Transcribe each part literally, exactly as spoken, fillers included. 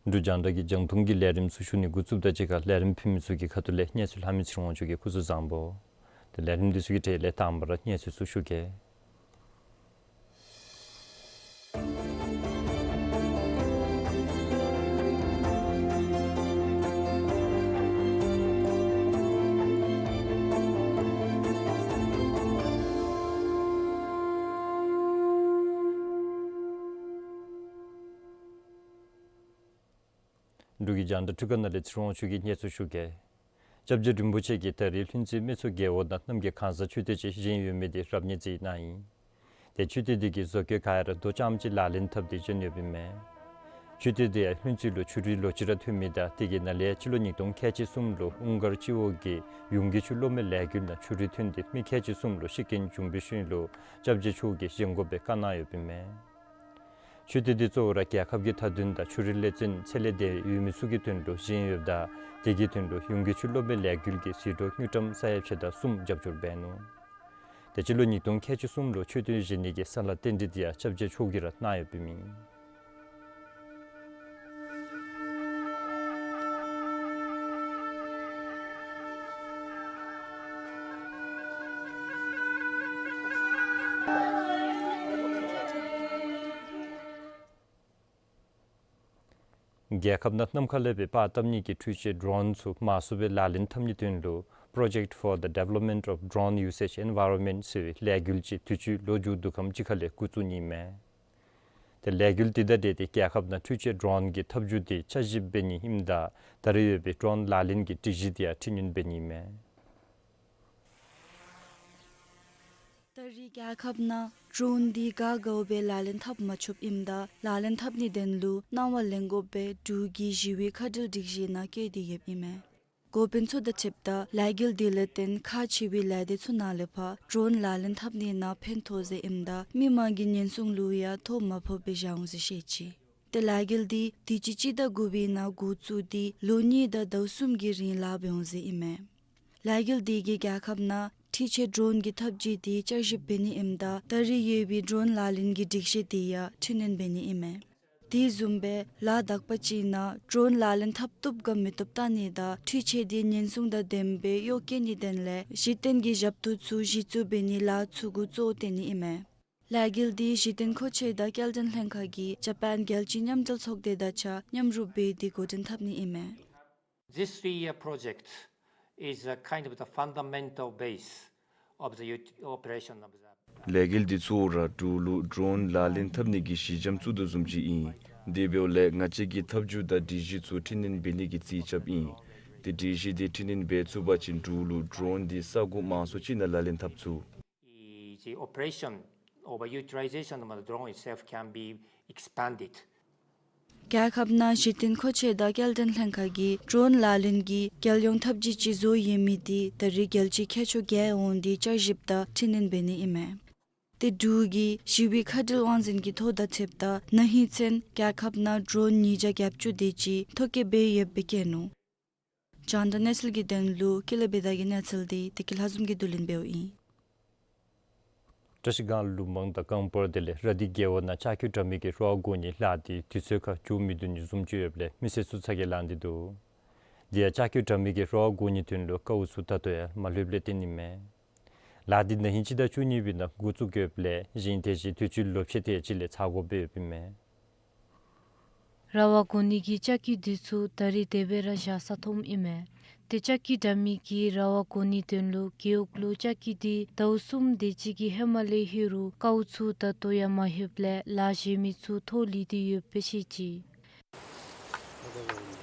འབྲུག་རྒྱང་བསྒྲགས་ཀྱི་རྒྱང་མཐོང་གི་ལས་རིམ་ཚུ་ཞུ་ནི་འགོ་བཙུགསཔ་དང་གཅིག་ཁར་ལས་རིམ་ཕུལ་མི་ཚུ་གི་ཁ་ཐུག་ལས་གནས་ཚུལ་ལྷག་མི་ཚེ་རིང་དབང་ཕྱུག་གིས་སྐུ་གཟུགས་བཟང་པོ། ཏེ་ལས་རིམ་འདི་ཚུ་གི་གྲས་ལས་དང་པ་ར་གནས་ཚུལ་ཚུ་ཞུ་གེ། འབྲུག་གི་རྒྱང་བསྒྲགས་འཕྲུལ་ཁང་ནང་ལས་ཚེ་རིང་དབང་ཕྱུག་གིས་གནས་ཚུལ་ཞུ་གེ། སྐྱབས་རྗེ་རིན་པོ་ཆེ་གིས་ད་རིས་ལྷུན་རྩེ་སྨད་ཚོང་རྒེད་འོག་ནང་གནམ་གྱི་གང་ཟག་མཆོད་རྟེན་ཅིག་བཞེངས་ཡོད་མི་དེ་རབ་གནས་མཛད་གནང་ཡི། ཏེ་མཆོད་རྟེན་དེ་གི་བཟོ་བཀོད་ག་ར་མདོ་རྐྱངམ་གཅིག་ལག་ལེན་འཐབ་སྟེ་བྱོན་ཡོདཔ་ཨིན་མས། མཆོད་རྟེན་དེ་ཡང་ལྷུན་རྩེ་ལུ་ཆུ་རུད་ལོ་གཅིག་ར་ཐོན་མི་དང་དེ་གི་ནང་ལས་སྤྱི་ལོ་ཉིས་སྟོང་ཁལ་གཅིག་གསུམ་ལུ་ཨུན་གར་སྤྱི་འོག་གི་ཡུང་དགེ་ཆོས་སློབ་མའི་ལས་འགུལ་ནང་ཆུ་རུད་ཐོན་ཏེ་མི་ཁལ་གཅིག་གསུམ་ལུ་ཤི་རྐྱེན་བྱུང་བའི་ཤུལ་ལུ་སྐྱབས་རྗེ་མཆོག་གིས་བཞེངས་དགོ་པའི་བཀའ་གནང་ཡོདཔ་ཨིན་མས། མཆོད་རྟེན་དེ་གཙོ་བོ་ར་རྒྱལ་ཁབ་ཀྱི་མཐའ་དོན་དང་ཆོས་རིག་ལེ་ཚན་ཚད་ལས་འདས་ཡོད་མི་ཚུ་གི་དོན་ལུ་བཞེངས་ཡོདཔ་ད་དེ་གི་དོན་ལུ་ཡུང་དགེ་ཆོས་སློབ་མའི་ལས་འགུལ་གྱིས་ཟད་འགྲོ་དངུལ་ཀྲམ་ས་ཡ་ཕྱེད་དང་གསུམ་རྒྱབ་སྐྱོར་འབད་ནུག། ཏེ་སྤྱི་ལོ་ཉིས་སྟོང་ཁལ་གཅིག་གསུམ་ལུ་མཆོད་རྟེན་བཞེངས་ནི་གི་ས་ལཱ་རྟེན་འབྲེལ་དེ་ཡང་སྐྱབས་རྗེ་མཆོག་གིས་ར་གནང་ཡོདཔ་ཨིན། རྒྱལ་ཁབ་ནང་གནམ་ཁ་ལས་སྦེ་པར་བཏབ་ནི་གི་འཕྲུལ་ཆས་ཌྲོན་ཚུ་མང་སུ་སྦེ་ལག་ལེན་འཐབ་ནིའི་དོན་ལུ་Project for the Development of Drone Usage Environment ཟེར་བའི་ལས་འགུལ་ཅིག་དུས་ཅི་ལོ་མཇུག་བསྡུ་ཁམས་ཅིག་ཁ་ལས་འགོ་བཙུགས་ནི་ཨིན་མས། ཏེ་ལས་འགུལ་འདི་དང་འབྲེལ་ཏེ་རྒྱལ་ཁབ་ནང་འཕྲུལ་ཆས་ཌྲོན་གྱི་ཐབས་བྱུས་དེ་བསྐྱར་ཞིབ་འབད་ནི་ཨིནམ་ད་ད་རེས་ཡོད་པའི་ཌྲོན་ལག་ལེན་གྱི་སྒྲིག་གཞི་དེ་ཡང་འཕྲི་སྣོན་འབད་ནི་ཨིན་མས། ད་རེས་རྒྱལ་ཁབ་ནང་ཌྲོན་འདི་ག་དགའཝ་སྦེ་ལག་ལེན་འཐབ་མ་ཆོགཔ་ཨིནམ་ད་ལག་ལེན་འཐབ་ནིའི་དོན་ལུ་གནང་བ་ལེན་དགོ་པའི་འབྲུག་གི་ཞི་བའི་ཁ་བྲལ་སྒྲིག་གཞི་ནང་བཀོད་དེ་ཡོདཔ་ཨིན་མས། འགོ་དཔོན་ཚུ་དང་འཁྲིལཝ་ད་ལས་འགུལ་འདི་ལས་བརྟེན་ཁག་ཆེ་བའི་ལས་སྡེ་ཚུ་ནང་ལས་ཕར་ཌྲོན་ལག་ལེན་འཐབ་ནི་ནང་ཕན་ཐོགས་ཟེར་ཨིནམ་ད་མི་མང་གི་ཉེན་སྲུང་ལུ་ཡང་ཐོ་མ་ཕོགཔ་སྦེ་བཞག་འོང་ཟེར་བཤད་ཅི། ཏེ་ལས་འགུལ་འདི་དུས་ཅི་སྤྱི་ཟླ་དགུ་པའི་ནང་འགོ་བཙུགས་ཏེ་ལོ་གཉིས་དང་ཟླཝ་གསུམ་གྱི་རིང་ལཱ་འབད་འོང་ཟེར་ཨིན་མས། ལས་འགུལ་འདི་གིས་རྒྱལ་ཁབ་ནང་འཕྲུལ་ཆས་ཌྲོན་གྱི་ཐབས་བྱུས་དེ་བསྐྱར་ཞིབ་འབད་ནི་ཨིནམ་ད་ད་རེས་ཡོད་པའི་ཌྲོན་ལག་ལེན་གྱི་སྒྲིག་གཞི་དེ་ཡང་འཕྲི་སྣོན་འབད་ནི་ཨིན་མས། དེ་བཟུམ་སྦེ་ལཱ་དག་པ་ཅིག་ནང་ཌྲོན་ལག་ལེན་འཐབ་བཏུབ་ག་མི་བཏུབ་བལྟ་ནི་དང་འཕྲུལ་ཆས་དེ་ཉེན་སྲུང་དང་ལྡནམ་སྦེ་གཡོག་བཀོལ་ནིའི་དོན་ལས་གཞི་རྟེན་གྱི་ཞབས་ཏོག་ཚུ་གཞི་བཙུགས་འབད་ནིའི་ལཱ་ཚུ་གུ་གཙོ་བོ་བཏོན་ནི་ཨིན་མས། ལས་འགུལ་འདི་གཞི་རྟེན་མཁོ་ཆས་དང་སྐྱེལ་འདྲེན་ལྷན་ཁག་གིས་ཇ་པཱན་རྒྱལ་སྤྱིའི་མཉམ་འབྲེལ་ཚོགས་སྡེ་དང་གཅིག་ཁར་མཉམ་རུབ་འབད་དེ་འགོ་འདྲེན་འཐབ་ནི་ཨིན་མས། This three-year project is a kind of the fundamental base of the ut-, operation of the ལས་འགུལ་འདི་ཚུ་ར་འབྲུག་ལུ་ཌྲོན་ལག་ལེན་འཐབ་ནི་གི་གཞི་འགྱམ་བཙུགས་དོ་བཟུམ་ཅིག་ཨིན། དེ་འབདཝ་ལས་ང་བཅས་ཀྱིས་ཐབས་བྱུས་དང་སྒྲིག་གཞི་ཚུ་འཕྲི་སྣོན་འབད་ནི་གི་རྩིས་རྐྱབ་ཨིན། ཏེ་སྒྲིག་གཞི་དེ་འཕྲི་སྣོན་འབད་ཚུགས་པ་ཅིན་འབྲུག་ལུ་ཌྲོན་འདི་ས་གོ་མང་སུ་ཅིག་ནང་ལག་ལེན་འཐབ་ཚུགས། The operation or utilization of the drone itself can be expanded. རྒྱལ་ཁབ་ནང་གཞི་རྟེན་མཁོ་ཆས་དང་སྐྱེལ་འདྲེན་ལྷན་ཁག་གིས་ཌོརོན་ལག་ལེན་གྱི་རྒྱལ་ཡོངས་འཐབ་ཇུས་ཅིག་བཟོ་ཡོད་མི་འདི་ད་རེས་རྒྱལ་སྤྱིའི་མཁས་མཆོག་བརྒྱད་འོང་སྟེ་བསྐྱར་ཞིབ་དང་འཕྲི་སྣོན་འབད་ནི་ཨིན་མས། ཏེ་འབྲུག་གི་ཞི་བའི་མཁའ་འགྲུལ་དབང་འཛིན་གྱི་ཐོ་དང་འཁྲིལཝ་ད་ན་ཧིང་ཚུན་རྒྱལ་ཁབ་ནང་ཌོརོན་ཉིས་བརྒྱ་བརྒྱད་ཅུ་དེ་ཅིག་ཐོ་བཀོད་འབད་ཡོདཔ་སྦེ་བཀོད་ནུག། རྒྱང་བསྒྲགས་གནས་ཚུལ་གྱི་དོན་ལུ་ཀུན་ལེགས་བདེ་ལེགས་ཀྱི་གནས་ཚུལ་འདི་བདེ་སྐྱིད་ལྷ་འཛོམས་ཀྱིས་བསྡུ་ལེན་འབདཝ་ཨིན། བཀྲ་ཤིས་སྒང་ལུང་མང་དང་སྒང་སྤོ་ར་དེ་ལས་ར་དྷི་རྒེད་འོག་ནང་ལྕགས་ཀྱུ་དྲ་མིག་གི་ར་བ་གོ་ནི་ལཱ་འདི་དུས་ཚོད་ཁར་མཇུག་མི་བསྡུ་ནི་བཟུམ་ཅིག་ཡོདཔ་ལས་མི་སེར་ཚུ་ཚ་གྱང་ལང་སྟེ་འདུག། དེ་ཡང་ལྕགས་ཀྱུ་དྲ་མིག་གི་ར་བ་གོ་ནིའི་དོན་ལུ་དཀའཝ་ཚུ་ད་ལྟོ་ཡང་མ་ལྷོདཔ་ལས་བརྟེན་ཨིན་མས། ལཱ་འདི་ན་ཧིང་སྤྱི་ཟླ་བཅུ་གཉིས་པའི་ནང་འགོ་བཙུགས་ཡོདཔ་ལས་གཞན་དེ་བཞིན་དུས་ཅི་ལོ་ཕྱེད་དེ་ཅིག་ལས་ཚ་འགོར་སྦེ་ཡོདཔ་ཨིན་མས། ར་བ་གོ་ནི་གི་ལྕགས་ཀྱུ་འདི་ཚུ་ད་རེས་དེ་སྦེ་ར་བཞག་ས་མཐོངམ་ཨིན་མས། ཏེ་ལྕགས་ཀྱུ་དྲ་མིག་གིས་ར་བ་གོ་ནིའི་དོན་ལུ་རྒེད་འོག་ལུ་ལྕགས་ཀྱུ་འདི་ཟླཝ་གསུམ་དེ་ཅིག་གི་ཧེ་མ་ལས་ལྷོད་རུང་དཀའཝ་ཚུ་ད་ལྟོ་ཡང་མ་ལྷོདཔ་ལས་ལཱ་གཞན་མི་ཚུ་ཐོ་ལི་སྟེ་ཡོདཔ་སྦེ་བཤད་ཅི།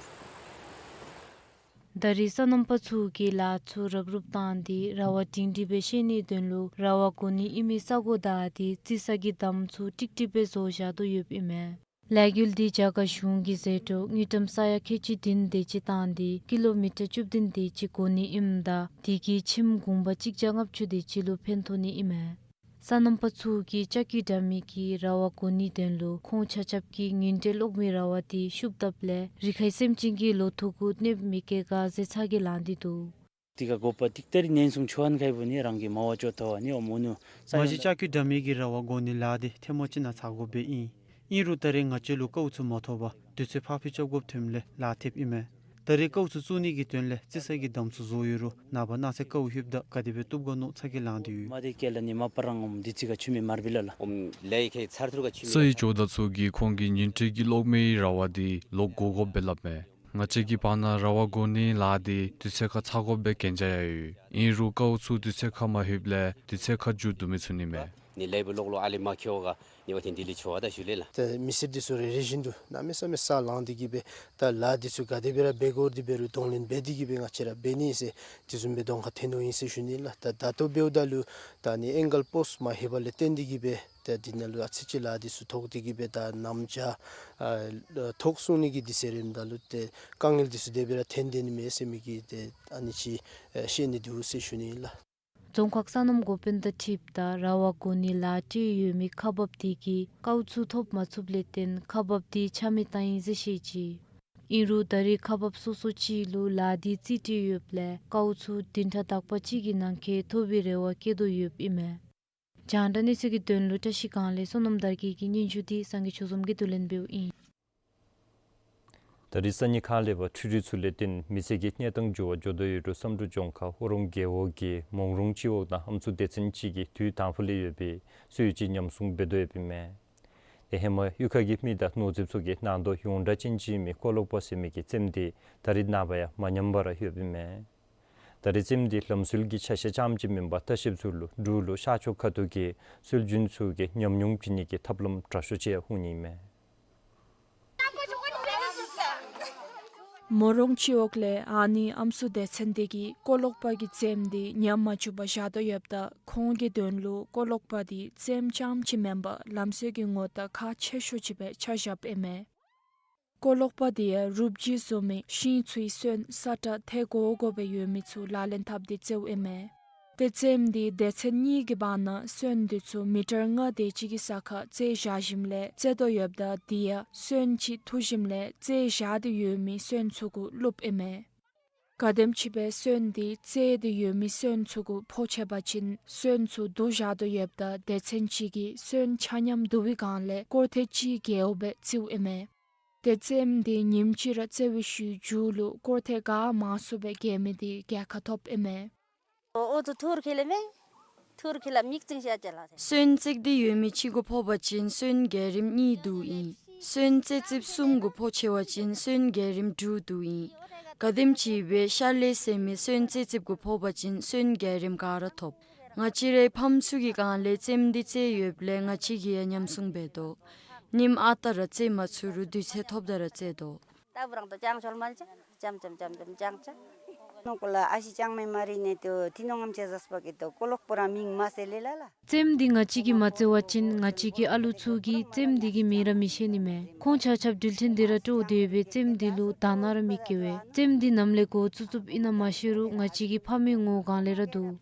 ད་རེས་སོ་ནམ་པ་ཚུ་གིས་ལཱ་ཚུ་རུབ་རུབ་བཏང་སྟེ་ར་བ་སྒྲིང་སྒྲི་སྦེ་བཤལ་ནིའི་དོན་ལུ་ར་བ་གོ་ནི་ཨིན་མི་ས་གོ་བདའ་སྟེ་རྩི་ས་གི་འདམ་ཚུ་ཀྲིག་ཀྲི་སྦེ་བཟོ་བཞག་དོ་ཡོདཔ་ཨིན་མས། ལས་འགུལ་འདི་རྒྱ་གར་གཞུང་གིས་ཟད་འགྲོ་དངུལ་ཀྲམ་ས་ཡ་ཁལ་གཅིག་བདུན་དེ་ཅིག་བཏང་སྟེ་ཀི་ལོ་མི་ཊར་བཅུ་བདུན་དེ་ཅིག་གོ་ནི་ཨིནམ་ད་དེ་གིས་ཁྱིམ་གུང་པ་གཅིག་བརྒྱ་ལྔ་བཅུ་དེ་ཅིག་ལུ་ཕན་ཐོགས་ནི་ཨིན་མས། སོ་ནམ་པ་ཚུ་གིས་ལྕགས་ཀྱུ་དྲ་མིག་གིས་ར་བ་གོ་ནིའི་དོན་ལུ་ཁོང་ཆ་ཁྱབ་ཀྱིས་ཉིན་དྲོད་གློག་མེའི་ར་བ་འདི་ཤུབ་བཏབ་ལས་རི་ཁའི་སེམས་ཅན་གྱི་ལོ་ཐོག་གུ་གནོདཔ་མི་བཀལ་ག་ཟེར་ཚ་གྱང་ལང་སྟེ་འདུག། དེ་ཁར་དགོ་པ་ཏིག་ཏ་རེ་ཉེན་སྲུང་ཆུ་ཧན་ཁའི་བུ་ནི་རང་གི་མ་བ་ཅོ་ཐ་བ་ནི་ཨོ་མོ་ནུ་ས་མ་གཞི་ལྕགས་ཀྱུ་དྲ་མིག་གི་ར་བ་གོ་ནི་ལཱ་འདི་ཐེངས་མ་ཅིག་ནང་ཚ་འགོར་སྦེ་ཨིན། ཨིན་རུང་ད་རེས་ང་བཅས་ལུ་དཀའཝ་ཚུ་མ་ཐོབ་པར་དུས་ཚོད་ཕར་འཕུལ་རྐྱབ་དགོཔ་ཐོནམ་ལས་ལཱ་ཐེབས་ཨིན་མས། ད་རེས་དཀའཝ་ཚུ་བཙུགས་ནི་གི་དོན་ལས་རྩི་ས་གི་འདམ་ཚུ་བཟོ་ཡོད་རུང་ནངས་པ་གནངས་ཚེ་དཀའཝ་ལྷོདཔ་ད་ག་དེ་སྦེ་བཏུབ་ག་མནོ་ཚ་གྱང་ལང་སྟེ་ཡོད། མ་དེ་སྐྱེལ་ལ་ནི་མ་པ་རང་ངོམ་དི་ཚི་ག་ཆུ་མེ་མར་བི་ལ་ལ། ཨོམ་ལས་ཁའི་ཚར་ཐུར་ག་ཆུ་མེ། ས་ཡི་ཇོ་བདག་ཚུ་གིས་ཁོང་གི་ཉིན་དྲོད་ཀྱི་གློག་མེའི་ར་བ་འདི་ལོག་དགོ་དགོ་སྦེ་སླབ་མས། ང་བཅས་ཀྱི་བར་ན་ར་བ་གོ་ནི་ལཱ་འདི་དུས་ཚོད་ཁར་ཚར་དགོཔ་སྦེ་གན་རྒྱ་ཡང་ཡོད། ཨིན་རུང་དཀའཝ་ཚུ་དུས་ཚོད་ཁར་མ་ལྷོདཔ་ལས་དུས་ཚོད་ཁར་མཇུག་བསྡུ་མི་ཚུགས་ནི་མས། ནི་ལས་བུ་ལོག་ལོ་ཨ་ལི་མ་ཁྱོ་ག་ནི་བ་ཐེན་དི་ལི་ཆོ་བ་ད་ཞུ་ལེ་ལ། ད་མི་སེར་འདི་ཚུ་རེ་རེ་བཞིན་དུ་གནམ་མེད་ས་མེད་ས་ལང་སྟེ་གི་སྦེ་ད་ལཱ་འདི་ཚུ་ག་དེ་སྦེ་ར་འབད་དགོ་དེ་སྦེ་རུང་གདོང་ལེན་འབད་དེ་གི་སྦེ་ང་བཅས་ར་འབད་ནི་ཟེར་དེ་བཟུམ་སྦེ་གདོང་ཁར་འཐོན་དོ་ཨིན་ཟེར་ཞུ་ནི་ལགས། ད་ད་ལྟོ་འབདཝ་ད་ལུ་ད་ནི་ཨེང་གལ་པོསཊ་མ་ལྷོད་པ་ལས་བརྟེན་ཏེ་གི་སྦེ་ད་འདི་ནང་ལུ་ཨ་ཙི་ཅིག་ལཱ་འདི་ཚུ་ཐོགས་ཏེ་གི་སྦེ་ད་གནམ་བྱཱར་ཐོག་སོང་ནི་གི་འདི་ཟེར་རནམ་ད་ལུ་ཏེ་དཀའ་ངལ་འདི་ཚུ་དེ་སྦེ་ར་འཐོན་དེ་ནི་མས་ཟེར་མི་གི་ཏེ་ཨ་ནི་ཅིག་ཨེ་ཤེས་ནི་འདུག་ཟེར་ཞུ་ནི་ལགས། རྫོང་ཁག་སོ་ནམ་འགོ་དཔོན་དང་འཁྲིལཝ་ད་ར་བ་གོ་ནི་ལཱ་སྤྲོད་ཡོད་མི་ཁག་འབགཔ་དེ་གིས་དཀའཝ་ཚུ་ཐོབ་མ་ཚུགསཔ་ལས་བརྟེན་ཁག་འབགཔ་དེ་ཆ་མེད་བཏང་ཡི་ཟེར་བཤད་ཅི། ཨིན་རུང་ད་རེས་ཁག་འབགཔ་སོ་སོ་ཅིག་ལུ་ལཱ་འདི་རྩིས་སྤྲོད་ཡོདཔ་ལས་དཀའཝ་ཚུ་བདུན་ཕྲག་དག་པ་ཅིག་གི་ནང་འཁོད་ཐོབ་པའི་རེ་བ་བསྐྱེད་དོ་ཡོདཔ་ཨིན་མས། རྒྱང་བསྒྲགས་གནས་ཚུལ་གྱི་དོན་ལུ་བཀྲ་ཤིས་སྒང་ལས་བསོད་ནམས་དར་རྒྱས་ཀྱི་སྙན་ཞུ་འདི་སངས་རྒྱས་ཆོས་འཛོམས་ཀྱིས་བསྡུ་ལེན་འབདཝ་ཨིན། ད་རེས་སང་ཉིན་ཁ་ལས་ཕར་འཕྲུལ་རིག་ཚུ་ལས་བརྟེན་མི་ཚེ་གི་གནས་སྟངས་འགྱུར་བ་འགྱོ་དོ་ཡོད་རུང་བསམ་གྲུབ་ལྗོངས་མཁར་ཨོ་རོང་རྒེད་འོག་གི་མོང་རོང་སྤྱི་འོག་ནང་ཨམ་སྲུ་སྡེ་ཚན་ཅིག་གིས་དུས་དང་ཕུ་ལས་ཡོད་པའི་སྲོལ་ཅིག་ཉམས་སྲུང་འབད་དོ་ཡོདཔ་ཨིན་མས། ཏེ་ཧེ་མ་གཡུས་ཁ་གི་མི་དང་ནོར་རྫིཔ་ཚུ་གི་ནང་དོག་ཡོངས་གྲགས་ཅན་ཅིག་ཨིན་མི་ཀོ་ལོག་པ་ཟེར་མི་གི་རྩེདམོ་འདི་ད་རེས་ནངས་པ་ཡང་མ་ཉམས་པར་ཡོདཔ་ཨིན་མས། ད་རེས་རྩེདམོ་འདི་ལམ་སྲོལ་གྱི་ཆ་ཤས་ཙམ་ཅིག་མེན་པར་ལྟ་བཤལཔ་ཚུ་ལུ་འབྲུག་ལུ་ཤར་ཕྱོགས་ཁ་ཐུག་གི་སྲོལ་རྒྱུན་ཚུ་གི་ཉམས་མྱོང་བྱིན་ནི་གི་ཐབས་ལམ་དྲག་ཤོས་ཅིག་ཡང་འོང་ནི་ཨིན་མས། མོང་རོང་སྤྱི་འོག་ལས་ཨ་ནི་ཨམ་སྲུ་སྡེ་ཚན་དེ་གིས་ཀོ་ལོག་པ་གི་རྩེདམོ་འདི་ཉམས་མ་བཅུག་པར་བཞག་དོ་ཡོདཔ་ད་ཁོང་གི་དོན་ལུ་ཀོ་ལོག་པ་འདི་རྩེདམོ་རྐྱངམ་ཅིག་མེན་པར་ལམ་སྲོལ་གྱི་ངོ་རྟགས་ཁག་ཆེ་ཤོས་ཅིག་སྦེ་ཆ་བཞགཔ་ཨིན་མས། ཀོ་ལོག་པ་འདི་ཡང་རུབ་བརྗིད་བཟོ་མི་ཤིང་ཚུའི་སོན་ས་ཁྲ་ཐལ་གོ་གོ་སྦེ་ཡོད་མི་ཚུ་ལག་ལེན་འཐབ་སྟེ་རྩེདཔ་ཨིན་མས། ཏེ་རྩེདམོ་འདི་སྡེ་ཚན་གཉིས་ཀྱི་བར་ན་སོན་འདི་ཚུ་མི་ཊར་ལྔ་དེ་ཅིག་གི་ས་ཁར་རྩེད་བཞག་ཞིནམ་ལས་རྩེད་དོ་ཡོདཔ་ད་དེ་ཡང་སོན་ཅིག་འཐུ་ཞིནམ་ལས་རྩེད་བཞག་སྟེ་ཡོད་མི་སོན་ཚུ་གུ་བླུགཔ་ཨིན་མས། ག་དེམ་ཅིག་སྦེ་སོན་འདི་རྩེད་དེ་ཡོད་མི་སོན་ཚུ་གུ་ཕོག་ཆི་བ་ཅིན་སོན་ཚུ་བསྡུ་བཞག་དོ་ཡོདཔ་ད་སྡེ་ཚན་ཅིག་གིས་སོན་ཆ་མཉམ་བསྡུ་བའི་སྒང་ལས་སྐོར་ཐེངས་གཅིག་བརྒལཝ་སྦེ་རྩེདཔ་ཨིན་མས། ཏེ་རྩེདམོ་འདི་ཉིནམ་གཅིག་ར་རྩེད་པའི་ཤུལ་མཇུག་ལུ་སྐོར་ཐེངས་ག་མང་སུ་སྦེ་བརྒལ་མི་འདི་རྒྱལ་ཁ་ཐོབ་ཨིན་མས། ཨོ་ཨོ་ཐུར་ཁེ་ལེ་མེ། ཐུར་ཁེ་ལ་མིག་ཙིང་ཤ་ཅ་ལ་ཐེ། སོན་བརྩེགས་ཏེ་ཡོད་མི་གཅིག་གུ་ཕོག་པ་ཅིན་སོན་བརྒྱ་རིམ་གཉིས་བསྡུཝ་ཨིན། སོན་རྩེ་རྩེགཔ་གསུམ་གུ་ཕོག་ཆི་བ་ཅིན་སོན་བརྒྱ་རིམ་དྲུག་བསྡུཝ་ཨིན། ག་དེམ་ཅིག་སྦེ་ཤར་ལས་ཟེར་མི་སོན་རྩེ་རྩེགཔ་གུ་ཕོག་པ་ཅིན་སོན་བརྒྱ་རིམ་ག་ར་ཐོབ། ང་བཅས་རའི་ཕམ་ཚུ་གི་སྒང་ལས་རྩེདམོ་འདི་རྩེད་ཡོདཔ་ལས་ང་བཅས་ཀྱིས་ཡང་ཉམས་སྲུང་འབད་དོ། ཉིནམ་ཨ་རྟག་ར་རྩེད་མ་ཚུགས་རུང་དུས་ཚོད་ཐོབ་ད་ར་རྩེད་དོ། ད་བུ་རང་དོ་ཅང་ཆོལ་མ་ཅ། ཅམ་ཅམ་ཅམ་ཅམ་ཅང་ཅ། ནོ་ཀོ་ལ་ཨ་ཞེ་ཅང་མེད་མ་རི་ནེ་ཏོ་ཐི་ནོང་ངམ་ཅིག་ཟས་པ་གི་ཏོ་ཀོ་ལོག་པོ་ར་མིང་མ་སེ་ལེ་ལ་ལ། ཙེམ་འདི་ང་བཅས་ཀྱིས་མ་བཙལ་བ་ཅིན་ང་བཅས་ཀྱི་ཨ་ལུ་ཚུ་གིས་ཙེམ་འདི་གི་མིང་ར་མི་ཤེས་ནི་མས། ཁོང་ཆ་ཁྱབ་འགྲུལ་འཕྲིན་འདི་ར་སྤྲོ་སྟེ་ཡོད་པའི་ཙེམ་འདི་ལུ་དང་ན་ར་མི་སྐྱེ་བས། ཙེམ་འདི་ནམ་ལས་འགོ་བཙུགས་བཙུགསཔ་ཨིན་ན་མ་ཤེས་རུང་ང་བཅས་ཀྱི་ཕ་མའི་ངོ་གང་ལས་ར་འདུག།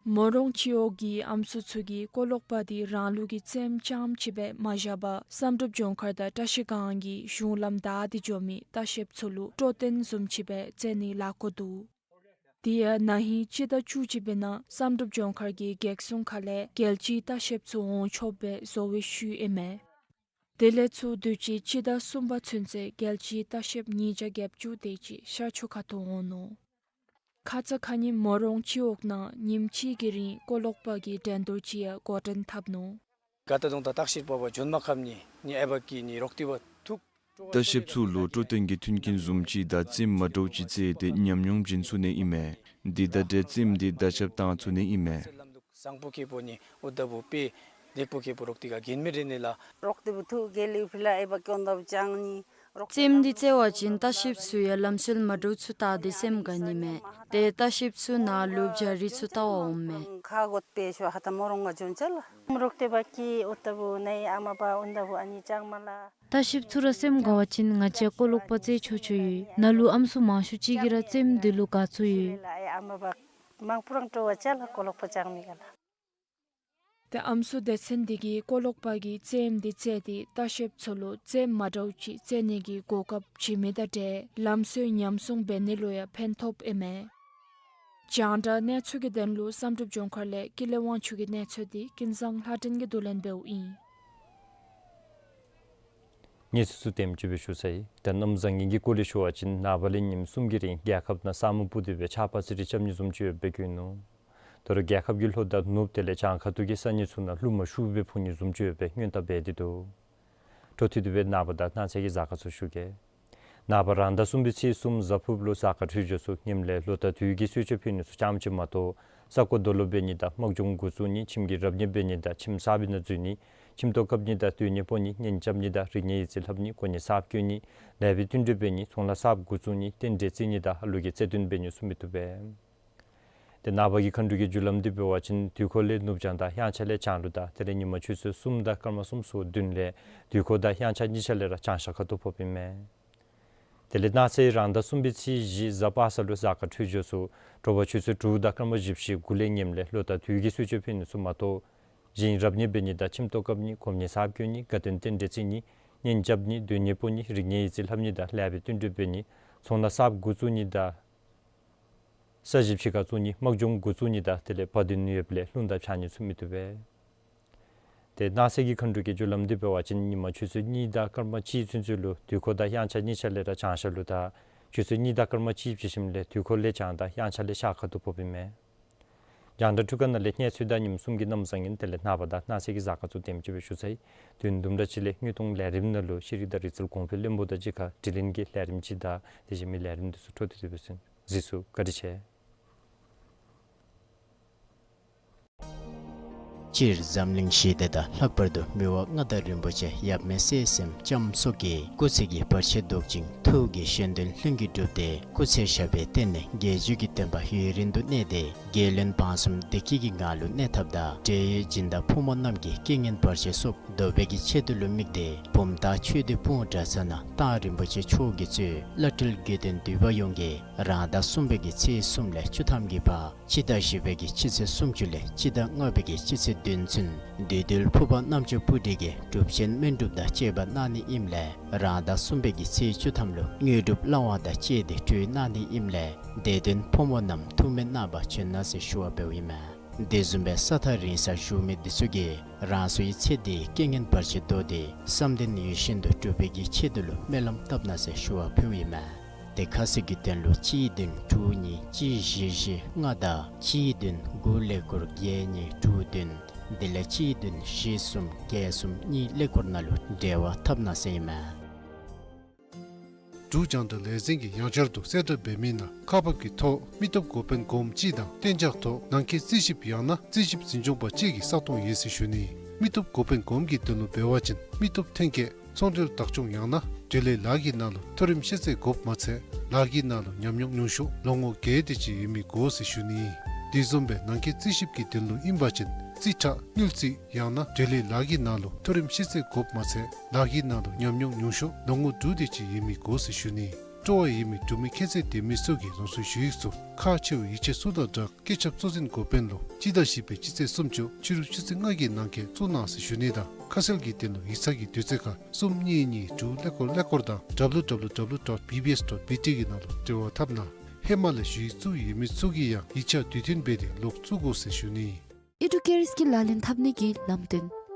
མོ་རོང་སྤྱི་འོག་གི་ཨམ་སྲུ་ཚུ་གིས་ཀོ་ལོག་པ་འདི་རང་ལུགས་ཀྱི་ཙེམ་རྐྱངམ་ཅིག་སྦེ་མ་བཞག་པར་བསམ་གྲུབ་ལྗོངས་མཁར་དང་བཀྲ་ཤིས་སྒང་གི་གཞུང་ལམ་བདའ་སྟེ་འགྱོ་མི་ལྟ་བཤལཔ་ཚུ་ལུ་སྤྲོ་སྟོན་བཟུམ་ཅིག་སྦེ་བཙལ་ནི་ལཱ་འགོ་འདུག། དེ་ཡང་ན་ཧིང་སྤྱི་ཟླ་བཅུ་གཅིག་པའི་ནང་བསམ་གྲུབ་ལྗོངས་མཁར་གྱི་སྒེག་སྲུང་ཁ་ལས་རྒྱལ་སྤྱིའི་ལྟ་བཤལཔ་ཚུ་འོང་ཆོགཔ་སྦེ་བཟོ་བའི་ཤུལ་ཨིན་མས། དེ་ལས་ཚུར་དུས་ཅི་སྤྱི་ཟླ་གསུམ་པ་ཚུན་ཚོད་རྒྱལ་སྤྱིའི་ལྟ་བཤལཔ་ཉིས་བརྒྱ་བརྒྱད་ཅུ་དེ་ཅིག་ཤར་ཕྱོགས་ཁ་ཐུག་འོང་ནུག། ཁ་ཙ་ཁ་ཉིནམ་མོ་རོང་སྤྱི་འོག་ནང་ཉིནམ་གཅིག་གི་རིང་ཀོ་ལོག་པ་གི་འགྲན་བསྡུར་ཅིག་ཡང་འགོ་འདྲེན་འཐབ་ནུག། ག་ཏ་དུང་ད་བརྟག་ཞིབ་པ་བ་འཇོན་མ་ཁམ་ནི་ནི་ཨེ་བ་ཀི་ནི་རོག་ཏི་བ་ཐུག། ལྟ་བཤལཔ་ཚུ་ལུ་སྤྲོ་སྟོན་གྱི་མཐུན་རྐྱེན་བཟུམ་ཅིག་དང་ཙེམ་མ་འདྲཝ་ཅིག་བཙལ་ཏེ་ཉམས་མྱོང་བྱིན་ཚུགས་ནི་ཨིན་མས། འདི་དང་འབྲེལ་ཙེམ་འདི་བརྡ་ཁྱབ་བཏང་ཚུགས་ནི་ཨིན་མས། བཟང་པོ་ཁེ་པོ་ནི་ཨུ་ད་བུ་པེ་ལེགས་པོ་ཁེ་པོ་རོག་ཏི་ག་གེན་མི་རེ་ནི་ལ། རོག་ཏི་བུ་ཐུག་གེ་ལི་ཕི་ལ་ཨེ་བ་ཀོན་ད་བུ་ཅང་ནི། རོག་ཙེམ་འདི་བཙལ་བ་ཅིན་ལྟ་བཤལཔ་ཚུ་ཡང་ལམ་སྲོལ་མ་འདྲཝ་ཚུ་བལྟ་སྟེ་སེམས་དགའ་ནི་མས། ཏེ་ལྟ་བཤལཔ་ཚུ་ནཱ་ལུ་བྱ་རིགས་ཚུ་བལྟ་བར་འོངམ་མས། ཁ་གོད་པེ་ཤོ་ཧ་ཏ་མོ་རོང་ག་འཇོན་ཅ་ལ། རོག་ཏི་བ་ཀི་ཨུ་ད་བུ་ནའི་ཨ་མ་བ་ཨུ་ད་བུ་ཨ་ནི་ཅང་མ་ལ། ལྟ་བཤལཔ་ཚུ་ར་སེམས་དགའ་བ་ཅིན་ང་བཅས་ཀོ་ལོག་པ་བཙལ་ཆོག་ཆོག་ཡོད། ནཱ་ལུ་ཨམ་སྲུ་མང་ཤོས་ཅིག་གིས་ར་ཙེམ་འདི་ལུ་དགའ་ཚོར་ཡོད། ལ་ཨེ་ཨ་མ་བ་མང་པོ་རང་སྤྲོ་བ་ཅ་ལ་ཀོ་ལོག་པ་ཅང་མི་ག་ལ། ཏེ་ཨམ་སྲུ་སྡེ་ཚན་འདི་གིས་ཀོ་ལོག་པ་གིས་ཙེམ་འདི་བཙལ་ཏེ་ལྟ་བཤལཔ་ཚུ་ལུ་ཙེམ་མ་འདྲཝ་ཅིག་བཙལ་ནི་གི་གོ་སྐབས་བྱིན་མི་དང་འབྲེལ་ལམ་སྲོལ་ཉམས་སྲུང་འབད་ནི་ལུ་ཡང་ཕན་ཐོགས་ཨིན་མས། རྒྱང་བསྒྲགས་གནས་ཚུལ་གྱི་དོན་ལུ་བསམ་གྲུབ་ལྗོངས་མཁར་ལས་ཀུན་ལེགས་དབང་ཕྱུག་གི་གནས་ཚུལ་འདི་ཀུན་བཟང་ལྷ་སྒྲོན་གྱིས་བསྡུ་ལེན་འབདཝ་ཨིན། གནས་ཚུལ་ཚུ་དེམ་ཅིག་སྦེ་ཞུ་ཚར་ཡི། ད་གནམ་བཟང་ངན་གྱི་སྐོར་ལས་ཞུ་བ་ཅིན་ནངས་པ་ལས་ཉིནམ་གསུམ་གྱི་རིང་རྒྱལ་ཁབ་ནང་ས་སྨུག་སྤུབས་ཏེ་སྦེ་ཆརཔ་ཙི་རི་རྐྱབ་ནི་བཟུམ་ཅིག་ཡོདཔ་སྦེ་བཀོད་ནུག། དོ་རུང་རྒྱལ་ཁབ་ཀྱི་ལྷོ་དང་ནུབ་དེ་ལས་བྱང་ཁ་ཐུག་གི་ས་གནས་ཚུ་ནང་རླུང་མ་ཤུགས་སྦེ་འཕུ་ནི་བཟུམ་ཅིག་ཡོདཔ་སྦེ་སྔོན་བརྡ་འབད་དེ་འདུག། འཕྲོ་མཐུད་དེ་སྦེ་ནངས་པ་དང་གནངས་ཚེ་གི་གཟའ་སྐར་ཚུ་ཞུ་གེ། ནངས་པ་རང་ཟླ་གསུམ་པའི་ཚེས་གསུམ་གཟའ་ཕུརཔ་ལུ་གཟའ་སྐར་འཕྲོད་སྦྱོར་ཚུ་ཉིནམ་ལས་ལོ་དང་དུས་ཀྱི་གསོལ་མཆོད་ཕུལ་ནི་ཚུ་རྐྱངམ་ཅིག་མ་གཏོགས་ས་རྐོ་རྡོ་སློག་འབད་ནི་དང་དམག་སྦྱོང་འགོ་བཙུགས་ནི་ཁྱིམ་གྱི་རབ་གནས་འབད་ནི་དང་ཁྱིམ་གསརཔ་ནང་འཛུལ་ནི་ཁྱིམ་ཐོག་བཀབ་ནི་དང་སྡོད་གནས་སྤོ་ནི་གཉེན་རྐྱབ་ནི་དང་རིག་གནས་ཡིག་རྩིས་ལྷབ་ནི་གོ་གནས་གསརཔ་བསྐོ་ནི་ལེགས་པའི་བསྟུན་གྲོས་འབད་ནི་ཚོང་ལཱ་གསརཔ་འགོ་བཙུགས་ནི་རྟེན་འབྲེལ་བརྩི་ནི་དང་ཨ་ལུ་གི་བརྩེ་དུང་འབད་ནི་ཚུ་མི་བཏུབ་པས། ཏེ་ནངས་པ་གི་མཁའ་འགྲོ་གི་རྒྱུ་ལམ་འདི་འབད་བ་ཅིན་དུས་འཁོར་ལས་ནུབ་བྱང་དང་དབྱངས་འཆར་ལས་བྱང་ལུ་དང་དེ་ལས་ཉིན་མ་ཆུ་ཚོད་གསུམ་དང་སྐར་མ་གསུམ་སོ་བདུན་ལས་དུས་འཁོར་དང་དབྱངས་འཆར་གཉིས་ཆ་ལས་ར་བྱང་ཤར་ཁ་ཐུག་ཕོགཔ་ཨིན་མས། དེ་ལས་གནངས་ཚེ་རང་ཟླ་གསུམ་པའི་ཚེས་བཞི་གཟའ་པ་སངས་ལུ་གཟའ་སྐར་འཕྲོད་སྦྱོར་ཚུ་དྲོ་པ་ཆུ་ཚོད་དྲུག་དང་སྐར་མ་བཞི་བཅུ་ཞེ་དགུ་ལས་ངནམ་ལས་ལོ་དང་དུས་ཀྱི་གསོལ་མཆོད་ཕུལ་ནི་ཚུ་མ་གཏོགས་གཞན་རབ་གནས་འབད་ནི་དང་ཁྱིམ་ཐོག་བཀབ་ནི་གོ་གནས་གསརཔ་བསྐོ་ནི་དགའ་སྟོན་རྟེན་འབྲེལ་བརྩི་ནི་གཉེན་རྐྱབ་ནི་སྡོད་གནས་སྤོ་ནི་རིག་གནས་ཡིག་རྩིས་ལྷབ་ནི་དང་ལེགས་པའི་བསྟུན་གྲོས་འབད་ནི་ཚོང་ལཱ་གསརཔ་འགོ་བཙུགས་ནི་དང་ས་གཞི་ཕྱི་ཁར་བཙུགས་ནི་དམག་སྦྱོང་འགོ་བཙུགས་ནི་དང་དེ་ལས་བར་དོ་ནུས་ཡོདཔ་ལས་རླུང་དང་འཕྱག་ནི་ཚུ་མི་བཏུབ་པས། ཏེ་གནངས་ཚེ་གི་མཁའ་འགྲོ་གི་རྒྱུ་ལམ་འདི་འབད་བ་ཅིན་ཉིན་མ་ཆུ་ཚོད་གཉིས་དང་སྐར་མ་གཅིག་ཚུན་ཚོད་ལུ་དུས་འཁོར་དང་དབྱངས་འཆར་གཉིས་ཆ་ལས་ར་བྱང་ཤར་ལུ་དང་ཆུ་ཚོད་གཉིས་དང་སྐར་མ་གཅིག་བཞེས་ཞིནམ་ལས་དུས་འཁོར་ལས་བྱང་དང་དབྱངས་འཆར་ལས་ཤར་ཁ་ཐུག་ཕོགཔ་ཨིན་མས། རྒྱང་བསྒྲགས་འཕྲུལ་ཁང་ནང་ལས་གནས་ཚུལ་དང་ཉིནམ་གསུམ་གྱི་གནམ་བཟང་ངན་དེ་ལས་ནངས་པ་དང་གནངས་ཚེ་གི་གཟའ་སྐར་ཚུ་དེམ་ཅིག་སྦེ་ཞུ་ཚར་ཡི། དུས་ཡུན་དུམ་གྲ་ཅིག་ལས་དངོས་མཐོང་ལས་རིམ་ནང་ལུ་ཤེས་རིག་དང་རིག་རྩལ་གོང་འཕེལ་བློན་པོ་དང་གཅིག་ཁར་དྲི་ལན་གྱི་ལས་རིམ་ཅིག་དང་དེ་བཞིན་མི་ལས་རིམ་འདི་ཚུ་འཕྲོ་མཐུད་དེ་སྦེ་གསན། གཟིགས་ཚུལ་བཀའ་དྲིན་ཆེ། སྤྱིར་འཛམ་གླིང་ཞི་བདེ་དང་ལྷག་པར་དུ་མི་དབང་མངའ་བདག་རིན་པོ་ཆེ་ཡབ་མེས་སྲས་གསུམ་ལྕམ་སྲོག་གི་སྐུ་ཚེ་གི་བར་ཆད་བཟློག་ཅིང་ཐུགས་ཀྱི་བཞེད་དོན་ལྷུན་གྱིས་གྲུབ་སྟེ་སྐུ་ཚེ་ཞབས་པད་བརྟན་ནས་དགེ་བཅུ་གི་བསྟན་པ་ཡུན་རིང་དུ་གནས་ཏེ་རྒྱལ་བློན་འབངས་གསུམ་བདེ་སྐྱིད་ཀྱི་ངང་ལུ་གནས་ཐབས་དང་འབྲེལ་ཡོད་སྦྱིན་བདག་ཕོ་མོ་རྣམས་ཀྱི་རྐྱེན་ངན་བར་ཆད་སོགས་བཟློག་པའི་གི་ཆེད་དུ་ལུ་དམིགས་ཏེ་བུམ་ཐང་ཆོས་སྡེ་སྤུངས་གྲྭ་ཚང་ནང་མཐའ་རིན་པོ་ཆེ་མཆོག་གིས་གཙོས་བླ་སྤྲུལ་དགེ་འདུན་འདུས་པ་ཡོངས་ཀྱིས་རང་ཟླ་གསུམ་པའི་གི་ཚེས་གསུམ་ལས་བཅུ་ཐམ་གྱི་བར་སྤྱི་ཟླ་བཞི་པའི་གི་སྤྱི་ཚེས་སུམ་ཅུ་ལས་སྤྱི་ཟླ་ལྔ་པའི་གི་སྤྱི་ཚེས་བདུན་ཚུན་བདུད་འདུལ་ཕུར་པ་རྣམ་ཅོ་པུ་ཊི་གིས་སྒྲུབ་ཆེན་སྨོན་སྒྲུབ་དང་བཅས་པ་གནང་ནི་ཨིནམ་ལས་རང་ཟླ་གསུམ་པའི་གི་ཚེས་བཅུ་ཐམ་ལུ་དངོས་གྲུབ་བླང་བ་དང་བཅས་ཏེ་གྲོལ་གནང་ནི་ཨིནམ་ལས་དད་འདུན་ཕོ་མོ་རྣམས་ཐུགས་སྨོན་གནང་བར་བྱོན་གནང་ཟེར་ཞུ་བ་འབདཝ་ཨིན་མས། དེ་བཟུམ་སྦེ་ས་ཐག་རིང་སར་བཞུགས་མི་འདི་ཚུ་གིས་རང་སོའི་ཚེ་འདིའི་རྐྱེན་ངན་བར་ཆད་བཟློག་སྟེ་བསམ་དོན་ཡིད་བཞིན་དུ་འགྲུབ་པའི་གི་ཆེད་དུ་ལུ་སྨོན་ལམ་བཏབ་གནང་ཟེར་ཞུ་བ་ཕུལཝ་ཨིན་མས། ཏེ་ཁ་གསལ་གྱི་དོན་ལུ་གཅིག་བདུན་དྲུག་གཉིས་གཅིག་བཞི་བཞི་ལྔ་དང་གཅིག་བདུན་དགུ་ཀླད་ཀོར་བརྒྱད་གཉིས་དྲུག་བདུན་དེ་ལས་གཅིག་བདུན་བཞི་གསུམ་བརྒྱད་གསུམ་གཉིས་ཀླད་ཀོར་ནང་ལུ་འབྲེལ་བ་འཐབ་གནང་ཟེར་ཨིན་མས། འབྲུག་རྒྱང་བསྒྲགས་ལས་འཛིན་གྱིས་ཡང་བསྐྱར་དུ་གསལ་བསྒྲགས་འབད་མི་ནང་ཁག་འབག་གི་ཐོག་མི་སྟོབས་འགོ་དཔོན་གོངམ་གཅིག་དང་གཏན་འཇགས་ཐོག་ནང་འཁོད་རྩིས་ཞིབ་ཡང་ན་རྩིས་ཞིབ་འཛིན་སྐྱོང་པ་གཅིག་གི་ས་སྟོང་ཡོད་ཟེར་ཞུ་ནི། མི་སྟོབས་འགོ་དཔོན་གོངམ་གྱི་དོན་ལུ་འབད་བ་ཅིན་མི་སྟོབས་ཐོན་སྐྱེད་ ཚོང་འབྲེལ་བདག་སྐྱོང་ཡང་ན་འབྲེལ་ཡོད་ལཱ་གི་ནང་ལུ་མཐོ་རིམ་ཤེས་ཚད་དགོཔ་མ་ཚད་ལཱ་གི་ནང་ལུ་ཉམས་མྱོང་ཉུང་ཤོས་ལོ་ངོ་བརྒྱད་དེ་ཅིག་ཡོད་མི་དགོ་ཟེར་ཞུ་ནི། དེ་བཟུམ་སྦེ་ནང་འཁོད་རྩིས་ཞིབ་ཀྱི་དོན་ལུ་ཨིན་པ་ཅིན་རྩིས་ཁྲ་དངུལ་རྩིས་ཡང་ན་འབྲེལ་ཡོད་ལཱ་གི་ནང་ལུ་མཐོ་རིམ་ཤེས་ཚད་དགོཔ་མ་ཚད་ལཱ་གི་ནང་ལུ་ཉམས་མྱོང་ཉུང་ཤོས་ལོ་ངོ་དྲུག་དེ་ཅིག་ཡོད་མི་དགོ་ཟེར་ཞུ་ནི། སྤྲོ་བ་ཡོད་མི་འབྲུག་མི་ཁྱད་ཚད་ལྡན་མི་ཚུ་གིས་རང་སོའི་ཞུ་ཡིག་ཚུ་ཁག་ཆེ་བའི་ཡིག་ཆ་ཚུ་དང་སྦྲགས་སྐུ་ཚབ་གཙོ་འཛིན་འགོ་དཔོན་ལུ་སྤྱི་ཟླ་བཞི་པའི་སྤྱི་ཚེས་སུམ་ཅུ་ཕྱི་རུ་ཆུ་ཚོད་ལྔ་གི་ནང་འཁོད་བཙུགས་གནང་ཟེར་ཞུ་ནི་དང་ཁ་གསལ་གྱི་དོན་ལུ་ཡིག་ཚང་གི་དུས་ཚོད་ཁར་གསུམ་གཉིས་གཉིས་དྲུག་ཀླད་ཀོར་ཀླད་ཀོར་དང་W W W dot B B S dot B T གི་ནང་ལུ་འབྲེལ་བ་འཐབ་གནང་། ཧེ་མ་ལས་ཞུ་ཡིག་བཙུགས་ཡོད་མི་ཚུ་གིས་ཡང་ཡིག་ཆ་དུས་མཐུན་འབད་དེ་ལོག་བཙུགས་དགོ་ཟེར་ཞུ་ནི། ཨི་ཌུ་ཀེར་སྐིལ་ལག་ལེན་འཐབ་ནི་གི་ལམ་སྟོན།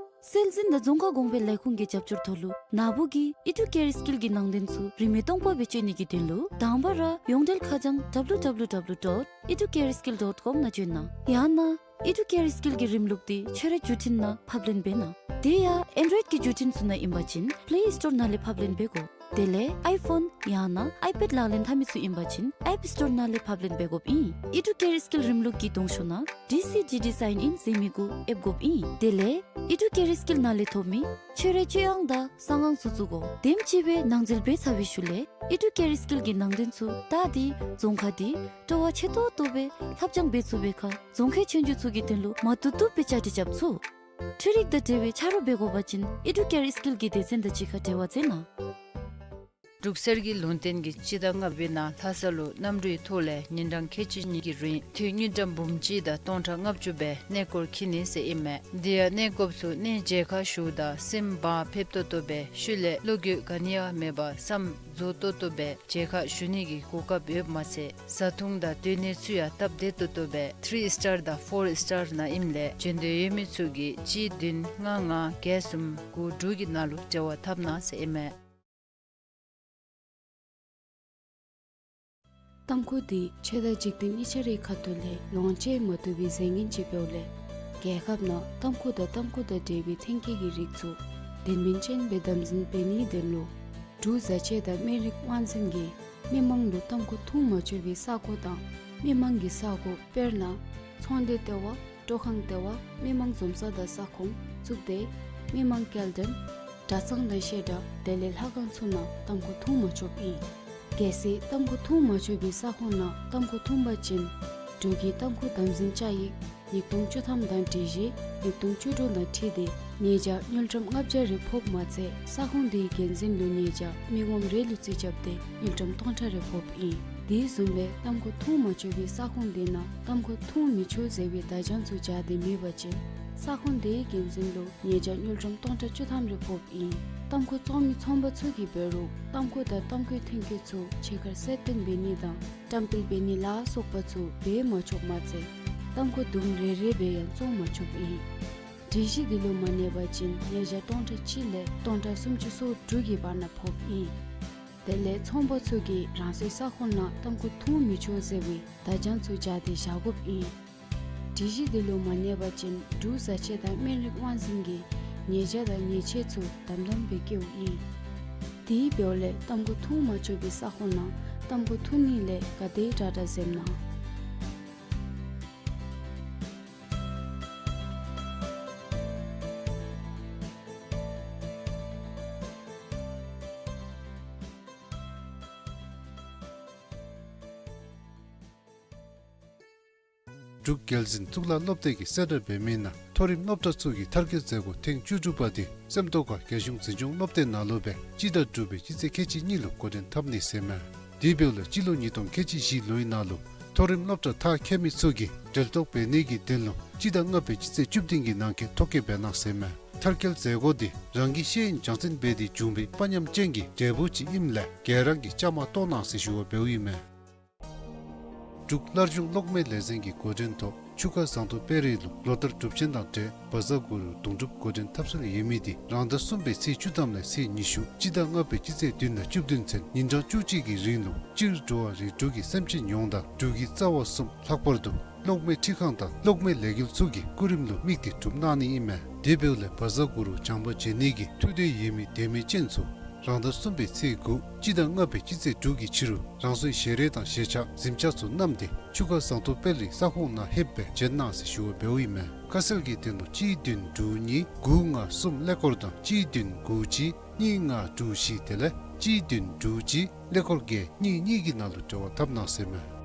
སྲོལ་འཛིན་དང་རྫོང་ཁ་གོང་འཕེལ་ལས་ཁུངས་ཀྱི་རྒྱབ་སྐྱོར་ཐོག་ལུ་ན་བུ་གི་ཨི་ཌུ་ཀེར་སྐིལ་གྱི་ནང་དོན་ཚུ་རིན་མེད་སྟོང་པ་སྦེ་སྤྱོད་ནི་གི་དོན་ལུ་དང་པ་ར་ཡོངས་འབྲེལ་ཁ་བྱང་W W W dot educareskill dot com ནང་བྱོན་གནང་། ཡང་ན་ཨི་ཌུ་ཀེར་སྐིལ་གྱི་རིམ་ལུགས་འདི་ཁྱོད་རའི་བརྒྱུད་འཕྲིན་ནང་ཕབ་ལེན་འབད་གནང་། དེ་ཡང་ཨེན་ཌོའིཌ་ཀྱི་བརྒྱུད་འཕྲིན་ཚུ་ནང་ཨིན་པ་ཅིན་པླེ་སི་ཊོར་ནང་ལས་ཕབ་ལེན་འབད་དགོ། དེ་ལས་ཨའི་ཕོན་ཡང་ན་ཨའི་པེཌ་ལག་ལེན་འཐབ་མི་ཚུ་ཨིན་པ་ཅིན་ཨེཔ་སི་ཊོར་ནང་ལས་ཕབ་ལེན་འབད་དགོཔ་ཨིན། ཨི་ཌུ་ཀེར་སྐིལ་རིམ་ལུགས་ཀྱི་གདོང་ཤོག་ནང་ཌི་སི་ཌི་ཌི་སའིན་ཨིན་ཟེར་མི་གུ་ཨེབ་དགོཔ་ཨིན། དེ་ལས་ཨི་ཌུ་ཀེར་སྐིལ་ནང་ལས་ཐོབ་མི་ཁྱོད་རའི་སྤྱོད་དབྱངས་དང་གསང་ཁང་ཚུ་བཙུགས་དགོ། དེམ་ཅིག་སྦེ་ནང་འཛུལ་འབད་ཚར་བའི་ཤུལ་ལས་ཨི་ཌུ་ཀེར་སྐིལ་གྱི་ནང་དོན་ཚུ་ད་འདི་རྫོང་ཁ་འདི་སྤྲོ་བ་ཆེ་ཏོག་ཏོ་སྦེ་ལྷབ་སྦྱང་འབད་ཚུགས་པའི་ཁར་རྫོང་ཁའི་ཆོས་རྒྱུགས་ཚུ་གི་དོན་ལུ་མ་བཏུབ་བཏུབ་སྦེ་བཅའ་སྒྲིག་རྐྱབ་ཚུགས། འཕྲུལ་རིག་དང་འབྲེལ་བའི་ཆ་རོགས་འབད་དགོ་པ་ཅིན་ཨི་ཌུ་ཀེར་སྐིལ་གྱི་སྡེ་ཚན་དང་གཅིག་ཁར་འབྲེལ་བ་མཛད་གནང་། འབྲུག་གསེར་གྱི་ལུང་བསྟན་གྱིས་སྤྱི་ཟླ་ལྔ་པའི་ནང་ལྷ་ས་ལུ་གནམ་གྲུའི་ཐོག་ལས་ཉིན་གྲངས་ཁལ་གཅིག་གཉིས་ཀྱི་རིང་དངུལ་ཀྲམ་འབུམ་གཅིག་དང་སྟོང་ཕྲག་ལྔ་བཅུ་སྦེ་གནས་སྐོར་འཁྱིད་ནི་ཟེར་ཨིན་མས། དེ་ཡང་གནས་སྐོརཔ་ཚུ་གནས་མཇལ་ཁ་ཞུཝ་ད་སེམས་བག་ཕེབས་ཏོག་ཏོ་སྦེ་ཤུལ་ལས་བློ་འགྱོད་ག་ནི་ཡང་མེད་པར་བསམ་རྫོགས་ཏོག་ཏོ་སྦེ་མཇལ་ཁ་ཞུ་ནི་གི་གོ་སྐབས་ཡོདཔ་མ་ཚད་བཟའ་འཐུང་དང་སྡོད་གནས་ཚུ་ཡང་སྟབས་བདེ་ཏོག་ཏོ་སྦེ་ཐི་རི་སི་ཊར་དང་ཕོར་སི་ཊར་ནང་ཨིནམ་ལས་འབྱོན་འདོད་ཡོད་མི་ཚུ་གིས་གཅིག་བདུན་ལྔ་ལྔ་བརྒྱད་གསུམ་དགུ་དྲུག་གི་ནང་ལུ་འབྲེལ་བ་འཐབ་གནང་ཟེར་ཨིན་མས། ཏམ་ཁུ་འདི་ཆོས་དང་འཇིག་རྟེན་གཉིས་ཆ་རའི་ཁ་ཐུག་ལས་ལོངས་སྤྱོད་མ་བཏུབ་པའི་རྫས་ངན་ཅིག་འབདཝ་ལས་རྒྱལ་ཁབ་ནང་ཏམ་ཁུ་དང་ཏམ་ཁུ་དང་འབྲེལ་བའི་ཐོན་སྐྱེད་ཀྱི་རིགས་ཚུ་དོན་སྨིན་ཅན་སྦེ་དམ་འཛིན་འབད་ནིའི་དོན་ལུ་འབྲུག་བཟའ་ཆས་དང་སྨན་རིགས་དབང་འཛིན་གྱིས་མི་མང་ལུ་ཏམ་ཁུ་འཐུང་མ་ཆོག་པའི་ས་གོ་དང་མི་མང་གི་ས་གོ་དཔེར་ན་ཚོང་སྡེ་ལྟེ་བ། སྤྲོ་ཁང་ལྟེ་བ། མི་མང་འཛོམས་ས་དང་ས་ཁོངས། གཙུག་སྡེ། མི་མང་སྐྱེལ་འདྲེན། གྲྭ་ཚང་དང་བཤད་གྲྭ་དེ་ལས་ལྷ་ཁང་ཚུ་ནང་ཏམ་ཁུ་འཐུང་མ་ཆོགཔ་ཨིན། གལ་སྲིད་ཏམ་ཁུ་འཐུང་མ་ཆོག་པའི་ས་ཁོངས་ནང་ཏམ་ཁུ་འཐུང་པ་ཅིན་འབྲུག་གི་ཏམ་ཁུ་དམ་འཛིན་བཅའ་ཡིག་ཉིས་སྟོང་བཅུ་ཐམ་དང་སྒྲིག་གཞི་ཉིས་སྟོང་བཅུ་དྲུག་དང་འཁྲིལ་ཏེ་ཉེས་བྱ་དངུལ་ཀྲམ་ལྔ་བརྒྱ་རེ་ཕོགཔ་མ་ཚད་ས་ཁོངས་དེའི་འགན་འཛིན་ལུ་ཉེས་བྱ་མི་ངོམ་རེ་ལུ་རྩིས་རྐྱབ་སྟེ་དངུལ་ཀྲམ་སྟོང་ཕྲག་རེ་ཕོགཔ་ཨིན། དེ་བཟུམ་སྦེ་ཏམ་ཁུ་འཐུང་མ་ཆོག་པའི་ས་ཁོངས་དེ་ནང་ཏམ་ཁུ་འཐུང་མི་ཆོག་ཟེར་བའི་བརྡ་བྱང་ཚུ་སྦྱར་ཏེ་མེད་པ་ཅིན་ས་ཁོངས་དེའི་འགན་འཛིན་ལུ་ཉེས་བྱ་དངུལ་ཀྲམ་སྟོང་ཕྲག་བཅུ་ཐམ་རེ་ཕོགཔ་ཨིན། ཏམ་ཁུ་བཙོང་མི་ཚོང་པ་ཚུ་གིས་འབད་རུང་ཏམ་ཁུ་དང་ཏམ་ཁུའི་ཐོན་སྐྱེད་ཚུ་ཕྱི་ཁར་གསལ་སྟོན་འབད་ནི་དང་བཀྲམ་སྤེལ་འབད་ནི་ལ་སོགས་པ་ཚུ་འབད་མ་ཆོགཔ་མ་ཚད་ཏམ་ཁུ་དུམ་རེ་རེ་སྦེ་ཡང་བཙོང་མ་ཆོགཔ་ཨིན། སྒྲིག་གཞི་འདི་ལུ་མ་གནས་པ་ཅིན་ཉེས་བྱ་སྟོང་ཕྲག་གཅིག་ལས་སྟོང་ཕྲག་སུམ་ཅུ་སོ་དྲུག་གི་བར་ན་ཕོགཔ་ཨིན། དེ་ལས་ཚོང་པ་ཚུ་གིས་རང་སོའི་ས་ཁོངས་ནང་ཏམ་ཁུ་འཐུང་མི་ཆོག་ཟེར་བའི་བརྡ་བྱང་ཚུ་སྦྱར་ཏེ་བཞག་དགོཔ་ཨིན། སྒྲིག་གཞི་འདི་ལུ་མ་གནས་པ་ཅིན་འབྲུག་བཟའ་ཆས་དང་སྨན་རིགས་དབང་འཛིན་གྱིས་ཉེས་བྱ་དང་ཉེས་ཆད་ཚུ་དམ་དམ་སྦེ་བཀལཝ་ཨིན། དེ་འབདཝ་ལས་ཏམ་ཁུ་འཐུང་མ་ཆོག་པའི་ས་ཁོངས་ནང་ཏམ་ཁུ་འཐུང་ནི་ལས་ག་དེ་དྲག་དྲག་འཛེམ་གནང་། འབྲུག་རྒྱལ་འཛིན་གཙུག་ལག་སློབ་སྡེ་གིས་གསལ་བསྒྲགས་འབད་མི་ནང་མཐོ་རིམ་སློབ་གྲྭ་ཚུ་གི་མཐར་འཁྱོལ་མཛད་སྒོ་ཐེངས་བཅུ་དྲུག་པ་དེ་སེམས་རྟོགས་ཁ་རྒྱལ་གཞུང་འཛིན་སྐྱོང་སློབ་སྡེ་ནང་ལུ་སྦེ་སྤྱི་ཟླ་དྲུག་པའི་སྤྱི་ཚེས་ཁལ་གཅིག་གཉིས་ལུ་འགོ་འདྲེན་འཐབ་ནི་ཟེར་མས། དེ་འབདཝ་ལས་སྤྱི་ལོ་ཉིས་སྟོང་ཁལ་གཅིག་བཞི་ལོའི་ནང་ལུ་མཐོ་རིམ་སློབ་གྲྭ་མཐར་འཁྱོལ་མི་ཚུ་གིས་འབྲེལ་གཏོགས་འབད་ནི་གི་དོན་ལུ་སྤྱི་ཟླ་ལྔ་པའི་སྤྱི་ཚེས་བཅུ་བདུན་གྱི་ནང་འཁོད་ཐོ་བཀོད་འབད་གནང་ཟེར་མས། མཐར་འཁྱོལ་མཛད་སྒོ་དེ་རང་གི་ཤེས་ཡོན་སྦྱང་ཚན་འབད་དེ་བྱུང་བའི་དཔའ་ཉམས་ཅན་གྱི་འབྲས་བུ་ཅིག་ཨིནམ་ལས་ག་ར་གིས་བཅའ་མར་གཏོགས་གནང་ཟེར་ཞུ་བ་འབདཝ་ཨིན་མས། འབྲུག་སླར་འབྱུང་གློག་མེ་ལས་འཛིན་གྱི་འགོ་འདྲེན་ཐོག་ཆུ་ཁ་ཟངས་མདོག་དཔལ་རི་ལུ་ལོ་ལྟར་སྒྲུབ་ཆེན་དང་འབྲེལ་བཛྲ་གུ་རུ་དུང་སྒྲུབ་འགོ་འདྲེན་འཐབ་སྲོལ་ཡོད་མི་དེ་རང་ཟླ་གསུམ་པའི་ཚེས་བཅུ་ཐམ་ལས་ཚེས་ཉི་ཤུ་སྤྱི་ཟླ་ལྔ་པའི་སྤྱི་ཚེས་བདུན་དང་བཅུ་བདུན་ཚུན་ཉིན་གྲངས་བཅུ་གཅིག་གི་རིང་ལུ་སྤྱིར་འགྲོ་བ་རིགས་དྲུག་གི་སེམས་ཅན་ཡོངས་དང་འབྲུག་གི་རྩ་བ་གསུམ་ལྷག་པར་དུ་གློག་མེ་འཕྲུལ་ཁང་དང་གློག་མེ་ལས་འགུལ་ཚུ་གི་སྐུ་རིམ་ལུ་དམིགས་ཏེ་སྒྲུབ་གནང་ནི་ཨིན་མས། དེ་འབདཝ་ལས་བཛྲ་གུ་རུ་བྱམས་པ་བྱེད་ནི་གི་ཐུགས་འདོད་ཡོད་མི་དད་མོས་ཅན་ཚུ་རང་ཟླ་གསུམ་པའི་ཚེས་དགུ་སྤྱི་ཟླ་ལྔ་པའི་སྤྱི་ཚེས་དྲུག་གི་ཕྱི་རུ་རང་སོའི་ཞལ་རས་དང་ཞལ་ཆས་གཟིམ་ཆས་ཚུ་བསྣམས་ཏེ་ཆུ་ཁ་ཟངས་མདོག་དཔལ་རི་ས་ཁོངས་ནང་ལྷོདཔ་སྦེ་བྱོན་གནང་ཟེར་ཞུ་བ་འབདཝ་ཨིན་མས། ཁ་གསལ་གྱི་དོན་ལུ་གཅིག་བདུན་དྲུག་གཉིས་དགུ་ལྔ་གསུམ་ཀླད་ཀོར་དང་གཅིག་བདུན་དགུ་གཅིག་ གཉིས་ལྔ་དྲུག་བཞི་དེ་ལས་གཅིག་བདུན་དྲུག་གཅིག་ཀླད་ཀོར་བརྒྱད་གཉིས་གཉིས་ཀྱི་ནང་ལུ་འབྲེལ་བ་འཐབ་གནང་ཟེར་མས།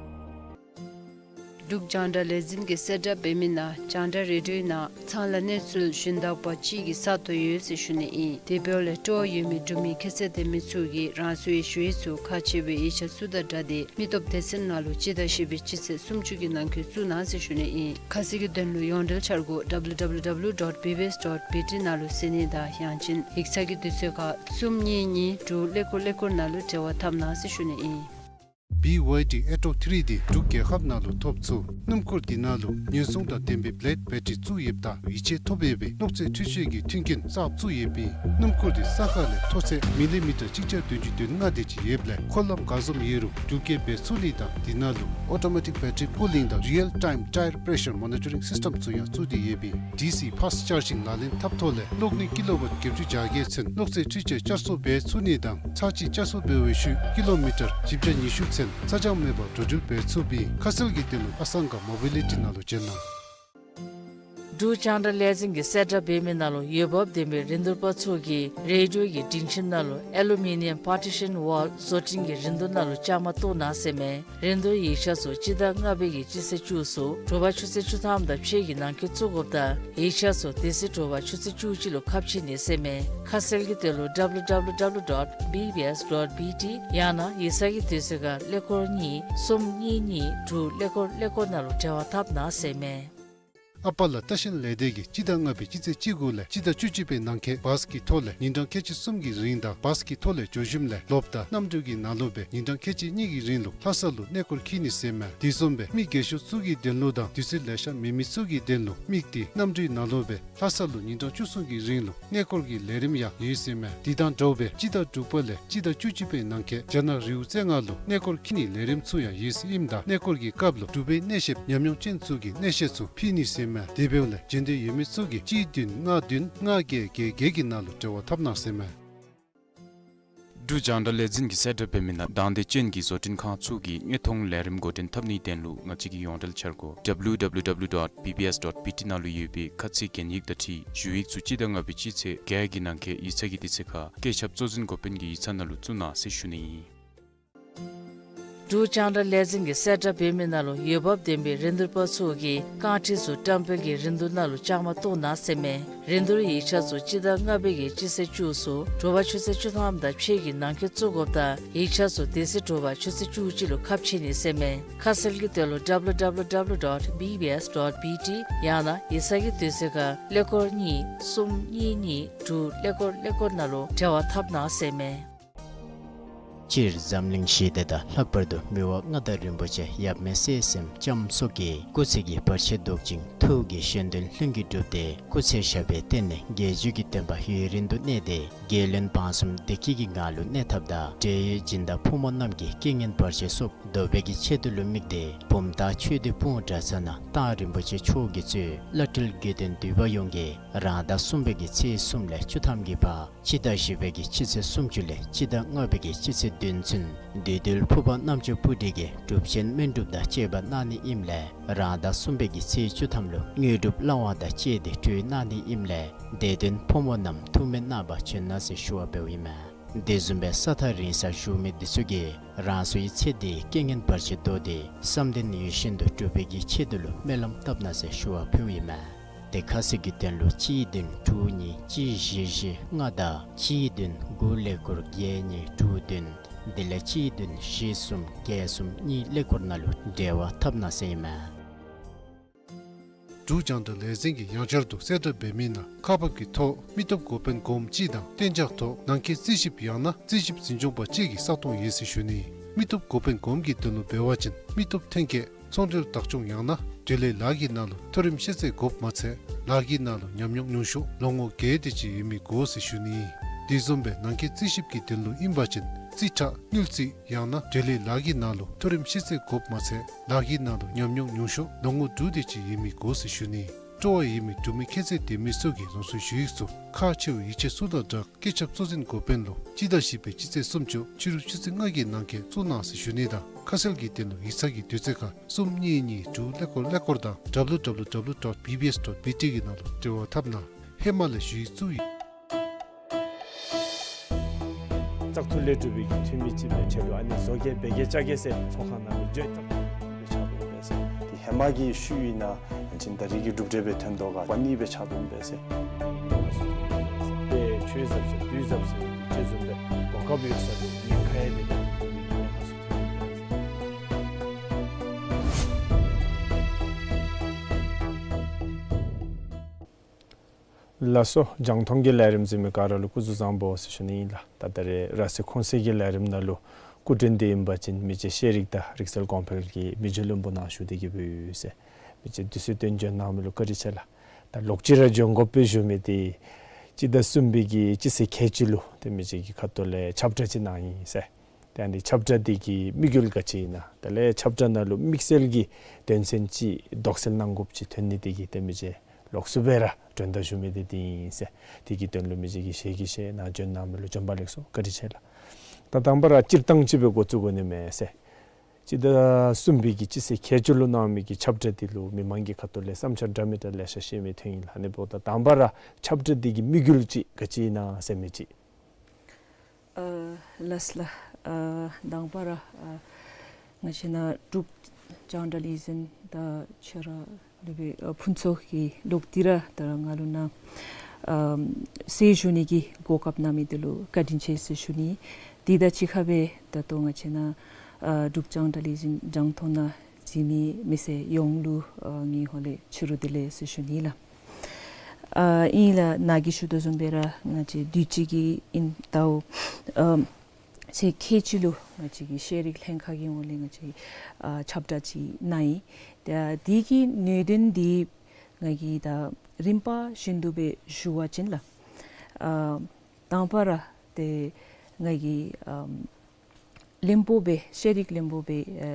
འབྲུག་རྒྱང་བསྒྲགས་ལས་འཛིན་གྱིས་གསལ་བསྒྲགས་འབད་མི་ནང་རྒྱང་བསྒྲགས་རེ་ཌིའོའི་ནང་ཚང་ལ་གནས་ཚུལ་ཞུན་དག་པ་ཅིག་གི་ས་སྟོང་ཡོད་ཟེར་ཞུ་ནི་ཨིན། དེ་འབདཝ་ལས་སྤྲོ་བ་ཡོད་མི་འབྲུག་མི་ཁྱད་ཚད་ལྡན་མི་ཚུ་གིས་རང་སོའི་ཞུ་ཡིག་ཚུ་ཁག་ཆེ་བའི་ཡིག་ཆ་ཚུ་དང་སྦྲགས་ཏེ་མི་སྟོབས་སྡེ་ཚན་ནང་ལུ་སྤྱི་ཟླ་བཞི་པའི་སྤྱི་ཚེས་སུམ་ཅུ་གི་ནང་འཁོད་བཙུགས་གནང་ཟེར་ཞུ་ནི་ཨིན། ཁ་གསལ་གྱི་དོན་ལུ་ཡོངས་འབྲེལ་འཆར་སྒོ་W W W dot B B S dot B T ནང་ལུ་གཟིགས་ནི་དང་ཡང་ཅིན་ཡིག་ཚང་གི་དུས་ཚོད་ཁར་གསུམ་གཉིས་གཉིས་དྲུག་ཀླད་ཀོར་ཀླད་ཀོར་ནང་ལུ་འབྲེལ་བ་འཐབ་གནང་ཟེར་ཞུ་ནི་ཨིན། B Y D Atto three འདི་འབྲུག་རྒྱལ་ཁབ་ནང་ལུ་ཐོབ་ཚུགས། སྣུམ་འཁོར་འདི་ནང་ལུ་ཉེན་སྲུང་དང་ལྡན་པའི་བེ་ལེཌ་བེ་ཊི་རི་བཙུགས་ཡོདཔ་ད་ཡིད་ཆེས་ཐོབ་ཡོད་པའི་གློག་རྫས་འཕྲུལ་ཆས་ཀྱི་མཐུན་རྐྱེན་གསརཔ་བཙུགས་ཡོདཔ་ཨིན། སྣུམ་འཁོར་འདི་ས་ཁ་ལས་མཐོ་ཚད་མི་ལི་མི་ཊར་གཅིག་བརྒྱ་བདུན་ཅུ་དོན་ལྔ་དེ་ཅིག་ཡོདཔ་ལས་འཁོར་ལམ་ག་བཟུམ་ཡོད་རུང་འགྲུལ་སྐྱེལ་འབད་ཚུགས་ནི་དང་འདི་ནང་ལུ་Automatic Battery Pulling དང་Real Time Tyre Pressure Monitoring System ཚུ་ཡང་བཙུགས་ཏེ་ཡོདཔ་ཨིན། ཌི་སི་Fast Charging ལག་ལེན་འཐབ་ཐོག་ལས་གློག་ནུས་ཀི་ལོ་ཝཊ་བརྒྱད་ཅུ་གྱ་བརྒྱད་ཚུན་གློག་རྫས་འཕྲུལ་ཆས་བསྐྱར་གསོ་འབད་ཚུགས་ནི་དང་ཚར་གཅིག་བསྐྱར་གསོ་འབད་བའི་ཤུལ་ཀི་ལོ་མི་ཊར་བཞི་བརྒྱ་ཉི་ཤུ་ཚུན་ཚ་གྱང་མེད་པར་འགྲོ་འགྲུལ་འབད་ཚུགསཔ་ཨིན། ཁ་གསལ་གྱི་དོན་ལུ་ཨ་སང་ག་མོ་བི་ལི་ཊི་ནང་ལུ་བྱོན་གནང་། འབྲུག་རྒྱང་བསྒྲགས་ལས་འཛིན་གྱིས་གསལ་བསྒྲགས་འབད་མི་ནང་ལུ་འོས་འབབ་ལྡན་པའི་རིན་བསྡུར་པ་ཚུ་གིས་རེ་ཌིའོ་གི་སྒྲིང་ཁྱིམ་ནང་ལུ་ཨེ་ལུ་མི་ནི་ཡམ་པར་ཊི་ཤཱན་ཝཱལ་བཟོ་སྐྲུན་གྱི་རིན་བསྡུར་ནང་ལུ་བཅའ་མར་གཏོགས་གནང་ཟེར་མས། རིན་བསྡུར་ཡིག་ཆ་ཚུ་སྤྱི་ཟླ་ལྔ་པའི་གི་སྤྱི་ཚེས་བཅུ་གསུམ་དྲོ་པ་ཆུ་ཚོད་བཅུ་ཐམ་དང་ཕྱེད་ཀྱི་ནང་འཁོད་བཙུགས་དགོཔ་ད་ཡིག་ཆ་ཚུ་དེ་ཚེ་དྲོ་པ་ཆུ་ཚོད་བཅུ་གཅིག་ལུ་ཁ་ཕྱེ་ནི་ཟེར་མས། ཁ་གསལ་གྱི་དོན་ལུ W W W dot B B S dot B T ཡང་ན་ཡིག་ཚང་གི་དུས་ཚོད་ཁར་ཀླད་ཀོར་གཉིས་གསུམ་གཉིས་གཉིས་དྲུག་ཀླད་ཀོར་ཀླད་ཀོར་ནང་ལུ་འབྲེལ་བ་འཐབ་གནང་ཟེར་མས། ཨ་པ་ལ་ལྟ་བཤལ་ལས་སྡེ་གིས་སྤྱི་ཟླ་ལྔ་པའི་སྤྱི་ཚེས་བཅུ་དགུ་ལས་སྤྱི་ཟླ་བཅུ་གཅིག་པའི་ནང་འཁོད་བཱས་ཀྱི་ཐོག་ལས་ཉིན་གྲངས་ཁལ་གཅིག་གསུམ་གྱི་རིང་དང་བཱས་ཀྱི་ཐོག་ལས་འགྱོ་ཞིནམ་ལས་ལོགཔ་དང་གནམ་གྲུ་གི་ནང་ལུ་སྦེ་ཉིན་གྲངས་ཁལ་གཅིག་གཉིས་ཀྱི་རིང་ལུ་ལྷ་ས་ལུ་གནས་སྐོར་འཁྱིད་ནི་ཟེར་མས། དེ་བཟུམ་སྦེ་མི་རྒས་ཤོས་ཚུ་གི་དོན་ལུ་དང་དུས་ཚོད་ལེ་ཤ་མེད་མི་ཚུ་གི་དོན་ལུ་དམིགས་ཏེ་གནམ་གྲུའི་ནང་ལུ་སྦེ་ལྷ་ས་ལུ་ཉིན་གྲངས་བཅུ་གསུམ་གྱི་རིང་ལུ་གནས་སྐོར་གྱི་ལས་རིམ་ཡང་ཡོད་ཟེར་མས། དེ་དང་འདྲཝ་སྦེ་སྤྱི་ཟླ་དྲུག་པ་ལས་སྤྱི་ཟླ་བཅུ་གཅིག་པའི་ནང་འཁོད་རྒྱ་ནག་རི་བོ་རྩེ་ལྔ་ལུ་གནས་སྐོར་འཁྱིད་ནིའི་ལས་རིམ་ཚུ་ཡང་ཡོད་ཟེར་ཨིནམ་ད་གནས་སྐོར་གྱི་སྐབས་ལུ་འབྲུག་པའི་གནས་གཤིསཔ་ཉམས་མྱོང་ཅན་ཚུ་གིས་གནས་གཤིས་ཚུ་ཕུལ་ནི་ཟེར་མས། དེ་འབདཝ་ལས་འབྱོན་འདོད་ཡོད་མི་ཚུ་གིས་གཅིག་བདུན་ལྔ་བདུན་ལྔ་བརྒྱད་བརྒྱད་བརྒྱད་ཀྱི་ནང་ལུ་འབྲེལ་བ་འཐབ་གནང་ཟེར་མས། འབྲུག་རྒྱང་བསྒྲགས་ལས་འཛིན་གྱིས་གསལ་བསྒྲགས་འབད་མི་ནང་དང་འདོད་ཅན་གྱི་བཟོ་སྐྲུན་ཁང་ཚུ་གིས་དངོས་མཐོང་ལས་རིམ་འགོ་འདྲེན་འཐབ་ནིའི་དོན་ལུ་ང་བཅས་ཀྱི་ཡོངས་འབྲེལ་འཆར་སྒོ་W W W dot B B S dot B T ནང་ལུ་ཡོད་པའི་ཁ་ཚིག་གན་ཡིག་དང་འཁྲིལ་ཞུ་ཡིག་ཚུ་སྤྱི་ཟླ་ལྔ་པའི་སྤྱི་ཚེས་བརྒྱད་ཀྱི་ནང་འཁོད་ཡིག་ཚང་གི་དུས་ཚོད་ཁར་སྐྱེད་ཞབས་གཙོ་འཛིན་འགོ་དཔོན་གྱི་ཡིག་ཚང་ནང་ལུ་བཙུགས་གནང་ཟེར་ཞུ་ནི་ཨིན། འབྲུག་རྒྱང་བསྒྲགས་ལས་འཛིན་གྱིས་གསལ་བསྒྲགས་འབད་མི་ནང་ལུ་འོས་འབབ་ལྡན་པའི་རིན་བསྡུར་པ་ཚུ་གིས་རྐང་ཁྲི་ཚུ་བཀྲམ་སྤེལ་གྱི་རིན་བསྡུར་ནང་ལུ་བཅའ་མར་གཏོགས་གནང་ཟེར་མས། རིན་བསྡུར་ཡིག་ཆ་ཚུ་སྤྱི་ཟླ་ལྔ་པའི་གི་སྤྱི་ཚེས་བཅུ་གསུམ་དྲོ་པ་ཆུ་ཚོད་བཅུ་ཐམ་དང་ཕྱེད་ཀྱི་ནང་འཁོད་བཙུགས་དགོཔ་ད་ཡིག་ཆ་ཚུ་དེ་ཚེ་དྲོ་པ་ཆུ་ཚོད་བཅུ་གཅིག་ལུ་ཁ་ཕྱེ་ནི་ཟེར་མས། ཁ་གསལ་གྱི་དོན་ལུ་W W W dot B B S dot B T ཡང་ན་ཡིག་ཚང་གི་དུས་ཚོད་ཁར་ཀླད་ཀོར་གཉིས་གསུམ་གཉིས་གཉིས་དྲུག་ཀླད་ཀོར་ཀླད་ཀོར་ནང་ལུ་འབྲེལ་བ་འཐབ་གནང་ཟེར་མས། སྤྱིར་འཛམ་གླིང་ཞི་བདེ་དང་ལྷག་པར་དུ་མི་དབང་མངའ་བདག་རིན་པོ་ཆེ་ཡབ་མེས་སྲས་གསུམ་ལྕམ་སོགས་ཀྱི་སྐུ་ཚེ་གི་བར་ཆད་བཟློག་ཅིང་ཐུགས་ཀྱི་གཞན་དོན་ལྷུན་གྱིས་གྲུབ་སྟེ་སྐུ་ཚེ་ཞབས་པད་བརྟན་ནས་རྒྱལ་བརྒྱུད་ཀྱི་བསྟན་པ་ཡུན་རིང་དུ་གནས་ཏེ་རྒྱལ་བློན་འབངས་གསུམ་བདེ་སྐྱིད་ཀྱི་ངང་ལུ་གནས་ཐབས་དང་འབྲེལ་ཡོད་སྦྱིན་བདག་ཕོ་མོ་རྣམས་ཀྱི་རྐྱེན་ངན་བར་ཆད་སོགས་བཟློག་པའི་གི་ཆེད་དུ་ལུ་དམིགས་ཏེ་བུམ་ཐང་ཆོས་སྡེ་སྤུངས་གྲྭ་ཚང་ནང་རྟགས་རིན་པོ་ཆེ་མཆོག་གིས་གཙོས་བླ་སྤྲུལ་དགེ་འདུན་འདུས་པ་ཡོངས་ཀྱིས་རང་ཟླ་གསུམ་པའི་གི་ཚེས་གསུམ་ལས་བཅུ་ཐམ་གྱི་བར་སྤྱི་ཟླ་བཞི་པའི་གི་སྤྱི་ཚེས་སུམ་ཅུ་ལས་སྤྱི་ཟླ་ལྔ་པའི་གི་སྤྱི་ཚེས་བདུན་ཚུན་བདུད་འདུལ་ཕུར་པ་རྣམ་ཅོ་སྤུ་གྲི་གི་སྒྲུབ་ཆེན་སྨན་སྒྲུབ་དང་བཅས་པ་གནང་ནི་ཨིནམ་ལས་རང་ཟླ་གསུམ་པའི་གི་ཚེས་བཅུ་ཐམ་ལུ་དངོས་གྲུབ་བླང་བ་དང་བཅས་ཏེ་གྲོལ་གནང་ནི་ཨིནམ་ལས་དད་ལྡན་ཕོ་མོ་རྣམས་ཐུགས་སྨོན་གནང་བར་བྱོན་གནང་ཟེར་ཞུ་བ་འབདཝ་ཨིན་མས། དེ་བཟུམ་སྦེ་ས་ཐག་རིང་སར་བཞུགས་མི་འདི་ཚུ་གིས་རང་སོའི་ཚེ་འདིའི་རྐྱེན་ངན་བར་ཆད་བཟློག་སྟེ་བསམ་དོན་ཡིད་བཞིན་དུ་འགྲུབ་པའི་གི་ཆེད་དུ་ལུ་སྨོན་ལམ་བཏབ་གནང་ཟེར་ཞུ་བ་ཕུལཝ་ཨིན་མས། དེ་ཁ་གསལ་གྱི་དོན་ལུ་གཅིག་བདུན་དྲུག་གཉིས་གཅིག་བཞི་བཞི་ལྔ་དང་གཅིག་བདུན་དགུ་ཀླད་ཀོར་བརྒྱད་གཉིས་དྲུག་བདུན་དེ་ལས་གཅིག་བདུན་བཞི་གསུམ་བརྒྱད་གསུམ་གཉིས་ཀླད་ཀོར་ནང་ལུ་འབྲེལ་བ་འཐབ་གནང་ཟེར་ཨིན་མས། འབྲུག་རྒྱང་བསྒྲགས་ལས་འཛིན་གྱིས་ཡང་བསྐྱར་དུ་གསལ་བསྒྲགས་འབད་མི་ནང་ཁག་འབག་གི་ཐོག་མི་སྟོབས་འགོ་དཔོན་གོངམ་གཅིག་དང་གཏན་འཇགས་ཐོག་ནང་འཁོད་རྩིས་ཞིབ་ཡང་ན་རྩིས་ཞིབ་འཛིན་སྐྱོང་པ་གཅིག་གི་ས་སྟོང་ཡོད་ཟེར་ཞུ་ནི། མི་སྟོབས་འགོ་དཔོན་གོངམ་གྱི་དོན་ལུ་འབད་བ་ཅིན་མི་སྟོབས་ཐོན་སྐྱེད་ཚོང་འབྲེལ་བདག་སྐྱོང་ཡང་ན་འབྲེལ་ཡོད་ལཱ་གི་ནང་ལུ་མཐོ་རིམ་ཤེས་ཚད་དགོཔ་མ་ཚད་ལཱ་གི་ནང་ལུ་ཉམས་མྱོང་ཉུང་ཤོས་ལོ་ངོ་བརྒྱད་དེ་ཅིག་ཡོད་མི་དགོ་ཟེར་ཞུ་ནི། དེ་བཟུམ་སྦེ་ནང་འཁོད་རྩིས་ཞིབ་ཀྱི་དོན་ལུ་ཨིན་པ་ཅིན་རྩིས་ཁྲ་དངུལ་རྩིས་ཡང་ན་འབྲེལ་ཡོད་ལཱ་གི་ནང་ལུ་མཐོ་རིམ་ཤེས་ཚད་དགོཔ་མ་ཚད་ལཱ་གི་ནང་ལུ་ཉམས་མྱོང་ཉུང་ཤོས་ལོ་ངོ་དྲུག་དེ་ཅིག་ཡོད་མི་དགོ་ཟེར་ཞུ་ནི། སྤྲོ་བ་ཡོད་མི་འབྲུག་མི་ཁྱད་ཚད་ལྡན་མི་ཚུ་གིས་རང་སོའི་ཞུ་ཡིག་ཚུ་ཁག་ཆེ་བའི་ཡིག་ཆ་ཚུ་དང་སྦྲགས་སྐུ་ཚབ་གཙོ་འཛིན་འགོ་དཔོན་ལུ་སྤྱི་ཟླ་བཞི་པའི་སྤྱི་ཚེས་སུམ་ཅུ་ཕྱི་རུ་ཆུ་ཚོད་ལྔ་གི་ནང་འཁོད་བཙུགས་གནང་ཟེར་ཞུ་ནི་དང་ཁ་གསལ་གྱི་དོན་ལུ་ཡིག་ཚང་གི་དུས་ཚོད་ཁར་གསུམ་གཉིས་གཉིས་དྲུག་ཀླད་ཀོར་ཀླད་ཀོར་དང་W W W dot B B S dot B T གི་ནང་ལུ་འབྲེལ་བ་འཐབ་གནང་། ཧེ་མ་ལས་ཞུ་ཡིག་བཙུགས་ཡོད། བཙག་འཐུ་ལས་གྲུབ་པའི་གི་འཐུས་མི་ཅིག་སྦེ་ཁྲལ་ལུ་ཨ་ནི་བཟོ་བཀོད་འབད་གེ་བཅའ་གེ་ཟེར་ཚོགས་ཁང་ནང་ལུ་བརྗོད་བཙག་འཐུ་སྦེ་ཆགས་དོ་ཨིན་པས་ཟེར། དེ་ཧེ་མ་གི་ཤུལ་ཨིན་ན་ང་བཅས་ད་རེས་ཀྱི་གྲུབ་འབྲས་སྦེ་ཐོན་དོ་ག་པ་ནི་སྦེ་ཆགས་དོ་ཨིན་པས་ཟེར། དེ་ཆོས་ཟབ་ཟེར་དུས་ཟབ་ཟེར་ཅིག་བཟུམ་སྦེ་གོ་སྐབས་ཡོད་ས་ལུ་ཉེན་ཁ་ཡང་མེད་པའི་གི་ཉེན་ཁ་ཚུ་ཐོན་ཨིན་པས་ཟེར། ལགས་སོ། རྒྱང་མཐོང་གི་ལས་རིམ་གཟིགས་མི་ག་ར་ལུ་སྐུ་གཟུགས་བཟང་པོ་ཟེར་ཞུ་ནི་ཨིན་ལགས། ད་ད་རེས་ར་སེ་ཁོང་སེ་གི་ལས་རིམ་ནང་ལུ་སྐུ་མགྲོན་འདི་ཨིན་པ་ཅིན་མི་རྗེ་ཤེས་རིག་དང་རིག་རྩལ་གོང་འཕེལ་གྱི་མི་རྗེ་བློན་པོ་ནཱ་བཞུགས་ཏེ་གི་སྦེ་ཡོད་ཟེར། མི་རྗེ་དུས་ཚོད་བཏོན་བྱོན་གནང་མི་ལུ་བཀའ་དྲིན་ཆེ་ལགས། ད་ལོག་ཅི་ར་འབྱོན་དགོཔ་སྦེ་ཞུ་མི་འདི་སྤྱི་ཟླ་གསུམ་པའི་གི་སྤྱི་ཚེས་ཁལ་གཅིག་ལུ་ཏེ་མི་རྗེ་གི་ཁ་ཐུག་ལས་ཁྱབ་བསྒྲགས་ཅིག་གནང་ཡི་ཟེར། ཏེ་ཨ་ནི་ཁྱབ་བསྒྲགས་འདི་གི་དམིགས་ཡུལ་ག་ཅི་ཨིན་ན། དེ་ལས་ཁྱབ་བསྒྲགས་ནང་ལུ་དམིགས་བསལ་གྱི་དོན་ཚན་ཅིག་དོགས་སེལ་གནང་དགོཔ་ཅིག་ཐོན་ནི་འདི་གིས་ཏེ་མི་རྗེ་ལོགས་སུ་སྦེ་ར་འབྱོན་ད་ཞུ་མི་འདི་འདི་ཨིན་ཟེར། དེ་གི་དོན་ལུ་མི་རྗེ་གིས་ཞལ་གྱིས་བཞེས་གནང་བྱོན་གནང་མི་ལུ་བྱོན་པ་ལེགས་སོ། བཀའ་དྲིན་ཆེ་ལགས། ད་དང་པ་ར་སྤྱིར་བཏང་ཅིག་སྦེ་འགོ་བཙུགས་དགོ་ནི་མས་ཟེར། སྤྱི་ཟླ་གསུམ་པའི་གི་སྤྱི་ཚེས་ཁལ་གཅིག་ལུ་གནང་མི་གི་ཁྱབ་བསྒྲགས་འདི་ལུ་མི་མང་གི་ཁ་ཐུག་ལས་བསམ་འཆར་འདྲ་མི་འདྲ་ལེ་ཤ་བཤད་མི་ཐོན་ཡི་ལགས། ཨ་ནི་འབདཝ་ད་དང་པ་ར་ཁྱབ་བསྒྲགས་འདི་གི་དམིགས་ཡུལ་ཅིག་ག་ཅི་ཨིན་ན་ཟེར་མི་ཅིག། ཨ་ལགས་ལགས། ཨ་དང་པ་ར་ཨ་ང་བཅས་ནཱ་འབྲུག་རྒྱང་བསྒྲགས་ལས་འཛིན་དང་ཆ་ར་ལུ་སྦེ་ཨ་ཕུན་ཚོགས་ཀྱིས་ལོག་སྟེ་ར་ད་ར་ང་ལུ་ནཱ་ཨམ་གསལ་ཞུ་ནི་གི་གོ་སྐབས་གནང་མི་འདི་ལུ་བཀའ་དྲིན་ཆེ་ཟེར་ཞུ་ནི། དེ་དང་གཅིག་ཁར་སྦེ་ད་ལྟོ་ང་བཅས་ནཱ་ཨ་འབྲུག་རྒྱང་བསྒྲགས་ལས་འཛིན་རྒྱང་མཐོང་ནང་གཟིགས་མི་མི་སེར་ཡོངས་ལུ་ཨ་ངེའི་ཧོངས་ལས་ཕྱི་རུ་བདེ་ལེགས་ཟེར་ཞུ་ནི་ལགས། ཨ་ཨིན་ལགས། ནཱ་གིས་ཞུ་དོ་བཟུམ་སྦེ་ར་ང་བཅས་དུས་ཅི་གི་ཨིན་ཟླཝ་ཨམ་ཚེས་ཁལ་གཅིག་ལུ་ང་བཅས་ཀྱི་ཤེས་རིག་ལྷན་ཁག་གི་ཧོངས་ལས་ང་བཅས་ཨ་ཁྱབ་བསྒྲགས་ཅིག་གནང་ཡི། ཏེ་དེ་གི་ནུས་ལྡན་འདི་ང་གིས་ད་རིམ་པ་བཞིན་དུ་སྦེ་ཞུ་བ་ཅིན་ལགས། ཨ་དང་པ་ར་ཏེ་ང་གིས་ཨམ་བློན་པོ་སྦེ་ཤེས་རིག་བློན་པོ་སྦེ་ཨ་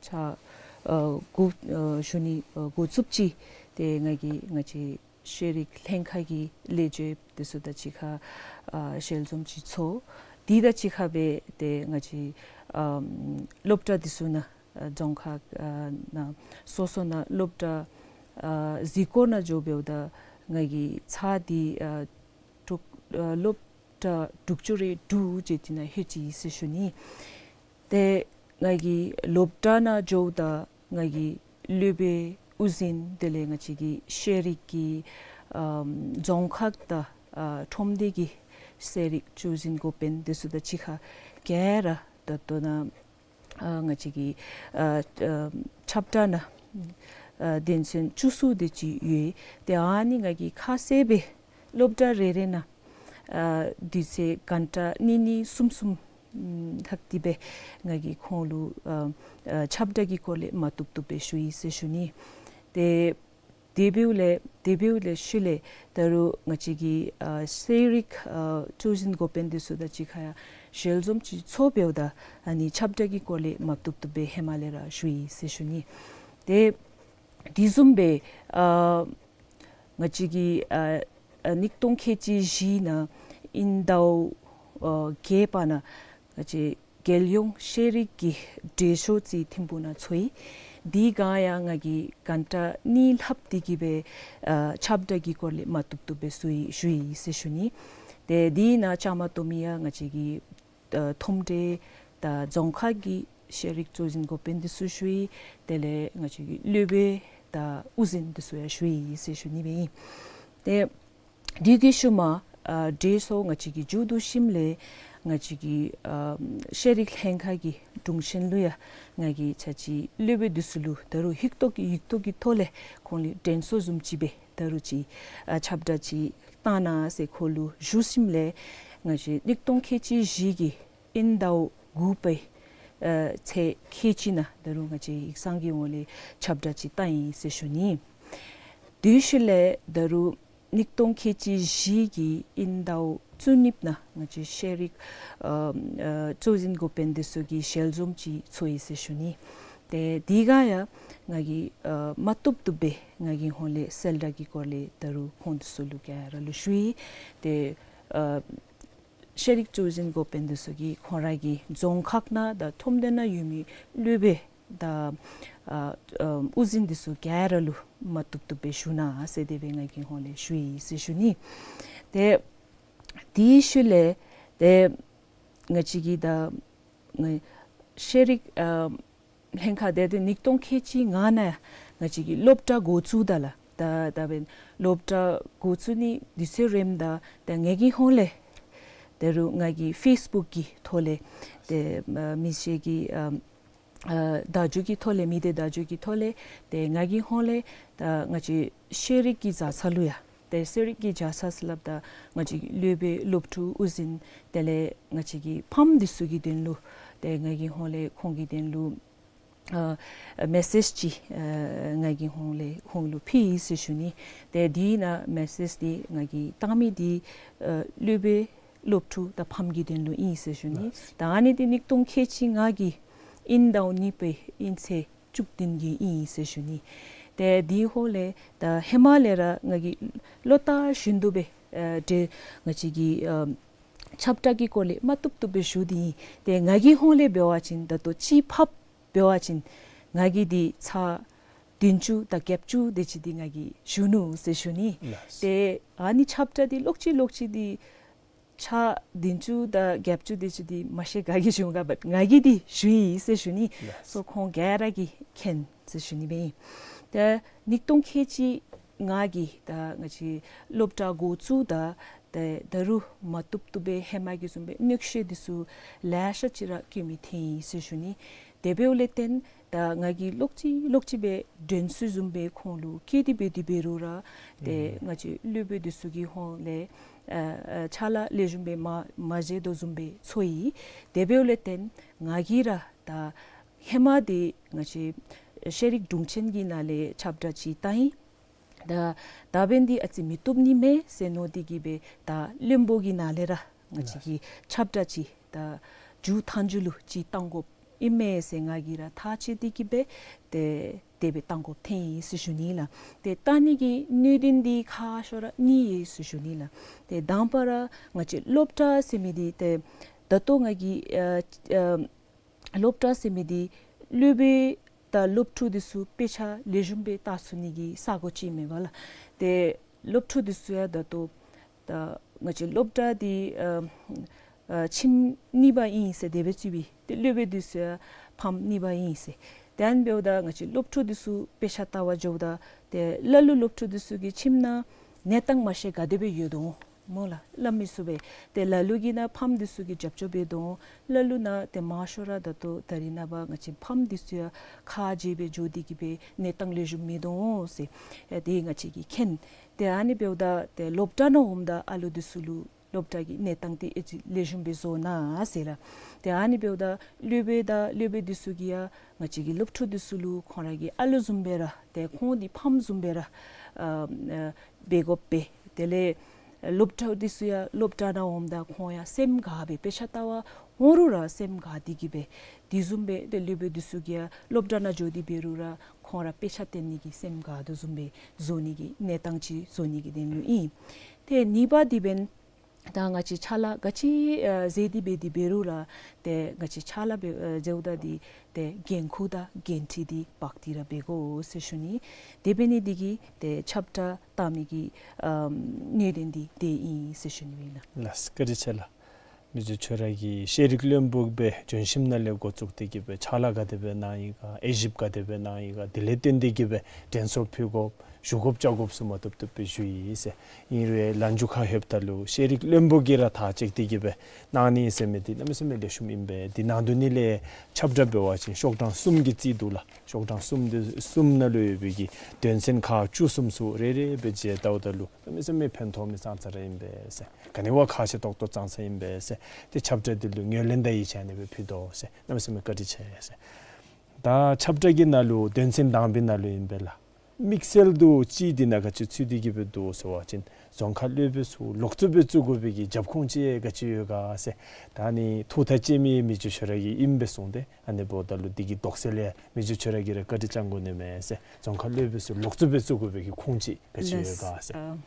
ཕྱག་ཨ་འགོ་ཨ་ཞུ་ནི་ཨ་འགོ་བཙུགསཔ་ཅིག་ཏེ་ང་གིས་ང་བཅས་ཤེས་རིག་ལྷན་ཁག་གི་ལས་བྱེདཔ་འདི་ཚུ་དང་གཅིག་ཁར་ཨ་ཞལ་འཛོམས་ཅིག་ཚོགས། དེ་དང་གཅིག་ཁར་སྦེ་ཏེ་ང་བཅས་ཨམ་སློབ་གྲྭ་འདི་ཚུ་ནང་ཨ་རྫོང་ཁག་ཨ་ནང་སོ་སོ་ནང་སློབ་གྲྭ་ཨ་གཟིགས་སྐོར་ནང་འགྱོ་འབདཝ་ད་ང་གིས་ཚར་འདི་ཨ་དྲུག་ཨ་སློབ་གྲྭ་དྲུག་ཅུ་རེ་དྲུག་ཅིག་འདི་ནང་ལྷོད་ཅི་ཟེར་ཞུ་ནི། ཏེ་ང་གིས་སློབ་གྲྭ་ནང་འགྱོཝ་ད་ང་གིས་སློབ་དཔོན་དབུ་འཛིན་དེ་ལས་ང་བཅས་ཀྱི་ཤེས་རིག་གི་ཨམ་རྫོང་ཁག་དང་ཨ་ཁྲོམ་སྡེ་གི་ཤེས་རིག་གཙོ་འཛིན་འགོ་དཔོན་འདི་ཚུ་དང་གཅིག་ཁར་ག་ར་ད་ལྟོ་ནཱ་ཨ་ང་བཅས་ཀྱི་ཨ་ཨ་ཁྱབ་བསྒྲགས་ནང་ཨ་དོན་ཚན་བཅུ་གསུམ་དེ་ཅིག་ཡོད། ཏེ་ཨ་ནི་ང་གིས་ཁ་གསལ་སྦེ་སློབ་གྲྭ་རེ་རེ་ནང་ཨ་དུས་ཚོད་གྷན་ཊ་གཉིས་གཉིས་གསུམ་གསུམ་ཨམ་ལྷག་སྟེ་སྦེ་ང་གིས་ཁོང་ལུ་ཨ་ཨ་ཁྱབ་བསྒྲགས་ཀྱི་སྐོར་ལས་མ་བཏུབ་བཏུབ་སྦེ་ཞུ་ཡི་ཟེར་ཞུ་ནི། ཏེ་དེ་འབདཝ་ལས་དེ་འབདཝ་ལས་ཤུལ་ལས་ད་རུང་ང་བཅས་ཀྱི་ཨ་ཤེས་རིག་ཨ་གཙོ་འཛིན་འགོ་དཔོན་འདི་ཚུ་དང་གཅིག་ཁར་ཡང་ཞལ་འཛོམས་ཅིག་ཚོགས་འབདཝ་ད་ཨ་ནི་ཁྱབ་བསྒྲགས་ཀྱི་སྐོར་ལས་མ་བཏུབ་བཏུབ་སྦེ་ཧེ་མ་ལས་ར་ཞུ་ཡི་ཟེར་ཞུ་ནི། ཏེ་དེ་བཟུམ་སྦེ་ཨ་ང་བཅས་ཀྱི་ཨ་ཨ་ཉིས་སྟོང་ཁལ་གཅིག་བཞི་ནང་ཨིན་ཟླཝ་ཨ་བརྒྱད་པ་ནང་ང་བཅས་རྒྱལ་ཡོངས་ཤེས་རིག་གི་འགྲན་ཚོགས་ཅིག་ཐིམ་ཕུག་ནང་ཚོགས་ཡི། དེ་སྒང་ཡང་ང་གིས་གྷན་ཊ་གཉིས་ལྷག་སྟེ་གི་སྦེ་ཨ་ཁྱབ་བསྒྲགས་ཀྱི་སྐོར་ལས་མ་བཏུབ་བཏུབ་སྦེ་ཞུ་ཡི་ཞུ་ཡི་ཟེར་ཞུ་ནི། ཏེ་དེ་ནང་བཅའ་མར་གཏོགས་མི་ཡང་ང་བཅས་ཀྱི་ཨ་ཁྲོམ་སྡེ་དང་རྫོང་ཁག་གི་ཤེས་རིག་གཙོ་འཛིན་འགོ་དཔོན་འདི་ཚུ་ཞུ་ཡི། དེ་ལས་ང་བཅས་ཀྱི་སློབ་དཔོན་དང་དབུ་འཛིན་འདི་ཚུ་ཡང་ཞུ་ཡི་ཟེར་ཞུ་ནི་སྦེ་ཨིན། ཏེ་དེ་གི་ཤུལ་མ་ཨ་འགྲན་ཚོགས་ང་བཅས་ཀྱི་མཇུག་བསྡུ་ཞིནམ་ལས་ང་བཅས་ཀྱི་ཨ་ཤེས་རིག་ལྷན་ཁག་གི་དྲུང་ཆེན་ལུ་ཡང་ང་གིས་ཆ་ཅིག་སློབ་དཔོན་འདི་ཚུ་ལུ་ད་རུང་ཡིག་ཐོག་གི་ཡིག་ཐོག་གི་ཐོག་ལས་ཁོང་ལུ་དྲན་གསོ་བཟུམ་ཅིག་སྦེ་ད་རུང་ཅིག་ཨ་ཁྱབ་བསྒྲགས་ཅིག་བཏང་གནང་ཟེར་ཁོང་ལུ་ཞུ་ཞིནམ་ལས་ང་བཅས་ཉིས་སྟོང་ཁལ་གཅིག་བཞི་གི་ཨིན་ཟླཝ་དགུ་པའི་ཨ་ཚེས་ཁལ་གཅིག་ནང་ད་རུང་ང་བཅས་ཡིག་ཚང་གི་ཧོངས་ལས་ཁྱབ་བསྒྲགས་ཅིག་བཏང་ཡི་ཟེར་ཞུ་ནི། དེ་ཤུལ་ལས་ད་རུང་ཉིས་སྟོང་ཁལ་གཅིག་བཞི་གི་ཨིན་ཟླཝ་བཅུ་གཉིས་ནང་ང་བཅས་ཤེས་རིག་ཨ་ཨ་གཙོ་འཛིན་འགོ་དཔོན་འདི་ཚུ་གི་ཞལ་འཛོམས་ཅིག་ཚོགས་ཡི་ཟེར་ཞུ་ནི། ཏེ་དེ་སྒང་ཡང་ང་གིས་ཨ་མ་བཏུབ་བཏུབ་སྦེ་ང་གི་ཧོངས་ལས་གསལ་བསྒྲགས་ཀྱི་སྐོར་ལས་ད་རུང་ཁོང་འདི་ཚུ་ལུ་ག་ར་ལུ་ཞུ་ཡི། ཏེ་ཨ་ཤེས་རིག་གཙོ་འཛིན་འགོ་དཔོན་འདི་ཚུ་གིས་ཁོང་ར་གི་རྫོང་ཁག་ནང་དང་ཁྲོམ་སྡེ་ནང་ཡོད་མི་སློབ་དཔོན་དང་ཨ་ཨ་དབུ་འཛིན་འདི་ཚུ་ག་ར་ལུ་མ་བཏུབ་བཏུབ་སྦེ་ཞུ་གནང་ཟེར་དེ་སྦེ་ང་གི་ཧོངས་ལས་ཞུ་ཡི་ཟེར་ཞུ་ནི། ཏེ་དེ་ཤུལ་ལས་ཏེ་ ང་བཅས་ཀྱི་ད་ང་ཤེས་རིག་ཨ་ལྷན་ཁག་འདི་ཏེ་ཉིས་སྟོང་ཁལ་གཅིག་ལྔ་ནང་ང་བཅས་ཀྱིས་སློབ་གྲྭ་འགོ་བཙུགས་ད་ལགས། ད་ད་འབདན་སློབ་གྲྭ་འགོ་བཙུགས་ནི་དུས་ཚོད་རནམ་ད་ད་ངེ་གི་ཧོངས་ལས་ད་རུང་ང་གི་ཕེསི་བུཀ་གི་ཐོག་ལས་ཏེ་ཨ་མི་སེར་གྱི་ཨ་ཨ་བརྡ་བརྒྱུད་ཀྱི་ཐོག་ལས་མི་སྡེ་བརྡ་བརྒྱུད་ཀྱི་ཐོག་ལས་ཏེ་ང་གི་ཧོངས་ལས་ད་ང་བཅས་ཤེས་རིག་གི་བཟའ་ཚང་ལུ་ཡང་ཏེ་ཤེས་རིག་གི་བཟའ་ཚང་ཟེར་སླབ་ད་ང་བཅས་ཀྱི་སློབ་དཔོན་སློབ་ཕྲུག་དབུ་འཛིན་དེ་ལས་ང་བཅས་ཀྱི་ཕམ་འདི་ཚུ་གི་དོན་ལུ་ཏེ་ང་གི་ཧོངས་ལས་ཁོང་གི་དོན་ལུ་ཨ་མེ་སེཇ་ཅིག་ཨ་ང་གི་ཧོངས་ལས་ཁོང་ལུ་ཕུལ་ཡི་ཟེར་ཞུ་ནི། ཏེ་དེ་ནང་མེ་སེཇ་འདི་ང་གིས་བཏང་མི་འདི་ཨ་སློབ་དཔོན་སློབ་ཕྲུག་དང་ཕམ་གྱི་དོན་ལུ་ཨིན་ཟེར་ཞུ་ནི། ལགས། ད་ཨ་ནི་འདི་ཉིས་སྟོང་ཁལ་གཅིག་ལྔ་གི་དབྱིན་ཟླཝ་གཉིས་པའི་དབྱིན་ཚེས་བཅུ་བདུན་གྱི་ཨིན་ཟེར་ཞུ་ནི། ཏེ་དེའི་ཧོངས་ལས་ད་ཧེ་མ་ལས་ར་ང་གིས་ལོ་ལྟར་བཞིན་དུ་སྦེ་ཨ་ཏེ་ང་བཅས་ཀྱི་ཨ་ཁྱབ་བསྒྲགས་ཀྱི་སྐོར་ལས་མ་བཏུབ་བཏུབ་སྦེ་ཞུ་སྟེ་ཨིན། ཏེ་ང་གི་ཧོངས་ལས་འབད་བ་ཅིན་ད་ལྟོ་སྤྱི་ཕབ་འབད་བ་ཅིན་ང་གིས་འདི་ཚར་བདུན་ཅུ་དང་བརྒྱད་ཅུ་དེ་ཅིག་འདི་ང་གིས་ཞུ་ནུག་ཟེར་ཞུ་ནི། ལགས། ཏེ་ཨ་ནི་ཁྱབ་བསྒྲགས་འདི་ལོག་ཅི་ལོག་ཅི་འདི་ཚར་བདུན་ཅུ་དང་བརྒྱད་ཅུ་དེ་ཅིག་འདི་མ་ཤེས་ག་གིས་ཞུ་ག་འབད་ང་གིས་འདི་ཞུ་ཡི་ཟེར་ཞུ་ནི། ལགས། སོ་ཁོང་ག་ར་གིས་མཁྱེན་ཟེར་ཞུ་ནི་སྦེ་ཨིན། ཏེ་ཉིས་སྟོང་ཁལ་གཅིག་ལྔ་གི་ད་ང་བཅས་སློབ་གྲྭ་འགོ་བཙུགས་ད་ཏེ་ད་རུང་མ་བཏུབ་བཏུབ་སྦེ་ཧེ་མ་གི་བཟུམ་སྦེ་གནོད་འཚེ་འདི་ཚུ་ལེ་ཤ་ཅིག་ར་བཀོད་མི་ཐོན་ཡི་ཟེར་ཞུ་ནི། དེ་འབདཝ་ལས་བརྟེན་ད་ང་གིས་ལོག་ཅི་ལོག་ཅི་སྦེ་དྲན་གསོ་བཟུམ་སྦེ་ཁོང་ལུ་བཀོད་དེ་འབད་དེ་འབད་རུང་ར་ཏེ་ཨུམ་ང་བཅས་སློབ་དཔོན་འདི་ཚུ་གི་ཧོངས་ལས་ཨ་ཨ་ཕྱག་ལཱ་ལེགས་ཤོམ་སྦེ་མ་མ་མཛད་དོ་བཟུམ་སྦེ་ཚོར་ཡི། དེ་འབདཝ་ལས་བརྟེན་ང་གིས་ར་ད་ཧེ་མ་འདི་ང་བཅས་ཤེས་རིག་དྲུང་ཆེན་གྱི་ནང་ལས་ཁྱབ་བསྒྲགས་ཅིག་བཏང་ཡི། ད་ད་འབདན་འདི་ཨ་ཙི་མི་བཏུབ་ནི་མས་ཟེར་མནོ་སྟེ་གིས་སྦེ་ད་བློན་པོ་གི་ནང་ལས་ར་ང་བཅས་ཀྱིས་ཁྱབ་བསྒྲགས་ཅིག་ད་མཇུག་མཐའ་མཇུག་ལུ་ཅིག་བཏང་དགོཔ་ཨིན་མས་ཟེར་ང་གིས་ར་ཐག་བཅད་དེ་གིས་སྦེ་ཏེ་དེ་སྦེ་བཏང་དགོཔ་ཐོན་ཡི་ཟེར་ཞུ་ནི་ལགས། ཏེ་བཏང་ནི་གི་གནད་དོན་འདི་ཁག་ཤོས་ར་གཉིས་ཡོད་ཟེར་ཞུ་ནི་ལགས། ཏེ་དང་པ་ར་ང་བཅས་སློབ་གྲྭ་ཟེར་མི་འདི་ཏེ་ད་ལྟོ་ང་གིས་ཨ་ཨ་སློབ་གྲྭ་ཟེར་མི་འདི་སློབ་དཔོན་དང་སློབ་ཕྲུག་འདི་ཚུ་དཔེ་ཆ་ལེགས་ཤོམ་སྦེ་བལྟ་ཚུགས་ནི་གི་ས་གོ་ཅིག་མེན་པ་ལགས། ཏེ་སློབ་ཕྲུག་འདི་ཚུ་ཡང་ད་ལྟོ་ད་ང་བཅས་སློབ་གྲྭ་འདི་ཨ་ཨ་ཁྱིམ་གཉིས་པ་ཨིན་ཟེར་དེ་སྦེ་བརྩིཝ་ཨིན། ཏེ་སློབ་དཔོན་འདི་ཚུ་ཡང་ཕམ་གཉིས་པ་ཨིན་ཟེར། ཏེ་ཨ་ནི་འབདཝ་ད་ང་བཅས་སློབ་ཕྲུག་འདི་ཚུ་དཔེ་ཆ་བལྟ་བར་འགྱོཝ་ད་ཏེ་ལ་ལུ་སློབ་ཕྲུག་འདི་ཚུ་གི་ཁྱིམ་ནང་གནས་སྟངས་མ་ཤེས་ག་དེ་སྦེ་ཡོད་དོ་སྨོ་ལགས། སླབ་མི་ཚུགས་པས། ཏེ་ལ་ལུ་གི་ནང་ཕམ་འདི་ཚུ་གིས་རྒྱབ་སྐྱོར་འབད་དོ། ལ་ལུ་ནང་ཏེ་མང་ཤོས་ར་ད་ལྟོ་ད་རེས་ནངས་པ་ང་བཅས་ཕམ་འདི་ཚུ་ཡང་ཁ་འབྱལ་སྦེ་འགྱོ་སྟེ་གིས་སྦེ་གནས་སྟངས་ལེགས་ཤོམ་མིན་འདུག་ཟེར་ཨེ་དེ་ང་བཅས་ཀྱིས་མཁྱེན། ཏེ་ཨ་ནི་འབདཝ་ད་ཏེ་སློབ་གྲྭ་ནང་འོངམ་ད་ཨ་ལུ་འདི་ཚུ་ལུ་སློབ་གྲྭ་གི་གནས་སྟངས་འདི་ཨེ་ཅིག་ལེགས་ཤོམ་སྦེ་བཟོ་གནང་ཟེར་ལགས། ཏེ་ཨ་ནི་འབདཝ་ད་སློབ་དཔོན་དང་སློབ་དཔོན་འདི་ཚུ་གིས་ཡང་ང་བཅས་ཀྱི་སློབ་ཕྲུག་འདི་ཚུ་ལུ་ཁོང་ར་གི་ཨ་ལུ་བཟུམ་སྦེ་ར་ཏེ་ཁོང་འདི་ཕམ་བཟུམ་སྦེ་ར་ཨ་ཨ་འབད་དགོ་པས། དེ་ལས་སློབ་ཕྲུག་འདི་ཚུ་ཡང་སློབ་གྲྭ་ནང་འོངམ་ད་ཁོང་ཡང་སེམས་དགའ་སྦེ་དཔེ་ཆ་བལྟ་བར་འོང་རུང་ར་སེམས་དགའ་སྟེ་གིས་སྦེ་དེ་བཟུམ་སྦེ་ཏེ་སློབ་དཔོན་འདི་ཚུ་གིས་ཡང་སློབ་གྲྭ་ནང་འགྱོ་སྟེ་འབད་རུང་ར་ཁོང་ར་དཔེ་ཆ་སྟོན་ནི་གི་སེམས་དགའ་དོ་བཟུམ་སྦེ་བཟོ་ནི་གི་གནས་སྟངས་ཅིག་བཟོ་ནི་གི་དོན་ལུ་ཨིན། ཏེ་གཉིས་པ་འདི་འབདན་ད་ང་བཅས་ཕྱག་ལཱ་ག་ཅི་ཨ་མཛད་དེ་འབད་དེ་འབད་རུང་ར་ཏེ་ང་བཅས་ཕྱག་ལཱ་འབད་ཨ་མཛདཔ་ད་འདི་ཏེ་འགན་ཁུར་དང་འགན་འཁྲི་འདི་འབག་སྟེ་ར་འབད་དགོ་ཟེར་ཞུ་ནི། དེ་འབད་ནི་འདི་གིས་ཏེ་ཁྱབ་བསྒྲགས་བཏང་མི་གི་ཨམ་གནད་དོན་འདི་དེ་ཨིན་ཟེར་ཞུ་ནི་ཨིན་ལགས། ལགས་བཀའ་དྲིན་ཆེ་ལགས། མི་རྗེ་ཁྱོད་ར་གིས་ཤེས་རིག་བློན་པོ་སྦེ་བྱོན་ཞིནམ་ལས་འགོ་བཙུགས་ཏེ་གིས་སྦེ་ཕྱག་ལཱ་ག་དེ་སྦེ་གནང་ཡི་ག་དབྱེ་ཞིབ་ག་དེ་སྦེ་གནང་ཡི་ག་དེ་ལས་བརྟེན་ཏེ་གིས་སྦེ་དྲན་གསོ་ཕུལ་དགོཔ་ཞུ་དགོཔ་བཅར་དགོཔ་ཚུ་མ་བཏུབ་བཏུབ་སྦེ་ཞུ་ཡི་ཟེར། ཨིན་རུང་ལན་མཇུག་ཁར་ལྷོདཔ་ད་ལུ་ཤེས་རིག་བློན་པོ་གིས་ར་ཐག་བཅད་དེ་གིས་སྦེ་གནང་ནི་ཟེར་མི་འདི་གནམ་མེད་ས་མེད་ལེགས་ཤོམ་ཨིན་པས། འདི་ནང་དོན་ནི་ལས་ཁྱབ་བསྒྲགས་འབད་བ་ཅིན་ཤོག་གྲངས་གསུམ་གྱིས་རྩིས་འདུག་ལགས། ཤོག་གྲངས་གསུམ་འདི་གསུམ་ནང་ལུ་ཡོད་པའི་གི་དོན་ཚན་ཁག་བཅུ་གསུམ་ཚུ་རེ་རེ་སྦེ་མཇལ་བལྟཝ་ད་ལུ་གནམ་མེད་ས་མེད་ཕན་ཐོགས་མི་ཙང་ཙ་ར་ཨིན་པས་ཟེར། ག་ནི་བ་ཁག་ཆེ་ཏོག་ཏོ་ཙང་ཙ་ཨིན་པས་ཟེར། ཏེ་ཁྱབ་བསྒྲགས་འདི་ལུ་ངོས་ལེན་དང་ཡིད་ཆེས་ཨ་ནི་སྦེ་ཕུལ་དོ་ཟེར། གནམ་མེད་ས་མེད་བཀའ་དྲིན་ཆེ་ཟེར། ད་ཁྱབ་བསྒྲགས་ཀྱི་ནང་ལུ་དོན་ཚན་དང་པའི་ནང་ལུ་ཨིན་པས་ལགས། དམིགས་བསལ་དུ་ཅིག་འདི་ནང་ག་ཅི་ཚུད་དེ་གིས་སྦེ་འདུག་ཟེར་བ་ཅིན་རྫོང་ཁ་སློབ་དཔོན་ཚུ་ལོག་བཙུགས་སྦེ་བཙུགས་དགོ་པའི་གི་རྒྱབ་ཁུངས་ཅིག་ག་ཅི་ཡོད་ག་ཟེར། ད་ནི་ཐུགས་ཐག་བཅད་མི་མི་རྗེ་ཁྱོད་ར་གིས་ཨིན་པས་གསུངས་ཏེ་ཨ་ནི་འབདཝ་ད་ལུ་འདི་གི་དོགས་སེལ་ལས་མི་རྗེ་ཁྱོད་ར་གིས་ར་བཀའ་དྲིན་བསྐྱང་དགོ་ནི་མས་ཟེར། རྫོང་ཁ་སློབ་དཔོན་ཚུ་ལོག་བཙུགས་སྦེ་བཙུགས་དགོ་པའི་གི་ཁུངས་ཅིག་ག་ཅི་ཡོད་ག་ཟེར།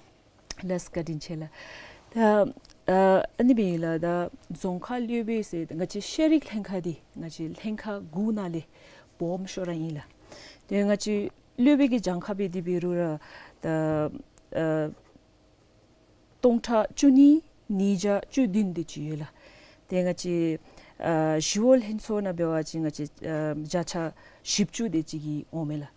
ལགས། ལགས་བཀའ་དྲིན་ཆེ་ལགས། ད་ཨ་ཨ་ནི་སྦེ་ཨིན་ལགས། ད་རྫོང་ཁ་སློབ་དཔོན་ཟེར་ང་བཅས་ཤེས་རིག་ལྷན་ཁག་འདི་ང་བཅས་ལྷན་ཁག་དགུ་ནང་ལས་སྦོམ་ཤོས་ར་ཨིན་ལགས། ཏེ་ང་བཅས་སློབ་དཔོན་གྱི་གྱངས་ཁ་འབད་དེ་འབད་རུང་ར་ད་ཨ་སྟོང་ཕྲག་བཅུ་གཉིས་ཉིས་བརྒྱ་བཅུ་བདུན་དེ་ཅིག་ཡོད་ལགས། ཏེ་ང་བཅས་ཨ་ཞི་གཡོག་ལྷན་ཚོགས་ནང་འབད་བ་ཅིན་ང་བཅས་ཨ་བརྒྱ་ཆ་བཞི་བཅུ་དེ་ཅིག་གི་འོང་མས་ལགས།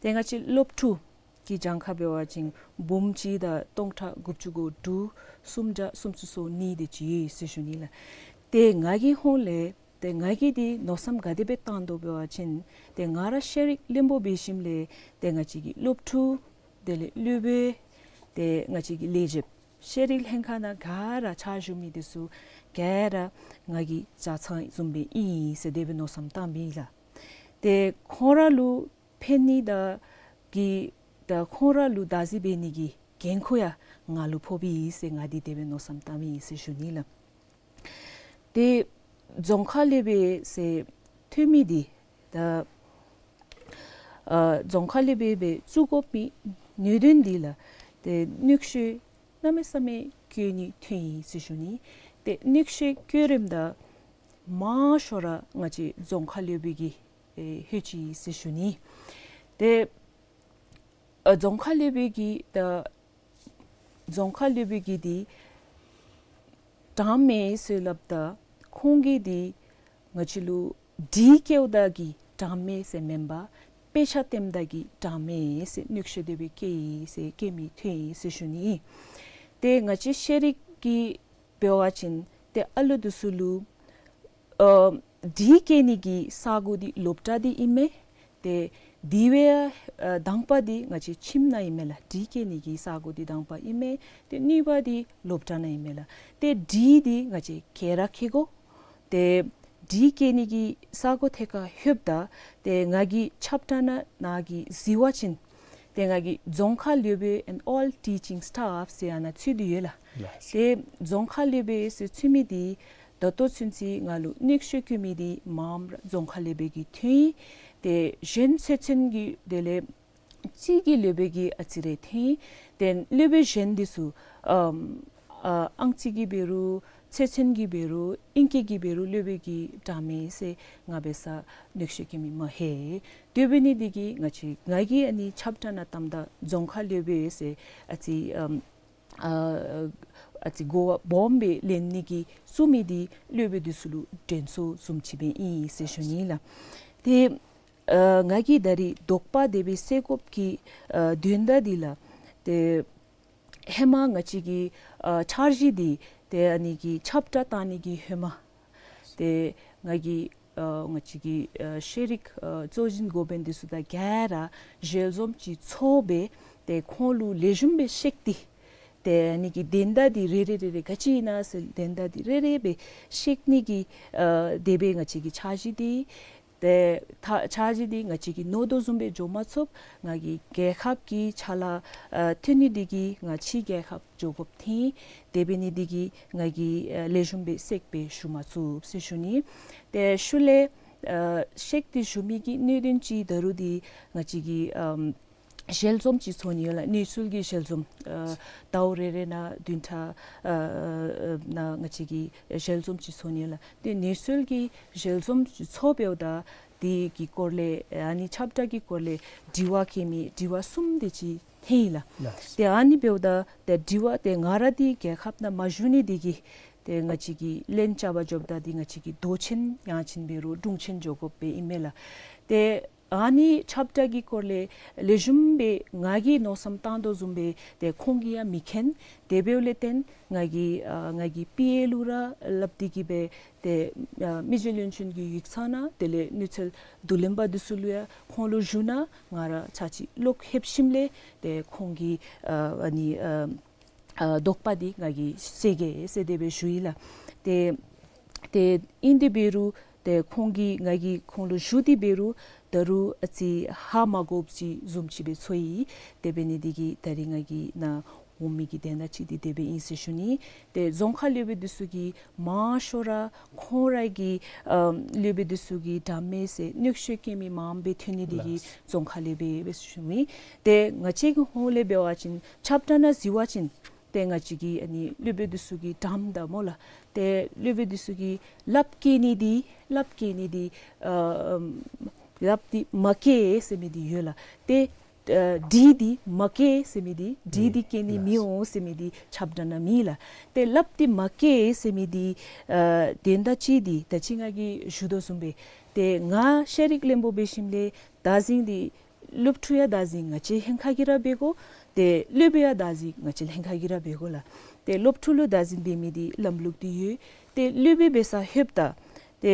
ཏེ་ང་བཅས་སློབ་ཕྲུག་གི་གྱངས་ཁ་འབད་བ་ཅིན་འབུམ་གཅིག་དང་སྟོང་ཕྲག་དགུ་བཅུ་གོ་དྲུག་སུམ་བརྒྱ་སུམ་ཅུ་སོ་གཉིས་དེ་ཅིག་ཡོད་ཟེར་ཞུ་ནི་ལགས། ཏེ་ང་གི་ཧོང་ལས་ཏེ་ང་གིས་འདི་མནོ་བསམ་ག་དེ་སྦེ་བཏང་དོ་འབད་བ་ཅིན་ཏེ་ང་ར་ཤེས་རིག་བློན་པོ་འབད་ཞིནམ་ལས་ཏེ་ང་བཅས་ཀྱི་སློབ་ཕྲུག་དེ་ལས་སློབ་དཔོན་ཏེ་ང་བཅས་ཀྱི་ལས་བྱེདཔ་ཤེས་རིག་ལྷན་ཁག་ནང་ག་ར་ཕྱག་ཞུ་མི་དེ་ཚུ་ག་ར་ང་གི་ཇ་ཚང་བཟུམ་སྦེ་ཨིན་ཟེར་དེ་སྦེ་མནོ་བསམ་བཏངམ་ཨིན་ལགས། ཏེ་ཁོང་ར་ལུ་ཕན་ནི་དང་གི་ད་ཁོང་ར་ལུ་བདག་འཛིན་འབད་ནི་གི་འགན་ཁུར་ཡང་ང་ལུ་ཕོགཔ་ཨིན་ཟེར་ང་འདི་དེ་སྦེ་མནོ་བསམ་བཏངམ་ཨིན་ཟེར་ཞུ་ནི་ལགས། ཏེ་རྫོང་ཁ་སློབ་དཔོན་ཟེར་ཐོན་མི་འདི་ད་ཨ་རྫོང་ཁ་སློབ་དཔོན་སྦེ་བཙུགས་དགོ་པའི་གནད་དོན་འདི་ལགས། ཏེ་གནོན་ཤུགས་གནམ་མེད་ས་མེད་བཀལ་ནི་ཐོན་ཡི་ཟེར་ཞུ་ནི། ཏེ་གནོན་ཤུགས་བཀལ་རནམ་ད་མང་ཤོས་ར་ང་བཅས་རྫོང་ཁ་སློབ་དཔོན་གྱིས་ཨེ་ལྷོད་ཅི་ཟེར་ཞུ་ནི། ཏེ་ཨ་རྫོང་ཁ་སློབ་དཔོན་གྱིས་ད་རྫོང་ཁ་སློབ་དཔོན་གྱིས་འདི་དྲངམ་མས་ཟེར་སླབ་ད་ཁོང་གིས་འདི་ང་བཅས་ལུ་སྒྲིག་བཀལཝ་ད་གིས་དྲངམ་མས་ཟེར་མེན་པར་དཔེ་ཆ་སྟོནམ་ད་གིས་དྲངམ་མས་ཟེར་གནོན་ཤུགས་དེ་སྦེ་བཀལ་ཡི་ཟེར་བཀལ་མི་ཐོན་ཡི་ཟེར་ཞུ་ནི། ཏེ་ང་བཅས་ཤེས་རིག་གི་འབད་བ་ཅིན་ཏེ་ཨ་ལུ་དེ་ཚུ་ལུ་ཨ་སྒྲིག་བཀལ་ནི་གི་ས་གོ་འདི་སློབ་གྲྭ་འདི་ཨིན་མས། ཏེ་དེ་བའི་ཨ་དང་པ་འདི་ང་བཅས་ཁྱིམ་ནང་ཨིན་མས་ལགས། སྒྲིག་བཀལ་ནི་གི་ས་གོ་འདི་དང་པ་ཨིན་མས། ཏེ་གཉིས་པ་འདི་སློབ་གྲྭ་ནང་ཨིན་མས་ལགས། ཏེ་སྒྲིག་འདི་ང་བཅས་ག་ར་བཀལ་དགོ། ཏེ་སྒྲིག་བཀལ་ནི་གི་ས་གོ་ཐད་ཁར་ལྷོདཔ་ད་ཏེ་ང་གིས་ཁྱབ་བསྒྲགས་ནང་ནང་གི་གཟིགས་པ་ཅིན་ཏེ་ང་གིས་རྫོང་ཁ་སློབ་དཔོན་and all teaching staff ཟེར་ཨ་ནཱ་ཚུད་དེ་ཡོད་ལགས། ལགས། ཏེ་རྫོང་ཁ་སློབ་དཔོན་ཟེར་ཚུད་མི་འདི་ད་ལྟོ་ཚུན་ཚོད་ང་ལུ་གནོན་ཤུགས་བཀལ་མི་འདི་མངམ་ར་རྫོང་ཁ་སློབ་དཔོན་གྱིས་ཐོན་ཡི། ཏེ་གཞན་ཚོགས་ཆེན་གྱི་དེ་ལས་རྩིས་ཀྱི་སློབ་དཔོན་གྱིས་ཨ་ཙི་རེ་ཐོན་ཡི། ཏེ་སློབ་དཔོན་གཞན་འདི་ཚུ་ཨམ་ཨ་ཨང་རྩིས་ཀྱི་འབད་རུང་ཚོགས་ཆེན་གྱི་འབད་རུང་ཨིང་སྐད་ཀྱི་འབད་རུང་སློབ་དཔོན་གྱིས་དྲངམ་མས་ཟེར་ང་འབད་སར་གནོན་ཤུགས་བཀལ་མི་མ་ལྷོད། དེ་འབད་ནི་འདི་གིས་ང་བཅས་ང་གིས་ཨ་ནི་ཁྱབ་བསྒྲགས་ནང་བཏངམ་ད་རྫོང་ཁ་སློབ་དཔོན་ཟེར་ཨ་ཙི་ཨམ་ཨ་ཨ་ཙི་གོ་བ་སྦོམ་སྦེ་ལེན་ནི་གི་བཙུགས་མི་འདི་སློབ་དཔོན་འདི་ཚུ་ལུ་དྲན་གསོ་བཟུམ་ཅིག་སྦེ་ཨིན་ཟེར་ཞུ་ནི་ལགས། ཏེ་ཨ་ང་གིས་ད་རིས་དོགས་པ་དེ་སྦེ་སེལ་དགོཔ་གི་ཨ་དོན་དག་འདི་ལགས། ཏེ་ཧེ་མ་ང་བཅས་ཀྱི་ཨ་འཆར་གཞི་འདི་ཏེ་ཨ་ནི་གི་ཁྱབ་བསྒྲགས་བཏང་ནི་གི་ཧེ་མ་ཏེ་ང་གིས་ཨ་ང་བཅས་ཀྱི་ཨ་ཤེས་རིག་ཨ་གཙོ་འཛིན་འགོ་དཔོན་འདི་ཚུ་དང་ག་ར་ཞལ་འཛོམས་ཅིག་ཚོགས་སྦེ་ཏེ་ཁོང་ལུ་ལེགས་ཤོམ་སྦེ་བཤད་དེ་ཏེ་ཨ་ནི་གི་དོན་དག་འདི་རེ་རེ་རེ་རེ་ག་ཅི་ཨིན་ན་ཟེར་དོན་དག་འདི་རེ་རེ་སྦེ་བཤད་ནི་གི་ཨ་དེ་སྦེ་ང་བཅས་ཀྱི་འཆར་གཞི་འདི་ཏེ་ད་འཆར་གཞི་འདི་ང་བཅས་ཀྱིས་མནོ་དོ་བཟུམ་སྦེ་འགྱོ་མ་ཚུགས། ང་གིས་རྒྱལ་ཁབ་ཀྱི་ཕྱག་ལཱ་ཨ་ཐོན་ནི་འདི་གིས་ང་ཕྱི་རྒྱལ་ཁབ་འགྱོ་དགོཔ་ཐོན། དེ་འབད་ནི་འདི་གིས་ང་གིས་ཨ་ལེགས་ཤོམ་སྦེ་གསལ་སྦེ་ཞུ་མ་ཚུགས་ཟེར་ཞུ་ནི། ཏེ་ཤུལ་ལས་ཨ་གསལ་ཏེ་ཞུ་མི་གི་གནད་དོན་ཅིག་ད་རུང་འདི་ང་བཅས་ཀྱིས་ཨམ་ཞལ་འཛོམས་ཅིག་ཚོགས་ནི་ཡོད་ལགས། གནས་ཚུལ་གྱི་ཞལ་འཛོམས་ཨ་ཟླཝ་རེ་རེ་ནང་བདུན་ཕྲག་ཨ་ཨ་ནང་ང་བཅས་ཀྱིས་ཞལ་འཛོམས་ཅིག་ཚོགས་ནི་ཡོད་ལགས། ཏེ་གནས་ཚུལ་གྱི་ཞལ་འཛོམས་ཅིག་ཚོགས་འབདཝ་ད་དེ་གི་སྐོར་ལས་ཨ་ནི་ཁྱབ་བསྒྲགས་ཀྱི་སྐོར་ལས་དྲི་བ་བཀོད་མི་དྲི་བ་གསུམ་དེ་ཅིག་ཐོན་ཡི་ལགས། ལགས། ཏེ་ཨ་ནི་འབདཝ་ད་ཏེ་དྲི་བ་ཏེ་ང་ར་འདི་རྒྱལ་ཁབ་ནང་མ་བཞུགས་ནི་འདི་གིས་ཏེ་ང་བཅས་ཀྱིས་ལན་རྐྱབ་པར་འགྱོཝ་ད་འདི་ང་བཅས་ཀྱིས་མདོ་ཆེན་ཡང་ཆེན་འབད་རུང་དྲུང་ཆེན་འགྱོ་དགོཔ་སྦེ་ཨིན་མས་ལགས། ཏེ་ཨ་ནི་ཁྱབ་བསྒྲགས་ཀྱི་སྐོར་ལས་ལེགས་ཤོམ་སྦེ་ང་གིས་མནོ་བསམ་བཏང་དོ་བཟུམ་སྦེ་ཏེ་ཁོང་གིས་ཡང་མི་མཁྱེན། དེ་འབདཝ་ལས་བརྟེན་ང་གིས་ཨ་ང་གི་པི་ཨེ་ལུ་ར་སླབ་སྟེ་གིས་སྦེ་ཏེ་ཨ་མི་རྗེ་བློན་ཆེན་གྱི་ཡིག་ཚང་ནང་དེ་ལས་གནས་ཚུལ་བསྡུ་ལེན་པ་འདི་ཚུ་ལུ་ཡང་ཁོང་ལུ་ཞུ་ནི་ང་ར་ཚར་གཅིག་ལོག་ལྷོདཔ་ཞིནམ་ལས་ཏེ་ཁོང་གིས་ཨ་ཨ་ནི་ཨ་ཨ་དོགས་པ་འདི་ང་གིས་སེལ་གེ་ཟེར་དེ་སྦེ་ཞུ་ཡི་ལགས། ཏེ་ཏེ་ཨིན་དེ་འབད་རུང་ཏེ་ཁོང་གིས་ང་གིས་ཁོང་ལུ་ཞུ་སྟེ་འབད་རུང་ད་རུང་ཨ་ཙི་ཧ་མ་གོཝ་ཅིག་བཟུམ་ཅིག་སྦེ་ཚོར་ཡི། དེ་འབད་ནི་འདི་གིས་ད་རིས་ང་གིས་ནཱ་འོང་མི་གི་དོན་དག་ཅིག་འདི་དེ་སྦེ་ཨིན་ཟེར་ཞུ་ནི། ཏེ་རྫོང་ཁ་སློབ་དཔོན་འདི་ཚུ་གིས་མང་ཤོས་ར་ཁོང་ར་གི་ཨམ་སློབ་དཔོན་འདི་ཚུ་གིས་དྲངམ་མས་ཟེར་གནོན་ཤུགས་བཀལ་མི་མངམ་སྦེ་ཐོན་ནི་འདི་གིས་ལགས། རྫོང་ཁ་སློབ་དཔོན་སྦེ་ཞུ་མི། ཏེ་ང་བཅས་ཀྱི་ཧོང་ལས་འབད་བ་ཅིན་ཁྱབ་བསྒྲགས་ནང་གཟིགས་པ་ཅིན་ཏེ་ང་བཅས་ཀྱི་ཨ་ནི་སློབ་དཔོན་འདི་ཚུ་གིས་དྲངམ་ད་སྨོ་ལགས། ཏེ་སློབ་དཔོན་འདི་ཚུ་གིས་ལགཔ་བཀལ་ནི་འདི་ལགཔ་བཀལ་ནི་འདི་ཨ་ཨམ་ལགཔ་འདི་མ་བཀལ་ཟེར་མི་འདི་ཡོད་ལགས། ཏེ་ ཨ་འདྲེ་འདི་མ་སྐྱེ་ཟེར་མི་འདི་འདྲེ་འདི་སྐྱེ་ནི་མི་འོང་ཟེར་མི་འདི་ཁྱབ་བསྒྲགས་ནང་མེད་ལགས། ཏེ་སླབ་སྟེ་མ་སྐྱེ་ཟེར་མི་འདི་ཨ་དོན་དག་ཅིག་འདི་ད་ཅི་ང་གིས་ཞུ་དོ་བཟུམ་སྦེ་ཏེ་ང་ཤེས་རིག་བློན་པོ་འབད་ཞིནམ་ལས་བདག་འཛིན་འདི་སློབ་ཕྲུག་ཡང་བདག་འཛིན་ང་བཅས་ལྷན་ཁག་གིས་ར་འབད་དགོ། ཏེ་སློབ་དཔོན་ཡང་བདག་འཛིན་ང་བཅས་ལྷན་ཁག་གིས་ར་འབད་དགོ་ལགས། ཏེ་སློབ་ཕྲུག་ལུ་བདག་འཛིན་འབད་མི་འདི་ལམ་ལུགས་འདི་ཡོད། ཏེ་སློབ་དཔོན་འབད་ས་ལྷོདཔ་ད་ཏེ་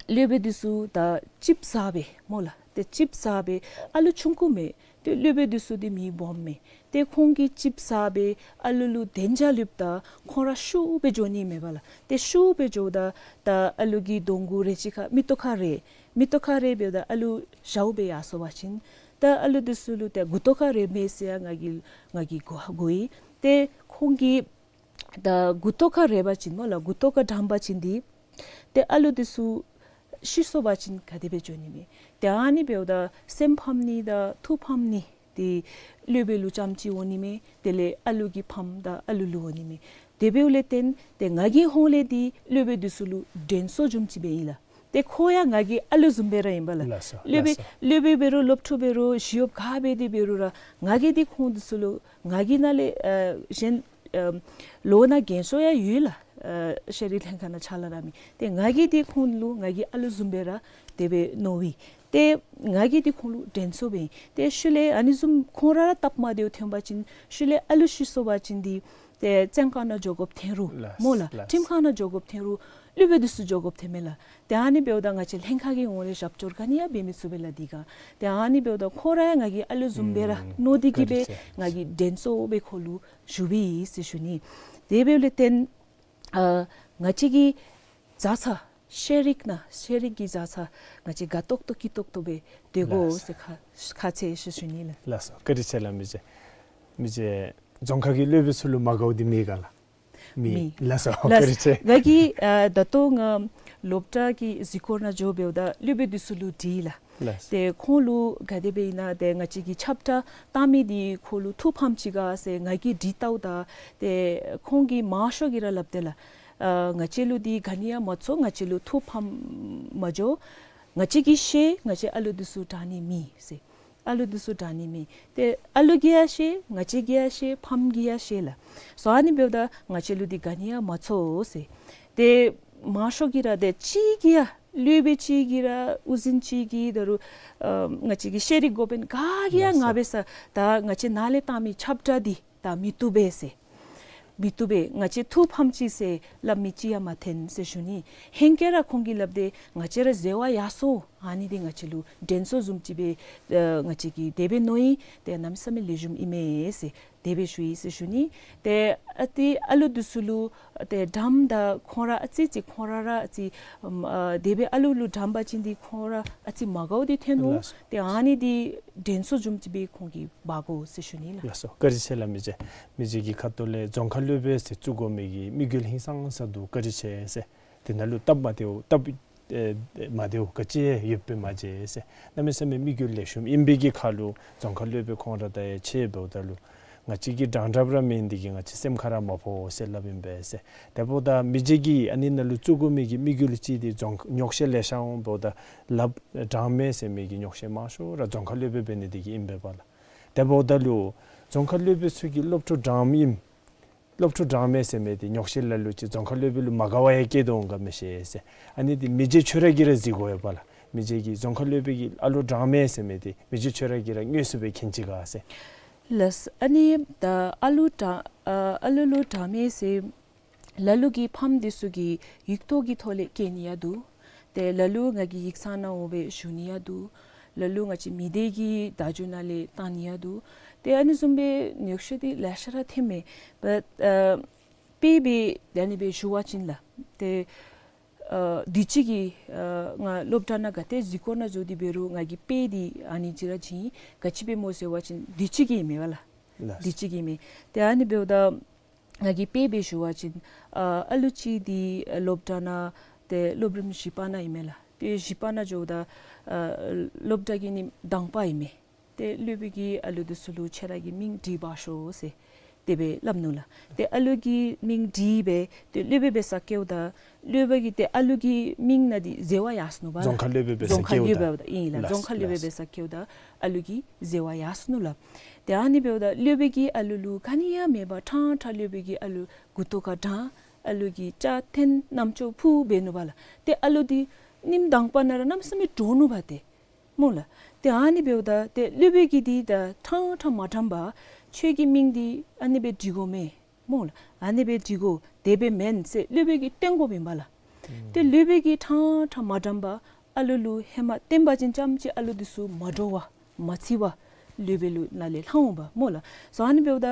སློབ་དཔོན་འདི་ཚུ་ད་ཅིག་ཟ་སྦེ་སྨོ་ལགས། ཏེ་ཅིག་ཟ་སྦེ་ཨ་ལུ་ཆུང་ཀུ་མས། ཏེ་སློབ་དཔོན་འདི་ཚུ་འདི་མི་སྦོམ་མས། ཏེ་ཁོང་གིས་ཅིག་ཟ་སྦེ་ཨ་ལུ་ལུ་དན་རྒྱ་ལྷོདཔ་ད་ཁོང་ར་ཤུགས་སྦེ་འགྱོ་ནི་མས་པ་ལགས། ཏེ་ཤུགས་སྦེ་འགྱོཝ་ད་ད་ཨ་ལུ་གི་གདོང་གུ་རེག་ཅི་ཁར་མིག་ཏོ་ཁར་རེག། མིག་ཏོ་ཁར་རེག་འབདཝ་ད་ཨ་ལུ་ཞཝ་སྦེ་ཡར་སོང་པ་ཅིན་ད་ཨ་ལུ་འདི་ཚུ་ལུ་ཏེ་མགུ་ཏོ་ཁར་རེགཔ་མས་ཟེར་ཡང་ང་གིས་ང་གིས་གོ་གོཝ་ཨིན། ཏེ་ཁོང་གིས་ད་མགུ་ཏོ་ཁར་རེག་པ་ཅིན་སྨོ་ལགས། མགུ་ཏོ་ཁར་དྲངས་པ་ཅིན་འདི་ཏེ་ཨ་ལུ་འདི་ཚུ་ཤི་སོང་པ་ཅིན་ག་དེ་སྦེ་འགྱོ་ནི་མས། ཏེ་ཨ་ནི་འབདཝ་ད་སེམས་ཕམ་ནི་དང་ཐུགས་ཕམ་ནི་འདི་སློབ་དཔོན་ལུ་རྐྱངམ་ཅིག་འོང་ནི་མས། དེ་ལས་ཨ་ལུ་གི་ཕམ་དང་ཨ་ལུ་ལུ་འོང་ནི་མས། དེ་འབདཝ་ལས་བརྟེན་ཏེ་ང་གི་ཧོངས་ལས་འདི་སློབ་དཔོན་འདི་ཚུ་ལུ་དྲན་གསོ་བཟུམ་ཅིག་སྦེ་ཨིན་ལགས། ཏེ་ཁོ་ཡང་ང་གི་ཨ་ལུ་བཟུམ་སྦེ་ར་ཨིན་པས་ལགས། ལགས་སོ། སློབ་དཔོན་ལགས་སོ། སློབ་དཔོན་འབད་རུང་སློབ་ཕྲུག་འབད་རུང་ཞི་གཡོགཔ་ག་འབད་དེ་འབད་རུང་ར་ང་གིས་འདི་ཁོང་འདི་ཚུ་ལུ་ང་གིས་ནཱ་ལས་ཨ་གཞན་ཨ་ལོ་ནང་རྒན་ཤོས་ཡང་ཡོད་ལགས། ཨ་ཤེས་རིག་ལྷན་ཁག་ནང་ཕྱག་ལཱ་ར་མི། ཏེ་ང་གིས་འདི་ཁོང་ལུ་ང་གི་ཨ་ལུ་བཟུམ་སྦེ་ར་དེ་སྦེ་མནོ་བས། ཏེ་ང་གིས་འདི་ཁོང་ལུ་དྲན་གསོ་འབད་ཨིན། ཏེ་ཤུལ་ལས་ཨ་ནི་བཟུམ་ཁོང་ར་ར་སྟབས་མ་བདེཝ་ཐོན་པ་ཅིན་ཤུལ་ལས་ཨ་ལུ་ཤི་སོང་པ་ཅིན་འདི་ཏེ་བཙོན་ཁང་ནང་འགྱོ་དགོཔ་ཐོན་རུང་ལགས་སྨོ་ལགས། ལགས། ཁྲིམས་ཁང་ནང་འགྱོ་དགོཔ་ཐོན་རུང་སློབ་དཔོན་འདི་ཚུ་འགྱོ་དགོཔ་ཐོན་མས་ལགས། ཏེ་ཨ་ནི་འབདཝ་ད་ང་བཅས་ལྷན་ཁག་གི་ངོས་ལས་རྒྱབ་སྐྱོར་ག་ནི་ཡང་འབད་མི་ཚུགས་པས་ལགས་འདི་ག། ཏེ་ཨ་ནི་འབདཝ་ད་ཁོང་ར་ཡང་ང་གི་ཨ་ལུ་བཟུམ་སྦེ་ར་ཨུམ་མནོ་སྟེ་གིས་སྦེ་བཀའ་དྲིན་ཆེ། ང་གིས་དྲན་གསོ་སྦེ་ཁོང་ལུ་ཞུཝ་ཨིན་ཟེར་ཞུ་ནི། དེ་འབདཝ་ལས་བརྟེན་ཨ་ང་བཅས་ཀྱི་བཟའ་ཚང་ཤེས་རིག་ནང་ཤེས་རིག་གི་བཟའ་ཚང་ང་བཅས་དགའ་ཏོག་ཏོ་སྐྱིད་ཏོག་ཏོ་སྦེ་སྡོད་དགོ་ལགས། ཟེར་ཁ་ཁ་ཚ་ཞུ་ཞུ་ནི་ལགས། ལགས་སོ། བཀའ་དྲིན་ཆེ་ལགས། མི་རྗེ་མི་རྗེ་རྫོང་ཁག་གི་སློབ་དཔོན་ཚུ་ལུ་མ་དགའཝ་འདི་མེད་ག་ལགས། མེད། མེད། ལགས་སོ། ལགས། བཀའ་དྲིན་ཆེ། ང་གིས་ཨ་ད་ལྟོ་ང་སློབ་གྲྭ་གི་གཟིགས་སྐོར་ནང་འགྱོ་འབདཝ་ད་སློབ་དཔོན་འདི་ཚུ་ལུ་དྲིས་ལགས། ལགས། ཏེ་ཁོང་ལུ་ག་དེ་སྦེ་ཨིན་ན་ཏེ་ང་བཅས་ཀྱི་ཁྱབ་བསྒྲགས་བཏང་མི་འདི་ཁོང་ལུ་ཐུགས་ཕམ་ཅི་ག་ཟེར་ང་གིས་དྲི་བལྟཝ་ད་ཏེ་ཁོང་གིས་མང་ཤོས་ཀྱིས་ར་སླབ་དེས་ལགས། ཨ་ང་བཅས་ལུ་འདི་ག་ནི་ཡང་མ་ཚོར། ང་བཅས་ལུ་ཐུགས་ཕམ་མ་འགྱོ། ང་བཅས་ཀྱིས་ཤེས། ང་བཅས་ཨ་ལུ་འདི་ཚུ་དྲང་ནི་མེད་ཟེར། ཨ་ལུ་འདི་ཚུ་དྲང་ནི་མེད། ཏེ་ཨ་ལུ་གིས་ཡང་ཤེས། ང་བཅས་ཀྱིས་ཡང་ཤེས། ཕམ་གྱིས་ཡང་ཤེས་ལགས། སོ་ཨ་ནི་འབདཝ་ད་ང་བཅས་ལུ་འདི་ག་ནི་ཡང་མ་ཚོར་ཟེར། ཏེ་མང་ཤོས་ཀྱིས་ར་ཏེ་གཅིག་གིས་ཡང་སློབ་དཔོན་གཅིག་གིས་ར་དབུ་འཛིན་གཅིག་གིས་ད་རུང་ཨ་ང་བཅས་ཀྱི་ཤེས་རིག་འགོ་དཔོན་ག་གིས་ཡང་ང་འབད་ས་ད་ང་བཅས་ནཱ་ལས་བཏང་མི་ཁྱབ་བསྒྲགས་འདི་ད་མི་བཏུབ་པས་ཟེར། མི་བཏུབ་པས། ང་བཅས་ཐུགས་ཕམ་ཅི་ཟེར་སླབ་མི་ཅིག་ཡང་མ་ཐོན་ཟེར་ཞུ་ནི། ཧེང་སྐལ་ར་ཁོང་གིས་སླབ་དེས་ང་བཅས་ར་འཛོལ་བ་ཡར་སོང་། ཨ་ནི་འདི་ང་བཅས་ལུ་དྲན་གསོ་བཟུམ་ཅིག་སྦེ་ཨ་ང་བཅས་ཀྱིས་དེ་སྦེ་མནོ་ཡི། ཏེ་གནམ་མེད་ས་མེད་ལེགས་ཤོམ་ཨིན་མས་ཟེར་དེ་སྦེ་ཞུ་ཡི་ཟེར་ཞུ་ནི། ཏེ་ཨ་ཏི་ཨ་ལུ་འདི་ཚུ་ལུ་ཏེ་དྲངམ་ད་ཁོང་ར་ཨ་ཙི་ཅིག་ཁོང་ར་ར་ཨ་ཙི་ཨམ་ཨ་དེ་སྦེ་ཨ་ལུ་ལུ་དྲངམ་པ་ཅིན་འདི་ཁོང་ར་ཨ་ཙི་མ་དགའཝ་འདི་ཐོན་ནུག། ལགས། ཏེ་ཨ་ནི་འདི་དྲན་གསོ་བཟུམ་ཅིག་སྦེ་ཁོང་གིས་འབག་དགོ་ཟེར་ཞུ་ནི་ལགས། ལགས་སོ། བཀའ་དྲིན་ཆེ་ལགས། མི་རྗེ་མི་རྗེ་གི་ཁ་ཐུག་ལས་རྫོང་ཁ་སློབ་དཔོན་ཟེར་བཙུགས་དགོ་མི་གི་དམིགས་ཡུལ་ཧིང་སངས་ས་འདུག། བཀའ་དྲིན་ཆེ་ཟེར། དེ་ནང་ལུ་སྟབས་མ་བདེཝ་སྟབས་ཨེ་མ་བདེཝ་ག་ཅི་ཡོདཔ་སྦེ་མ་མཇལ་ཟེར། གནམ་མེད་ས་མེད་དམིགས་ཡུལ་ལེགས་ཤོམ་ཨིན་པའི་གི་ཁར་ལུ་རྫོང་ཁ་སློབ་དཔོན་ཁོང་ར་དང་ཡང་ཕྱད་འབདཝ་ད་ལུ་ང་བཅས་ཀྱིས་དྲང་དྲགཔ་ར་མེན། འདི་གིས་ང་བཅས་སེམས་ཁར་ར་མ་ཕོག་ཟེར་སླབ་ཨིན་པས་ཟེར། དེ་འབདཝ་ད་མི་རྗེ་གིས་ཨ་ནི་ནང་ལུ་བཙུགས་དགོ་མི་གི་དམིགས་ཡུལ་ཅིག་འདི་རྫོང་ཉོགས་བཤད་ལེ་ཤ་འོང་འབདཝ་ད་སླབ་དྲང་མས་ཟེར་མི་གི་ཉོགས་བཤད་མང་ཤོས་ར་རྫོང་ཁ་སློབ་དཔོན་འབད་ནི་འདི་གིས་ཨིན་པས་པ་ལགས། དེ་འབདཝ་ད་ལུ་རྫོང་ཁ་སློབ་དཔོན་ཚུ་གིས་སློབ་ཕྲུག་དྲངམ་ཨིན། སློབ་ཕྲུག་དྲངམ་མས་ཟེར་མི་འདི་ཉོགས་བཤད་ལ་ལུ་ཅིག་རྫོང་ཁ་སློབ་དཔོན་ལུ་མ་དགའ་བ་ཡང་སྐྱེ་དོ་འོང་ག་མི་ཤེས་ཟེར། ཨ་ནི་འདི་མི་རྗེ་ཁྱོད་ར་གིས་ར་གཟིགས་དགོ་ཡོད་པ་ལགས། མི་རྗེ་གིས་རྫོང་ཁ་སློབ་དཔོན་གྱིས་ཨ་ལུ་དྲངམ་མས་ཟེར་མི་འདི་མི་རྗེ་ཁྱོད་ར་གིས་ར་དངོས་སུ་སྦེ་མཁྱེན་ཅི་ག་ཟེར། ལགས། ཨ་ནི་ད་ཨ་ལུ་དྲང་ཨ་ཨ་ལུ་ལུ་དྲངམ་མས་ཟེར་ལ་ལུ་གི་ཕམ་འདི་ཚུ་གིས་ཡིག་ཐོག་གི་ཐོག་ལས་བཀོད་ནི་ཡང་འདུག། ཏེ་ལ་ལུ་ང་གི་ཡིག་ཚང་ནང་འོང་སྦེ་ཞུ་ནི་ཡང་འདུག། ལ་ལུ་ང་བཅས་མི་སྡེ་གི་བརྡ་བརྒྱུད་ནང་ལས་བཏང་ནི་ཡང་འདུག། ཏེ་ཨ་ནི་བཟུམ་སྦེ་ཉོགས་བཤད་འདི་ལེ་ཤ་ར་ཐོནམ་མས། བཊ་ཨ་དཔེ་སྦེ་ད་ཨ་ནི་སྦེ་ཞུ་བ་ཅིན་ལགས། ཏེ་ཨ་དུས་ཅི་གི་ཨ་ང་སློབ་གྲྭ་ནང་ག་ཏེ་གཟིགས་སྐོར་ནང་འགྱོ་སྟེ་འབད་རུང་ང་གིས་དཔེ་འདི་ཨ་ནི་ཅིག་ར་བྱིན། ག་ཅི་སྦེ་སྨོ་ཟེར་བ་ཅིན་དུས་ཅི་གི་ཨིན་མས་པ་ལགས། ལགས། དུས་ཅི་གི་ཨིན་མས། ཏེ་ཨ་ནི་འབདཝ་ད་ང་གིས་དཔེ་སྦེ་ཞུ་བ་ཅིན་ཨ་ཨ་ལུ་ཅིག་འདི་ཨ་སློབ་གྲྭ་ནང་ཏེ་སློབ་རིམ་བཞི་པ་ནང་ཨིན་མས་ལགས། ཏེ་བཞི་པ་ནང་འགྱོཝ་ད་ཨ་སློབ་གྲྭ་གི་ནི་དང་པ་ཨིན་མས། ཏེ་སློབ་དཔོན་གྱིས་ཨ་ལུ་འདི་ཚུ་ལུ་ཁྱེད་ར་གི་མིང་བྲིས་འབག་ཤོག་ཟེར། དེ་སྦེ་སླབ་ནུག་ལགས། ཏེ་ཨ་ལུ་གི་མིང་བྲིས་སྦེ་ཏེ་སློབ་དཔོན་འབད་སར་བསྐྱལཝ་ད་སློབ་དཔོན་གྱིས་ཏེ་ཨ་ལུ་གི་མིང་ནང་འདི་ཟེར་བ་ཡར་སོ་ནུག་པ་ལགས། རྫོང་ཁ་སློབ་དཔོན་འབད་སར་རྫོང་ཁ་བསྐྱལཝ་ད། སློབ་དཔོན་འབད་སར་བསྐྱལཝ་ད་ཨིན་ལགས། ལགས་རྫོང་ཁ་སློབ་དཔོན་འབད་སར་བསྐྱལཝ་ད་ཨ་ལུ་གི་ཟེར་བ་ཡར་སོ་ནུག་ལགས། ཏེ་ཨ་ནི་འབདཝ་ད་སློབ་དཔོན་གྱིས་ཨ་ལུ་ལུ་ག་ནི་ཡང་མེད་པར་ཕྲང་ཕྲང་སློབ་དཔོན་གྱིས་ཨ་ལུ་མགུ་ཏོ་ཁར་དྲངས། ཨ་ལུ་གིས་སྐྱ་འཐེན་རྣམ་ཅོ་ཕུ་འབད་ནུག་པ་ལགས། ཏེ་ཨ་ལུ་འདི་ཉིནམ་དང་པ་ནང་ར་གནམ་མེད་ས་མེད་འདྲོག་ནུག་པ་ཏེ་སྨོ་ལགས། ཏེ་ཨ་ནི་འབདཝ་ད་ཏེ་སློབ་དཔོན་གྱིས་འདི་ད་ཕྲང་ཕྲང་མ་དྲངས་པར་ཁྱོད་ཀྱི་མིང་འདི་ཨ་ནི་སྦེ་བྲི་དགོ་མས་སྨོ་ལགས། ཨ་ནི་སྦེ་བྲི་དགོ། དེ་སྦེ་མེན་ཟེར་སློབ་དཔོན་གྱིས་སྟོན་དགོཔ་ཨིན་པ་ལགས། ཏེ་སློབ་དཔོན་གྱིས་ཕྲང་ཕྲང་མ་དྲངས་པར་ཨ་ལུ་ལུ་ཧེ་མ་སྟོན་པ་ཅིན་རྐྱངམ་ཅིག་ཨ་ལུ་འདི་ཚུ་མ་འདྲོག་པར་མ་འཚེར་བར་སློབ་དཔོན་ལུ་ནཱ་ལས་ལྷང་འོང་པ་སྨོ་ལགས། སོ་ཨ་ནི་འབདཝ་ད་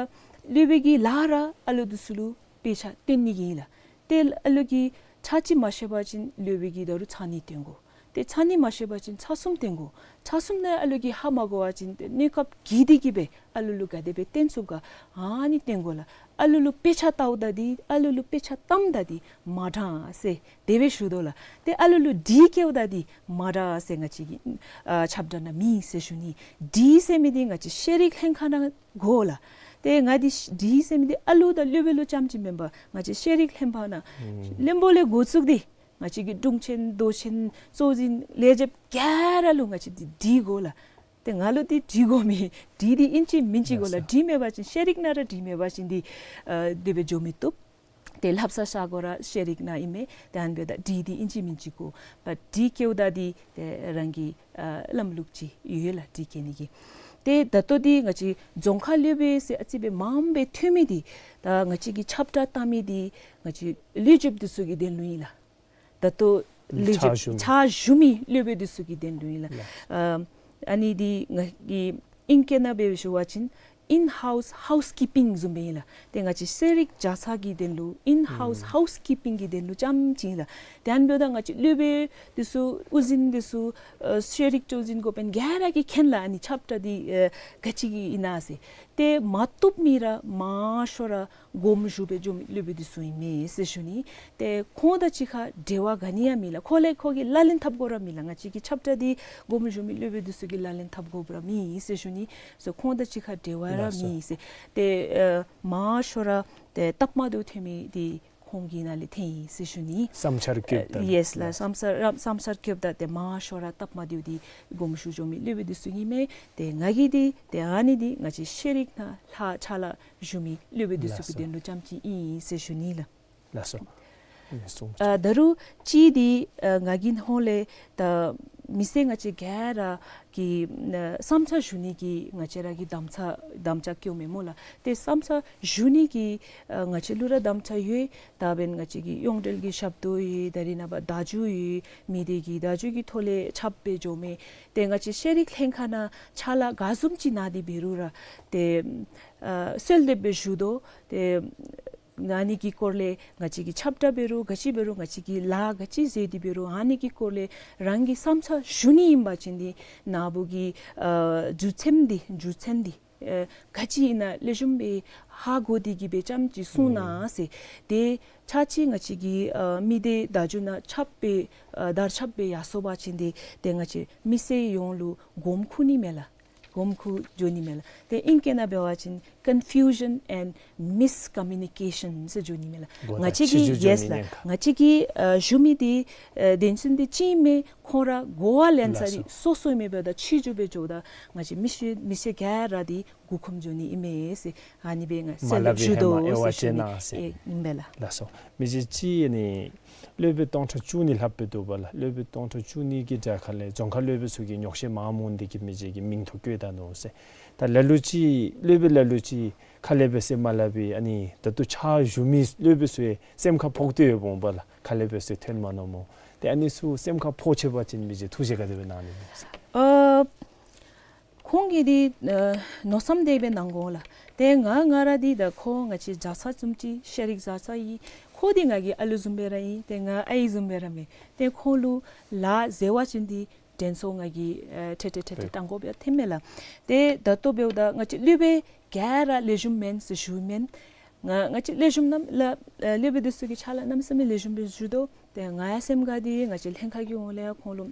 སློབ་དཔོན་གྱིས་ལར་ར་ཨ་ལུ་འདི་ཚུ་ལུ་དཔེ་ཆ་སྟོན་ནི་གི་ཨིན་ལགས། ཏེ་ཨ་ལུ་གིས་ཆ་གཅིག་མ་ཤེས་པ་ཅིན་སློབ་དཔོན་གྱིས་ད་རུང་ཆ་གཉིས་སྟོན་དགོ། ཏེ་ཆ་གཉིས་མ་ཤེས་པ་ཅིན་ཆ་གསུམ་སྟོན་དགོ། ཆ་གསུམ་ནང་ཨ་ལུ་གིས་ཧ་མ་གོ་བ་ཅིན་ཏེ་གནས་སྐབས་བགྱིས་ཏེ་གིས་སྦེ་ཨ་ལུ་ལུ་ག་དེ་སྦེ་སྟོན་ཚུགས་ག་ཨ་ནི་སྟོན་དགོ་ལགས། ཨ་ལུ་ལུ་དཔེ་ཆ་བལྟཝ་ད་འདི་ཨ་ལུ་ལུ་དཔེ་ཆ་བལྟཝ་ད་འདི་མ་དྲང་ཟེར་དེ་སྦེ་ཞུ་དོ་ལགས། ཏེ་ཨ་ལུ་ལུ་བྲིས་བསྐྱལཝ་ད་འདི་མ་དྲང་ཟེར་ང་བཅས་ཀྱི་ཨ་ཁྱབ་བསྒྲགས་ནང་མེད་ཟེར་ཞུ་ནི། བྲིས་ཟེར་མི་འདི་ང་བཅས་ཤེས་རིག་ལྷན་ཁག་ནང་དགོ་ལགས། ཏེ་ང་འདི་བྲིས་ཟེར་མི་འདི་ཨ་ལུ་དང་སློབ་དཔོན་ལུ་རྐྱངམ་ཅིག་མེན་པར་ང་བཅས་ཤེས་རིག་ལྷན་ཁག་ནང་བློན་པོ་ལས་འགོ་བཙུགས་ཏེ་ང་བཅས་ཀྱི་དྲུང་ཆེན་མདོ་ཆེན་གཙོ་འཛིན་ལས་བྱེདཔ་ག་ར་ལུ་ང་བཅས་འདི་བྲིས་དགོ་ལགས། ཏེ་ང་ལུ་འདི་བྲིས་དགོ་མི་བྲིས་འདི་ཨིན་ཅི་མིན་ཅི་དགོ་ལགས། ལགས་སོ། བྲིས་མེད་པ་ཅིན་ཤེས་རིག་ནང་ར་བྲིས་མེད་པ་ཅིན་འདི་ཨ་དེ་སྦེ་འགྱོ་མི་བཏུབ། ཏེ་ལྷབ་ས་ཤ་གོ་ར་ཤེས་རིག་ནང་ཨིན་མས། ཏེ་ཨ་ནི་འབདཝ་ད་བྲིས་འདི་ཨིན་ཅི་མིན་ཅི་དགོ། པ་བྲིས་བསྐྱལཝ་ད་འདི་ཏེ་རང་གི་ཨ་ལམ་ལུགས་ཅིག་ཡོད་ལགས་བྲིས་བསྐྱལ་ནི་གི། ཏེ་ད་ལྟོ་འདི་ང་བཅས་རྫོང་ཁ་སློབ་དཔོན་ཟེར་ཨ་ཙི་སྦེ་མངམ་སྦེ་ཐོན་མི་འདི་ད་ང་བཅས་ཀྱིས་ཁྱབ་བསྒྲགས་བཏང་མི་འདི་ང་བཅས་ལུས་སྦྱོརཔ་འདི་ཚུ་གི་དོན་ལུ་ཨིན་ལགས། ད་ལྟོ་ལུས་ཕྱག་སྦྱོརཔ་ཞུ་མི་ཕྱག་ཞུ་མི་སློབ་དཔོན་འདི་ཚུ་གི་དོན་ལུ་ཨིན་ལགས། ལགས། ཨ་ཨ་ནི་འདི་ང་གིས་ཨིང་སྐད་ནང་སྦེ་ཞུ་བ་ཅིན་in-house housekeeping བཟུམ་སྦེ་ཨིན་ལགས། ཏེ་ང་བཅས་ཤེས་རིག་བྱ་གཞག་གི་དོན་ལུ་in-house housekeeping གི་དོན་ལུ་རྐྱངམ་ཅིག་ཨིན་ལགས། ཏེ་ཨ་ནི་འབདཝ་ད་ང་བཅས་སློབ་དཔོན་འདི་ཚུ་ཨ་ཤེས་རིག་གཙོ་འཛིན་འགོ་དཔོན་ག་ར་གིས་མཁྱེན་ལགས། ཨ་ནི་ཁྱབ་བསྒྲགས་འདི་ཨ་ག་ཅི་གི་ཨིན་ན་ཟེར། ཏེ་མ་བཏུབ་མི་ར་མང་ཤོས་ར་དགོངསམ་ཞུ་སྦེ་འགྱོ་མི་སློབ་དཔོན་འདི་ཚུ་ཨིན་མས་ཟེར་ཞུ་ནི། ཏེ་ཁོང་དང་གཅིག་ཁར་འབྲེལ་བ་ག་ནི་ཡང་མེད་ལགས། ཁོ་ལས་ཁོ་གིས་ལག་ལེན་འཐབ་དགོཔ་ར་མེད་ལགས། ང་བཅས་ཀྱི་ཁྱབ་བསྒྲགས་འདི་དགོངསམ་ཞུ་མི་སློབ་དཔོན་འདི་ཚུ་གིས་ལག་ལེན་འཐབ་དགོཔ་ར་མེད་ཟེར་ཞུ་ནི། སོ་ཁོང་དང་གཅིག་ཁར་འབྲེལ་བ་ར་ལགས་སོ། མེད་ཟེར། ཏེ་ཨ་མང་ཤོས་ར་ཏེ་སྟབས་མ་བདེཝ་ཐོན་མི་འདི་ཁོང་གི་ནང་ལས་ཐོན་ཡི་ཟེར་ཞུ་ནི། བསམ་འཆར་བཀོདཔ་ད། ཡེས་ལགས། བསམ་འཆར་བསམ་འཆར་བཀོདཔ་ད་ཏེ་མང་ཤོས་ར་སྟབས་མ་བདེཝ་འདི་དགོངསམ་ཞུ་འགྱོ་མི་སློབ་དཔོན་འདི་ཚུ་ཨིན་མས། ཏེ་ང་གིས་འདི་ཏེ་ཨ་ནི་འདི་ང་བཅས་ཤེས་རིག་ནང་ལྷག་ཕྱག་ལཱ་ཞུ་མི་སློབ་དཔོན་འདི་ཚུ་གི་དོན་ལུ་རྐྱངམ་ཅིག་ཨིན་ཟེར་ཞུ་ནི་ལགས། ལགས་སོ། ཨ་ད་རུང་གཅིག་འདི་ཨ་ང་གི་ཧོངས་ལས་ད་མི་སེར་ང་བཅས་ག་ར་གིས་ཨ་བསམ་འཆར་ཞུ་ནི་གི་ང་བཅས་ར་གིས་དམ་བཅའ་དམ་བཅའ་བཀོད་མས་སྨོ་ལགས། ཏེ་བསམ་འཆར་ཞུ་ནི་གི་ཨ་ང་བཅས་ལུ་ར་དམ་བཅའ་ཡོད། ད་འབདན་ང་བཅས་ཀྱི་ཡོངས་འབྲེལ་གྱི་ཞབས་ཏོག་ཡོད། ད་རེས་ནངས་པ་བརྡ་བརྒྱུད་ཡོད། མི་སྡེ་གི་བརྡ་བརྒྱུད་ཀྱི་ཐོག་ལས་ཁྱབ་སྦེ་འགྱོཝ་མས། ཏེ་ང་བཅས་ཤེས་རིག་ལྷན་ཁག་ནང་ཕྱག་ལཱ་ག་བཟུམ་ཅིག་གནང་སྟེ་འབད་རུང་ར་ཏེ་ཨ་གསོལ་འདེབས་སྦེ་ཞུ་དོ། ཏེ་ཨ་ནི་གི་སྐོར་ལས་ང་བཅས་ཀྱི་ཁྱབ་བསྒྲགས་འབད་རུང་ག་ཅི་འབད་རུང་ང་བཅས་ཀྱིས་ལཱ་ག་ཅི་མཛད་དེ་འབད་རུང་ཨ་ནི་གི་སྐོར་ལས་རང་གིས་བསམ་འཆར་ཞུ་ནི་ཨིན་པ་ཅིན་འདི་ནཱ་བུ་གི་ཨ་རྒྱུ་མཚན་འདི་རྒྱུ་མཚན་འདི་ཨེ་ག་ཅི་ཨིན་ན་ལེགས་ཤོམ་སྦེ་ཧ་གོ་སྟེ་གིས་སྦེ་རྐྱངམ་ཅིག་གསུང་གནང་ཟེར། ཏེ་ཕྱག་ཕྱིད་ང་བཅས་ཀྱི་ཨ་མི་སྡེ་བརྡ་བརྒྱུད་ནང་ཁྱབ་སྦེ་ཨ་དར་ཁྱབ་སྦེ་ཡར་སོང་པ་ཅིན་འདི་ཏེ་ང་བཅས་མི་སེར་ཡོངས་ལུ་གོམས་ཁུག་ནི་མས་ལགས། གོམས་ཁུག་འགྱོ་ནི་མས་ལགས། ཏེ་ཨིང་སྐད་ནང་འབད་བ་ཅིན་confusion and miscommunication ཟེར་འགྱོ་ནི་མས་ལགས། ང་བཅས་ཀྱིས་ཡེས་ལགས། ང་བཅས་ཀྱིས་ཨ་ཞུ་མི་འདི་ཨ་དོན་ཚན་འདི་གཅིག་མས། ཁོང་ར་གོ་བ་ལེན་ས་འདི་སོ་སོ་མེདཔ་ད་ཕྱི་འགྱུར་སྦེ་འགྱོཝ་ད་ང་བཅས་མི་སེར་མི་སེར་ག་ར་འདི་མགུ་འཁོམས་འགྱོ་ནི་ཨིན་མས་ཟེར་ཨ་ནི་སྦེ་ང་མ་སླབ་པའི་ཞུ་དོ་ཧེ་མ་དབྱེ་བ་ཟེར་ཞུ་ནི། ཨིན་པས་ལགས། ལགས་སོ། མི་རྗེ་གཅིག་ཨ་ནི་སློབ་དཔོན་སྟོང་ཕྲག་བཅུ་གཉིས་ལྷགཔ་སྦེ་འདུག་པ་ལགས། སློབ་དཔོན་སྟོང་ཕྲག་བཅུ་གཉིས་ཀྱི་གྲལ་ཁ་ལས་རྫོང་ཁ་སློབ་དཔོན་ཚུ་གིས་ཉོགས་བཤད་མང་མོ་འདི་གིས་མི་རྗེ་གི་མིང་ཐོ་བཀོད་ད་ནུག་ཟེར། ད་ལ་ལུ་ཅིག་སློབ་དཔོན་ལ་ལུ་ཅིག་ཁ་ལས་འབད་ཟེར་མ་སླབ་པའི་ཨ་ནི་ད་ལྟོ་ཕྱག་ཞུ་མི་སློབ་དཔོན་ཚུ་སེམས་ཁར་ཕོག་སྟེ་ཡོདཔ་འོང་པ་ལགས། ཁ་ལས་འབད་ཟེར་ཐོན་མ་ནུག་སྨོ། ཏེ་ཨ་ནི་ཚུ་སེམས་ཁར་ཕོག་ཆི་པ་ཅིན་མི་རྗེ་ཐུགས་བཞེད་ག་དེ་སྦེ་གནང་ནི་སྨོ་ཟེར། ཨ་ཁོང་གིས་འདི་ཨ་མནོ་བསམ་དེ་སྦེ་གནང་དགོ་ལགས། ཏེ་ང་ང་ར་འདི་ད་ཁོ་ང་བཅས་བྱ་ཚང་བཟུམ་ཅིག་ཤེས་རིག་བྱ་ཚང་ཨིན། ཁོ་འདི་ང་གི་ཨ་ལུ་བཟུམ་སྦེ་ར་ཨིན། ཏེ་ང་ཨའི་བཟུམ་སྦེ་ར་མས། ཏེ་ཁོང་ལུ་ལཱ་མཛད་པ་ཅིན་འདི་དྲན་གསོ་ང་གིས་ཨ་ཏེ་ཏེ་ཏེ་ཏེ་བཏང་དགོཔ་ཡང་ཐོན་མས་ལགས། ཏེ་ད་ལྟོ་འབདཝ་ད་ང་བཅས་སློབ་དཔོན་ག་ར་ལེགས་ཤོམ་མེན་ཟེར་ཞུཝ་མེན། ང་ང་བཅས་ལེགས་ཤོམ་གནམ་ལ་ཨ་སློབ་དཔོན་འདི་ཚུ་གིས་ཕྱག་ལཱ་གནམ་མེད་ས་མེད་ལེགས་ཤོམ་སྦེ་ཞུ་དོ། ཏེ་ང་ཡང་སེམས་ཁར་འདི་ང་བཅས་ལྷན་ཁག་གི་ཧོངས་ལས་ཡང་ཁོང་ལུ་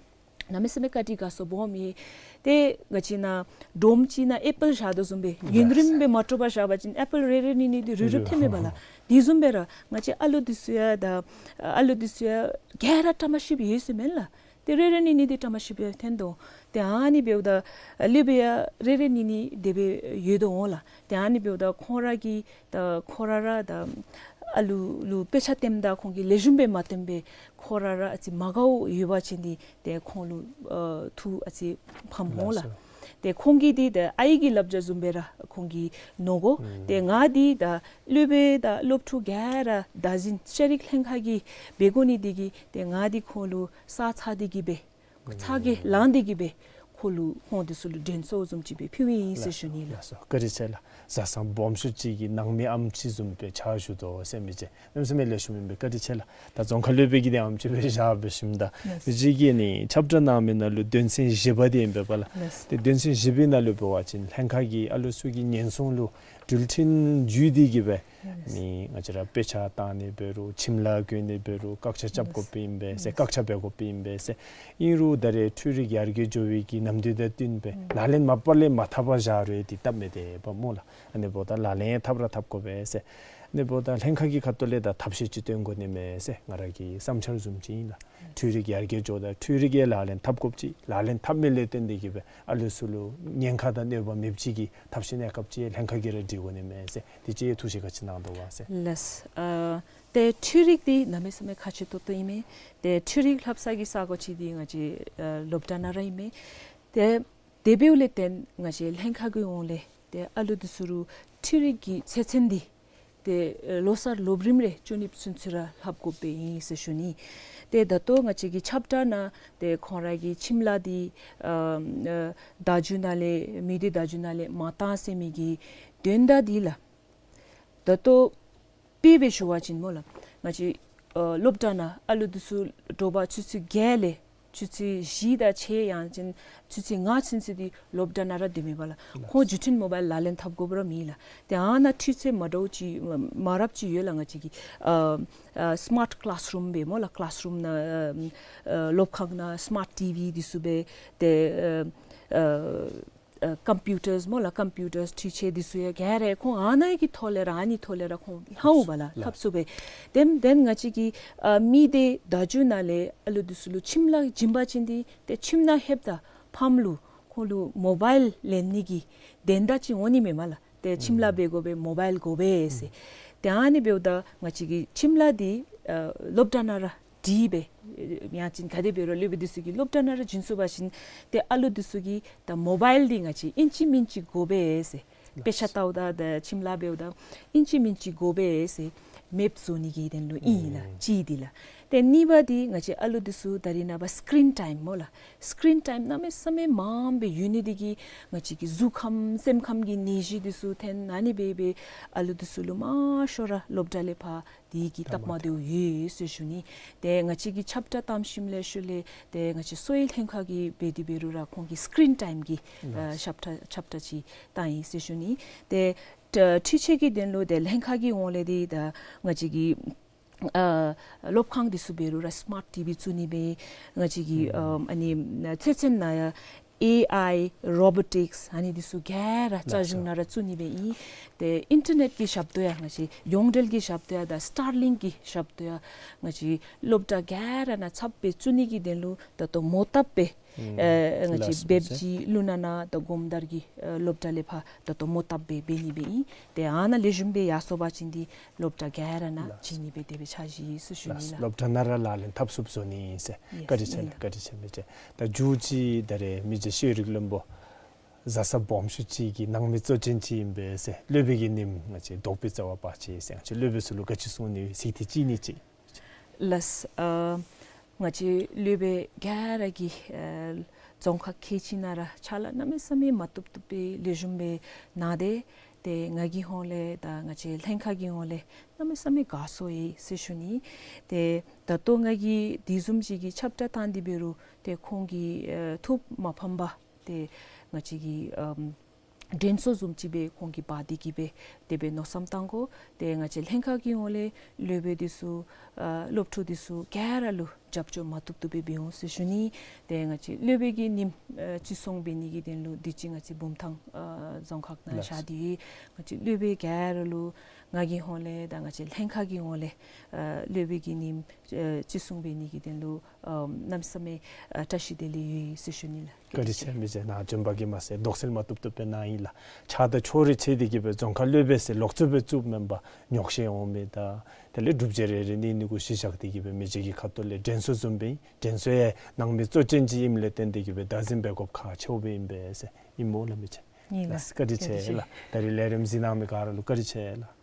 གནམ་མེད་ས་མེད་བཀའ་དྲིན་དགའ་ཚོར་སྦོམ་ཨིན། ཏེ་ང་བཅས་ནཱ་སྒྲོམ་ཅིག་ནང་ཨེ་པཱལ་བཞག་དོ་བཟུམ་སྦེ་ཡུན་རིངམོ་སྦེ་མ་དཀྲོགས་པར་བཞག་པ་ཅིན་ཨེ་པཱལ་རེ་རེ་གཉིས་གཉིས་འདི་རུལ་རུལ་ཐོནམ་མས་པ་ལགས། དེ་བཟུམ་སྦེ་ར་ང་བཅས་ཨ་ལུ་འདི་ཚུ་ཡང་ད་ཨ་ལུ་འདི་ཚུ་ཡང་ག་ར་བཀྲ་མ་ཤིསཔ་ཡོད་ཟེར་མེན་ལགས། ཏེ་རེ་རེ་གཉིས་གཉིས་འདི་བཀྲ་མ་ཤིསཔ་ཐོན་དོ། ཏེ་ཨ་ནི་འབདཝ་ད་ཨ་ལུ་སྦེ་ཡང་རེ་རེ་གཉིས་གཉིས་དེ་སྦེ་ཡོད་དོ་འོང་ལགས། ཏེ་ཨ་ནི་འབདཝ་ད་ཁོང་ར་གིས་ད་ཁོང་ར་ར་ད་ཨ་ལུ་ལུ་དཔེ་ཆ་སྟོནམ་ད་ཁོང་གིས་ལེགས་ཤོམ་སྦེ་མ་སྟོན་པར་ཁོང་ར་ར་ཨ་ཙི་མ་དགའཝ་ཡོད་པ་ཅིན་འདི་ཏེ་ཁོང་ལུ་ཨ་ཐུགས་ཨ་ཙི་ཕམ་འོང་ལགས། ལགས་སོ། ཏེ་ཁོང་གིས་འདི་ད་ཨའི་གི་བསླབ་བྱ་བཟུམ་སྦེ་ར་ཁོང་གིས་མནོ་དགོ། ཨུམ། ཏེ་ང་འདི་ད་སློབ་དཔོན་དང་སློབ་ཕྲུག་ག་ར་བདག་འཛིན་ཤ་རིག་ལྷན་ཁག་གིས་འབད་དགོ་ནི་འདི་གིས་ཏེ་ང་འདི་ཁོང་ལུ་ས་ཚ་འདི་གིས་སྦེ་ཚ་གྱང་ལང་འདི་གིས་སྦེ་ཁོང་ལུ་ཁོང་འདི་ཚུ་ལུ་དྲན་གསོ་བཟུམ་ཅིག་སྦེ་ཕུལཝ་ཨིན་ཟེར་ཞུ་ནི་ལགས། ལགས་སོ། བཀའ་དྲིན་ཆེ་ལགས། བཟའ་ཚང་སྦོམ་ཤོས་ཅིག་གི་ནང་མི་ཨམ་ཅིག་བཟུམ་སྦེ་ཕྱག་ཞུ་དོ་ཟེར་མི་ཅིག་གནམ་མེད་ས་མེད་ལེགས་ཤོམ་ཨིན་པས། བཀའ་དྲིན་ཆེ་ལགས། ད་རྫོང་ཁ་སློབ་དཔོན་གྱི་དེ་ཨམ་ཅིག་སྦེ་བཞག་སྦེ་ཞིནམ་ད་ལགས། མི་ཅིག་གིས་ནི་ཁྱབ་བསྒྲགས་གནང་མི་ནང་ལུ་དོན་ཚན་བཞི་པ་འདི་ཨིན་པས་པ་ལགས། ལགས། ཏེ་དོན་ཚན་བཞི་པའི་ནང་ལུ་འབད་བ་ཅིན་ལྷན་ཁག་གིས་ཨ་ལུ་ཚུ་གི་ཉེན་སྲུང་ལུ་འགྲུལ་འཕྲིན་བརྒྱུད་དེ་གིས་སྦེ་ནི་ང་བཅས་ར་དཔེ་ཆ་བཏང་ནི་འབད་རུང་ཁྱིམ་ལཱ་གྱོན་ནི་འབད་རུང་བཀག་ཆ་རྐྱབ་དགོཔ་ཨིན་པས་ཟེར། བཀག་ཆ་འབད་དགོཔ་ཨིན་པས་ཟེར། ཨིན་རུང་ད་རེས་འཕྲུལ་རིག་ཡར་རྒྱས་འགྱོ་བའི་གི་ནམ་དུས་དང་བསྟུན་སྦེ་ལག་ལེན་མ་པ་ལས་མ་འཐབ་པར་བཞག་རུང་འདི་སྟབས་མི་བདེ་བས་སྨོ་ལགས། ཨ་ནི་འབདཝ་ད་ལག་ལེན་འཐབ་ར་འཐབ་དགོ་པས་ཟེར། ཨ་ནི་འབདཝ་ད་ལྷན་ཁག་གི་ཁ་ཐུག་ལས་ད་ཐབས་ཤེས་ཅིག་སྟོན་དགོ་ནི་མས་ཟེར་ང་ར་གི་བསམ་འཆར་བཟུམ་ཅིག་ཨིན་ལགས། འཕྲུལ་རིག་ཡར་རྒྱས་འགྱོཝ་ད་འཕྲུལ་རིག་ཡང་ལག་ལེན་འཐབ་དགོཔ་ཅིག་ལག་ལེན་འཐབ་མི་ལས་བརྟེན་ཏེ་གིས་སྦེ་ཨ་ལུ་ཚུ་ལུ་ཉེན་ཁ་དང་གནོད་པ་མེདཔ་ཅིག་གི་ཐབས་ཤེས་གནས་སྐབས་ཅིག་ལྷན་ཁག་གིས་ར་སྒྲིག་དགོ་ནི་མས་ཟེར། དེ་ཅིག་ཐུགས་བཞེད་ག་ཅི་གནང་དོ་བ་ཟེར། ལགས། ཨ་ཏེ་འཕྲུལ་རིག་འདི་གནམ་མེད་ས་མེད་ཁག་ཆེ་ཏོག་ཏོ་ཨིན་མས། ཏེ་འཕྲུལ་རིག་ལྷབ་ས་གི་ས་གོ་ཅིག་འདི་ང་བཅས་ཨ་སློབ་གྲྭ་ནང་ར་ཨིན་མས། ཏེ་དེ་འབདཝ་ལས་བརྟེན་ང་བཅས་ལྷན་ཁག་གི་ཧོངས་ལས་ཏེ་ཨ་ལུ་འདི་ཚུ་ལུ་འཕྲུལ་རིག་གི་ཚད་ཚད་འདི་ཏེ་ལོ་གསར་སློབ་རིམ་རེ་བཅུ་གཉིས་ཚུན་ཚོད་ར་ལྷབ་དགོཔ་སྦེ་ཨིན་ཟེར་ཞུ་ནི། ཏེ་ད་ལྟོ་ང་བཅས་ཀྱི་ཁྱབ་བསྒྲགས་ནང་ཏེ་ཁོང་ར་གི་ཁྱིམ་ལཱ་འདི་ཨ་ཨ་བརྡ་བརྒྱུད་ནང་ལས་མི་སྡེ་བརྡ་བརྒྱུད་ནང་ལས་མ་བཏང་ཟེར་མི་གི་དོན་དག་འདི་ལགས། ད་ལྟོ་དཔེ་སྦེ་ཞུ་བ་ཅིན་སྨོ་ལགས། ང་བཅས་ཨ་སློབ་གྲྭ་ནང་ཨ་ལུ་འདི་ཚུ་དྲོ་པ་ཆུ་ཚོད་བརྒྱད་ལས་ཆུ་ཚོད་བཞི་དང་ཕྱེད་ཡང་ཅིན་ཆུ་ཚོད་ལྔ་ཚུན་ཚོད་འདི་སློབ་གྲྭ་ནང་ར་སྡོད་མི་པ་ལགས། ཁོང་བརྒྱུད་འཕྲིན་མོ་བཱའིལ་ལག་ལེན་འཐབ་དགོཔ་ར་མེད་ལགས། ཏེ་ཨ་ནཱ་འཕྲུལ་ཆས་མ་འདྲཝ་ཅིག་མ་རབས་ཅིག་ཡོད་ལགས། ང་བཅས་ཀྱི་ཨ་ཨ་སི་མཱརཊ་ཀི་ལཱསི་རུམ་སྦེ་སྨོ་ལགས། ཀི་ལཱསི་རུམ་ནང་ཨ་ཨ་སློབ་ཁང་ནང་སི་མཱརཊ་ཊི་ཝི་འདི་ཚུ་སྦེ་ཏེ་ཨ་ཨ་ཨ་ཀམ་པིའུ་ཊརསི་སྨོ་ལགས། ཀམ་པིའུ་ཊརསི་འཕྲུལ་ཆས་འདི་ཚུ་ཡང་ག་ར་ཁོང་ཨ་ནཱ་གི་ཐོག་ལས་ར་ཨ་ནི་ཐོག་ལས་ར་ཁོང་ལྷབ་པ་ལགས། ལྷབ་ཚུགས་པས། ཏེ་དེ་ལས་ང་བཅས་ཀྱི་ཨ་མི་སྡེ་བརྡ་བརྒྱུད་ནང་ལས་ཨ་ལུ་འདི་ཚུ་ལུ་ཁྱིམ་ལཱ་བྱིན་པ་ཅིན་འདི་ཏེ་ཁྱིམ་ནང་ལྷོདཔ་ད་ཕམ་ལུ་ཁོང་ལུ་མོ་བཱའིལ་ལེན་ནི་གི་དོན་དག་ཅིག་འོང་ནི་མས་སྨོ་ལགས། ཏེ་ཁྱིམ་ལཱ་འབད་དགོ་པས་མོ་བཱའིལ་དགོ་པས་ཟེར། ཏེ་ཨ་ནི་འབདཝ་ད་ང་བཅས་ཀྱི་ཁྱིམ་ལཱ་འདི་ཨ་སློབ་གྲྭ་ནང་ར་སྒྲིག་སྦེ་ཡང་ཅིན་ག་དེ་འབད་རུང་སློབ་དཔོན་འདི་ཚུ་གིས་སློབ་གྲྭ་ནང་ར་བྱིན་ཚུགས་པ་ཅིན་ཏེ་ཨ་ལུ་འདི་ཚུ་གིས་ད་མོ་བཱའིལ་འདི་ང་བཅས་ཨིན་ཅི་མིན་ཅི་དགོ་པས་ཟེར། དཔེ་ཆ་ལྟཝ་ད་ད་ཁྱིམ་ལཱ་འབདཝ་ད་ཨིན་ཅི་མིན་ཅི་དགོ་པས་ཟེར་མེདཔ་བཟོ་ནི་གི་དོན་ལུ་ཨིན་ལགས། གཅིག་འདི་ལགས། ཏེ་གཉིས་པ་འདི་ང་བཅས་ཨ་ལུ་འདི་ཚུ་ད་རེས་ནངས་པ་སི་ཀི་རིན་ཊའིམ་སྨོ་ལགས། སི་ཀི་རིན་ཊའིམ་གནམ་མེད་ས་མེད་མངམ་སྦེ་ཡོད་ནི་འདི་གིས་ང་བཅས་ཀྱི་གཟུགས་ཁམས་སེམས་ཁམས་ཀྱི་ནད་གཞི་འདི་ཚུ་ཐོན་ཨ་ནི་སྦེ་སྦེ་ཨ་ལུ་འདི་ཚུ་ལུ་མང་ཤོས་ར་སློབ་གྲྭ་ལས་ཕར་འདི་གི་སྟབས་མ་བདེཝ་ཡོད་ཟེར་ཞུ་ནི། ཏེ་ང་བཅས་ཀྱིས་ཁྱབ་བསྒྲགས་བཏང་ཞིནམ་ལས་ཤུལ་ལས་ཏེ་ང་བཅས་གསོ་བའི་ལྷན་ཁག་གིས་འབད་དེ་འབད་རུང་ར་ཁོང་གི་སི་ཀི་རིན་ཊའིམ་གྱི་ཨ་ཁྱབ་བསྒྲགས་ཁྱབ་བསྒྲགས་ཅིག་བཏང་ཡི་ཟེར་ཞུ་ནི། ཏེ་ཏེ་འཕྲུལ་ཆས་ཀྱི་དོན་ལུ་ཏེ་ལྷན་ཁག་གི་ཧོངས་ལས་འདི་ད་ང་བཅས་ཀྱི་ཨ་སློབ་ཁང་འདི་ཚུ་འབད་རུང་ར་སི་མཱརཊ་ཊི་ཝི་བཙུགས་ནི་སྦེ་ང་བཅས་ཀྱི་ཨ་ཨ་ནི་ཚེ་ཚན་ནང་ཡང་ཨེ་ཨའི་རོ་བོ་ཊིཀསི་ཨ་ནི་འདི་ཚུ་ག་ར་རྩ་གཞུང་ནང་ར་བཙུགས་ནི་སྦེ་ཨིན། ཏེ་ཨིན་ཊར་ནེཊ་ཀྱི་ཞབས་ཏོག་ཡང་ང་བཅས་ཡོངས་འབྲེལ་གྱི་ཞབས་ཏོག་ཡང་དང་སི་ཊར་ལིངཀ་གི་ཞབས་ཏོག་ཡང་ང་བཅས་སློབ་གྲྭ་ག་ར་ནང་ཚབ་སྦེ་བཙུགས་ནི་གི་དོན་ལུ་ད་ལྟོ་མོ་བཏབ་སྦེ་ཨེ་ང་བཅས་བེབ་ཀྱི་ལུ་ན་ན་དང་སྒོམ་དར་གྱི་ཨེ་སློབ་གྲྭ་ལས་ཕར་ད་ལྟོ་མོ་བཏབ་སྦེ་འབད་ནི་སྦེ་ཨིན། ཏེ་ཨ་ནཱ་ལེགས་ཤོམ་སྦེ་ཡར་སོང་པ་ཅིན་འདི་སློབ་གྲྭ་ག་ར་ནང་བྱིན་ནི་སྦེ་དེ་སྦེ་འཆར་གཞི་ཡོད་ཟེར་ཞུ་ནི་ལགས། སློབ་གྲྭ་ནང་ར་ལག་ལེན་འཐབ་ཚུགསཔ་བཟོ་ནི་ཨིན་ཟེར། ཡེས་བཀའ་དྲིན་ཆེ་ལགས། བཀའ་དྲིན་ཆེ་མི་ཅིག། ད་མཇུག་ཅིག་ད་རེས་མི་རྗེ་ཤེས་རིག་བློན་པོ་བཟའ་ཚང་སྦོམ་ཤོས་ཅིག་གི་ནང་མི་གཙོ་ཅན་ཅིག་ཨིན་པས་ཟེར་སློབ་དཔོན་གྱི་ཉིནམ་ང་བཅས་དོགས་པའི་རྩ་བ་བར་ཆད་ཟེར་ང་བཅས་སློབ་དཔོན་ཚུ་ལུ་ག་ཅི་གསུང་ནི་ཡོད་ཟེར་ཏེ་ཅིག་ནི་ཅིག། ལགས། ཨ་ང་བཅས་སློབ་དཔོན་ག་ར་གིས་ཨ་རྫོང་ཁག་ཁལ་གཅིག་ནང་ར་ཕྱག་ལཱ་གནམ་མེད་ས་མེད་མ་བཏུབ་བཏུབ་སྦེ་ལེགས་ཤོམ་སྦེ་གནང་སྟེ་ཏེ་ང་གི་ཧོངས་ལས་དང་ང་བཅས་ལྷན་ཁག་གི་ཧོངས་ལས་གནམ་མེད་ས་མེད་དགའ་ཚོར་ཡོད་ཟེར་ཞུ་ནི། ཏེ་ད་ལྟོ་ང་གིས་དེ་བཟུམ་ཅིག་གི་ཁྱབ་བསྒྲགས་བཏང་སྟེ་འབད་རུང་ཏེ་ཁོང་གི་ཨ་ཐུགས་མ་ཕམ་པར་ཏེ་ང་བཅས་ཀྱི་ཨམ་དྲན་གསོ་བཟུམ་ཅིག་སྦེ་ཁོང་གིས་འབག་སྟེ་གིས་སྦེ་དེ་སྦེ་མནོ་བསམ་བཏང་དགོ། ཏེ་ང་བཅས་ལྷན་ཁག་གི་ཧོངས་ལས་སློབ་དཔོན་འདི་ཚུ་ཨ་སློབ་ཕྲུག་འདི་ཚུ་ག་ར་ལུ་ རྒྱབ་སྐྱོར་མ་བཏུབ་བཏུབ་སྦེ་འབད་འོང་ཟེར་ཞུ་ནི། ཏེ་ང་བཅས་སློབ་དཔོན་གྱི་ཉིནམ་ཨེ་ཅིག་སྲུང་འབད་ནི་གི་དོན་ལུ་དུས་ཅི་ང་བཅས་བུམ་ཐང་ཨེ་རྫོང་ཁག་ནང་ལགས། བཞག་སྟེ་ང་བཅས་སློབ་དཔོན་ག་ར་ལུ་ང་གི་ཧོངས་ལས་དང་ང་བཅས་ལྷན་ཁག་གི་ཧོངས་ལས་ཨེ་སློབ་དཔོན་གྱི་ཉིནམ་ཨེ་ཅིག་སྲུང་འབད་ནི་གི་དོན་ལུ་ཨེ་གནམ་མེད་ས་མེད་ཨེ་བཀྲ་ཤིས་བདེ་ལེགས་ཡོད་ཟེར་ཞུ་ནི་ལགས། བཀའ་དྲིན་ཆེ། མི་རྗེ་ནཱ་བྱོན་པ་གིས་མ་ཚད་དོགས་སེལ་མ་བཏུབ་བཏུབ་སྦེ་གནང་ཡི་ལགས། ཆགས་སྡང་ཕྱོགས་རིས་ཕྱེ་སྟེ་གིས་སྦེ་རྫོང་ཁ་ལུ་སྦེ་ཟེར་ལོག་རྩིས་སྦེ་བཙུགསཔ་མེན་པར་ཉོགས་བཤད་འོང་མི་དང་དེ་ལས་སྒྲུབ་བྱེད་རེ་རེ་གནས་ནི་གུ་གཞི་བཞག་སྟེ་གིས་སྦེ་མི་རྗེ་གི་ཁ་ཐུག་ལས་དྲན་གསོ་བཟུམ་སྦེ་དྲན་གསོ་ཡང་གནང་མི་གཙོ་ཅན་ཅིག་ཨིནམ་ལས་བརྟེན་ཏེ་གིས་སྦེ་བདག་འཛིན་འབད་དགོཔ་ཁག་ཆེཝ་སྦེ་ཨིན་པས་ཟེར་ཨིན་སྨོ་ལགས་མི་རྗེ། ཨིན་ལགས། ལགས་བཀའ་དྲིན་ཆེ་ལགས། ད་རིས་ལས་རིམ་གཟིགས་གནང་མི་ག་ར་ལུ་བཀའ་དྲིན་ཆེ་ལགས།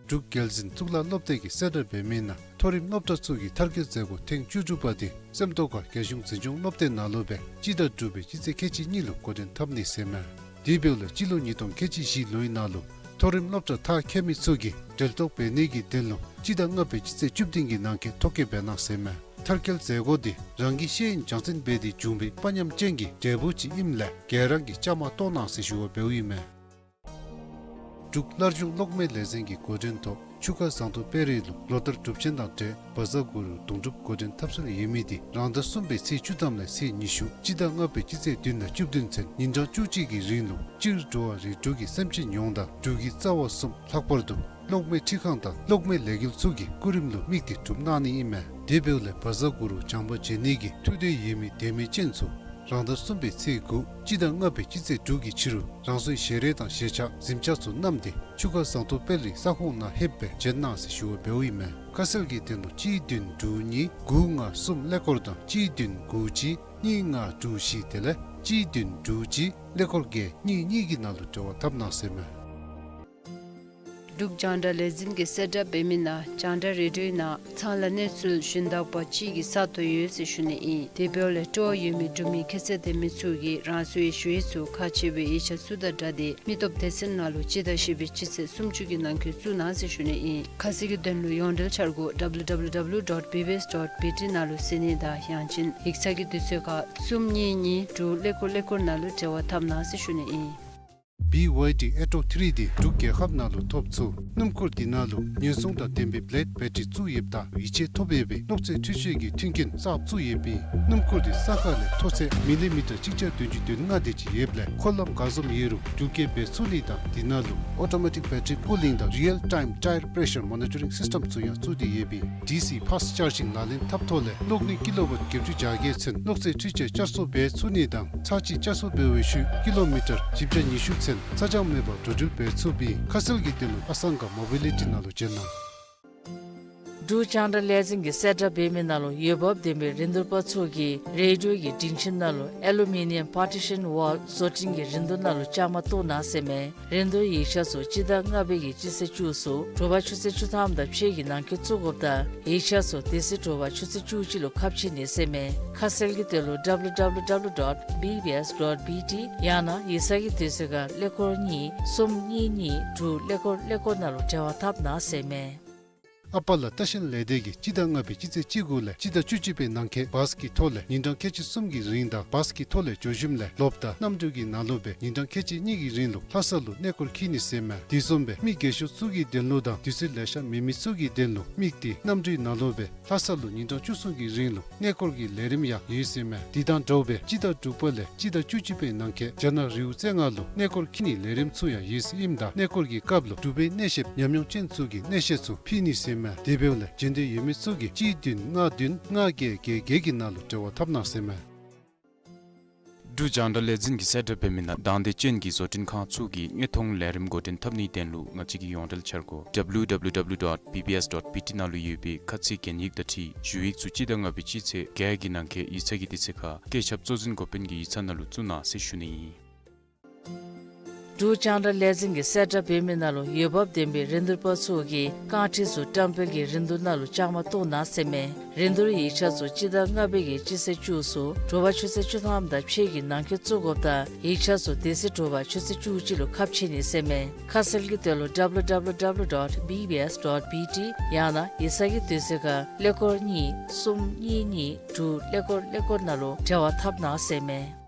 འབྲུག་རྒྱལ་འཛིན་གཙུག་ལག་སློབ་སྡེ་གིས་གསལ་བསྒྲགས་འབད་མི་ནང་མཐོ་རིམ་སློབ་གྲྭ་ཚུ་གི་མཐར་སྐྱེལ་མཛད་སྒོ་ཐེངས་བཅུ་དྲུག་པ་དེ་སེམས་རྟོགས་ཁ་རྒྱལ་གཞུང་འཛིན་སྐྱོང་སློབ་སྡེ་ནང་ལུ་སྦེ་སྤྱི་ཟླ་དྲུག་པའི་སྤྱི་ཚེས་ཁལ་གཅིག་གཉིས་ལུ་འགོ་འདྲེན་འཐབ་ནི་ཟེར་མས། དེ་འབདཝ་ལས་སྤྱི་ལོ་ཉིས་སྟོང་ཁལ་གཅིག་བཞི་ལོའི་ནང་ལུ་མཐོ་རིམ་སློབ་གྲྭ་མཐར་འཁྱོལ་མི་ཚུ་གིས་འབྲེལ་གཏོགས་འབད་ནི་གི་དོན་ལུ་སྤྱི་ཟླ་ལྔ་པའི་སྤྱི་ཚེས་བཅུ་བདུན་གྱི་ནང་འཁོད་ཐོ་བཀོད་འབད་གནང་ཟེར་མས། མཐར་སྐྱེལ་མཛད་སྒོ་དེ་རང་གི་ཤེས་ཡོན་སྦྱང་ཚན་འབད་དེ་བྱུང་བའི་དཔའ་ཉམས་ཅན་གྱི་འབྲས་བུ་ཅིག་ཨིནམ་ལས་ག་ར་གིས་བཅའ་མར་གཏོགས་གནང་ཟེར་ཞུ་བ་འབདཝ་ཨིན་མས། འབྲུག་སླར་འབྱུང་གློག་མེ་ལས་འཛིན་གྱི་འགོ་འདྲེན་ཐོག་ཆུ་ཁ་ཟངས་མདོག་དཔལ་རི་ལུ་ལོ་ལྟར་གྲུབ་ཆེན་དང་འབྲེལ་བཛྲ་གུ་རུ་དུང་སྒྲུབ་འགོ་འདྲེན་འཐབ་སྲོལ་ཡོད་མི་དེ་རང་ཟླ་གསུམ་པའི་ཚེས་བཅུ་ཐམ་ལས་ཚེས་ཉི་ཤུ་སྤྱི་ཟླ་ལྔ་པའི་སྤྱི་ཚེས་བདུན་དང་བཅུ་བདུན་ཚུན་ཉིན་གྲངས་བཅུ་གཅིག་གི་རིང་ལུ་སྤྱིར་འགྲོ་བ་རིགས་དྲུག་གི་སེམས་ཅན་ཡོངས་དང་འབྲུག་གི་རྩ་བ་གསུམ་ལྷག་པར་དུ་གློག་མེ་འཕྲུལ་ཁང་དང་གློག་མེ་ལས་འགུལ་ཚུ་གི་སྐུ་རིམ་ལུ་དམིགས་ཏེ་གྲུབ་གནང་ནི་ཨིན་མས། དེ་འབདཝ་ལས་བཛྲ་གུ་རུ་བྱམས་པ་བྱིན་ནི་གི་ཐུགས་འདོད་ཡོད་མི་དད་མོས་ཅན་ཚུ་རང་ཟླ་གསུམ་པའི་ཚེས་དགུ་སྤྱི་ཟླ་ལྔ་པའི་སྤྱི་ཚེས་དྲུག་གི་ཕྱི་རུ་རང་སོའི་ཞལ་རས་དང་ཞལ་ཆས་གཟིམ་ཆས་ཚུ་བསྣམས་ཏེ་ཆུ་ཁ་ཟངས་མདོག་དཔལ་རི་ས་ཁོངས་ནང་ལྷོདཔ་སྦེ་བྱོན་གནང་ཟེར་ཞུ་བ་འབདཝ་ཨིན་མས། ཁ་གསལ་གྱི་དོན་ལུ་གཅིག་བདུན་དྲུག་གཉིས་དགུ་ལྔ་གསུམ་ཀླད་ཀོར་དང་གཅིག་བདུན་དགུ་གཅིག་གཉིས་ལྔ་དྲུག་བཞི་དེ་ལས་གཅིག་བདུན་དྲུག་གཅིག་ཀླད་ཀོར་བརྒྱད་གཉིས་གཉིས་ཀྱི་ནང་ལུ་འབྲེལ་བ་འཐབ་གནང་ཟེར་མས། འབྲུག་རྒྱང་བསྒྲགས་ལས་འཛིན་གྱིས་གསལ་བསྒྲགས་འབད་མི་ནང་རྒྱང་བསྒྲགས་རེ་ཌིའོའི་ནང་ཚང་ལ་གནས་ཚུལ་ཞུན་དག་པ་ཅིག་གི་ས་སྟོང་ཡོད་ཟེར་ཞུ་ནི་ཨིན། དེ་འབདཝ་ལས་སྤྲོ་བ་ཡོད་མི་འབྲུག་མི་ཁྱད་ཚད་ལྡན་མི་ཚུ་གིས་རང་སོའི་ཞུ་ཡིག་ཚུ་ཁག་ཆེ་བའི་ཡིག་ཆ་ཚུ་དང་སྦྲགས་ཏེ་མི་སྟོབས་སྡེ་ཚན་ནང་ལུ་སྤྱི་ཟླ་བཞི་པའི་སྤྱི་ཚེས་སུམ་ཅུ་གི་ནང་འཁོད་བཙུགས་གནང་ཟེར་ཞུ་ནི་ཨིན། ཁ་གསལ་གྱི་དོན་ལུ་ཡོངས་འབྲེལ་འཆར་སྒོ་W W W dot B B S dot B T ནང་ལུ་གཟིགས་ནི་དང་ཡང་ཅིན་ཡིག་ཚང་གི་དུས་ཚོད་ཁར་གསུམ་གཉིས་གཉིས་དྲུག་ཀླད་ཀོར་ཀླད་ཀོར་ནང་ལུ་འབྲེལ་བ་འཐབ་གནང་ཟེར་ཞུ་ནི་ཨིན། B Y D Atto three དེ་འབྲུག་རྒྱལ་ཁབ་ནང་ལུ་ཐོབ་ཚུགས། སྣུམ་འཁོར་དེ་ནང་ལུ་ཉེན་སྲུང་དང་ལྡན་པའི་བླེཌ་བེ་ཊ་རི་བཙུགས་ཡོདཔ་ད་ཡིད་ཆེས་ཐོབ་པའི་གློག་རྩེད་འཕྲུལ་ཆས་ཀྱི་མཐུན་རྐྱེན་གསརཔ་བཙུགས་ཡོདཔ་ཨིན། སྣུམ་འཁོར་དེ་ས་ཁ་ལས་མཐོ་ཚད་མི་ལི་མི་ཊར་གཅིག་བརྒྱ་བདུན་ཅུ་དོན་ལྔ་དེ་ཅིག་ཡོདཔ་ལས་འཁོར་ལམ་ག་བཟུམ་ཡོད་རུང་འགྲུལ་སྐྱེལ་འབད་ཚུགས་ནི་དང་དེ་ནང་ལུ་Automatic Battery Cooling དང་Real Time Tire Pressure Monitoring System ཚུ་ཡང་བཙུགས་ཏེ་ཡོདཔ་ཨིན། D C Fast Charging ལག་ལེན་འཐབ་ཐོག་ལས་གློག་ནུས་ཀི་ལོ་ཝཊ་བརྒྱད་ཅུ་གྱ་བརྒྱད་ཚུན་གློག་རྩེད་འཕྲུལ་ཆས་བསྐྱར་གསོ་འབད་ཚུགས་ནི་དང་ཚར་གཅིག་བསྐྱར་གསོ་འབད་བའི་ཤུལ་ཀི་ལོ་མི་ཊར་བཞི་བརྒྱ་ཉི་ཤུ་ཚུན་ཚ་གྱང་མེད་པར་འགྲོ་འགྲུལ་འབད་ཚུགསཔ་ཨིན། ཁ་གསལ་གྱི་དོན་ལུ་ཨ་སང་ག་མོ་བི་ལི་ཊི་ནང་ལུ་བྱོན་གནང་། འབྲུག་རྒྱང་བསྒྲགས་ལས་འཛིན་གྱིས་གསལ་བསྒྲགས་འབད་མི་ནང་ལུ་འོས་འབབ་ལྡན་པའི་རིན་བསྡུར་པ་ཚུ་གིས་རེ་ཌིའོ་གི་སྒྲིང་ཁྱིམ་ནང་ལུ་ཨེ་ལུ་མི་ནི་ཡམ་པར་ཊི་ཤཱན་ཝཱལ་བཟོ་སྐྲུན་གྱི་རིན་བསྡུར་ནང་ལུ་བཅའ་མར་གཏོགས་གནང་ཟེར་མས། རིན་བསྡུར་ཡིག་ཆ་ཚུ་སྤྱི་ཟླ་ལྔ་པའི་གི་སྤྱི་ཚེས་བཅུ་གསུམ་དྲོ་པ་ཆུ་ཚོད་བཅུ་ཐམ་དང་ཕྱེད་ཀྱི་ནང་འཁོད་བཙུགས་དགོཔ་ད་ཡིག་ཆ་ཚུ་དེ་ཚེ་དྲོ་པ་ཆུ་ཚོད་བཅུ་གཅིག་ལུ་ཁ་ཕྱེ་ནི་ཟེར་མས། ཁ་གསལ་གྱི་དོན་ལུ་W W W dot B B S dot B T ཡང་ན་ཡིག་ཚང་གི་དུས་ཚོད་ཁར་ཀླད་ཀོར་གཉིས་གསུམ་གཉིས་གཉིས་དྲུག་ཀླད་ཀོར་ཀླད་ཀོར་ནང་ལུ་འབྲེལ་བ་འཐབ་གནང་ཟེར་མས། ཨ་པ་ལ་ལྟ་བཤལ་ལས་སྡེ་གིས་སྤྱི་ཟླ་ལྔ་པའི་སྤྱི་ཚེས་བཅུ་དགུ་ལས་སྤྱི་ཟླ་བཅུ་གཅིག་པའི་ནང་འཁོད་བཱས་ཀྱི་ཐོག་ལས་ཉིན་གྲངས་ཁལ་གཅིག་གསུམ་གྱི་རིང་དང་བཱས་ཀྱི་ཐོག་ལས་འགྱོ་ཞིནམ་ལས་ལོགཔ་ད་གནམ་གྲུ་གི་ནང་ལུ་སྦེ་ཉིན་གྲངས་ཁལ་གཅིག་གཉིས་ཀྱི་རིང་ལུ་ལྷ་ས་ལུ་གནས་སྐོར་འཁྱིད་ནི་ཟེར་མས། དེ་བཟུམ་སྦེ་མི་རྒས་ཤོས་ཚུ་གི་དོན་ལུ་དང་དུས་ཚོད་ལེ་ཤ་མེད་མི་ཚུ་གི་དོན་ལུ་དམིགས་ཏེ་གནམ་གྲུའི་ནང་ལུ་སྦེ་ལྷ་ས་ལུ་ཉིན་གྲངས་བཅུ་གསུམ་གྱི་རིང་ལུ་གནས་སྐོར་གྱི་ལས་རིམ་ཡང་ཡོད་ཟེར་མས། དེ་དང་འདྲཝ་སྦེ་སྤྱི་ཟླ་དྲུག་པ་ལས་སྤྱི་ཟླ་བཅུ་གཅིག་པའི་ནང་འཁོད་རྒྱ་ནག་རི་བོ་རྩེ་ལྔ་ལུ་གནས་སྐོར་འཁྱིད་ནིའི་ལས་རིམ་ཚུ་ཡང་ཡོད་ཟེར་ཨིནམ་ད་གནས་སྐོར་གྱི་སྐབས་ལུ་འབྲུག་པའི་གནས་གཤིས་ཉམས་མྱོང་ཅན་ཚུ་གིས་གནས་གཤིས་ཚུ་ཕུལ་ནི་ཟེར་མས། དེ་འབདཝ་ལས་འབྱོན་འདོད་ཡོད་མི་ཚུ་གིས་གཅིག་བདུན་ལྔ་བདུན་ལྔ་བརྒྱད་བརྒྱད་བརྒྱད་ཀྱི་ནང་ལུ་འབྲེལ་བ་འཐབ་གནང་ཟེར་མས། འབྲུག་རྒྱང་བསྒྲགས་ལས་འཛིན་གྱིས་གསལ་བསྒྲགས་འབད་མི་ནང་དང་འདོད་ཅན་གྱི་བཟོ་སྐྲུན་ཁང་ཚུ་གིས་དངོས་མཐོང་ལས་རིམ་འགོ་འདྲེན་འཐབ་ནིའི་དོན་ལུ་ང་བཅས་ཀྱི་ཡོངས་འབྲེལ་འཆར་སྒོ་W W W dot B B S dot B T ནང་ལུ་ཡོད་པའི་ཁ་ཚིག་གན་ཡིག་དང་འཁྲིལ་ཞུ་ཡིག་ཚུ་སྤྱི་ཟླ་ལྔ་པའི་སྤྱི་ཚེས་བརྒྱད་ཀྱི་ནང་འཁོད་ཡིག་ཚང་གི་དུས་ཚོད་ཁར་སྐད་ཁྱབ་གཙོ་འཛིན་འགོ་དཔོན་གྱི་ཡིག་ཚང་ནང་ལུ་བཙུགས་གནང་ཟེར་ཞུ་ནི་ཨིན། འབྲུག་རྒྱང་བསྒྲགས་ལས་འཛིན་གྱིས་གསལ་བསྒྲགས་འབད་མི་ནང་ལུ་འོས་འབབ་ལྡན་པའི་རིན་བསྡུར་པ་ཚུ་གིས་རྐང་ཁྲི་ཚུ་བཀྲམ་སྤེལ་གྱི་རིན་བསྡུར་ནང་ལུ་བཅའ་མར་གཏོགས་གནང་ཟེར་མས། རིན་བསྡུར་ཡིག་ཆ་ཚུ་སྤྱི་ཟླ་ལྔ་པའི་གི་སྤྱི་ཚེས་བཅུ་གསུམ་དྲོ་པ་ཆུ་ཚོད་བཅུ་ཐམ་དང་ཕྱེད་ཀྱི་ནང་འཁོད་བཙུགས་དགོཔ་ད་ཡིག་ཆ་ཚུ་དེ་ཚེ་དྲོ་པ་ཆུ་ཚོད་བཅུ་གཅིག་ལུ་ཁ་ཕྱེ་ནི་ཟེར་མས། ཁ་གསལ་གྱི་དོན་ལུ་W W W dot B B S dot B T ཡང་ན་ཡིག་ཚང་གི་དུས་ཚོད་ཁར་ཀླད་ཀོར་གཉིས་གསུམ་གཉིས་གཉིས་དྲུག་ཀླད་ཀོར་ཀླད་ཀོར་ནང་ལུ་འབྲེལ་བ་འཐབ་གནང་ཟེར་མས།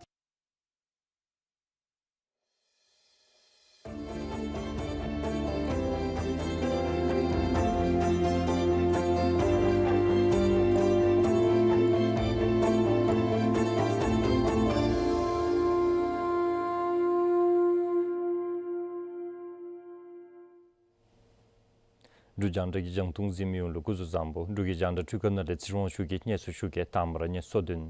འབྲུག་རྒྱང་བསྒྲགས་ཀྱི་རྒྱང་མཐོང་གཟིགས་མི་ཡོངས་ལུ་སྐུ་གཟུགས་བཟང་པོ། འབྲུག་གི་རྒྱང་བསྒྲགས་འཕྲུལ་ཁང་ནང་ལས་ཚེ་རིང་དབང་ཕྱུག་གིས་སྙན་ཞུ་ཞུ་གེ། དང་པ་ར་སྙན་ཞུ་དོན།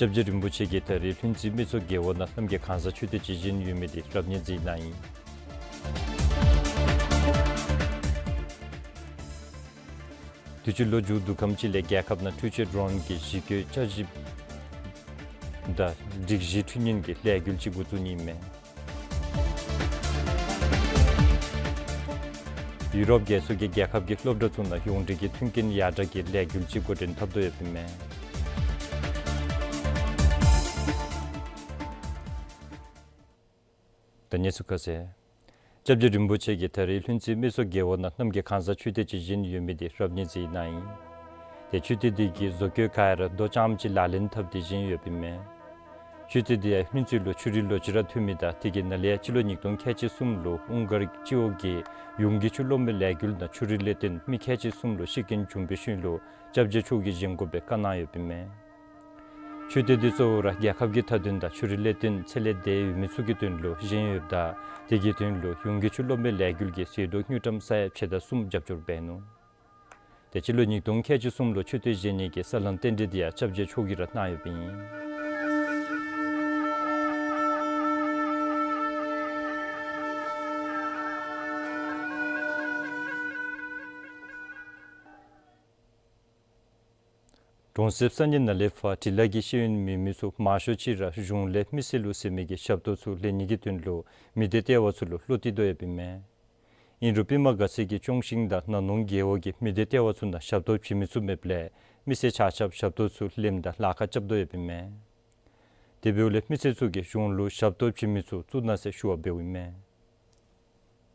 སྐྱབས་རྗེ་རིན་པོ་ཆེ་གིས་ད་རིས་ལྷུན་རྩེ་མི་ཚོགས་རྒེད་འོག་ནང་གནམ་གྱི་གང་ཟག་མཆོད་རྟེན་ཅིག་བཞེངས་ཡོད་མི་དེ་རབ་གནས་མཛད་གནང་ཡི། དུས་ཅི་ལོ་མཇུག་བསྡུ་ཁམས་ཅིག་ལས་རྒྱལ་ཁབ་ནང་འཕྲུལ་ཆས་ཌོ་རོན་གྱི་གཞི་བཀོད་བསྐྱར་ཞིབ་དང་སྒྲིག་གཞི་འཕྲི་སྣོན་གྱི་ལས་འགུལ་ཅིག་འགོ་བཙུགས་ནི་ཨིན་མས། ཡུ་རོབ་རྒྱལ་ཚོགས་ཀྱིས་རྒྱལ་ཁབ་ཀྱི་སློབ་གྲྭ་ཚུ་ནང་ཡོངས་འབྲེལ་གྱི་མཐུན་རྐྱེན་ཡར་དྲག་གི་ལས་འགུལ་ཅིག་འགོ་འདྲེན་འཐབ་དོ་ཡོདཔ་ཨིན་མས། ད་གནས་ཚུལ་ཁ་གསལ། སྐྱབས་རྗེ་རིན་པོ་ཆེ་གིས་ད་རིས་ལྷུན་རྩེ་མི་ཚོགས་རྒེད་འོག་ནང་གནམ་གྱི་གང་ཟག་མཆོད་རྟེན་ཅིག་བཞེངས་ཡོད་མི་དེ་རབ་གནས་མཛད་གནང་ཡི། དེ་མཆོད་རྟེན་དེ་གི་བཟོ་བཀོད་ཁར་རྡོ་རྐྱངམ་ཅིག་ལག་ལེན་འཐབ་སྟེ་བཞེངས་ཡོདཔ་ཨིན་མས། མཆོད་རྟེན་དེ་ཡང་ལྷུན་རྩེ་ལུ་ཆུ་རུད་ལོ་ཅིག་ར་ཐོན་མི་དང་དེ་གི་ནང་ལས་སྤྱི་ལོ་ཉིས་སྟོང་ཁལ་གཅིག་གསུམ་ལུ་ཨུན་གར་སྤྱི་འོག་གི་ཡོངས་ཀྱི་ཆུ་གློག་མེ་ལས་འགུལ་ནང་ཆུ་རུད་ལས་བརྟེན་མི་ཁལ་གཅིག་གསུམ་ལུ་ཤི་རྐྱེན་བྱུང་བའི་ཤུལ་ལུ་སྐྱབས་རྗེ་མཆོག་གིས་བཞེངས་དགོ་པའི་བཀའ་གནང་ཡོདཔ་ཨིན་མས། མཆོད་རྟེན་དེ་གཙོ་བོ་ར་རྒྱལ་ཁབ་ཀྱི་མཐའ་དོན་དང་ཆུ་རུད་ལས་བརྟེན་ཚེ་ལས་འདས་ཡོད་མི་ཚུ་གི་དོན་ལུ་བཞེངས་ཡོདཔ་ད་དེ་གི་དོན་ལུ་ཡོངས་ཀྱི་ཆུ་གློག་མེ་ལས་འགུལ་གྱིས་ཟད་འགྲོ་དངུལ་ཀྲམ་ས་ཡ་ཕྱེད་དང་གསུམ་རྒྱབ་སྐྱོར་འབད་ནུག། དེ་སྤྱི་ལོ་ཉིས་སྟོང་ཁལ་གཅིག་གསུམ་ལུ་མཆོད་རྟེན་བཞེངས་ནི་གི་ས་ལམ་རྟེན་འབྲེལ་དེ་ཡང་སྐྱབས་རྗེ་མཆོག་གིས་ར་གནང་ཡོདཔ་ཨིན། གྲོང་གསེབ་ས་གནས་ནང་ལས་ཕར་འབྲི་ལྷག་གི་ཤེས་ཡོན་མེད་མི་ཚུ་མང་ཤོས་ཅིག་ར་གཞུང་ལས་མི་སེར་ལུ་ཟད་མི་གི་ཞབས་ཏོག་ཚུ་ལེན་ནི་གི་དོན་ལུ་མི་སྡེ་ལྟེ་བ་ཚུ་ལུ་བློ་གཏད་དོ་ཡོདཔ་ཨིན་མས། ཨིན་རུང་པདྨ་དགའ་ཚལ་གྱི་ཅོང་ཞིང་དང་ན་ནོང་རྒེད་འོག་གི་མི་སྡེ་ལྟེ་བ་ཚུ་ནང་ཞབས་ཏོག་བྱིན་མི་ཚུ་མེདཔ་ལས་མི་སེར་ཆ་ཁྱབ་ཞབས་ཏོག་ཚུ་ལེནམ་ད་ལཱ་ཁག་རྐྱབ་དོ་ཡོདཔ་ཨིན་མས། དེ་འབདཝ་ལས་མི་སེར་ཚུ་གིས་གཞུང་ལུ་ཞབས་ཏོག་བྱིན་མི་ཚུ་བཙུགས་གནང་ཟེར་ཞུ་བ་འབདཝ་ཨིན་མས།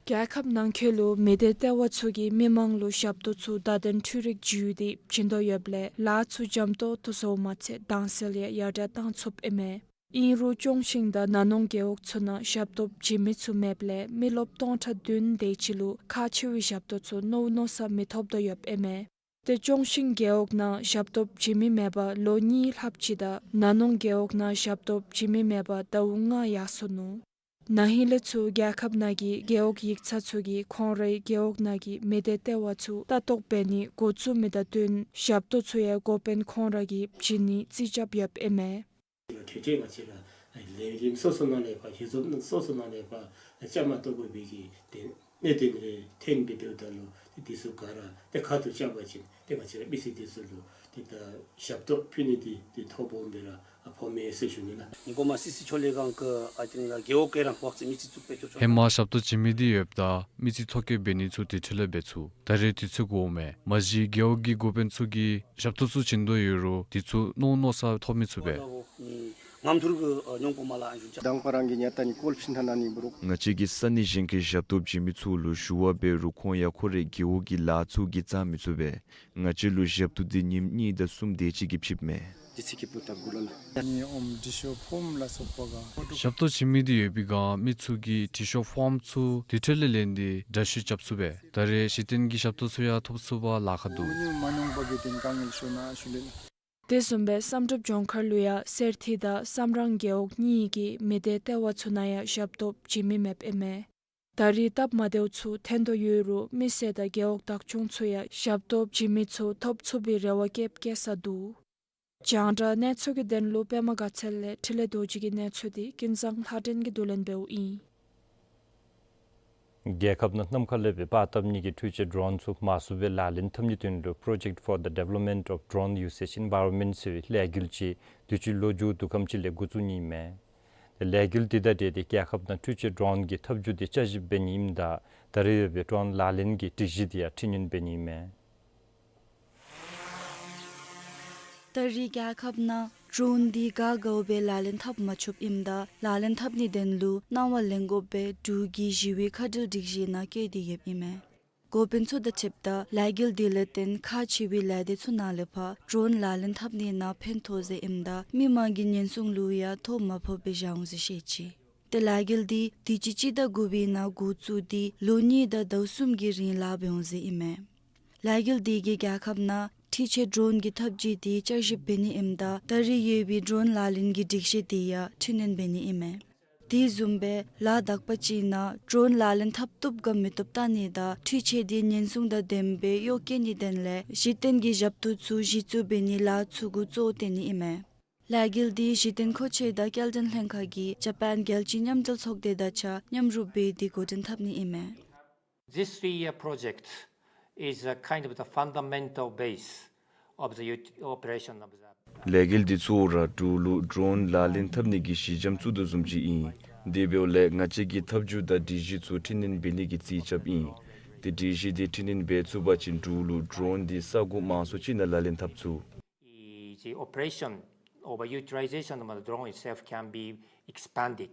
རྒྱལ་ཁབ་ནང་འཁོད་ལུ་མི་སྡེ་ལྟེ་བ་ཚུ་གིས་མི་མང་ལུ་ཞབས་ཏོག་ཚུ་བརྡ་དོན་འཕྲུལ་རིག་བརྒྱུད་དེ་བྱིན་དོ་ཡོདཔ་ལས་ལཱ་ཚུ་འཇམ་ཏོག་ཏོ་བཟོཝ་མ་ཚད་དྭངས་གསལ་ཡང་ཡར་དྲག་བཏང་ཚུགསཔ་ཨིན་མས། ཨིན་རུང་ཅོང་ཞིང་དང་ན་ནོང་རྒེད་འོག་ཚུ་ནང་ཞབས་ཏོག་བྱིན་མི་ཚུ་མེདཔ་ལས་མི་རློབས་སྟོང་ཕྲག་བདུན་དེ་ཅིག་ལུ་ཁག་ཆེ་བའི་ཞབས་ཏོག་ཚུ་མནོ་མནོ་ས་མི་ཐོབ་དོ་ཡོདཔ་ཨིན་མས། ཏེ་ཅོང་ཞིང་རྒེད་འོག་ནང་ཞབས་ཏོག་བྱིན་མི་མེད་པར་ལོ་གཉིས་ལྷགཔ་ཅིག་དང་ན་ནོང་རྒེད་འོག་ནང་ཞབས་ཏོག་བྱིན་མི་མེད་པར་ཟླཝ་ལྔ་ཡར་སོ་ནུག། ན་ཧིང་ལས་ཚུར་རྒྱལ་ཁབ་ནང་གི་རྒེད་འོག་ཡིག་ཚང་ཚུ་གིས་ཁོང་རའི་རྒེད་འོག་ནང་གི་མི་སྡེ་ལྟེ་བ་ཚུ་ལྟ་རྟོག་འབད་ནི་འགོ་བཙུགས་མི་དང་བསྟུན་ཞབས་ཏོག་ཚུ་ཡང་འགོ་དཔོན་ཁོང་ར་གིས་བྱིན་ནི་རྩིས་རྐྱབ་ཡོདཔ་ཨིན་མས། ཁྲལ་ཁྲལ་ང་བཅས་ར་ལས་རིམ་སོ་སོ་ནང་ལས་ཕར་ཞལ་འཛོམས་སོ་སོ་ནང་ལས་ཕར་བཅའ་མར་གཏོགས་དགོ་པའི་གི་དེ་གནད་དོན་རེ་ཐོན་སྦེ་འབདཝ་ད་ལུ་དེ་དེ་ཚུ་ག་ར་ཏེ་ཁ་ཐུག་རྐྱབ་པ་ཅིན་ཏེ་ང་བཅས་ར་མི་སེར་དེ་ཚུ་ལུ་ཏེ་ད་ཞབས་ཏོག་ཕུལ་ནི་དེ་ཏེ་ཐོ་སྦོམ་སྦེ་ར་ཨ་ཕོག་མས་ཟེར་ཞུ་ནི་ལགས། ཉིན་གོང་མ་སི་སི་ཆོས་ལས་ཁང་གི་ཨ་ཏེ་ནི་རྒེད་འོག་གི་རང་འབག་རྩིས་མི་རྩིས་བཙུགས་སྦེ་ཐོ་ཆོག། ཧེ་མ་ཞབས་ཏོག་བྱིན་མི་དེ་ཡོདཔ་ད་མི་རྩིས་ཐོ་བཀོད་འབད་ནི་ཚུ་དེ་འཕྲལ་ལས་འབད་ཚུགས། ད་རེས་དུས་ཚོད་འགོརཝ་མས། མ་གཞི་རྒེད་འོག་གི་འགོ་དཔོན་ཚུ་གིས་ཞབས་ཏོག་ཚུ་བྱིན་དོ་ཡོད་རུང་དེ་ཚུ་མནོ་མནོ་ས་ཐོབ་མི་ཚུགས་པས། ང་བཅས་ཀྱིས་ས་གནས་གཞན་གྱི་ཞབས་ཏོག་བྱིན་མི་ཚུ་ལུ་ཞུ་བ་འབད་རུང་ཁོང་ཡང་ཁོང་རའི་རྒེད་འོག་གི་ལཱ་ཚུ་གིས་བཙང་མི་ཚུགས་པས། ང་བཅས་ལུ་ཞབས་ཏོག་དེ་ཉིནམ་གཉིས་དང་གསུམ་དེ་ཅིག་གི་ཕྱིས་མས། ཞབས་ཏོག་བྱིན་མི་དེ་ཡོད་པའི་སྒང་མི་ཚུ་གིས་འབྲི་ཤོག་ཕོརམ་ཚུ་དེ་འཕྲལ་ལས་ལེན་ཏེ་འདྲ་བཤུས་རྐྱབ་ཚུགས་པས། ད་རེས་གཞི་རྟེན་གྱི་ཞབས་ཏོག་ཚུ་ཡང་ཐོབ་ཚུགས་པར་ལཱ་ཁག་འདུག། དེ་བཟུམ་སྦེ་བསམ་གྲུབ་ལྗོངས་མཁར་ལུ་ཡང་གསེར་ཐིག་དང་བསམ་རང་རྒེད་འོག་གཉིས་ཀྱི་མི་སྡེ་ལྟེ་བ་ཚུ་ནང་ཡང་ཞབས་ཏོག་བྱིན་མི་མེདཔ་ཨིན་མས། ད་རེས་སྟབས་མ་བདེཝ་ཚུ་ཐོན་དོ་ཡོད་རུང་མི་སེར་དང་རྒེད་འོག་བདག་སྐྱོང་ཚུ་ཡང་ཞབས་ཏོག་བྱིན་མི་ཚུ་ཐོབ་ཚུགས་པའི་རེ་བ་བསྐྱེད་བསྐྱེད་ས་འདུག། རྒྱང་བསྒྲགས་གནས་ཚུལ་གྱི་དོན་ལུ་པདྨ་དགའ་ཚལ་ལས་འཕྲིན་ལས་རྡོ་རྗེ་གི་གནས་ཚུལ་དེ་ཀུན་བཟང་ལྷ་སྒྲོན་གྱིས་བསྡུ་ལེན་འབདཝ་ཨིན། རྒྱལ་ཁབ་ནང་གནམ་ཁ་ལས་སྦེ་པར་བཏབ་ནི་གི་འཕྲུལ་ཆས་ཌོ་རོན་ཚུ་མང་སུ་སྦེ་ལག་ལེན་འཐབ་ནིའི་དོན་ལུ་Project for the Development of Drone Usage Environment ཟེར་བའི་ལས་འགུལ་ཅིག་དུས་ཅི་ལོ་མཇུག་བསྡུ་ཁམས་ཅིག་ལས་འགོ་བཙུགས་ནི་ཨིན་མས། ཏེ་ལས་འགུལ་དེ་དང་འབྲེལ་ཏེ་རྒྱལ་ཁབ་ནང་འཕྲུལ་ཆས་ཌོ་རོན་གྱི་ཐབས་བྱུས་དེ་བསྐྱར་ཞིབ་འབད་ནི་ཨིནམ་ད་ད་རེས་ཡོད་པའི་ཌོ་རོན་ལག་ལེན་གྱི་སྒྲིག་གཞི་དེ་ཡང་འཕྲི་སྣོན་འབད་ནི་ཨིན་མས། ད་རེས་རྒྱལ་ཁབ་ནང་ཌོ་རོན་འདི་ག་དགའཝ་སྦེ་ལག་ལེན་འཐབ་མ་ཆོགཔ་ཨིནམ་ད་ལག་ལེན་འཐབ་ནིའི་དོན་ལུ་གནང་བ་ལེན་དགོཔ་སྦེ་འབྲུག་གི་ཞི་བའི་ཁ་བྲལ་སྒྲིག་གཞི་ནང་བཀོད་དེ་ཡོདཔ་ཨིན་མས། འགོ་དཔོན་ཚུ་དང་འཁྲིལཝ་ད་ལས་འགུལ་འདི་ལས་བརྟེན་ཁག་ཆེ་བའི་ལས་སྡེ་ཚུ་ནང་ལས་ཕར་ཌོ་རོན་ལག་ལེན་འཐབ་ནི་ནང་ཕན་ཐོགས་ཟེར་ཨིནམ་ད་མི་མང་གི་ཉེན་སྲུང་ལུ་ཡང་ཐོ་མ་ཕོགཔ་སྦེ་བཞག་འོང་ཟེར་བཤད་ཅི། ཏེ་ལས་འགུལ་འདི་དུས་ཅི་སྤྱི་ཟླ་དགུ་པའི་ནང་འགོ་བཙུགས་ཏེ་ལོ་གཉིས་དང་ཟླཝ་གསུམ་གྱི་རིང་ལཱ་འབད་འོང་ཟེར་ཨིན་མས། ལས་འགུལ་འདི་གིས་རྒྱལ་ཁབ་ནང་འཕྲུལ་ཆས་ཌོ་རོན་གྱི་ཐབས་བྱུས་དེ་བསྐྱར་ཞིབ་འབད་ནི་ཨིནམ་ད་ད་རེས་ཡོད་པའི་ཌོ་རོན་ལག་ལེན་གྱི་སྒྲིག་གཞི་དེ་ཡང་འཕྲི་སྣོན་འབད་ནི་ཨིན་མས། དེ་བཟུམ་སྦེ་ལཱ་དག་པ་ཅིག་ནང་ཌོ་རོན་ལག་ལེན་འཐབ་བཏུབ་ག་མི་བཏུབ་བལྟ་ནི་དང་འཕྲུལ་ཆས་དེ་ཉེན་སྲུང་དང་ལྡནམ་སྦེ་གཡོག་བཀོལ་ནིའི་དོན་ལས་གཞི་རྟེན་གྱི་ཞབས་ཏོག་ཚུ་གཞི་བཙུགས་འབད་ནིའི་ལཱ་ཚུ་གུ་གཙོ་བོ་བཏོན་ནི་ཨིན་མས། ལས་འགུལ་འདི་གཞི་རྟེན་མཁོ་ཆས་དང་སྐྱེལ་འདྲེན་ལྷན་ཁག་གིས་ཇ་པཱན་རྒྱལ་སྤྱིའི་མཉམ་འབྲེལ་ཚོགས་སྡེ་དང་གཅིག་ཁར་མཉམ་རུབ་འབད་དེ་འགོ་འདྲེན་འཐབ་ནི་ཨིན་མས། This three-year project is a kind of the fundamental base of the ut- operation of the ལས་འགུལ་འདི་གཙོ་བོ་ར་འབྲུག་ལུ་ཌོ་རོན་ལག་ལེན་འཐབ་ནི་གི་གཞི་འགྱམ་བཙུགས་དོ་བཟུམ་ཅིག་ཨིན། དེ་འབདཝ་ལས་ང་བཅས་ཀྱིས་ཐབས་བྱུས་དང་སྒྲིག་གཞི་ཚུ་འཕྲི་སྣོན་འབད་ནི་གི་རྩིས་རྐྱབ་ཨིན། དེ་སྒྲིག་གཞི་དེ་འཕྲི་སྣོན་འབད་ཚུགས་པ་ཅིན་འབྲུག་ལུ་ཌོ་རོན་འདི་ས་གོ་མང་སུ་ཅིག་ནང་ལག་ལེན་འཐབ་ཚུགས། The operation or utilization of the drone itself can be expanded.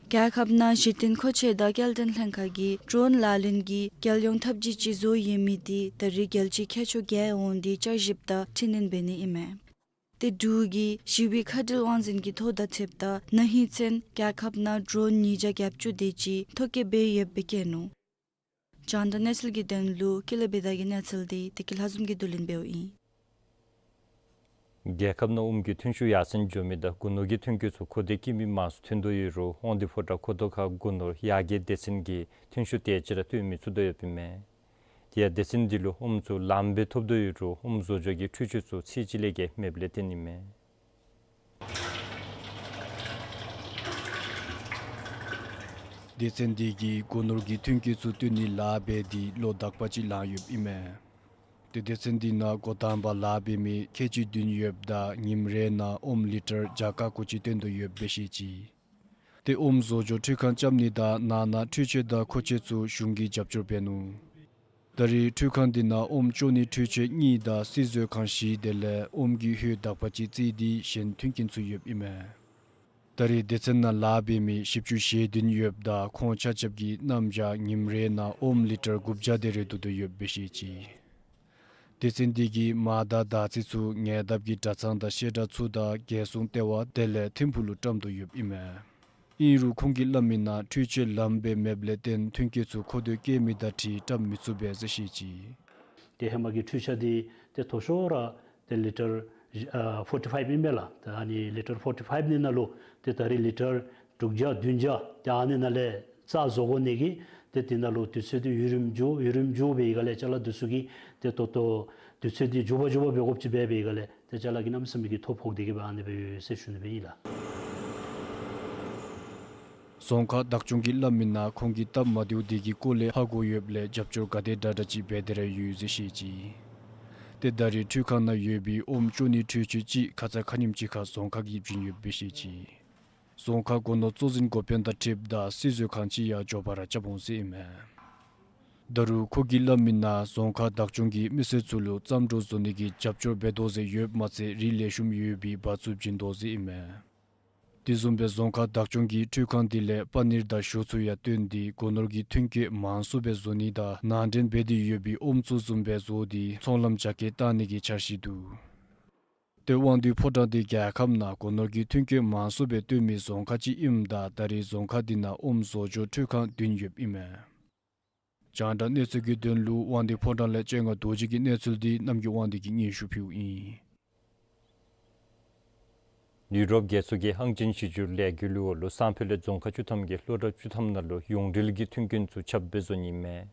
རྒྱལ་ཁབ་ནང་གཞི་རྟེན་མཁོ་ཆས་དང་སྐྱེལ་འདྲེན་ལྷན་ཁག་གིས་ཌོ་རོན་ལག་ལེན་གྱི་རྒྱལ་ཡོངས་འཐབ་ཇུས་ཅིག་བཟོ་ཡོད་མི་དེ་ད་རེས་རྒྱལ་སྤྱིའི་ཁྱད་ཆོས་ག་འོང་དེ་བསྐྱར་ཞིབ་དང་འཕྲི་སྣོན་འབད་ནི་ཨིན་མས། དེ་འབྲུག་གི་ཞི་བའི་མཁའ་འགྲུལ་དབང་འཛིན་གྱི་ཐོ་དང་འཁྲིལཝ་ད་ན་ཧིང་ཚུན་རྒྱལ་ཁབ་ནང་ཌོ་རོན་ཉིས་བརྒྱ་བརྒྱད་ཅུ་དེ་ཅིག་ཐོ་བཀོད་འབད་ཡོདཔ་སྦེ་བཀོད་ནུག། རྒྱང་བསྒྲགས་གནས་ཚུལ་གྱི་དོན་ལུ་ཀུན་ལེགས་བི་དྷ་གི་གནས་ཚུལ་དེ་བདེ་སྐྱིད་ལྷ་འཛོམས་ཀྱིས་བསྡུ་ལེན་འབདཝ་ཨིན། རྒྱལ་ཁབ་ནང་ཨོམ་གྱི་ཐོན་ཤུགས་ཡར་སེང་འགྱོ་མི་དང་སྒོ་ནོར་གྱི་ཐོན་སྐྱེད་ཚུ་མཁོ་འདོད་བསྐྱེད་མི་མང་སུ་ཐོན་དོ་ཡོད་རུང་དབང་འདུས་ཕོ་བྲང་ཁོ་ཐང་ཁ་སྒོ་ནོར་ཡར་རྒྱས་སྡེ་ཚན་གྱིས་ཐོན་ཤུགས་དེ་ཅིག་ར་བཏོན་མི་ཚུགས་དོ་ཡོདཔ་ཨིན་མས། དེ་ཡང་སྡེ་ཚན་འདི་ལུ་ཨོམ་ཚུ་ལངམ་སྦེ་ཐོབ་དོ་ཡོད་རུང་ཨོམ་བཟོ་བཅོས་ཀྱི་འཕྲུལ་ཆས་ཚུ་ཚད་ཅིག་ལས་བརྒལ་མེདཔ་ལས་བརྟེན་ཨིན་མས། སྡེ་ཚན་འདི་གིས་སྒོ་ནོར་གྱི་ཐོན་སྐྱེད་ཚུ་བཏོན་ནིའི་ལཱ་འབད་དེ་ལོ་དག་པ་ཅིག་ལང་ཡོདཔ་ཨིན་མས། དེ་སྡེ་ཚན་འདི་ནང་འགོ་དང་པ་ལཱ་འབད་མི་ཁལ་གཅིག་བདུན་ཡོདཔ་ད་ཉིནམ་རེ་ནང་ཨོམ་ལི་ཊར་བརྒྱ་ཀ་ཀོ་ཅིག་བཏོན་དོ་ཡོདཔ་སྦེ་བཤད་ཅི། དེ་ཨོམ་བཟོ་བཅོས་འཕྲུལ་ཁང་རྐྱབ་ནི་དང་ནང་ན་འཕྲུལ་ཆས་དང་མཁོ་ཆས་ཚུ་གཞུང་གིས་རྒྱབ་སྐྱོར་འབད་ནུག། ད་རེས་འཕྲུལ་ཁང་འདི་ནང་ཨོམ་བཅོ་ནིའི་འཕྲུལ་ཆས་གཉིས་དང་བསིལ་བཟོ་ཁང་བཞི་དེ་ལས་ཨོམ་གྱི་ཧོད་དག་པ་ཅིག་བརྩིས་ཏེ་གཞན་མཐུན་རྐྱེན་ཚུ་ཡོདཔ་ཨིན་མས། ད་རེས་སྡེ་ཚན་ནང་ལཱ་འབད་མི་བཞི་བཅུ་ཞེ་བདུན་ཡོདཔ་ད་ཁོང་ཆ་ཁྱབ་ཀྱིས་གནམ་བྱཱར་ཉིནམ་རེ་ནང་ཨོམ་ལི་ཊར་དགུ་བརྒྱ་དེ་རེ་བསྡུ་དོ་ཡོདཔ་སྦེ་བཤད་ཅི། སྡེ་ཚན་འདི་གིས་མར་དང་དར་ཚིལ་ཚུ་ཉེ་འདབས་ཀྱི་གྲྭ་ཚང་དང་བཤད་གྲྭ་ཚུ་དང་རྒྱལ་སྲུང་ལྟེ་བ་དེ་ལས་ཐིམ་ཕུག་ལུ་བཀྲམ་དོ་ཡོདཔ་ཨིན་མས། ཨིན་རུང་ཁོང་གིས་སླབ་མིའི་ནང་འཕྲུལ་ཆས་ལངམ་སྦེ་མེདཔ་ལས་བརྟེན་ཐོན་སྐྱེད་ཚུ་མཁོ་འདོད་བསྐྱེད་མི་དང་འཁྲིལ་བཀྲམ་མི་ཚུགས་པས་ཟེར་བཤད་ཅི། ཏེ་ཧེ་མ་གི་འཕྲུལ་ཆས་འདི་ཏེ་མཐོ་ཤོས་ར་ཏེ་ལི་ཊར་ཨ་ཕོར་ཊི་ཕའིབ་ཨིན་པས་ལགས། ཏེ་ཨ་ནི་ལི་ཊར་ཕོར་ཊི་ཕའིབ་ནི་ནང་ལུ་ཏེ་ད་རེས་ལི་ཊར་དྲུག་བརྒྱ་བདུན་བརྒྱ་ཏེ་ཨ་ནི་ནང་ལས་རྩ་བཟོ་དགོ་ནི་གི་ཏེ་དེ་ནང་ལུ་དུས་ཚོད་འདི་ཡུན་རིངམོ་འགྱོ་ཡུན་རིངམོ་འགྱོ་བའི་སྒང་ལས་ཅ་ལ་འདི་ཚུ་གིས་ཏེ་ད་ལྟོ་དུས་ཚོད་འདི་མགྱོགས་པ་མགྱོགས་པ་འབད་དགོཔ་ཅིག་འབད་བའི་སྒང་ལས་ཏེ་ཅ་ལ་གིས་གནམ་མེད་ས་མེད་ཀྱི་ཐོ་ཕོག་སྟེ་གི་སྦེ་ཨ་ནི་སྦེ་ཡོད་ཟེར་ཞུ་ནི་སྦེ་ཨིན་ལགས། རྫོང་ཁག་བདག་སྐྱོང་གིས་སླབ་མིའི་ནང་ཁོང་གིས་སྟབས་མ་བདེཝ་དེ་གི་སྐོར་ལས་ཧ་གོ་ཡོདཔ་ལས་རྒྱབ་སྐྱོར་ག་དེ་དྲག་དྲག་ཅིག་འབད་དེ་ར་ཡོད་ཟེར་བཤད་ཅི། ཏེ་ད་རེས་འཕྲུལ་ཁང་ནང་ཡོད་པའི་ཨོམ་བཅོ་ནིའི་འཕྲུལ་ཆས་ཅིག་ཁ་ཙ་ཁ་ཉིནམ་ཅིག་ཁར་རྫོང་ཁག་གིས་བྱིན་ཡོདཔ་སྦེ་བཤད་ཅི། རྫོང་ཁག་སྒོ་ནོར་གཙོ་འཛིན་འགོ་དཔོན་དང་འཁྲིལཝ་ད་བསིལ་བཟོ་ཁང་ཅིག་ཡང་མགྱོགས་པ་ར་རྐྱབ་འོང་ཟེར་ཨིན་མས། ད་རུང་ཁོ་གིས་སླབ་མིའི་ནང་རྫོང་ཁག་བདག་སྐྱོང་གིས་མི་སེར་ཚུ་ལུ་རྩམ་དྲོ་བཟོ་ནི་གི་རྒྱབ་སྐྱོར་འབད་དོ་ཟེར་ཡོདཔ་མ་ཚད་རིགས་ལེགས་ཤོམ་ཡོད་པའི་འབག་བཙོག་བྱིན་དོ་ཟེར་ཨིན་མས། དེ་བཟུམ་སྦེ་རྫོང་ཁག་བདག་སྐྱོང་གིས་འཕྲུལ་ཁང་དེ་ལས་པ་ནིར་དང་ཞོ་ཚུ་ཡང་བཏོན་ཏེ་སྒོ་ནོར་གྱི་ཐོན་སྐྱེད་མང་སུ་སྦེ་བཟོ་ནི་དང་ནང་འདྲེན་འབད་དེ་ཡོད་པའི་ཨོམ་ཚུ་བཟུམ་སྦེ་བཟོ་སྟེ་ཚོང་ལམ་རྒྱ་སྐྱེད་གཏང་ནི་གི་འཆར་གཞི་འདུག། ཏེ་དབང་འདུས་ཕོ་བྲང་འདི་རྒྱལ་ཁབ་ནང་སྒོ་ནོར་གྱི་ཐོན་སྐྱེད་མང་སུ་སྦེ་བཏོན་མི་རྫོང་ཁག་ཅིག་ཨིནམ་ད་ད་རེས་རྫོང་ཁག་འདི་ནང་ཨོམ་བཟོ་བཅོས་འཕྲུལ་ཁང་བདུན་ཡོདཔ་ཨིན་མས། རྒྱང་བསྒྲགས་གནས་ཚུལ་གྱི་དོན་ལུ་དབང་འདུས་ཕོ་བྲང་ལས་སྤྱན་སྔ་རྡོ་རྗེ་གི་གནས་ཚུལ་འདི་རྣམ་རྒྱལ་དབང་འདུས་ཀྱིས་སྙན་ཞུ་ཕུལཝ་ཨིན། ཡུ་རོབ་རྒྱལ་ཚོགས་ཀྱི་ཨང་ཅན་གཞི་བསྒྱུར་ལས་འགུལ་འོག་ལུ་སང་ཕོད་ལས་རྫོང་ཁག་བཅུ་ཐམ་གྱི་སློབ་གྲྭ་བཅུ་ཐམ་ནང་ལུ་ཡོངས་འབྲེལ་གྱི་མཐུན་རྐྱེན་ཚུ་ཁྱབ་སྦེ་བཟོ་ནི་ཨིན་མས།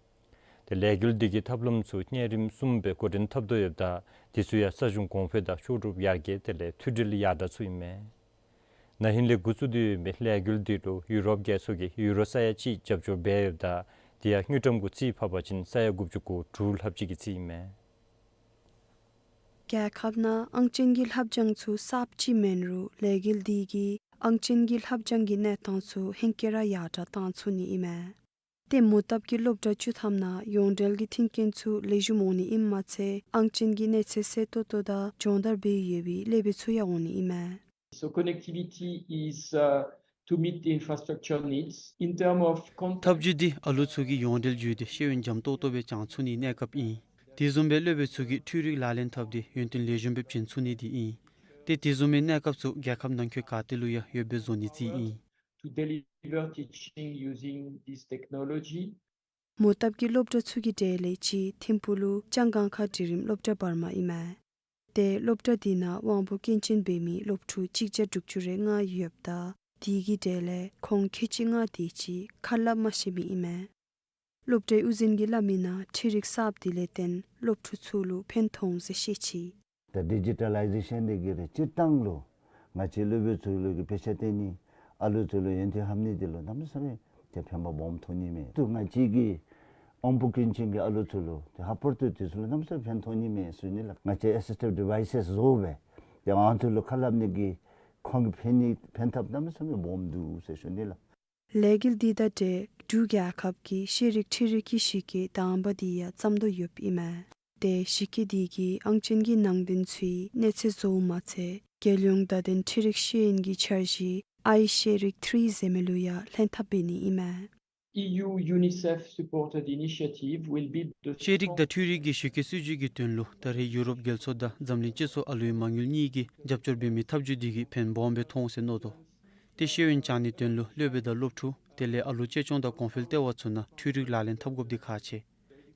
ཏེ་ལས་འགུལ་འདི་གི་ཐབས་ལམ་ཚུ་གནས་རིམ་གསུམ་སྦེ་འགོ་འདྲེན་འཐབ་དོ་ཡོདཔ་ད་དེ་ཚུ་ཡང་ས་གཞུང་གོང་འཕེལ་དང་ལྕོགས་གྲུབ་ཡར་རྒྱས་དེ་ལས་མཐུད་སྒྲིལ་ཡར་དྲག་ཚུ་ཨིན་མས། ན་ཧིང་ལས་འགོ་བཙུགས་ཏེ་ཡོད་མི་ལས་འགུལ་འདི་ལུ་ཡུ་རོབ་རྒྱལ་ཚོགས་ཀྱིས་ཡུ་རོ་ས་ཡ་གཅིག་རྒྱབ་སྐྱོར་འབད་ཡོདཔ་ད་དེ་ཡང་དངུལ་ཀྲམ་གུ་རྩིས་ཕབ་པ་ཅིན་ས་ཡ་དགུ་བཅུ་གོ་དྲུག་ལྷགཔ་ཅིག་གི་རྩིས་ཨིན་མས། རྒྱལ་ཁབ་ནང་ཨང་ཅན་གྱི་ལྷབ་སྦྱང་ཚུ་གསརཔ་ཅིག་མེན་རུང་ལས་འགུལ་འདི་གིས་ཨང་ཅན་གྱི་ལྷབ་སྦྱང་གི་གནས་སྟངས་ཚུ་ཧེང་སྐལ་ར་ཡར་དྲག་གཏང་ཚུགས་ནི་ཨིན་མས། ཏེ་མོ་བཏབ་ཀྱི་སློབ་གྲྭ་བཅུ་ཐམ་ནང་ཡོངས་འབྲེལ་གྱི་མཐུན་རྐྱེན་ཚུ་ལེགས་ཤོམ་འོང་ནི་ཨིནམ་མ་ཚད་ཨང་ཅན་གྱི་གནས་ཚད་གསལ་ཏོག་ཏོ་དང་སྦྱོང་བརྡར་འབད་ཡོད་པའི་ཀླད་པའི་ཚུ་ཡང་འོང་ནི་ཨིན་མས། So connectivity is, uh, to meet the infrastructure needs in term of con- ཐབས་བྱུས་འདི་ཨ་ལུ་ཚུ་གིས་ཡོངས་འབྲེལ་བརྒྱུད་དེ་ཤེས་ཡོན་འཇམ་ཏོག་ཏོ་སྦེ་སྦྱང་ཚུགས་ནིའི་གནས་སྐབས་ཨིན། དེ་བཟུམ་སྦེ་སློབ་དཔོན་ཚུ་གིས་འཕྲུལ་རིག་ལག་ལེན་འཐབ་སྟེ་ཡོན་ཏན་ལེགས་ཤོམ་སྦེ་བྱིན་ཚུགས་ནི་འདི་ཨིན། ཏེ་དེ་བཟུམ་མའི་གནས་སྐབས་ཚུ་རྒྱལ་ཁབ་ནང་འཁོད་ག་ཏེ་ལུ་ཡང་ཡོདཔ་སྦེ་བཟོ་ནིའི་རྩིས་ཨིན། To deliver teaching using this technology. མོ་བཏབ་ཀྱི་སློབ་གྲྭ་ཚུ་གི་གྲས་ལས་གཅིག་ཐིམ་ཕུག་ལུ་ལྕང་སྒང་ཁ་འབྲིང་རིམ་སློབ་གྲྭ་བར་མ་ཨིན་མས། ཏེ་སློབ་གྲྭ་འདི་ནང་དབང་པོ་སྐྱོན་ཅན་འབད་མི་སློབ་ཕྲུག་གཅིག་བརྒྱ་དྲུག་ཅུ་རེ་ལྔ་ཡོདཔ་ད་ དེ་གི་གྲས་ལས་ཁོང་ཁལ་གཅིག་ལྔ་དེ་ཅིག་ཁ་སླབ་མ་ཤེས་མི་ཨིན་མས། སློབ་གྲྭའི་དབུ་འཛིན་གྱིས་སླབ་མིའི་ནང་འཕྲུལ་རིག་གསརཔ་དེ་ལས་བརྟེན་སློབ་ཕྲུག་ཚུ་ལུ་ཕན་ཐོགས་འོང་ཟེར་བཤད་ཅི། ད་ཌི་ཇི་ཊ་ལའི་ཟེ་ཤཱན་འདི་གིས་ར་སྤྱིར་བཏང་ལུ་ང་བཅས་སློབ་དཔོན་ཚུ་ལུ་གི་དཔེ་ཆ་སྟོན་ནི་ཨ་ལུ་ཚུ་ལུ་ཡོན་ཏན་ཧབ་ནི་འདི་ལུ་གནམ་མེད་ས་མེད་ཏེ་ཕན་པ་སྦོམ་ཐོགས་ནི་མས། ཏེ་ང་བཅས་ཀྱི་ཨོམ་བུ་ཀུན་མཁྱེན་གྱི་ཨ་ལུ་ཚུ་ལུ་ཏེ་ལྷག་པར་དུ་དེ་ཚུ་ལུ་གནམ་མེད་ས་མེད་ཕན་ཐོགས་ནི་མས་ཟེར་ཞུ་ནི་ལགས། ང་བཅས་ཨེ་སི་སི་ཊིབ་ཌི་ཝའི་སེས་བཟོ་སྦེ་ཏེ་ཨ་ནི་ཚུ་ལུ་ཁ་སླབ་ནི་གི་ཁོང་གི་ཕན་ནི་ཕན་ཐབས་གནམ་མེད་ས་མེད་སྦོམ་འདུག་ཟེར་ཞུ་ནི་ལགས། ལས་འགུལ་འདི་དང་འབྲེལ་འབྲུག་རྒྱལ་ཁབ་ཀྱི་ཤེས་རིག་འཕྲུལ་རིག་གི་གཞི་བཀོད་དང་པ་དེ་ཡང་བརྩམ་དོ་ཡོདཔ་ཨིན་མས། ཏེ་གཞི་བཀོད་འདི་གི་ཨང་ཅན་གྱི་ནང་དོན་ཚུ་གནས་ཚད་བཟོཝ་མ་ཚད་རྒྱལ་ཡོངས་བརྡ་དོན་འཕྲུལ་རིག་ཤེས་ཡོན་གྱི་འཆར་གཞི་ཨའི་ཤེས་རིག་ཐི་རི་ཟེར་མི་ལུ་ཡང་ལྷན་ཐབས་འབད་ནི་ཨིན་མས། E U UNICEF supported initiative will be the ཤེས་རིག་དང་འཕྲུལ་རིག་གི་གཞི་བཀོད་སྲིད་བྱུས་ཀྱི་དོན་ལུ་ད་རེས་ཡུ་རོབ་རྒྱལ་ཚོགས་དང་འཛམ་གླིང་སྤྱི་ཚོགས་ཨ་ལུའི་མ་དངུལ་གཉིས་ཀྱིས་རྒྱབ་སྐྱོར་འབད་མི་ཐབས་བྱུས་འདི་གིས་ཕན་སྦོམ་སྦེ་ཐོགས་འོང་ཟེར་མནོ་དོ། ཏེ་ཤེས་ཡོན་སྦྱང་ནིའི་དོན་ལུ་སློབ་དཔོན་དང་སློབ་ཕྲུག་དེ་ལས་ཨ་ལུ་གཅེས་སྐྱོང་དང་གོང་འཕེལ་ལྟེ་བ་ཚུ་ནང་འཕྲུལ་རིག་ལག་ལེན་འཐབ་དགོཔ་འདི་ཁག་ཆེ།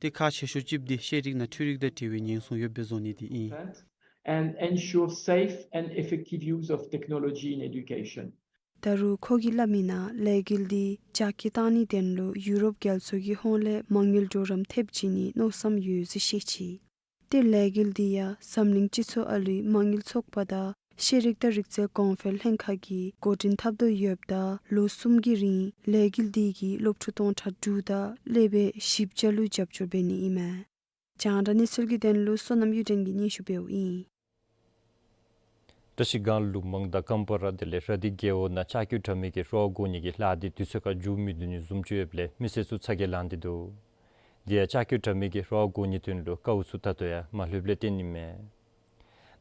ཏེ་ཁག་ཆེ་ཤོས་ཅིག་འདི་ཤེས་རིག་ནང་འཕྲུལ་རིག་དང་འབྲེལ་བའི་ཉེན་སྲུང་ཡོདཔ་སྦེ་བཟོ་ནི་འདི་ཨིན། And ensure safe and effective use of technology in education. ད་རུང་ཁོ་གིས་སླབ་མིའི་ནང་ལས་འགུལ་འདི་རྒྱ་སྐྱེད་གཏང་ནིའི་དོན་ལུ་ཡུ་རོབ་རྒྱལ་ཚོགས་ཀྱི་ཧོངས་ལས་མ་དངུལ་གྲོགས་རམ་ཐེབས་བྱིན་ནིའི་མནོ་བསམ་ཡོད་ཟེར་བཤད་ཅི། ཏེ་ལས་འགུལ་འདི་ཡང་འཛམ་གླིང་སྤྱི་ཚོགས་ཨ་ལུའི་མ་དངུལ་ཚོགས་པ་དང་ཤེས་རིག་དང་རིག་རྩལ་གོང་འཕེལ་ལྷན་ཁག་གིས་འགོ་འདྲེན་འཐབ་དོ་ཡོདཔ་ད་ལོ་གསུམ་གྱི་རིང་ལས་འགུལ་འདི་གིས་སློབ་ཕྲུག་སྟོང་ཕྲག་དྲུག་དང་སློབ་དཔོན་བཞི་བརྒྱ་ལུ་རྒྱབ་སྐྱོར་འབད་ནི་ཨིན་མས། རྒྱང་བསྒྲགས་གནས་ཚུལ་གྱི་དོན་ལུ་བསོད་ནམས་གཡུ་སྒྲོན་གྱིས་སྙན་ཞུ་འབདཝ་ཨིན། བཀྲིས་སྒང་ལུང་མང་དང་ཀམ་པ་ར་དེ་ལས་ར་དྷི་རྒེད་འོག་ནང་ལྕགས་ཀྱུ་དྲ་མིག་གི་ར་བ་བསྐོར་ནི་གི་ལཱ་འདི་དུས་ཚོད་ཁར་མཇུག་མི་བསྡུ་ནི་བཟུམ་ཅིག་ཡོདཔ་ལས་མི་སེར་ཚུ་ཚ་གྱང་ལང་སྟེ་འདུག། དེ་ཡང་ལྕགས་ཀྱུ་དྲ་མིག་གི་ར་བ་བསྐོར་ནིའི་དོན་ལུ་དཀའཝ་ཚུ་ད་ལྟོ་ཡང་མ་ལྷོདཔ་ལས་བརྟེན་ཨིན་མས།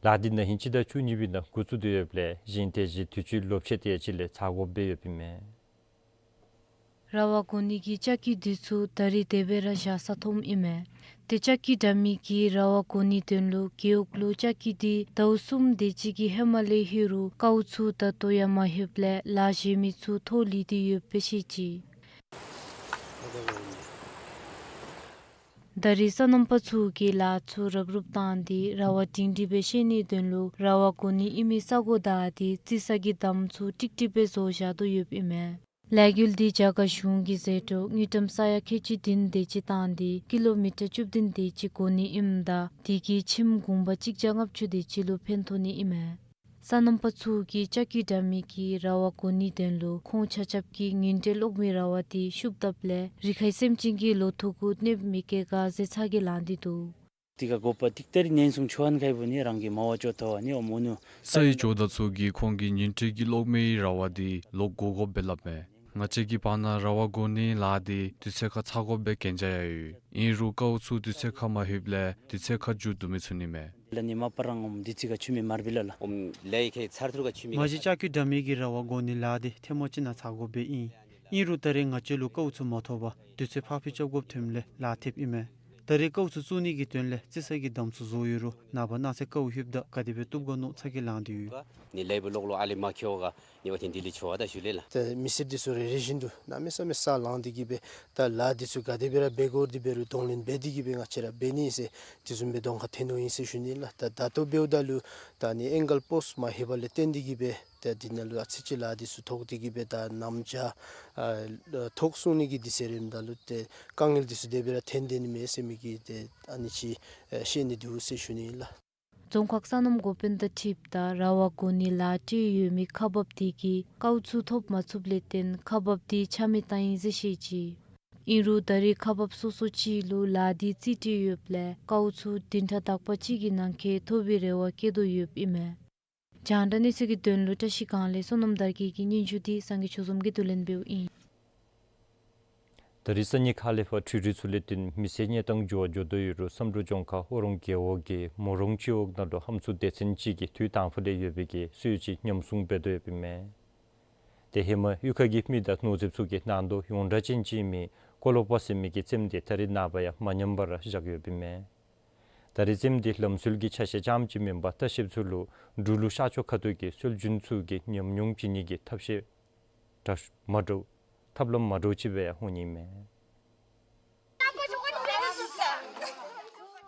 ལཱ་འདི་ན་ཧིང་སྤྱི་ཟླ་བཅུ་གཉིས་པའི་ནང་འགོ་བཙུགས་ཏེ་ཡོདཔ་ལས་གཞེས་ཏེ་གཞེས་དུས་ཅི་ལོ་ཕྱེད་དེ་ཅིག་ལས་ཚར་དགོཔ་སྦེ་ཡོདཔ་ཨིན་མས། ར་བ་བསྐོར་ནི་གི་ལྕགས་ཀྱུ་འདི་ཚུ་ད་རེས་དེ་སྦེ་ར་བཞག་ས་མཐོངམ་ཨིན་མས། ཏེ་ལྕགས་ཀྱུ་དྲ་མིག་གི་ར་བ་བསྐོར་ནིའི་དོན་ལུ་རྒེད་འོག་ལུ་ལྕགས་ཀྱུ་འདི་ཟླཝ་གསུམ་དེ་ཅིག་གི་ཧེ་མ་ལས་ལྷོད་རུང་དཀའཝ་ཚུ་ད་ལྟོ་ཡང་མ་ལྷོདཔ་ལས་ལཱ་གཞན་མི་ཚུ་ཐོག་ལུས་ཏེ་ཡོདཔ་སྦེ་བཤད་ཅི། ད་རེས་སོ་ནམ་པ་ཚུ་གིས་ལཱ་ཚུ་རུབ་རུབ་བཏང་སྟེ་ར་བ་སྒྲིང་སྒྲིང་སྦེ་བཤལ་ནིའི་དོན་ལུ་ར་བ་བསྐོར་ནི་ཨིན་མི་ས་གོ་བདའ་སྟེ་རྩི་ས་གི་འདམ་ཚུ་ཀྲིག་ཀྲི་སྦེ་བཟོ་བཞག་དོ་ཡོདཔ་ཨིན་མས། ལས་འགུལ་འདི་རྒྱ་གར་གཞུང་གིས་ཟད་འགྲོ་དངུལ་ཀྲམ་ས་ཡ་ཁལ་གཅིག་བདུན་དེ་ཅིག་བཏང་སྟེ་ཀི་ལོ་མི་ཊར་བཅུ་བདུན་དེ་ཅིག་བསྐོར་ནི་ཨིནམ་ད་དེ་གིས་ཁྱིམ་གུང་པ་གཅིག་བརྒྱ་ལྔ་བཅུ་དེ་ཅིག་ལུ་ཕན་ཐོགས་ནི་ཨིན་མས། སོ་ནམ་པ་ཚུ་གིས་ལྕགས་ཀྱུ་དྲ་མིག་གི་ར་བ་བསྐོར་ནིའི་དོན་ལུ་ཁོང་ཆ་ཁྱབ་ཀྱིས་ཉིན་དཀྲིས་གློག་མེའི་ར་བ་འདི་བཤུབ་དཔ་ལས་རི་ཁའི་སེམས་ཅན་གྱི་ལོ་ཐོག་གུ་གནོདཔ་མི་བཀལ་ག་ཟེར་ཚ་གྱང་ལང་སྟེ་འདུག། དེ་ཁར་དགོ་པ་ཏིག་ཏ་རེ་ཉེན་སྲུང་ཆོ་ཨན་ཁའི་བུ་ནི་རང་གི་མ་བ་ཅོ་ཐ་བ་ནི་ཨོ་མོ་ནུ། ས་ཡི་ཇོ་བདག་ཚུ་གིས་ཁོང་གི་ཉིན་དཀྲིས་ཀྱི་གློག་མེའི་ར་བ་འདི་ལོག་བསྐོར་དགོཔ་སྦེ་སླབ་མས། ང་བཅས་ཀྱི་བར་ན་ར་བ་བསྐོར་ནིའི་ལཱ་འདི་དུས་ཚོད་ཁར་ཚར་དགོཔ་སྦེ་གན་རྒྱ་ཡང་ཡོད། ཨིན་རུང་དཀའཝ་ཚུ་དུས་ཚོད་ཁར་མ་ལྷོདཔ་ལས་དུས་ཚོད་ཁར་མཇུག་བསྡུ་མི་ཚུགས་ནི་མས། ལ་ནི་མ་པ་རང་ཨོམ་དུས་ཚོད་ཁར་ཆུ་མེ་མར་བི་ལ་ལ། ཨོམ་ལས་ཁེ་ཚར་ཐུར་ག་ཆུ་མེ་མ་གཞི་ལྕགས་ཀྱུ་དྲ་མིག་གི་ར་བ་བསྐོར་ནིའི་ལཱ་འདི་ཐེངས་མ་གཅིག་ནང་ཚར་དགོཔ་སྦེ་ཨིན། ཨིན་རུང་ད་རེས་ང་བཅས་ལུ་དཀའཝ་ཚུ་མ་ཐོབ་པར་དུས་ཚོད་ཕར་འཕུལ་རྐྱབ་དགོཔ་ཐོནམ་ལས་ལཱ་ཐེབས་ཨིན་མས། ད་རེས་དཀའཝ་ཚུ་བསུ་ནི་གི་དོན་ལས་རྩི་ས་གི་འདམ་ཚུ་བཟོ་ཡོད་རུང་ནངས་པ་གནངས་ཚེ་དཀའཝ་ལྷོདཔ་ད་ག་དེ་སྦེ་བཏུབ་ག་མནོ་ཚ་གྱང་ལང་སྟེ་ཡོད། ནི་ལས་བུ་ལོག་ལོག་ཨ་ལི་མ་ཁེ་བ་ག་ནི་བ་ཐེན་དི་ལི་ཆོ་བ་ད་ཞུ་ལེ་ལ། ཏེ་མི་སེར་འདི་ཚུ་རེ་རེ་བཞིན་དུ་གནམ་མེད་ས་མེད་ས་ལང་སྟེ་གི་སྦེ་ད་ལཱ་འདི་ཚུ་ག་དེ་སྦེ་ར་འབད་དགོ་འདི་འབད་རུང་གདོང་ལེན་འབད་དེ་གི་སྦེ་ང་བཅས་ར་འབད་ནི་ཟེར་དེ་བཟུམ་སྦེ་གདོང་ཁར་འཐོན་དོ་ཨིན་ཟེར་ཞུ་ནི་ལགས། ད་ད་ལྟོ་འབདཝ་ད་ལུ་ད་ནི་ཨེང་གལ་པོསཊ་མ་ལྷོད་པ་ལས་བརྟེན་ཏེ་གི་སྦེ་ད་འདི་ནང་ལུ་ཨ་ཙི་ཅིག་ལཱ་འདི་ཚུ་ཐོགས་ཏེ་གི་སྦེ་ད་གནམ་བྱཱར་ཨ་ཐོག་སོང་ནི་གི་དུས་ཚོད་རནམ་ད་ལུ་ཏེ་དཀའ་ངལ་འདི་ཚུ་དེ་སྦེ་ར་ཐོན་དོ་ནི་མས་ཟེར་མི་གི་ཏེ་ཨ་ནི་ཅིག་ཨེ་བཤད་ནི་འདུག་ཟེར་ཞུ་ནི་ལགས། རྫོང་ཁག་སོ་ནམ་འགོ་དཔོན་དང་འཁྲིལཝ་ད་ར་བ་བསྐོར་ནིའི་ལཱ་སྤྲོད་ཡོད་མི་ཁག་འབགཔ་དེ་གིས་དཀའཝ་ཚུ་ཐོབ་མ་ཚུགསཔ་ལས་བརྟེན་ཁག་འབགཔ་དེ་ཆ་མེད་བཏང་ཡི་ཟེར་བཤད་ཅི། ཨིན་རུང་ད་རེས་ཁག་འབགཔ་སོ་སོ་ཅིག་ལུ་ལཱ་འདི་རྩིས་སྤྲོད་ཡོདཔ་ལས་དཀའཝ་ཚུ་བདུན་ཕྲག་དག་པ་ཅིག་གི་ནང་འཁོད་ཐོབ་པའི་རེ་བ་བསྐྱེད་དོ་ཡོདཔ་ཨིན་མས། རྒྱང་བསྒྲགས་གནས་ཚུལ་གྱི་དོན་ལུ་བཀྲ་ཤིས་སྒང་ལས་བསོད་ནམས་དར་རྒྱས་ཀྱི་སྙན་ཞུ་འདི་སངས་རྒྱས་ཆོས་འཛོམས་ཀྱིས་བསྡུ་ལེན་འབདཝ་ཨིན། ད་རེས་སང་ཉིན་ཁ་ལས་ཕར་འཕྲུལ་རིག་ཚུ་ལས་བརྟེན་མི་སེར་གནས་སྟངས་འགྱུར་བ་འགྱོ་དོ་ཡོད་རུང་བསམ་གྲུབ་ལྗོངས་མཁར་ཨོ་རོང་རྒེད་འོག་གི་མོ་རོང་སྤྱི་འོག་ནང་ལུ་ཧམ་སུ་སྡེ་ཚན་ཅིག་གིས་དུས་དང་ཕུ་ལས་ཡོད་པའི་གི་སྲོལ་ཅིག་ཉམས་སྲུང་འབད་དོ་ཡོདཔ་ཨིན་མས། ཏེ་ཧེ་མ་གཡུས་ཁ་གི་མི་དང་ནོར་རྫིཔ་ཚུ་གི་ནང་དོག་ཡོངས་གྲགས་ཅན་ཅིག་ཨིན་མི་ཀོ་ལོ་པ་ཟེར་མི་གི་རྩེདམོ་འདི་ད་རེས་ནངས་པ་ཡང་མ་ཉམས་པར་བཞག་ཡོདཔ་ཨིན་མས། ད་རེས་རྩེདམོ་འདི་ལམ་སྲོལ་གྱི་ཆ་ཤས་ཙམ་ཅིག་མེན་པར་ལྟ་བཤལཔ་ཚུ་ལུ་འབྲུག་ལུ་ཤར་ཕྱོགས་ཁ་ཐུག་གི་སྲོལ་རྒྱུན་ཚུ་གི་ཉམས་མྱོང་བྱིན་ནི་གི་ཐབས་ཤེས་འདྲ་མ་འདྲཝ་ཐབས་ལམ་མ་འདྲཝ་ཅིག་སྦེ་ཡང་འོང་ནི་མས།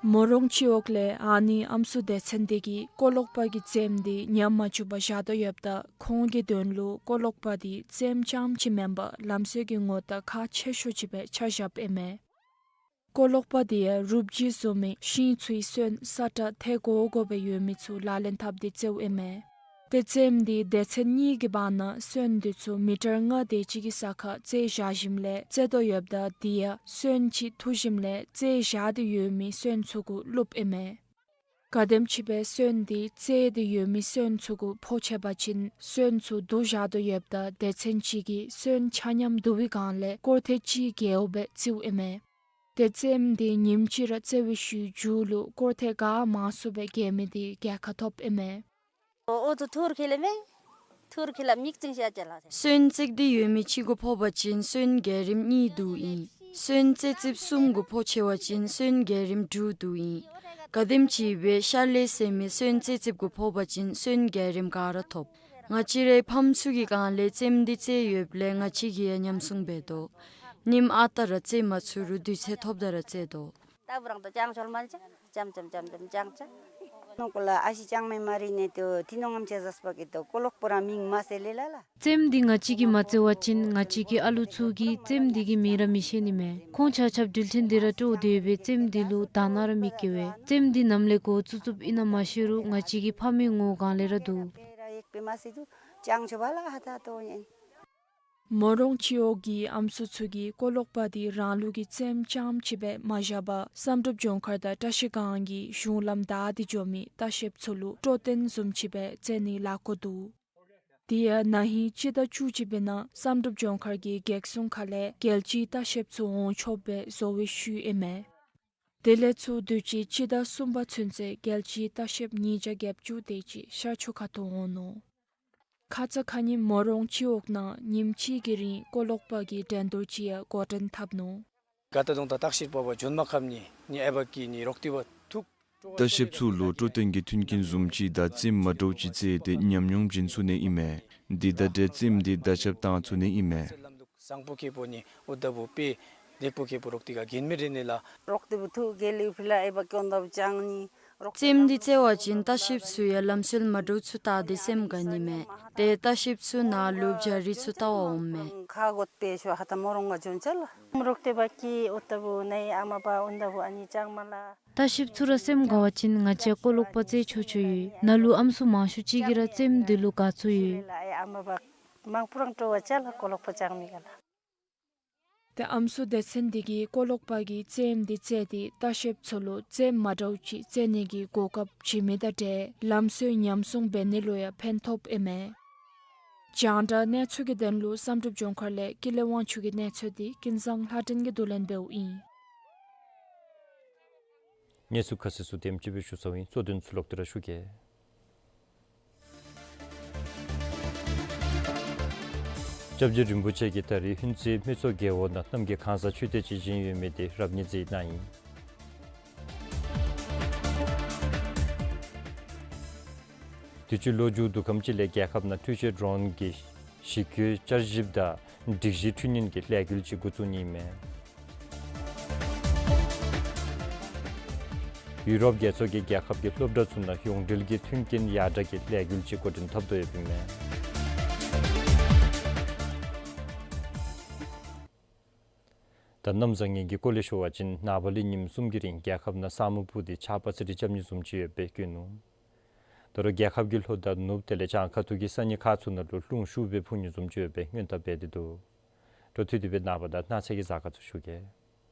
མོ་རོང་སྤྱི་འོག་ལས་ཨ་ནི་ཨམ་སྲུ་སྡེ་ཚན་དེ་གིས་ཀོ་ལོག་པ་གི་རྩེདམོ་དེ་ཉམས་མ་བཅུག་པར་བཞག་དོ་ཡོདཔ་ད་ཁོང་གི་དོན་ལུ་ཀོ་ལོག་པ་དེ་རྩེདམོ་རྐྱངམ་ཅིག་མེན་པར་ལམ་སྲོལ་གྱི་ངོ་རྟགས་ཁག་ཆེ་ཤོས་ཅིག་སྦེ་ཆ་བཞགཔ་ཨིན་མས། ཀོ་ལོག་པ་དེ་ཡང་རུབ་ཅིག་བཟོ་མི་ཤིང་ཚུའི་སོན་ས་ཁྲ་ཐལ་གོ་གོ་སྦེ་ཡོད་མི་ཚུ་ལག་ལེན་འཐབ་སྟེ་རྩེཝ་ཨིན་མས། ཏེ་རྩེདམོ་དེ་སྡེ་ཚན་གཉིས་ཀྱི་བར་ན་སོན་དེ་ཚུ་མི་ཊར་ལྔ་དེ་ཅིག་གི་ས་ཁར་རྩེ་བཞག་ཞིནམ་ལས་རྩེ་དོ་ཡོདཔ་ད་དེ་ཡང་སོན་ཅིག་འཐུ་ཞིནམ་ལས་རྩེ་བཞག་སྟེ་ཡོད་མི་སོན་ཚུ་གུ་བླུགཔ་ཨིན་མས། ག་དེམ་ཅིག་སྦེ་སོན་དེ་རྩེ་སྟེ་ཡོད་མི་སོན་ཚུ་གུ་ཕོག་ཆི་བ་ཅིན་སོན་ཚུ་བསྡུ་བཞག་དོ་ཡོདཔ་ད་སྡེ་ཚན་ཅིག་གིས་སོན་ཆ་མཉམ་བསྡུ་བའི་སྒང་ལས་སྐོར་ཐེངས་གཅིག་བརྒལཝ་སྦེ་རྩེཝ་ཨིན་མས། ཏེ་རྩེདམོ་དེ་ཉིནམ་གཅིག་ར་རྩེ་བའི་ཤུལ་མཇུག་ལུ་སྐོར་ཐེངས་ག་མང་སུ་སྦེ་བརྒལ་མི་དེ་རྒྱལ་ཁ་ཐོབ་ཨིན་མས། འོ་ཐུར་ཁེ་ལ་མེ། ཐུར་ཁེ་ལ་མིག་ཙིང་ཤ་ཅ་ལ། སོན་བཙེགས་ཏེ་ཡོད་མི་གཅིག་གུ་ཕོག་པ་ཅིན་སོན་བརྒྱ་རིམ་གཉིས་བསྡུཝ་ཨིན། སོན་རྩེ་རྩེདམོ་གསུམ་གུ་ཕོག་ཆི་བ་ཅིན་སོན་བརྒྱ་རིམ་དྲུག་བསྡུཝ་ཨིན། ག་དེམ་ཅིག་སྦེ་ཤ་ལེ་ཟེར་མི་སོན་རྩེ་རྩེདམོ་གུ་ཕོག་པ་ཅིན་སོན་བརྒྱ་རིམ་ག་ར་ཐོབ། ང་བཅས་རའི་ཕམ་ཚུ་གི་སྒང་ལས་རྩེདམོ་དེ་རྩེ་ཡོདཔ་ལས་ང་བཅས་ཀྱིས་ཡང་ཉམས་སྲུང་འབད་དོ། ཉིནམ་ཨ་རྟག་ར་རྩེ་མ་ཚུགས་རུང་དུས་ཚོད་ཐོབ་ད་ར་རྩེ་དོ། ད་བུ་རང་དོ་ཅང་ཆོལ་མ་ལ་ཅང་ཅང་ཅང་ཅང་ཅང་ཅང་། ནོ་ཀོ་ལ་ཨ་ཤི་ཅང་མེ་མ་རི་ནེ་ཏོ་ཐི་ནོ་ངམ་ཅེ་ཟས་པ་གི་ཏོ་ཀོ་ལོག་པོ་ར་མིང་མ་སེ་ལེ་ལ་ལ། རྩེདམོ་དེ་ང་བཅས་ཀྱིས་མ་རྩེ་བ་ཅིན་ང་བཅས་ཀྱི་ཨ་ལུ་ཚུ་གིས་རྩེདམོ་དེ་གི་མིང་ར་མི་ཤེས་ནི་མས། ཁོང་ཆ་ཁྱབ་འགྲུལ་འཕྲིན་དེ་ར་སྤྲོ་སྟེ་སྦེ་རྩེདམོ་དེ་ལུ་ད་ན་ར་མི་སྐྱེ་བས། རྩེདམོ་དེ་ནམ་ལས་འགོ་བཙུགས་བཙུགསཔ་ཨིན་ན་མ་ཤེས་རུང་ང་བཅས་ཀྱི་ཕམ་གི་ངོ་སྒང་ལས་ར་འདུག། ར་ཡེག་པེ་མ་སི་དུ་ཅང་ཆོ་བ་ལ་ཧ་ད་ཏོ་ཡན། མོ་རོང་སྤྱི་འོག་གི་ཨམ་སྲུ་ཚུ་གིས་ཀོ་ལོག་པ་དེ་རང་ལུགས་ཀྱི་རྩེདམོ་རྐྱངམ་ཅིག་སྦེ་མ་བཞག་པར་བསམ་གྲུབ་ལྗོངས་མཁར་དང་བཀྲ་ཤིས་སྒང་གི་གཞུང་ལམ་བདའ་སྟེ་འགྱོ་མི་ལྟ་བཤལཔ་ཚུ་ལུ་སྤྲོ་སྟོན་བཟུམ་ཅིག་སྦེ་རྩེ་ནི་ལཱ་འགོ་འདུག། དེ་ཡང་ན་ཧིང་སྤྱི་ཟླ་བཅུ་གཅིག་པའི་ནང་བསམ་གྲུབ་ལྗོངས་མཁར་གྱི་རྒྱལ་སྲུང་ཁ་ལས་རྒྱལ་སྤྱིའི་ལྟ་བཤལཔ་ཚུ་འོང་ཆོགཔ་སྦེ་བཟོ་བའི་ཤུལ་ཨིན་མས། དེ་ལས་ཚུར་དུས་ཅི་སྤྱི་ཟླ་གསུམ་པ་ཚུན་ཚོད་རྒྱལ་སྤྱིའི་ལྟ་བཤལཔ་ཉིས་བརྒྱ་བརྒྱད་ཅུ་དེ་ཅིག་ཤར་ཕྱོགས་ཁ་ཐུག་འོང་ནུག། ཁ་ཙ་ཁ་ཉིནམ་མོ་རོང་སྤྱི་འོག་ནང་ཉིནམ་གཅིག་གི་རིང་ཀོ་ལོག་པ་གི་འགྲན་བསྡུར་ཅིག་ཡང་འགོ་འདྲེན་འཐབ་ནུག། ག་ད་དུང་ད་བརྟག་ཞིབ་པ་བ་འཇོན་མ་ཁམ་ནི་ནི་ཨེ་བ་ཀི་ནི་རོག་ཏི་བ་ཐུག། ལྟ་བཤལཔ་ཚུ་ལུ་སྤྲོ་སྟོན་གྱི་མཐུན་རྐྱེན་བཟུམ་ཅིག་དང་རྩེདམོ་མ་འདྲཝ་ཅིག་རྩེ་སྟེ་ཉམས་མྱོང་བྱིན་ཚུགས་ནི་ཨིན་མས། དེ་དང་འབྲེལ་རྩེདམོ་དེ་བརྡ་ཁྱབ་བཏང་ཚུགས་ནི་ཨིན་མས། བཟང་པོ་ཁེ་པོ་ནི་ཨུ་ད་བུ་པེ་ལེགས་པོ་ཁེ་པོ་རོག་ཏི་ག་གེན་མི་རེ་ནི་ལ། རོག་ཏི་བུ་ཐུག་གེ་ལི་ཕི་ལ་ཨེ་བ་ཀོན་ད་བུ་ཅང་ནི། རྩེདམོ་དེ་རྩེ་བ་ཅིན་ལྟ་བཤལཔ་ཚུ་ཡང་ལམ་སྲོལ་མ་འདྲཝ་ཚུ་བལྟ་སྟེ་སེམས་དགའ་ནི་མས། ཏེ་ལྟ་བཤལཔ་ཚུ་ནང་ལུ་བྱ་རིགས་ཚུ་བལྟ་བར་འོངམ་མས། ཁ་གོ་པེ་ཤོ་ཧ་ད་མོ་རོང་ག་འཇོན་ཅ་ལ། རོག་ཏི་བ་ཀི་ཨུ་ད་བུ་ནའི་ཨ་མ་པ་ཨུ་ད་བུ་ཨ་ནི་ཅང་མ་ལ། ལྟ་བཤལཔ་ཚུ་ར་སེམས་དགའ་བ་ཅིན་ང་བཅས་ཀོ་ལོག་པ་རྩེ་ཆོག་ཆོག་ཡོད། ནཱ་ལུ་ཨམ་སྲུ་མང་ཤོས་ཅིག་གིས་ར་རྩེདམོ་དེ་ལུ་དགའ་ཚོར་ཡོད། ལ་ཨེ་ཨ་མ་པ་མང་པོ་རང་སྤྲོ་བ་ཅ་ལ་ཀོ་ལོག་པ་ཅང་མི་ག་ལ། ཏེ་ཨམ་སྲུ་སྡེ་ཚན་དེ་གིས་ཀོ་ལོག་པ་གི་རྩེདམོ་དེ་རྩེ་སྟེ་ལྟ་བཤལཔ་ཚུ་ལུ་རྩེདམོ་མ་འདྲཝ་ཅིག་རྩེ་ནི་གི་གོ་སྐབས་བྱིན་མི་དང་འབྲེལ་ལམ་སྲོལ་ཉམས་སྲུང་འབད་ནི་ལུ་ཡང་ཕན་ཐོགསཔ་ཨིན་མས། རྒྱང་བསྒྲགས་གནས་ཚུལ་གྱི་དོན་ལུ་བསམ་གྲུབ་ལྗོངས་མཁར་ལས་ཀུན་ལེགས་དབང་ཕྱུག་གི་གནས་ཚུལ་དེ་ཀུན་བཟང་ལྷ་སྒྲོན་གྱིས་བསྡུ་ལེན་འབདཝ་ཨིན། གནས་ཚུལ་ཁ་གསལ་ཚུ་དེམ་ཅིག་སྦེ་ཞུ་ཚརཝ་ཨིན། གཙོ་དོན་ཚུ་ལོག་སྟེ་ར་ཞུ་གེ། སྐྱབས་རྗེ་རིན་པོ་ཆེ་གིས་ད་རིས་ཧུན་རྩེ་སྨད་ཚོ་རྒེད་འོག་ནང་རྣམ་རྒྱལ་ཁང་བཟང་མཆོད་རྟེན་ཅིག་བཞེངས་ཡོད་མི་དེ་རབ་གནས་མཛད་གནང་ཡི། དུས་ཅི་ལོ་མཇུག་བསྡུ་ཁམས་ཅིག་ལས་རྒྱལ་ཁབ་ནང་འཕྲུལ་ཆས་ཌོ་རོན་གྱི་གཞི་བཀོད་བསྐྱར་ཞིབ་དང་སྒྲིག་གཞི་འཕྲུལ་སྣོན་གྱི་ལས་འགུལ་ཅིག་འགོ་བཙུགས་ནི་ཨིན་མས། ཡུ་རོབ་རྒྱལ་ཚོགས་ཀྱིས་རྒྱལ་ཁབ་ཀྱི་སློབ་གྲྭ་ཚུ་ནང་ཡོངས་འབྲེལ་གྱི་མཐུན་རྐྱེན་ཡར་དྲག་གི་ལས་འགུལ་ཅིག་འགོ་འདྲེན་འཐབ་དོ་ཡོདཔ་ཨིན་མས། ད་གནམ་བཟང་ངན་གྱི་སྐོར་ལས་ཞུ་བ་ཅིན་ནངས་པ་ལས་ཉིནམ་གསུམ་གྱི་རིང་རྒྱལ་ཁབ་ནང་ས་སྨུག་སྤུབས་ཏེ་ཆརཔ་ཚ་དྲོད་རྐྱབ་ནི་བཟུམ་ཅིག་ཡོདཔ་སྦེ་བཀོད་ནུག། ད་རུང་རྒྱལ་ཁབ་ཀྱི་ལྷོ་དང་ནུབ་དེ་ལས་བྱང་ཁ་ཐུག་གི་ས་གནས་ཁག་ཚུ་ནང་ལུ་རླུང་ཤུགས་སྦེ་འཕུ་ནི་བཟུམ་ཅིག་ཡོདཔ་སྦེ་སྔོན་བརྡ་འབད་དེ་འདུག། འཕྲོ་མཐུད་དེ་སྦེ་ནངས་པ་དང་གནངས་ཚེ་གི་གཟའ་སྐར་ཚུ་ཞུ་གེ།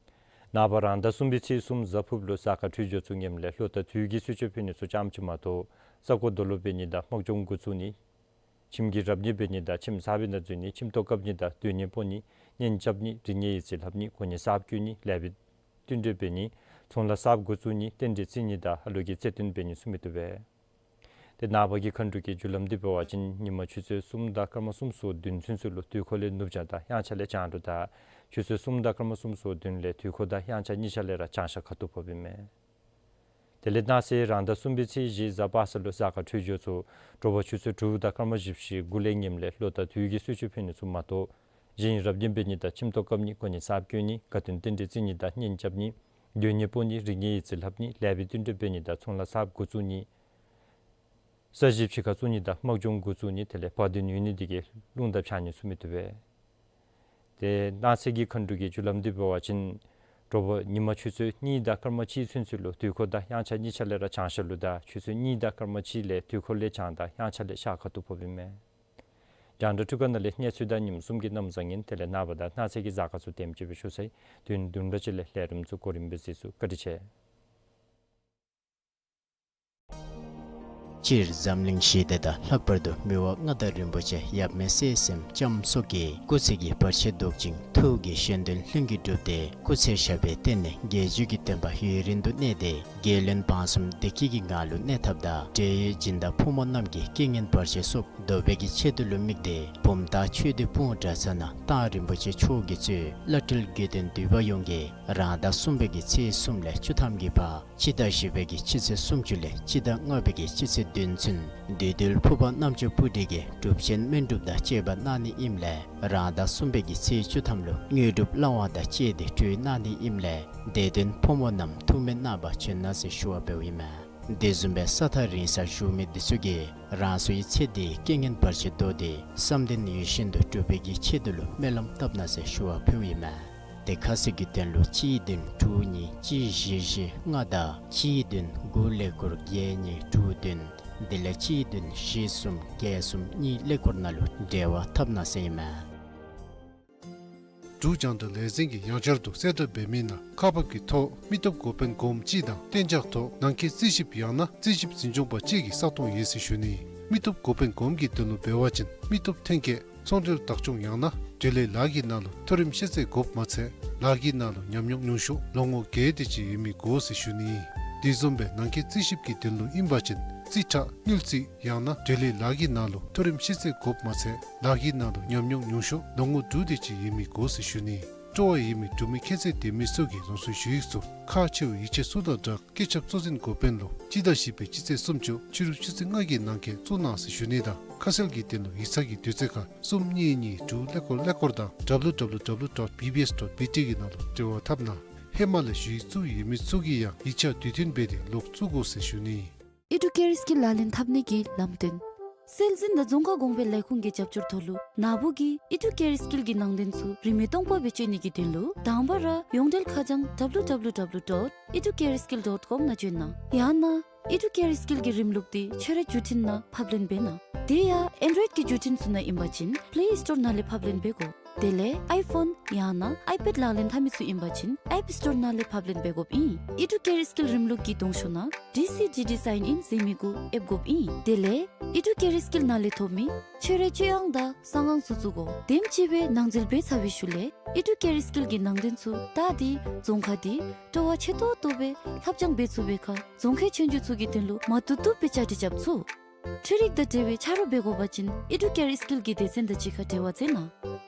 ནངས་པ་རང་ཟླ་གསུམ་པའི་ཚེས་གསུམ་གཟའ་ཕུརཔ་ལུ་གཟའ་སྐར་འཕྲོད་སྦྱོར་ཚུ་ངནམ་ལས་ལྷོ་དང་དྷི་གི་གསོལ་མཆོད་ཕུལ་ནི་ཚུ་རྐྱངམ་ཅིག་མ་གཏོགས་ས་གོ་རྡོ་ལུ་འབད་ནི་དང་དམག་སྦྱོང་འགོ་བཙུགས་ནི། ཁྱིམ་གྱི་རབ་གནས་འབད་ནི་དང་ཁྱིམ་གསརཔ་ནང་འཛུལ་ནི། ཁྱིམ་ཐོག་བཀབ་ནི་དང་སྡོད་གནས་སྤོ་ནི། གཉེན་རྐྱབ་ནི། རིག་གནས་ཡིག་རྩིས་ལྷབ་ནི། གོ་གནས་གསརཔ་བསྐོ་ནི། ལེགས་པའི་བསྟུན་གྲོས་འབད་ནི། ཚོང་ལཱ་གསརཔ་འགོ་བཙུགས་ནི། རྟེན་འབྲེལ་བརྩི་ནི་དང་ཨ་ལུ་གི་བརྩེ་འདུན་འབད་ནི་ཚུ་མི་བཏུབ་པས། ཏེ་ནངས་པ་གི་མཁའ་འགྲོ་གི་རྒྱུ་ལམ་འདི་འབད་བ་ཅིན་ཉིན་མ་ཆུ་ཚོད་གསུམ་དང་སྐར་མ་གསུམ་སོ་བདུན་ཚུན་ཚོད་ལུ་དུས་འཁོར་ལས་ནུབ་བྱང་དང་དབྱངས་འཆར་ལས་བྱང་འགྲོ་དང་ཆུ་ཚོད་གསུམ་དང་སྐར་མ་གསུམ་སོ་བདུན་ལས་དུས་འཁོར་དང་དབྱངས་འཆར་གཉིས་ཆ་ལས་ར་བྱང་ཤར་ཁ་ཐུག་ཕོགཔ་ཨིན་མས། དེ་ལས་གནངས་ཚེ་རང་ཟླ་གསུམ་པའི་ཚེས་བཞི་གཟའ་པ་སངས་ལུ་གཟའ་སྐར་འཕྲོད་སྦྱོར་ཚུ་དྲོ་པ་ཆུ་ཚོད་དྲུག་དང་སྐར་མ་བཞི་བཅུ་ཞེ་དགུ་ལས་ངནམ་ལས་ལྷོ་དང་དྷི་གི་གསོལ་མཆོད་ཕུལ་ནི་ཚུ་མ་གཏོགས་གཞན་རབ་གནས་འབད་ནི་དང་ཁྱིམ་ཐོག་བཀབ་ནི། གོ་གནས་གསརཔ་བསྐོ་ནི། དགའ་སྟོན་རྟེན་འབྲེལ་བརྩི་ནི་དང་གཉེན་རྐྱབ་ནི། དོན་གཉེར་སྤོ་ནི། རིག་གནས་ཡིག་རྩིས་ལྷབ་ནི། ལེགས་པའི་བསྟུན་གྲོས་འབད་ནི་དང་ཚོང་ལཱ་གསརཔ་འགོ་བཙུགས་ནི། ས་གཞི་ཕྱི་ཁར་བཙུགས་ནི་དང་དམག་སྦྱོང་འགོ་བཙུགས་ནི། དེ་ལས་བར་དོ་ཡོད་ནི་འདི་གིས་རླུང་དང་ཕྱགས་སྙིགས་བཙུགས་མི་བཏུབ་པས། ཏེ་གནངས་ཚེ་གི་མཁའ་འགྲོ་གི་རྒྱུ་ལམ་འདི་འབད་བ་ཅིན་དྲོ་པ་ཉིན་མ་ཆུ་ཚོད་གཉིས་དང་སྐར་མ་གཅིག་ཚུན་ཚོད་ལུ་དུས་འཁོར་དང་དབྱངས་འཆར་གཉིས་ཆ་ལས་ར་བྱང་ཤར་ལུ་དང་ཆུ་ཚོད་གཉིས་དང་སྐར་མ་གཅིག་ལས་དུས་འཁོར་ལས་བྱང་དང་དབྱངས་འཆར་ལས་ཤར་ཁ་ཐུག་ཕོགཔ་ཨིན་མས། རྒྱང་བསྒྲགས་འཕྲུལ་ཁང་ནང་ལས་གནས་ཚུལ་དང་ཉིནམ་གསུམ་གྱི་གནམ་བཟང་ངན་དེ་ལས་ནངས་པ་དང་གནངས་ཚེ་གི་གཟའ་སྐར་ཚུ་དེམ་ཅིག་སྦེ་ཞུ་ཚར་ཡི། དུས་ཡུན་བདུན་ཕྲག་གཅིག་ལས་ལས་རིམ་ཚུ་གོ་རིམ་སྦེ་གཟིགས་ཚུགས། བཀའ་དྲིན་ཆེ། སྤྱིར་འཛམ་གླིང་ཞི་བདེ་དང་ལྷག་པར་དུ་མི་དབང་མངའ་བདག་རིན་པོ་ཆེ་ཡབ་མེས་སྲས་གསུམ་ལྕམ་སོགས་ཀྱི་སྐུ་ཚེ་གི་བར་ཆད་བཟློག་ཅིང་ཐུགས་ཀྱི་བཞེད་དོན་ལྷུན་གྱིས་གྲུབ་སྟེ་སྐུ་ཚེ་ཞབས་པད་བརྟན་ནས་རྒྱལ་བརྒྱུད་ཀྱི་བསྟན་པ་ཡུན་རིང་དུ་གནས་ཏེ་རྒྱལ་བློན་འབངས་གསུམ་བདེ་སྐྱིད་ཀྱི་ངང་ལུ་གནས་ཐབས་དང་འབྲེལ་ཡོད་སྦྱིན་བདག་ཕོ་མོ་རྣམས་ཀྱི་རྐྱེན་ངན་བར་ཆད་སོགས་བཟློག་པའི་གི་ཆེད་དུ་ལུ་དམིགས་ཏེ་བུམ་ཐང་ཆོས་སྡེ་སྤུངས་གྲྭ་ཚང་ནང་གཏང་རིན་པོ་ཆེ་མཆོག་གིས་གཙོས་བླ་སྤྲུལ་དགེ་འདུན་འདུས་པ་ཡོངས་ཀྱིས་རང་ཟླ་གསུམ་པའི་གི་ཚེས་གསུམ་ལས་བཅུ་ཐམ་གྱི་བར་སྤྱི་ཟླ་བཞི་པའི་གི་སྤྱི་ཚེས་སུམ་ཅུ་ལས་སྤྱི་ཟླ་ལྔ་པའི་གི་སྤྱི་ཚེས་བདུན་ཚུན་བདུད་འདུལ་ཕུར་པ་རྣམ་ཅོ་སྤུ་གྲི་གིས་སྒྲུབ་ཆེན་སྨན་སྒྲུབ་དང་བཅས་པ་གནང་ནི་ཨིནམ་ལས་རང་ཟླ་གསུམ་པའི་གི་ཚེས་བཅུ་ཐམ་ལུ་དངོས་གྲུབ་བླང་བ་དང་བཅས་ཏེ་སྤྲུལ་གནང་ནི་ཨིནམ་ལས་དད་ལྡན་ཕོ་མོ་རྣམས་ཐུགས་སྨོན་གནང་བར་བྱོན་གནང་ཟེར་ཞུ་བ་འབདཝ་ཨིན་མས། དེ་བཟུམ་སྦེ་ས་ཐག་རིང་སར་བཞུགས་མི་འདི་ཚུ་གིས་རང་སོའི་ཚེ་འདིའི་རྐྱེན་ངན་བར་ཆད་བཟློག་སྟེ་བསམ་དོན་ཡིད་བཞིན་དུ་འགྲུབ་པའི་གི་ཆེད་དུ་ལུ་སྨོན་ལམ་བཏབ་གནང་ཟེར་ཞུ་བ་ཕུལཝ་ཨིན་མས། དེ་ཁ་གསལ་གྱི་དོན་ལུ་གཅིག་བདུན་དྲུག་གཉིས་གཅིག་བཞི་བཞི་ལྔ་དང་གཅིག་བདུན་དགུ་ཀླད་ཀོར་བརྒྱད་གཉིས་དྲུག་བདུན་དེ་ལས་གཅིག་བདུན་བཞི་གསུམ་བརྒྱད་གསུམ་གཉིས་ཀླད་ཀོར་ནང་ལུ་འབྲེལ་བ་འཐབ་གནང་ཟེར་ཨིན་མས། འབྲུག་རྒྱང་བསྒྲགས་ལས་འཛིན་གྱིས་ཡང་བསྐྱར་དུ་གསལ་བསྒྲགས་འབད་མི་ནང་ཁག་འབག་གི་ཐོག་མི་སྟོབས་འགོ་དཔོན་གོངམ་གཅིག་དང་གཏན་འཇགས་ཐོག་ནང་འཁོད་རྩིས་ཞིབ་ཡང་ན་རྩིས་ཞིབ་འཛིན་སྐྱོང་པ་གཅིག་གི་ས་སྟོང་ཡོད་ཟེར་ཞུ་ནི། མི་སྟོབས་འགོ་དཔོན་གོངམ་གྱི་དོན་ལུ་འབད་བ་ཅིན་མི་སྟོབས་ཐོན་སྐྱེད་ཚོང་འབྲེལ་བདག་སྐྱོང་ཡང་ན་འབྲེལ་ཡོད་ལཱ་གི་ནང་ལུ་མཐོ་རིམ་ཤེས་ཚད་དགོཔ་མ་ཚད་ལཱ་གི་ནང་ལུ་ཉམས་མྱོང་ཉུང་ཤོས་ལོ་ངོ་བརྒྱད་དེ་ཅིག་ཡོད་མི་དགོ་ཟེར་ཞུ་ནི། དེ་བཟུམ་སྦེ་ནང་འཁོད་རྩིས་ཞིབ་ཀྱི་དོན་ལུ་ཨིན་པ་ཅིན་རྩིས་ཁྲ་དངུལ་རྩིས་ཡང་ན་འབྲེལ་ཡོད་ལཱ་གི་ནང་ལུ་མཐོ་རིམ་ཤེས་ཚད་དགོཔ་མ་ཚད་ལཱ་གི་ནང་ལུ་ཉམས་མྱོང་ཉུང་ཤོས་ལོ་ངོ་དྲུག་དེ་ཅིག་ཡོད་མི་དགོ་ཟེར་ཞུ་ནི། སྤྲོ་བ་ཡོད་མི་འབྲུག་མི་ཁྱད་ཚད་ལྡན་མི་ཚུ་གིས་རང་སོའི་ཞུ་ཡིག་ཚུ་ཁག་ཆེ་བའི་ཡིག་ཆ་ཚུ་དང་སྦྲགས་སྐུ་ཚབ་གཙོ་འཛིན་འགོ་དཔོན་ལུ་སྤྱི་ཟླ་བཞི་པའི་སྤྱི་ཚེས་སུམ་ཅུ་ཕྱི་རུ་ཆུ་ཚོད་ལྔ་གི་ནང་འཁོད་བཙུགས་གནང་ཟེར་ཞུ་ནི་དང་ཁ་གསལ་གྱི་དོན་ལུ་ཡིག་ཚང་གི་དུས་ཚོད་ཁར་གསུམ་གཉིས་གཉིས་དྲུག་ཀླད་ཀོར་ཀླད་ཀོར་དང་W W W dot B B S dot B T གི་ནང་ལུ་འབྲེལ་བ་འཐབ་གནང་། ཧེ་མ་ལས་ཞུ་ཡིག་བཙུགས་ཡོད་མི་ཚུ་གིས་ཡང་ཡིག་ཆ་དུས་མཐུན་འབད་དེ་ལོག་བཙུགས་དགོ་ཟེར་ཞུ་ནི། ཨི་ཌུ་ཀེར་སྐིལ་ལག་ལེན་འཐབ་ནི་གི་ལམ་སྟོན། སྲོལ་འཛིན་དང་རྫོང་ཁ་གོང་འཕེལ་ལས་ཁུངས་ཀྱི་རྒྱབ་སྐྱོར་ཐོག་ལུ་ནཱ་བུ་གིས་ཨི་ཌུ་ཀེར་སྐིལ་གྱི་ནང་དོན་ཚུ་རིན་མེད་སྟོང་པ་སྦེ་སྤྱོད་ནི་གི་དོན་ལུ་དང་པ་ར་ཡོངས་འབྲེལ་ཁ་བྱང་W W W dot educaresskill dot com ནང་བྱོན་གནང་། ཡང་ན་ཨི་ཌུ་ཀེར་སྐིལ་གྱི་རིམ་ལུགས་འདི་ཁྱོད་རའི་བརྒྱུད་འཕྲིན་ནང་ཕབ་ལེན་འབད་གནང་། དེ་ཡང་ཨེན་ཌོའིཌ་ཀྱི་བརྒྱུད་འཕྲིན་ཚུ་ནང་ཨིན་པ་ཅིན་པླེ་སི་ཊོར་ནང་ལས་ཕབ་ལེན་འབད་དགོ། དེ་ལས་ཨའི་ཕོན་ཡང་ན་ཨའི་པེཌ་ལག་ལེན་འཐབ་མི་ཚུ་ཨིན་པ་ཅིན་ཨེཔ་སི་ཊོར་ནང་ལས་ཕབ་ལེན་འབད་དགོཔ་ཨིན། ཨི་ཌུ་ཀེར་སྐིལ་རིམ་ལུགས་ཀྱི་གདོང་ཤོག་ནང་ཌི་སི་ཌི་ཌི་སའིན་ཨིན་ཟེར་མི་གུ་ཨེབ་དགོཔ་ཨིན། དེ་ལས་ཨི་ཌུ་ཀེར་སྐིལ་ནང་ལས་ཐོབ་མི་ཁྱོད་རའི་སྤྱོད་དབང་དང་གསང་ཁང་ཚུ་བཙུགས་དགོ། དེམ་ཅིག་སྦེ་ནང་འཛུལ་འབད་ཚར་བའི་ཤུལ་ལས་ཨི་ཌུ་ཀེར་སྐིལ་གྱི་ནང་དོན་ཚུ་ད་འདི་རྫོང་ཁ་འདི་སྤྲོ་བ་ཆེ་ཏོག་ཏོ་སྦེ་ལྷབ་སྦྱང་འབད་ཚུགས་པའི་ཁར་རྫོང་ཁའི་ཆོས་རྒྱུགས་ཚུ་གི་དོན་ལུ་མ་བཏུབ་བཏུབ་སྦེ་བཅའ་སྒྲིག་རྐྱབ་ཚུགས། འཕྲུལ་རིག་དང་འབྲེལ་བའི་ཆ་རོགས་འབད་དགོ་པ་ཅིན་ཨི་ཌུ་ཀེར་སྐིལ་གྱི་སྡེ་ཚན་དང་གཅིག་ཁར་འབྲེལ་བ་མཛད་གནང་།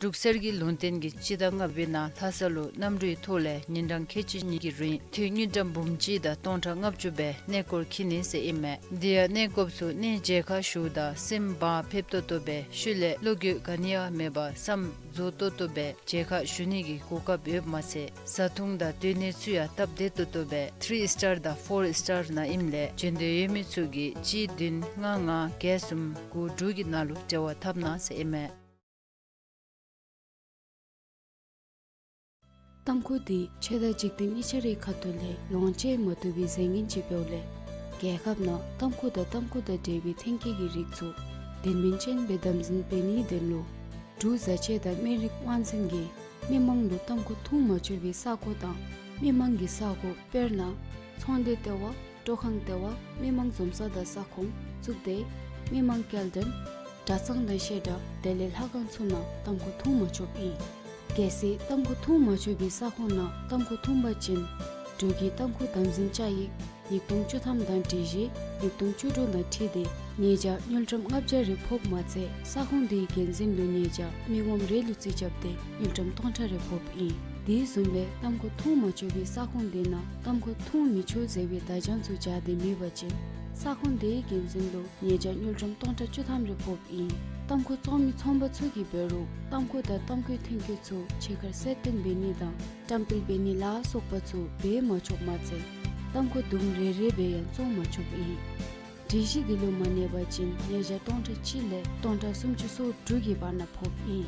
འབྲུག་གསེར་གྱི་ལུང་བསྟན་གྱིས་སྤྱི་ཟླ་ལྔ་པའི་ནང་ལྷ་ས་ལུ་གནམ་གྲུའི་ཐོག་ལས་ཉིན་གྲངས་ཁལ་གཅིག་གཉིས་ཀྱི་རིང་དངུལ་ཀྲམ་འབུམ་གཅིག་དང་སྟོང་ཕྲག་ལྔ་བཅུ་སྦེ་གནས་སྐོར་འཁྱིད་ནི་ཟེར་ཨིན་མས། དེ་ཡང་གནས་སྐོརཔ་ཚུ་གནས་མཇལ་ཁ་ཞུཝ་ད་སེམས་བག་ཕེབས་ཏོག་ཏོ་སྦེ་ཤུལ་ལས་བློ་འགྱོད་ག་ནི་ཡང་མེད་པར་བསམ་རྫོགས་ཏོག་ཏོ་སྦེ་མཇལ་ཁ་ཞུ་ནི་གི་གོ་སྐབས་ཡོདཔ་མ་ཚད་བཟའ་འཐུང་དང་སྡོད་གནས་ཚུ་ཡང་སྟབས་བདེ་ཏོག་ཏོ་སྦེ་ཐི་རི་སི་ཊར་དང་ཕོར་སི་ཊར་ནང་ཨིནམ་ལས་འབྱོན་འདོད་ཡོད་མི་ཚུ་གིས་གཅིག་བདུན་ལྔ་ལྔ་བརྒྱད་གསུམ་དགུ་དྲུག་གི་ནང་ལུ་འབྲེལ་བ་འཐབ་གནང་ཟེར་ཨིན་མས། ཏམ་ཁུ་འདི་ཆོས་དང་འཇིག་རྟེན་གཉིས་ཆ་རའི་ཁ་ཐུག་ལས་ལོངས་སྤྱོད་མ་བཏུབ་པའི་རྫས་ངན་ཅིག་འབདཝ་ལས་རྒྱལ་ཁབ་ནང་ཏམ་ཁུ་དང་ཏམ་ཁུ་དང་འབྲེལ་བའི་ཐོན་སྐྱེད་ཀྱི་རིགས་ཚུ་དོན་སྨིན་ཅན་སྦེ་དམ་འཛིན་འབད་ནིའི་དོན་ལུ་འབྲུག་བཟའ་ཆས་དང་སྨན་རིགས་དབང་འཛིན་གྱིས་མི་མང་ལུ་ཏམ་ཁུ་འཐུང་མ་ཆོག་པའི་ས་གོ་དང་མི་མང་གི་ས་གོ་དཔེར་ན་ཚོང་སྡེ་ལྟེ་བ། སྤྲོ་ཁང་ལྟེ་བ། མི་མང་འཛོམས་ས་དང་ས་ཁོངས། གཙུག་སྡེ། མི་མང་སྐྱེལ་འདྲེན། གྲྭ་ཚང་དང་བཤད་གྲྭ་དེ་ལས་ལྷ་ཁང་ཚུ་ནང་ཏམ་ཁུ་འཐུང་མ་ཆོགཔ་ཨིན། གལ་སྲིད་ཏམ་ཁུ་འཐུང་མ་ཆོག་པའི་ས་ཁོངས་ནང་ཏམ་ཁུ་འཐུང་པ་ཅིན་འབྲུག་གི་ཏམ་ཁུ་དམ་འཛིན་བཅའ་ཡིག་ཉིས་སྟོང་བཅུ་ཐམ་དང་སྒྲིག་གཞི་ཉིས་སྟོང་བཅུ་དྲུག་དང་འཁྲིལ་ཏེ་ཉེས་བྱ་དངུལ་ཀྲམ་ལྔ་བརྒྱ་རེ་ཕོགཔ་མ་ཚད་ས་ཁོངས་དེའི་འགན་འཛིན་ལུ་ཉེས་བྱ་མི་ངོམ་རེ་ལུ་རྩིས་རྐྱབ་སྟེ་དངུལ་ཀྲམ་སྟོང་ཕྲག་རེ་ཕོགཔ་ཨིན། དེ་བཟུམ་སྦེ་ཏམ་ཁུ་འཐུང་མ་ཆོག་པའི་ས་ཁོངས་དེ་ནང་ཏམ་ཁུ་འཐུང་མི་ཆོག་ཟེར་བའི་བརྡ་བྱང་ཚུ་སྦྱར་ཏེ་མེད་པ་ཅིན་ས་ཁོངས་དེའི་འགན་འཛིན་ལུ་ཉེས་བྱ་དངུལ་ཀྲམ་སྟོང་ཕྲག་བཅུ་ཐམ་རེ་ཕོགཔ་ཨིན། ཏམ་ཁུ་བཙོང་མི་ཚོང་པ་ཚུ་གིས་འབད་རུང་ཏམ་ཁུ་དང་ཏམ་ཁུའི་ཐོན་སྐྱེད་ཚུ་ཕྱི་ཁར་གསལ་སྟོན་འབད་ནི་དང་བཀྲམ་སྤེལ་འབད་ནི་ལ་སོགས་པ་ཚུ་འབད་མ་ཆོགཔ་མ་ཚད་ཏམ་ཁུ་དུམ་རེ་རེ་སྦེ་ཡང་བཙོང་མ་ཆོགཔ་ཨིན། སྒྲིག་གཞི་འདི་ལུ་མ་གནས་པ་ཅིན་ཉེས་བྱ་སྟོང་ཕྲག་གཅིག་ལས་སྟོང་ཕྲག་སུམ་ཅུ་སོ་དྲུག་གི་བར་ན་ཕོགཔ་ཨིན།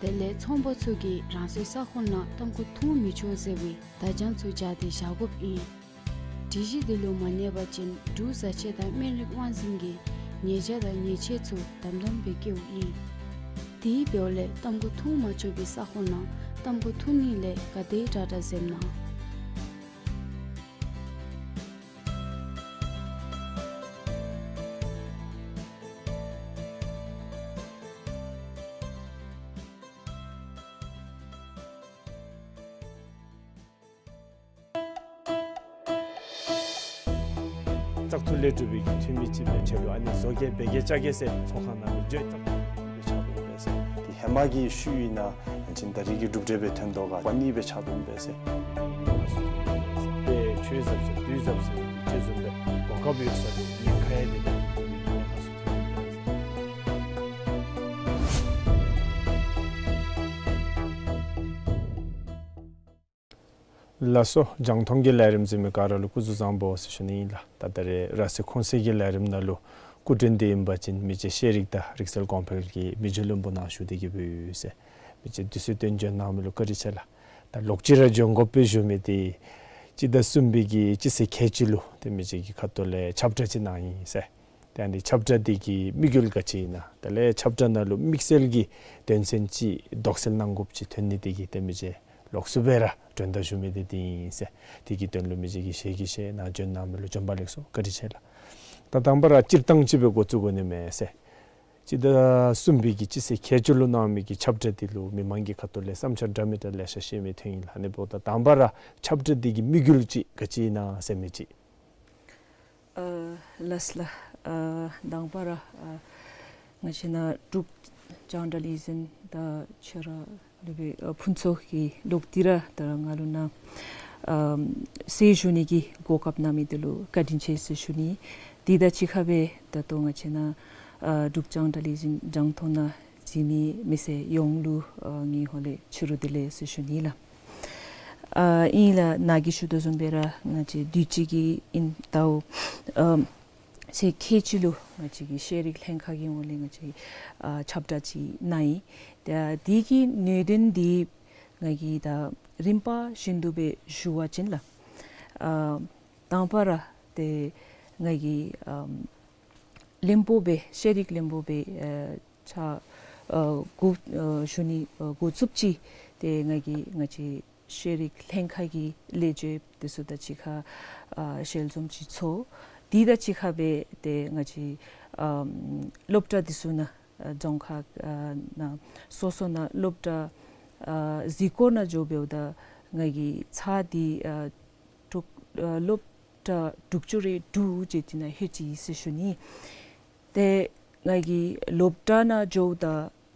དེ་ལས་ཚོང་པ་ཚུ་གིས་རང་སོའི་ས་ཁོངས་ནང་ཏམ་ཁུ་འཐུང་མི་ཆོག་ཟེར་བའི་བརྡ་བྱང་ཚུ་སྦྱར་ཏེ་བཞག་དགོཔ་ཨིན། སྒྲིག་གཞི་འདི་ལུ་མ་གནས་པ་ཅིན་འབྲུག་བཟའ་ཆས་དང་སྨན་རིགས་དབང་འཛིན་གྱིས་ཉེས་བྱ་དང་ཉེས་ཆད་ཚུ་དམ་དམ་སྦེ་བཀལཝ་ཨིན། དེ་འབདཝ་ལས་ཏམ་ཁུ་འཐུང་མ་ཆོག་པའི་ས་ཁོངས་ནང་ཏམ་ཁུ་འཐུང་ནི་ལས་ག་དེ་དྲག་དྲག་འཛེམ་གནང་། བཙག་འཐུ་ལས་གྲུབ་པའི་གི་འཐུས་མི་ཅིག་སྦེ་ཆེ་ལུ་ཨ་ནི་བཟོ་གེ་སྦེ་གེ་བཅའ་གེ་ཟེར་ཚོགས་ཁང་ནང་ལུ་བརྗོད་བཙག་འཐུ་སྦེ་ཆགས་འདུག་སྦེ་ཟེར། དེ་ཧེ་མ་གི་ཤུལ་ཨིན་ན་ཅིན་ད་རིས་ཀྱི་གྲུབ་འབྲས་སྦེ་ཐོན་དོ་ག་པ་ནི་སྦེ་ཆགས་འདུག་སྦེ་ཟེར། དེ་ཆོས་ཟབ་ཟེར་དུས་ཟབ་ཟེར་ཅིག་བཟུམ་སྦེ་གོ་སྐབས་ཡོད་ས་ལུ་ཉེན་ཁ་ཡང་མེད་པའི་གི་གནས་སྟངས་ཚུ་ཐོན་འདུག་སྦེ་ཟེར། ལགས་སོ། རྒྱང་མཐོང་གི་ལས་རིམ་གཟིགས་མི་ག་ར་ལུ་སྐུ་གཟུགས་བཟང་པོ་ཟེར་ཞུ་ནི་ཨིན་ལགས། ད་ད་རེས་ར་སི་ཁོངས་སི་གི་ལས་རིམ་ནང་ལུ་སྐུ་མགྲོན་འདི་ཨིན་པ་ཅིན་མི་རྗེ་ཤེས་རིག་དང་རིག་རྩལ་གོང་འཕེལ་གྱི་མི་རྗེ་བློན་པོ་ནཱ་བཞུགས་ཏེ་གི་སྦེ་ཡོད་ཟེར། མི་རྗེ་དུས་ཚོད་བཏོན་འབྱོན་གནང་མི་ལུ་བཀའ་དྲིན་ཆེ་ལགས། ད་ལོག་ཅི་ར་འབྱོན་དགོཔ་སྦེ་ཞུ་མི་འདི་སྤྱི་ཟླ་གསུམ་པའི་གི་སྤྱི་ཚེས་ཁལ་གཅིག་ལུ་ཏེ་མི་རྗེ་གི་ཁ་ཐུག་ལས་ཁྱབ་བསྒྲགས་ཅིག་གནང་ཡི་ཟེར། ཏེ་ཨ་ནི་ཁྱབ་བསྒྲགས་འདི་གི་དམིགས་ཡུལ་ག་ཅི་ཨིན་ན། དེ་ལས་ཁྱབ་བསྒྲགས་ནང་ལུ་དམིགས་བསལ་གྱི་དོན་ཚན་ཅིག་དོགས་སེལ་གནང་དགོཔ་ཅིག་ཐོན་ནི་འདི་གིས་ཏེ་མི་རྗེ་ལོགས་སུ་སྦེ་ར་མགྲོན་བརྡ་ཞུ་མི་འདི་འདི་ཨིན་ཟེར། དེ་གི་དོན་ལུ་མི་རྗེ་གིས་ཞལ་གྱིས་བཞེས་གནང་འབྱོན་གནང་མི་ལུ་བྱོན་པ་ལེགས་སོ། བཀའ་དྲིན་ཆེ་ལགས། ད་དང་པ་ར་སྤྱིར་བཏང་ཅིག་སྦེ་འགོ་བཙུགས་དགོ་ནི་མས་ཟེར། སྤྱི་ཟླ་གསུམ་པའི་གི་སྤྱི་ཚེས་ཁལ་གཅིག་ལུ་གནང་མི་གི་ཁྱབ་བསྒྲགས་འདི་ལུ་མི་མང་གི་ཁ་ཐུག་ལས་བསམ་འཆར་འདྲ་མི་འདྲ་ལེ་ཤ་བཤད་མི་ཐོན་ཡི་ལགས། ཨ་ནི་འབདཝ་ད་དང་པ་ར་ཁྱབ་བསྒྲགས་འདི་གི་དམིགས་ཡུལ་ཅིག་ག་ཅི་ཨིན་ན་ཟེར་མི་ཅིག། ཨ་ལགས་ལགས། ཨ་དང་པ་ར་ཨ་ང་བཅས་ནཱ་འབྲུག་རྒྱང་བསྒྲགས་ལས་འཛིན་དང་ཆེ་ར་ལུ་སྦེ་ཨ་ཕུན་ཚོགས་ཀྱིས་ལོག་སྟེ་ར་ད་ང་ལུ་ནཱ་ཨ་གསལ་ཞུ་ནི་གི་གོ་སྐབས་གནང་མི་འདི་ལུ་བཀའ་དྲིན་ཆེ་ཟེར་ཞུ་ནི། དེ་དང་གཅིག་ཁར་སྦེ་ད་ལྟོ་ང་བཅས་ནཱ་ཨ་འབྲུག་རྒྱང་བསྒྲགས་ལས་འཛིན་རྒྱང་མཐོང་ནང་གཟིགས་མི་མི་སེར་ཡོངས་ལུ་ཨ་ངེའི་ཧོངས་ལས་ཕྱི་རུ་བདེ་ལེགས་ཟེར་ཞུ་ནི་ལགས། ཨ་ཨིན་ལགས། ནཱ་གིས་ཞུ་དོ་བཟུམ་སྦེ་ར་ང་བཅས་དུས་ཅི་གི་ཨིན་ཟླཝ་ཨ་ཚེས་ཁལ་གཅིག་ལུ་ང་བཅས་ཀྱི་ཤེས་རིག་ལྷན་ཁག་གི་ངོས་ལས་ང་བཅས་ཨ་ཁྱབ་བསྒྲགས་ཅིག་གནང་ཡི། ཏེ་དེ་གི་ནུས་ལྡན་འདི་ང་གིས་ད་རིམ་པ་བཞིན་དུ་སྦེ་ཞུ་བ་ཅིན་ལགས། ཨ་དང་པ་ར་ཏེ་ང་གིས་ཨ་བློན་པོ་སྦེ་ཤེས་རིག་བློན་པོ་སྦེ་ཨ་ཕྱག་ཨ་འགོ་ཨ་ཞུ་ནི་ཨ་འགོ་བཙུགསཔ་ཅིག་ཏེ་ང་གིས་ང་བཅས་ཤེས་རིག་ལྷན་ཁག་གི་ལས་བྱེདཔ་འདི་ཚུ་དང་གཅིག་ཁར་ཨ་ཞལ་འཛོམས་ཅིག་ཚོགས། དེ་དང་གཅིག་ཁར་སྦེ་ཏེ་ང་བཅས་ཨ་སློབ་གྲྭ་འདི་ཚུ་ནང་ཨ་རྫོང་ཁག་ཨ་ནང་སོ་སོ་ནང་སློབ་གྲྭ་ཨ་གཟིགས་སྐོར་ནང་འགྱོ་འབདཝ་ད་ང་གིས་ཚར་འདི་ཨ་དྲུག་ཨ་སློབ་གྲྭ་དྲུག་ཅུ་རེ་དྲུག་ཅིག་འདི་ནང་ལྷོད་ཅི་ཟེར་ཞུ་ནི། ཏེ་ང་གིས་སློབ་གྲྭ་ནང་འགྱོཝ་ད་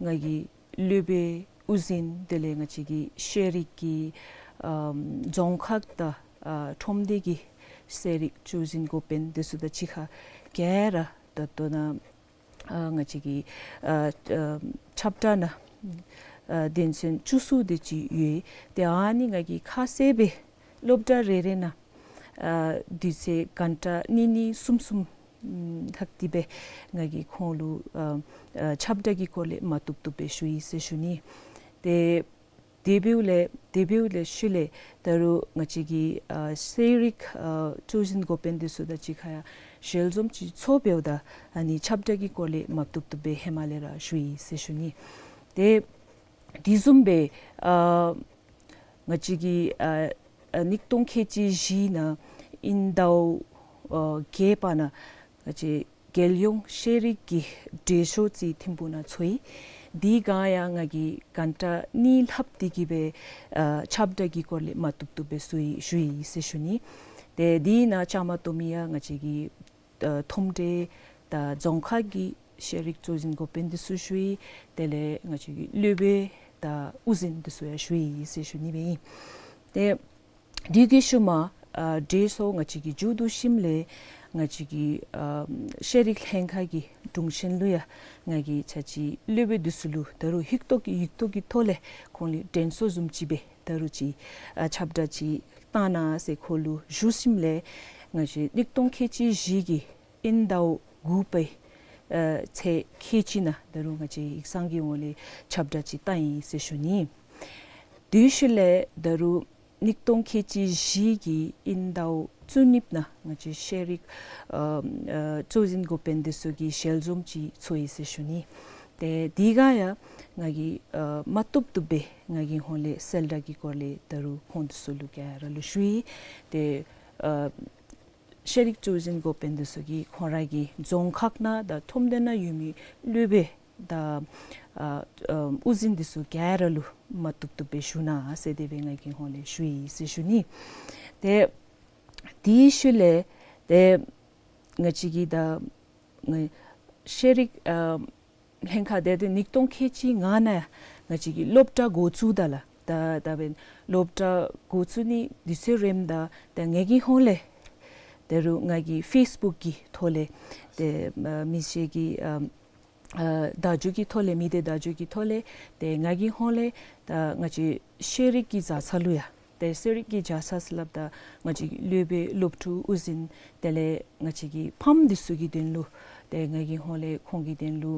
ང་གིས་སློབ་དཔོན་དབུ་འཛིན་དེ་ལས་ང་བཅས་ཀྱི་ཤེས་རིག་གི་ཨམ་རྫོང་ཁག་དང་ཨ་ཁྲོམ་སྡེ་གི་ཤེས་རིག་གཙོ་འཛིན་འགོ་དཔོན་འདི་ཚུ་དང་གཅིག་ཁར་ག་ར་ད་ལྟོ་ནཱ་ཨ་ང་བཅས་ཀྱི་ཨ་ཨ་ཁྱབ་བསྒྲགས་ནང་ཨ་དོན་ཚན་བཅུ་གསུམ་དེ་ཅིག་ཡོད། ཏེ་ཨ་ནི་ང་གིས་ཁ་གསལ་སྦེ་སློབ་གྲྭ་རེ་རེ་ནང་ཨ་དུས་ཚོད་གྷན་ཊ་གཉིས་གཉིས་གསུམ་གསུམ་ཨམ་ལྷག་སྟེ་སྦེ་ང་གིས་ཁོང་ལུ་ཨ་ཨ་ཁྱབ་བསྒྲགས་ཀྱི་སྐོར་ལས་མ་བཏུབ་བཏུབ་སྦེ་ཞུ་ཡི་ཟེར་ཞུ་ནི། ཏེ་དེ་འབདཝ་ལས་དེ་འབདཝ་ལས་ཤུལ་ལས་ད་རུང་ང་བཅས་ཀྱི་ཨ་ཤེས་རིག་ཨ་གཙོ་འཛིན་འགོ་དཔོན་འདི་ཚུ་དང་གཅིག་ཁར་ཡང་ཞལ་འཛོམས་ཅིག་ཚོགས་འབདཝ་ད་ཨ་ནི་ཁྱབ་བསྒྲགས་ཀྱི་སྐོར་ལས་མ་བཏུབ་བཏུབ་སྦེ་ཧེ་མ་ལས་ར་ཞུ་ཡི་ཟེར་ཞུ་ནི། ཏེ་དེ་བཟུམ་སྦེ་ཨ་ང་བཅས་ཀྱི་ཨ་ཨ་ཉིས་སྟོང་ཁལ་གཅིག་བཞི་ནང་ཨིན་ཟླཝ་ཨ་བརྒྱད་པ་ནང་ང་བཅས་རྒྱལ་ཡོངས་ཤེས་རིག་གི་འགྲེལ་བཤད་ཅིག་ཐིམ་ཕུག་ནང་ཚོགས་ཡི། དེ་སྒང་ཡང་ང་གིས་གྷན་ཊ་གཉིས་ལྷག་སྟེ་གི་སྦེ་ཨ་ཁྱབ་བསྒྲགས་ཀྱི་སྐོར་ལས་མ་བཏུབ་བཏུབ་སྦེ་ཞུ་ཡི་ཞུ་ཡི་ཟེར་ཞུ་ནི། ཏེ་དེ་ནང་བཅའ་མར་གཏོགས་མི་ཡང་ང་བཅས་ཀྱི་ཨ་ཁྲོམ་སྡེ་དང་རྫོང་ཁག་གི་ཤེས་རིག་གཙོ་འཛིན་འགོ་དཔོན་འདི་ཚུ་ཞུ་ཡི། དེ་ལས་ང་བཅས་ཀྱི་སློབ་དཔོན་དང་དབུ་འཛིན་འདི་ཚུ་ཡང་ཞུ་ཡི་ཟེར་ཞུ་ནི་སྦེ་ཨིན། ཏེ་དེ་གི་ཤུལ་མ་ཨ་འགྲེལ་བཤད་ང་བཅས་ཀྱིས་མཇུག་བསྡུ་ཞིནམ་ལས་ ང་བཅས་ཀྱི་ཨ་ཤེས་རིག་ལྷན་ཁག་གི་དྲུང་ཆེན་ལུ་ཡང་ང་གིས་ཆ་ཅིག་སློབ་དཔོན་འདི་ཚུ་ལུ་ད་རུང་ཡིག་ཐོག་གི་ཡིག་ཐོག་གི་ཐོག་ལས་ཁོང་ལུ་དྲན་གསོ་བཟུམ་ཅིག་སྦེ་ད་རུང་ཅིག་ཨ་ཁྱབ་བསྒྲགས་ཅིག་བཏང་གནང་ཟེར་ཁོང་ལུ་ཞུ་ཞིནམ་ལས་ང་བཅས་གཉིས་སྟོང་ཁལ་གཅིག་བཞི་གི་དབྱིན་ཟླཝ་དགུ་པའི་ཨ་ཚེས་ཁལ་གཅིག་ནང་ད་རུང་ང་བཅས་ཡིག་ཚང་གི་ཧོངས་ལས་ཁྱབ་བསྒྲགས་ཅིག་བཏང་ཡི་ཟེར་ཞུ་ནི། དེའི་ཤུལ་ལས་ད་རུང་གཉིས་སྟོང་ཁལ་གཅིག་བཞི་གི་དབྱིན་ཟླཝ་བཅུ་གཉིས་ནང་ང་བཅས་ཤེས་རིག་ཨ་ཨ་གཙོ་འཛིན་འགོ་དཔོན་འདི་ཚུ་གི་ཞལ་འཛོམས་ཅིག་ཚོགས་ཡི་ཟེར་ཞུ་ནི། ཏེ་དེ་ཁར་ཡང་ང་གིས་ཨ་མ་བཏུབ་བཏུབ་སྦེ་ང་གི་ཧོངས་ལས་གསལ་བསྒྲགས་ཀྱི་སྐོར་ལས་ད་རུང་ཁོང་འདི་ཚུ་ལུ་ག་ར་ལུ་ཞུ་ཡི། ཏེ་ཨ་ཤེས་རིག་གཙོ་འཛིན་འགོ་དཔོན་འདི་ཚུ་གིས་ཁོང་ར་གི་རྫོང་ཁག་ནང་དང་ཁྲོམ་སྡེ་ནང་ཡོད་མི་སློབ་དཔོན་དང་ཨ་ཨ་དབུ་འཛིན་འདི་ཚུ་ག་ར་ལུ་མ་བཏུབ་བཏུབ་སྦེ་ཞུ་གནང་ཟེར་དེ་སྦེ་ང་གི་ཧོངས་ལས་ཞུ་ཡི་ཟེར་ཞུ་ནི། ཏེ་དེའི་ཤུལ་ལས་ཏེ་ང་བཅས་ཀྱི་ད་ང་ཤེས་རིག་ཨ་ལྷན་ཁག་འདི་ཏེ་གཉིས་སྟོང་ཁལ་གཅིག་ལྔ་ནང་ང་བཅས་ཀྱིས་སློབ་གྲྭ་འགོ་བཙུགས་ད་ལགས། ད་ད་འབདན་སློབ་གྲྭ་འགོ་བཙུགས་ནི་དུས་ཚོད་རནམ་ད་ད་ངེ་གི་ཧོངས་ལས་ད་རུང་ང་གི་ཕེསི་བུཀ་གི་ཐོག་ལས་ཏེ་ཨ་མི་སེར་གྱི་ཨ་ཨ་བརྡ་བརྒྱུད་ཀྱི་ཐོག་ལས་མི་སྡེ་བརྡ་བརྒྱུད་ཀྱི་ཐོག་ལས་ཏེ་ང་གི་ཧོངས་ལས་ད་ང་བཅས་ཤེས་རིག་གི་བྱ་གཞག་ལུ་ཡང་ཏེ་ཤེས་རིག་གི་བྱ་གཞག་ཟེར་སླབ་ད་ང་བཅས་སློབ་དཔོན་སློབ་ཕྲུག་དབུ་འཛིན་དེ་ལས་ང་བཅས་ཀྱི་ཕམ་འདི་ཚུ་གི་དོན་ལུ་ཏེ་ང་གི་ཧོངས་ལས་ཁོང་གི་དོན་ལུ་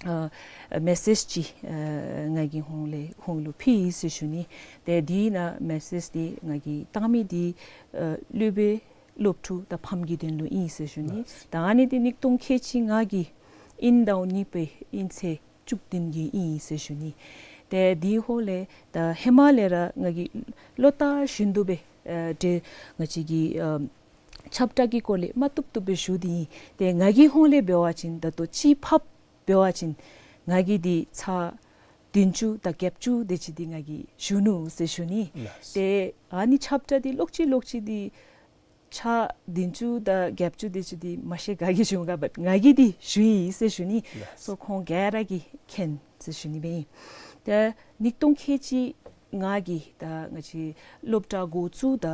ཨ་མེ་སེཇ་ཅིག་ཨ་ང་གི་ཧོངས་ལས་ཁོང་ལུ་ཕུལ་ཡི་ཟེར་ཞུ་ནི། ཏེ་དེ་ནང་མེ་སེཇ་འདི་ང་གིས་བཏང་མི་འདི་ཨ་སློབ་དཔོན་སློབ་ཕྲུག་དང་ཕམ་གྱི་དོན་ལུ་ཨིན་ཟེར་ཞུ་ནི། ལགས། ད་ཨ་ནི་འདི་གཉིས་སྟོང་ཁལ་གཅིག་ལྔ་གི་དབྱིན་ཟླཝ་གཉིས་པའི་དབྱིན་ཚེས་བཅུ་བདུན་གྱི་ཨིན་ཟེར་ཞུ་ནི། ཏེ་དེའི་ཧོངས་ལས་ད་ཧེ་མ་ལས་ར་ང་གིས་ལོ་ལྟར་བཞིན་དུ་སྦེ་ཨ་ཏེ་ང་བཅས་ཀྱི་ཨ་ཁྱབ་བསྒྲགས་ཀྱི་སྐོར་ལས་མ་བཏུབ་བཏུབ་སྦེ་ཞུ་སྟེ་ཨིན། ཏེ་ང་གི་ཧོངས་ལས་འབད་བ་ཅིན་ད་ལྟོ་སྤྱི་ཕབ་འབད་བ་ཅིན་ང་གིས་འདི་ཚར་བདུན་ཅུ་དང་བརྒྱད་ཅུ་དེ་ཅིག་འདི་ང་གིས་ཞུ་ནུག་ཟེར་ཞུ་ནི། ལགས། ཏེ་ཨ་ནི་ཁྱབ་བསྒྲགས་འདི་ལོག་ཅི་ལོག་ཅི་འདི་ཚར་བདུན་ཅུ་དང་བརྒྱད་ཅུ་དེ་ཅིག་འདི་མ་ཤེས་ག་གིས་ཞུ་ག་འབད་ང་གིས་འདི་ཞུ་ཡི་ཟེར་ཞུ་ནི། ལགས། སོ་ཁོང་ག་ར་གིས་མཁྱེན་ཟེར་ཞུ་ནི་སྦེ་ཨིན། ཏེ་གཉིས་སྟོང་ཁལ་གཅིག་ལྔ་གི་ད་ང་བཅས་སློབ་གྲྭ་འགོ་བཙུགས་ད་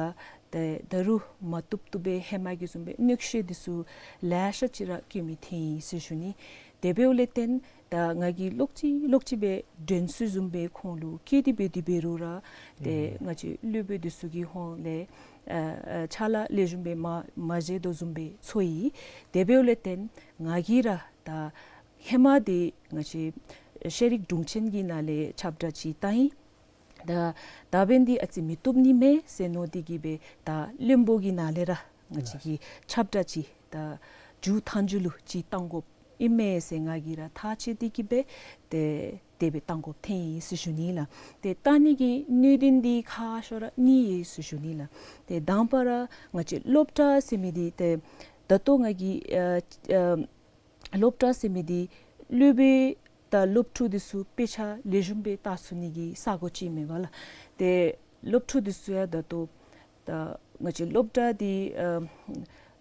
ཏེ་ད་རུང་མ་བཏུབ་བཏུབ་སྦེ་ཧེ་མ་གི་བཟུམ་སྦེ་གནོད་འཚེ་འདི་ཚུ་ལེ་ཤ་ཅིག་ར་བཀལ་མི་ཐོན་ཡི་ཟེར་ཞུ་ནི། དེ་འབདཝ་ལས་བརྟེན་ད་ང་གིས་ལོག་ཅི་ལོག་ཅི་སྦེ་དྲན་གསོ་བཟུམ་སྦེ་ཁོང་ལུ་བཀལ་ཏེ་འབད་དེ་འབད་རུང་ར་ཏེ་ང་བཅས་སློབ་དཔོན་འདི་ཚུ་གི་ཧོངས་ལས་ཨ་ཨ་ཕྱག་ལཱ་ལེགས་ཤོམ་སྦེ་མ་མ་མཛད་དོ་བཟུམ་སྦེ་ཚོར་ཡི། དེ་འབདཝ་ལས་བརྟེན་ང་གིས་ར་ད་ཧེ་མ་འདི་ང་བཅས་ཤེས་རིག་དྲུང་ཆེན་གྱི་ནང་ལས་ཁྱབ་བསྒྲགས་ཅིག་བཏང་ཡི། ད་ད་འབདན་འདི་ཨ་ཙི་མི་བཏུབ་ནི་མས་ཟེར་མནོ་སྟེ་གིས་སྦེ་ད་བློན་པོ་གི་ནང་ལས་ར་ང་བཅས་ཀྱིས་ཁྱབ་བསྒྲགས་ཅིག་ད་མཇུག་མཐའ་མཇུག་ལུ་ཅིག་བཏང་དགོཔ་ཨིན་མས་ཟེར་ང་གིས་ར་ཐག་བཅད་དེ་གིས་སྦེ་ཏེ་དེ་སྦེ་བཏང་དགོཔ་ཐོན་ཡི་ཟེར་ཞུ་ནི་ལགས། ཏེ་བཏང་ནི་གི་གནད་དོན་འདི་ཁག་ཤོས་ར་གཉིས་ཡོད་ཟེར་ཞུ་ནི་ལགས། ཏེ་དང་པ་ར་ང་བཅས་སློབ་གྲྭ་ཟེར་མི་འདི་ཏེ་ད་ལྟོ་ང་གིས་ཨ་ཨ་སློབ་གྲྭ་ཟེར་མི་འདི་སློབ་དཔོན་དང་སློབ་ཕྲུག་འདི་ཚུ་དཔེ་ཆ་ལེགས་ཤོམ་སྦེ་ལྟ་ཚུགས་ནི་གི་ས་གོ་ཅིག་མེན་པ་ལགས། ཏེ་སློབ་ཕྲུག་འདི་ཚུ་ཡང་ད་ལྟོ་ད་ང་བཅས་སློབ་གྲྭ་འདི་ཨ་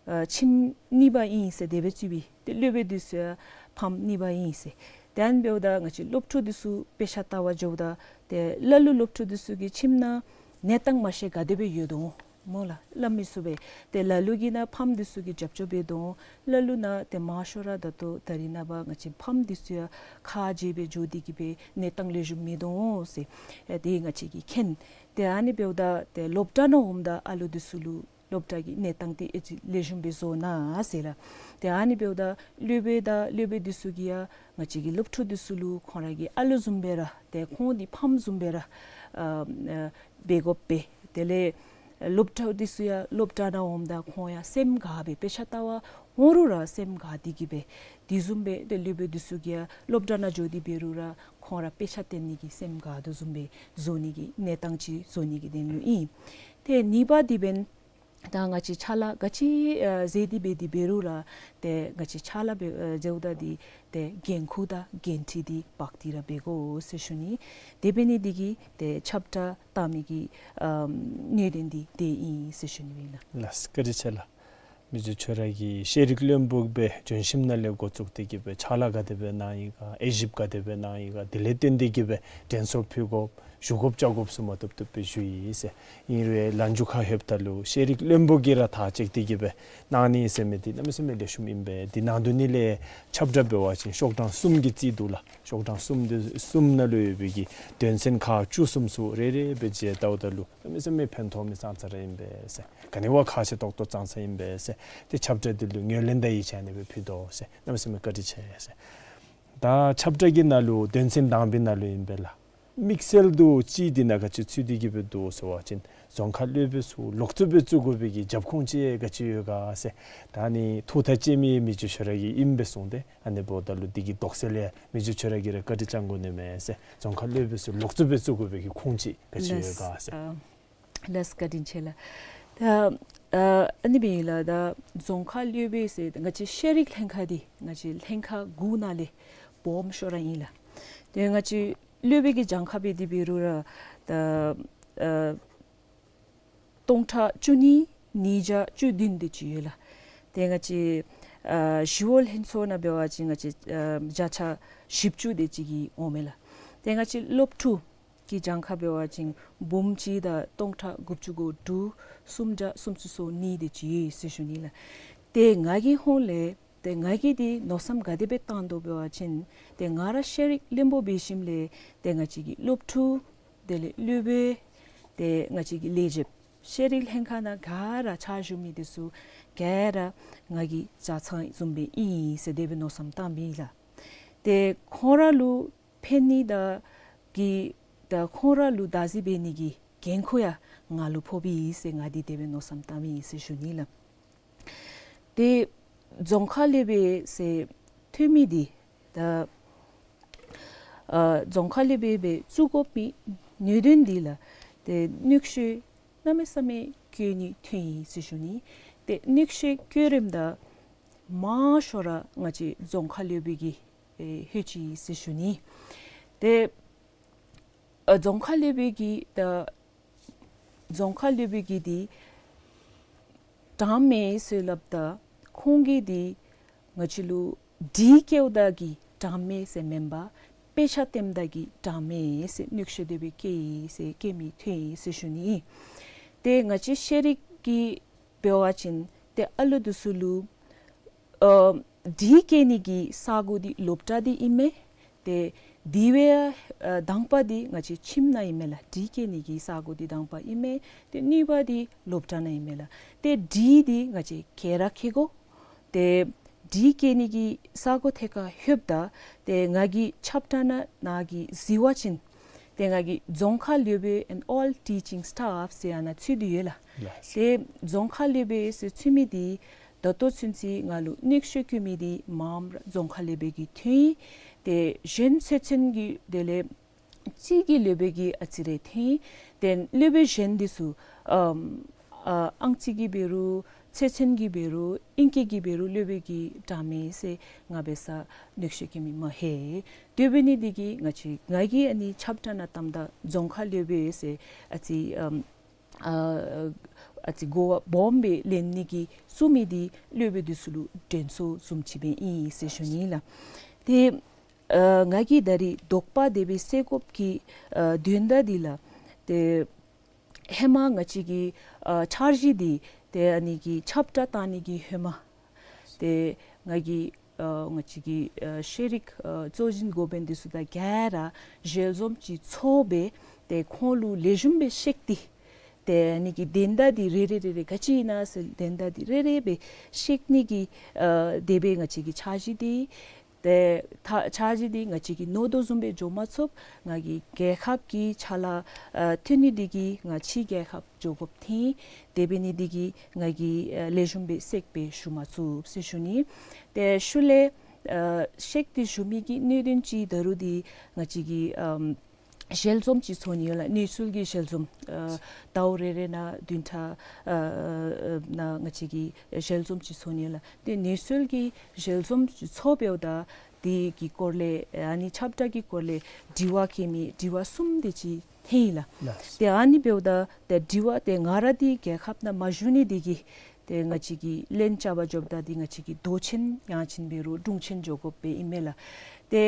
ཨ་ཁྱིམ་གཉིས་པ་ཨིན་ཟེར་དེ་སྦེ་བརྩིཝ་ཨིན། ཏེ་སློབ་དཔོན་འདི་ཚུ་ཡང་ཕམ་གཉིས་པ་ཨིན་ཟེར། ཏེ་ཨ་ནི་འབདཝ་ད་ང་བཅས་སློབ་ཕྲུག་འདི་ཚུ་དཔེ་ཆ་ལྟ་བར་འགྱོཝ་ད་ཏེ་ལ་ལུ་སློབ་ཕྲུག་འདི་ཚུ་གིས་ཁྱིམ་ནང་གནས་སྟངས་མ་ཤེས་ག་དེ་སྦེ་ཡོད་དོ་སྨོ་ལགས། སླབ་མི་ཚུགས་པས། ཏེ་ལ་ལུ་གིས་ནཱ་ཕམ་འདི་ཚུ་གིས་རྒྱབ་སྐྱོར་འབད་དོ། ལ་ལུ་ནཱ་ཏེ་མང་ཤོས་ར་ད་ལྟོ་ད་རིས་ནངས་པ་ང་བཅས་ཕམ་འདི་ཚུ་ཡང་ཁ་རྗེ་སྦེ་འགྱོ་སྟེ་གིས་སྦེ་གནས་སྟངས་ལེགས་ཤོམ་མིན་འདུག་ཟེར་ཨེ་དེ་ང་བཅས་ཀྱིས་མཁྱེན། ཏེ་ཨ་ནི་འབདཝ་ད་ཏེ་སློབ་གྲྭ་ནང་འོངམ་ད་ཨ་ལོ་འདི་ཚུ་ལུ་སློབ་གྲྭ་གི་གནས་སྟངས་འདི་ཨེ་ཅིག་ལེགས་ཤོམ་སྦེ་བཟོ་གནང་ཟེར་ལགས། ཏེ་ཨ་ནི་འབདཝ་ད་སློབ་དཔོན་དང་སློབ་དཔོན་འདི་ཚུ་གིས་ཡང་ང་བཅས་ཀྱི་སློབ་ཕྲུག་འདི་ཚུ་ལུ་ཁོང་ར་གི་ཨ་ལོ་བཟུམ་སྦེ་ར་ཏེ་ཁོང་འདི་ཕམ་བཟུམ་སྦེ་ར་ཨ་ཨ་འབད་དགོ་པས། དེ་ལས་སློབ་ཕྲུག་འདི་ཚུ་ཡང་སློབ་གྲྭ་ནང་འོངམ་ད་ཁོང་ཡང་སེམས་དགའ་སྦེ་དཔེ་ཆ་ལྟ་བར་འོང་རུང་ར་སེམས་དགའ་སྟེ་གིས་སྦེ་དེ་བཟུམ་སྦེ་ཏེ་སློབ་དཔོན་འདི་ཚུ་གིས་ཡང་སློབ་གྲྭ་ནང་འགྱོ་སྟེ་འབད་རུང་ར་ཁོང་ར་དཔེ་ཆ་སྟོན་ནི་གི་སེམས་དགའ་དོ་བཟུམ་སྦེ་བཟོ་ནི་གི་གནས་སྟངས་ཅིག་བཟོ་ནི་གི་དོན་ལུ་ཨིན། ཏེ་གཉིས་པ་འདི་འབདན་ད་ང་བཅས་ཕྱག་ལཱ་ག་ཅི་ཨ་མཛད་དེ་འབད་དེ་འབད་རུང་ར་ཏེ་ང་བཅས་ཕྱག་ལཱ་འབད་ཨ་མཛདཔ་ད་འདི་ཏེ་འགན་ཁུར་དང་འགན་འཁྲི་འདི་འབག་སྟེ་ར་འབད་དགོ་ཟེར་ཞུ་ནི། དེ་འབད་ནི་འདི་གིས་ཏེ་ཁྱབ་བསྒྲགས་བཏང་མི་གི་ཨ་གནད་དོན་འདི་དེ་ཨིན་ཟེར་ཞུ་ནི་ཨིན་ལགས། ལགས་བཀའ་དྲིན་ཆེ་ལགས། མི་རྗེ་ཁྱོད་ར་གིས་ཤེས་རིག་བློན་པོ་སྦེ་བྱོན་ཞིནམ་ལས་འགོ་བཙུགས་ཏེ་གི་སྦེ་ཕྱག་ལཱ་ག་དེ་སྦེ་གནང་ཡི་ག་དབྱེ་ཞིབ་ག་དེ་སྦེ་གནང་ཡི་ག་དེ་ལས་བརྟེན་ཏེ་གི་སྦེ་དྲན་གསོ་ཕུལ་དགོཔ་ཞུ་དགོཔ་བཅར་དགོཔ་ཚུ་མ་བཏུབ་བཏུབ་སྦེ་ཞུ་ཡི་ཟེར། ཨིན་རུང་ལན་མཇུག་ཁར་ལྷོདཔ་ད་ལུ་ཤེས་རིག་བློན་པོ་གིས་ར་ཐག་བཅད་དེ་གི་སྦེ་གནང་ནི་ཟེར་མི་འདི་གནམ་མེད་ས་མེད་ལེགས་ཤོམ་ཨིན་པས། འདི་ནང་དོན་ནི་ལས་ཁྱབ་བསྒྲགས་འབད་བ་ཅིན་ཤོག་གྲངས་གསུམ་གྱི་རྩིས་འདུག་ལགས། ཤོག་གྲངས་གསུམ་འདི་གསུམ་ནང་ལུ་ཡོད་པའི་གི་དོན་ཚན་ཁག་བཅུ་གསུམ་ཚུ་རེ་རེ་སྦེ་མཇལ་བལྟཝ་ད་ལུ་གནམ་མེད་ས་མེད་ཕན་ཐོགས་མི་ཙང་ཙ་ར་ཨིན་པས་ཟེར། ག་ནི་བ་ཁག་ཆེ་ཏོག་ཏོ་ཙང་ཙ་ཨིན་པས་ཟེར། ཏེ་ཁྱབ་བསྒྲགས་འདི་ལུ་ངོས་ལེན་དང་ཡིད་ཆེས་ཨ་ནི་སྦེ་ཕུལ་དོ་ཟེར། གནམ་མེད་ས་མེད་བཀའ་དྲིན་ཆེ་ཟེར། ད་ཁྱབ་བསྒྲགས་ཀྱི་ནང་ལུ་དོན་ཚན་དང་པའི་ནང་ལུ་ཨིན་པས་ལགས། དམིགས་བསལ་དུ་གཅིག་འདི་ནང་ག་ཅི་ཚུད་དེ་གི་སྦེ་འདུག་ཟེར་བ་ཅིན་རྫོང་ཁ་སློབ་དཔོན་ཚུ་ལོག་བཙུགས་སྦེ་བཙུགས་དགོ་པའི་གི་རྒྱབ་ཁུངས་ཅིག་ག་ཅི་ཡོད་ག་ཟེར། ད་ནི་ཐུགས་ཐག་བཅད་མི་མི་རྗེ་ཁྱོད་ར་གིས་ཨིན་པས་གསུངས་ཏེ་ཨ་ནི་འབདཝ་ད་ལུ་འདི་གི་དོགས་སེལ་ལས་མི་རྗེ་ཁྱོད་ར་གིས་ར་བཀའ་དྲིན་བསྐྱང་དགོ་ནི་མས་ཟེར། རྫོང་ཁ་སློབ་དཔོན་ཚུ་ལོག་བཙུགས་སྦེ་བཙུགས་དགོ་པའི་གི་ཁུངས་ཅིག་ག་ཅི་ཡོད་ག་ཟེར། ལགས། ཨ་ལགས་བཀའ་དྲིན་ཆེ་ལགས། ད་ཨ་ཨ་ནི་སྦེ་ཨིན་ལགས། ད་རྫོང་ཁ་སློབ་དཔོན་ཟེར་ང་བཅས་ཤེས་རིག་ལྷན་ཁག་འདི་ང་བཅས་ལྷན་ཁག་དགུ་ནང་ལས་སྦོམ་ཤོས་ར་ཨིན་ལགས། ཏེ་ང་བཅས་སློབ་དཔོན་གྱི་གྱངས་ཁ་འབད་དེ་འབད་རུང་ར་ད་ཨ་སྟོང་ཕྲག་བཅུ་གཉིས་ཉིས་བརྒྱ་བཅུ་བདུན་དེ་ཅིག་ཡོད་ལགས། ཏེ་ང་བཅས་ཨ་གཞིས་འོག་ལྷན་ཚོགས་ནང་འབད་བ་ཅིན་ང་བཅས་ཨ་བརྒྱ་ཆ་བཞི་བཅུ་དེ་ཅིག་གི་འོང་མས་ལགས། ཏེ་ང་བཅས་སློབ་ཕྲུག་གི་གྱངས་ཁ་འབད་བ་ཅིན་འབུམ་གཅིག་དང་སྟོང་ཕྲག་དགུ་བཅུ་གོ་དྲུག་སུམ་བརྒྱ་སུམ་ཅུ་སོ་གཉིས་དེ་ཅིག་ཡོད་ཟེར་ཞུ་ནི་ལགས། ཏེ་ང་གི་ཧོངས་ལས་ཏེ་ང་གིས་འདི་མནོ་བསམ་ག་དེ་སྦེ་བཏང་དོ་འབད་བ་ཅིན་ཏེ་ང་ར་ཤེས་རིག་བློན་པོ་འབད་ཞིནམ་ལས་ཏེ་ང་བཅས་ཀྱི་སློབ་ཕྲུག་དེ་ལས་སློབ་དཔོན་ཏེ་ང་བཅས་ཀྱི་ལས་བྱེདཔ་ཤེས་རིག་ལྷན་ཁག་ནང་ག་ར་ཕྱག་ཞུ་མི་འདི་ཚུ་ག་ར་ང་གི་ཇ་ཚང་བཟུམ་སྦེ་ཨིན་ཟེར་དེ་སྦེ་མནོ་བསམ་བཏངམ་ཨིན་ལགས། ཏེ་ཁོང་ར་ལུ་ཕན་ནི་དང་གི་ད་ཁོང་ར་ལུ་བདག་འཛིན་འབད་ནི་གི་འགན་ཁུར་ཡང་ང་ལུ་ཕོགཔ་ཨིན་ཟེར་ང་འདི་དེ་སྦེ་མནོ་བསམ་བཏངམ་ཨིན་ཟེར་ཞུ་ནི་ལགས། ཏེ་རྫོང་ཁ་སློབ་དཔོན་ཟེར་ཐོན་མི་འདི་ད་ཨ་རྫོང་ཁ་སློབ་དཔོན་སྦེ་བཙུགས་དགོ་པའི་གནད་དོན་འདི་ལགས། ཏེ་གནོད་ཤུགས་གནམ་མེད་ས་མེད་བཀལ་ནི་ཐོན་ཡི་ཟེར་ཞུ་ནི། ཏེ་གནོད་ཤུགས་བཀལ་རནམ་ད་མང་ཤོས་ར་ང་བཅས་རྫོང་ཁ་སློབ་དཔོན་གྱིས་ཨེ་ལྷོད་ཅི་ཟེར་ཞུ་ནི། ཏེ་ཨ་རྫོང་ཁ་སློབ་དཔོན་གྱིས་ད་རྫོང་ཁ་སློབ་དཔོན་གྱིས་འདི་དྲང་མེད་ཟེར་སླབ་ད་ཁོང་གིས་འདི་ང་བཅས་ལུ་སྒྲིག་བཀལཝ་ད་གིས་དྲང་མེད་ཟེར་མེན་པར་དཔེ་ཆ་སྟོནམ་ད་གིས་དྲང་མེད་ཟེར་གནོད་ཤུགས་དེ་སྦེ་བཀལ་ཡི་ཟེར་བཀལ་མི་ཐོན་ཡི་ཟེར་ཞུ་ནི། ཏེ་ང་བཅས་ཤེས་རིག་གི་འབད་བ་ཅིན་ཏེ་ཨ་ལུ་འདི་ཚུ་ལུ་ཨ་སྒྲིག་བཀལ་ནི་གི་ས་གོ་འདི་སློབ་གྲྭ་འདི་ཨིན་མས། ཏེ་དེ་བའི་ཨ་དང་པ་འདི་ང་བཅས་ཁྱིམ་ནང་ཨིན་མས་ལགས། སྒྲིག་བཀལ་ནི་གི་ས་གོ་འདི་དང་པ་ཨིན་མས། ཏེ་གཉིས་པ་འདི་སློབ་གྲྭ་ནང་ཨིན་མས་ལགས། ཏེ་སྒྲིག་འདི་ང་བཅས་ག་ར་མཁྱེན་དགོ། ཏེ་སྒྲིག་བཀལ་ནི་གི་ས་གོ་ཐད་ཁར་ལྷོདཔ་ད་ཏེ་ང་གིས་ཁྱབ་བསྒྲགས་ནང་ནང་གི་གཟིགས་པ་ཅིན་ཏེ་ང་གིས་རྫོང་ཁ་སློབ་དཔོན་and all teaching staff ཟེར་ཨ་ནཱ་ཚུད་དེ་ཡོད་ལགས། ལགས། ཏེ་རྫོང་ཁ་སློབ་དཔོན་ཟེར་ཚུད་མི་འདི་ད་ལྟོ་ཚུན་ཚོད་ང་ལུ་གནོད་ཤུགས་བཀལ་མི་འདི་མངམ་ར་རྫོང་ཁ་སློབ་དཔོན་གྱིས་ཐོན་ཡི། ཏེ་གཞན་ཚོགས་ཆེན་གྱི་དེ་ལས་རྩིས་ཀྱི་སློབ་དཔོན་གྱིས་ཨ་ཙི་རེ་ཐོན་ཡི། ཏེ་སློབ་དཔོན་གཞན་འདི་ཚུ་ཨམ་ཨ་ཨང་རྩིས་ཀྱི་འབད་རུང་ཚོགས་ཆེན་གྱི་འབད་རུང་ཨིང་སྐད་ཀྱི་འབད་རུང་སློབ་དཔོན་གྱིས་དྲང་མེད་ཟེར་ང་འབད་སར་གནོད་ཤུགས་བཀལ་མི་མ་ལྷོད། དེ་འབད་ནི་འདི་གིས་ང་བཅས་ང་གིས་ཨ་ནི་ཁྱབ་བསྒྲགས་ནང་བཏངམ་ད་རྫོང་ཁ་སློབ་དཔོན་ཟེར་ཨ་ཙི་ཨམ་ཨ་ཨ་ཙི་གོ་བ་སྦོམ་སྦེ་ལེན་ནི་གི་བཙུགས་མི་འདི་སློབ་དཔོན་འདི་ཚུ་ལུ་དྲན་གསོ་བཟུམ་ཅིག་སྦེ་ཨིན་ཟེར་ཞུ་ནི་ལགས། ཏེ་ཨ་ང་གིས་ད་རིས་དོགས་པ་དེ་སྦེ་སེལ་དགོཔ་གི་ཨ་དོན་དག་འདི་ལགས། ཏེ་ཧེ་མ་ང་བཅས་ཀྱི་ཨ་འཆར་གཞི་འདི་ཏེ་ཨ་ནི་གི་ཁྱབ་བསྒྲགས་བཏང་ནི་གི་ཧེ་མ་ཏེ་ང་གིས་ཨ་ང་བཅས་ཀྱི་ཨ་ཤེས་རིག་ཨ་གཙོ་འཛིན་འགོ་དཔོན་འདི་ཚུ་དང་ག་ར་ཞལ་འཛོམས་ཅིག་ཚོགས་སྦེ་ཏེ་ཁོང་ལུ་ལེགས་ཤོམ་སྦེ་བཤད་དེ་ཏེ་ཨ་ནི་གི་དོན་དག་འདི་རེ་རེ་རེ་རེ་ག་ཅི་ཨིན་ན་ཟེར་དོན་དག་འདི་རེ་རེ་སྦེ་བཤད་ནི་གི་ཨ་དེ་སྦེ་ང་བཅས་ཀྱི་འཆར་གཞི་འདི་ཏེ་ད་འཆར་གཞི་འདི་ང་བཅས་ཀྱིས་མནོ་དོ་བཟུམ་སྦེ་འགྱོ་མ་ཚུགས། ང་གིས་རྒྱལ་ཁབ་ཀྱི་ཕྱག་ལཱ་ཨ་ཐོན་ནི་འདི་གིས་ང་ཕྱི་རྒྱལ་ཁབ་འགྱོ་དགོཔ་ཐོན། དེ་འབད་ནི་འདི་གིས་ང་གིས་ཨ་ལེགས་ཤོམ་སྦེ་གསལ་སྦེ་ཞུ་མ་ཚུགས་ཟེར་ཞུ་ནི། ཏེ་ཤུལ་ལས་ཨ་གསལ་ཏེ་ཞུ་མི་གི་གནད་དོན་ཅིག་ད་རུང་འདི་ང་བཅས་ཀྱི་ཨམ་ཞལ་འཛོམས་ཅིག་ཚོགས་ནི་ཡོད་ལགས། གནས་ཚུལ་གྱི་ཞལ་འཛོམས་ཨ་ཟླཝ་རེ་རེ་ནང་བདུན་ཕྲག་ཨ་ཨ་ནང་ང་བཅས་ཀྱི་ཞལ་འཛོམས་ཅིག་ཚོགས་ནི་ཡོད་ལགས། ཏེ་གནས་ཚུལ་གྱི་ཞལ་འཛོམས་ཅིག་ཚོགས་འབདཝ་ད་དེ་གི་སྐོར་ལས་ཨ་ནི་ཁྱབ་བསྒྲགས་ཀྱི་སྐོར་ལས་དྲི་བ་བཀོད་མི་དྲི་བ་གསུམ་དེ་ཅིག་ཐོན་ཡི་ལགས། ལགས། ཏེ་ཨ་ནི་འབདཝ་ད་ཏེ་དྲི་བ་ཏེ་ང་ར་འདི་རྒྱལ་ཁབ་ནང་མ་བཞུགས་ནི་འདི་གིས་ ཏེ་ང་བཅས་ཀྱིས་ལན་རྐྱབ་པར་འགྱོཝ་ད་འདི་ང་བཅས་ཀྱིས་མདོ་ཆེན་ཡང་ཆེན་འབད་རུང་དྲུང་ཆེན་འགྱོ་དགོཔ་སྦེ་ཨིན་མས་ལགས། ཏེ་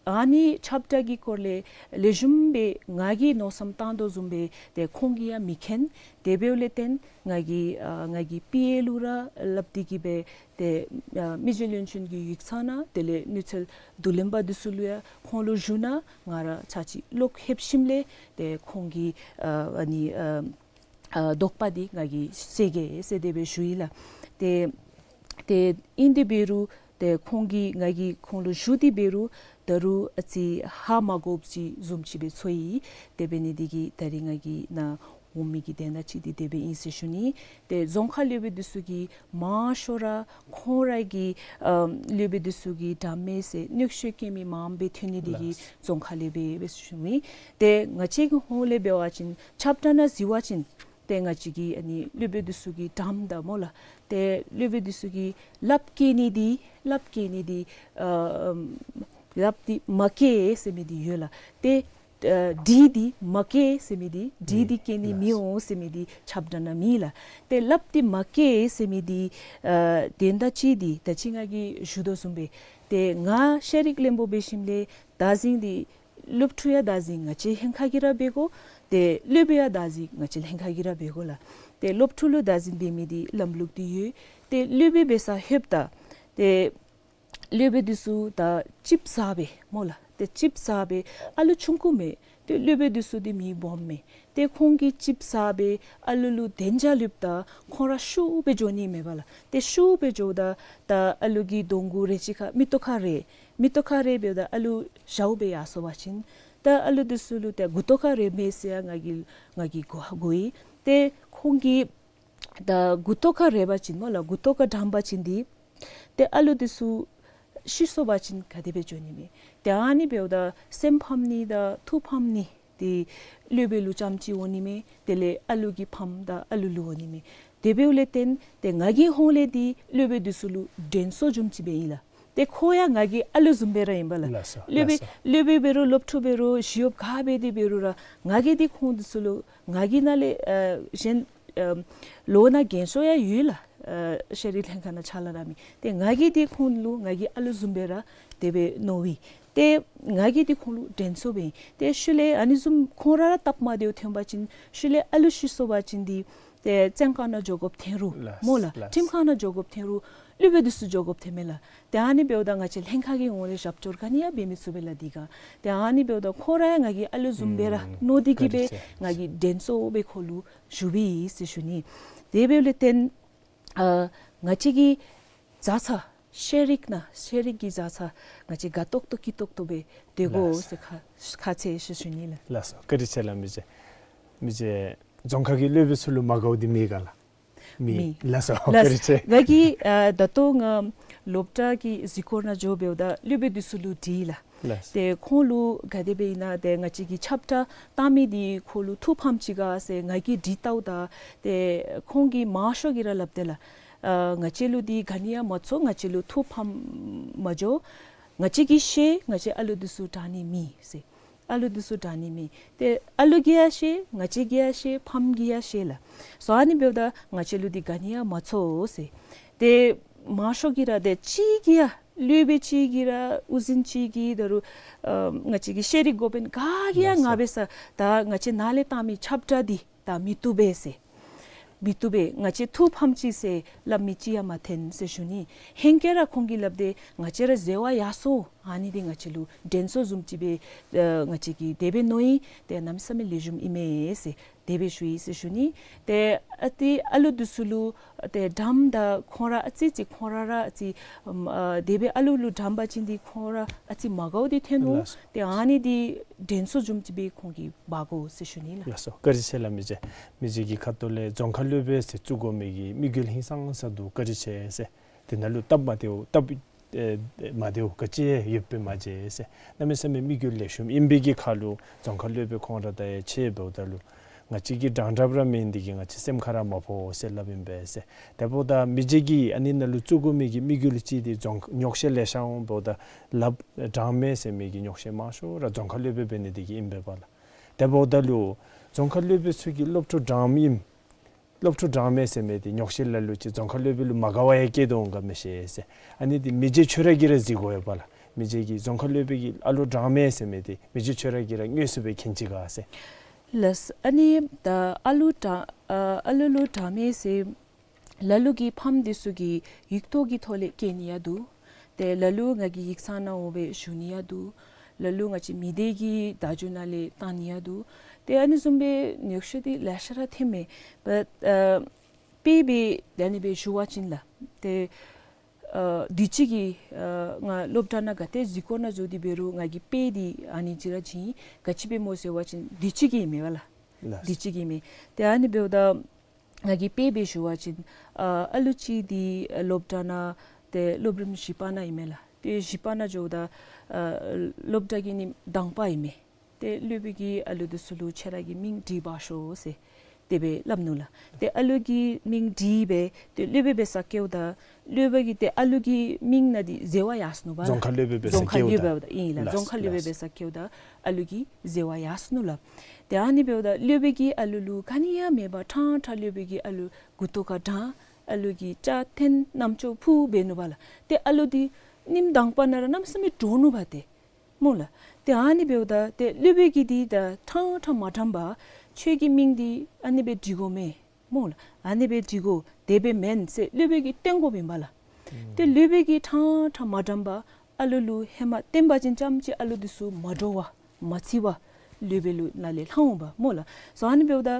ཨ་ནི་ཁྱབ་བརྡལ་གྱི་སྐོར་ལས་ལེགས་ཤོམ་སྦེ་ང་གིས་མནོ་བསམ་བཏང་དོ་བཟུམ་སྦེ་ཏེ་ཁོང་གིས་ཡང་མི་མཁྱེན། དེ་འབདཝ་ལས་བརྟེན་ང་གིས་ཨ་ང་གི་པི་ཨེ་ལུ་ར་སླབ་སྟེ་གི་སྦེ་ཏེ་ཨ་མི་རྗེ་བློན་ཆེན་གྱི་ཡིག་ཚང་ནང་དེ་ལས་ནུས་རྩལ་བསྡུ་ལེན་པ་འདི་ཚུ་ལུ་ཡང་ཁོང་ལུ་ཞུ་གནང་ང་ར་ཚར་གཅིག་ལོག་ལྷོདཔ་ཞིནམ་ལས་ཏེ་ཁོང་གི་ཨ་ཨ་ནི་ཨ་ཨ་དོགས་པ་འདི་ང་གིས་སེལ་གེ་ཟེར་དེ་སྦེ་ཞུ་ཡི་ལགས། ཏེ་ཏེ་ཨིན་དེ་འབད་རུང་ཏེ་ཁོང་གིས་ང་གིས་ཁོང་ལུ་ཞུ་སྟེ་འབད་རུང་ད་རུང་ཨ་ཙི་ཧ་མ་གོཝ་ཅིག་བཟུམ་ཅིག་སྦེ་ཚོར་ཡི། དེ་འབད་ནི་འདི་གིས་ད་རིས་ང་གིས་ནཱ་འོང་མི་གི་དོན་དག་ཅིག་འདི་དེ་སྦེ་ཨིན་ཟེར་ཞུ་ནི། ཏེ་རྫོང་ཁག་སློབ་དཔོན་འདི་ཚུ་གིས་མང་ཤོས་ར་ཁོང་ར་གི་ཨ་སློབ་དཔོན་འདི་ཚུ་གི་འགྲམ་མེད་ཟེར་གནོད་སྐྱོན་བཀལ་མི་མངམ་སྦེ་ཐོན་ནི་འདི་གིས་ལགས། རྫོང་ཁག་སློབ་དཔོན་སྦེ་ཞུ་མི། ཏེ་ང་བཅས་ཀྱི་ཧོངས་ལས་འབད་བ་ཅིན་ཁྱབ་བརྡལ་ནང་གཟིགས་པ་ཅིན་ཏེ་ང་བཅས་ཀྱི་ཨ་ནི་སློབ་དཔོན་འདི་ཚུ་གི་འགྲམ་དང་སྨོ་ལགས། ཏེ་སློབ་དཔོན་འདི་ཚུ་གིས་ལགཔ་བཀལ་ནི་འདི་ལགཔ་བཀལ་ནི་འདི་ཨ་ལགཔ་འདི་མ་བཀལ་ཟེར་མི་འདི་ཡོད་ལགས། ཏེ་ཨ་གྲི་འདི་མ་བཀལ་ཟེར་མི་འདི་གྲི་འདི་ཨུམ་བཀལ་ནི་ལགས། མི་འོང་ཟེར་མི་འདི་ཁྱབ་བརྡལ་ནང་མེད་ལགས། ཏེ་ལགཔ་འདི་མ་བཀལ་ཟེར་མི་འདི་ཨ་དོན་དག་ཅིག་འདི་ད་ཅི་ང་གིས་ཞུ་དོ་བཟུམ་སྦེ་ཏེ་ང་ཤེས་རིག་བློན་པོ་འབད་ཞིནམ་ལས་བདག་འཛིན་འདི་སློབ་ཕྲུག་ཡང་བདག་འཛིན་ང་བཅས་ལྷན་ཁག་གིས་ར་འབད་དགོ། ཏེ་སློབ་དཔོན་ཡང་བདག་འཛིན་ང་བཅས་ལྷན་ཁག་གིས་ར་འབད་དགོ་ལགས། ཏེ་སློབ་ཕྲུག་ལུ་བདག་འཛིན་འབད་མི་འདི་ལམ་ལུགས་འདི་ཡོད། ཏེ་སློབ་དཔོན་འབད་སར་ལྷོདཔ་ད་ཏེ་སློབ་དཔོན་འདི་ཚུ་ད་ལྕིབས་ཟ་སྦེ་སྨོ་ལགས། ཏེ་ལྕིབས་ཟ་སྦེ་ཨ་ལུ་ཆུང་ཀུ་མས། ཏེ་སློབ་དཔོན་འདི་ཚུ་འདི་མི་སྦོམ་མས། ཏེ་ཁོང་གིས་ལྕིབས་ཟ་སྦེ་ཨ་ལུ་ལུ་དན་རྐྱབ་ལྷོདཔ་ད་ཁོང་ར་ཤུགས་སྦེ་འགྱོ་ནི་མས་པ་ལགས། ཏེ་ཤུགས་སྦེ་འགྱོཝ་ད་ད་ཨ་ལུ་གི་གདོང་གུ་རེ་ཅིག་ཁར་མིག་ཏོ་ཁར་རེག། མིག་ཏོ་ཁར་རེག་འབདཝ་ད་ཨ་ལུ་ཞཝ་སྦེ་ཡར་སོང་པ་ཅིན་ད་ཨ་ལུ་འདི་ཚུ་ལུ་ཏེ་མགུ་ཏོ་ཁར་རེག་མས་ཟེར་ཡང་ང་གིས་ང་གིས་གོ་གོ་ཡི། ཏེ་ཁོང་གིས་ད་མགུ་ཏོ་ཁར་རེག་པ་ཅིན་སྨོ་ལགས། མགུ་ཏོ་ཁར་དྲངས་པ་ཅིན་འདི་ཏེ་ཨ་ལུ་འདི་ཚུ་ཤི་སོང་པ་ཅིན་ག་དེ་སྦེ་འགྱོ་ནི་མས། ཏེ་ཨ་ནི་འབདཝ་ད་སེམས་ཕམ་ནི་དང་ཐུགས་ཕམ་ནི་འདི་སློབ་དཔོན་ལུ་རྐྱངམ་ཅིག་འོང་ནི་མས། དེ་ལས་ཨ་ལུ་གི་ཕམ་དང་ཨ་ལུ་ལུ་འོང་ནི་མས། དེ་འབདཝ་ལས་བརྟེན་ཏེ་ང་གི་ཧོངས་ལས་འདི་སློབ་དཔོན་འདི་ཚུ་ལུ་དྲན་གསོ་བཟུམ་ཅིག་སྦེ་ཨིན་ལགས། ཏེ་ཁོ་ཡང་ང་གི་ཨ་ལུ་བཟུམ་སྦེ་ར་ཨིན་པ་ལགས། ལགས་སོ། སློབ་དཔོན་ལགས་སོ། སློབ་དཔོན་འབད་རུང་སློབ་ཕྲུག་འབད་རུང་ཞི་གཡོགཔ་ག་འབད་དེ་འབད་རུང་ར་ང་གིས་འདི་ཁོང་འདི་ཚུ་ལུ་ང་གིས་ནཱ་ལས་ཨ་གཞན་ཨ་ལོ་ན་རྒན་ཤོས་ཡང་ཡོད་ལགས། ཨ་ཤེས་རིག་ལྷན་ཁག་ནང་ཕྱག་ལཱ་ར་མི། ཏེ་ང་གིས་འདི་ཁོང་ལུ་ང་གི་ཨ་ལུ་བཟུམ་སྦེ་ར་དེ་སྦེ་མནོ་བས། ཏེ་ང་གིས་འདི་ཁོང་ལུ་དྲན་གསོ་འབད་ཡི། ཏེ་ཤུལ་ལས་ཨ་ནི་བཟུམ་ཁོང་ར་ར་སྟབས་མ་བདེཝ་ཐོན་པ་ཅིན་ཤུལ་ལས་ཨ་ལུ་ཤི་སོང་པ་ཅིན་འདི་ཏེ་བཙོན་ཁང་ནང་འགྱོ་དགོཔ་ཐོན་རུང་ལགས་སྨོ་ལགས། ལགས། ཁྲིམས་ཁང་ནང་འགྱོ་དགོཔ་ཐོན་རུང་སློབ་དཔོན་འདི་ཚུ་འགྱོ་དགོཔ་ཐོན་མས་ལགས། ཏེ་ཨ་ནི་འབདཝ་ད་ང་བཅས་ལྷན་ཁག་གི་ངོས་ལས་རྒྱབ་སྐྱོར་ག་ནི་ཡང་འབད་མི་ཚུགས་པས་ལགས་འདི་ག། ཏེ་ཨ་ནི་འབདཝ་ད་ཁོ་ར་ཡང་ང་གི་ཨ་ལུ་བཟུམ་སྦེ་ར་ཨུམ་མནོ་སྟེ་གི་སྦེ་བཀའ་དྲིན་ཆེ། ང་གིས་དྲན་གསོ་སྦེ་ཁོ་ལུ་ཞུ་བས་ཟེར་ཞུ་ནི། དེ་འབདཝ་ལས་བརྟེན་ཨ་ང་བཅས་ཀྱི་བཟའ་ཚང་ཤེས་རིག་ནང་ཤེས་རིག་གི་བཟའ་ཚང་ང་བཅས་དགའ་ཏོག་ཏོ་སྐྱིད་ཏོག་ཏོ་སྦེ་སྡོད་དགོ་ལགས་སོ། ཟེར་ཁ་ཁ་ཚ་ཤོས་ཞུ་ནི་ལགས། ལགས་སོ། བཀའ་དྲིན་ཆེ་ལགས། མི་རྗེ་མི་རྗེ་རྫོང་ཁག་གི་སློབ་དཔོན་ཚུ་ལུ་མ་དགའཝ་འདི་མེད་ག་ལགས། མེད། མེད། ལགས་སོ། ལགས། བཀའ་དྲིན་ཆེ། ང་གིས་ཨ་ད་ལྟོ་ང་སློབ་གྲྭ་གི་གཟིགས་སྐོར་ནང་འགྱོ་འབདཝ་ད་སློབ་དཔོན་འདི་ཚུ་ལུ་དྲིས་ལགས། ལགས། ཏེ་ཁོང་ལུ་ག་དེ་སྦེ་ཨིན་ན་ཏེ་ང་བཅས་ཀྱི་ཁྱབ་བརྡལ་བཏང་མི་འདི་ཁོང་ལུ་ཐུགས་ཕམ་ཅི་ག་ཟེར་ང་གིས་དྲི་བལྟཝ་ད་ཏེ་ཁོང་གིས་མང་ཤོས་ཀྱིས་ར་སླབ་དེས་ལགས། ཨ་ང་བཅས་ལུ་འདི་ག་ནི་ཡང་མ་ཚོར། ང་བཅས་ལུ་ཐུགས་ཕམ་མ་འགྱོ། ང་བཅས་ཀྱིས་ཤེས། ང་བཅས་ཨ་ལུ་འདི་ཚུ་དྲག་ནི་མེད་ཟེར། ཨ་ལུ་འདི་ཚུ་དྲག་ནི་མེད། ཏེ་ཨ་ལུ་གིས་ཡང་ཤེས། ང་བཅས་ཀྱིས་ཡང་ཤེས། ཕམ་གྱིས་ཡང་ཤེས་ལགས། སོ་ཨ་ནི་འབདཝ་ད་ང་བཅས་ལུ་འདི་ག་ནི་ཡང་མ་ཚོར་ཟེར། ཏེ་མང་ཤོས་ཀྱིས་ར་ཏེ་གཅིག་གིས་ཡང་སློབ་དཔོན་གཅིག་གིས་ར་དབུ་འཛིན་གཅིག་གིས་ད་རུང་ཨ་ང་བཅས་ཀྱི་ཤེས་རིག་འགོ་དཔོན་ག་གིས་ཡང་ང་འབད་སར་ད་ང་བཅས་ནཱ་ལས་བཏང་མི་ཁྱབ་བརྡལ་འདི་ད་མི་བཏུབ་པས་ཟེར། མི་བཏུབ་པས། ང་བཅས་ཐུགས་ཕམ་ཅི་ཟེར་སླབ་མི་ཅིག་ཡང་མ་ཐོན་ཟེར་ཞུ་ནི། ཧེང་སྐལ་ར་ཁོང་གིས་སླབ་དེས་ང་བཅས་ར་འཛོལ་བ་ཡར་སོང་། ཨ་ནི་འདི་ང་བཅས་ལུ་དྲན་གསོ་བཟུམ་ཅིག་སྦེ་ཨ་ང་བཅས་ཀྱིས་དེ་སྦེ་མནོ་ཡི། ཏེ་གནམ་མེད་ས་མེད་ལེགས་ཤོམ་ཨིན་མས་ཟེར་དེ་སྦེ་ཞུ་ཡི་ཟེར་ཞུ་ནི། ཏེ་ཨ་ཏི་ཨ་ལུ་འདི་ཚུ་ལུ་ཏེ་དྲངམ་ད་ཁོང་ར་ཨ་ཙི་ཅིག་ཁོང་ར་ར་ཨ་ཙི་ཨམ་ཨ་དེ་སྦེ་ཨ་ལུ་ལུ་དྲངམ་ཅིན་འདི་ཁོང་ར་ཨ་ཙི་མ་དགའཝ་འདི་ཐོན་འོང་། ལགས། ཏེ་ཨ་ནི་འདི་དྲན་གསོ་བཟུམ་ཅིག་སྦེ་ཁོང་གིས་འབག་དགོ་ཟེར་ཞུ་ནི་ལགས། ལགས་སོ། བཀའ་དྲིན་ཆེ་ལགས། མི་རྗེ་མི་རྗེ་གི་ཁ་ཐུག་ལས་རྫོང་ཁག་སློབ་དཔོན་ཟེར་བཙུགས་དགོ་མི་གི་དམིགས་ཡུལ་ཧིང་སངས་ས་འདུག། བཀའ་དྲིན་ཆེ་ཟེར། དེ་ནང་ལུ་སྟབས་མ་བདེཝ་སྟབས་ཨེ་མ་བདེཝ་ག་ཅི་ཡང་ཡོདཔ་སྦེ་མ་མཇལ་ཟེར། གནམ་མེད་ས་མེད་དམིགས་ཡུལ་ལེགས་ཤོམ་ཨིན་པའི་གི་ཁར་ལུ་རྫོང་ཁག་སློབ་དཔོན་ཁོང་ར་དང་ཡང་ཕྱད་འབདཝ་ད་ལུ་ང་བཅས་ཀྱི་དྲང་དྲགཔ་ར་མེན་འདི་གིས་ང་བཅས་སེམས་ཁར་ར་མ་ཕོག་ཟེར་སླབ་ཨིན་པས་ཟེར། དེ་འབདཝ་ད་མི་རྗེ་གིས་ཨ་ནི་ནང་ལུ་བཙུགས་དགོ་མི་གི་དམིགས་ཡུལ་ཅིག་འདི་རྫོང་ཉོགས་བཤད་ལེ་ཤ་འོང་འབདཝ་ད་ལགཔ་དྲངམ་མས་ཟེར་མི་གི་ཉོགས་བཤད་མང་ཤོས་ར་རྫོང་ཁག་སློབ་དཔོན་འབད་ནི་འདི་གིས་ཨིན་པས་པ་ལགས། དེ་འབདཝ་ད་ལུ་རྫོང་ཁག་སློབ་དཔོན་ཚུ་གིས་སློབ་ཕྲུག་དྲངམ་ཨིནམ་ སློབ་ཕྲུག་གྲངས་མེད་ཟེར་མི་འདི་ཉོགས་བཤད་ལ་ལུ་ཅིག་རྫོང་ཁ་སློབ་དཔོན་ལུ་མ་དགའ་བ་ཡང་སྐྱེ་དོ་འོང་ག་མི་ཤེས་ཟེར། ཨ་ནི་འདི་མི་རྗེ་ཁྱོད་ར་གིས་ར་གཟིགས་དགོ་ཡོད་པ་ལགས། མི་རྗེ་གིས་རྫོང་ཁ་སློབ་དཔོན་གྱི་ཨ་ལུ་གྲངས་མེད་ཟེར་མི་འདི་མི་རྗེ་ཁྱོད་ར་གིས་ར་དངོས་སུ་སྦེ་མཁྱེན་ཅི་ག་ཟེར། ལགས། ཨ་ནི་ད་ཨ་ལུ་གྲངས་ཨ་ཨ་ལུ་ལུ་གྲངས་མེད་ཟེར་ལ་ལུ་གི་ཕམ་འདི་ཚུ་གིས་ཡིག་ཐོག་གི་ཐོག་ལས་བཀོད་ནི་ཡང་འདུག། ཏེ་ལ་ལུ་ང་གི་ཡིག་ཚང་ནང་འོང་སྦེ་ཞུ་ནི་ཡང་འདུག། ལ་ལུ་ང་བཅས་མི་སྡེ་གི་བརྡ་བརྒྱུད་ནང་ལས་བཏང་ནི་ཡང་འདུག། ཏེ་ཨ་ནི་བཟུམ་སྦེ་ཉོགས་བཤད་འདི་ལེ་ཤ་ར་ཐོནམ་མས། བཊ་ཨ་དཔེ་སྦེ་ད་ཨ་ནི་སྦེ་ཞུ་བ་ཅིན་ལགས། ཏེ་ཨ་དུས་ཅི་གི་ཨ་ང་སློབ་གྲྭ་ནང་ག་ཏེ་གཟིགས་སྐོར་ནང་འཛུལ་ཏེ་འབད་རུང་ང་གིས་དཔེ་འདི་ཨ་ནི་ཅིག་ར་བྱིན། ག་ཅི་སྦེ་སྨོ་ཟེར་བ་ཅིན་དུས་ཅི་གི་ཨིན་མས་པ་ལགས། ལགས། དུས་ཅི་གི་ཨིན་མས། ཏེ་ཨ་ནི་འབདཝ་ད་ང་གིས་དཔེ་སྦེ་ཞུ་བ་ཅིན་ཨ་ཨ་ལུ་ཅིག་འདི་ཨ་སློབ་གྲྭ་ནང་ཏེ་སློབ་རིམ་བཞི་པ་ནང་ཨིན་མས་ལགས། ཏེ་བཞི་པ་ནང་འགྱོཝ་ད་ཨ་སློབ་གྲྭ་གི་ཉིནམ་དང་པ་ཨིན་མས། ཏེ་སློབ་དཔོན་གྱིས་ཨ་ལུ་འདི་ཚུ་ལུ་ཁྱེད་ར་གི་མིང་བྲིས་འབག་ཤོག་ཟེར་དེ་སྦེ་སླབ་ནུག་ལགས། ཏེ་ཨ་ལུ་གི་མིང་བྲིས་སྦེ་ཏེ་སློབ་དཔོན་འབད་སར་བསྐྱལཝ་ད་སློབ་དཔོན་གྱིས་ཏེ་ཨ་ལུ་གི་མིང་ནང་འདི་ཟེར་བ་ཡར་སོ་ནུག་པ། རྫོང་ཁ་སློབ་དཔོན་འབད་སར་རྫོང་ཁ་བསྐྱལཝ་ད། སློབ་དཔོན་འབདཝ་ད་ཨིན་ལགས། ལགས། རྫོང་ཁ་སློབ་དཔོན་ལགས། འབད་སར་བསྐྱལཝ་ད་ཨ་ལུ་གི་ཟེར་བ་ཡར་སོ་ནུག་ལགས། ཏེ་ཨ་ནི་འབདཝ་ད་སློབ་དཔོན་གྱིས་ཨ་ལུ་ལུ་ག་ནི་ཡང་མེད་པར་ཕྲང་ཕྲང་སློབ་དཔོན་གྱིས་ཨ་ལུ་མགུ་ཏོ་ཁར་དྲངས། ཨ་ལུ་གིས་སྐྱ་འཐེན་རྣམ་ཅོ་ཕུ་འབད་ནུག་པ་ལགས། ཏེ་ཨ་ལུ་འདི་ཉིནམ་དང་པ་ནང་ར་གནམ་མེད་ས་མེད་འདྲོག་ནུག་པ་ཏེ། སྨོ་ལགས། ཏེ་ཨ་ནི་འབདཝ་ད་ཏེ་སློབ་དཔོན་གྱིས་འདི་ད་ཕྲང་ཕྲང་མ་དྲངས་པར་ཁྱོད་ཀྱི་མིང་འདི་ཨ་ནི་སྦེ་བྲི་དགོ་མས། སྨོ་ལགས། ཨ་ནི་སྦེ་བྲི་དགོ། དེ་སྦེ་མེན་ཟེར་སློབ་དཔོན་གྱིས་སྟོན་དགོཔ་ཨིན་པ་ལགས། ཏེ་སློབ་དཔོན་གྱིས་ཕྲང་ཕྲང་མ་དྲངས་པར་ཨ་ལུ་ལུ་ཧེ་མ་སྟོན་པ་ཅིན་ཙམ་ཅིག་ཨ་ལུ་འདི་ཚུ་མ་འདྲོག་པར་མ་འཚེར་བར་སློབ་དཔོན་ལུ་ནང་ལས་ལྷང་འོང་པ་སྨོ་ལགས། སོ་ཨ་ནི་འབདཝ་ད་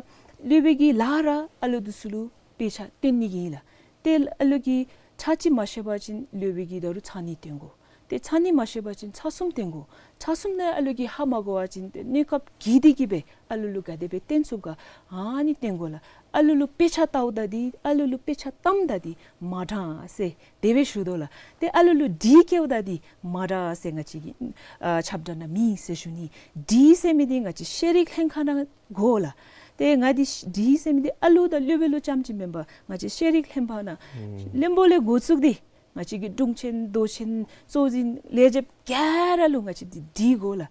སློབ་དཔོན་གྱིས་ལགས་ར་ཨ་ལུ་འདི་ཚུ་ལུ་དཔེ་ཆ་སྟོན་ནི་གི་ཨིན་ལགས། ཏེ་ཨ་ལུ་གིས་ཕྱག་ཅིག་མ་ཤེས་པ་ཅིན་སློབ་དཔོན་གྱིས་ད་རུང་ཚར་གཉིས་སྟོན་དགོ། ཏེ་ཚར་གཉིས་མ་ཤེས་པ་ཅིན་ཚར་གསུམ་སྟོན་དགོ། ཚར་གསུམ་ནང་ཨ་ལུ་གིས་ཧ་མ་གོ་བ་ཅིན་ཏེ་གནས་སྐབས་བགྱིས་ཏེ་གིས་སྦེ་ཨ་ལུ་ལུ་ག་དེ་སྦེ་སྟོན་ཚུགས་ག་ཨ་ནི་སྟོན་དགོ་ལགས། ཨ་ལུ་ལུ་དཔེ་ཆ་ལྟཝ་ད་འདི་ཨ་ལུ་ལུ་དཔེ་ཆ་བལྟཝ་ད་འདི་མ་དྲང་ཟེར་དེ་སྦེ་ཞུ་དོ་ལགས། ཏེ་ཨ་ལུ་ལུ་བྲིས་བསྐྱལཝ་ད་འདི་མ་དྲང་ཟེར་ང་བཅས་ཀྱི་ཨ་ཁྱབ་བསྒྲགས་ནང་མེད་ཟེར་ཞུ་ནི། བྲིས་ཟེར་མི་འདི་ང་བཅས་ཤེས་རིག་ལྷན་ཁག་ནང་དགོ་ལགས། ཏེ་ང་འདི་བྲིས་ཟེར་མི་འདི་ཨ་ལུ་དང་སློབ་དཔོན་ལུ་ཙམ་ཅིག་མེན་པར་ང་བཅས་ཤེས་རིག་ལྷན་པ་ནང་ཨུམ་བློན་པོ་ལས་འགོ་བཙུགས་ཏེ་ང་བཅས་ཀྱི་དྲུང་ཆེན་མདོ་ཆེན་གཙོ་འཛིན་ལས་བྱེདཔ་ག་ར་ལུ་ང་བཅས་འདི་བྲིས་དགོ་ལགས།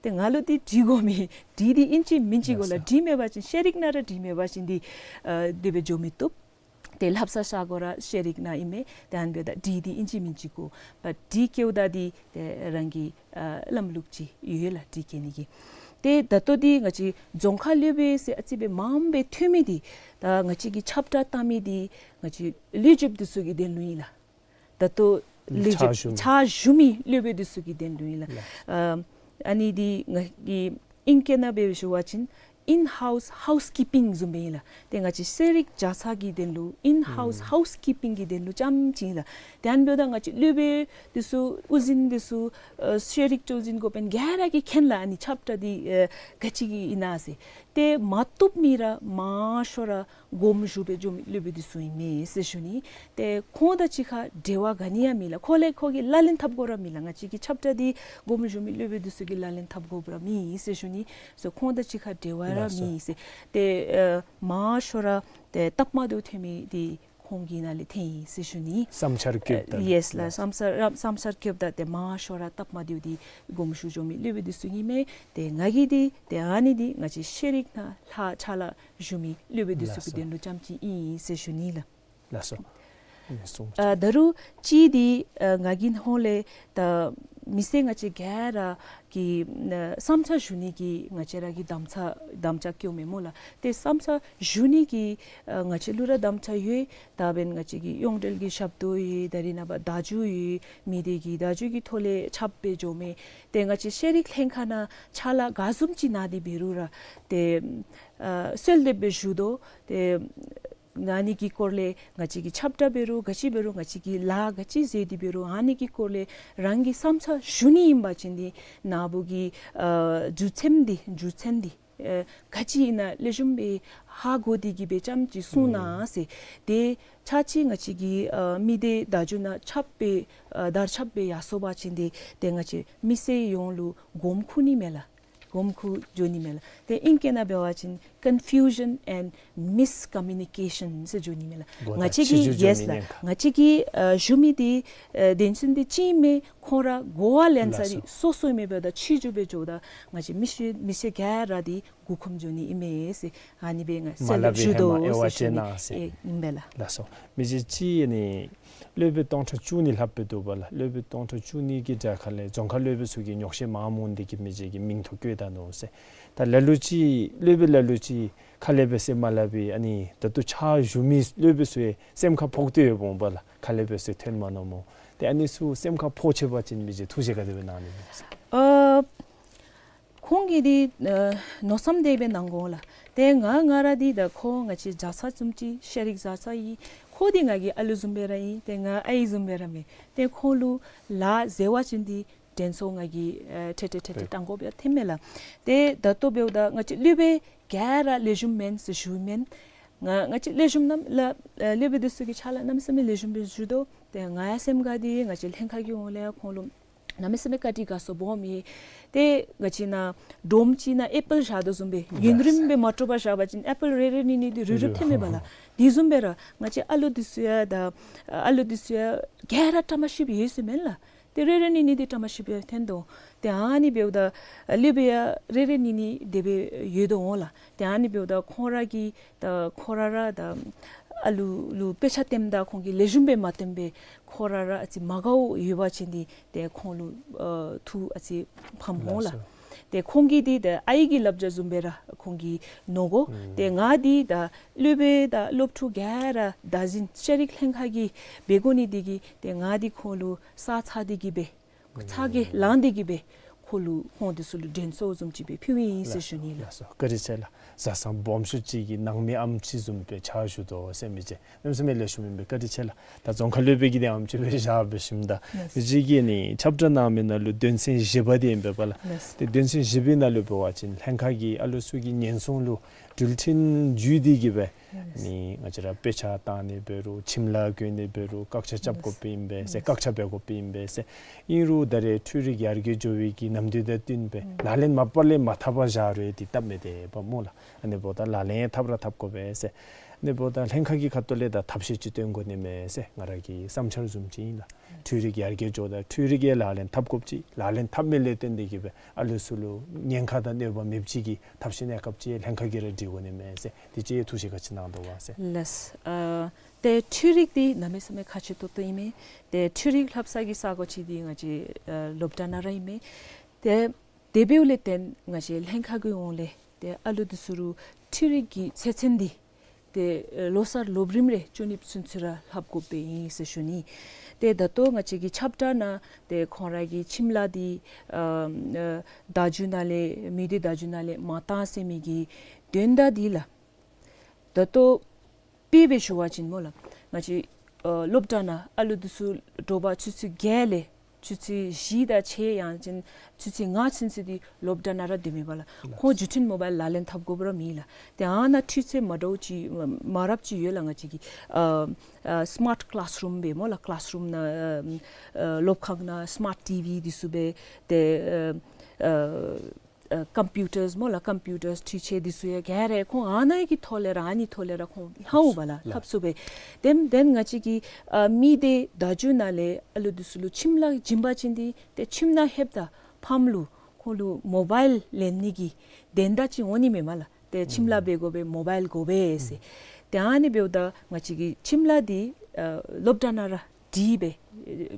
ཏེ་ང་ལུ་འདི་བྲིས་དགོ་མི་བྲིས་འདི་ཨིན་ཅི་མིན་ཅི་དགོ་ལགས། ལགས་སོ། བྲིས་མེད་པ་ཅིན་ཤེས་རིག་ནང་ར་བྲིས་མེད་པ་ཅིན་འདི་ཨ་དེ་སྦེ་འགྱོ་མི་བཏུབ། ཏེ་ལྷབ་ས་ས་གོ་ར་ཤེས་རིག་ནང་ཨིན་མས། ཏེ་ཨ་ནི་འབདཝ་ད་བྲིས་འདི་ཨིན་ཅི་མིན་ཅི་དགོ། བཊ་བྲིས་བསྐྱལཝ་ད་འདི་ཏེ་རང་གི་ཨ་ལམ་ལུགས་ཅིག་ཡོད་ལགས་བྲིས་བསྐྱལ་ནི་གི། ཏེ་ད་ལྟོ་འདི་ང་བཅས་རྫོང་ཁ་སློབ་དཔོན་ཟེར་ཨ་ཙི་སྦེ་མངམ་སྦེ་ཐོན་མི་འདི་ད་ང་བཅས་ཀྱིས་ཁྱབ་བསྒྲགས་བཏང་མི་འདི་ང་བཅས་ལུས་སྦྱོརཔ་འདི་ཚུ་གི་དོན་ལུ་ཨིན་ལགས། ད་ལྟོ་ལུས་སྦྱོརཔ་ཕྱག་ཞུ་མི་ཕྱག་ཞུ་མི་སློབ་དཔོན་འདི་ཚུ་གི་དོན་ལུ་ཨིན་ལགས། ལགས། ཨ་ཨ་ནི་འདི་ང་གིས་ཨིང་སྐད་ནང་སྦེ་ཞུ་བ་ཅིན་in-house housekeeping བཟུམ་སྦེ་ཨིན་ལགས། ཏེ་ང་བཅས་ཤེས་རིག་བྱ་གཞག་གི་དོན་ལུ་in-house ཨུམ་housekeeping གི་དོན་ལུ་ཙམ་ཅིག་ཨིན་ལགས། ཏེ་ཨ་ནི་འབདཝ་ད་ང་བཅས་སློབ་དཔོན་འདི་ཚུ་དབུ་འཛིན་འདི་ཚུ་ཨ་ཤེས་རིག་གཙོ་འཛིན་འགོ་དཔོན་ག་ར་གིས་མཁྱེན་ལགས། ཨ་ནི་ཁྱབ་བསྒྲགས་འདི་ཨ་ག་ཅི་གི་ཨིན་ན་ཟེར། ཏེ་མ་བཏུབ་མི་ར་མང་ཤོས་ར་དགོངསམ་ཞུ་སྦེ་འགྱོ་མི་སློབ་དཔོན་འདི་ཚུ་ཨིན་མས་ཟེར་ཞུ་ནི། ཏེ་ཁོང་དང་གཅིག་ཁར་འབྲེལ་བ་ག་ནི་ཡང་མེད་ལགས། ཁོ་ལས་ཁོ་གིས་ལག་ལེན་འཐབ་དགོཔ་ར་མེད་ལགས། ང་བཅས་ཀྱི་ཁྱབ་བསྒྲགས་འདི་དགོངསམ་ཞུ་མི་སློབ་དཔོན་འདི་ཚུ་གིས་ལག་ལེན་འཐབ་དགོཔ་ར་མེད་ཟེར་ཞུ་ནི། སོ་ཁོང་དང་གཅིག་ཁར་འབྲེལ་བ་ར་ལགས་སོ། མེད་ཟེར། ཏེ་ཨ་མང་ཤོས་ར་ཏེ་སྟབས་མ་བདེཝ་ཐོན་མི་འདི་ཁོང་གི་ནང་ལས་ཐོན་ཡི་ཟེར་ཞུ་ནི། བསམ་འཆར་བཀོདཔ་ད་ཡེས་ལགས། ལགས། བསམ་འཆར་བསམ་འཆར་བཀོདཔ་ད་ཏེ་མང་ཤོས་ར་སྟབས་མ་བདེཝ་འདི་དགོངསམ་ཞུ་འགྱོ་མི་སློབ་དཔོན་འདི་ཚུ་ཨིན་མས། ཏེ་ང་གིས་འདི་ཏེ་ཨ་ནི་འདི་ང་བཅས་ཤེས་རིག་ནང་ལྷག་ཕྱག་ལཱ་ཞུ་མི་སློབ་དཔོན་འདི་ཚུ་གི་ལགས་སོ། དོན་ལུ་ཙམ་ཅིག་ཨིན་ཟེར་ཞུ་ནི་ལགས། ལགས་སོ། ཨ་ད་རུང་གཅིག་འདི་ཨ་ང་གི་ཧོངས་ལས་ད་མི་སེར་ང་བཅས་ག་ར་གིས་ཨ་བསམ་འཆར་ཞུ་ནི་གི་ང་བཅས་ར་གི་དམ་བཅའ་དམ་བཅའ་བཀོདཔ་མས་སྨོ་ལགས། ཏེ་བསམ་འཆར་ཞུ་ནི་གི་ཨ་ང་བཅས་ལུ་ར་དམ་བཅའ་ཡོད། ད་འབདན་ང་བཅས་ཀྱི་ཡོངས་འབྲེལ་གྱི་ཞབས་ཏོག་ཡོད། ད་རིས་ནངས་པ་བརྡ་བརྒྱུད་ཡོད། མི་སྡེ་གི་བརྡ་བརྒྱུད་ཀྱི་ཐོག་ལས་ཁྱབ་སྦེ་འགྱོཝ་མས། ཏེ་ང་བཅས་ཤེས་རིག་ལྷན་ཁག་ནང་ཕྱག་ལཱ་ག་བཟུམ་ཅིག་གནང་སྟེ་འབད་རུང་ར་ཏེ་ཨ་གསོལ་འདེབས་སྦེ་ཞུ་དོ། ཏེ་ཨ་ནི་གི་སྐོར་ལས་ང་བཅས་ཀྱིས་ཁྱབ་བསྒྲགས་འབད་རུང་ག་ཅི་འབད་རུང་ང་བཅས་ཀྱིས་ལཱ་ག་ཅི་མཛད་དེ་འབད་རུང་ཨ་ནི་གི་སྐོར་ལས་རང་གིས་བསམ་འཆར་ཞུ་ནི་ཨིན་པ་ཅིན་འདི་ནཱ་བུ་གི་ཨ་རྒྱུ་མཚན་འདི་རྒྱུ་མཚན་འདི་ཨེ་ག་ཅི་ཨིན་ན་ལེགས་ཤོམ་སྦེ་ཧ་གོ་སྟེ་གིས་སྦེ་ཙམ་ཅིག་གསུང་གནང་ཟེར། ཏེ་ཚར་གཅིག་ང་བཅས་ཀྱི་ཨ་མི་སྡེ་བརྡ་བརྒྱུད་ནང་ཁྱབ་སྦེ་ཨ་དར་ཁྱབ་སྦེ་ཡར་སོང་པ་ཅིན་འདི་ཏེ་ང་བཅས་མི་སེར་ཡོངས་ལུ་གོམ་ཁུག་ནི་མས་ལགས། གོམ་ཁུག་འགྱོ་ནི་མས་ལགས། ཏེ་ཨིང་སྐད་ནང་འབད་བ་ཅིན་ confusion and miscommunication ཟེར་ཞུ་ནི་མས་ལགས། གོ་ང་བཅས་ཀྱིས་ཤེས་རྒྱུ་ཞུ་ཡེས་ནི་ལགས་ཉེན་ཁ། ང་བཅས་ཀྱིས་ཨ་ཞུ་མི་འདི་ཨ་དོན་ཚན་འདི་ཅིག་མེན། ཁོང་ར་གོ་བ་ལེན་ས་ལགས་འདི་སོ། སོ་སོ་མེན་པར་ད་ཕྱི་རྒྱུ་སྦེ་འགྱོཝ་ད་ང་བཅས་མི་སེར་མི་སེར་ག་ར་འདི་མགུ་འཁོམ་འགྱོ་ནི་ཨིན་མས་ཟེར་ཨ་ནི་སྦེ་ང་མ་སླབ་པའི་ཞུ་ཧེ་མ་དོ་ཨེ་ཟེར་ཞུ་ནི། ཨིན་པས་ལགས། ལགས་སོ། མི་རྗེ་ཅིག་ནི་སློབ་དཔོན་སྟོང་ཕྲག་བཅུ་གཉིས་ལྷགཔ་སྦེ་འདུག་པ་ལགས། སློབ་དཔོན་སྟོང་ཕྲག་བཅུ་གཉིས་ཀྱི་གྲས་ཁ་ལས་རྫོང་ཁ་སློབ་དཔོན་ཚུ་གིས་ཉོགས་བཤད་མང་མང་འདི་གིས་མི་རྗེ་གི་མིང་ཐོ་བཀོད་ད་ནུག་ཟེར། ད་ལ་ལུ་ཅིག་སློབ་དཔོན་ལ་ལུ་ཅིག་ཁ་ལས་སྦེ་ཟེར་མ་སླབ་པའི་ཨ་ནི་ད་ལྟོ་ཕྱག་ཞུ་མི་སློབ་དཔོན་ཚུ་ཡང་སེམས་ཁར་ཕོག་སྟེ་ཡོདཔ་འོང་པ་ལགས། ཁ་ལས་སྦེ་ཟེར་ཐོན་མ་ནུག་སྨོ། ཏེ་ཨ་ནི་ཚུ་སེམས་ཁར་ཕོག་ཆི་བ་ཅིན་མི་རྗེ་ཐུགས་བཞེད་ག་དེ་སྦེ་གནང་ནི་སྨོ་ཟེར། ཨ་ཁོང་གིས་འདི་ཨ་མནོ་བསམ་དེ་སྦེ་གནང་དགོ་ལགས། ཏེ་ང་ང་ར་འདི་ད་ཁོ་ང་བཅས་བཟའ་ཚང་བཟུམ་ཅིག་ཤ་རིག་བཟའ་ཚང་ཨིན། ཁོ་འདི་ང་གི་ཨ་ལུ་བཟུམ་སྦེ་ར་ཨིན། ཏེ་ང་ཨའི་བཟུམ་སྦེ་ར་མེན། ཏེ་ཁོང་ལུ་ལཱ་ཟེར་བ་ཅིན་འདི་དྲན་གསོ་ང་གིས་ཨ་ཏེ་ཏེ་ཏེ་ཏེ་ཏེ་བཏང་དགོཔ་ཡང་ཐོནམ་མས་ལགས། ཏེ་ད་ལྟོ་འབདཝ་ད་ང་བཅས་སློབ་དཔོན་ག་ར་ལེགས་ཤོམ་མེན་ཟེར་ཞུཝ་མེན། ང་ང་བཅས་ལེགས་ཤོམ་གནམ་ལས་ཨ་སློབ་དཔོན་འདི་ཚུ་གི་ཕྱག་ལཱ་གནམ་མེད་ས་མེད་ལེགས་ཤོམ་སྦེ་ཞུ་དོ། ཏེ་ང་ཡང་སེམས་ཁར་འདི་ང་བཅས་ལྷན་ཁག་གི་ཧོངས་ལས་ཁོང་ལུ་གནམ་མེད་ས་མེད་བཀའ་དྲིན་དགའ་ཚོར་སྦོམ་ཨིན། ཏེ་ང་བཅས་ནཱ་སྒྲོམ་ཅིག་ནང་ཨེ་པཱལ་བཞག་དོ་བཟུམ་སྦེ་ཡུན་རིངམོ་སྦེ་མ་དཀྲོག་པར་བཞག་པ་ཅིན་ཨེ་པཱལ་རེ་རེ་གཉིས་གཉིས་འདི་རུལ་རུལ་ཐོནམ་མས་པ་ལགས། དེ་བཟུམ་སྦེ་ར་ང་བཅས་ཨ་ལུ་འདི་ཚུ་ཡང་ད་ཨ་ལུ་འདི་ཚུ་ཡང་ག་ར་བཀྲ་མ་ཤིསཔ་ཡོད་ཟེར་མེན་ལགས། ཏེ་རེ་རེ་གཉིས་གཉིས་འདི་བཀྲ་མ་ཤིསཔ་ཡང་ཐོན་དོ། ཏེ་ཨ་ནི་འབདཝ་ད་ཨ་སློབ་དཔོན་ཡང་རེ་རེ་གཉིས་གཉིས་དེ་སྦེ་ཡོད་དོ་འོང་ལགས། ཏེ་ཨ་ནི་འབདཝ་ད་ཁོང་ར་གིས་ད་ཁོང་ར་ར་ད་ཨ་ལུ་ལུ་དཔེ་ཆ་སྟོནམ་ད་ཁོང་གིས་ལེགས་ཤོམ་སྦེ་མ་སྟོན་པར་ཁོང་ར་ར་ཨ་ཙི་མ་དགའཝ་ཡོད་པ་ཅིན་འདི་ཏེ་ཁོང་ལུ་ཨ་ཐུགས་ཨ་ཙི་ཕམ་འོང་ལགས། ལགས་སོ། ཏེ་ཁོང་གིས་འདི་ད་ཨའི་གི་བསླབ་བྱ་བཟུམ་སྦེ་ར་ཁོང་གིས་མནོ་དགོ། ཨུམ། ཏེ་ང་འདི་ད་སློབ་དཔོན་དང་སློབ་ཕྲུག་ག་ར་བདག་འཛིན་ཤ་རིག་ལྷན་ཁག་གིས་འབད་དགོ་ནི་འདི་གིས་ཏེ་ང་འདི་ཁོང་ལུ་ས་ཚ་འདི་གིས་སྦེ་ཚ་གྱང་ལང་འདི་གིས་སྦེ་ཁོ་ལུ་ཁོང་འདི་ཚུ་ལུ་དྲན་གསོ་བཟུམ་ཅིག་སྦེ་ཕུལཝ་ཨིན་ཟེར་ཞུ་ནི་ལགས། ལགས་སོ། བཀའ་དྲིན་ཆེ་ལགས། བཟའ་ཚང་སྦོམ་ཤོས་ཅིག་གི་ནང་མི་ཨམ་ཅིག་བཟུམ་སྦེ་ཕྱག་ཞུ་དོ་ཟེར་མི་ཅིག་གནམ་མེད་ས་མེད་ལེགས་ཤོམ་ཨིན་པས། བཀའ་དྲིན་ཆེ་ལགས། ད་རྫོང་ཁ་སློབ་དཔོན་གྱི་དེ་ཨམ་ཅིག་སྦེ་བཞག་སྦེ་ཞིནམ་ད་ལགས། མི་རྗེ་གིས་ནི་ཁྱབ་བསྒྲགས་གནང་མི་ནང་ལུ་དོན་ཚན་བཞི་པ་འདི་ཨིན་པས་པ་ལགས། ལགས། ཏེ་དོན་ཚན་བཞི་པའི་ནང་ལུ་འབད་བ་ཅིན་ལྷན་ཁག་གིས་ཨ་ལུ་ཚུ་གི་ཉེན་སྲུང་ལུ་འགྲུལ་འཕྲིན་བརྒྱུད་དེ་གིས་སྦེ་ནི་ང་བཅས་ར་དཔེ་ཆ་བཏང་ནི་འབད་རུང་ཁྱིམ་ལཱ་འགྱོ་ནི་འབད་རུང་བཀག་ཆ་རྐྱབ་དགོཔ་ཨིན་པས་ཟེར། བཀག་ཆ་འབད་དགོཔ་ཨིན་པས་ཟེར། ཨིན་རུང་ད་རེས་འཕྲུལ་རིག་ཡར་རྒྱས་འགྱོ་བའི་གི་ནམ་དུས་དང་བསྟུན་སྦེ་ལག་ལེན་མ་པ་ལས་མ་འཐབ་པར་བཞག་རུང་འདི་སྟབས་མི་བདེ་བས་སྨོ་ལགས། ཨ་ནི་འབདཝ་ད་ལག་ལེན་འཐབ་ར་འཐབ་དགོ་པས་ཟེར། ཨ་ནི་འབདཝ་ད་ལྷན་ཁག་གི་ཁ་ཐུག་ལས་ད་ཐབས་ཤེས་ཅིག་སྟོན་དགོ་ནི་མས་ཟེར་ང་ར་གི་བསམ་འཆར་བཟུམ་ཅིག་ཨིན་ལགས། འཕྲུལ་རིག་ཡར་རྒྱས་འགྱོཝ་ད་འཕྲུལ་རིག་ཡང་ལག་ལེན་འཐབ་དགོཔ་ཅིག། ལག་ལེན་འཐབ་མི་ལས་བརྟེན་ཏེ་གིས་སྦེ་ཨ་ལུ་ཚུ་ལུ་ཉེན་ཁ་དང་གནོད་པ་མེདཔ་ཅིག་གི་ཐབས་ཤེས་གནས་སྐབས་ཅིག་ལྷན་ཁག་གིས་ར་སྒྲིག་དགོ་ནི་མས་ཟེར། དེ་ཅིག་ཐུགས་བཞེད་ག་ཅི་གནང་དོ་ག་ཟེར། ལགས། ཨ་ཏེ་འཕྲུལ་རིག་འདི་གནམ་མེད་ས་མེད་ཁག་ཆེ་ཏོག་ཏོ་ཨིན་མས། ཏེ་འཕྲུལ་རིག་ལྷབ་ས་གི་ས་གོ་ཅིག་འདི་ང་བཅས་ཨ་སློབ་གྲྭ་ནང་ར་ཨིན་མས། ཏེ་དེ་འབདཝ་ལས་བརྟེན་ང་བཅས་ལྷན་ཁག་གི་ཧོངས་ལས་ཏེ་ཨ་ལུ་འདི་ཚུ་ལུ་འཕྲུལ་རིག་གི་ཚད་ཚད་འདི་ཏེ་ལོ་གསར་ལོ་རིམ་རེ་བཅུ་གཉིས་ཚུན་ཚོད་ར་ལྷབ་དགོཔ་སྦེ་ཨིན་ཟེར་ཞུ་ནི། ཏེ་ད་ལྟོ་ང་བཅས་ཀྱི་ཁྱབ་བསྒྲགས་ནང་ཏེ་ཁོང་ར་གི་ཁྱིམ་ལཱ་འདི་ཨ་ཨ་བརྡ་བརྒྱུད་ནང་ལས་མི་སྡེ་བརྡ་བརྒྱུད་ནང་ལས་མ་བཏང་ཟེར་མི་གི་དོན་དག་འདི་ལགས། ད་ལྟོ་དཔེ་སྦེ་ཞུ་བ་ཅིན་སྨོ་ལགས། ང་བཅས་ཨ་སློབ་གྲྭ་ནང་ཨ་ལུ་འདི་ཚུ་དྲོ་པ་ཆུ་ཚོད་བརྒྱད་ལས་ཆུ་ཚོད་བཞི་དང་ཕྱེད་ཡང་ཅིན་ཆུ་ཚོད་ལྔ་ཚུན་ཚོད་འདི་སློབ་གྲྭ་ནང་ར་སྡོད་མི་པ་ལགས། ཁོང་བརྒྱུད་འཕྲིན་མོ་བཱའིལ་ལག་ལེན་འཐབ་དགོཔ་ར་མེད་ལགས། ཏེ་ཨ་ནཱ་འཕྲུལ་ཆས་མ་འདྲཝ་ཅིག་མ་རབས་ཅིག་ཡོད་ལགས། ང་བཅས་ཀྱི་ཨ་ཨ་སི་མཱརཊ་ཀི་ལཱསི་རུམ་སྦེ་སྨོ་ལགས། ཀི་ལཱསི་རུམ་ནང་ཨ་ཨ་སློབ་ཁང་ནང་སི་མཱརཊ་ཊི་ཝི་འདི་ཚུ་སྦེ་ཏེ་ཨ་ཨ་ཨ་ཀམ་པིའུ་ཊརསི་སྨོ་ལགས། ཀམ་པིའུ་ཊརསི་འཕྲུལ་ཆས་འདི་ཚུ་ཡང་ག་ར་ཁོང་ཨ་ནཱ་གི་ཐོག་ལས་ར་ཨ་ནི་ཐོག་ལས་ར་ཁོང་ལྷབ་འོང་པ་ལགས། ལགས། ལྷབ་ཚུགས་པས། དེ་དེ་ང་བཅས་ཀྱི་ཨ་མི་སྡེ་བརྡ་བརྒྱུད་ནང་ལས་ཨ་ལུ་འདི་ཚུ་ལུ་ཁྱིམ་ལཱ་བྱིན་པ་ཅིན་འདི་ཏེ་ཁྱིམ་ནང་ལྷོདཔ་ད་ཕམ་ལུ་ཁོང་ལུ་མོ་བཱའིལ་ལེན་ནི་གི་དོན་དག་ཅིག་འོང་ནི་མས་སྨོ་ལགས། ཏེ་ཁྱིམ་ལཱ་འབད་དགོ་པས་མོ་བཱའིལ་དགོ་པས་ཟེར། ཏེ་ཨ་ནི་འབདཝ་ད་ང་བཅས་ཀྱི་ཁྱིམ་ལཱ་འདི་ཨ་སློབ་གྲྭ་ནང་ར་བྲིས་སྦེ་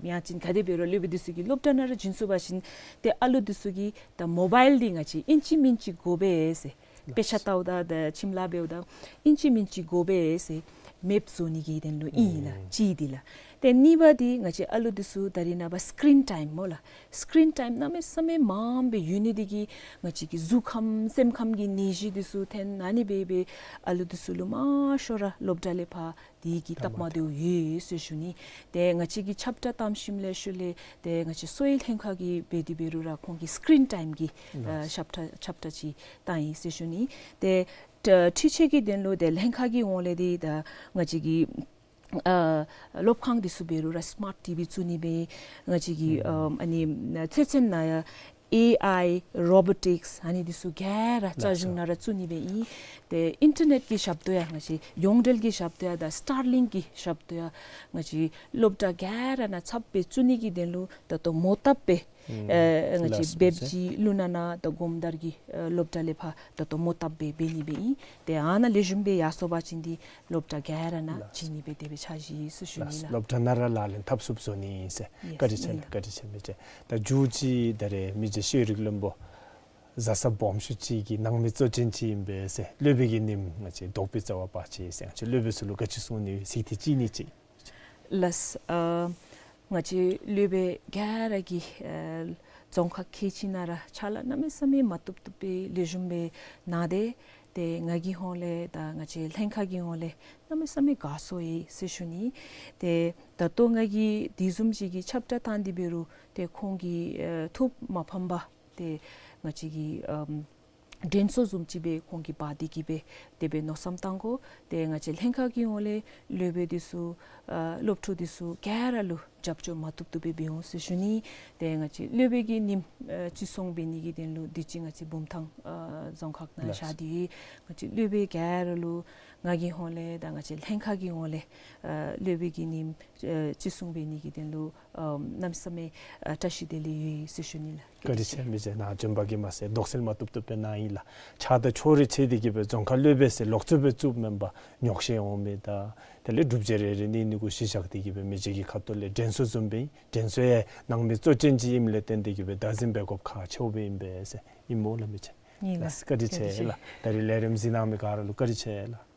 ཡང་ཅིན་ག་དེ་འབད་རུང་སློབ་དཔོན་འདི་ཚུ་གིས་སློབ་གྲྭ་ནང་ར་བྱིན་ཚུགས་པ་ཅིན་ཏེ་ཨ་ལུ་འདི་ཚུ་གིས་ད་མོ་བཱའིལ་འདི་ང་བཅས་ཨིན་ཅི་མིན་ཅི་དགོ་པས་ཟེར། དཔེ་ཆ་ལྟཝ་ད་ད་ཁྱིམ་ལཱ་འབདཝ་ད་ཨིན་ཅི་མིན་ཅི་དགོ་པས་ཟེར་མེདཔ་བཟོ་ནི་གི་དོན་ལུ་ཨིན་ལགས། གཅིག་འདི་ལགས། ཏེ་གཉིས་པ་འདི་ང་བཅས་ཨ་ལུ་འདི་ཚུ་ད་རིས་ནངས་པ་སི་ཀི་རིན་ཊའིམ་སྨོ་ལགས། སི་ཀི་རིན་ཊའིམ་གནམ་མེད་ས་མེད་མངམ་སྦེ་ཡོད་ནི་འདི་གིས་ང་བཅས་ཀྱི་གཟུགས་ཁམས་སེམས་ཁམས་ཀྱི་ནད་གཞི་འདི་ཚུ་ཐོན། ཨ་ནི་སྦེ་སྦེ་ཨ་ལུ་འདི་ཚུ་ལུ་མང་ཤོས་ར་སློབ་གྲྭ་ལས་ཕར་དེ་གི་སྟབས་མ་བདེཝ་ཡོད་ཟེར་ཞུ་ནི། ཏེ་ང་བཅས་ཀྱིས་ཁྱབ་བསྒྲགས་བཏང་ཞིནམ་ལས་ཤུལ་ལས་ཏེ་ང་བཅས་གསོ་བའི་ལྷན་ཁག་གིས་འབད་དེ་འབད་རུང་ར་ཁོང་གི་སི་ཀི་རིན་ཊའིམ་གྱི་ཨ་ཁྱབ་བསྒྲགས་ཁྱབ་བསྒྲགས་ཅིག་བཏང་ཡི་ཟེར་ཞུ་ནི། ཏེ་ཏེ་འཕྲུལ་ཆས་ཀྱི་དོན་ལུ་ཏེ་ལྷན་ཁག་གི་ཧོངས་ལས་འདི་ད་ང་བཅས་ཀྱི་ཨ་སློབ་ཁང་འདི་ཚུ་འབད་རུང་ར་སི་མཱརཊ་ཊི་ཝི་བཙུགས་ནི་སྦེ་ང་བཅས་ཀྱི་ཨ་ཨ་ནི་ཚོད་བསྲེ་ནང་ཡང་ ཨེ་ཨའི་རོ་བོ་ཊིཀསི་ཨ་ནི་འདི་ཚུ་ག་ར་རྩ་གཞུང་ནང་ར་བཙུགས་ནི་སྦེ་ཨིན། ཏེ་ཨིན་ཊར་ནེཊ་ཀྱི་ཞབས་ཏོག་ཡང་ང་བཅས་ཡོངས་འབྲེལ་གྱི་ཞབས་ཏོག་ཡང་དང་སི་ཊར་ལིང་ཀི་ཞབས་ཏོག་ཡང་ང་བཅས་སློབ་གྲྭ་ག་ར་ནང་ཚབ་སྦེ་བཙུགས་ནི་གི་དོན་ལུ་ད་ལྟོ་མོ་བཏབ་སྦེ་ཨེ་ང་བཅས་ལགས་སོ། བེབ་ཇི་ལུ་ན་ན་དང་སྒོམ་དར་གྱི་ཨེ་སློབ་གྲྭ་ལས་ཕར་ད་ལྟོ་མོ་བཏབ་སྦེ་འབད་ནི་སྦེ་ཨིན། ཏེ་ཨ་ནཱ་ལེགས་ཤོམ་སྦེ་ཡར་སོང་པ་ཅིན་འདི་སློབ་གྲྭ་ག་ར་ནང་ལགས་སོ། བྱིན་ནི་སྦེ་དེ་སྦེ་འཆར་གཞི་ཡོད་ཟེར་ཞུ་ནི་ལགས། ལགས་སོ། སློབ་གྲྭ་ནང་ར་ལག་ལེན་འཐབ་ཚུགསཔ་བཟོ་ནི་ཨིན་ཟེར། ཡེས། བཀའ་དྲིན་ཆེ་ལགས། ཨིན་ལགས། བཀའ་དྲིན་ཆེ་མི་རྗེ། ད་མཇུག་ཅིག་ད་རེས་མི་རྗེ་ཤེས་རིག་བློན་པོ་བཟའ་ཚང་སྦོམ་ཤོས་ཅིག་གི་ནང་མི་གཙོ་ཅན་ཅིག་ཨིན་པས་ཟེར་སློབ་དཔོན་གྱི་ཉིནམ་ང་བཅས་དོགས་པའི་རྩ་བ་བར་ཆད་ཟེར་ང་བཅས་སློབ་དཔོན་ཚུ་ལུ་བཀའ་དྲིན་གསུང་ནི་ཚིག་དེ་ཅིག་ནི་ཅིག། ལགས། ཨ་ང་བཅས་སློབ་དཔོན་ག་ར་གིས་ཨ་རྫོང་ཁག་ཁལ་གཅིག་ནང་ར་ཕྱག་ལཱ་གནམ་མེད་ས་མེད་མ་བཏུབ་བཏུབ་སྦེ་ལེགས་ཤོམ་སྦེ་གནང་སྟེ། ཏེ་ང་གི་ཧོང་ལས་དང་ང་བཅས་ལྷན་ཁག་གི་ཧོང་ལས་གནམ་མེད་ས་མེད་དགའ་སོང་ཡི་ཟེར་ཞུ་ནི། ཏེ་ད་ལྟོ་ང་གིས་དེ་བཟུམ་ཅིག་གི་ཁྱབ་བསྒྲགས་བཏང་སྟེ་འབད་རུང་ཏེ་ཁོང་གིས་ཨ་ཐུགས་མ་ཕམ་པར་ཏེ་ང་བཅས་ཀྱི་ཨམ་དྲན་གསོ་བཟུམ་ཅིག་སྦེ་ཁོང་གིས་འབག་སྟེ་གི་སྦེ་དེ་སྦེ་མནོ་བསམ་བཏང་དགོ། ཏེ་ང་བཅས་ལྷན་ཁག་གི་ཧོང་ལས་སློབ་དཔོན་འདི་ཚུ་ཨ་སློབ་ཕྲུག་འདི་ཚུ་ག་ར་ལུ་རྒྱབ་སྐྱོར་མ་བཏུབ་བཏུབ་སྦེ་འབད་འོང་ཟེར་ཞུ་ནི། ཏེ་ང་བཅས་སློབ་དཔོན་གྱི་ཉིནམ་ཨ་བརྩི་སྲུང་འབད་ནི་གི་དོན་ལུ་དུས་ཅི་ང་བཅས་བུམ་ཐང་ཨ་རྫོང་ཁག་ནང་ལགས་བཞག་སྟེ་ཡོད། ང་བཅས་སློབ་དཔོན་ག་ར་ལུ་ང་གི་ཧོང་ལས་དང་ང་བཅས་ལྷན་ཁག་གི་ཧོང་ལས་ཨ་སློབ་དཔོན་གྱི་ཉིནམ་ཨ་བརྩི་སྲུང་འབད་ནི་གི་དོན་ལུ་ཨ་གནམ་མེད་ས་མེད་ཨ་བཀྲ་ཤིས་བདེ་ལེགས་ཡོད་ཟེར་ཞུ་ནི་ལགས། བཀའ་དྲིན་ཆེ། མི་རྗེ་ནཱ་བྱོན་པ་གིས་མ་ཚད་དོགས་སེལ་མ་བཏུབ་བཏུབ་སྦེ་གནང་ཡི་ལགས། ཆགས་སྡང་ཕྱོགས་རིས་ཕྱེ་སྟེ་གི་སྦེ་རྫོང་ཁག་སློབ་དཔོན་ཟེར་ལོག་སྤྱོད་སྦེ་བཙུགསཔ་མེན་པར་ཉོགས་བཤད་འོང་མི་དང་དེ་ལས་སྒྲུབ་བྱེད་རེ་རེ་ནི་ནི་གུ་གཞི་བཞག་སྟེ་གི་སྦེ་མི་རྗེ་གི་ཁ་ཐུག་ལས་དྲན་གསོ་བཟུམ་སྦེ་དྲན་གསོ་ཡང་ནང་མི་གཙོ་ཅན་ཅིག་ཨིནམ་ལས་བརྟེན་ཏེ་གི་སྦེ་བདག་འཛིན་འབད་དགོཔ་ཁག་ཆེཝ་སྦེ་ཨིན་པས་ཟེར་ཨིན་སྨོ་ལགས་མི་རྗེ། ཨིན་ལགས། ལགས་བཀའ་དྲིན་ཆེ་ལགས། ད་རིས་ལས་རིམ་གཟིགས་གནང་མི་ག་ར་ལུ་བཀའ་དྲིན་ཆེ་ལགས།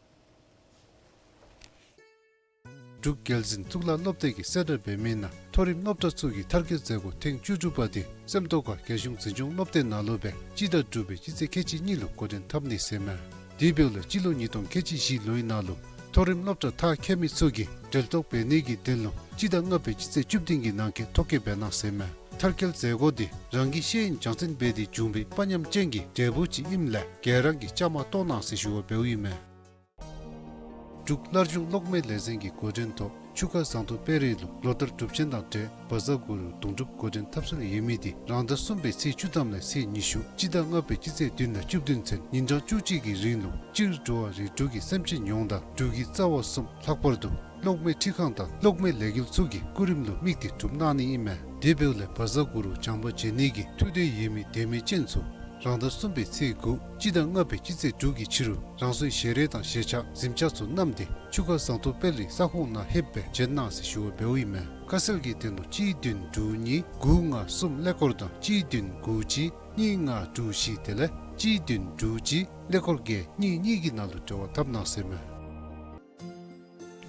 འབྲུག་རྒྱལ་འཛིན་གཙུག་ལག་སློབ་སྡེ་གིས་གསལ་བསྒྲགས་འབད་མི་ནང་མཐོ་རིམ་སློབ་གྲྭ་ཚུ་གི་མཐར་སྐྱེལ་མཛད་སྒོ་ཐེངས་བཅུ་དྲུག་པ་དེ་སེམས་རྟོགས་ཁ་རྒྱལ་གཞུང་འཛིན་སྐྱོང་སློབ་སྡེ་ནང་ལུ་སྦེ་སྤྱི་ཟླ་དྲུག་པའི་སྤྱི་ཚེས་ཁལ་གཅིག་གཉིས་ལུ་འགོ་འདྲེན་འཐབ་ནི་ཟེར་མས། དེ་འབདཝ་ལས་སྤྱི་ལོ་ཉིས་སྟོང་ཁལ་གཅིག་བཞི་ལོའི་ནང་ལུ་མཐོ་རིམ་སློབ་གྲྭ་མཐར་འཁྱོལ་མི་ཚུ་གིས་གྲལ་གཏོགས་འབད་ནི་གི་དོན་ལུ་སྤྱི་ཟླ་ལྔ་པའི་སྤྱི་ཚེས་བཅུ་བདུན་གྱི་ནང་འཁོད་ཐོ་བཀོད་འབད་གནང་ཟེར་མས། མཐར་སྐྱེལ་མཛད་སྒོ་འདི་རང་གི་ཤེས་ཡོན་སྦྱང་ཚན་འབད་དེ་བྱུང་བའི་དཔའ་ཉམས་ཅན་གྱི་འབྲས་བུ་ཅིག་ཨིནམ་ལས་ག་ར་གིས་བཅའ་མར་གཏོགས་གནང་ཟེར་ཞུ་བ་འབདཝ་ཨིན་མས། འབྲུག་སླར་འབྱུང་གློག་མེ་ལས་འཛིན་གྱི་འགོ་འདྲེན་ཐོག་ཆུ་ཁ་ཟངས་མདོག་དཔལ་རི་ལུ་ལོ་ལྟར་སྒྲུབ་ཆེན་དང་འབྲེལ་བཛྲ་གུ་རུ་དུང་སྒྲུབ་འགོ་འདྲེན་འཐབ་སྲོལ་ཡོད་མི་དེ་རང་ཟླ་གསུམ་པའི་ཚེས་བཅུ་ཐམ་ལས་ཚེས་ཉི་ཤུ་སྤྱི་ཟླ་ལྔ་པའི་སྤྱི་ཚེས་བདུན་དང་བཅུ་བདུན་ཚུན་ཉིན་གྲངས་བཅུ་གཅིག་གི་རིང་ལུ་སྤྱིར་འགྲོ་བ་རིགས་དྲུག་གི་སེམས་ཅན་ཡོངས་དང་འབྲུག་གི་རྩ་བ་གསུམ་ལྷག་པར་དུ་གློག་མེ་འཕྲུལ་ཁང་དང་གློག་མེ་ལས་འགུལ་ཚུ་གི་སྐུ་རིམ་ལུ་དམིགས་ཏེ་སྒྲུབ་གནང་ནི་ཨིན་མས། དེ་འབདཝ་ལས་བཛྲ་གུ་རུ་བྱམས་པ་མཇལ་ནི་གི་ཐུགས་འདོད་ཡོད་མི་དད་མོས་ཅན་ཚུ་རང་ཟླ་གསུམ་པའི་ཚེས་དགུ་སྤྱི་ཟླ་ལྔ་པའི་སྤྱི་ཚེས་དྲུག་གི་ཕྱི་རུ་རང་སོའི་ཞལ་རས་དང་ཞལ་ཆས་གཟིམ་ཆས་ཚུ་བསྣམས་ཏེ་ཆུ་ཁ་ཟངས་མདོག་དཔལ་རི་ས་ཁོངས་ནང་ལྷོདཔ་སྦེ་མཇལ་གནང་ཟེར་ཞུ་བ་འབདཝ་ཨིན་མས། ཁ་གསལ་གྱི་དོན་ལུ་གཅིག་བདུན་དྲུག་གཉིས་དགུ་ལྔ་གསུམ་ཀླད་ཀོར་དང་གཅིག་བདུན་དགུ་གཅིག་གཉིས་ལྔ་དྲུག་བཞི་དེ་ལས་གཅིག་བདུན་དྲུག་གཅིག་ཀླད་ཀོར་བརྒྱད་གཉིས་གཉིས་ཀྱི་ནང་ལུ་འབྲེལ་བ་འཐབ་གནང་ཟེར་མས།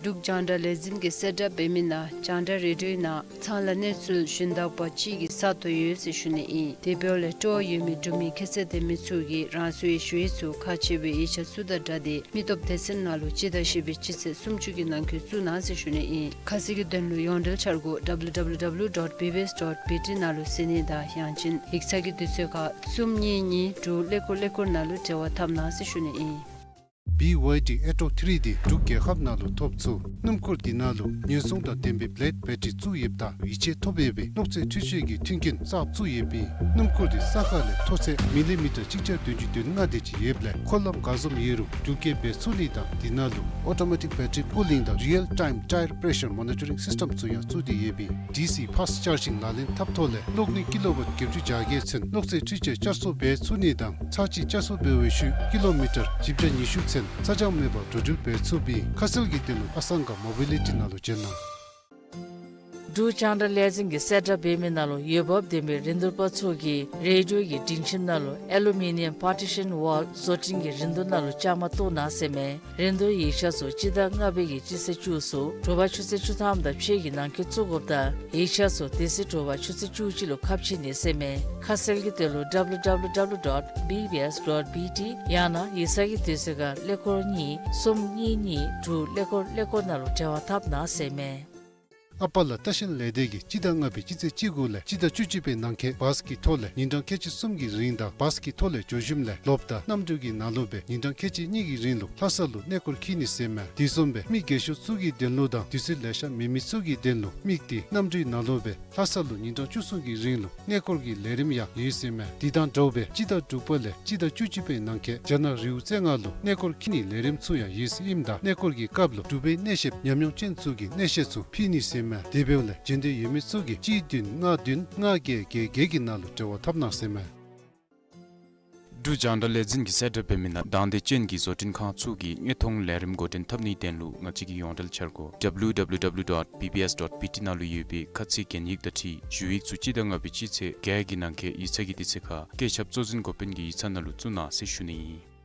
འབྲུག་རྒྱང་བསྒྲགས་ལས་འཛིན་གྱིས་གསལ་བསྒྲགས་འབད་མི་ནང་རྒྱང་བསྒྲགས་རེ་ཌིའོའི་ནང་ཚང་ལ་གནས་ཚུལ་ཞུན་དག་པ་ཅིག་གི་ས་སྟོང་ཡོད་ཟེར་ཞུ་ནི་ཨིན། དེ་འབདཝ་ལས་སྤྲོ་བ་ཡོད་མི་འབྲུག་མི་ཁྱད་ཚད་ལྡན་མི་ཚུ་གིས་རང་སོའི་ཞུ་ཡིག་ཚུ་ཁག་ཆེ་བའི་ཡིག་ཆ་ཚུ་དང་སྦྲགས་ཏེ་མི་སྟོབས་སྡེ་ཚན་ནང་ལུ་སྤྱི་ཟླ་བཞི་པའི་སྤྱི་ཚེས་སུམ་ཅུ་གི་ནང་འཁོད་བཙུགས་གནང་ཟེར་ཞུ་ནི་ཨིན། ཁ་གསལ་གྱི་དོན་ལུ་ཡོངས་འབྲེལ་འཆར་སྒོ་W W W dot B B S dot B T ནང་ལུ་གཟིགས་ནི་དང་ཡང་ཅིན་ཡིག་ཚང་གི་དུས་ཚོད་ཁར་གསུམ་གཉིས་གཉིས་དྲུག་ཀླད་ཀོར་ཀླད་ཀོར་ནང་ལུ་འབྲེལ་བ་འཐབ་གནང་ཟེར་ཞུ་ནི་ཨིན། B Y D Airtok three འདི་འབྲུག་རྒྱལ་ཁབ་ནང་ལུ་ཐོབ་ཚུགས། སྣུམ་འཁོར་འདི་ནང་ལུ་ཉེན་སྲུང་དང་ལྡན་པའི་བླེཌ་བེ་ཊ་རི་བཙུགས་ཡོདཔ་ད་ཡིད་ཆེས་ཐོབ་ཡོད་པའི་གློག་རྫས་འཕྲུལ་ཆས་ཀྱི་མཐུན་རྐྱེན་གསརཔ་བཙུགས་ཡོདཔ་ཨིན། སྣུམ་འཁོར་འདི་ས་ཁ་ལས་མཐོ་ཚད་མི་ལི་མི་ཊར་གཅིག་བརྒྱ་བདུན་ཅུ་དོན་ལྔ་དེ་ཅིག་ཡོདཔ་ལས་འཁོར་ལམ་ག་བཟུམ་ཡོད་རུང་འགྲུལ་སྐྱེལ་འབད་ཚུགས་ནི་དང་འདི་ནང་ལུ་Automatic Battery Cooling དང་Real Time Tire Pressure Monitoring System ཚུ་ཡང་བཙུགས་ཏེ་ཡོདཔ་ཨིན། ཌི་སི་Fast Charging ལག་ལེན་འཐབ་ཐོག་ལས་གློག་ནུས་ཀི་ལོ་ཝཊ་བརྒྱད་ཅུ་གྱ་བརྒྱད་ཚུན་གློག་རྫས་འཕྲུལ་ཆས་བསྐྱར་གསོ་འབད་ཚུགས་ནི་དང་ཚར་གཅིག་བསྐྱར་གསོ་འབད་བའི་ཤུལ་ཀི་ལོ་མི་ཊར་བཞི་བརྒྱ་ཉི་ཤུ་ཚུན་ཚ་གྱང་མེད་པར་འགྲོ་འགྲུལ་འབད་ཚུགསཔ་ཨིན། ཁ་གསལ་གྱི་དོན་ལུ་ཨ་སང་ག་མོ་བི་ལི་ཊི་ནང་ལུ་བྱོན་གནང་། འབྲུག་རྒྱང་བསྒྲགས་ལས་འཛིན་གྱིས་གསལ་བསྒྲགས་འབད་མི་ནང་ལུ་འོས་འབབ་ལྡན་པའི་རིན་བསྡུར་པ་ཚུ་གིས་རེ་ཌིའོ་གི་སྒྲིང་ཁྱིམ་ནང་ལུ་ཨེ་ལུ་མི་ནི་ཡམ་པར་ཊི་ཤཱན་ཝཱལ་བཟོ་སྐྲུན་གྱི་རིན་བསྡུར་ནང་ལུ་བཅའ་མར་གཏོགས་གནང་ཟེར་མས། རིན་བསྡུར་ཡིག་ཆ་ཚུ་སྤྱི་ཟླ་ལྔ་པའི་གི་སྤྱི་ཚེས་བཅུ་གསུམ་དྲོ་པ་ཆུ་ཚོད་བཅུ་ཐམ་དང་ཕྱེད་ཀྱི་ནང་འཁོད་བཙུགས་དགོཔ་ད་ཡིག་ཆ་ཚུ་དེ་ཚེ་དྲོ་པ་ཆུ་ཚོད་བཅུ་གཅིག་ལུ་ཁ་ཕྱེ་ནི་ཟེར་མས། ཁ་གསལ་གྱི་དོན་ལུ་W W W dot B B S dot B T ཡང་ན་ཡིག་ཚང་གི་དུས་ཚོད་ཁར་ཀླད་ཀོར་གཉིས་གསུམ་གཉིས་གཉིས་དྲུག་ཀླད་ཀོར་ཀླད་ཀོར་ནང་ལུ་འབྲེལ་བ་འཐབ་གནང་ཟེར་མས། ཨ་པ་ལ་ལྟ་བཤལ་ལས་སྡེ་གིས་སྤྱི་ཟླ་ལྔ་པའི་སྤྱི་ཚེས་བཅུ་དགུ་ལས་སྤྱི་ཟླ་བཅུ་གཅིག་པའི་ནང་འཁོད་བཱས་ཀྱི་ཐོག་ལས་ཉིན་གྲངས་ཁལ་གཅིག་གསུམ་གྱི་རིང་དང་བཱས་ཀྱི་ཐོག་ལས་འགྱོ་ཞིནམ་ལས་ལོབ་དང་གནམ་གྲུ་གི་ནང་ལོགས་སྦེ་ཉིན་གྲངས་ཁལ་གཅིག་གཉིས་ཀྱི་རིང་ལུ་ལྷ་ས་ལུ་གནས་སྐོར་འཁྱིད་ནི་ཟེར་མས། དེ་བཟུམ་སྦེ་མི་རྒས་ཤོས་ཚུ་གི་དོན་ལུ་དང་དུས་ཚོད་ལེ་ཤ་མེད་མི་ཚུ་གི་དོན་ལུ་དམིགས་ཏེ་གནམ་གྲུའི་ནང་ལོགས་སྦེ་ལྷ་ས་ལུ་ཉིན་གྲངས་བཅུ་གསུམ་གྱི་རིང་ལུ་གནས་སྐོར་གྱི་ལས་རིམ་ཡང་ཡོད་ཟེར་མས། དེ་དང་འདྲཝ་སྦེ་སྤྱི་ཟླ་དྲུག་པ་ལས་སྤྱི་ཟླ་བཅུ་གཅིག་པའི་ནང་འཁོད་རྒྱ་ནག་རི་བོ་རྩེ་ལྔ་ལུ་གནས་སྐོར་འཁྱིད་ནིའི་ལས་རིམ་ཚུ་ཡང་ཡོད་ཟེར་ཨིནམ་ད་གནས་སྐོར་གྱི་སྐབས་ལུ་འབྲུག་པའི་གནས་བཤདཔ་ཉམས་མྱོང་ཅན་ཚུ་གིས་གནས་བཤད་ཚུ་ཕུལ་ནི་ཟེར་མས། དེ་འབདཝ་ལས་འབྱོན་འདོད་ཡོད་མི་ཚུ་གིས་གཅིག་བདུན་ལྔ་བདུན་ལྔ་བརྒྱད་བརྒྱད་བརྒྱད་ཀྱི་ནང་ལུ་འབྲེལ་བ་འཐབ་གནང་ཟེར་མས། འབྲུག་རྒྱང་བསྒྲགས་ལས་འཛིན་གྱིས་གསལ་བསྒྲགས་འབད་མི་ནང་དང་འདོད་ཅན་གྱི་བཟོ་སྐྲུན་ཁང་ཚུ་གིས་དངོས་མཐོང་ལས་རིམ་འགོ་འདྲེན་འཐབ་ནིའི་དོན་ལུ་ང་བཅས་ཀྱི་ཡོངས་འབྲེལ་འཆར་སྒོ་W W W dot B B S dot B T ནང་ལུ་ཡོད་པའི་ཁ་ཚིག་གན་ཡིག་དང་འཁྲིལ་ཞུ་ཡིག་ཚུ་སྤྱི་ཟླ་ལྔ་པའི་སྤྱི་ཚེས་བརྒྱད་ཀྱི་ནང་འཁོད་ཡིག་ཚང་གི་དུས་ཚོད་ཁར་བཀོད་ཁྱབ་གཙོ་འཛིན་འགོ་དཔོན་གྱི་ཡིག་ཚང་ནང་ལུ་བཙུགས་གནང་ཟེར་ཞུ་ནི་ཨིན།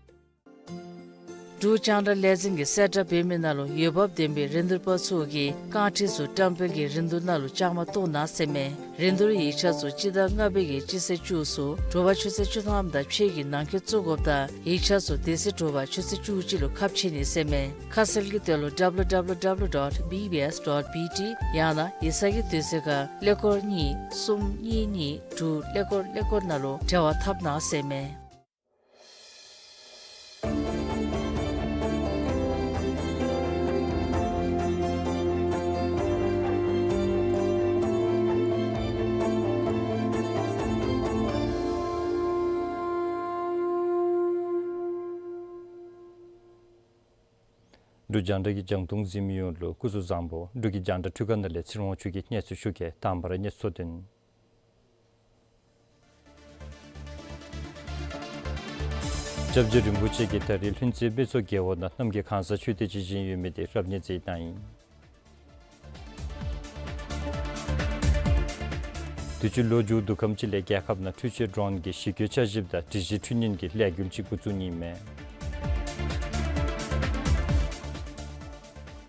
འབྲུག་རྒྱང་བསྒྲགས་ལས་འཛིན་གྱིས་གསལ་བསྒྲགས་འབད་མི་ནང་ལུ་འོས་འབབ་ལྡན་པའི་རིན་བསྡུར་པ་ཚུ་གིས་རྐང་ཁྲི་ཚུ་བཀྲམ་སྤེལ་གྱི་རིན་བསྡུར་ནང་ལུ་བཅའ་མར་གཏོགས་གནང་ཟེར་མས། རིན་བསྡུར་ཡིག་ཆ་ཚུ་སྤྱི་ཟླ་ལྔ་པའི་གི་སྤྱི་ཚེས་བཅུ་ཚུ་དྲོ་པ་ཆུ་ཚོད་བཅུ་ཐམ་དང་ཕྱེད་ཀྱི་ནང་འཁོད་བཙུགས་དགོཔ་དང་ཡིག་ཆ་ཚུ་དེ་ཚེ་དྲོ་པ་ཆུ་ཚོད་བཅུ་གཅིག་ལུ་ཁ་ཕྱེ་ནི་ཟེར་མས། ཁ་གསལ་གྱི་དོན་ལུ་W W W dot B B S dot B T ཡང་ན་ཡིག་ཚང་གི་དུས་ཚོད་ཁར་ཀླད་ཀོར་གཉིས་གསུམ་གཉིས་གཉིས་དྲུག་ཀླད་ཀོར་ཀླད་ཀོར་ནང་ལུ་འབྲེལ་བ་འཐབ་གནང་ཟེར་མས། འབྲུག་རྒྱང་བསྒྲགས་ཀྱི་རྒྱང་མཐོང་གཟིགས་མི་ཡོངས་ལུ་སྐུ་གཟུགས་བཟང་པོ། འབྲུག་གི་རྒྱང་བསྒྲགས་འཕྲུལ་ཁང་ནང་ལས་ཚེ་རིང་དབང་ཕྱུག་གིས་གནས་ཚུལ་ཞུ་གེ། དང་པ་ར་གནས་ཚུལ་དོན། སྐྱབས་རྗེ་རིན་པོ་ཆེ་གིས་ད་རིས་ལྷུན་རྩེ་སྨད་འཚོང་རྒེད་འོག་ནང་རྣམ་རྒྱལ་ཁང་གསར་མཆོད་རྟེན་ཅིག་བཞེངས་ཡོད་མི་དེ་རབ་གནས་མཛད་གནང་ཡི། དུས་ཅི་ལོ་མཇུག་བསྡུ་ཁམས་ཅིག་ལས་རྒྱལ་ཁབ་ནང་འཕྲུལ་ཆས་ཌོན་གྱི་གཞི་བཀོད་འཆར་ཞིབ་དང་སྒྲིག་གཞི་འཕྲུལ་བརྙན་གྱི་ལས་འགུལ་ཅིག་འགོ་བཙུགས་ནི་མས།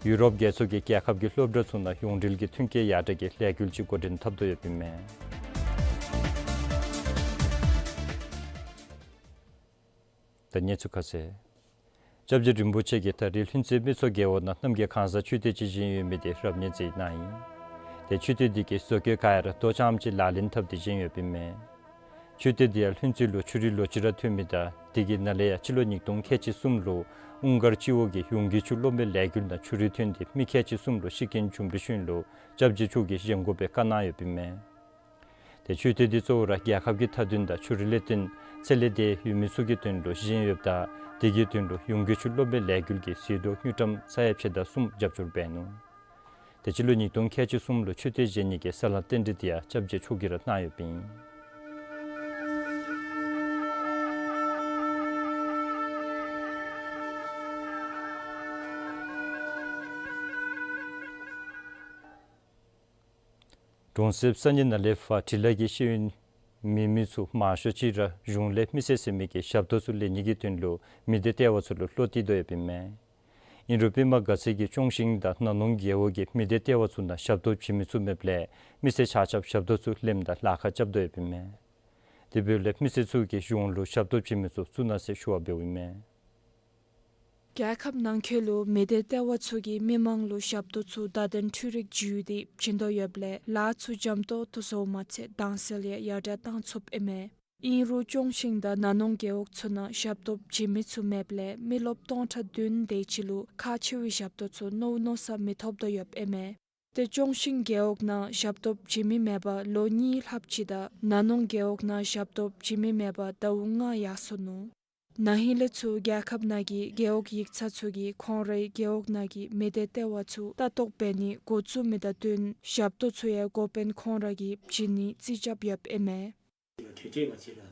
ཡུ་རོབ་རྒྱལ་ཚོགས་ཀྱིས་རྒྱལ་ཁབ་ཀྱི་སློབ་གྲྭ་ཚུ་ནང་ཡོངས་འབྲེལ་གྱི་མཐུན་རྐྱེན་ཡར་དྲག་གི་ལས་འགུལ་ཅིག་འགོ་འདྲེན་འཐབ་དོ་ཡོདཔ་ཨིན་མས། ད་གནས་ཚུལ་ཁ་གསལ། སྐྱབས་རྗེ་རིན་པོ་ཆེ་གིས་ད་རིས་ལྷུན་རྩེ་སྨད་འཚོང་རྒེད་འོག་ནང་རྣམ་རྒྱལ་ཁང་གསར་མཆོད་རྟེན་ཅིག་བཞེངས་ཡོད་མི་དེ་རབ་གནས་མཛད་གནང་ཡི། དེ་མཆོད་རྟེན་དེ་གི་བཟོ་བཀོད་ག་ར་དོ་རྐྱངམ་ཅིག་ལག་ལེན་འཐབ་སྟེ་བཞེངས་ཡོདཔ་ཨིན་མས། མཆོད་རྟེན་དེ་ཡང་ལྷུན་རྩེ་ལུ་ཆུ་རུད་ལོ་གཅིག་ར་ཐོན་མི་དང་དེ་གི་ནང་ལས་ཡང་སྤྱི་ལོ་ཉིས་སྟོང་ཁལ་གཅིག་གསུམ་ལུ་ཨུན་དཀར་སྤྱི་འོག་གི་ཡོངས་དགེ་ཆོས་སློབ་མའི་ལས་འགུལ་ནང་ཆུ་རུད་ཐོན་ཏེ་མི་ཁལ་གཅིག་གསུམ་ལུ་ཤི་རྐྱེན་བྱུང་བའི་ཤུལ་ལུ་སྐྱབས་རྗེ་མཆོག་གིས་བཞེངས་དགོ་པའི་བཀའ་གནང་ཡོདཔ་ཨིན་མས། དེ་མཆོད་རྟེན་དེ་གཙོ་བོ་ར་རྒྱལ་ཁབ་ཀྱི་མཐའ་དོན་དང་ཆུ་རུད་ལས་བརྟེན་ཚེ་ལས་འདས་ཡོད་མི་ཚུ་གི་དོན་ལུ་བཞེངས་ཡོདཔ་ད་དེ་གི་དོན་ལུ་ཡོངས་དགེ་ཆོས་སློབ་མའི་ལས་འགུལ་གྱིས་ཟད་འགྲོ་དངུལ་ཀྲམ་ས་ཡ་ཕྱེད་དང་གསུམ་རྒྱབ་སྐྱོར་འབད་ནུག། དེ་སྤྱི་ལོ་ཉིས་སྟོང་ཁལ་གཅིག་གསུམ་ལུ་མཆོད་རྟེན་བཞེངས་ནི་གི་ས་ལམ་རྟེན་འབྲེལ་དེ་ཡང་སྐྱབས་རྗེ་མཆོག་གིས་ར་གནང་ཡོདཔ་ཨིན། གྲོང་གསེབ་ས་གནས་ནང་ལས་ཕར་འབྲི་ལྷག་གི་ཤེས་ཡོན་མེད་མི་ཚུ་མང་ཤོས་ཅིག་ར་གཞུང་ལས་མི་སེར་ཟེར་མི་གི་ཞབས་ཏོག་ཚུ་ལེན་ནི་གི་དོན་ལུ་མི་སྡེ་ལྟེ་བ་ཚུ་ལུ་བློ་གཏད་དོ་ཡོདཔ་ཨིན་མས། ཨིན་རུང་པདྨ་དགའ་ཚལ་གྱི་ཅོང་ཞིང་དང་ན་ནོང་རྒེད་འོག་གི་མི་སྡེ་ལྟེ་བ་ཚུ་ནང་ཞབས་ཏོག་བྱིན་མི་ཚུ་མེདཔ་ལས་མི་སེར་ཆ་ཁྱབ་ཞབས་ཏོག་ཚུ་ལེནམ་ད་ལཱ་ཁག་རྐྱབ་དོ་ཡོདཔ་ཨིན་མས། དེ་འབདཝ་ལས་མི་སེར་ཚུ་གིས་གཞུང་ལུ་ཞབས་ཏོག་བྱིན་མི་ཚུ་བཙུགས་གནང་ཟེར་ཞུ་བ་འབདཝ་ཨིན་མས། རྒྱལ་ཁབ་ནང་འཁོད་ལུ་མི་སྡེ་ལྟེ་བ་ཚུ་གིས་མི་མང་ལུ་ཞབས་ཏོག་ཚུ་བརྡ་དོན་འཕྲུལ་རིག་བརྒྱུད་དེ་བྱིན་དོ་ཡོདཔ་ལས་ལཱ་ཚུ་འཇམ་ཏོག་ཏོ་བཟོཝ་མ་ཚད་དྭངས་གསལ་ཡང་ཡར་དྲག་གཏང་ཚུགསཔ་ཨིན་མས། ཨིན་རུང་ཅོང་ཞིང་དང་ན་ནོང་རྒེད་འོག་ཚུ་ནང་ཞབས་ཏོག་བྱིན་མི་ཚུ་མེདཔ་ལས་མི་རློབས་སྟོང་ཕྲག་བདུན་དེ་ཅིག་ལུ་ཁག་ཆེ་བའི་ཞབས་ཏོག་ཚུ་མནོ་མནོ་ས་མི་ཐོབ་དོ་ཡོདཔ་ཨིན་མས། ཏེ་ཅོང་ཞིང་རྒེད་འོག་ནང་ཞབས་ཏོག་བྱིན་མི་མེད་པར་ལོ་གཉིས་ལྷགཔ་ཅིག་དང་ན་ནོང་རྒེད་འོག་ནང་ཞབས་ཏོག་བྱིན་མི་མེད་པར་ཟླཝ་ལྔ་ཡར་སོ་ནུག། ན་ཧིང་ལས་ཚུར་རྒྱལ་ཁབ་ནང་གི་རྒེད་འོག་ཡིག་ཚང་ཚུ་གིས་ཁོང་རའི་རྒེད་འོག་ནང་གི་མི་སྡེ་ལྟེ་བ་ཚུ་ལྟ་རྟོག་འབད་ནི་འགོ་བཙུགས་མི་དང་བསྟུན་ཞབས་ཏོག་ཚུ་ཡང་འགོ་དཔོན་ཁོང་ར་གིས་བྱིན་ནི་རྩིས་རྐྱབ་ཡོདཔ་ཨིན་མས། ཁྲལ་ཁྲལ་ང་བཅས་ར་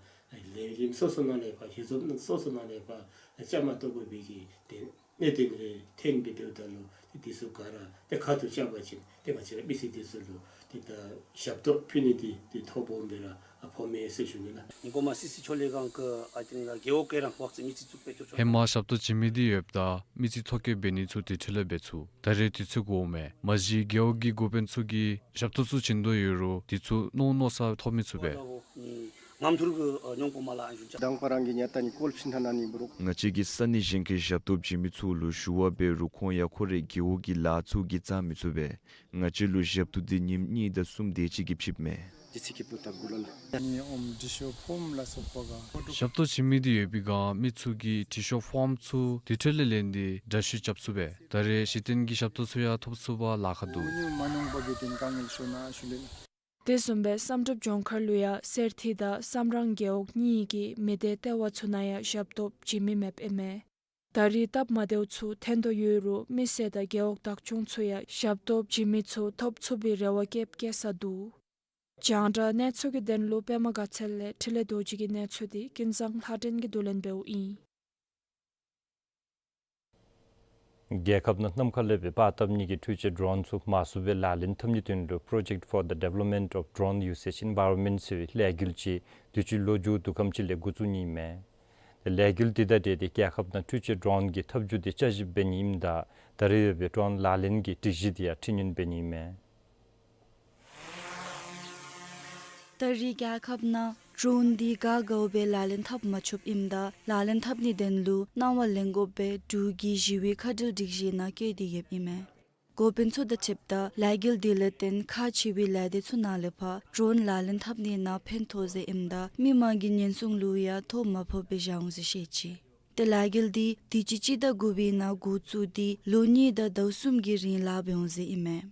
ལས་རིམ་སོ་སོ་ནང་ལས་ཕར་ཞལ་འཛོམས་སོ་སོ་ནང་ལས་ཕར་བཅའ་མར་གཏོགས་དགོ་པའི་གི་དེ་གནད་དོན་རེ་ཐོན་སྦེ་འབདཝ་ད་ལུ་དེ་ཚུ་ག་ར་དེ་ཁ་ཐུག་རྐྱབ་པ་ཅིན་དེ་ང་བཅས་ར་མི་སེར་དེ་ཚུ་ལུ་དེ་ད་ཞབས་ཏོག་ཕུལ་ནི་དེ་དེ་ཐོ་འབོ་སྦེ་ར་ཨ་ཕོག་མས་ཟེར་ཞུ་ནི་ལགས། ཉིན་གོང་མ་སི་སི་ཆོས་ལས་ཁང་གི་ཨ་ཏེ་ནི་ལགས་རྒེད་འོག་གི་རང་ཝཱཀ་ཙི་མི་རྩིས་བཙུགས་སྦེ་ཏེ་ཧེ་མ་ཞབས་ཏོག་བྱིན་མི་དེ་ཡོདཔ་ད་མི་རྩིས་ཐོ་བཀོད་འབད་ནི་ཚུ་དེ་འཕྲོ་ལས་འབད་ཚུགས། ད་རེས་དུས་ཚོད་འགོརཝ་མས། མ་གཞི་རྒེད་འོག་གི་འགོ་དཔོན་ཚུ་གིས་ཞབས་ཏོག་ཚུ་བྱིན་དོ་ཡོད་རུང་དེ་ཚུ་མནོ་མནོ་ས་ཐོབ་མི་ཚུགས་པས། ངམ་ཐུར་གི་ཨ་ཉོང་པོ་མ་ལ་ཨན་ཞུ་ཅ། དང་པ་རང་གི་ཉ་ཏ་ནི་ཀོལ་ཕྱིན་ཐ་ན་ནི་བུ་རུ། ང་བཅས་ཀྱིས་ས་གནས་གཞན་གྱི་ཞབས་ཏོག་བྱིན་མི་ཚུ་ལུ་ཞུ་བ་འབད་རུང་ཁོང་ཡང་ཁོ་རའི་རྒེད་འོག་གི་ལཱ་ཚུ་གིས་རྩ་མི་ཚུགས་པས། ང་བཅས་ལུ་ཞབས་ཏོག་འདི་ཉིནམ་གཉིས་དང་གསུམ་དེ་ཅིག་གིས་ཕྱིཔ་མས། ཏི་སི་ཀི་པུ་ཏ་གུ་ལ་ལ། ཨ་ནི་ཨོམ་འབྲི་ཤོག་ཕོརམ་ལ་སོགས་པ་ག། ཞབས་ཏོག་བྱིན་མི་འདི་ཡོད་པའི་སྒང་མི་ཚུ་གིས་འབྲི་ཤོག་ཕོརམ་ཚུ་དེ་འཕྲོ་ལས་ལེན་ཏེ་འདྲ་བཤུས་རྐྱབ་ཚུགས་པས། ད་རེས་གཞི་རྟེན་གྱི་ཞབས་ཏོག་ཚུ་ཡང་ཐོབ་ཚུགས་པར་ལཱ་ཁག་འདུག། འོ་ནི་མ་ནོང་པ་གི་དེན་དཀའ་ངལ་ཤོར་ན་ཞུ་ལེ་ལ། དེ་བཟུམ་སྦེ་བསམ་གྲུབ་ལྗོངས་མཁར་ལུ་ཡང་གསེར་ཐིག་དང་བསམ་རང་རྒེད་འོག་གཉིས་ཀྱི་མི་སྡེ་ལྟེ་བ་ཚུ་ནང་ཡང་ཞབས་ཏོག་བྱིན་མི་མེདཔ་ཨིན་མས། ད་རེས་སྟབས་མ་བདེཝ་ཚུ་ཐོན་དོ་ཡོད་རུང་མི་སེར་དང་རྒེད་འོག་བདག་སྐྱོང་ཚུ་ཡང་ཞབས་ཏོག་བྱིན་མི་ཚུ་ཐོབ་ཚུགས་པའི་རེ་བ་བསྐྱེདཔ་བསྐྱེད་ས་འདུག། རྒྱང་བསྒྲགས་གནས་ཚུལ་གྱི་དོན་ལུ་པདྨ་དགའ་ཚལ་ལས་འཕྲིན་ལས་རྡོ་རྗེ་གི་གནས་ཚུལ་འདི་ཀུན་བཟང་ལྷ་སྒྲོན་གྱིས་བསྡུ་ལེན་འབདཝ་ཨིན། རྒྱལ་ཁབ་ནང་ནམ་མཁའ་ལས་སྦེ་པར་བཏབ་ནི་གི་འཕྲུལ་ཆས་ཌོརོན་ཚུ་མང་སུ་སྦེ་ལག་ལེན་འཐབ་ནིའི་དོན་ལུ་Project for the Development of Drone Usage Environment ཟེར་བའི་ལས་འགུལ་ཅིག་དུས་ཅི་ལོ་མཇུག་བསྡུ་ཁམས་ཅིག་ལས་འགོ་བཙུགས་ནི་ཨིན་མས། ཏེ་ལས་འགུལ་འདི་དང་འབྲེལ་ཏེ་རྒྱལ་ཁབ་ནང་འཕྲུལ་ཆས་ཌོརོན་གྱི་འཐབ་ཇུས་འདི་བསྐྱར་ཞིབ་འབད་ནི་ཨིནམ་ད་ད་རེས་ཡོད་པའི་ཌོརོན་ལག་ལེན་གྱི་སྒྲིག་གཞི་འདི་ཡང་འཕྲི་སྣོན་འབད་ནི་ཨིན་མས། ད་རེས་རྒྱལ་ཁབ་ནང་ཌོརོན་འདི་ག་དགའཝ་སྦེ་ལག་ལེན་འཐབ་མ་ཆོགཔ་ཨིནམ་ད་ལག་ལེན་འཐབ་ནིའི་དོན་ལུ་གནང་བ་ལེན་དགོཔ་སྦེ་འབྲུག་གི་ཞི་བའི་ཁ་བྲལ་སྒྲིག་གཞི་ནང་བཀོད་དེ་ཡོདཔ་ཨིན་མས། འགོ་དཔོན་ཚུ་དང་འཁྲིལཝ་ད་ལས་འགུལ་འདི་ལས་བརྟེན་ཁག་ཆེ་བའི་ལས་སྡེ་ཚུ་ནང་ལས་ཕར་ཌོརོན་ལག་ལེན་འཐབ་ནི་ནང་ཕན་ཐོགས་ཟེར་ཨིནམ་ད་མི་མང་གི་ཉེན་སྲུང་ལུ་ཡང་ཐོ་མ་ཕོགཔ་སྦེ་བཞག་འོང་ཟེར་བཤད་ཅི། ཏེ་ལས་འགུལ་འདི་དུས་ཅི་སྤྱི་ཟླ་དགུ་པའི་ནང་འགོ་བཙུགས་ཏེ་ལོ་གཉིས་དང་ཟླཝ་གསུམ་གྱི་རིང་ལཱ་འབད་འོང་ཟེར་ཨིན་མས།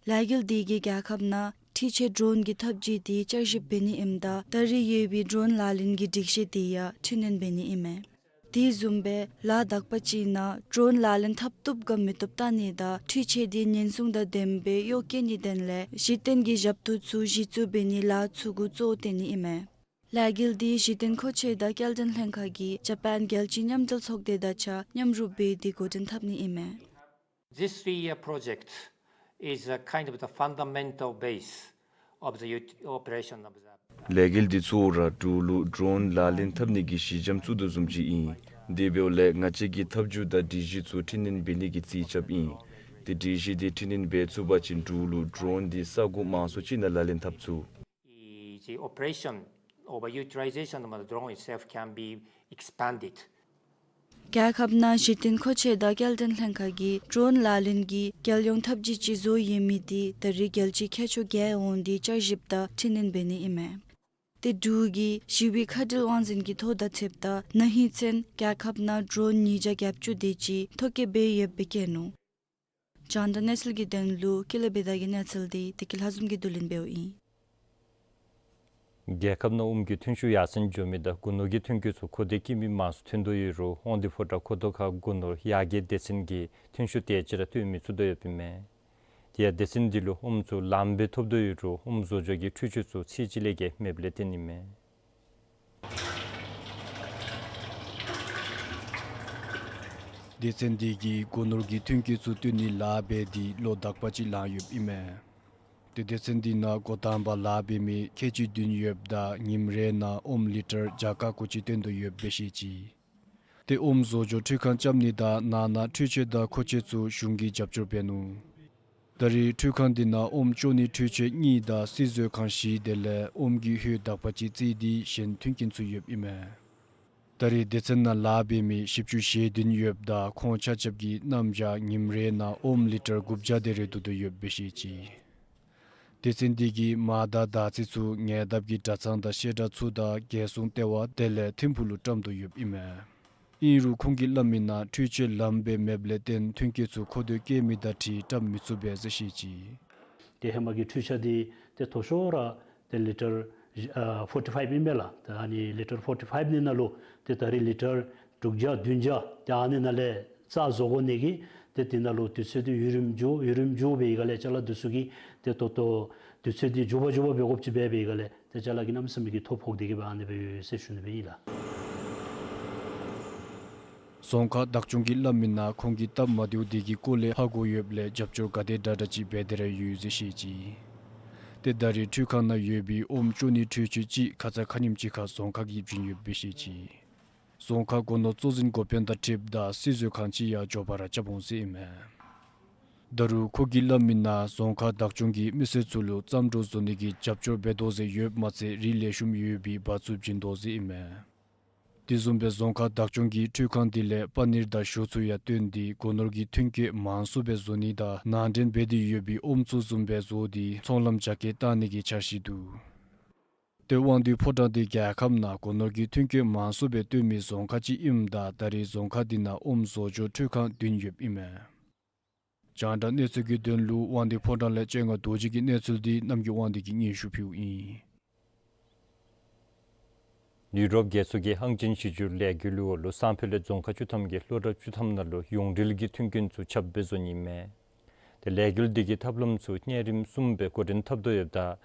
ལས་འགུལ་འདི་གིས་རྒྱལ་ཁབ་ནང་འཕྲུལ་ཆས་ཌོརོན་གྱི་འཐབ་ཇུས་འདི་བསྐྱར་ཞིབ་འབད་ནི་ཨིནམ་ད་ད་རེས་ཡོད་པའི་ཌོརོན་ལག་ལེན་གྱི་སྒྲིག་གཞི་འདི་ཡང་འཕྲི་སྣོན་འབད་ནི་ཨིན་མས། དེ་བཟུམ་སྦེ་ལཱ་དག་པ་ཅིག་ནང་ཌོརོན་ལག་ལེན་འཐབ་བཏུབ་ག་མི་བཏུབ་བལྟ་ནི་དང་འཕྲུལ་ཆས་འདི་ཉེན་སྲུང་དང་ལྡནམ་སྦེ་གཡོག་བཀོལ་ནིའི་དོན་ལས་གཞི་རྟེན་གྱི་ཞབས་ཏོག་ཚུ་གཞི་བཙུགས་འབད་ནིའི་ལཱ་ཚུ་གུ་གཙོ་བོ་བཏོན་ནི་ཨིན་མས། ལས་འགུལ་འདི་གཞི་རྟེན་མཁོ་ཆས་དང་སྐྱེལ་འདྲེན་ལྷན་ཁག་གིས་ཇ་པཱན་རྒྱལ་སྤྱིའི་མཉམ་འབྲེལ་ཚོགས་སྡེ་དང་གཅིག་ཁར་མཉམ་རུབ་འབད་དེ་འགོ་འདྲེན་འཐབ་ནི་ཨིན་མས། This three-year project is a kind of the fundamental base of the ut- operation of the ལས་འགུལ་འདི་ཚུ་ར་འབྲུག་ལུ་ཌོརོན་ལག་ལེན་འཐབ་ནི་གི་གཞི་འགྱམ་བཙུགས་དོ་བཟུམ་ཅིག་ཨིན། དེ་འབདཝ་ལས་ང་བཅས་ཀྱིས་འཐབ་ཇུས་དང་སྒྲིག་གཞི་ཚུ་འཕྲི་སྣོན་འབད་ནི་གི་རྩིས་རྐྱབ་ཨིན། ཏེ་སྒྲིག་གཞི་འདི་འཕྲི་སྣོན་འབད་ཚུགས་པ་ཅིན་འབྲུག་ལུ་ཌོརོན་འདི་ས་གོ་མང་སུ་ཅིག་ནང་ལག་ལེན་འཐབ་ཚུགས། The operation or utilization of the drone itself can be expanded. རྒྱལ་ཁབ་ནང་གཞི་རྟེན་མཁོ་ཆས་དང་སྐྱེལ་འདྲེན་ལྷན་ཁག་གིས་ཌོརོན་ལག་ལེན་གྱི་རྒྱལ་ཡོངས་འཐབ་ཇུས་ཅིག་བཟོ་ཡོད་མི་འདི་ད་རེས་རྒྱལ་སྤྱིའི་ཁྱད་ཆོས་བརྒལ་འོང་སྟེ་བསྐྱར་ཞིབ་དང་འཕྲི་སྣོན་འབད་ནི་ཨིན་མས། ཏེ་འབྲུག་གི་ཞི་བའི་ཁ་བྲལ་དབང་འཛིན་གྱི་ཐོ་དང་འཁྲིལཝ་ད་ན་ཧིང་ཚུན་རྒྱལ་ཁབ་ནང་ཌོརོན་ཉིས་བརྒྱ་བརྒྱད་ཅུ་དེ་ཅིག་ཐོ་བཀོད་འབད་ཡོདཔ་སྦེ་བཀོད་ནུག། རྒྱང་བསྒྲགས་གནས་ཚུལ་གྱི་དོན་ལུ་ཀུན་ལེགས་བི་དྷ་གི་གནས་ཚུལ་འདི་བདེ་སྐྱིད་ལྷ་འཛོམས་ཀྱིས་བསྡུ་ལེན་འབདཝ་ཨིན། རྒྱལ་ཁབ་ནང་ཨོམ་གྱི་ཐོན་ཤུགས་ཡར་སེང་འགྱོ་མི་དང་སྒོ་ནོར་གྱི་ཐོན་སྐྱེད་ཚུ་མཁོ་འདོད་བསྐྱེད་མི་མང་སུ་ཐོན་དོ་ཡོད་རུང་དབང་འདུས་ཕོ་བྲང་ཁོ་ཐང་ཁ་སྒོ་ནོར་ཡར་རྒྱས་སྡེ་ཚན་གྱིས་ཐོན་ཤུགས་དེ་ཅིག་ར་བཏོན་མི་ཚུགས་དོ་ཡོདཔ་ཨིན་མས། དེ་ཡང་སྡེ་ཚན་འདི་ལུ་ཨོམ་ཚུ་ལངམ་སྦེ་ཐོབ་དོ་ཡོད་རུང་ཨོམ་བཟོ་བཅོས་ཀྱི་འཕྲུལ་ཆས་ཚུ་ཚད་ཅིག་ལས་བརྒལ་མེདཔ་ལས་བརྟེན་ཨིན་མས། སྡེ་ཚན་འདི་གིས་སྒོ་ནོར་གྱི་ཐོན་སྐྱེད་ཚུ་བཏོན་ནིའི་ལཱ་འབད་དེ་ལོ་དག་པ་ཅིག་ལང་ཡོདཔ་ཨིན་མས། ཏེ་སྡེ་ཚན་འདི་ནང་འགོ་དང་པ་ལཱ་འབད་མི་ཁལ་གཅིག་བདུན་ཡོདཔ་ད་ཉིནམ་རེ་ནང་ཨོམ་ལི་ཊར་བརྒྱ་ཁ་གོ་གཅིག་བཏོན་དོ་ཡོདཔ་སྦེ་བཤད་ཅི། ཏེ་ཨོམ་བཟོ་བཅོས་འཕྲུལ་ཁང་རྐྱབ་ནི་དང་ནང་ན་འཕྲུལ་ཆས་དང་མཁོ་ཆས་ཚུ་གཞུང་གིས་རྒྱབ་སྐྱོར་འབད་ནུག། ད་རེས་འཕྲུལ་ཁང་འདི་ནང་ཨོམ་བཅོ་ནིའི་འཕྲུལ་ཆས་གཉིས་དང་སིལ་བཟོ་ཁང་བཞི་དེ་ལས་ཨོམ་གྱི་ཧོད་དག་པ་ཅིག་བརྩིས་ཏེ་གཞན་མཐུན་རྐྱེན་ཚུ་ཡོདཔ་ཨིན་མས། ད་རེས་སྡེ་ཚན་ནང་ལཱ་འབད་མི་བཞི་བཅུ་ཞེ་བདུན་ཡོདཔ་ད་ཁོང་ཆ་ཁྱབ་ཀྱིས་གནམ་བྱཱར་ཉིནམ་རེ་ནང་ཨོམ་ལི་ཊར་དགུ་བརྒྱ་དེ་རེ་བསྡུ་དོ་ཡོདཔ་སྦེ་བཤད་ཅི། སྡེ་ཚན་འདི་གིས་མར་དང་དར་ཚིལ་ཚུ་ཉེ་འདབས་ཀྱི་གྲྭ་ཚང་དང་བཤད་གྲྭ་ཚུ་དང་རྒྱལ་སྲུང་ལྟེ་བ་དེ་ལས་ཐིམ་ཕུག་ལུ་བཀྲམ་དོ་ཡོདཔ་ཨིན་མས། ཨིན་རུང་ཁོང་གིས་སླབ་མིའི་ནང་འཕྲུལ་ཆས་ལངམ་སྦེ་མེདཔ་ལས་བརྟེན་ཐོན་སྐྱེད་ཚུ་མཁོ་འདོད་བསྐྱེད་མི་དང་འཁྲིལ་བཀྲམ་མི་ཚུགས་པས་ཟེར་བཤད་ཅི། ཏེ་ཧེ་མ་གི་འཕྲུལ་ཆས་འདི་ཏེ་མཐོ་ཤོས་ར་ཏེ་ལི་ཊར་ཨ་ཕོར་ཊི་ཕའིབ་ཨིན་མས་ལགས། ཏེ་ཨ་ནི་ལི་ཊར་ཕོར་ཊི་ཕའིབ་ནི་ནང་ལུ་ཏེ་ད་རེས་ལི་ཊར་དྲུག་བརྒྱ་བདུན་བརྒྱ་ཏེ་ཨ་ནི་ནང་ལས་རྩ་བཟོ་དགོ་ནི་གི་ཏེ་དེ་ནང་ལུ་དུས་ཚོད་འདི་ཡུན་རིངམོ་འགྱོ་ཡུན་རིངམོ་འགྱོ་སྦེ་ཡི་ག་ལས་ཅ་ལ་འདི་ཚུ་གིས་ཏེ་ཏོག་ཏོ་དུས་ཚོད་འདི་མགྱོགས་པ་མགྱོགས་པ་འབད་དགོཔ་ཅིག་འབད་སྦེ་ཡི་ག་ལས་ཏེ་ཅ་ལ་གིས་གནམ་མེད་ས་མེད་ཀྱི་ཐོ་ཕོག་སྟེ་གི་སྦེ་ཨ་ནི་སྦེ་ཡོད་ཟེར་ཞུ་ནི་སྦེ་ཨིན་ལགས། རྫོང་ཁག་བདག་སྐྱོང་གིས་སླབ་མིའི་ནང་ཁོང་གིས་སྟབས་མ་བདེཝ་དེ་གི་སྐོར་ལས་ཧ་གོ་ཡོདཔ་ལས་རྒྱབ་སྐྱོར་ག་དེ་དྲག་དྲག་ཅིག་འབད་དེ་ར་ཡོད་ཟེར་བཤད་ཅི། ཏེ་ད་རེས་འཕྲུལ་ཁང་ནང་ཡོད་པའི་ཨོམ་བཅོ་ནིའི་འཕྲུལ་ཆས་ཅིག་ཁ་ཙ་ཁ་ཉིནམ་ཅིག་ཁར་རྫོང་ཁག་གིས་བྱིན་ཡོདཔ་སྦེ་བཤད་ཅི། རྫོང་ཁག་སྒོ་ནོར་གཙོ་འཛིན་འགོ་དཔོན་དང་འཁྲིལཝ་ད་སིལ་བཟོ་ཁང་ཅིག་ཡང་མགྱོགས་པ་ར་རྐྱབ་འོང་ཟེར་ཨིན་མས། ད་རུང་ཁོ་གིས་སླབ་མི་ནང་རྫོང་ཁག་བདག་སྐྱོང་གིས་མི་སེར་ཚུ་ལུ་རྩམ་གྲོ་བཟོ་ནི་གི་རྒྱབ་སྐྱོར་འབད་དོ་ཟེར་ཡོདཔ་མ་ཚད་རིགས་ལེགས་ཤོམ་ཡོད་པའི་འབག་བཙུགས་བྱིན་དོ་ཟེར་ཨིན་མས། དེ་བཟུམ་སྦེ་རྫོང་ཁག་བདག་སྐྱོང་གིས་འཕྲུལ་ཁང་དེ་ལས་པ་ནིར་དང་ཞོ་ཚུ་ཡང་བཏོན་ཏེ་སྒོ་ནོར་གྱི་ཐོན་སྐྱེད་མང་སུ་སྦེ་བཟོ་ནི་དང་ནང་འདྲེན་འབད་དེ་ཡོད་པའི་ཨོམ་ཚུ་བཟུམ་སྦེ་བཟོ་སྟེ་ཚོང་ལམ་རྒྱ་སྐྱེད་གཏང་ནི་གི་འཆར་གཞི་འདུག། ཏེ་དབང་འདུས་ཕོ་བྲང་འདི་རྒྱལ་ཁབ་ནང་སྒོ་ནོར་གྱི་ཐོན་སྐྱེད་མང་སུ་སྦེ་བཏོན་མི་རྫོང་ཁག་ཅིག་ཨིནམ་ད་ད་རེས་རྫོང་ཁག་འདི་ནང་ཨོམ་བཟོ་སྐྱོར་འཕྲུལ་ཁང་བདུན་ཡོདཔ་ཨིན་མས། རྒྱང་བསྒྲགས་གནས་ཚུལ་གྱི་དོན་ལུ་དབང་འདུས་ཕོ་བྲང་ལས་སྤྱན་སྔ་རྡོ་རྗེ་གི་གནས་ཚུལ་འདི་རྣམ་རྒྱལ་དབང་འདུས་ཀྱིས་སྙན་ཞུ་ཕུལཝ་ཨིན། ཡུ་རོབ་རྒྱལ་ཚོགས་ཀྱིས་ཨང་ཅན་ཞི་བསྒྱུར་ལས་འགུལ་ལུ་འོག་ལུ་སང་ཕོད་ལས་རྫོང་ཁག་བཅུ་ཐམ་གྱི་སློབ་གྲྭ་བཅུ་ཐམ་ནང་ལུ་ཡོངས་འབྲེལ་གྱི་མཐུན་རྐྱེན་ཚུ་ཁྱབ་སྦེ་བཟོ་ནི་ཨིན་མས། ཏེ་ལས་འགུལ་འདི་གི་ཐབས་ལམ་ཚུ་གནས་རིམ་གསུམ་སྦེ་འགོ་འདྲེན་འཐབ་དོ་ཡོདཔ་ད་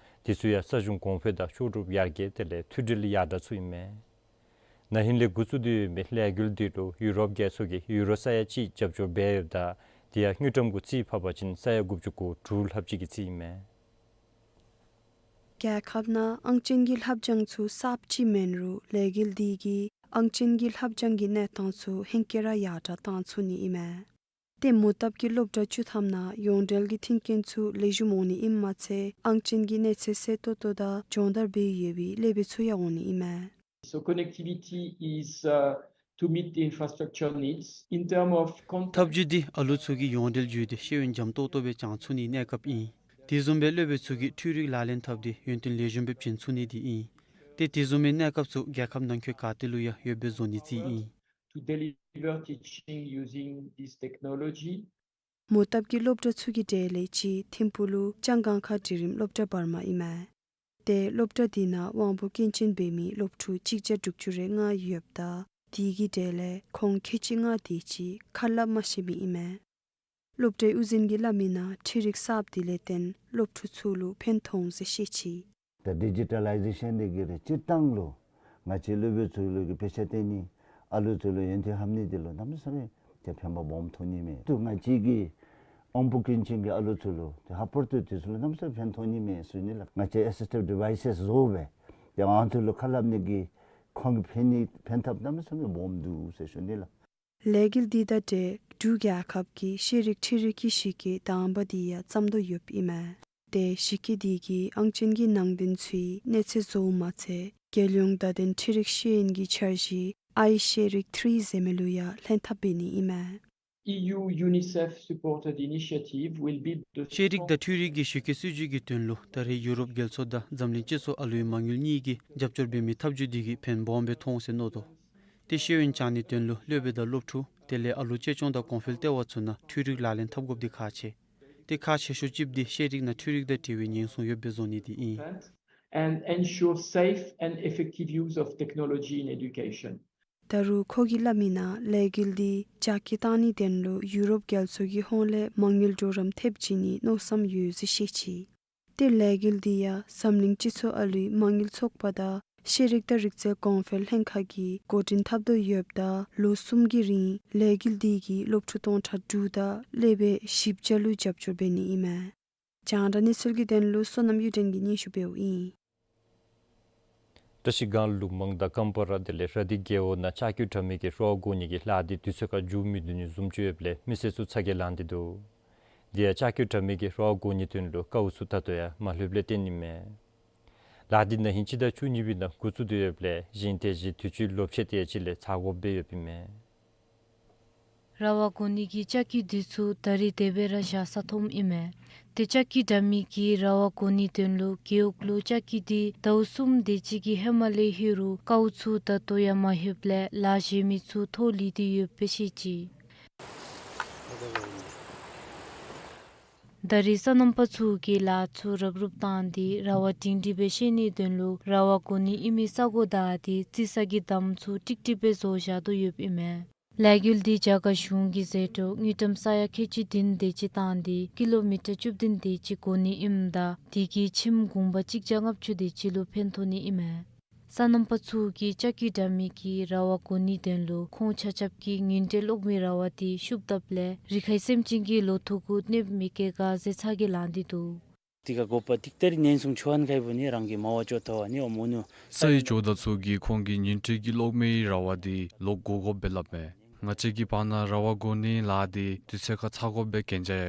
དེ་ཚུ་ཡང་ས་གཞུང་གོང་འཕེལ་དང་ལྕོགས་གྲུབ་ཡར་རྒྱས་དེ་ལས་མཐུད་འབྲེལ་ཡར་དྲག་ཚུ་ཨིན་མས། ན་ཧིང་ལས་འགོ་བཙུགས་ཏེ་ཡོད་མི་ལས་འགུལ་འདི་ལུ་ཡུ་རོབ་རྒྱལ་ཚོགས་ཀྱིས་ཡུ་རོ་ས་ཡ་གཅིག་རྒྱབ་སྐྱོར་འབད་ཡོདཔ་ད་དེ་ཡང་དངུལ་ཀྲམ་གུ་རྩིས་ཕབ་པ་ཅིན་ས་ཡ་དགུ་བཅུ་གོ་དྲུག་ལྷགཔ་ཅིག་གི་རྩིས་ཨིན་མས། རྒྱལ་ཁབ་ནང་ཨང་ཅན་གྱི་ལྷབ་སྦྱང་ཚུ་གསརཔ་ཅིག་མེན་རུང་ལས་འགུལ་འདི་གིས་ཨང་ཅན་གྱི་ལྷབ་སྦྱང་གི་གནས་སྟངས་ཚུ་ཧེང་སྐལ་ར་ཡར་དྲག་གཏང་ཚུགས་ནི་ཨིན་མས། ཏེ་མོ་བཏབ་ཀྱི་སློབ་གྲྭ་བཅུ་ཐམ་ནང་ཡོངས་འབྲེལ་གྱི་མཐུན་རྐྱེན་ཚུ་ལེགས་ཤོམ་འོང་ནི་ཨིནམ་མ་ཚད་ཨང་ཅན་གྱི་གནས་ཚད་གསལ་ཏོག་ཏོ་དང་སྦྱོང་བརྡར་འབད་ཡོད་པའི་ཀླད་པའི་ཚུ་ཡང་འོང་ནི་ཨིན་མས། So connectivity is, uh, to meet the infrastructure needs. In term of con- འཐབ་ཇུས་འདི་ཨ་ལུ་ཚུ་གི་ཡོངས་འབྲེལ་བརྒྱུད་དེ་ཤེས་ཡོན་འཇམ་ཏོག་ཏོ་སྦེ་སྦྱང་ཚུགས་ནིའི་གནས་སྐབས་ཨིན། དེ་བཟུམ་སྦེ་སློབ་དཔོན་ཚུ་གིས་འཕྲུལ་རིག་ལག་ལེན་འཐབ་སྟེ་ཡོན་ཏན་ལེགས་ཤོམ་སྦེ་བྱིན་ཚུགས་ནི་འདི་ཨིན། ཏེ་དེ་བཟུམ་མའི་གནས་སྐབས་ཚུ་རྒྱལ་ཁབ་ནང་འཁོད་ག་ཏེ་ལུ་ཡང་ཡོདཔ་སྦེ་བཟོ་ནིའི་རྩིས་ཨིན། To deliver teaching using this technology. མོ་བཏབ་ཀྱི་སློབ་གྲྭ་ཚུ་གི་གྲས་ལས་གཅིག་ཐིམ་ཕུག་ལུ་ལྕང་སྒང་ཁ་འབྲིང་རིམ་སློབ་གྲྭ་བར་མ་ཨིན་མས། ཏེ་སློབ་གྲྭ་འདི་ནང་དབང་པོ་སྐྱོན་ཅན་འབད་མི་སློབ་ཕྲུག་གཅིག་བརྒྱ་དྲུག་ཅུ་རེ་ལྔ་ཡོདཔ་ད་དེ་གི་གྲས་ལས་ཁོང་ཁལ་གཅིག་ལྔ་དེ་ཅིག་ཁ་སླབ་མ་ཤེས་མི་ཨིན་མས། སློབ་གྲྭའི་དབུ་འཛིན་གྱིས་སླབ་མི་ནང་འཕྲུལ་རིག་གསརཔ་དེ་ལས་བརྟེན་སློབ་ཕྲུག་ཚུ་ལུ་ཕན་ཐོགས་འོང་ཟེར་བཤད་ཅི། ད་ཌི་ཇི་ཊ་ལའི་ཟེ་ཤཱན་འདི་གིས་ར་སྤྱིར་བཏང་ལུ་ང་བཅས་སློབ་དཔོན་ཚུ་ལུ་གི་དཔེ་ཆ་སྟོན་ནི་ཨ་ལུ་ཚུ་ལུ་ཡོན་ཏན་ལྷབ་ནི་འདི་ལུ་གནམ་མེད་ས་མེད་ཏེ་ཕན་པ་སྦོམ་ཐོགས་ནི་མས། ཏེ་ང་བཅས་ཀྱི་དབང་པོ་སྐྱོན་ཅན་གྱི་ཨ་ལུ་ཚུ་ལུ་ཏེ་ལྷག་པར་དུ་དེ་ཚུ་ལུ་གནམ་མེད་ས་མེད་ཕན་ཐོགས་ནི་མས་ཟེར་ཞུ་ནི་ལགས། ང་བཅས་ཨེ་སི་སི་ཊིབ་ཌི་ཝའི་སེས་བཟོ་སྦེ་ཏེ་ཨ་ནི་ཚུ་ལུ་ཁ་སླབ་ནི་གི་ཁོང་གི་ཕན་ནི་ཕན་ཐབས་གནམ་མེད་ས་མེད་སྦོམ་འདུག་ཟེར་ཞུ་ནི་ལགས། ལས་འགུལ་འདི་དང་འབྲེལ་འབྲུག་རྒྱལ་ཁབ་ཀྱི་ཤེས་རིག་འཕྲུལ་རིག་གི་གཞི་བཀོད་དང་པ་འདི་ཡང་བརྩམ་དོ་ཡོདཔ་ཨིན་མས། ཏེ་གཞི་བཀོད་འདི་གིས་ཨང་ཅན་གྱི་ནང་དོན་ཚུའི་གནས་ཚད་བཟོཝ་མ་ཚད་རྒྱལ་ཡོངས་བརྡ་དོན་འཕྲུལ་རིག་ཤེས་ཡོན་གྱི་འཆར་གཞི་ཨའི་ཤེས་རིག་ཐི་རི་ཟེར་མི་ལུ་ཡང་ལྷན་ཐབས་འབད་ནི་ཨིན་མས། E U UNICEF supported initiative will be the ཤེས་རིག་དང་འཕྲུལ་རིག་གི་གཞི་བཀོད་སྲིད་བྱུས་ཀྱི་དོན་ལུ་ད་རེས་ཡུ་རོབ་རྒྱལ་ཚོགས་དང་འཛམ་གླིང་སྤྱི་ཚོགས་ཨ་ལུའི་མ་དངུལ་གཉིས་ཀྱིས་རྒྱབ་སྐྱོར་འབད་མི་ཐབས་བྱུས་འདི་གིས་ཕན་སྦོམ་སྦེ་ཐོགས་འོང་ཟེར་མནོ་དོ། ཏེ་ཤེས་ཡོན་སྦྱང་ནིའི་དོན་ལུ་སློབ་དཔོན་དང་སློབ་ཕྲུག་དེ་ལས་ཨ་ལུ་གཅེས་སྐྱོང་དང་གོང་འཕེལ་ལྟེ་བ་ཚུ་ནང་འཕྲུལ་རིག་ལག་ལེན་འཐབ་དགོཔ་འདི་ཁག་ཆེ། ཏེ་ཁག་ཆེ་ཤོས་ཅིག་འདི་ཤེས་རིག་ནང་འཕྲུལ་རིག་དང་འབྲེལ་བའི་ཉེན་སྲུང་ཡོདཔ་སྦེ་བཟོ་ནི་འདི་ཨིན། And ensure safe and effective use of technology in education. ད་རུང་ཁོ་གིས་སླབ་མི་ནང་ལས་འགུལ་འདི་རྒྱ་སྐྱེད་གཏང་ནིའི་དོན་ལུ་ཡུ་རོབ་རྒྱལ་ཚོགས་ཀྱི་ཧོངས་ལས་མ་དངུལ་གྲོགས་རམ་ཐེབས་བྱིན་ནིའི་མནོ་བསམ་ཡོད་ཟེར་བཤད་ཅི། ཏེ་ལས་འགུལ་འདི་ཡང་འཛམ་གླིང་སྤྱི་ཚོགས་ཨ་ལུའི་མ་དངུལ་ཚོགས་པ་དང་ཤེས་རིག་དང་རིག་རྩལ་གོང་འཕེལ་ལྷན་ཁག་གིས་འགོ་འདྲེན་འཐབ་དོ་ཡོདཔ་ད་ལོ་གསུམ་གྱི་རིང་ལས་འགུལ་འདི་གིས་སློབ་ཕྲུག་སྟོང་ཕྲག་དྲུག་དང་སློབ་དཔོན་བཞི་བརྒྱ་ལུ་རྒྱབ་སྐྱོར་འབད་ནི་ཨིན་མས། རྒྱང་བསྒྲགས་གནས་ཚུལ་གྱི་དོན་ལུ་བསོད་ནམས་གཡུ་སྒྲོན་གྱིས་སྙན་ཞུ་འབདཝ་ཨིན། བཀྲ་ཤིས་སྒང་ལུང་མང་དང་ཀམ་པ་ར་དེ་ལས་ར་དྷི་རྒེད་འོག་ནང་ལྕགས་ཀྱུ་དྲ་མིག་གི་ར་བ་བཀོ་ནི་གི་ལཱ་འདི་དུས་ཚོད་ཁར་མཇུག་མི་བསྡུ་ནི་བཟུམ་ཅིག་ཡོདཔ་ལས་མི་སེར་ཚུ་ཚ་གྱང་ལང་སྟེ་འདུག། དེ་ཡང་ལྕགས་ཀྱུ་དྲ་མིག་གི་ར་བ་བཀོ་ནིའི་དོན་ལུ་དཀའཝ་ཚུ་ད་ལྟོ་ཡང་མ་ལྷོདཔ་ལས་བརྟེན་ཨིན་མས། ལཱ་འདི་ན་ཧིང་སྤྱི་ཟླ་བཅུ་གཉིས་པའི་ནང་འགོ་བཙུགས་ཏེ་ཡོདཔ་ལས་གཞེས་ཏེ་གཞེས་དུས་ཅི་ལོ་ཕྱེད་དེ་ཅིག་ལས་ཚར་དགོཔ་སྦེ་ཡོདཔ་ཨིན་མས། ར་བ་བཀོ་ནི་གི་ལྕགས་ཀྱུ་འདི་ཚུ་ད་རེས་དེ་སྦེ་ར་བཞག་ས་མཐོངམ་ཨིན་མས། ཏེ་ལྕགས་ཀྱུ་དྲ་མིག་གི་ར་བ་བཀོ་ནིའི་དོན་ལུ་རྒེད་འོག་ལུ་ལྕགས་ཀྱུ་འདི་ཟླཝ་གསུམ་དེ་ཅིག་གི་ཧེ་མ་ལས་ལྷོད་རུང་དཀའཝ་ཚུ་ད་ལྟོ་ཡང་མ་ལྷོདཔ་ལས་ལཱ་གཞན་མི་ཚུ་ཐོག་ལུས་ཏེ་ཡོདཔ་སྦེ་བཤད་ཅི། ད་རེས་སོ་ནམ་པ་ཚུ་གིས་ལཱ་ཚུ་རུབ་རུབ་བཏང་སྟེ་ར་བ་སྒྲིང་སྒྲི་སྦེ་ཤེས་ནིའི་དོན་ལུ་ར་བ་བཀོ་ནི་ཨིན་མི་ས་གོ་བདའ་སྟེ་རྩི་ས་གི་འདམ་ཚུ་ཀྲིག་ཀྲི་སྦེ་བཟོ་བཞག་དོ་ཡོདཔ་ཨིན་མས། ལས་འགུལ་འདི་རྒྱ་གར་གཞུང་གིས་མཛད་དོ། དངུལ་ཀྲམ་ས་ཡ་ཁལ་གཅིག་བདུན་དེ་ཅིག་བཏང་སྟེ་ཀི་ལོ་མི་ཊར་བཅུ་བདུན་དེ་ཅིག་བཀོ་ནི་ཨིནམ་ད་དེ་གིས་ཁྱིམ་གུང་པ་གཅིག་བརྒྱ་ལྔ་བཅུ་དེ་ཅིག་ལུ་ཕན་ཐོགས་ནི་ཨིན་མས། སོ་ནམ་པ་ཚུ་གིས་ལྕགས་ཀྱུ་དྲ་མིག་གི་ར་བ་བཀོ་ནིའི་དོན་ལུ་ཁོང་ཆ་ཁྱབ་ཀྱིས་ཉིན་དྲོད་གློག་མེའི་ར་བ་འདི་ཤུབ་བཏབ་ལས་རི་ཁའི་སེམས་ཅན་གྱི་ལོ་ཐོག་གུ་གནོདཔ་མི་བཀལ་ག་ཟེར་ཚ་གྱང་ལང་སྟེ་འདུག། དེ་ཁར་དགོ་པ་ཏིག་ཏ་རེ་ཉེན་སྲུང་ཆོ་ཨན་ཁའི་བུ་ནི་རང་གི་མ་བ་ཅོ་ཐོ་བ་ནི་ཨོ་མོ་ནུ་ས་ཡི་ཇོ་བདག་ཚུ་གིས་ཁོང་གི་ཉིན་དྲོད་ཀྱི་གློག་མེའི་ར་བ་འདི་ལོག་དགོ་དགོཔ་སྦེ་སླབ་མས། ང་བཅས་ཀྱི་བར་ན་ར་བ་བསྒོར་ནི་ལཱ་འདི་དུས་ཚོད་ཁར་ཚར་དགོ་པའི་གན་རྒྱ་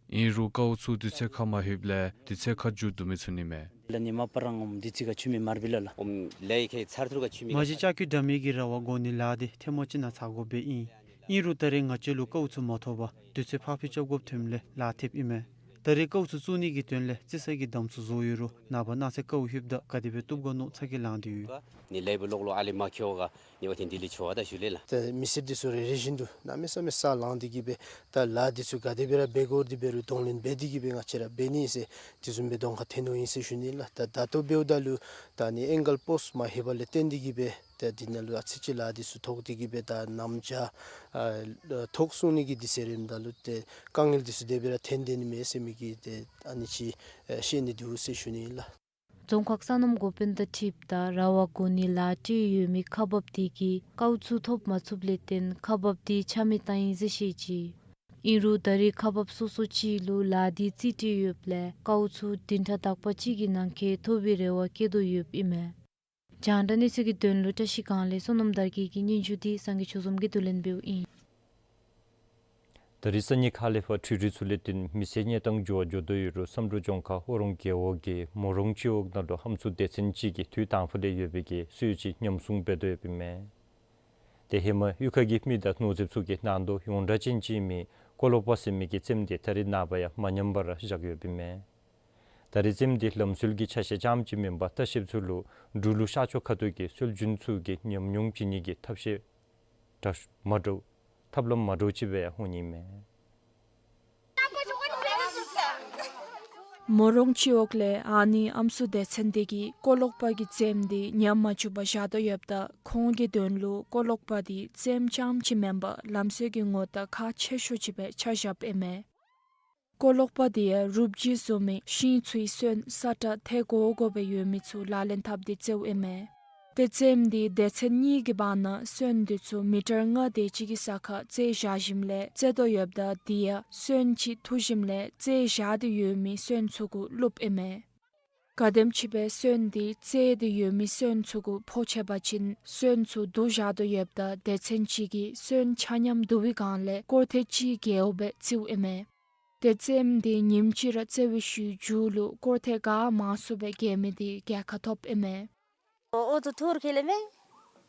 ཡང་ཡོད། ཨིན་རུང་ཀཝ་ཚུ་དུས་ཚོད་ཁར་མ་ལྷོདཔ་ལས་དུས་ཚོད་ཁར་མཇུག་བསྡུ་མི་ཚུགས་ནི་མས། ལ་ནི་མ་པ་རང་ངམ་དུས་ཚོད་ཁར་ཆུ་མེད་མར་བི་ལ་ལ། ཨོམ་ལས་ཁེ་ཚར་ཐུར་ག་ཆུ་མེད་མ་གཞི་ལྕགས་ཀྱུ་འདྲ་མིན་གྱི་ར་བ་བསྒོར་ནི་ལཱ་འདི་ཐེངས་མ་གཅིག་ནང་ཚར་དགོ་པའི་ཨིན། ཨིན་རུང་ད་རེས་ང་བཅས་ལུ་ཀཝ་ཚུ་མ་ཐོབ་པར་དུས་ཚོད་ཕར་འཕུལ་རྐྱབ་དགོཔ་ཐོནམ་ལས་ལཱ་ཐེབས་ཨིན་མས། ད་རེས་ཀཝ་ཚུ་བཙུགས་ནི་གི་དོན་ལས་རྩི་ས་གི་དམ་ཚུ་བཟོ་ཡོད་རུང་ནངས་པ་གནངས་ཚེ་ཀཝ་ལྷོདཔ་ད་ག་དེ་སྦེ་བཏུབ་ག་མནོ་ཚ་གྱང་ལང་སྟེ་ཡོད། ནི་ལས་བུ་ལོག་ལོག་ཨ་ལེ་མ་ཁྱོ་ག་ནི་བ་ཐེན་དི་ལི་ཆོ་བ་ད་ཞུ་ལེ་ལ། ཏེ་མི་སེར་འདི་ཚུ་རེ་རེ་བཞིན་དུ་གནམ་མེད་ས་མེད་ས་ལངས་ཏེ་གི་སྦེ་ད་ལཱ་འདི་ཚུ་ག་དེ་སྦེ་ར་འབད་དགོ་འདི་འབད་རུང་གདོང་ལེན་འབད་དེ་གི་སྦེ་ང་བཅས་ར་འབད་ནི་ཟེར་དེ་བཟུམ་སྦེ་གདོང་ཁར་ཐོན་དོ་ཨིན་ཟེར་ཞུ་ནི་ལགས། ད་ད་ལྟོ་འབདཝ་ད་ལུ་ད་ནི་ཨེང་གལ་པོསཊ་མ་ལྷོད་པ་ལས་བརྟེན་ཏེ་གི་སྦེ་ད་འདི་ནང་ལུ་ཨ་ཙི་ཅིག་ལཱ་འདི་ཚུ་ཐོགས་ཏེ་གི་སྦེ་ད་གནམ་བྱཱར་ཨ་ཐོག་སོང་ནི་གི་དུས་ཚོད་རནམ་ད་ལུ་ཏེ་དཀའ་ངལ་འདི་ཚུ་དེ་སྦེ་ར་ཐོན་དེ་ནི་མས་ཟེར་མི་གི་ཏེ་ཨ་ནི་ཅིག་ཨེ་བཤད་ནི་འདུག་ཟེར་ཞུ་ནི་ལགས། རྫོང་ཁག་སོ་ནམ་འགོ་དཔོན་དང་འཁྲིལཝ་ད་ར་བ་བསྒོར་ནི་ལཱ་སྤྲོད་ཡོད་མི་ཁག་འབགཔ་དེ་གིས་ཀཝ་ཚུ་ཐོབ་མ་ཚུགསཔ་ལས་བརྟེན་ཁག་འབགཔ་དེ་ཆ་མེད་བཏང་ཡི་ཟེར་བཤད་ཅི། ཨིན་རུང་ད་རེས་ཁག་འབགཔ་སོ་སོ་ཅིག་ལུ་ལཱ་འདི་རྩིས་སྤྲོད་ཡོདཔ་ལས་ཀཝ་ཚུ་བདུན་ཕྲག་དག་པ་ཅིག་གི་ནང་འཁོད་ཐོབ་པའི་རེ་བ་བསྐྱེད་དོ་ཡོདཔ་ཨིན་མས། རྒྱང་བསྒྲགས་གནས་ཚུལ་གྱི་དོན་ལུ་བཀྲ་ཤིས་སྒང་ལས་བསོད་ནམས་དར་རྒྱས་ཀྱི་སྙན་ཞུ་འདི་སངས་རྒྱས་ཆོས་འཛོམས་ཀྱིས་བསྡུ་ལེན་འབདཝ་ཨིན། ད་རེས་སང་ཉིན་ཁ་ལས་ཕར་འཕྲུལ་རིག་ཚུ་ལས་བརྟེན་མི་སེར་གནས་སྟངས་འགྱུར་བ་འགྱོ་དོ་ཡོད་རུང་བསམ་གྲུབ་ལྗོངས་མཁར་ཨོ་རོང་རྒེད་འོག་གི་མོ་རོང་སྤྱི་འོག་ནང་ལུ་ཧམ་སུ་སྡེ་ཚན་ཅིག་གིས་དུས་དང་ཕུ་ལས་ཡོད་པའི་གི་སྲོལ་ཅིག་ཉམས་སྲུང་འབད་དོ་ཡོདཔ་ཨིན་མས། ཏེ་ཧེ་མ་གཡུས་ཁ་གི་མི་དང་ནོར་རྫིཔ་ཚུ་གི་ནང་དོག་ཡོངས་གྲགས་ཅན་ཅིག་ཨིན་མི་ཀོ་ལོག་པ་ཟེར་མི་གི་རྩེདམོ་འདི་ད་རེས་ནངས་པ་ཡང་མ་ཉམས་པར་བཞག་ཡོདཔ་ཨིན་མས། ད་རེས་རྩེདམོ་འདི་ལམ་སྲོལ་གྱི་ཆ་ཤས་རྐྱངམ་ཅིག་མེན་པར་ལྟ་བཤལཔ་ཚུ་ལུ་འབྲུག་ལུ་ཤར་ཕྱོགས་ཁ་ཐུག་གི་སྲོལ་རྒྱུན་ཚུ་གི་ཉམས་མྱོང་བྱིན་ནི་གི་ཐབས་ཤེས་འདྲ་མ་འདྲཝ་ཐབས་ལམ་མ་འདྲཝ་ཅིག་སྦེ་ཡང་འོང་ནི་མས། མོ་རོང་སྤྱི་འོག་ལས་ཨ་ནི་ཨམ་སྲུ་སྡེ་ཚན་འདི་གིས་ཀོ་ལོག་པ་གི་རྩེདམོ་འདི་ཉམས་མ་བཅུག་པར་བཞག་དོ་ཡོདཔ་ད་ཁོང་གི་དོན་ལུ་ཀོ་ལོག་པ་འདི་རྩེདམོ་རྐྱངམ་ཅིག་མེན་པར་ལམ་སྲོལ་གྱི་ངོ་རྟགས་ཁག་ཆེ་ཤོས་ཅིག་སྦེ་ཆ་བཞགཔ་ཨིན་མས། ཀོ་ལོག་པ་འདི་ཡང་རུབ་ཅིག་བཟོ་མི་ཤིང་ཚུའི་སོན་ས་ཁྲ་ཐལ་གོ་གོ་སྦེ་ཡོད་མི་ཚུ་ལག་ལེན་འཐབ་སྟེ་རྩེདཔ་ཨིན་མས། ཏེ་རྩེདམོ་འདི་སྡེ་ཚན་གཉིས་ཀྱི་བར་ན་སོན་འདི་ཚུ་མི་ཊར་ལྔ་དེ་ཅིག་གི་ས་ཁར་རྩེད་བཞག་ཞིནམ་ལས་རྩེད་དོ་ཡོདཔ་ད་དེ་ཡང་སོན་ཅིག་འཐུ་ཞིནམ་ལས་རྩེད་བཞག་སྟེ་ཡོད་མི་སོན་ཚུ་གུ་བླུགཔ་ཨིན་མས། ག་དེམ་ཅིག་སྦེ་སོན་འདི་རྩེད་དེ་ཡོད་མི་སོན་ཚུ་གུ་ཕོག་ཆི་བ་ཅིན་སོན་ཚུ་བསྡུ་བཞག་དོ་ཡོདཔ་ད་སྡེ་ཚན་ཅིག་གིས་སོན་ཆ་མཉམ་བསྡུ་བའི་སྒང་ལས་སྐོར་ཐེངས་གཅིག་རྒྱལཝ་སྦེ་བརྩིཝ་ཨིན་མས། ཏེ་རྩེདམོ་འདི་ཉིནམ་གཅིག་ར་རྩེད་པའི་ཤུལ་མཇུག་ལུ་སྐོར་ཐེངས་ག་མང་སུ་སྦེ་རྒྱལ་མི་འདི་རྒྱལ་ཁ་ཐོབ་ཨིན་མས། ཨོ་ཨོ་ཐུར་ཁེ་ལེ་མེ།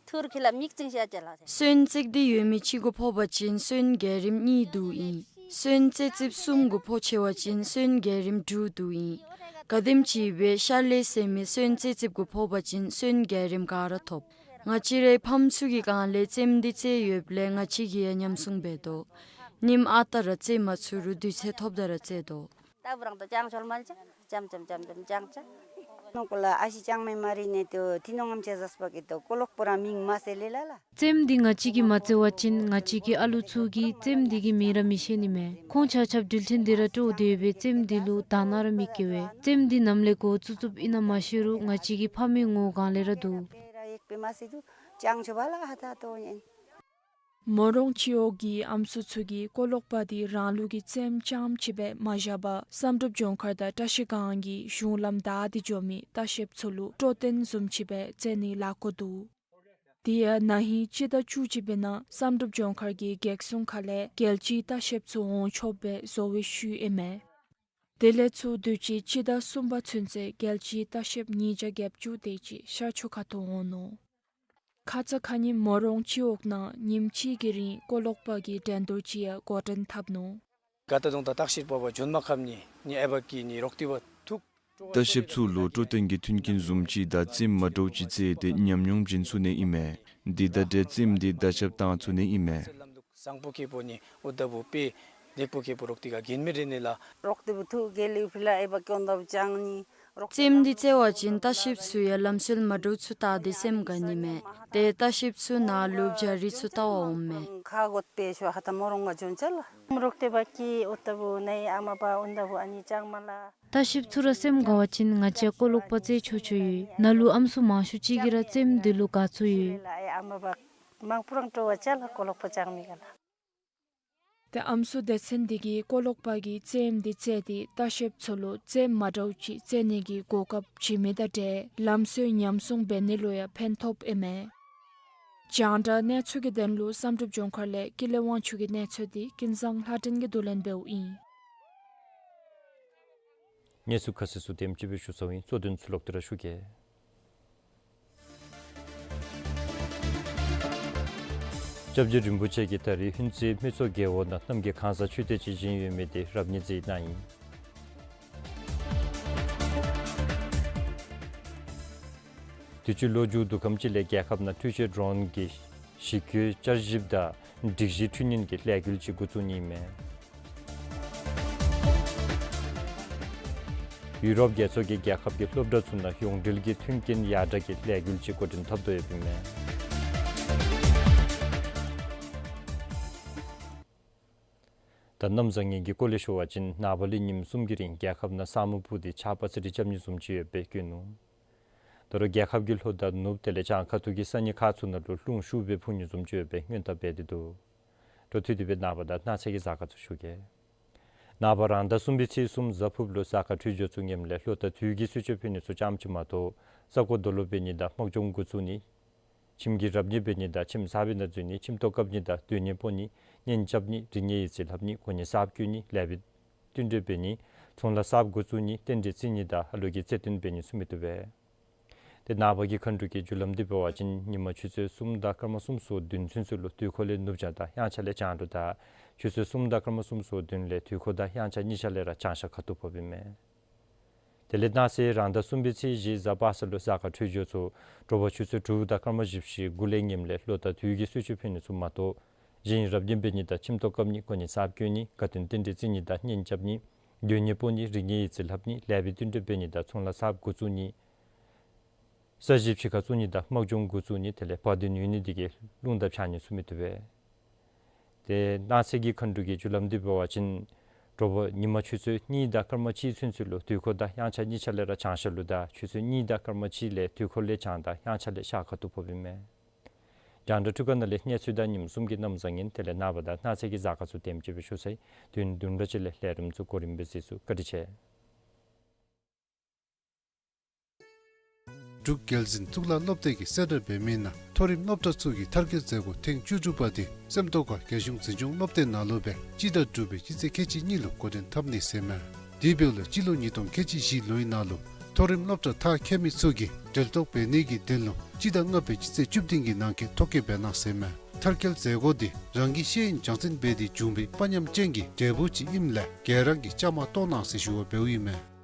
ཐུར་ཁེ་ལ་མིག་ཅིང་ཤ་ཅ་ལ་ཐེ། སོན་བརྩེགས་ཏེ་ཡོད་མི་གཅིག་གུ་ཕོག་པ་ཅིན་སོན་བརྒྱ་རིམ་གཉིས་བསྡུཝ་ཨིན། སོན་རྩེ་རྩེདཔ་གསུམ་གུ་ཕོག་ཆི་བ་ཅིན་སོན་བརྒྱ་རིམ་དྲུག་བསྡུཝ་ཨིན། ག་དེམ་ཅིག་སྦེ་ཤར་ལས་ཟེར་མི་སོན་རྩེ་རྩེདཔ་གུ་ཕོག་པ་ཅིན་སོན་བརྒྱ་རིམ་ག་ར་ཐོབ། ང་བཅས་རའི་ཕམ་ཚུ་གི་སྒང་ལས་རྩེདམོ་འདི་རྩེད་ཡོདཔ་ལས་ང་བཅས་ཀྱིས་ཡང་ཉམས་སྲུང་འབད་དོ། ཉིནམ་ཨ་རྟག་ར་རྩེད་མ་ཚུགས་རུང་དུས་ཚོད་ཐོབ་ད་ར་རྩེད་དོ། ད་བུ་རང་དོ་ཅང་ཆོལ་མ་ལ་ཅང་ཅང་ཅང་ཅང་ཅང་ཅང་། ནོ་ཀོ་ལ་ཨ་ཤི་ཅང་མེ་མ་རི་ནེ་དོ་ཐི་ནོང་ངམ་ཅེ་ཟས་པ་གི་དོ་ཀོ་ལོག་པོ་ར་མིང་མ་སེ་ལེ་ལ་ལ། རྩེདམོ་འདི་ང་བཅས་ཀྱིས་མ་རྩེད་བ་ཅིན་ང་བཅས་ཀྱི་ཨ་ལུ་ཚུ་གིས་རྩེདམོ་འདི་གི་མིང་ར་མི་ཤེས་ནི་མས། ཁོང་ཆ་ཁྱབ་འགྲུལ་འཕྲིན་འདི་ར་སྤྲོ་སྟེ་ཡོད་པའི་རྩེདམོ་འདི་ལུ་དང་ན་ར་མི་སྐྱེ་བས། རྩེདམོ་འདི་ནམ་ལས་འགོ་བཙུགས་བཙུགསཔ་ཨིན་ན་མ་ཤེས་རུང་ང་བཅས་ཀྱི་ཕ་མའི་ངོ་སྒང་ལས་ར་འདུག། ཡེག་པེ་མ་སེ་དུ་ཅང་ཆོ་བ་ལ་ཧ་ད་དོ་ཨིན། མོ་རོང་སྤྱི་འོག་གི་ཨམ་སྲུ་ཚུ་གིས་ཀོ་ལོག་པ་འདི་རང་ལུགས་ཀྱི་རྩེདམོ་རྐྱངམ་ཅིག་སྦེ་མ་བཞག་པར་བསམ་གྲུབ་ལྗོངས་མཁར་དང་བཀྲ་ཤིས་སྒང་གི་གཞུང་ལམ་བདའ་སྟེ་འགྱོ་མི་ལྟ་བཤལཔ་ཚུ་ལུ་སྤྲོ་སྟོན་བཟུམ་ཅིག་སྦེ་རྩེད་ནི་ལཱ་འགོ་འདུག། དེ་ཡང་ན་ཧིང་སྤྱི་ཟླ་བཅུ་གཅིག་པའི་ནང་བསམ་གྲུབ་ལྗོངས་མཁར་གྱི་རྒེད་སྲུང་ཁ་ལས་རྒྱལ་སྤྱིའི་ལྟ་བཤལཔ་ཚུ་འོང་ཆོགཔ་སྦེ་བཟོ་བའི་ཤུལ་ཨིན་མས། དེ་ལས་ཚུར་དུས་ཅི་སྤྱི་ཟླ་གསུམ་པ་ཚུན་ཚོད་རྒྱལ་སྤྱིའི་ལྟ་བཤལཔ་ཉིས་བརྒྱ་བརྒྱད་ཅུ་དེ་ཅིག་ཤར་ཕྱོགས་ཁ་ཐུག་འོང་ནུག། ཁ་ཙ་ཁ་ཉིནམ་མོ་རོང་སྤྱི་འོག་ནང་ཉིནམ་གཅིག་གི་རིང་ཀོ་ལོག་པ་གི་འགྲན་བསྡུར་ཅིག་ཡང་འགོ་འདྲེན་འཐབ་ནུག། ག་ད་དུང་ད་བརྟག་ཞིབ་པ་བ་འཇོན་མ་ཁམ་ནི་ནི་ཨེ་བ་ཀི་ནི་རོག་ཏི་བ་ཐུག། ལྟ་བཤལཔ་ཚུ་ལུ་སྤྲོ་སྟོན་གྱི་མཐུན་རྐྱེན་བཟུམ་ཅིག་དང་རྩེདམོ་མ་འདྲཝ་ཅིག་རྩེད་དེ་ཉམས་མྱོང་བྱིན་ཚུགས་ནི་ཨིན་མས། འདི་དང་འབྲེལ་རྩེདམོ་འདི་བརྡ་ཁྱབ་བཏང་ཚུགས་ནི་ཨིན་མས། བཟང་པོ་ཁེ་པོ་ནི་ཨུ་ད་བུ་པེ་ལེགས་པོ་ཁེ་པོ་རོག་ཏི་ག་གིན་མི་རེ་ནི་ལ། རོག་ཏི་བུ་ཐུག་གེ་ལི་ཕི་ལ་ཨེ་བ་ཀོན་ད་བུ་ཅང་ནི། རྩེདམོ་འདི་རྩེད་བ་ཅིན་ལྟ་བཤལཔ་ཚུ་ཡང་ལམ་སྲོལ་མ་འདྲཝ་ཚུ་བལྟ་སྟེ་སེམས་དགའ་ནི་མས། ཏེ་ལྟ་བཤལཔ་ཚུ་ནང་ལུ་བྱ་རིགས་ཚུ་བལྟ་བར་འོངམ་མས། ཁ་གོད་པེ་ཤོ་ཧ་ད་མོ་རོང་ག་འཇོན་ཅ་ལ། རོག་ཏི་བ་ཀི་ཨུ་ད་བུ་ནའི་ཨ་མ་བ་ཨུན་ད་བུ་ཨ་ནི་ཅང་མ་ལ། ལྟ་བཤལཔ་ཚུ་ར་སེམས་དགའ་བ་ཅིན་ང་བཅས་ཀོ་ལོག་པ་རྩེད་ཆོག་ཆོག་ཡོད། ནཱ་ལུ་ཨམ་སྲུ་མང་ཤོས་ཅིག་གིས་ར་རྩེདམོ་འདི་ལུ་དགའ་ཚོར་ཡོད། ཨེ་ཨ་མ་བ་མང་པོ་རང་སྤྲོ་བ་ཅ་ལ་ཀོ་ལོག་པ་ཅང་མི་ག་ལ། ཏེ་ཨམ་སྲུ་སྡེ་ཚན་འདི་གིས་ཀོ་ལོག་པ་གི་རྩེདམོ་འདི་རྩེད་དེ་ལྟ་བཤལཔ་ཚུ་ལུ་རྩེདམོ་མ་འདྲཝ་ཅིག་རྩེད་ནི་གི་གོ་སྐབས་བྱིན་མི་དང་འབྲེལ་ལམ་སྲོལ་ཉམས་སྲུང་འབད་ནི་ལུ་ཡང་ཕན་ཐོགསཔ་ཨིན་མས། རྒྱང་བསྒྲགས་གནས་ཚུལ་གྱི་དོན་ལུ་བསམ་གྲུབ་ལྗོངས་མཁར་ལས་ཀུན་ལེགས་དབང་ཕྱུག་གི་གནས་ཚུལ་འདི་ཀུན་བཟང་ལྷ་སྒྲོན་གྱིས་བསྡུ་ལེན་འབདཝ་ཨིན། གནས་ཚུལ་ཁ་གསལ་ཚུ་དེམ་ཅིག་སྦེ་ཞུ་ཚརཝ་ཨིན། གཙོ་དོན་ཚུ་ལོག་སྟེ་ར་ཞུ་གེ། སྐྱབས་རྗེ་རིན་པོ་ཆེ་གིས་ད་རིས་ཧུན་རྩེ་སྨད་ཚོང་རྒེད་འོག་ནང་གནམ་གྱི་གང་ཟག་མཆོད་རྟེན་ཅིག་བཞེངས་ཡོད་མི་དེ་རབ་གནས་མཛད་གནང་ཡི། དུས་ཅི་ལོ་མཇུག་བསྡུ་ཁམས་ཅིག་ལས་རྒྱལ་ཁབ་ནང་འཕྲུལ་ཆས་ཌྲོན་གྱི་གཞི་བཀོད་བསྐྱར་ཞིབ་དང་སྒྲིག་གཞི་འཕྲུལ་སྣོན་གྱི་ལས་འགུལ་ཅིག་འགོ་བཙུགས་ནི་ཨིན་མས། ཡུ་རོབ་རྒྱལ་ཚོགས་ཀྱིས་རྒྱལ་ཁབ་ཀྱི་སློབ་གྲྭ་ཚུ་ནང་ཡོངས་འབྲེལ་གྱི་མཐུན་རྐྱེན་ཡར་དྲག་གི་ལས་འགུལ་ཅིག་འགོ་འདྲེན་འཐབ་དོ་ཡོདཔ་ཨིན་མས། ད་གནམ་བཟང་ངན་གྱི་སྐོར་ལས་ཞུ་བ་ཅིན་ནངས་པ་ལས་ཉིནམ་གསུམ་གྱི་རིང་རྒྱལ་ཁབ་ནང་ས་སྨུག་སྤུབས་ཏེ་ཆརཔ་ཚ་དྲོད་རྐྱབ་ནི་བཟུམ་ཅིག་ཡོདཔ་སྦེ་བཀོད་ནུག། ད་རུང་རྒྱལ་ཁབ་ཀྱི་ལྷོ་དང་ནུབ་དེ་ལས་བྱང་ཁ་ཐུག་གི་ས་གནས་ཁག་ཚུ་ནང་ལུ་རླུང་ཤུགས་སྦེ་འཕུ་ནི་བཟུམ་ཅིག་ཡོདཔ་སྦེ་སྔོན་བརྡ་འབད་དེ་འདུག། འཕྲོ་མཐུད་དེ་སྦེ་ནངས་པ་དང་གནངས་ཚེ་གི་གཟའ་སྐར་ཚུ་ཞུ་གེ། ནངས་པ་རང་ཟླ་གསུམ་པའི་ཚེས་གསུམ་གཟའ་ཕུརཔ་ལུ་གཟའ་སྐར་འཕྲོད་སྦྱོར་ཚུ་ངནམ་ལས་ལྷོ་དང་དུས་ཀྱི་གསོལ་མཆོད་ཕུལ་ནི་ཚུ་ཙམ་ཅིག་མ་གཏོགས་ས་གོ་རྡོ་ལོག་འབད་ནི་དང་དམག་སྦྱོང་འགོ་བཙུགས་ནི། ཁྱིམ་གྱི་རབ་གནས་འབད་ནི་དང་ཁྱིམ་གསརཔ་ནང་འཛུལ་ནི། ཁྱིམ་ཐོག་བཀབ་ནི་དང་སྡོད་གནས་སྤོ་ནི། གཉེན་རྐྱབ་ནི། རིག་གནས་ཡིག་རྩིས་ལྷབ་ནི། གོ་གནས་གསརཔ་བསྐོ་ནི། ལེགས་པའི་བསྟུན་གྲོས་འབད་ནི། ཚོང་ལཱ་གསརཔ་འགོ་བཙུགས་ནི། རྟེན་འབྲེལ་བརྩི་ནི་དང་ཨ་ལུ་གི་བརྩེ་འདུན་འབད་ནི་ཚུ་མི་བཏུབ་པས། ཏེ་ནངས་པ་གི་མཁའ་འགྲོ་གི་རྒྱུ་ལམ་འདི་འབད་བ་ཅིན་ཉིན་མ་ཆུ་ཚོད་གསུམ་དང་སྐར་མ་གསུམ་སོ་བདུན་ཚུན་ཚོད་ལུ་དུས་འཁོར་ལས་ནུབ་བྱང་དང་དབྱངས་འཆར་ལས་བྱང་འགྲོ་དང་ཆུ་ཚོད་གསུམ་དང་སྐར་མ་གསུམ་སོ་བདུན་ལས་དུས་འཁོར་དང་དབྱངས་འཆར་གཉིས་ཆ་ལས་ར་བྱང་ཤར་ཁ་ཐུག་ཕོགཔ་ཨིན་མས། དེ་ལས་གནངས་ཚེ་རང་ཟླ་གསུམ་པའི་ཚེས་བཞི་གཟའ་པ་སངས་ལུ་གཟའ་སྐར་འཕྲོད་སྦྱོར་ཚུ་དྲོ་པ་ཆུ་ཚོད་དྲུག་དང་སྐར་མ་བཞི་བཅུ་ཞེ་དགུ་ལས་ངནམ་ལས་ལྷོ་དང་དུས་ཀྱི་གསོལ་མཆོད་ཕུལ་ནི་ཚུ་མ་གཏོགས་གཞན་རབ་གནས་འབད་ནི་དང་ཁྱིམ་ཐོག་བཀབ་ནི། གོ་གནས་གསརཔ་བསྐོ་ནི། དགའ་སྟོན་རྟེན་འབྲེལ་བརྩི་ནི་དང་གཉེན་རྐྱབ་ནི། སྡོད་གནས་སྤོ་ནི། རིག་གནས་ཡིག་རྩིས་ལྷབ་ནི། ལེགས་པའི་བསྟུན་གྲོས་འབད་ནི་དང་ཚོང་ལཱ་གསརཔ་འགོ་བཙུགས་ནི། ས་གཞི་ཕྱི་ཁར་བཙུགས་ནི་དང་དམག་སྦྱོང་འགོ་བཙུགས་ནི། དེ་ལས་བར་དོ་ནུས་ནི་དེ་གིས་རླུང་དང་བྱང་ནི་ཚུ་མི་བཏུབ་པས། ཏེ་གནངས་ཚེ་གི་མཁའ་འགྲོ་གི་རྒྱུ་ལམ་འདི་འབད་བ་ཅིན་དྲོ་པ་ཉིན་མ་ཆུ་ཚོད་གཉིས་དང་སྐར་མ་གཅིག་ཚུན་ཚོད་ལུ་དུས་འཁོར་དང་དབྱངས་འཆར་གཉིས་ཆ་ལས་ར་བྱང་ཤར་ལུ་དང་ཆུ་ཚོད་གཉིས་དང་སྐར་མ་གཅིག་ལས་དུས་འཁོར་ལས་བྱང་དང་དབྱངས་འཆར་ལས་ཤར་ཁ་ཐུག་ཕོགཔ་ཨིན་མས། རྒྱང་བསྒྲགས་འཕྲུལ་ཁང་ནང་ལས་གནས་ཚུལ་དང་ཉིནམ་གསུམ་གྱི་གནམ་བཟང་ངན་དེ་ལས་ནངས་པ་དང་གནངས་ཚེ་གི་གཟའ་སྐར་ཚུ་དེམ་ཅིག་སྦེ་ཞུ་ཚར་ཡི། དུས་ཡུན་བདུན་ཕྲག་གཅིག་ལས་ལས་རིམ་ཚུ་གོ་རིམ་སྦེ་གཟིགས་ཚུགས། བཀའ་དྲིན་ཆེ། འབྲུག་རྒྱལ་འཛིན་གཙུག་ལག་སློབ་སྡེ་གིས་གསལ་བསྒྲགས་འབད་མི་ནང་མཐོ་རིམ་སློབ་གྲྭ་ཚུ་གི་མཐར་འཁྱོལ་མཛད་སྒོ་ཐེངས་བཅུ་དྲུག་པ་དེ་སེམས་རྟོགས་ཁ་རྒྱལ་གཞུང་འཛིན་སྐྱོང་སློབ་སྡེ་ནང་ལུ་སྦེ་སྤྱི་ཟླ་དྲུག་པའི་སྤྱི་ཚེས་ཁལ་གཅིག་གཉིས་ལུ་འགོ་འདྲེན་འཐབ་ནི་ཟེར་མས། དེ་འབདཝ་ལས་སྤྱི་ལོ་ཉིས་སྟོང་ཁལ་གཅིག་བཞི་ལོའི་ནང་ལུ་མཐོ་རིམ་སློབ་གྲྭ་མཐར་འཁྱོལ་མི་ཚུ་གིས་འབྲེལ་གཏོགས་འབད་ནི་གི་དོན་ལུ་སྤྱི་ཟླ་ལྔ་པའི་སྤྱི་ཚེས་བཅུ་བདུན་གྱི་ནང་འཁོད་ཐོ་བཀོད་འབད་གནང་ཟེར་མས། མཐར་འཁྱོལ་མཛད་སྒོ་དེ་རང་གི་ཤེས་ཡོན་སྦྱང་ཚན་འབད་དེ་བྱུང་བའི་དཔའ་ཉམས་ཅན་གྱི་འབྲས་བུ་ཅིག་ཨིནམ་ལས་ག་ར་གིས་བཅའ་མར་གཏོགས་གནང་ཟེར་ཞུ་བ་འབདཝ་ཨིན་མས།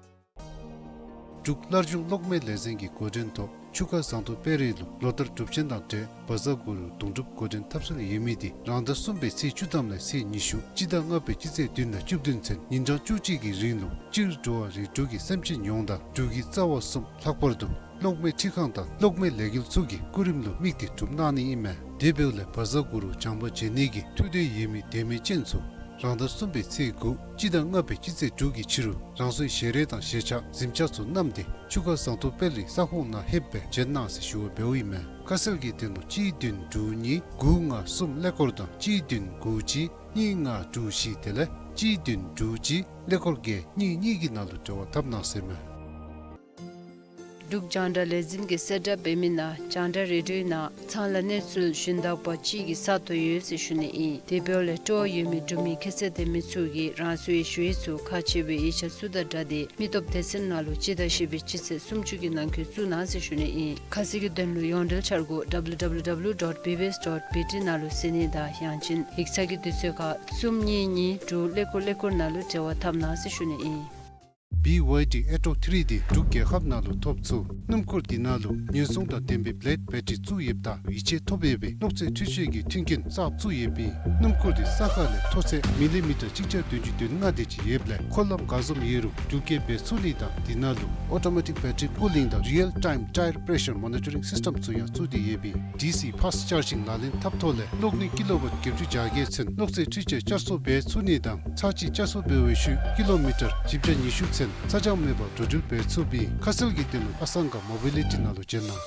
འབྲུག་སླར་འབྱུང་གློག་མེ་ལས་འཛིན་གྱི་འགོ་འདྲེན་ཐོག་ཆུ་ཁ་ཟངས་མདོག་དཔལ་རི་ལུ་ལོ་ལྟར་སྒྲུབ་ཆེན་དང་འབྲེལ་བཛྲ་གུ་རུ་གདུང་སྒྲུབ་འགོ་འདྲེན་འཐབ་སྲོལ་ཡོད་མི་དེ་རང་ཟླ་གསུམ་པའི་ཚེས་བཅུ་ཐམ་ལས་ཚེས་ཉི་ཤུ་སྤྱི་ཟླ་ལྔ་པའི་སྤྱི་ཚེས་བདུན་དང་བཅུ་བདུན་ཚུན་ཉིན་གྲངས་བཅུ་གཅིག་གི་རིང་ལུ་སྤྱིར་འགྲོ་བ་རིགས་དྲུག་གི་སེམས་ཅན་ཡོངས་དང་འབྲུག་གི་རྩ་བ་གསུམ་ལྷག་པར་དུ་གློག་མེ་འཕྲུལ་ཁང་དང་གློག་མེ་ལས་འགུལ་ཚུ་གི་སྐུ་རིམ་ལུ་དམིགས་ཏེ་སྒྲུབ་གནང་ནི་ཨིན་མས། དེ་འབདཝ་ལས་བཛྲ་གུ་རུ་བྱམས་པ་མཇལ་ནི་གི་ཐུགས་འདོད་ཡོད་མི་དད་མོས་ཅན་ཚུ་རང་ཟླ་གསུམ་པའི་ཚེས་དགུ་སྤྱི་ཟླ་ལྔ་པའི་སྤྱི་ཚེས་དྲུག་གི་ཕྱི་རུ་རང་སོའི་ཞལ་རས་དང་ཞལ་ཆས་གཟིམ་ཆས་ཚུ་བསྣམས་ཏེ་ཆུ་ཁ་ཟངས་མདོག་དཔལ་རི་ས་ཁོངས་ནང་ལྷོདཔ་སྦེ་མཇལ་གནང་ཟེར་ཞུ་བ་འབདཝ་ཨིན་མས། ཁ་གསལ་གྱི་དོན་ལུ་གཅིག་བདུན་དྲུག་གཉིས་དགུ་ལྔ་གསུམ་ཀླད་ཀོར་དང་གཅིག་བདུན་དགུ་གཅིག་གཉིས་ལྔ་དྲུག་བཞི་དེ་ལས་གཅིག་བདུན་དྲུག་གཅིག་ཀླད་ཀོར་བརྒྱད་གཉིས་གཉིས་ཀྱི་ནང་ལུ་འབྲེལ་བ་འཐབ་གནང་ཟེར་མས། འབྲུག་རྒྱང་བསྒྲགས་ལས་འཛིན་གྱིས་གསལ་བསྒྲགས་འབད་མི་ནང་རྒྱང་བསྒྲགས་རེ་ཌིའོ་ནང་ཚང་ལ་གནས་ཚུལ་ཞུན་དག་པ་ཅིག་གི་ས་ཐོབ་ཡོད་ཟེར་ཞུ་ནི་ཨིན། དེ་འབདཝ་ལས་སྤྲོ་བ་ཡོད་མི་འབྲུག་མི་ཁྱད་ཚད་ལྡན་མི་ཚུ་གིས་རང་སོའི་ཞུ་ཡིག་ཚུ་ཁག་ཆེ་བའི་ཡིག་ཆ་ཚུ་དང་སྦྲགས་ཏེ་མི་སྟོབས་སྡེ་ཚན་ནང་ལུ་སྤྱི་ཟླ་བཞི་པའི་སྤྱི་ཚེས་སུམ་ཅུ་གི་ནང་འཁོད་བཙུགས་གནང་ཟེར་ཞུ་ནི་ཨིན། ཁ་གསལ་གྱི་དོན་ལུ་ཡོངས་འབྲེལ་འཆར་སྒོ་W W W dot B B S dot B T ནང་ལུ་གཟིགས་ནི་དང་ཡང་ཅིན་ཡིག་ཚང་གི་དུས་ཚོད་ཁར་གསུམ་གཉིས་གཉིས་དྲུག་ཀླད་ཀོར་ཀླད་ཀོར་ནང་ལུ་འབྲེལ་བ་འཐབ་གནང་ཟེར་ཞུ་ནི་ཨིན། B Y D Atrox three དེ་འབྲུག་རྒྱལ་ཁབ་ནང་ལུ་ཐོབ་ཚུགས། སྣུམ་འཁོར་དེ་ནང་ལུ་ཉེན་སྲུང་དང་ལྡན་པའི་བླེཌ་བེ་ཊི་རི་བཙུགས་ཡོདཔ་ད་ཡིད་ཆེས་ཐོབ་ཡོད་པའི་གློག་རྫས་འཕྲུལ་ཆས་ཀྱི་མཐུན་རྐྱེན་གསརཔ་བཙུགས་ཡོདཔ་ཨིན། སྣུམ་འཁོར་དེ་ས་ཁ་ལས་མཐོ་ཚད་མི་ལི་མི་ཊར་གཅིག་བརྒྱ་བདུན་ཅུ་དོན་ལྔ་དེ་ཅིག་ཡོདཔ་ལས་འཁོར་ལམ་ག་བཟུམ་ཡོད་རུང་འགྲུལ་སྐྱེལ་འབད་ཚུགས་ནི་དང་དེ་ནང་ལུ་Automatic Battery Cooling དང་Real Time Tire Pressure Monitoring System ཚུ་ཡང་བཙུགས་ཏེ་ཡོདཔ་ཨིན། D C Fast Charging ལག་ལེན་འཐབ་ཐོག་ལས་གློག་ནུས་ཀི་ལོ་ཝཊ་བརྒྱད་ཅུ་གྱ་བརྒྱད་ཚུན་གློག་རྫས་འཕྲུལ་ཆས་བསྐྱར་གསོ་འབད་ཚུགས་ནི་དང་ཚར་གཅིག་བསྐྱར་གསོ་འབད་བའི་ཤུལ་ཀི་ལོ་མི་ཊར་བཞི་བརྒྱ་ཉི་ཤུ་ཚུན་ཚ་གྱང་མེད་པར་འགྲོ་འགྲུལ་འབད་ཚུགསཔ་ཨིན། ཁ་གསལ་གྱི་དོན་ལུ་ཨ་སང་ག་མོ་བི་ལི་ཊི་ནང་ལུ་མཇལ་གནང་།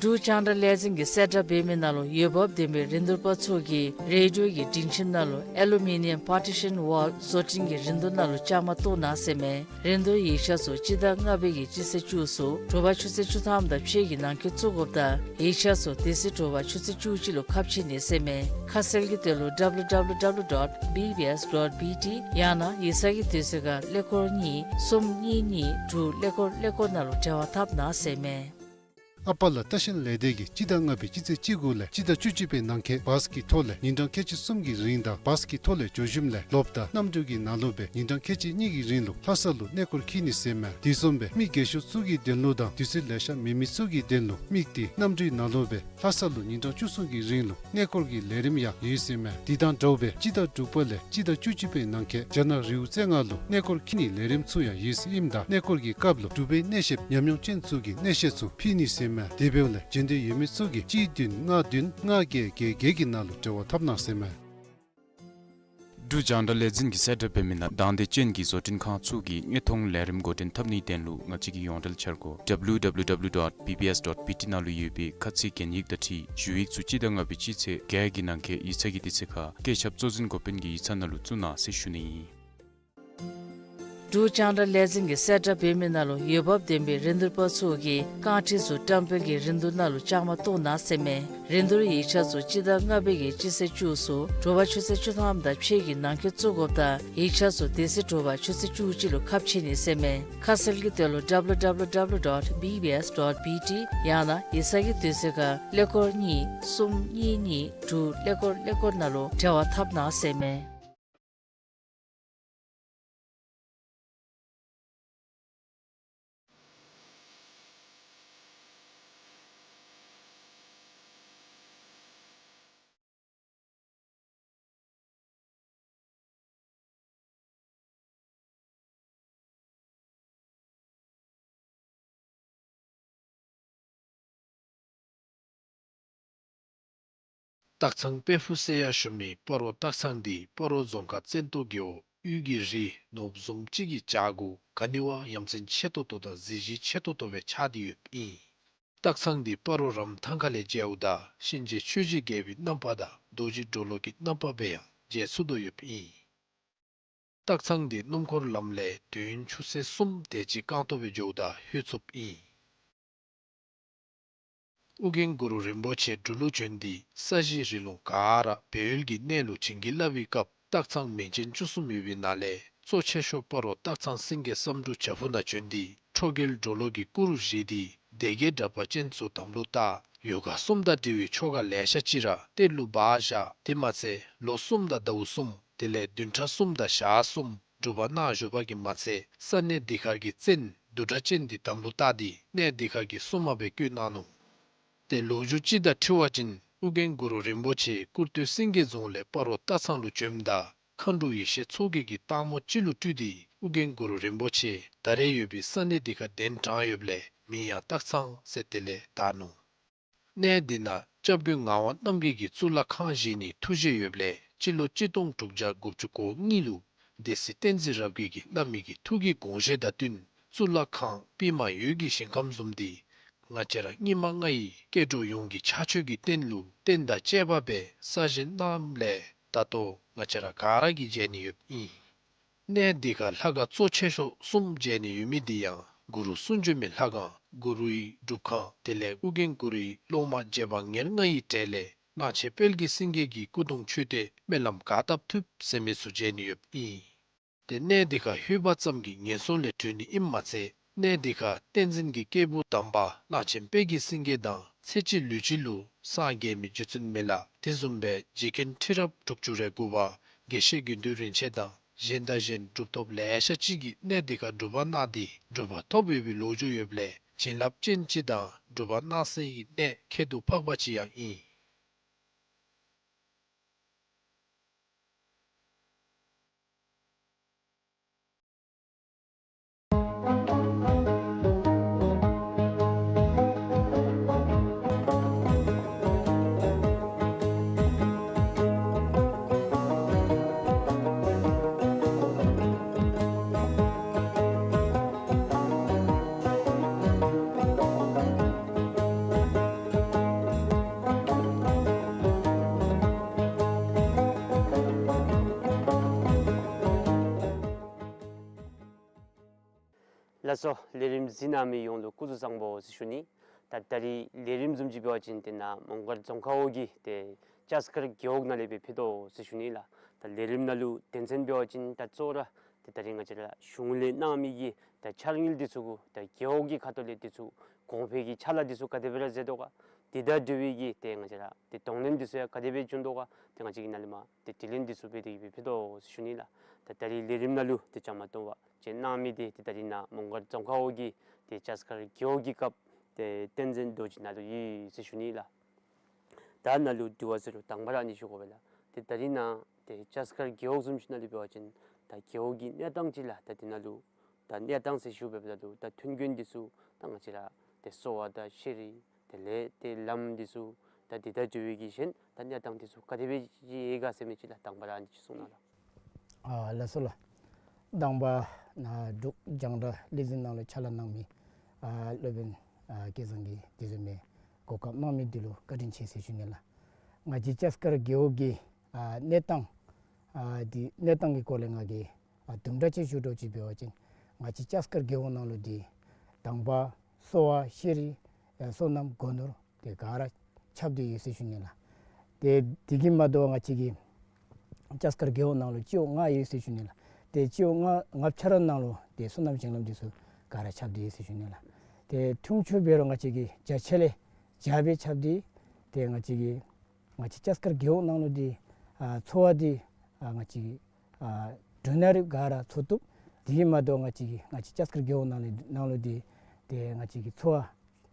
འབྲུག་རྒྱང་བསྒྲགས་ལས་འཛིན་གྱིས་གསལ་བསྒྲགས་འབད་མི་ནང་ལུ་འོས་འབབ་ལྡན་པའི་རིན་བསྡུར་པ་ཚུ་གིས་རེ་ཌི་ཡོ་གི་སྒྲིང་ཁྱིམ་ནང་ལུ་ཨེ་ལུ་མི་ནི་ཡམ་པར་ཊི་ཤཱན་ཝཱལ་བཟོ་སྐྲུན་གྱི་རིན་བསྡུར་ནང་ལུ་བཅའ་མར་གཏོགས་གནང་ཟེར་མས། རིན་བསྡུར་ཡིག་ཆ་ཚུ་སྤྱི་ཟླ་ལྔ་པའི་གི་སྤྱི་ཚེས་བཅུ་ཚུ་དྲོ་པ་ཆུ་ཚོད་བཅུ་ཐམ་དང་ཕྱེད་ཀྱི་ནང་འཁོད་བཙུགས་དགོཔ་དང་ཡིག་ཆ་ཚུ་དེ་ཚེ་དྲོ་པ་ཆུ་ཚོད་བཅུ་གཅིག་ལུ་ཁ་ཕྱེ་ནི་ཟེར་མས། ཁ་གསལ་གྱི་དོན་ལུ་W W W dot B B S dot B T ཡང་ན་ཡིག་ཚང་གི་དུས་ཚོད་ཁར་ཀླད་ཀོར་གཉིས་གསུམ་གཉིས་གཉིས་དྲུག་ཀླད་ཀོར་ཀླད་ཀོར་ནང་ལུ་འབྲེལ་བ་འཐབ་གནང་ཟེར་མས། ཨ་པ་ལ་ལྟ་བཤལ་ལས་སྡེ་གིས་སྤྱི་ཟླ་ལྔ་པའི་སྤྱི་ཚེས་བཅུ་དགུ་ལས་སྤྱི་ཟླ་བཅུ་གཅིག་པའི་ནང་འཁོད་བཱས་ཀྱི་ཐོག་ལས་ཉིན་གྲངས་ཁལ་གཅིག་གསུམ་གྱི་རིང་དང་བཱས་ཀྱི་ཐོག་ལས་འགྱོ་ཞིནམ་ལས་ལོགཔ་དང་གནམ་གྲུ་གི་ནང་ལུ་སྦེ་ཉིན་གྲངས་ཁལ་གཅིག་གཉིས་ཀྱི་རིང་ལུ་ལྷ་ས་ལུ་གནས་སྐོར་འཁྱིད་ནི་ཟེར་མས། དེ་བཟུམ་སྦེ་མི་རྒས་ཤོས་ཚུ་གི་དོན་ལུ་དང་དུས་ཚོད་ལེ་ཤ་མེད་མི་ཚུ་གི་དོན་ལུ་དམིགས་ཏེ་གནམ་གྲུའི་ནང་ལུ་སྦེ་ལྷ་ས་ལུ་ཉིན་གྲངས་བཅུ་གསུམ་གྱི་རིང་ལུ་གནས་སྐོར་གྱི་ལས་རིམ་ཡང་ཡོད་ཟེར་མས། དེ་དང་འདྲཝ་སྦེ་སྤྱི་ཟླ་དྲུག་པ་ལས་སྤྱི་ཟླ་བཅུ་གཅིག་པའི་ནང་འཁོད་རྒྱ་ནག་རི་བོ་རྩེ་ལྔ་ལུ་གནས་སྐོར་འཁྱིད་ནིའི་ལས་རིམ་ཚུ་ཡང་ཡོད་ཟེར་ཨིནམ་ད་གནས་སྐོར་གྱི་སྐབས་ལུ་འབྲུག་པའི་གནས་གཤིས་ཉམས་མྱོང་ཅན་ཚུ་གིས་གནས་གཤིས་ཚུ་ཕུལ་ནི་ཟེར་མས། དེ་འབདཝ་ལས་འབྱོན་འདོད་ཡོད་མི་ཚུ་གིས་གཅིག་བདུན་ལྔ་བདུན་ལྔ་བརྒྱད་བརྒྱད་བརྒྱད་ཀྱི་ནང་ལུ་འབྲེལ་བ་འཐབ་གནང་ཟེར་མས། འབྲུག་རྒྱང་བསྒྲགས་ལས་འཛིན་གྱིས་གསལ་བསྒྲགས་འབད་མི་ནང་དང་འདོད་ཅན་གྱི་བཟོ་སྐྲུན་ཁང་ཚུ་གིས་དངོས་མཐོང་ལས་རིམ་འགོ་འདྲེན་འཐབ་ནིའི་དོན་ལུ་ང་བཅས་ཀྱི་ཡོངས་འབྲེལ་འཆར་སྒོ་W W W dot B B S dot B T ནང་ལུ་ཡོད་པའི་ཁ་ཚིག་གན་ཡིག་དང་འཁྲིལ་ཞུ་ཡིག་ཚུ་སྤྱི་ཟླ་ལྔ་པའི་སྤྱི་ཚེས་བརྒྱད་ཀྱི་ནང་འཁོད་ཡིག་ཚང་གི་དུས་ཚོད་ཁར་བཀོད་ཁྱབ་གཙོ་འཛིན་འགོ་དཔོན་གྱི་ཡིག་ཚང་ནང་ལུ་བཙུགས་གནང་ཟེར་ཞུ་ནི་ཨིན། འབྲུག་རྒྱང་བསྒྲགས་ལས་འཛིན་གྱིས་གསལ་བསྒྲགས་འབད་མི་ནང་ལུ་འོས་འབབ་ལྡན་པའི་རིན་བསྡུར་པ་ཚུ་གིས་རྐང་ཁྲི་ཚུ་བཀྲམ་སྤེལ་གྱི་རིན་བསྡུར་ནང་ལུ་བཅའ་མར་གཏོགས་གནང་ཟེར་མས། རིན་བསྡུར་ཡིག་ཆ་ཚུ་སྤྱི་ཟླ་ལྔ་པའི་གི་སྤྱི་ཚེས་བཅུ་ཚུ་དྲོ་པ་ཆུ་ཚོད་བཅུ་ཐམ་དང་ཕྱེད་ཀྱི་ནང་འཁོད་བཙུགས་དགོཔ་དང་ཡིག་ཆ་ཚུ་དེ་ཚེ་དྲོ་པ་ཆུ་ཚོད་བཅུ་གཅིག་ལུ་ཁ་ཕྱེ་ནི་ཟེར་མས། ཁ་གསལ་གྱི་དོན་ལུ་W W W dot B B S dot B T ཡང་ན་ཡིག་ཚང་གི་དུས་ཚོད་ཁར་ཀླད་ཀོར་གཉིས་གསུམ་གཉིས་གཉིས་དྲུག་ཀླད་ཀོར་ཀླད་ཀོར་ནང་ལུ་འབྲེལ་བ་འཐབ་གནང་ཟེར་མས། སྟག་ཚང་དཔལ་ཕུག་ཟེར་ཡང་ཞུ་མི་སྤ་རོ་སྟག་ཚང་འདི་སྤ་རོ་རྫོང་ཁག་བཙན་ཏོ་རྒེད་འོག་དབུས་ཀྱི་རི་ནོར་བུ་བཟུམ་ཅིག་གི་བྱག་གུ་ག་ནི་བ་ཡ་མཚན་ཆེ་ཏོག་ཏོ་དང་གཟི་བརྗིད་ཆེ་ཏོག་ཏོ་སྦེ་ཆགས་ཏེ་ཡོདཔ་ཨིན། སྟག་ཚང་འདི་སྤ་རོ་རམ་ཐང་ཁ་ལས་མཇལཝ་ད་གཤིན་རྗེ་ཆོས་ཀྱི་རྒྱལ་པོའི་རྣམ་པ་དང་རྡོ་རྗེ་གྲོ་ལོད་ཀྱི་རྣམ་པ་སྦེ་ཡང་མཇལ་ཚུགས་དོ་ཡོདཔ་ཨིན། སྟག་ཚང་འདི་སྣུམ་འཁོར་ལམ་ལས་དུས་ཡུན་ཆུ་ཚོད་གསུམ་དེ་ཅིག་རྐང་ཐང་སྦེ་འགྱོཝ་ད་ལྷོད་ཚུགསཔ་ཨིན། ཨོ་རྒྱན་གུ་རུ་རིན་པོ་ཆེ་འབྲུག་ལུ་བྱོན་ཏེ་ས་གཞི་རི་ལུང་ག་ར་སྦས་ཡུལ་གྱི་གནས་ལུ་བྱིན་གྱིས་བརླབས་པའི་སྐབས་སྟག་ཚང་མིང་ཅན་བཅུ་གསུམ་ཡོད་པའི་ནང་ལས་གཙོ་ཆེ་ཤོས་སྤ་རོ་སྟག་ཚང་སེང་གེ་བསམ་འགྲུབ་བྱག་ཕུག་ནང་བྱོན་ཏེ་ཁྲོ་རྒྱལ་གྲོ་ལོད་ཀྱི་སྐུ་རུ་བཞེངས་ཏེ་སྡེ་བརྒྱད་དྲེགས་པ་ཅན་ཚུ་དམ་ལུ་བཏགས། ཡོ་ག་གསུམ་དང་འབྲེལ་བའི་ཆོ་ག་ལེ་ཤ་ཅིག་ར་གཏེར་ལུ་སྦ་བཞག། དེ་མ་ཚད་ལོ་གསུམ་དང་ཟླཝ་གསུམ་དེ་ལས་བདུན་ཕྲག་གསུམ་དང་ཞག་གསུམ་སྒྲུབ་པ་གནང་བཞུགས་པ་གིས་མ་ཚད་ས་གནས་འདི་ཁར་གྱི་བཙན་བདུད་དྲེགས་ཅན་འདི་དམ་ལུ་བཏགས་ཏེ་གནས་འདི་ཁར་གྱི་སྲུང་མ་སྦེ་བསྐོས་གནང་ནུག། ཏེ་ལོ་རྒྱུས་ཅིག་དང་འཁྲིལ་བ་ཅིན་ཨོ་རྒྱན་གུ་རུ་རིན་པོ་ཆེ་ཀུར་སྟོད་སེང་གེ་རྫོང་ལས་སྤ་རོ་སྟག་ཚང་ལུ་བྱོནམ་ད་མཁའ་འགྲོ་ཡེ་ཤེས་མཚོ་རྒྱལ་གྱིས་སྟག་མོ་ཅིག་ལུ་སྤྲུལ་ཏེ་ཨོ་རྒྱན་གུ་རུ་རིན་པོ་ཆེ་ད་རེས་ཡོད་པའི་ས་གནས་འདི་ཁར་གདན་དྲངས་ཡོདཔ་ལས་མིང་ཡང་སྟག་ཚང་ཟེར་དེ་ལས་བཏགས་ནུག། གནས་འདི་ནང་སྐྱབས་མགོན་ངག་དབང་རྣམ་རྒྱལ་གྱིས་གཙུག་ལག་ཁང་བཞེངས་ནིའི་ཐུགས་བཞེད་ཡོདཔ་ལས་སྤྱི་ལོ་གཅིག་སྟོང་དྲུག་བརྒྱ་དགུ་བཅུ་གོ་གཉིས་ལུ་སྡེ་སྲིད་བསྟན་འཛིན་རབ་རྒྱས་ཀྱིས་བླ་མའི་གི་ཐུགས་ཀྱི་དགོངས་བཞེད་དང་བསྟུན་གཙུག་ལག་ཁང་པདྨ་འོད་ཀྱི་ཞིང་ཁམས་བཟུམ་འདི་ང་བཅས་ར་སྙིགས་མ་ལྔ་ཡི་སྐྱེ་འགྲོ་ཡོངས་ཀྱི་ཕྱག་མཆོད་ཀྱི་རྟེན་ལུ་རྟེན་དང་བཅས་པ་སྦེ་གསར་བཞེངས་གནངམ་ལས་ད་ལྟོ་ང་བཅས་ར་ག་ར་གིས་མཇལ་ནི་ཡོདཔ་ཨིན། གནས་འདི་ཁར་ལྷ་ཁང་གཙོ་ཆེ་ཤོས་གསུམ་མཇལ་ནི་ཡོད་མི་འདི་ཡང་གུ་རུ་གསུང་བྱོན་མའི་ལྷ་ཁང་གུ་རུའི་སྒྲུབ་ཁང་དེ་ལས་ཨོ་རྒྱན་གུ་རུའི་སློབ་མ་རྗེ་འབངས་ཉེར་ལྔ་ཡི་གྲས་ལས་གླང་ཆེན་དཔལ་གྱི་སེང་གེ་གི་སྐུ་གདུང་མཆོད་རྟེན་སྨོན་ལམ་ག་བཏབ་ཐུབ་ཟེར་མི་ཚུ་མཇལ་ནི་ཡོདཔ་ཨིན། ཏེ་གནས་འདི་ཁར་ལྷོད་པ་ཙམ་གྱིས་ངན་སོང་ལས་གྲོལ་ནི་ཨིནམ་མ་ཚད་གནས་འདི་ཁར་བསྟན་འཛིན་གྱི་སྐྱེས་བུ་དམ་པ་གླང་ཆེན་དཔལ་གྱི་སེང་གེ་དང་ཚེ་གཅིག་ལུས་གཅིག་ལུ་སངས་རྒྱས་མི་རྗེ་བཙུན་མི་ལ་དེ་བཟུམ་སྦེ་རྗེ་མཁན་ཁྲི་རབས་དྲུག་ཅུ་རེ་དགུ་པ་དགེ་བཤེས་དགེ་འདུན་རིན་ཆེན་དང་གཞན་དང་གཞན་གྲུབ་ཐོབ་ལེ་ཤ་ཅིག་གིས་གནས་འདི་ཁར་སྒྲུབ་པ་གནང་སྟེ་གྲུབ་པ་ཐོབ་ཡོད་པའི་ལོ་རྒྱུས་ཡོདཔ་ལས་བྱིན་རླབས་ཅན་ཅིག་དང་སྒྲུབ་པ་གནང་སའི་གནས་ཁྱད་དུ་འཕགས་པ་ཅིག་ཡང་ཨིན། ལགས་སོ། ལས་རིམ་གཟིགས་གནང་མི་ཡོངས་ལུ་སྐུ་གཟུགས་བཟང་པོ་ཟེར་ཞུ་ནི། ད་ད་རིས་ལས་རིམ་བཟུམ་ཅིག་འབད་བ་ཅིན་ཏེ་ནཱ་མོང་སྒར་རྫོང་ཁག་འོག་གི་ཏེ་ལྕགས་མཁར་རྒེད་འོག་ནང་ལས་སྦེ་ཕུལ་དོ་ཟེར་ཞུ་ནི་ལགས། ད་ལས་རིམ་ནང་ལུ་དོན་ཚན་འབད་བ་ཅིན་ད་གཙོ་བོ་ར་ཏེ་ད་རིས་ང་བཅས་ར་གཞུང་ལས་གནང་མི་གི་ད་འཆར་དངུལ་འདི་ཚུ་གུ་ད་རྒེད་འོག་གི་ཁ་ཐུག་ལས་འདི་ཚུ་གོང་འཕེལ་གྱི་ཕྱག་ལཱ་འདི་ཚུ་ག་དེ་སྦེ་ར་མཛད་དོ་ག། དེ་དང་འབྲེལ་བའི་གི་ཏེ་ང་བཅས་ར་ཏེ་གདོང་ལེན་འདི་ཚུ་ཡང་ག་དེ་སྦེ་བྱུང་དོ་ག། ཏེ་ང་བཅས་ཀྱིས་ནཱ་ལས་མར་ཏེ་དྲི་ལན་འདི་ཚུ་འབད་དེ་གི་སྦེ་ཕུལ་དོ་ཟེར་ཞུ་ནི་ལགས། ད་ད་རིས་ལས་རིམ་ནང་ལུ་ཏེ་བཅའ་མར་གཏོགས་པ་ཅིག་གནང་མི་འདི་ཏེ་ད་རིས་ནཱ་མོང་སྒར་རྫོང་ཁག་འོག་གི་ཏེ་ལྕགས་མཁར་རྒེད་འོག་གི་སྐབས་ཏེ་བསྟན་འཛིན་རྡོ་རྗེ་ནཱ་ལུ་ཡོད་ཟེར་ཞུ་ནི་ལགས། ད་ནཱ་ལུ་དྲི་བ་ཟེར་རུང་དང་པ་ར་ཨ་ནི་ཞུ་དགོ་པས་ལགས། ཏེ་ད་རིས་ནཱ་ཏེ་ལྕགས་མཁར་རྒེད་འོག་བཟུམ་ཅིག་ནང་ལུ་འབད་བ་ཅིན་ད་རྒེད་འོག་གི་གནས་སྟངས་ཅིག་ལགས། ད་འདི་ནང་ལུ་ད་གནས་སྟངས་ཟེར་ཞུ་འབདཝ་ད་ལུ་ད་མཐུན་རྐྱེན་འདི་ཚུ་ད་ང་བཅས་ར་ཏེ་གསོ་བ་དང་ཤེས་རིག་དེ་ལས་ཏེ་ལམ་འདི་ཚུ་ད་འདི་དང་འབྲེལ་བའི་གི་གཞན་ད་གནས་སྟངས་འདི་ཚུ་ག་དེ་སྦེ་ཅིག་ཡོད་ག་ཟེར་མི་ཅིག་ལགས། དང་པ་ར་ཨ་ནི་ཅིག་གསུང་གནང་ལགས། ཨ་ལགས་སོ་ལགས། དང་པ་ནཱ་འབྲུག་རྒྱང་བསྒྲགས་ལས་འཛིན་ནང་ལུ་ཕྱག་ལཱ་གནང་མི་ཨ་སློབ་དཔོན་ཨ་སྐལ་བཟང་གིས་དེ་བཟུམ་མའི་གོ་སྐབས་གནང་མི་འདི་ལུ་བཀའ་དྲིན་ཆེ་ཟེར་ཞུ་ནི་ལགས། ང་བཅས་ལྕགས་མཁར་རྒེད་འོག་གི་ཨ་གནས་སྟངས་ཨ་འདི་གནས་སྟངས་ཀྱི་སྐོར་ལས་ང་གིས་ཨ་དུམ་གྲ་ཅིག་ཞུ་དོ་ཅིག་འབད་བ་ཅིན་ང་བཅས་ལྕགས་མཁར་རྒེད་འོག་ནང་ལུ་འདི་དང་པ་གསོ་བ་ཤེས་རིག་ཨ་སོ་ནམ་སྒོ་ནོར་དེ་ག་ར་ཁྱབ་སྟེ་ཡོད་ཟེར་ཞུ་ནི་ལགས། ཏེ་དེ་གིས་མ་དོ་ང་བཅས་ཀྱི་ལྕགས་མཁར་རྒེད་འོག་ནང་ལུ་སྤྱི་འོག་ལྔ་ཡོད་ཟེར་ཞུ་ནི་ལགས། ཏེ་སྤྱི་འོག་ལྔ་ལྔ་ཆ་ར་ནང་ལུ་ཏེ་སོ་ནམ་ཞིང་ལམ་འདི་ཚུ་ག་ར་ཁྱབ་སྟེ་ཡོད་ཟེར་ཞུ་ནི་ལགས། ཏེ་འཐུང་ཆུ་འབད་རུང་ང་བཅས་ཀྱི་བརྒྱ་ཆ་ལས་བརྒྱ་སྦེ་ཁྱབ་སྟེ་ཏེ་ང་བཅས་ཀྱི་ང་བཅས་ལྕགས་མཁར་རྒེད་འོག་ནང་ལུ་འདི་ཨ་འཚོ་བ་འདི་ཨ་ང་བཅས་ཀྱི་ཨ་འབྲུ་སྣ་རིགས་ག་ར་འཚོ་བཏུབ། དེ་གིས་མ་དོ་ང་བཅས་ཀྱི་ང་བཅས་ལྕགས་མཁར་རྒེད་འོག་ནང་ལུ་ནང་ལུ་འདི་ཏེ་ང་བཅས་ཀྱི་འཚོ་བ་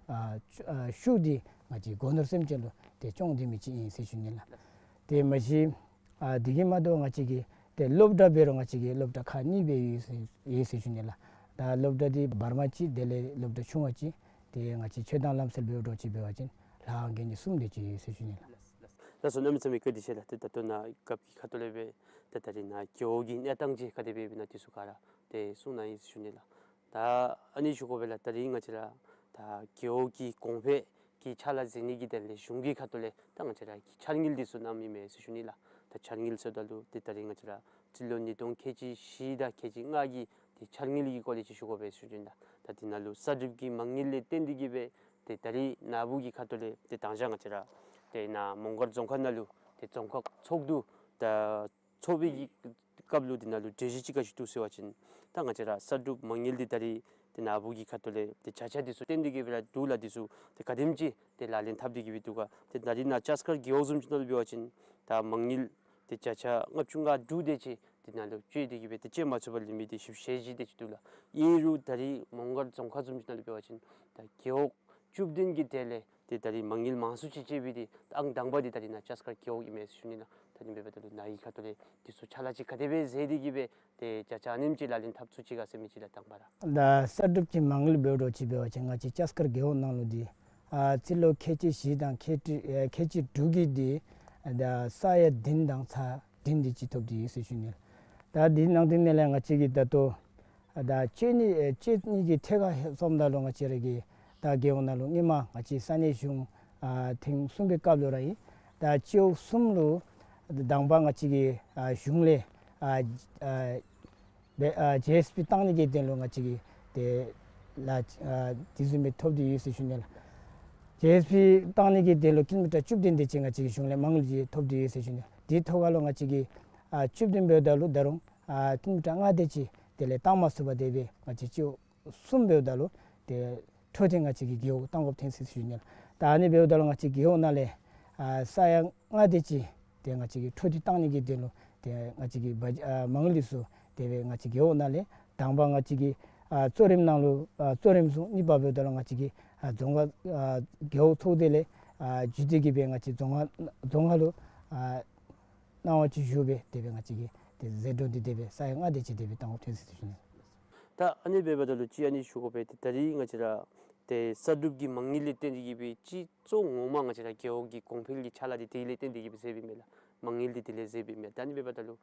ཨ་ཤུ་ཨ་ཤུགས་འདི་ང་བཅས་སྒོ་ནོར་སེམས་ཅན་ལུ་ཏེ་སྐྱོང་སྡོད་མི་ཅིག་ཨིན་ཟེར་ཞུ་ནི་ལགས། ཏེ་མ་གཞི་ཨ་དེ་གིས་མ་དོ་ང་བཅས་ཀྱི་ཏེ་སློབ་གྲྭ་འབད་རུང་ང་བཅས་ཀྱི་སློབ་གྲྭ་ཁག་གཉིས་སྦེ་ཡོད་ཟེར་ཡོད་ཟེར་ཞུ་ནི་ལགས། ད་སློབ་གྲྭ་འདི་བར་མ་གཅིག་དེ་ལས་སློབ་གྲྭ་ཆུང་བ་གཅིག་ཏེ་ང་བཅས་ཆོས་དང་ལམ་སྲོལ་འབད་དོ་ཅིག་འབད་བ་ཅིན་ལྷ་ཁང་གི་ནི་གསུམ་དེ་ཅིག་ཡོད་ཟེར་ཞུ་ནི་ལགས། ལགས་སོ། གནམ་མེད་ས་མེད་བཀའ་དྲིན་ཆེ་ལགས། ཏེ་ད་ལྟོ་ནཱ་སྐབས་ཀྱི་ཁ་ཐུག་ལས་སྦེ་ཏེ་ད་རིས་ནཱ་རྒེད་འོག་གི་གནས་སྟངས་ཅིག་ག་དེ་སྦེ་ཡོདཔ་ཨིན་ན་འདི་ཚུ་ག་ར་ཏེ་གསུང་གནང་ཡི་ཟེར་ཞུ་ནི་ལགས། ད་ཨ་ནི་ཞུ་དགོ་པས་ལགས། ད་རིས་ང་བཅས་ར་ད་རྒེད་འོག་གི་གོང་འཕེལ་གྱི་ཕྱག་ལཱ་མཛད་ནི་གི་དོན་ལས་གཞུང་གི་ཁ་ཐུག་ལས་ད་ང་བཅས་ར་གི་འཆར་དངུལ་འདི་ཚུ་གནངམ་ཨིན་མས་ཟེར་ཞུ་ནི་ལགས། ད་འཆར་དངུལ་ཟེརཝ་ད་ལུ་ཏེ་ད་རིས་ང་བཅས་ར་སྤྱི་ལོ་ཉིས་སྟོང་ཁལ་གཅིག་བཞི་དང་ཁལ་གཅིག་ལྔ་གི་ཏེ་འཆར་དངུལ་གྱི་སྐོར་ལས་ཅིག་ཞུ་དགོ་པས་ཟེར་ཞུ་ནི་ལགས། ད་འདི་ནང་ལུ་གསར་སྒྲུབ་ཀྱི་མ་དངུལ་ལས་བརྟེན་ཏེ་གི་སྦེ་ཏེ་ད་རིས་ནཱ་བུ་གི་ཁ་ཐུག་ལས་ཏེ་དང་ཞག་ང་བཅས་ར་ཏེ་ནཱ་མོང་སྒར་རྫོང་ཁག་ནང་ལུ་ཏེ་རྫོང་ཁག་ཚོགས་འདུ་ད་ཚོགས་པའི་གི་སྐབས་ལུ་འདི་ནང་ལུ་གྲོས་གཞི་ཅིག་ག་ཅི་བཏོན་ཟེར་བ་ཅིན་ད་ང་བཅས་ར་གསར་སྒྲུབ་མ་དངུལ་འདི་ད་རིས་ཏེ་ནཱ་བུ་གི་ཁ་ཐུག་ལས་ཏེ་བརྒྱ་ཆ་འདི་ཚུ་བརྟེན་ཏེ་གི་སྦེ་ར་འདུག་ལགས། འདི་ཚུ་ཏེ་ག་དེམ་ཅིག་ཏེ་ལག་ལེན་འཐབ་སྟེ་གི་སྦེ་འདུག་ག། ཏེ་ད་རིས་ནཱ་ལྕགས་མཁར་རྒེད་འོག་བཟུམ་ཅིག་ནང་ལུ་འབད་བ་ཅིན་ད་མ་དངུལ་ཏེ་བརྒྱ་ཆ་ལྔ་བཅུ་ང་དྲུག་དེ་ཅིག་འདི་ནང་ལུ་སྤྱོད་དེ་གི་སྦེ་ཏེ་སྤྱོད་མ་ཚུགས་པར་ལུས་མི་འདི་བཞི་བཅུ་ཞེ་བཞི་དེ་ཅིག་འདུག་ལགས། ཨིན་རུང་ད་རིས་མོང་སྒར་རྫོང་ཁག་བཟུམ་ཅིག་ནང་ལུ་འབད་བ་ཅིན་ད་རྒེད་འོག་བཅུ་བདུན་གྱི་གྲས་ལས་ཏེ་ད་རིས་མ་དངུལ་མང་སུ་ཅིག་སྤྱོད་པའི་འདི་ཨང་དང་པ་འདི་ད་རིས་ནཱ་ལྕགས་མཁར་རྒེད་འོག་ཨིན་མས་ཟེར་ཞུ་ནི་ལགས། ད་ཨ་ནི་འབདཝ་ད་ལུ་ནཱ་གི་ཁ་ཐུག་ལས་འདི་ཚུ་ཕྱག་ལཱ་ཅིག་ག་དེ་སྦེ་མཛད་དེ་གི་སྦེ་ཏེ་བརྒྱ་ཆ་ཨ་ནེམ་ཅིག་ལག་ལེན་འཐབ་ཚུགས་ཅི་ག་ཟེར་མི་ཅིག་ལགས། དང་པ་ར་ད་གསར་སྒྲུབ་ཀྱི་མ་དངུལ་འབདཝ་ད་ཅིག་འབད་བ་ཅིན་ང་བཅས་ལྕགས་མཁར་རྒེད་འོག་ནང་ལུ་འདི་ཨ་སྤྱི་ལོ་ཁལ་གཅིག་བཞི་དང་ཁལ་གཅིག་ཨེ་ཁལ་གཅིག་དྲུག་གི་འདི་ད་ས་ཡ་བདུན་དང་ཚད་བདུན་དེ་ཅིག་ཐོབ་སྟེ་ཡོད་ཟེར་ཞུ་ནི་ལགས། ད་འདི་ནང་དེ་ནང་ལས་ང་བཅས་ཀྱིས་ད་ལྟོ་ད་སྤྱོད་ནི་ཨེ་སྤྱོད་ནི་གི་ཐད་ཁར་སོངམ་ད་ལུ་ང་བཅས་ར་གི་ད་རྒེད་འོག་ནང་ལུ་སྔོན་མ་ང་བཅས་ས་གནས་གཞུང་ཨ་ཐེངས་གསུམ་པའི་སྐབས་ལུ་ར་ཨིན། ད་སྤྱི་འོག་གསུམ་ལུ་དང་པ་ང་བཅས་ཀྱི་ཨ་གཞུང་ལས་ཨ་ཨ་སྦེ་ཨ་ཇི་ཨེསི་པི་བཏང་ནི་གི་དོན་ལུ་ང་བཅས་ཀྱིས་ཏེ་ལཱ་ཨ་དེ་བཟུམ་སྦེ་ཐོབ་སྟེ་ཡོད་ཟེར་ཞུ་ནི་ལགས། ཇི་ཨེསི་པི་བཏང་ནི་གི་དོན་ལུ་ཀི་ལོ་མི་ཊར་བཅུ་བདུན་དེ་ཅིག་ང་བཅས་ཀྱི་གཞུང་ལས་མ་དངུལ་ཅིག་ཐོབ་སྟེ་ཡོད་ཟེར་ཞུ་ནི་ལགས། དེ་ཐོག་ཁ་ལུ་ང་བཅས་ཀྱིས་ཨ་བཅུ་བདུན་འབདཝ་ད་ལུ་ད་རུང་ཨ་ཀི་ལོ་མི་ཊར་ལྔ་དེ་ཅིག་དེ་ལས་བཏང་མ་ཚུགས་པར་དེ་སྦེ་ང་བཅས་སྤྱི་འོག་གསུམ་འབདཝ་ད་ལུ་ཏེ་འཕྲོ་མཐུད་ང་བཅས་ཀྱིས་རྒེད་འོག་བཏང་དགོཔ་ཐོན་ཅི་ཟེར་ཞུ་ནི་ལགས། ད་ཨ་ནི་འབདཝ་ད་ལུ་ང་བཅས་རྒེད་འོག་ནང་ལས་ཨ་ས་ཡ་ལྔ་དེ་ཅིག་ཏེ་ང་བཅས་ཀྱིས་འཕྲོ་མཐུད་བཏང་ནི་གི་དོན་ལུ་ཏེ་ང་བཅས་ཀྱིས་བ་ཨ་མ་དངུལ་འདི་ཚུ་དེ་སྦེ་ང་བཅས་རྒེད་འོག་ནང་ལས་དང་པ་ང་བཅས་ཀྱིས་ཨ་གཙོ་རིམ་ནང་ལུ་ཨ་གཙོ་རིམ་བཟུང་། གཉིས་པ་འབདཝ་ད་ལུ་ང་བཅས་ཀྱིས་ཨ་རྫོང་ཁག་ཨ་རྒེད་འོག་ཚོགས་སྡེ་ལས་ཨ་བརྒྱུད་དེ་གི་སྦེ་ང་བཅས་རྫོང་ཁག་རྫོང་ཁག་ལུ་ཨ་གནང་བ་ཅིག་ཞུ་སྦེ་དེ་སྦེ་ང་བཅས་ཀྱིས་ཏེ་ཟད་འགྲོ་འདི་དེ་སྦེ་ས་ཡ་ལྔ་དེ་ཅིག་དེ་སྦེ་བཏང་དགོཔ་ཐོན་ཅི་ཟེར་ཞུ་ནི། ད་ཨ་ནི་འབདཝ་ད་ལུ་ཅིག་ཨ་ནི་ཞུ་དགོ་པས། ཏེ་ད་རིས་ང་བཅས་ར་ཏེ་གསར་སྒྲུབ་ཀྱི་མ་དངུལ་ལས་བརྟེན་ཏེ་གི་སྦེ་སྤྱི་གཙོ་ངོ་མ་ང་བཅས་ར་རྒེད་འོག་གི་གོང་འཕེལ་གྱི་ཕྱག་ལཱ་འདི་དེ་ལས་བརྟེན་ཏེ་གི་སྦེ་མཛདཔ་ཨིན་མས་ལགས། མ་དངུལ་འདི་དེ་ལས་མཛདཔ་ཨིན་མས། ད་ཨ་ནི་འབདཝ་ད་ལུ་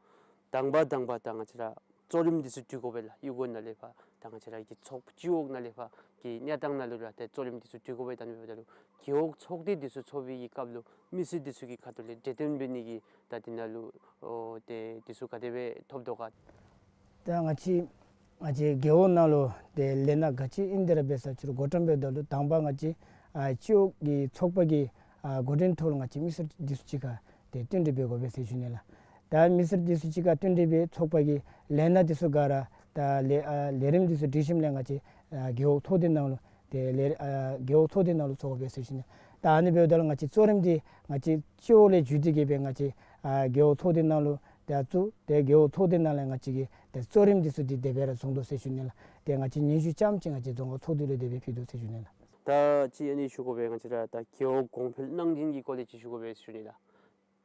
དང་པ་དང་པ་ད་ང་བཅས་ར་གཙོ་རིམ་འདི་ཚུ་བསྡུ་དགོ་པས་ལགས། གཡུས་སྒོ་ནང་ལས་ཕར་ད་ང་བཅས་ར་གི་ཚོགས་སྤྱི་འོག་ནང་ལས་ཕར་གྱི་གནས་སྟངས་ནང་ལུ་ར་ཏེ་གཙོ་རིམ་འདི་ཚུ་བསྡུ་དགོ་པས། ད་ཨ་ནི་འབདཝ་ད་ལུ་རྒེད་འོག་ཚོགས་སྡེ་འདི་ཚུ་ཚོགས་པའི་གི་སྐབས་ལུ་མི་སེར་འདི་ཚུ་གི་ཁ་ཐུག་ལས་གྲོས་བསྟུན་འབད་ནི་གི་ད་འདི་ནང་ལུ་ཨོ་ཏེ་འདི་ཚུ་ག་དེ་སྦེ་ཐོབ་དོ་ག། ད་ང་བཅས་ ང་བཅས་རྒེད་འོག་ནང་ལུ་ཏེ་ལས་སྣ་ག་ཅི་ཨིན་དེ་ར་འབད་ས་ཅིག་རུང་འགོ་འདྲེན་འབདཝ་ད་ལུ་དང་པ་ང་བཅས་ཨ་སྤྱི་འོག་གི་ཚོགས་པ་གི་ཨ་འགོ་འདྲེན་ཐོག་ལུ་ང་བཅས་མི་སེར་འདི་ཚུ་གཅིག་ཁར་ཏེ་བསྟུན་གྲོས་འབད་དགོ་པས་ཟེར་ཞུ་ནི་ལགས། ད་མི་སེར་འདི་ཚུ་གཅིག་ཁར་བསྟུན་གྲོས་འབད་ཚོགས་པ་གི་ལས་སྣ་འདི་ཚུ་ག་ར་ད་ལས་ཨ་ལས་རིམ་འདི་ཚུ་སྒྲིག་ཞིནམ་ལས་ང་བཅས་ཨ་རྒེད་འོག་ཚོགས་སྡེ་ནང་ལུ་ཏེ་ལས་ཨ་རྒེད་འོག་ཚོགས་སྡེ་ནང་ལུ་ཚོགས་དགོ་པས་ཟེར་ཞུ་ནི། ད་ཨ་ནི་འབདཝ་ད་ལུ་ང་བཅས་གཙོ་རིམ་འདི་ང་བཅས་སྤྱི་འོག་ལས་བརྒྱུད་དེ་གི་སྦེ་ང་བཅས་ཨ་རྒེད་འོག་ཚོགས་སྡེ་ནང་ལུ་ད་བཙུགས། ཏེ་རྒེད་འོག་ཚོགས་སྡེ་ནང་ལས་ང་བཅས་ཀྱིས་ཏེ་གཙོ་རིམ་འདི་ཚུ་འདི་དེ་སྦེ་ར་བཟུང་དོ་ཟེར་ཞུ་ནི་ལགས། ཏེ་ང་བཅས་སྙན་ཞུ་རྐྱངམ་ཅིག་ང་བཅས་རྫོང་ཁག་ཚོགས་འདུ་ལུ་དེ་སྦེ་ཕུལ་དོ་ཟེར་ཞུ་ནི་ལགས། ད་ཅི་ཨ་ནི་ཞུ་དགོ་པས། ང་བཅས་ར་ད་རྒེད་འོག་གོང་འཕེལ་གནང་སྦྱིན་གྱི་སྐོར་ལས་ཅིག་ཞུ་དགོ་པས་ཟེར་ཞུ་ནི་ལགས།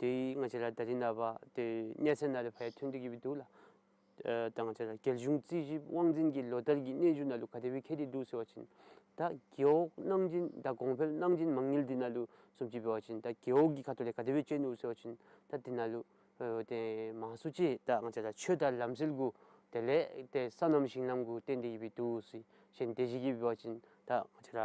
ཏེ་ང་བཅས་ར་ད་རིས་ནངས་པ་ཏེ་གནས་ཚད་ནང་ལས་ཕར་ཡང་ཐོན་ཏེ་གི་སྦེ་འདུག་ལགས། ཨ་ད་ང་བཅས་ར་རྒྱལ་གཞུང་རྩིས་ཞིབ་དབང་འཛིན་གྱི་ལོ་ལྟར་གྱི་སྙན་ཞུ་ནང་ལུ་ག་དེ་སྦེ་བཀོད་དེ་འདུག་ཟེར་བ་ཅིན་ད་རྒེད་འོག་གནང་སྦྱིན་དང་གོང་འཕེལ་གནང་སྦྱིན་མ་དངུལ་འདི་ནང་ལུ་བཟུམ་ཅིག་འབད་བ་ཅིན་ད་རྒེད་འོག་གི་ཁ་ཐུག་ལས་ག་དེ་སྦེ་སྤྱོད་ནུག་ཟེར་བ་ཅིན་ད་འདི་ནང་ལུ་ཨ་ཏེ་མང་སུ་ཅིག་ད་ང་བཅས་ར་ཆོས་དང་ལམ་སྲོལ་གུ་དེ་ལས་ཏེ་སོ་ནམ་ཞིང་ལམ་གུ་བརྟེན་ཏེ་གི་སྦེ་འདུག་ཟེར། གཞན་དེ་ཅིག་གིས་འབད་བ་ཅིན་ད་ང་བཅས་ར་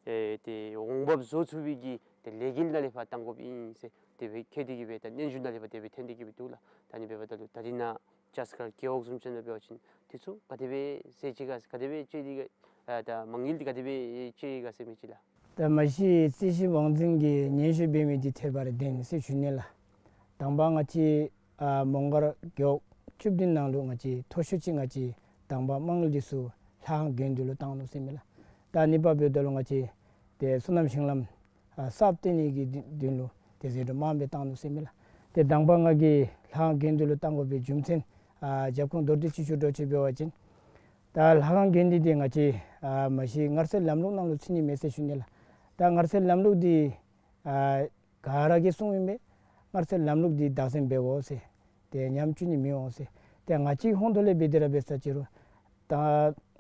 ཨེ་ཏེ་འོང་འབབ་བཟོ་ཚུགས་པའི་གི་ཏེ་ལས་འགུལ་ནང་ལས་ཕར་བཏང་དགོཔ་ཨིན་ཟེར་དེ་སྦེ་བཀོད་དེ་གི་སྦེ་ད་སྙན་ཞུ་ནང་ལས་ཕར་དེ་སྦེ་ཐོན་ཏེ་གི་སྦེ་འདུག་ལགས། ད་ཨ་ནི་འབདཝ་ད་ལུ་ད་རིས་ནཱ་ཇཱ་སི་ཀར་རྒེད་འོག་བཟུམ་ཅིག་ནང་འབད་བ་ཅིན་དེ་ཚུ་ག་དེ་སྦེ་ཟེར་ཅི་ག་ག་དེ་སྦེ་སྤྱོད་དེ་ག་ཨ་ད་མ་དངུལ་འདི་ག་དེ་སྦེ་སྤྱོད་དེ་ག་ཟེར་མི་ཅིག་ལགས། ད་མ་གཞི་རྩིས་ཞིབ་དབང་འཛིན་གྱིས་སྙན་ཞུ་འབད་མི་འདི་ཐད་པར་བདེན་ཟེར་ཞུ་ནི་ལགས། དང་པ་ང་བཅས་ཨ་མོང་སྒར་རྒེད་འོག་བཅུ་བདུན་ནང་ལུ་ང་བཅས་མཐོ་ཤོས་ཅིག་ང་བཅས་དང་པ་མ་དངུལ་འདི་ཚུ་ལྷ་ཁང་དགོན་སྡེ་ལུ་བཏང་ནུག་ཟེར་མི་ལགས། ད་ཨ་ནི་འབདཝ་ད་ལུ་ང་བཅས་ཏེ་སོ་ནམ་ཞིང་ལམ་ཨ་གསརཔ་བཏོན་ནི་གི་དོན་ལུ་ཏེ་ཟད་འགྲོ་མངམ་སྦེ་བཏང་ནུག་ཟེར་མི་ལགས། ཏེ་དང་པ་ང་གིས་ལྷ་ཁང་དགོན་སྡེ་ལུ་བཏང་དགོ་པའི་རྒྱུ་མཚན་ཨ་རྒྱབ་ཁུངས་མདོར་བསྡུས་ཅིག་ཞུ་འགྱོ་ཅི་འབད་བ་ཅིན་ད་ལྷ་ཁང་དགོན་སྡེ་འདི་ང་བཅས་ཨ་མ་གཞི་མངའ་རྩིས་ལམ་ལུགས་ནང་ལུ་ཚུད་ནི་མས་ཟེར་ཞུ་ནི་ལགས། ད་མངའ་རྩིས་ལམ་ལུགས་འདི་ཨ་ག་ར་གིས་གསུངམ་ཨིན་པས། མངའ་རྩིས་ལམ་ལུགས་འདི་བདག་འཛིན་འབད་དགོ་ཟེར། ཏེ་ཉམས་བཅུག་ནི་མི་འོང་ཟེར། ཏེ་ང་བཅས་ཧོངས་ཐོག་ལས་འབད་དེ་ར་འབད་ས་ཅིག་རུང་ད་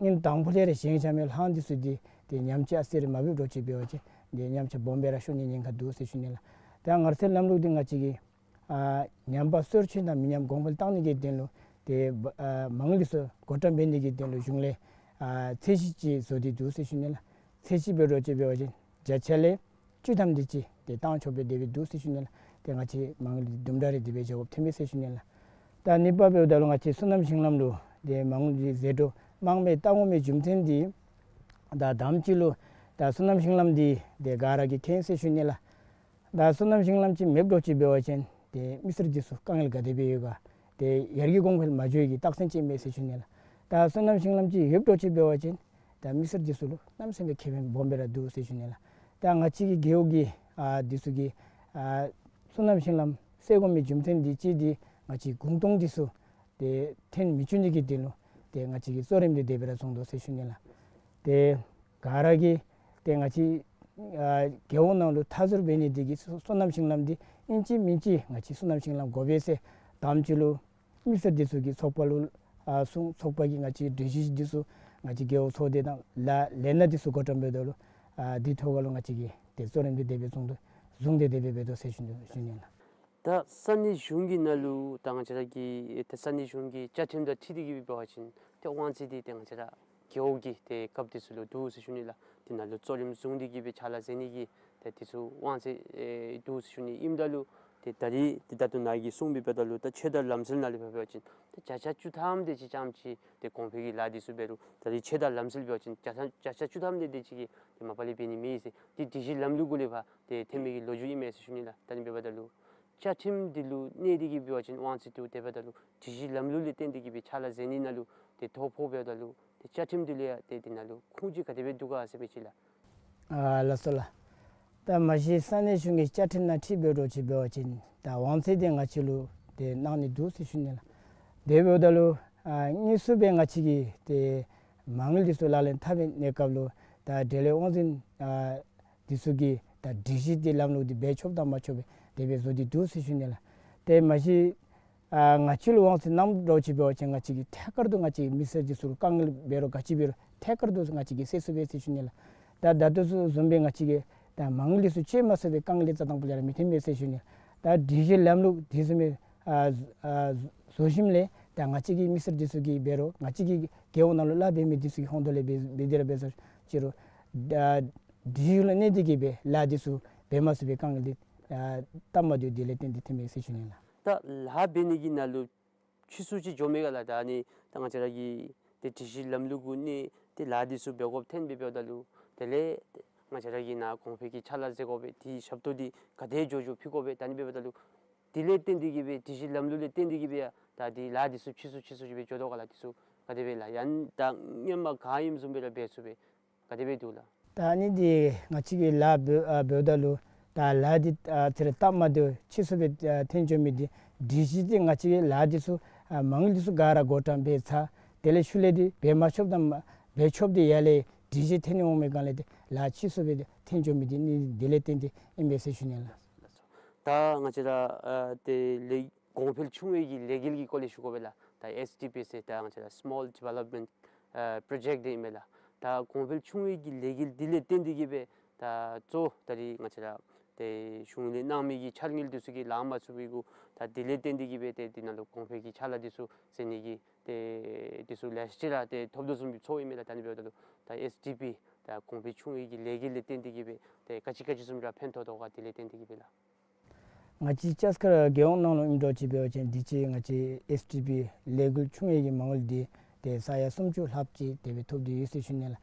ཨིན་དང་ཕུ་ལས་ར་བཞེངས་བཞག་མི་ལྷ་ཁང་འདི་ཚུ་འདི་ཏེ་ཉམས་ཆག་ཟེར་མ་འབད་འགྱོ་ཅི་འབད་བ་ཅིན་ཏེ་ཉམས་ཆག་སྦོམ་སྦེ་ར་ཤོར་ནི་ཉེན་ཁ་འདུག་ཟེར་ཞུ་ནི་ལགས། ད་མངའ་རྩིས་ལམ་ལུགས་འདི་ང་བཅས་ཀྱིས་ཨ་ཉམས་པ་སོར་ཆུད་དང་མི་ཉམས་གོང་འཕེལ་བཏང་ནི་གི་དོན་ལུ་ཏེ་ཨ་མ་དངུལ་འདི་ཚུ་བགོ་བཀྲམ་འབད་ནི་གི་དོན་ལུ་གཞུང་ལས་ཨ་ཚད་གཞི་ཅིག་བཟོ་སྟེ་འདུག་ཟེར་ཞུ་ནི་ལགས། ཚད་གཞི་འབད་འགྱོ་ཅི་འབད་བ་ཅིན་བརྒྱ་ཆ་ལས་བཅུ་ཐམ་དེ་ཅིག་ཏེ་བཏང་ཆོག་པའི་དེ་སྦེ་འདུག་ཟེར་ཞུ་ནི་ལགས། ཏེ་ང་བཅས་མ་དངུལ་འདི་དུམ་གྲ་རེ་དེ་སྦེ་འཇལ་དགོཔ་ཐོན་མས་ཟེར་ཞུ་ནི་ལགས། ད་ཨ་ནི་འབདཝ་ད་ལུ་ང་བཅས་སོ་ནམ་ཞིང་ལམ་ལུ་ཏེ་མ་དངུལ་འདི་ཟད་འགྲོ་མངམ་སྦེ་བཏང་དགོ་མི་རྒྱུ་མཚན་འདི་ད་དང་པ་ཅིག་ལུ་ད་སོ་ནམ་ཞིང་ལམ་འདི་ཏེ་ག་ར་གིས་མཁྱེན་ཟེར་ཞུ་ནི་ལགས། ད་སོ་ནམ་ཞིང་ལམ་ཅིག་མེདཔ་འགྱོ་ཅི་འབད་བ་ཅིན་ཏེ་མི་སེར་འདི་ཚུ་དཀའ་ངལ་ག་དེ་སྦེ་ཡོད་ག་ཏེ་ཡར་རྒྱས་གོང་འཕེལ་མ་འགྱོ་ནི་གི་རྟགས་མཚན་ཅིག་མས་ཟེར་ཞུ་ནི་ལགས། ད་སོ་ནམ་ཞིང་ལམ་ཅིག་ཡོདཔ་འགྱོ་ཅི་འབད་བ་ཅིན་ད་མི་སེར་འདི་ཚུ་ལུ་གནམ་མེད་ས་མེད་ཁེ་ཕན་སྦོམ་སྦེ་ར་འདུག་ཟེར་ཞུ་ནི་ལགས། ད་ང་བཅས་ཀྱི་རྒེད་འོག་གི་ཨ་འདི་ཚུ་གི་ཨ་སོ་ནམ་ཞིང་ལམ་སེལ་དགོ་མི་རྒྱུ་མཚན་འདི་གཅིག་འདི་ང་བཅས་གུང་སྟོང་འདི་ཚུ་ཏེ་ཐོན་མི་བཅུག་ནི་གི་དོན་ལུ་ཏེ་ང་བཅས་ཀྱིས་གཙོ་རིམ་འདི་དེ་སྦེ་ར་བཟུང་དོ་ཟེར་ཞུ་ནི་ལགས། ཏེ་ག་ར་གིས་ཏེ་ང་བཅས་ཨ་རྒེད་འོག་ནང་ལུ་མཐའ་ཟུར་འབད་ནི་འདི་གིས་སོ་སོ་ནམ་ཞིང་ལམ་འདི་ཨིན་ཅི་མིན་ཅི་ང་བཅས་སོ་ནམ་ཞིང་ལམ་དགོ་པས་ཟེར་དང་པ་ཅིག་ལུ་མི་སེར་འདི་ཚུ་གིས་ཚོགས་པ་ལུ་ཨ་གསུངས། ཚོགས་པ་གིས་ང་བཅས་གྲོས་གཞི་འདི་ཚུ་ང་བཅས་རྒེད་འོག་ཚོགས་སྡེ་དང་ལ་ལས་སྣ་འདི་ཚུ་བགོ་བཀྲམ་འབདཝ་ད་ལུ་ཨ་འདི་ཐོག་ཁར་ལུ་ང་བཅས་ཀྱིས་ཏེ་གཙོ་རིམ་འདི་དེ་སྦེ་བཟུང་དོ་བཟུང་སྟེ་དེ་སྦེ་འབད་དོ་ཟེར་ཞུ་ནི་ཞུ་ནི་ལགས། ད་ས་གནས་གཞུང་གི་ནང་ལུ་ད་ང་བཅས་ར་གི་ད་ས་གནས་གཞུང་གི་བཅའ་ཁྲིམས་དང་འཁྲིལ་ཏེ་གི་འབད་བ་ཅིན་ཏེ་དབང་ཚད་འདི་ཏེ་ང་བཅས་ར་རྒེད་འོག་གི་ཏེ་རྒཔོ་འདི་ཚུ་ལུ་འདུག་ཟེར་ཞུ་ནི་ལགས། དེ་ནང་ལུ་གཙོ་རིམ་བཟུང་སྟེ་གི་སྦེ་ཕྱག་ལཱ་མཛད་ནི་གི་ཏེ་འདི་ཚུ་དབང་ཚད་ཨེ་འདུག་ཟེར་ཞུ་ནི་ཨིནམ་ད་ལུ་ཏེ་ད་རིས་ཏེ་ད་ལྟོ་ནཱ་གིས་གསུངས་མི་འབདཝ་ད་ལུ་ད་ཆོས་དང་ལམ་སྲོལ་ནང་ལས་འབད་བ་ཅིན་ཏེ་བརྒྱ་ཆ་བཅུ་ཐམ་དེ་ཅིག་རྐྱངམ་ཅིག་ཏེ་གོང་འཕེལ་གྱི་ལཱ་འདི་ཚུ་འབད་རུང་ད་རིས་ཆོས་དང་ལམ་སྲོལ་འབད་བ་ཅིན་བརྒྱ་ཆ་བརྒྱ་ཆ་བཅུ་ཐམ་དེ་དེ་ཅིག་གིས་ཏེ་མ་པ་ལས་འབད་ནི་མེད་ཟེར། ཏེ་སྒྲིག་གཞི་ལམ་ལུགས་གུ་ལས་ཕར་ཏེ་ཐོན་མི་གི་ལོ་རྒྱུས་ཨིན་མས་ཟེར་ཞུ་ནི་ལགས། ད་ཨ་ནི་འབདཝ་ད་ལུ་བཅའ་ཁྲིམས་འདི་ལུ་གནས་ཏེ་གི་འབད་བ་ཅིན་དབང་ཚད་འདུག། དེ་འབདཝ་ད་ལུ་སྒྲིག་གཞི་ལམ་ལུགས་ལས་བརྟེན་ཏེ་གི་སྦེ་ཕྱག་ལཱ་མཛད་ནི་ནང་ལུ་ཏེ་དོ་ཕོག་འབདཝ་ད་ལུ་ཏེ་བཅའ་ཁྲིམས་འདི་ལུ་ཡང་ཏེ་དེ་ནང་ལུ་ཁུངས་ཅིག་ག་དེ་སྦེ་འདུག་ག་ཟེར་མི་ཅིག་ལགས། ཨ་ལགས་སོ་ལགས། ད་མ་གཞི་ས་གནས་གཞུང་གི་བཅའ་ཁྲིམས་ནང་འཁྲིལ་འབད་རུང་ཅིག་འབད་བ་ཅིན་ད་དབང་ཚད་དེ་ང་བཅས་ལུ་ཏེ་གནང་ནི་འདུག་ཟེར་ཞུ་ནི་ལགས། དེ་འབདཝ་ད་ལུ་ཨ་དངོས་སུ་སྦེ་ང་བཅས་ཀྱིས་ཏེ་མ་དངུལ་འདི་ཚུ་ལག་ལེན་འཐབ་པའི་གནས་སྐབས་ལུ་ད་འབྲེལ་ཡོད་དབང་འཛིན་ཨ་འདི་ཚུ་གིས་ད་སྒྲིག་གཞི་འདི་ལམ་ལུགས་འདི་འབད་ཆོགཔ་དང་མ་ཆོགཔ་སྦེ་དེ་སྦེ་བཟོ་སྟེ་འདུག་ཟེར་ཞུ་ནི་ལགས། ཏེ་མ་གཞི་ཨ་ང་བཅས་ལུ་དབང་ཚད་གནངམ་འདྲཝ་ཅིག་འབད་བ་ཅིན་ང་བཅས་ཀྱིས་ཐད་ཀར་དུ་ང་བཅས་མི་སེར་འདི་ཚུ་ལུ་དཀའ་ངལ་འབད་རུང་ག་ཅི་འབད་རུང་ཐད་ཀར་དུ་ང་བཅས་ཀྱིས་སེལ་ཚུགས་པས་ཟེར་ཞུ་ནི་ལགས། ད་ད་ལྟོ་ཚུ་བཟུམ་སྦེ་ང་བཅས་ཀྱིས་ད་མ་དངུལ་འདི་ཚུ་སྤྱོད་མ་ཚུགས་པའི་དཀའ་ངལ་རྩ་དང་པོ་ལས་ར་མི་ཐོན་པས་ཟེར་ཞུ་ནི། ད་སྒྲིག་གཞི་ལམ་ལུགས་འདི་བཟུམ་སྦེ་ཨ་ཨ་བཟོ་ཞིནམ་ལས་ད་ང་བཅས་ཀྱི་མི་སེར་འདི་ཚུ་གིས་འབད་རུང་ང་བཅས་ཀྱི་རྒེད་འོག་ནང་ལུ་གླ་འབད་མི་འདི་ཚུ་གི་ཧོངས་ཐོག་ལས་འབད་འབད་དེ་ར་འབད་ས་ཅིག་རུང་ད་སྒྲིག་གཞི་ལུ་གནས་ཏེ་གི་སྦེ་ལཱ་འདི་ཚུ་འབད་མ་ཚུགས་པའི་དཀའ་ངལ་འདི་ཨ་སྟབས་མ་བདེཝ་འདི་ལས་བརྟེན་ཏེ་ཐོན་མས་ཟེར་ཞུ་ནི་ལགས། ད་ལཱ་འབད་ནི་གི་ནང་ལུ་ཕྱིས་སུ་ཅིག་འགྱོ་མི་ག་ལགས། ད་ཨ་ནི་ད་ང་བཅས་ར་གི་ ཏེ་སྒྲིག་གཞི་ལམ་ལུགས་གུ་གནས་ཏེ་ལཱ་འདི་ཚུ་འབད་དགོཔ་ཐོན་སྦེ་འབདཝ་ད་ལུ་དེ་ལས་ཏེ་ང་བཅས་ར་གི་ནཱ་གོང་འཕེལ་གྱི་ཕྱག་ལཱ་མཛད་དགོ་པས། དེའི་ཞབས་ཏོག་འདི་ག་དེ་མགྱོགས་མགྱོགས་ཕུལ་དགོ་པས། ད་ཨ་ནི་འབདཝ་ད་ལུ་དེ་ལས་བརྟེན་ཏེ་གིས་སྦེ་སྒྲིག་གཞི་ལམ་ལུགས་ལས་བརྟེན་ཏེ་གིས་སྦེ་ཡང་ད་འདི་ལཱ་འདི་ཚུ་ཕྱིས་སུ་ཕྱིས་སུ་ཅིག་སྦེ་འགྱོ་དོ་ག་ལགས། འདི་ཚུ་ག་དེ་སྦེ་ལགས། ཡང་ད་སྔོན་མ་ག་ཨིནམ་བཟུམ་སྦེ་ར་འབད་ཚུགས་པས། ག་དེ་སྦེ་འདུག་ལགས། ད་ཨ་ནི་འདི་ང་བཅས་ཀྱིས་ལཱ་འབད་ཨ་འབདཝ་ད་ལུ་ད་ལཱ་འདི་ཨ་ཚེ་རེ་སྟབས་མ་བདེཝ་ཕྱིས་སུ་སྦེ་ཨ་ཐོན་འགྱོ་མི་འདི་སྒྲིག་གཞི་འདི་ང་བཅས་ཀྱིས་ལཱ་འདི་ཚུ་ཨ་མ་དངུལ་འདི་ཚུ་ག་ར་བགོ་བཀྲམ་འབད་ཚར། དེ་ལས་ཤུལ་ལས་འདི་འབད་མ་ཆོགཔ་དང་འབད་ཆོགཔ་འདི་ཡར་ལས་སྒྲིག་གཞི་ཐོན་འོང་མི་སྒང་ལས་འདི་ལཱ་ཕྱིས་སུ་སྦེ་འདི་ཐོན་འགྱོ་མི་འདི་ནི་དེ་ལས་བརྟེན་ཏེ་ཨིན་པས་ཟེར་ཞུ་ནི་ལགས། ད་ང་བཅས་ར་ཨ་ཏེ་ལས་གོང་འཕེལ་ཆུང་བའི་གི་ལས་འགུལ་གྱི་སྐོར་ལས་ཞུ་དགོ་པས་ལགས། ད་ཨེསི་ཌི་པི་ཟེར་ད་ང་བཅས་ར་སི་མོལ་ཌི་ཝེ་ལོབ་མེནཊ་ཨ་པྲོ་ཇེཀཊ་འདི་ཨིན་མས་ལགས། ད་གོང་འཕེལ་ཆུང་བའི་གི་ལས་འགུལ་འདི་ལས་བརྟེན་ཏེ་གིས་སྦེ་ད་གཙོ་ད་རིས་ང་བཅས་ར་ཏེ་གཞུང་ལས་གནང་མི་གི་འཆར་དངུལ་འདི་ཚུ་གིས་ལང་མ་ཚུགས་པའི་གུ་ད་འདི་ལས་བརྟེན་ཏེ་གིས་སྦེ་ཏེ་འདི་ནང་ལུ་གོང་འཕེལ་གྱི་ཕྱག་ལཱ་འདི་ཚུ་མཛད་ནི་གི་ཏེ་འདི་ཚུ་ལེ་ཤ་ཅིག་ར་ཏེ་ཐོབ་དོ་བཟུམ་སྦེ་ཚོརཝ་ཨིན་མས་ལགས། ད་ཨ་ནི་འབདཝ་ད་ལུ་ད་ཨེསི་ཌི་པི་ད་གོང་འཕེལ་ཆུང་བའི་གི་ལས་འགུལ་ལས་བརྟེན་ཏེ་གིས་སྦེ་ཏེ་ག་ཅི་ག་ཅི་བཟུམ་ར་ཕན་ཐོགས་དོ་ག་འདི་ལས་བརྟེན་ཏེ་གིས་སྦེ་ལགས། ང་བཅས་ལྕགས་མཁར་རྒེད་འོག་ནང་ལུ་ཨིནམ་འདྲཝ་ཅིག་འབད་བ་ཅིན་དུས་ཅི་ང་བཅས་ཨེསི་ཌི་པི་ལས་འགུལ་ཆུང་བའི་གི་མ་དངུལ་འདི་ཏེ་ས་ཡ་སུམ་ཅུ་ལྷགཔ་ཅིག་དེ་སྦེ་ཐོབ་སྟེ་ཡོད་ཟེར་ཞུ་ནི་ལགས།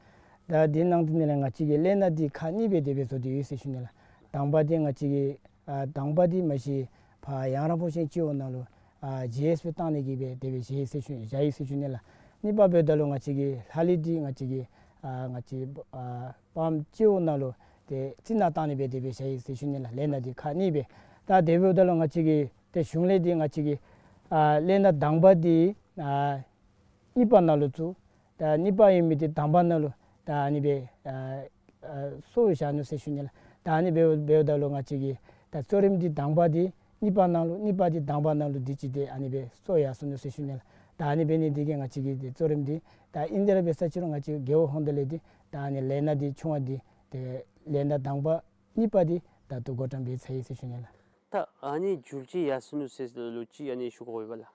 ད་འདི་ནང་དེ་ནང་ལས་ང་བཅས་ཀྱིས་ལས་སྣ་འདི་ཁག་གཉིས་སྦེ་དེ་སྦེ་བཟོ་སྟེ་ཡོད་ཟེར་ཞུ་ནི་ལགས། དང་པ་འདི་ང་བཅས་ཀྱིས་ཨ་དང་པ་འདི་མ་གཞི་ཕར་ཡང་ར་ཕོ་ཤེན་སྤྱི་འོག་ནང་ལུ་ཨ་ཇི་ཨེསི་སྦེ་བཏང་ནི་གི་སྦེ་དེ་སྦེ་བཞག་ཡི་ཟེར་ཞུ་བཞག་ཡི་ཟེར་ཞུ་ནི་ལགས། གཉིས་པ་འབདཝ་ད་ལུ་ང་བཅས་ཀྱིས་ལྷག་ལུས་འདི་ང་བཅས་ཀྱིས་ཨ་ང་བཅས་ཨ་པམ་སྤྱི་འོག་ནང་ལུ་ཏེ་རྩི་ནག་བཏང་ནི་སྦེ་དེ་སྦེ་བཞག་ཡི་ཟེར་ཞུ་ནི་ལགས། ལས་སྣ་འདི་ཁག་གཉིས་སྦེ། ད་དེ་འབདཝ་ད་ལུ་ང་བཅས་ཀྱིས་ཏེ་གཞུང་ལས་འདི་ང་བཅས་ཀྱིས་ཨ་ལས་སྣ་དང་པ་འདི་ཨ་གཉིས་པ་ནང་ལུ་བཙུགས། ད་གཉིས་པ་ཨིན་མི་འདི་དང་པ་ནང་ལུ་ད་ཨ་ནི་སྦེ་ཨ་ཨ་གསོ་བཞག་ནུག་ཟེར་ཞུ་ནི་ལགས། ད་ཨ་ནི་སྦེ་འབདཝ་ད་ལུ་ང་བཅས་ཀྱིས་ད་གཙོ་རིམ་འདི་དང་པ་འདི་གཉིས་པ་ནང་ལུ་གཉིས་པ་འདི་དང་པ་ནང་ལུ་དུས་ཅི་ཏེ་ཨ་ནི་སྦེ་གསོ་ཡར་སོ་ནུག་ཟེར་ཞུ་ནི་ལགས། ད་ཨ་ནི་འབད་ནི་འདི་གིས་ང་བཅས་ཀྱིས་ཏེ་གཙོ་རིམ་འདི་ད་ཨིན་དེ་ར་འབད་ས་ཅི་རུང་ང་བཅས་རྒེད་འོག་ཧོངས་ཏེ་ལས་འདི་ད་ཨ་ནི་ལས་སྣ་འདི་ཆུང་བ་འདི་ཏེ་ལས་སྣ་དང་པ་གཉིས་པ་འདི་ད་ལྟོ་བགོ་བཀྲམ་འབད་ཚར་ཡི་ཟེར་ཞུ་ནི་ལགས། ད་ཨ་ནི་འགྱུར་བཅོས་ཡར་སོ་ནུག་ཟེར་ལུ་ཅིག་ཨ་ནི་ཞུ་དགོ་པས་ལགས།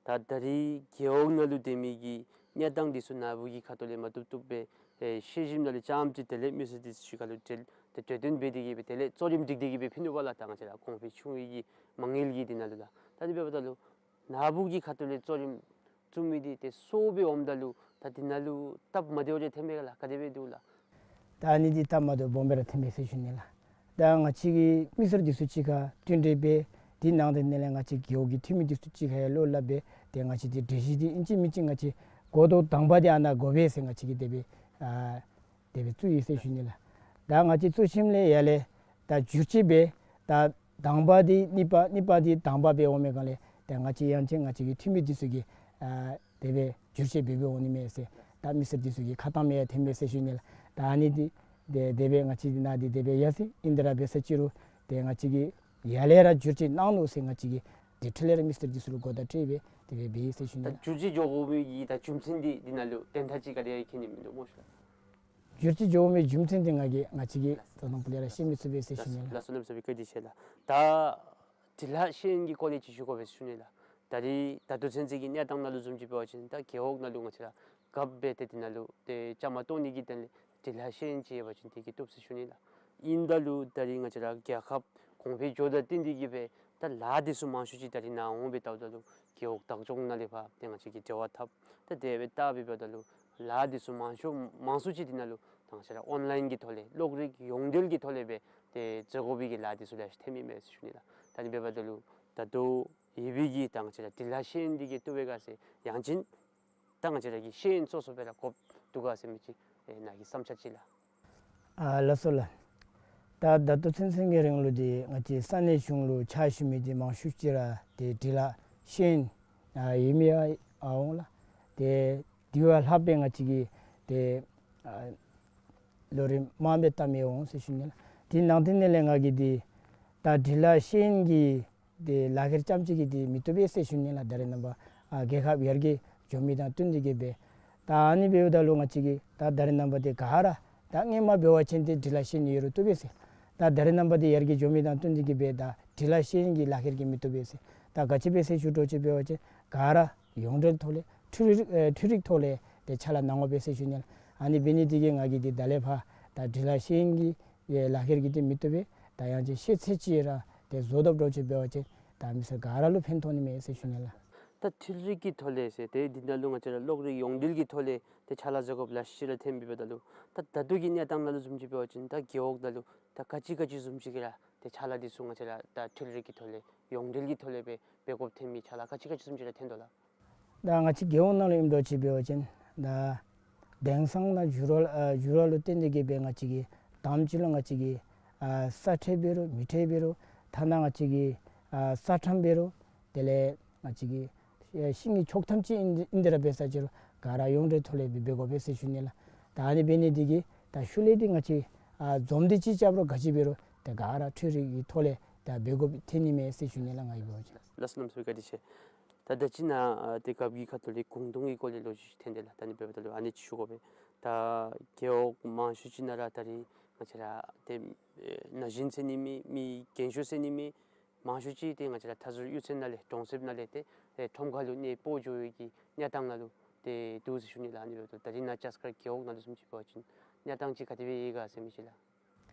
ད་ད་རིས་རྒེད་འོག་ནང་ལུ་སྡོད་མི་གི་གནས་སྟངས་འདི་ཚུ་ནཱ་བུ་གི་ཁ་ཐུག་ལས་མ་བཏུབ་བཏུབ་སྦེ་ཨེ་ཤེས་བཞིན་ནང་ལས་རྐྱངམ་ཅིག་དེ་ལས་མི་སེར་འདི་ཚུ་གཅིག་ཁར་ལུ་འབྲེལ་ཏེ་གྲོས་བསྟུན་འབད་དེ་གིས་སྦེ་དེ་ལས་གཙོ་རིམ་སྒྲིག་སྟེ་གིས་སྦེ་ཕུལ་ནུག་པ་ལགས། ད་ང་བཅས་ར་གོང་འཕེལ་ཆུང་བའི་གི་མ་དངུལ་གྱི་འདི་ནང་ལུ་ལགས། ད་ཨ་ནི་འབདཝ་ད་ལུ་ནཱ་བུ་གི་ཁ་ཐུག་ལས་གཙོ་རིམ་བཙུགས་མི་འདི་ཏེ་གསོ་སྦེ་འོངམ་ད་ལུ་ད་འདི་ནང་ལུ་སྟབས་མ་བདེཝ་རེ་ཐོན་མས་ག་ལགས། ག་དེ་སྦེ་འདུག་ལགས། ད་ཨ་ནི་འདི་སྟབས་མ་བདེཝ་སྦོམ་སྦེ་ར་ཐོན་མས་ཟེར་ཞུ་ནི་ལགས། ད་ང་བཅས་ཀྱིས་མི་སེར་འདི་ཚུ་གཅིག་ཁར་བསྟུན་གྲོས་འབད་དེ་ནང་དེ་ནང་ལས་ང་བཅས་རྒེད་འོག་གི་འཐུས་མི་འདི་ཚུ་གཅིག་ཁར་ཡང་བློ་སླབ་སྦེ་ཏེ་ང་བཅས་འདི་སྒྲིག་གཞི་འདི་ཨིན་ཅི་མིན་ཅི་ང་བཅས་འགོ་ཐོག་དང་པ་འདི་ཨ་ནཱ་དགོ་པས་ཟེར་ང་བཅས་ཀྱིས་དེ་སྦེ་ཨ་དེ་སྦེ་བཙུགས་ཡི་ཟེར་ཞུ་ནི་ལགས། ད་ང་བཅས་བཙུགས་ཞིནམ་ལས་ཡར་ལས་ད་བསྒྱུར་བཅོས་འབད་ད་དང་པ་འདི་གཉིས་པ་གཉིས་པ་འདི་དང་པ་སྦེ་འོང་མི་སྒང་ལས་ད་ང་བཅས་ཡང་ཅིན་ང་བཅས་ཀྱི་འཐུས་མི་འདི་ཚུ་གིས་ཨ་དེ་སྦེ་བསྒྱུར་བཅོས་འབད་འབད་འོང་ནི་མས་ཟེར་ད་མི་སེར་འདི་ཚུ་གི་ཁ་གཏམ་ཡང་ཐོན་མས་ཟེར་ཞུ་ནི་ལགས། ད་ཨ་ནི་འདི་དེ་དེ་སྦེ་ང་བཅས་འདི་ནང་འདི་དེ་སྦེ་ཡར་སོ་ཡི། ཨིན་དེ་ར་འབད་ས་ཅི་རུང་ཏེ་ང་བཅས་ཀྱིས་ཡར་ལས་ར་བསྒྱུར་བཅོས་གནང་ནུག་ཟེར་ང་བཅས་ཀྱིས་དེ་འཕྲལ་ལས་ར་མི་སེར་འདི་ཚུ་ལུ་གོ་བརྡ་སྤྲོད་སྦེ་དེ་སྦེ་འབད་ཡི་ཟེར་ཞུ་ནི་ད་ལགས། བསྒྱུར་བཅོས་འགྱོ་དགོ་མི་གི་ད་རྒྱུ་མཚན་འདི་འདི་ནང་ལུ་དོན་དག་ཅིག་ག་དེ་ཡང་མཁྱེན་ནི་མིན་འདུག་སྨོ་ཤ། བསྒྱུར་བཅོས་འགྱོ་མི་རྒྱུ་མཚན་འདི་ང་གིས་ང་བཅས་ཀྱིས་ད་དང་པོ་ལས་ར་ཤེས་མི་ཚུགས་པས་ཟེར་ཞུ་ནི་ལགས། ལགས་སོ་ལགས་སོ་བཀའ་དྲིན་ཆེ་ལགས། ད་འབྲི་ལྷག་ཤེས་ཡོན་གྱི་སྐོར་ལས་ཅིག་ཞུ་དགོ་པས་ཟེར་ཞུ་ནི་ལགས། ད་རིས་ད་ལྟོ་ཚུན་ཚོད་ཀྱི་གནས་སྟངས་ནང་ལུ་བཟུམ་ཅིག་འབད་བ་ཅིན་ད་རྒེད་འོག་ནང་ལུ་ང་བཅས་ར་རྒཔོ་འབད་དེ་འདི་ནང་ལུ་ཏེ་བཅའ་མར་གཏོགས་ནི་གི་དོན་ལས་འབྲི་ལྷག་ཤེས་ཡོན་ཅིག་ཡོད་པ་ཅིན་དེ་གིས་བཏུབ་ཟེར་ཞུ་ནི་ལགས། ཨིན་ད་ལུ་ད་རིས་ང་བཅས་ར་རྒྱལ་ཁབ་གོང་འཕེལ་འགྱོཝ་དང་བསྟུན་ཏེ་གིས་སྦེ་ད་ལཱ་འདི་ཚུ་མང་ཤོས་ཅིག་ད་རིས་ནཱ་འོང་སྦེ་བལྟཝ་ད་ལུ་རྒེད་འོག་བདག་སྐྱོང་ནང་ལས་ཕར་ཏེ་ང་བཅས་ཀྱིས་འབྲེལ་བ་འཐབ། ད་དེ་སྦེ་བལྟ་སྦེ་འབདཝ་ད་ལུ་ལཱ་འདི་ཚུ་མང་ཤོས་མང་སུ་ཅིག་འདི་ནང་ལུ་ད་ང་བཅས་ར་ཨོན་ལཱའིན་གྱི་ཐོག་ལས་གློག་རིག་ཡོངས་འབྲེལ་གྱི་ཐོག་ལས་སྦེ་ཏེ་མཛད་དགོ་པའི་གི་ལཱ་འདི་ཚུ་ལེ་ཤ་ཐོན་མི་མས་ཟེར་ཞུ་ནི་ལགས། ད་ཨ་ནི་འབདཝ་ད་ལུ་ད་ལྟོ་ཡོད་པའི་གི་ད་ང་བཅས་ར་འབྲི་ལྷག་ཤེས་ཡོན་འདི་གིས་བཏུབ་པས་ག་ཟེར་ཡང་ཅིན་ད་ང་བཅས་ར་གི་ཤེས་ཡོན་སོ་སོ་སྦེ་ར་དགོཔ་འདུག་ག་ཟེར་མི་ཅིག་ཨེ་ནཱ་གི་བསམ་འཆར་ཅིག་ལགས། ཨ་ལགས་སོ་ལགས། ད་ད་ལྟོ་ཚུན་ཚོད་ཀྱི་རིང་ལུ་འདི་ང་བཅས་ས་གནས་གཞུང་ལུ་ཕྱག་ཞུ་མི་འདི་མང་ཤོས་ཅིག་ར་ཏེ་འབྲི་ལྷག་ཤེས་ཡོན་ཨ་ཡོད་མི་ཡང་ཨ་འོང་ལགས། ཏེ་དེ་བ་ལྷག་སྦེ་ང་བཅས་ཀྱིས་ཏེ་ཨ་ལོ་རིམ་མངམ་སྦེ་བལྟ་མི་འོང་ཟེར་ཞུ་ནི་ལགས། དེ་ནང་དེ་ནང་ལས་ང་གིས་འདི་ད་འབྲི་ལྷག་ཤེས་ཡོན་གྱི་ཏེ་ལག་ཁྱེར་རྐྱངམ་ཅིག་གིས་འདི་མི་བཏུབ་པས་ཟེར་ཞུ་ནི་ལགས། ད་རེས་ནངས་པ་ཨ་རྒྱལ་ཁབ་ཡར་རྒྱས་འགྱོ་མི་དང་བསྟུན་ཏེ་གིས་སྦེ་ད་ཨ་ནི་འབདཝ་ད་ལུ་ང་བཅས་ཀྱིས་ད་ད་རེས་ནངས་པ་འདི་ག་ར་ད་སྔོན་མ་འབད་བ་ཅིན་འདི་འབྲི་ལྷག་ཤེས་ཡོན་ཡོད་རུང་བཏུབ་པས་ཟེར། ད་ད་རེས་ནངས་པ་འདི་ཡར་རྒྱས་འགྱོ་མི་དང་བསྟུན་ཏེ་གིས་སྦེ་ད་འབྲི་ལྷག་ཤེས་ཡོན་གྱི་ལག་ཁྱེར་གྱིས་མི་བཏུབ་པས་ཟེར། ད་ག་ཅི་སྦེ་ཟེར་ཞུ་དོ་ཅིག་འབད་བ་ཅིན་ག་ར་ཡོངས་འབྲེལ་ཐོག་ལས་འཕྲུལ་རིག་ཨེ་འཕྲུལ་རིག་ཐོག་ལས་ཏེ་ཕྱག་ལཱ་གནང་དགོ་པས་ཟེར་ཞུ་ནི་ལགས། ཨ་ནི་འབད་ནི་འདི་གིས་ང་གིས་འདི་ད་ལས་ཕར་ད་འབྲི་ལྷག་ཤེས་ཡོན་གྱི་ཨེ་ལག་ཁྱེར་གྱིས་འདི་མི་བཏུབ་པས། ད་ཡང་ཅིན་ཤེས་ཚད་ཅིག་ར་ཏེ་བཟོ་དཔ་འདྲཝ་ཅིག་འབད་བ་ཅིན་ད་མི་སེར་ག་ར་ལུ་ཕན་ཐོགས་ནི་མས་ཟེར་ཞུ་ནི་ལགས། ད་འཕྲུལ་རིག་གི་ཐོག་ལས་ཟེར་ཏེ་འདི་ནང་ལུ་ང་བཅས་ར་གློག་རིག་ཡོངས་འབྲེལ་གྱི་ཐོག་ལས་ཏེ་ཕྱག་ལཱ་མཛད་དགོཔ་ལེ་ཤ་ར་ཐོནམ་འབདཝ་ད་ལུ་ད་ད་ལྟོ་གི་གནས་སྟངས་ནང་ལུ་བཟུམ་ཅིག་འབད་བ་ཅིན་ད་རྒེད་འོག་ནང་ལུ་ད་ག་ཅི་ག་ཅི་བཟུམ་ཅིག་གི་ར་ཏེ་ཕྱག་ལཱ་འདི་ཚུ་ང་བཅས་ར་ད་འཕྲུལ་རིག་གི་ཐོག་ལས་ཡོངས་འབྲེལ་གྱི་ཐོག་ལས་སྦེ་འབད་དགོཔ་ཐོན་མི་ཕྱག་ལཱ་ག་ཅི་ག་ཅི་བཟུམ་ཅིག་ར་ཐོན་དོ་ལགས། ད་ང་བཅས་རྒེད་འོག་ནང་ལུ་ཨིནམ་འདྲཝ་ཅིག་འབད་བ་ཅིན་ད་དེང་སང་ནང་འགྱུར་བ་ཨ་འགྱུར་བ་ལུ་བརྟེན་ཏེ་གིས་སྦེ་ང་བཅས་ཀྱི་དང་པ་ཅིག་ལུ་ང་བཅས་ཀྱི་ཨ་ས་ཁྲལ་འབད་རུང་མི་ཁྲལ་འབད་རུང་ཐ་ན་ང་བཅས་ཀྱི་ཨ་ས་ཁྲམ་འབད་རུང་དེ་ལས་ང་བཅས་ཀྱི་ཨ་ཤིང་གི་ཆོག་ཐམ་ཅིག་ཨིན་ཨིན་དེ་ར་འབད་ས་ཅིག་རུང་ག་ར་ཡོངས་འབྲེལ་ཐོག་ལས་སྦེ་འབད་དགོ་པས་ཟེར་ཞུ་ནི་ལགས། ད་ཨ་ནི་འབད་ནི་འདི་གིས་ད་ཤུལ་ལས་འདི་ང་བཅས་ཨ་འཛོམས་འདུ་ཅིག་རྐྱབ་རུང་ག་ཅི་འབད་རུང་ད་ག་ར་འཕྲུལ་རིག་གི་ཐོག་ལས་ད་འབད་དགོཔ་ཐོན་ནི་མས་ཟེར་ཞུ་ནི་ལགས། ང་གིས་འབད་བ་ཅིན། ལགས་སོ་གནམ་མེད་ས་མེད་བཀའ་དྲིན་ཆེ། ད་ད་ཅི་ནཱ་ཨ་དེ་སྐབས་ཀྱི་ཁ་ཐུག་ལས་གུང་སྟོང་གི་སྐོར་ལས་ལོ་རྒྱུས་ཅིག་ཐོན་དེས་ལགས། ད་ཨ་ནི་འབདཝ་ད་ལུ་ཨ་ནི་ཅིག་ཞུ་དགོ་པས། ད་རྒེད་འོག་མང་ཤོས་ཅིག་ནང་ར་ད་རིས་ང་བཅས་ར་ཏེ་ཨེ་ན་གཞོན་ཟེར་ནི་མེད་མི་རྒན་ཤོས་ཟེར་ནི་མེད་མང་ཤོས་ཅིག་ཏེ་ང་བཅས་ར་མཐའ་ཟུར་གཡུས་ཚན་ནང་ལས་གྲོང་གསེབ་ནང་ལས་ཏེ་ཨེ་ཁྲོམ་ཁ་ལུ་གནས་སྤོ་འགྱོ་བའི་གི་གནས་སྟངས་ནང་ལུ་ཏེ་འདུག་ཟེར་ཞུ་ནི་ལགས། ཨ་ནི་འབདཝ་ད་ད་རིས་ནཱ་ལྕགས་མཁར་རྒེད་འོག་ནང་ལུ་བཟུམ་ཅིག་འབད་བ་ཅིན་གནས་སྟངས་ཅིག་ག་དེ་སྦེ་ཡོད་ག་ཟེར་མི་ཅིག་ལགས།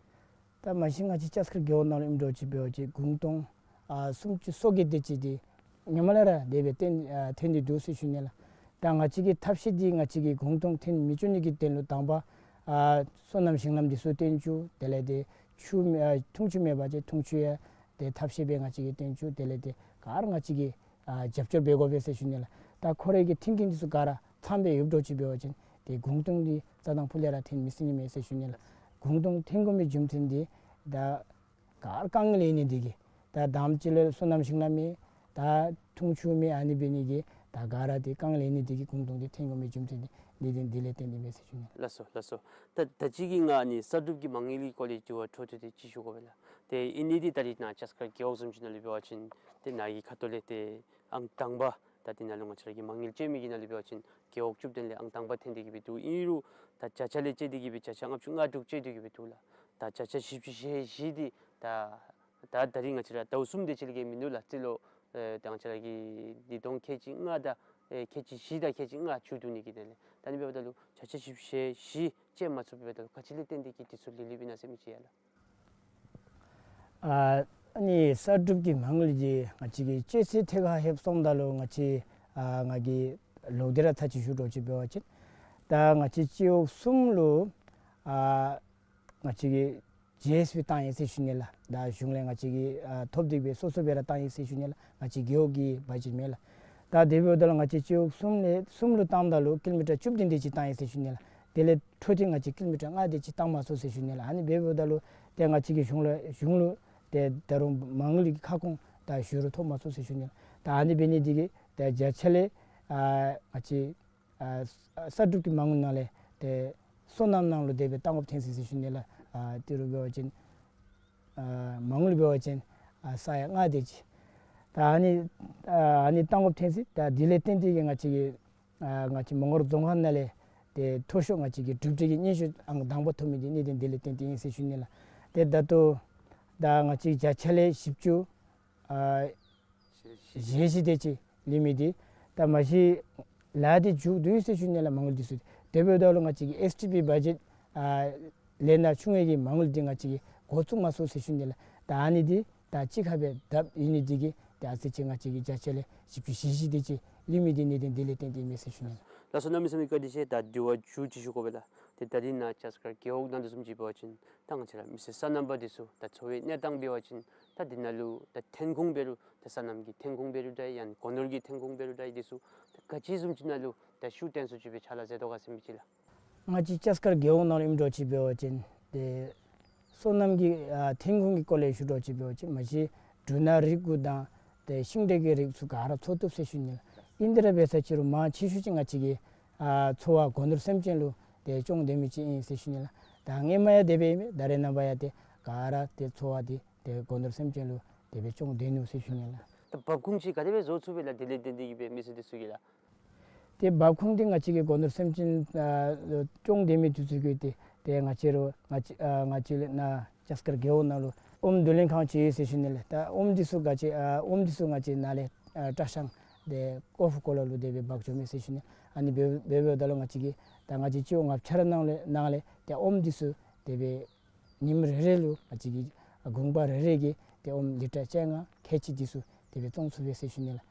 ད་མ་གཞི་ང་བཅས་ལྕགས་མཁར་རྒེད་འོག་ནང་ལུ་ཨིནམ་འདྲཝ་ཅིག་འབད་བ་ཅིན་གུང་སྟོང་ཨ་སུམ་ཅུ་སོ་བརྒྱད་དེ་ཅིག་འདི་ཧེ་མ་ལས་ར་དེ་སྦེ་ཐོན་ཨ་ཐོན་ཏེ་འདུག་ཟེར་ཞུ་ནི་ལགས། ད་ང་བཅས་ཀྱི་ཐབས་ཤེས་འདི་ང་བཅས་ཀྱིས་གུང་སྟོང་ཐོན་མི་བཅུག་ནི་གི་དོན་ལུ་དང་པ་ཨ་སོ་ནམ་ཞིང་ལམ་འདི་ཚུ་བཏོན་བཅུག། དེ་ལས་ཏེ་ཆུ་མེད་ཨ་འཐུང་ཆུ་མེད་པ་ཅིན་འཐུང་ཆུ་ཡང་ཏེ་ཐབས་ཤེས་སྦེ་ང་བཅས་ཀྱིས་བཏོན་བཅུག། དེ་ལས་ཏེ་ག་ར་ང་བཅས་ཀྱིས་ཨ་རྒྱབ་སྐྱོར་འབད་དགོ་པས་ཟེར་ཞུ་ནི་ལགས། ད་ཁོ་རའི་གི་མཐུན་རྐྱེན་འདི་ཚུ་ག་ར་ཚངམ་སྦེ་ཡོདཔ་འདྲཝ་ཅིག་འབད་བ་ཅིན་ཏེ་གུང་སྟོང་འདི་རྩ་དང་ཕུ་ལས་ར་ཐོན་མི་སྲིད་ནི་མས་ཟེར་ཞུ་ནི་ལགས། གུང་སྟོང་ཐོན་དགོ་མི་རྒྱུ་མཚན་འདི་ད་ག་ར་དཀའ་ངལ་ཡོད་ནི་འདི་གིས་ད་དང་པ་ཅིག་ལུ་སོ་ནམ་ཞིང་ལམ་མེད། ད་འཐུང་ཆུ་མེད། ཨ་ནི་འབད་ནི་གིས་ད་ག་ར་ཏེ་དཀའ་ངལ་ཡོད་ནི་འདི་གིས་གུང་སྟོང་འདི་ཐོན་དགོ་མི་རྒྱུ་མཚན་འདི་གནད་དོན་འདི་ལས་བརྟེན་ཏེ་མས་ཟེར་ཞུ་ནི། ལགས་སོ་ལགས་སོ། ད་ད་ཅི་གི་ང་ཨ་ནི་གསར་སྒྲུབ་ཀྱི་མ་དངུལ་གྱི་སྐོར་ལས་དྲི་བ་འཕྲོ་མཐུད་དེ་ཅིག་ཞུ་དགོ་པས་ལགས། ཏེ་ཨིན་ནི་འདི་ད་རིས་ནཱ་ལྕགས་མཁར་རྒེད་འོག་བཟུམ་ཅིག་ནང་ལུ་འབད་བ་ཅིན་ཏེ་ནཱ་གི་ཁ་ཐུག་ལས་ཏེ་ཨང་དང་པ་ད་འདི་ནང་ལུ་ང་བཅས་ར་གི་མ་དངུལ་སྤྱོད་མི་གི་ནང་ལུ་འབད་བ་ཅིན་རྒེད་འོག་བཅུ་བདུན་ལས་ཨང་དང་པ་ཐོན་ཏེ་གིས་སྦེ་འདུག། ཨིན་རུང་ད་བརྒྱ་ཆ་ལས་བཅད་དེ་གིས་སྦེ་བརྒྱ་ཆ་ལྔ་བཅུ་ང་དྲུག་བཅད་དེ་གིས་སྦེ་འདུག་ལགས། ད་བརྒྱ་ཆ་བཞི་བཅུ་ཞེ་བཞི་འདི་ད་ད་ད་རིས་ང་བཅས་ར་ཟླཝ་གསུམ་དེ་ཅིག་ལས་བརྒལ་མིན་འདུག་ལགས། རྩིས་ལོ་ཨེ་ད་ང་བཅས་ར་གི་ཉིས་སྟོང་ཁལ་གཅིག་ལྔ་དང་ཨེ་ཁལ་གཅིག་བཞི་དང་ཁལ་གཅིག་ལྔ་མཇུག་བསྡུ་ནི་གི་དོན་ལས། ད་ཨ་ནི་འབདཝ་ད་ལུ་བརྒྱ་ཆ་བཞི་བཅུ་ཞེ་བཞི་བཅད་མ་ཚུགསཔ་འབདཝ་ད་ལུ་ག་ཅི་ལས་བརྟེན་ཏེ་གིས་འདི་ཚུ་ལུས་ལུསཔ་ཨིན་ན་ཟེར་མི་ཅིག་ཡ་ལགས། ཨ་ཨ་ནི་གསར་སྒྲུབ་ཀྱི་མ་དངུལ་འདི་ང་བཅས་ཀྱིས་སྤྱོད་ཚུལ་ཐད་ཁར་ལྷོདཔ་སོངམ་ད་ལུ་ང་བཅས་ཨ་ང་གིས་ལོག་སྟེ་ར་ཚར་ཅིག་ཞུ་འདྲཝ་ཅིག་འབད་བ་ཅིན་ད་ང་བཅས་སྤྱི་འོག་གསུམ་ལུ་ཨ་ང་བཅས་ཀྱིས་ཇི་ཨེསི་བི་བཏང་ཡི་ཟེར་ཞུ་ནི་ལགས། ད་གཞུང་ལས་ང་བཅས་ཀྱིས་ཨ་ཐོབ་སྟེ་སྦེ་སོ་སོ་སྦེ་ར་བཏང་ཡི་ཟེར་ཞུ་ནི་ལགས། ང་བཅས་རྒེད་འོག་གི་བ་ཇེཊ་མེན་ལགས། ད་དེ་འབདཝ་ད་ལུ་ང་བཅས་སྤྱི་འོག་གསུམ་ལས་གསུམ་ལུ་བཏངམ་ད་ལུ་ཀི་ལོ་མི་ཊར་བཅུ་བདུན་དེ་ཅིག་བཏང་ཡི་ཟེར་ཞུ་ནི་ལགས། དེ་ལས་འཕྲོ་མཐུད་ང་བཅས་ཀི་ལོ་མི་ཊར་ལྔ་དེ་ཅིག་བཏང་མ་ཚུགས་ཟེར་ཞུ་ནི་ལགས། ཨ་ནི་འབདཝ་ད་ལུ་ཏེ་ང་བཅས་ཀྱིས་གཞུང་ལུ་གཞུང་ལུ་ཏེ་ད་རུང་མ་དངུལ་གྱི་ཁ་སྐོང་ད་ཞུ་རུང་ཐོབ་མ་ཚུགས་ཟེར་ཞུ་ནི་ལགས། ད་ཨ་ནི་འབད་ནི་འདི་གིས་ཏེ་བརྒྱ་ཆ་ལས་ཨ་ང་བཅས་ཨ་གསར་སྒྲུབ་ཀྱི་མ་དངུལ་ནང་ལས་ཏེ་སོ་ནམ་ནང་ལུ་དེ་སྦེ་བཏང་དགོཔ་ཐོན་ཅི་ཟེར་ཞུ་ནི་ལགས། ཨ་ཏི་རུ་འབད་བ་ཅིན་ཨ་མ་དངུལ་འབད་བ་ཅིན་ཨ་ས་ཡ་ལྔ་དེ་ཅིག། ད་ཨ་ནི་ཨ་ཨ་ནི་བཏང་དགོཔ་ཐོན་ཅི། ད་དེ་ལས་བརྟེན་ཏེ་གིས་ང་བཅས་ཀྱི་ཨ་ང་བཅས་མོང་སྒར་རྫོང་ཁག་ནང་ལས་ཏེ་མཐོ་ཤོས་ང་བཅས་ཀྱི་གྲུབ་འབྲས་ཀྱི་སྙན་ཞུ་ཨང་དང་པ་ཐོབ་མི་འདི་གནད་དོན་དེ་ལས་བརྟེན་ཏེ་ཨིན་ཟེར་ཞུ་ནི་ལགས། ཏེ་ད་ལྟོ་ད་ང་བཅས་བརྒྱ་ཆ་ལས་བཞི་བཅུ་ཨ་ཞེ་བཞི་དེ་ཅིག་ལུས་མི་འདི་ད་མ་གཞི་ལཱ་འདི་མཇུག་བསྡུ་ཡི་ཟེར་ཞུ་ནི་ལགས། མ་དངུལ་འདི་ཚུ་དེ་འབདཝ་ད་ལུ་ང་བཅས་ཀྱི་ཨེསི་ཊི་པི་བ་ཇེཊ་ཨ་ལས་ནཱ་ཆུང་བའི་གི་མ་དངུལ་འདི་ང་བཅས་ཀྱིས་འགོ་བཙུགས་མ་ཚུགས་ཟེར་ཞུ་ནི་ལགས། ད་ཨ་ནི་འདི་ད་གཅིག་ཁར་སྦེ་བརྡབ་ཡོད་ནི་འདི་གིས་ད་ཨ་ཙི་ཅིག་ང་བཅས་ཀྱི་བརྒྱ་ཆ་ལས་བཞི་བཅུ་ཞེ་བཞི་དེ་ཅིག་ལུས་མི་འདི་གནད་དོན་དེ་ལས་བརྟེན་ཏེ་ཨིན་མས་ཟེར་ཞུ་ནི་ལགས། ལགས་སོ་གནམ་མེད་ས་མེད་བཀའ་དྲིན་ཆེ། ད་དྲི་བ་མཇུག་ཅིག་ཞུ་དགོ་པས་ལགས། ཏེ་ད་རིས་ནཱ་ལྕགས་མཁར་རྒེད་འོག་ནང་ལུ་བཟུམ་ཅིག་འབད་བ་ཅིན་ད་ང་བཅས་ར་མི་སེར་སོ་ནམ་པ་འདི་ཚུ་ད་འཚོ་བའི་གནས་སྟངས་འབད་བ་ཅིན་ད་འདི་ནང་ལུ་ད་ཐོན་ཁུངས་འབད་རུང་ད་སོ་ནམ་གྱི་ཐོན་ཁུངས་འབད་རུང་འདྲ་ཡང་སྒོ་ནོར་གྱི་ཐོན་ཁུངས་འབད་རུང་འདྲ་ཡང་འདི་ཚུ་ད་ག་ཅི་བཟུམ་ཅིག་ནང་ལུ་ད་ཤུགས་བཏོན་སུ་ཅིག་སྦེ་ཕྱག་ལཱ་མཛད་དོ་ག་ཟེར་མི་ཅིག་ལགས། ང་བཅས་ལྕགས་མཁར་རྒེད་འོག་ནང་ལུ་ཨིནམ་འདྲཝ་ཅིག་འབད་བ་ཅིན་ཏེ་སོ་ནམ་གྱི་ཨ་ཐོན་ཁུངས་ཀྱི་སྐོར་ལས་ཞུ་འདྲཝ་ཅིག་འབད་བ་ཅིན་མ་གཞི་འབྲུ་སྣ་རིགས་དགུ་དང་ཏེ་ཤིང་འབྲས་ཀྱི་རིགས་ཚུ་ག་ར་འཚོ་བཏུབ་ཟེར་ཞུ་ནི་ལགས། ཨིན་དེ་ར་འབད་ས་ཅིག་རུང་མང་ཆེ་ཤོས་ཅིག་ང་བཅས་ཀྱི་ཨ་འཚོ་བ་སྒོ་ནོར་སེམས་ཅན་ལུ་ཏེ་བཅོལ་སྡོད་མི་ཅིག་ཨིན་ཟེར་ཞུ་ནི་ལགས། ད་སྔོན་མ་ཡང་དེ་སྦེ་ཨིན་པས། ད་རེས་ནངས་པ་ཡང་ཏེ་ག་ར་ཏེ་འཚོ་བ་འདི་ཏེ་སྒོ་ནོར་སེམས་ཅན་ལུ་དེ་སྦེ་བཅོལ་སྡོད་ནུག་ཟེར་ཞུ་ནི་ལགས། ད་འབབ་ཁུངས་ཅིག་ག་དེ་སྦེ་བཟོ་ཚུགས་པས་ལགས། དེ་ལས་བརྟེན་ཏེ་གིས་སྦེ་མི་སེར་འདི་ཚུ་གིས་ལགས། ཏེ་འབབ་ཁུངས་འདི་ང་བཅས་ཀྱི་སྒོ་ནོར་སེམས་ཅན་ཨ་བཅོལ་སྡོད་མི་འདི་ཚུ་གིས་ཏེ་ཏེ་ང་བཅས་ར་ང་བཅས་ཨ་ང་བཅས་ལས་ནཱ་ལྕགས་མཁར་རྒེད་འོག་ནང་ལུ་ཨོམ་བསྡུ་ལེན་ཁང་ཅིག་ཡོད་ཟེར་ཞུ་ནི་ལགས། ད་ཨོམ་འདི་ཚུ་ང་བཅས་ཨ་ཨོམ་འདི་ཚུ་ང་བཅས་ནཱ་ལས་ཨ་ཀྲ་ཤང་ཏེ་ཀོ་ཕུ་ཀོ་ལ་ལུ་དེ་སྦེ་འབག་འགྱོཝ་མས་ཟེར་ཞུ་ནི། ཨ་ནི་འབད་འབད་འབདཝ་ད་ལུ་ང་བཅས་ཀྱི་ད་ང་བཅས་སྤྱི་འོག་ལྔ་ཆ་ར་ནང་ལས་ནང་ལས་ཏེ་ཨོམ་འདི་ཚུ་དེ་སྦེ་ཉིནམ་རེ་རེ་ལུ་ང་བཅས་ཀྱི་ཨ་གུང་པ་རེ་རེ་གིས་ཏེ་ཨོམ་ལི་ཊར་བཅོ་ལྔ་ཁལ་གཅིག་འདི་ཚུ་དེ་སྦེ་བཙོང་ཚུགས་པས་ཟེར་ཞུ་ནི་ལགས།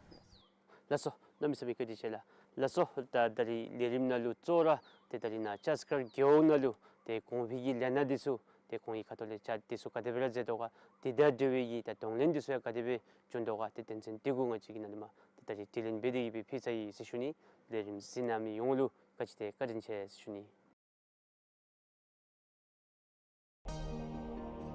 ལགས་སོ། གནམ་མེད་ས་མེད་བཀའ་དྲིན་ཆེ་ལགས། ལགས་སོ། ད་ད་རིས་ལས་རིམ་ནང་ལུ་གཙོ་བོ་ར་ཏེ་ད་རིས་ནཱ་ལྕགས་སི་ཁར་རྒེད་འོག་ནང་ལུ་ཏེ་གོང་འཕེལ་གྱི་ལས་སྣ་འདི་ཚུ་ཏེ་ཁོང་གི་ཁ་ཐུག་ལས་ཅ་འདི་ཚུ་ག་དེ་སྦེ་ར་མཛད་དོ་ག། དེ་དང་འབྲེལ་བའི་གི་ད་གདོང་ལེན་འདི་ཚུ་ཡང་ག་དེ་སྦེ་བྱུང་དོ་ག། ཏེ་དོན་ཚན་འདི་གུ་ང་བཅས་ཀྱིས་ནཱ་ལས་མར་ཏེ་ད་རིས་དྲི་ལན་འབད་དེ་གི་སྦེ་ཕུལ་ཚར་ཡི་ཟེར་ཞུ་ནི། ལས་རིམ་གཟིགས་གནང་མི་ཡོངས་ལུ་བཀའ་དྲིན་ཆེ་བཀའ་དྲིན་ཆེ་ཟེར་ཞུ་ནི།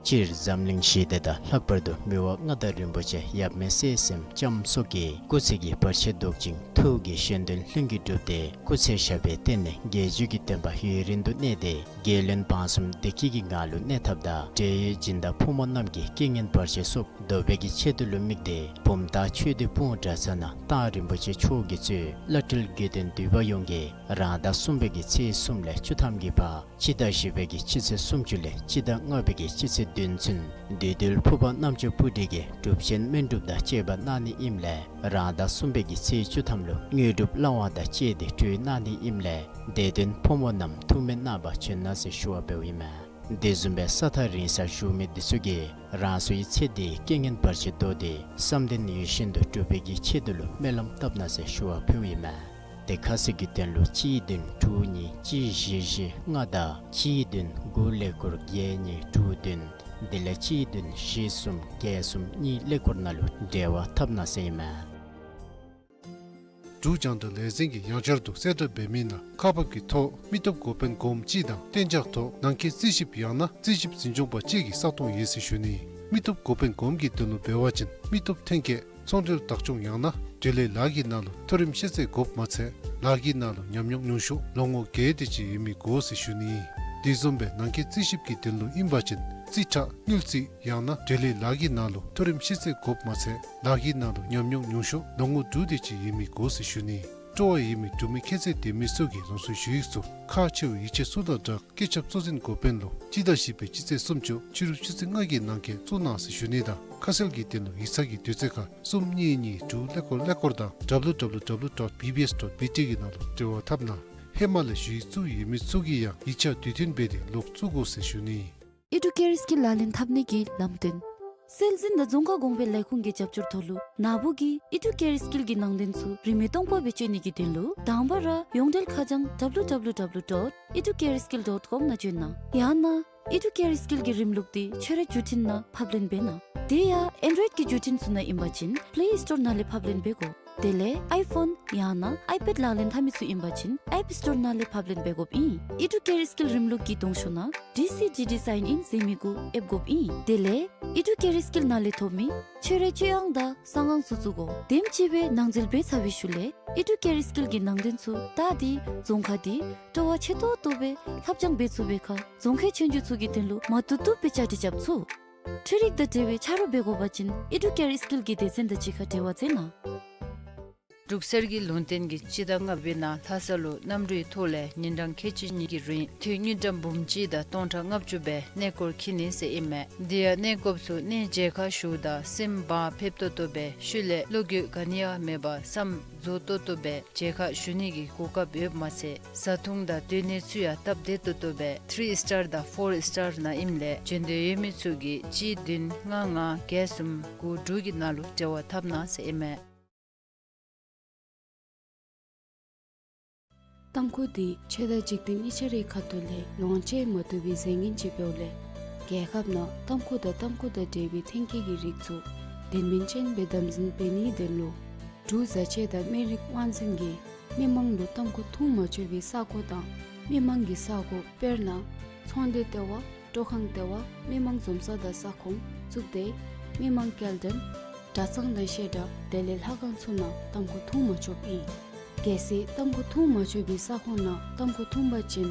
སྤྱིར་འཛམ་གླིང་ཞི་བདེ་དང་ལྷག་པར་དུ་མི་དབང་མངའ་བདག་རིན་པོ་ཆེ་ཡབ་མེས་སྲས་གསུམ་ལྕམ་སོགས་ཀྱི་སྐུ་ཚེ་གི་བར་ཆད་བཟློག་ཅིང་ཐུགས་ཀྱི་བཞེད་དོན་ལྷུན་གྱིས་གྲུབ་སྟེ། སྐུ་ཚེ་ཞབས་པད་བརྟན་ནས་རྒྱལ་བརྒྱུད་ཀྱི་བསྟན་པ་ཡུན་རིང་དུ་གནས་ཏེ། རྒྱལ་བློན་འབངས་གསུམ་བདེ་སྐྱིད་ཀྱི་ངང་ལུ་གནས་ཐབས་དང་། འབྲེལ་ཡོད་སྦྱིན་བདག་ཕོ་མོ་རྣམས་ཀྱི་རྐྱེན་ངན་བར་ཆད་སོགས་བཟློག་པའི་གི་ཆེད་དུ་ལུ་དམིགས་ཏེ། བུམ་ཐང་ཆོས་སྡེ་སྤུངས་གྲྭ་ཚང་ནང་རྟགས་རིན་པོ་ཆེ་མཆོག་གིས་གཙོས་བླ་སྤྲུལ་དགེ་འདུན་འདུས་པ་ཡོངས་ཀྱིས་རང་ཟླ་གསུམ་པའི་གི་ཚེས་གསུམ་ལས་བཅུ་ཐམ་གྱི་བར་སྤྱི་ཟླ་བཞི་པའི་གི་སྤྱི་ཚེས་སུམ་ཅུ་ལས་སྤྱི་ཟླ་ལྔ་པའི་གི་སྤྱི་ཚེས་བདུན་ཚུན་བདུད་འདུལ་ཕུར་པ་རྣམ་ཅོ་སྤུ་གྲི་གི་སྒྲུབ་ཆེན་སྨན་སྒྲུབ་དང་བཅས་པ་གནང་ནི་ཨིནམ་ལས། རང་ཟླ་གསུམ་པའི་གི་ཚེས་བཅུ་ཐམ་ལུ་དངོས་གྲུབ་བླང་བ་དང་བཅས་ཏེ་གྲོལ་གནང་ནི་ཨིནམ་ལས། དད་ལྡན་ཕོ་མོ་རྣམས་ཐུགས་སྨོན་གནང་བར་བྱོན་གནང་ཟེར་ཞུ་བ་འབདཝ་ཨིན་མས། དེ་བཟུམ་སྦེ་ས་ཐག་རིང་སར་བཞུགས་མི་འདི་ཚུ་གིས་རང་སོའི་ཚེ་འདིའི་རྐྱེན་ངན་བར་ཆད་བཟློག་སྟེ་བསམ་དོན་ཡིད་བཞིན་དུ་འགྲུབ་པའི་གི་ཆེད་དུ་ལུ་སྨོན་ལམ་བཏབ་གནང་ཟེར་ཞུ་བ་ཕུལཝ་ཨིན་མས། དེ་ཁ་གསལ་གྱི་དོན་ལུ་གཅིག་བདུན་དྲུག་གཉིས་གཅིག་བཞི་བཞི་ལྔ་དང་གཅིག་བདུན་དགུ་ཀླད་ཀོར་བརྒྱད་གཉིས་དྲུག་བདུན། དེ་ལས་གཅིག་བདུན་བཞི་གསུམ་བརྒྱད་གསུམ་གཉིས་ཀླད་ཀོར་ནང་ལུ་འབྲེལ་བ་འཐབ་གནང་ཟེར་ཨིན་མས། འབྲུག་རྒྱང་བསྒྲགས་ལས་འཛིན་གྱིས་ཡང་བསྐྱར་དུ་གསལ་བསྒྲགས་འབད་མི་ནང་ཁག་འབག་གི་ཐོག་མི་སྟོབས་འགོ་དཔོན་སྒོམ་སྤྱི་དང་གཏན་འཇགས་ཐོག་ནང་འཁོད་རྩིས་ཞིབ་ཡང་ན་རྩིས་ཞིབ་འཛིན་སྐྱོང་པ་བཅས་ཀྱི་ས་སྟོང་ཡོད་ཟེར་ཞུ་ནི། མི་སྟོབས་འགོ་དཔོན་སྒོམ་གྱི་དོན་ལུ་འབད་བ་ཅིན་མི་སྟོབས་ཐོན་སྐྱེད་ཚོང་འབྲེལ་བདག་སྐྱོང་ཡང་ན་འབྲེལ་ཡོད་ལཱ་གི་ནང་ལུ་མཐོ་རིམ་ཤེས་ཚད་དགོཔ་མ་ཚད་ལཱ་གི་ནང་ལུ་ཉམས་མྱོང་ཉུང་ཤོས་ལོ་ངོ་བརྒྱད་དེ་ཅིག་ཡོད་མི་དགོ་ཟེར་ཞུ་ནི། དེ་བཟུམ་སྦེ་ནང་འཁོད་རྩིས་ཞིབ་ཀྱི་དོན་ལུ་ཨིན་པ་ཅིན་རྩིས་ཁྲ་དངུལ་རྩིས་ཡང་ན་འབྲེལ་ཡོད་ལཱ་གི་ནང་ལུ་མཐོ་རིམ་ཤེས་ཚད་དགོཔ་མ་ཚད་ལཱ་གི་ནང་ལུ་ཉམས་མྱོང་ཉུང་ཤོས་ལོ་ངོ་དྲུག་དེ་ཅིག་ཡོད་མི་དགོ་ཟེར་ཞུ་ནི། སྤྲོ་བ་ཡོད་མི་འབྲུག་མི་ཁྱད་ཚད་ལྡན་མི་ཚུ་གིས་རང་སོའི་ཞུ་ཡིག་ཚུ་ཁག་ཆེ་བའི་ཡིག་ཆ་ཚུ་དང་སྦྲགས་སྐུ་ཚབ་གཙོ་འཛིན་འགོ་དཔོན་ལུ་སྤྱི་ཟླ་བཞི་པའི་སྤྱི་ཚེས་སུམ་ཅུ་ཕྱི་རུ་ཆུ་ཚོད་ལྔ་གི་ནང་འཁོད་བཙུགས་གནང་ཟེར་ཞུ་ནི་དང་ཁ་གསལ་གྱི་དོན་ལུ་ཡིག་ཚང་གི་དུས་ཚོད་ཁར་གསུམ་གཉིས་གཉིས་དྲུག་ཀླད་ཀོར་ཀླད་ཀོར་དང་W W W dot B B S dot B T གི་ནང་ལུ་འབྲེལ་བ་འཐབ་གནང་། ཧེ་མ་ལས་ཞུ་ཡིག་བཙུགས་ཡོད་མི་ཚུ་གིས་ཡང་ཡིག་ཆ་དུས་མཐུན་འབད་དེ་ལོག་བཙུགས་དགོ་ཟེར་ཞུ་ནི། ཨི་ཌུ་ཀེར་སྐིལ་ལག་ལེན་འཐབ་ནི་གི་ལམ་སྟོན། སྲོལ་འཛིན་དང་རྫོང་ཁ་གོང་འཕེལ་ལས་ཁུངས་ཀྱི་རྒྱབ་སྐྱོར་ཐོག་ལུ་ནཱ་བུ་གིས་ཨི་ཌུ་ཀེར་སྐིལ་གྱི་ནང་དོན་ཚུ་རིན་མེད་སྟོང་པ་སྦེ་སྤྱོད་ནི་གི་དོན་ལུ་དང་པ་ར་ཡོངས་འབྲེལ་ཁ་བྱང་W W W dot educareskill dot com ནང་བྱོན་གནང་། ཡང་ན་ཨི་ཌུ་ཀེར་སྐིལ་གྱི་རིམ་ལུགས་འདི་ཁྱོད་རའི་བརྒྱུད་འཕྲིན་ནང་ཕབ་ལེན་འབད་གནང་། དེ་ཡང་ཨེན་ཌོའིཌ་ཀྱི་བརྒྱུད་འཕྲིན་ཚུ་ནང་ཨིན་པ་ཅིན་པླེ་སི་ཊོར་ནང་ལས་ཕབ་ལེན་འབད་དགོ། དེ་ལས་ཨའི་ཕོན་ཡང་ན་ཨའི་པེཌ་ལག་ལེན་འཐབ་མི་ཚུ་ཨིན་པ་ཅིན་ཨེཔ་སི་ཊོར་ནང་ལས་ཕབ་ལེན་འབད་དགོཔ་ཨིན། ཨི་ཌུ་ཀེར་སྐིལ་རིམ་ལུགས་ཀྱི་གདོང་ཤོག་ནང་ཌི་སི་ཌི་ཌི་སའིན་ཨིན་ཟེར་མི་གུ་ཨེབ་དགོཔ་ཨིན། དེ་ལས་ཨི་ཌུ་ཀེར་སྐིལ་ནང་ལས་ཐོབ་མི་ཁྱོད་རའི་སྤྱོད་དབང་དང་གསང་ཁང་ཚུ་བཙུགས་དགོ། དེམ་ཅིག་སྦེ་ནང་འཛུལ་འབད་ཚར་བའི་ཤུལ་ལས་ཨི་ཌུ་ཀེར་སྐིལ་གྱི་ནང་དོན་ཚུ་ད་འདི་རྫོང་ཁག་འདི་སྤྲོ་བ་ཆེ་ཏོག་ཏོ་སྦེ་ལྷབ་སྦྱང་འབད་ཚུགས་པའི་ཁར་རྫོང་ཁའི་ཆོས་རྒྱུགས་ཚུ་གི་དོན་ལུ་མ་བཏུབ་བཏུབ་སྦེ་བཅའ་སྒྲིག་རྐྱབ་ཚུགས། འཕྲུལ་རིག་དང་འབྲེལ་བའི་ཆ་རོགས་འབད་དགོ་པ་ཅིན་ཨི་ཌུ་ཀེར་སྐིལ་གྱི་སྡེ་ཚན་དང་གཅིག་ཁར་འབྲེལ་བ་མཛད་གནང་། འབྲུག་གསེར་གྱི་ལུང་བསྟན་གྱིས་སྤྱི་ཟླ་ལྔ་པའི་ནང་ལྷ་ས་ལུ་གནམ་གྲུའི་ཐོག་ལས་ཉིན་གྲངས་ཁལ་གཅིག་གཉིས་ཀྱི་རིང་དངུལ་ཀྲམ་འབུམ་གཅིག་དང་སྟོང་ཕྲག་ལྔ་བཅུ་སྦེ་གནས་སྐོར་འཁྱིད་ནི་ཟེར་ཨིན་མས། དེ་ཡང་གནས་སྐོརཔ་ཚུ་གནས་མཇལ་ཁ་ཞུཝ་ད་སེམས་བག་ཕེབས་ཏོག་ཏོ་སྦེ་ཤུལ་ལས་བློ་འགྱོད་ག་ནི་ཡང་མེད་པར་བསམ་རྫོགས་ཏོག་ཏོ་སྦེ་མཇལ་ཁ་ཞུ་ནི་གི་གོ་སྐབས་ཡོདཔ་མ་ཚད་བཟའ་འཐུང་དང་སྡོད་གནས་ཚུ་ཡང་སྟབས་བདེ་ཏོག་ཏོ་སྦེ་ཐི་རི་སི་ཊར་དང་ཕོར་སི་ཊར་ནང་ཨིནམ་ལས་འབྱོན་འདོད་ཡོད་མི་ཚུ་གིས་གཅིག་བདུན་ལྔ་ལྔ་བརྒྱད་གསུམ་དགུ་དྲུག་གི་ནང་ལུ་འབྲེལ་བ་འཐབ་གནང་ཟེར་ཨིན་མས། ཏམ་ཁུ་འདི་ཆོས་དང་འཇིག་རྟེན་གཉིས་ཆ་རའི་ཁ་ཐུག་ལས་ལོངས་སྤྱོད་མ་བཏུབ་པའི་རྫས་ངན་ཅིག་འབདཝ་ལས་རྒྱལ་ཁབ་ནང་ཏམ་ཁུ་དང་ཏམ་ཁུ་དང་འབྲེལ་བའི་ཐོན་སྐྱེད་ཀྱི་རིགས་ཚུ་དོན་སྨིན་ཅན་སྦེ་དམ་འཛིན་འབད་ནིའི་དོན་ལུ་འབྲུག་བཟའ་ཆས་དང་སྨན་རིགས་དབང་འཛིན་གྱིས་མི་མང་ལུ་ཏམ་ཁུ་འཐུང་མ་ཆོག་པའི་ས་གོ་དང་མི་མང་གི་ས་གོ་དཔེར་ན་ཚོང་སྡེ་ལྟེ་བ། སྤྲོ་ཁང་ལྟེ་བ། མི་མང་འཛོམས་ས་དང་ས་ཁོངས་བཙུགས་ཏེ་མི་མང་སྐྱེལ་འདྲེན་གྲྭ་ཚང་དང་བཤད་གྲྭ་དེ་ལས་ལྷ་ཁང་ཚུ་ནང་ཏམ་ཁུ་འཐུང་མ་ཆོགཔ་ཨིན། གལ་སྲིད་ཏམ་ཁུ་འཐུང་མ་ཆོག་པའི་ས་ཁོངས་ནང་ཏམ་ཁུ་འཐུང་པ་ཅིན་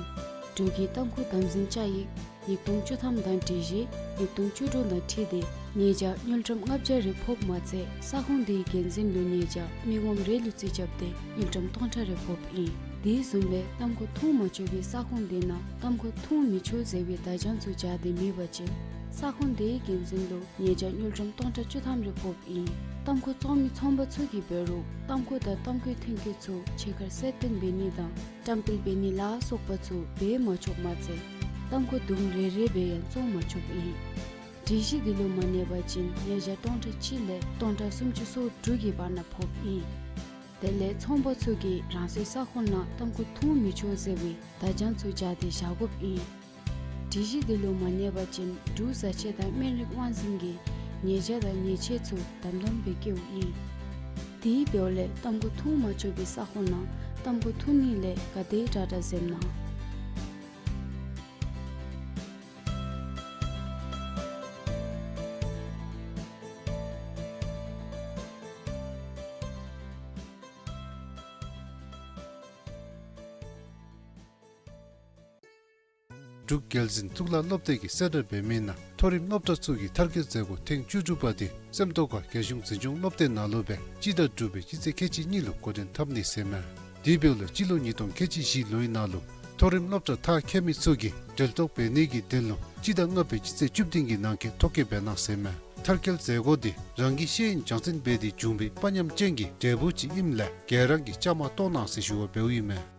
འབྲུག་གི་ཏམ་ཁུ་དམ་འཛིན་བཅའ་ཡིག་ཉིས་སྟོང་བཅུ་ཐམ་དང་སྒྲིག་གཞི་ཉིས་སྟོང་བཅུ་དྲུག་དང་འཁྲིལ་ཏེ་ཉེས་བྱ་དངུལ་ཀྲམ་ལྔ་བརྒྱ་རེ་ཕོགཔ་མ་ཚད་ས་ཁོངས་དེའི་འགན་འཛིན་ལུ་ཉེས་བྱ་མི་ངོམ་རེ་ལུ་རྩིས་རྐྱབ་སྟེ་དངུལ་ཀྲམ་སྟོང་ཕྲག་རེ་ཕོགཔ་ཨིན། དེ་བཟུམ་སྦེ་ཏམ་ཁུ་འཐུང་མ་ཆོག་པའི་ས་ཁོངས་དེ་ནང་ཏམ་ཁུ་འཐུང་མི་ཆོག་ཟེར་བའི་བརྡ་བྱང་ཚུ་སྦྱར་ཏེ་མེད་པ་ཅིན་ས་ཁོངས་དེའི་འགན་འཛིན་ལུ་ཉེས་བྱ་དངུལ་ཀྲམ་སྟོང་ཕྲག་བཅུ་ཐམ་རེ་ཕོགཔ་ཨིན། ཏམ་ཁུ་བཙོང་མི་ཚོང་པ་ཚུ་གིས་འབད་རུང་ཏམ་ཁུ་དང་ཏམ་ཁུའི་ཐོན་སྐྱེད་ཚུ་ཕྱི་ཁར་གསལ་སྟོན་འབད་ནི་དང་བཀྲམ་སྤེལ་འབད་ནི་ལ་སོགས་པ་ཚུ་འབད་མ་ཆོགཔ་མ་ཚད་ཏམ་ཁུ་དུམ་རེ་རེ་སྦེ་ཡང་བཙོང་མ་ཆོགཔ་ཨིན། སྒྲིག་གཞི་འདི་ལུ་མ་གནས་པ་ཅིན་ཉེས་བྱ་སྟོང་ཕྲག་གཅིག་ལས་སྟོང་ཕྲག་སུམ་ཅུ་སོ་དྲུག་གི་བར་ན་ཕོགཔ་ཨིན། དེ་ལས་ཚོང་པ་ཚུ་གིས་རང་སོའི་ས་ཁོངས་ནང་ཏམ་ཁུ་འཐུང་མི་ཆོག་ཟེར་བའི་བརྡ་བྱང་ཚུ་སྦྱར་ཏེ་བཞག་དགོཔ་ཨིན། སྒྲིག་གཞི་དེ་ལུ་མ་གནས་པ་ཅིན་འབྲུག་བཟའ་ཆས་དང་སྨན་རིགས་དབང་འཛིན་གྱིས་ཉེས་བྱ་དང་ཉེས་ཆད་ཚུ་དམ་དམ་སྦེ་བཀལཝ་ཨིན། དེ་འབདཝ་ལས་ཏམ་ཁུ་འཐུང་མ་ཆོག་པའི་ས་ཁོངས་ནང་ཏམ་ཁུ་འཐུང་ནི་ལས་ག་དེ་དྲག་དྲག་འཛེམ་གནང་། འབྲུག་རྒྱལ་འཛིན་གཙུག་ལག་སློབ་སྡེ་གིས་གསལ་བསྒྲགས་འབད་མི་ནང་མཐོ་རིམ་སློབ་གྲྭ་ཚུ་གི་མཐར་འཁྱོལ་མཛད་སྒོ་ཐེངས་བཅུ་དྲུག་པ་དེ་སེམས་རྟོགས་ཁ་རྒྱལ་གཞུང་འཛིན་སྐྱོང་སློབ་སྡེ་ནང་ལུ་སྦེ་སྤྱི་ཟླ་དྲུག་པའི་སྤྱི་ཚེས་ཁལ་གཅིག་གཉིས་ལུ་འགོ་འདྲེན་འཐབ་ནི་ཟེར་མས། དེ་འབདཝ་ལས་སྤྱི་ལོ་ཉིས་སྟོང་ཁལ་གཅིག་བཞི་ལོའི་ནང་ལུ་མཐོ་རིམ་སློབ་གྲྭ་མཐར་འཁྱོལ་མི་ཚུ་གིས་འབྲེལ་གཏོགས་འབད་ནི་གི་དོན་ལུ་སྤྱི་ཟླ་ལྔ་པའི་སྤྱི་ཚེས་བཅུ་བདུན་གྱི་ནང་འཁོད་ཐོ་བཀོད་འབད་གནང་ཟེར་མས། མཐར་འཁྱོལ་མཛད་སྒོ་དེ་རང་གི་ཤེས་ཡོན་སྦྱང་ཚན་འབད་དེ་བྱུང་བའི་དཔའ་ཉམས་ཅན་གྱི་འབྲས་བུ་ཅིག་ཨིནམ་ལས་ག་ར་གིས་བཅའ་མར་གཏོགས་གནང་ཟེར་ཞུ་བ་འབདཝ་ཨིན་མས།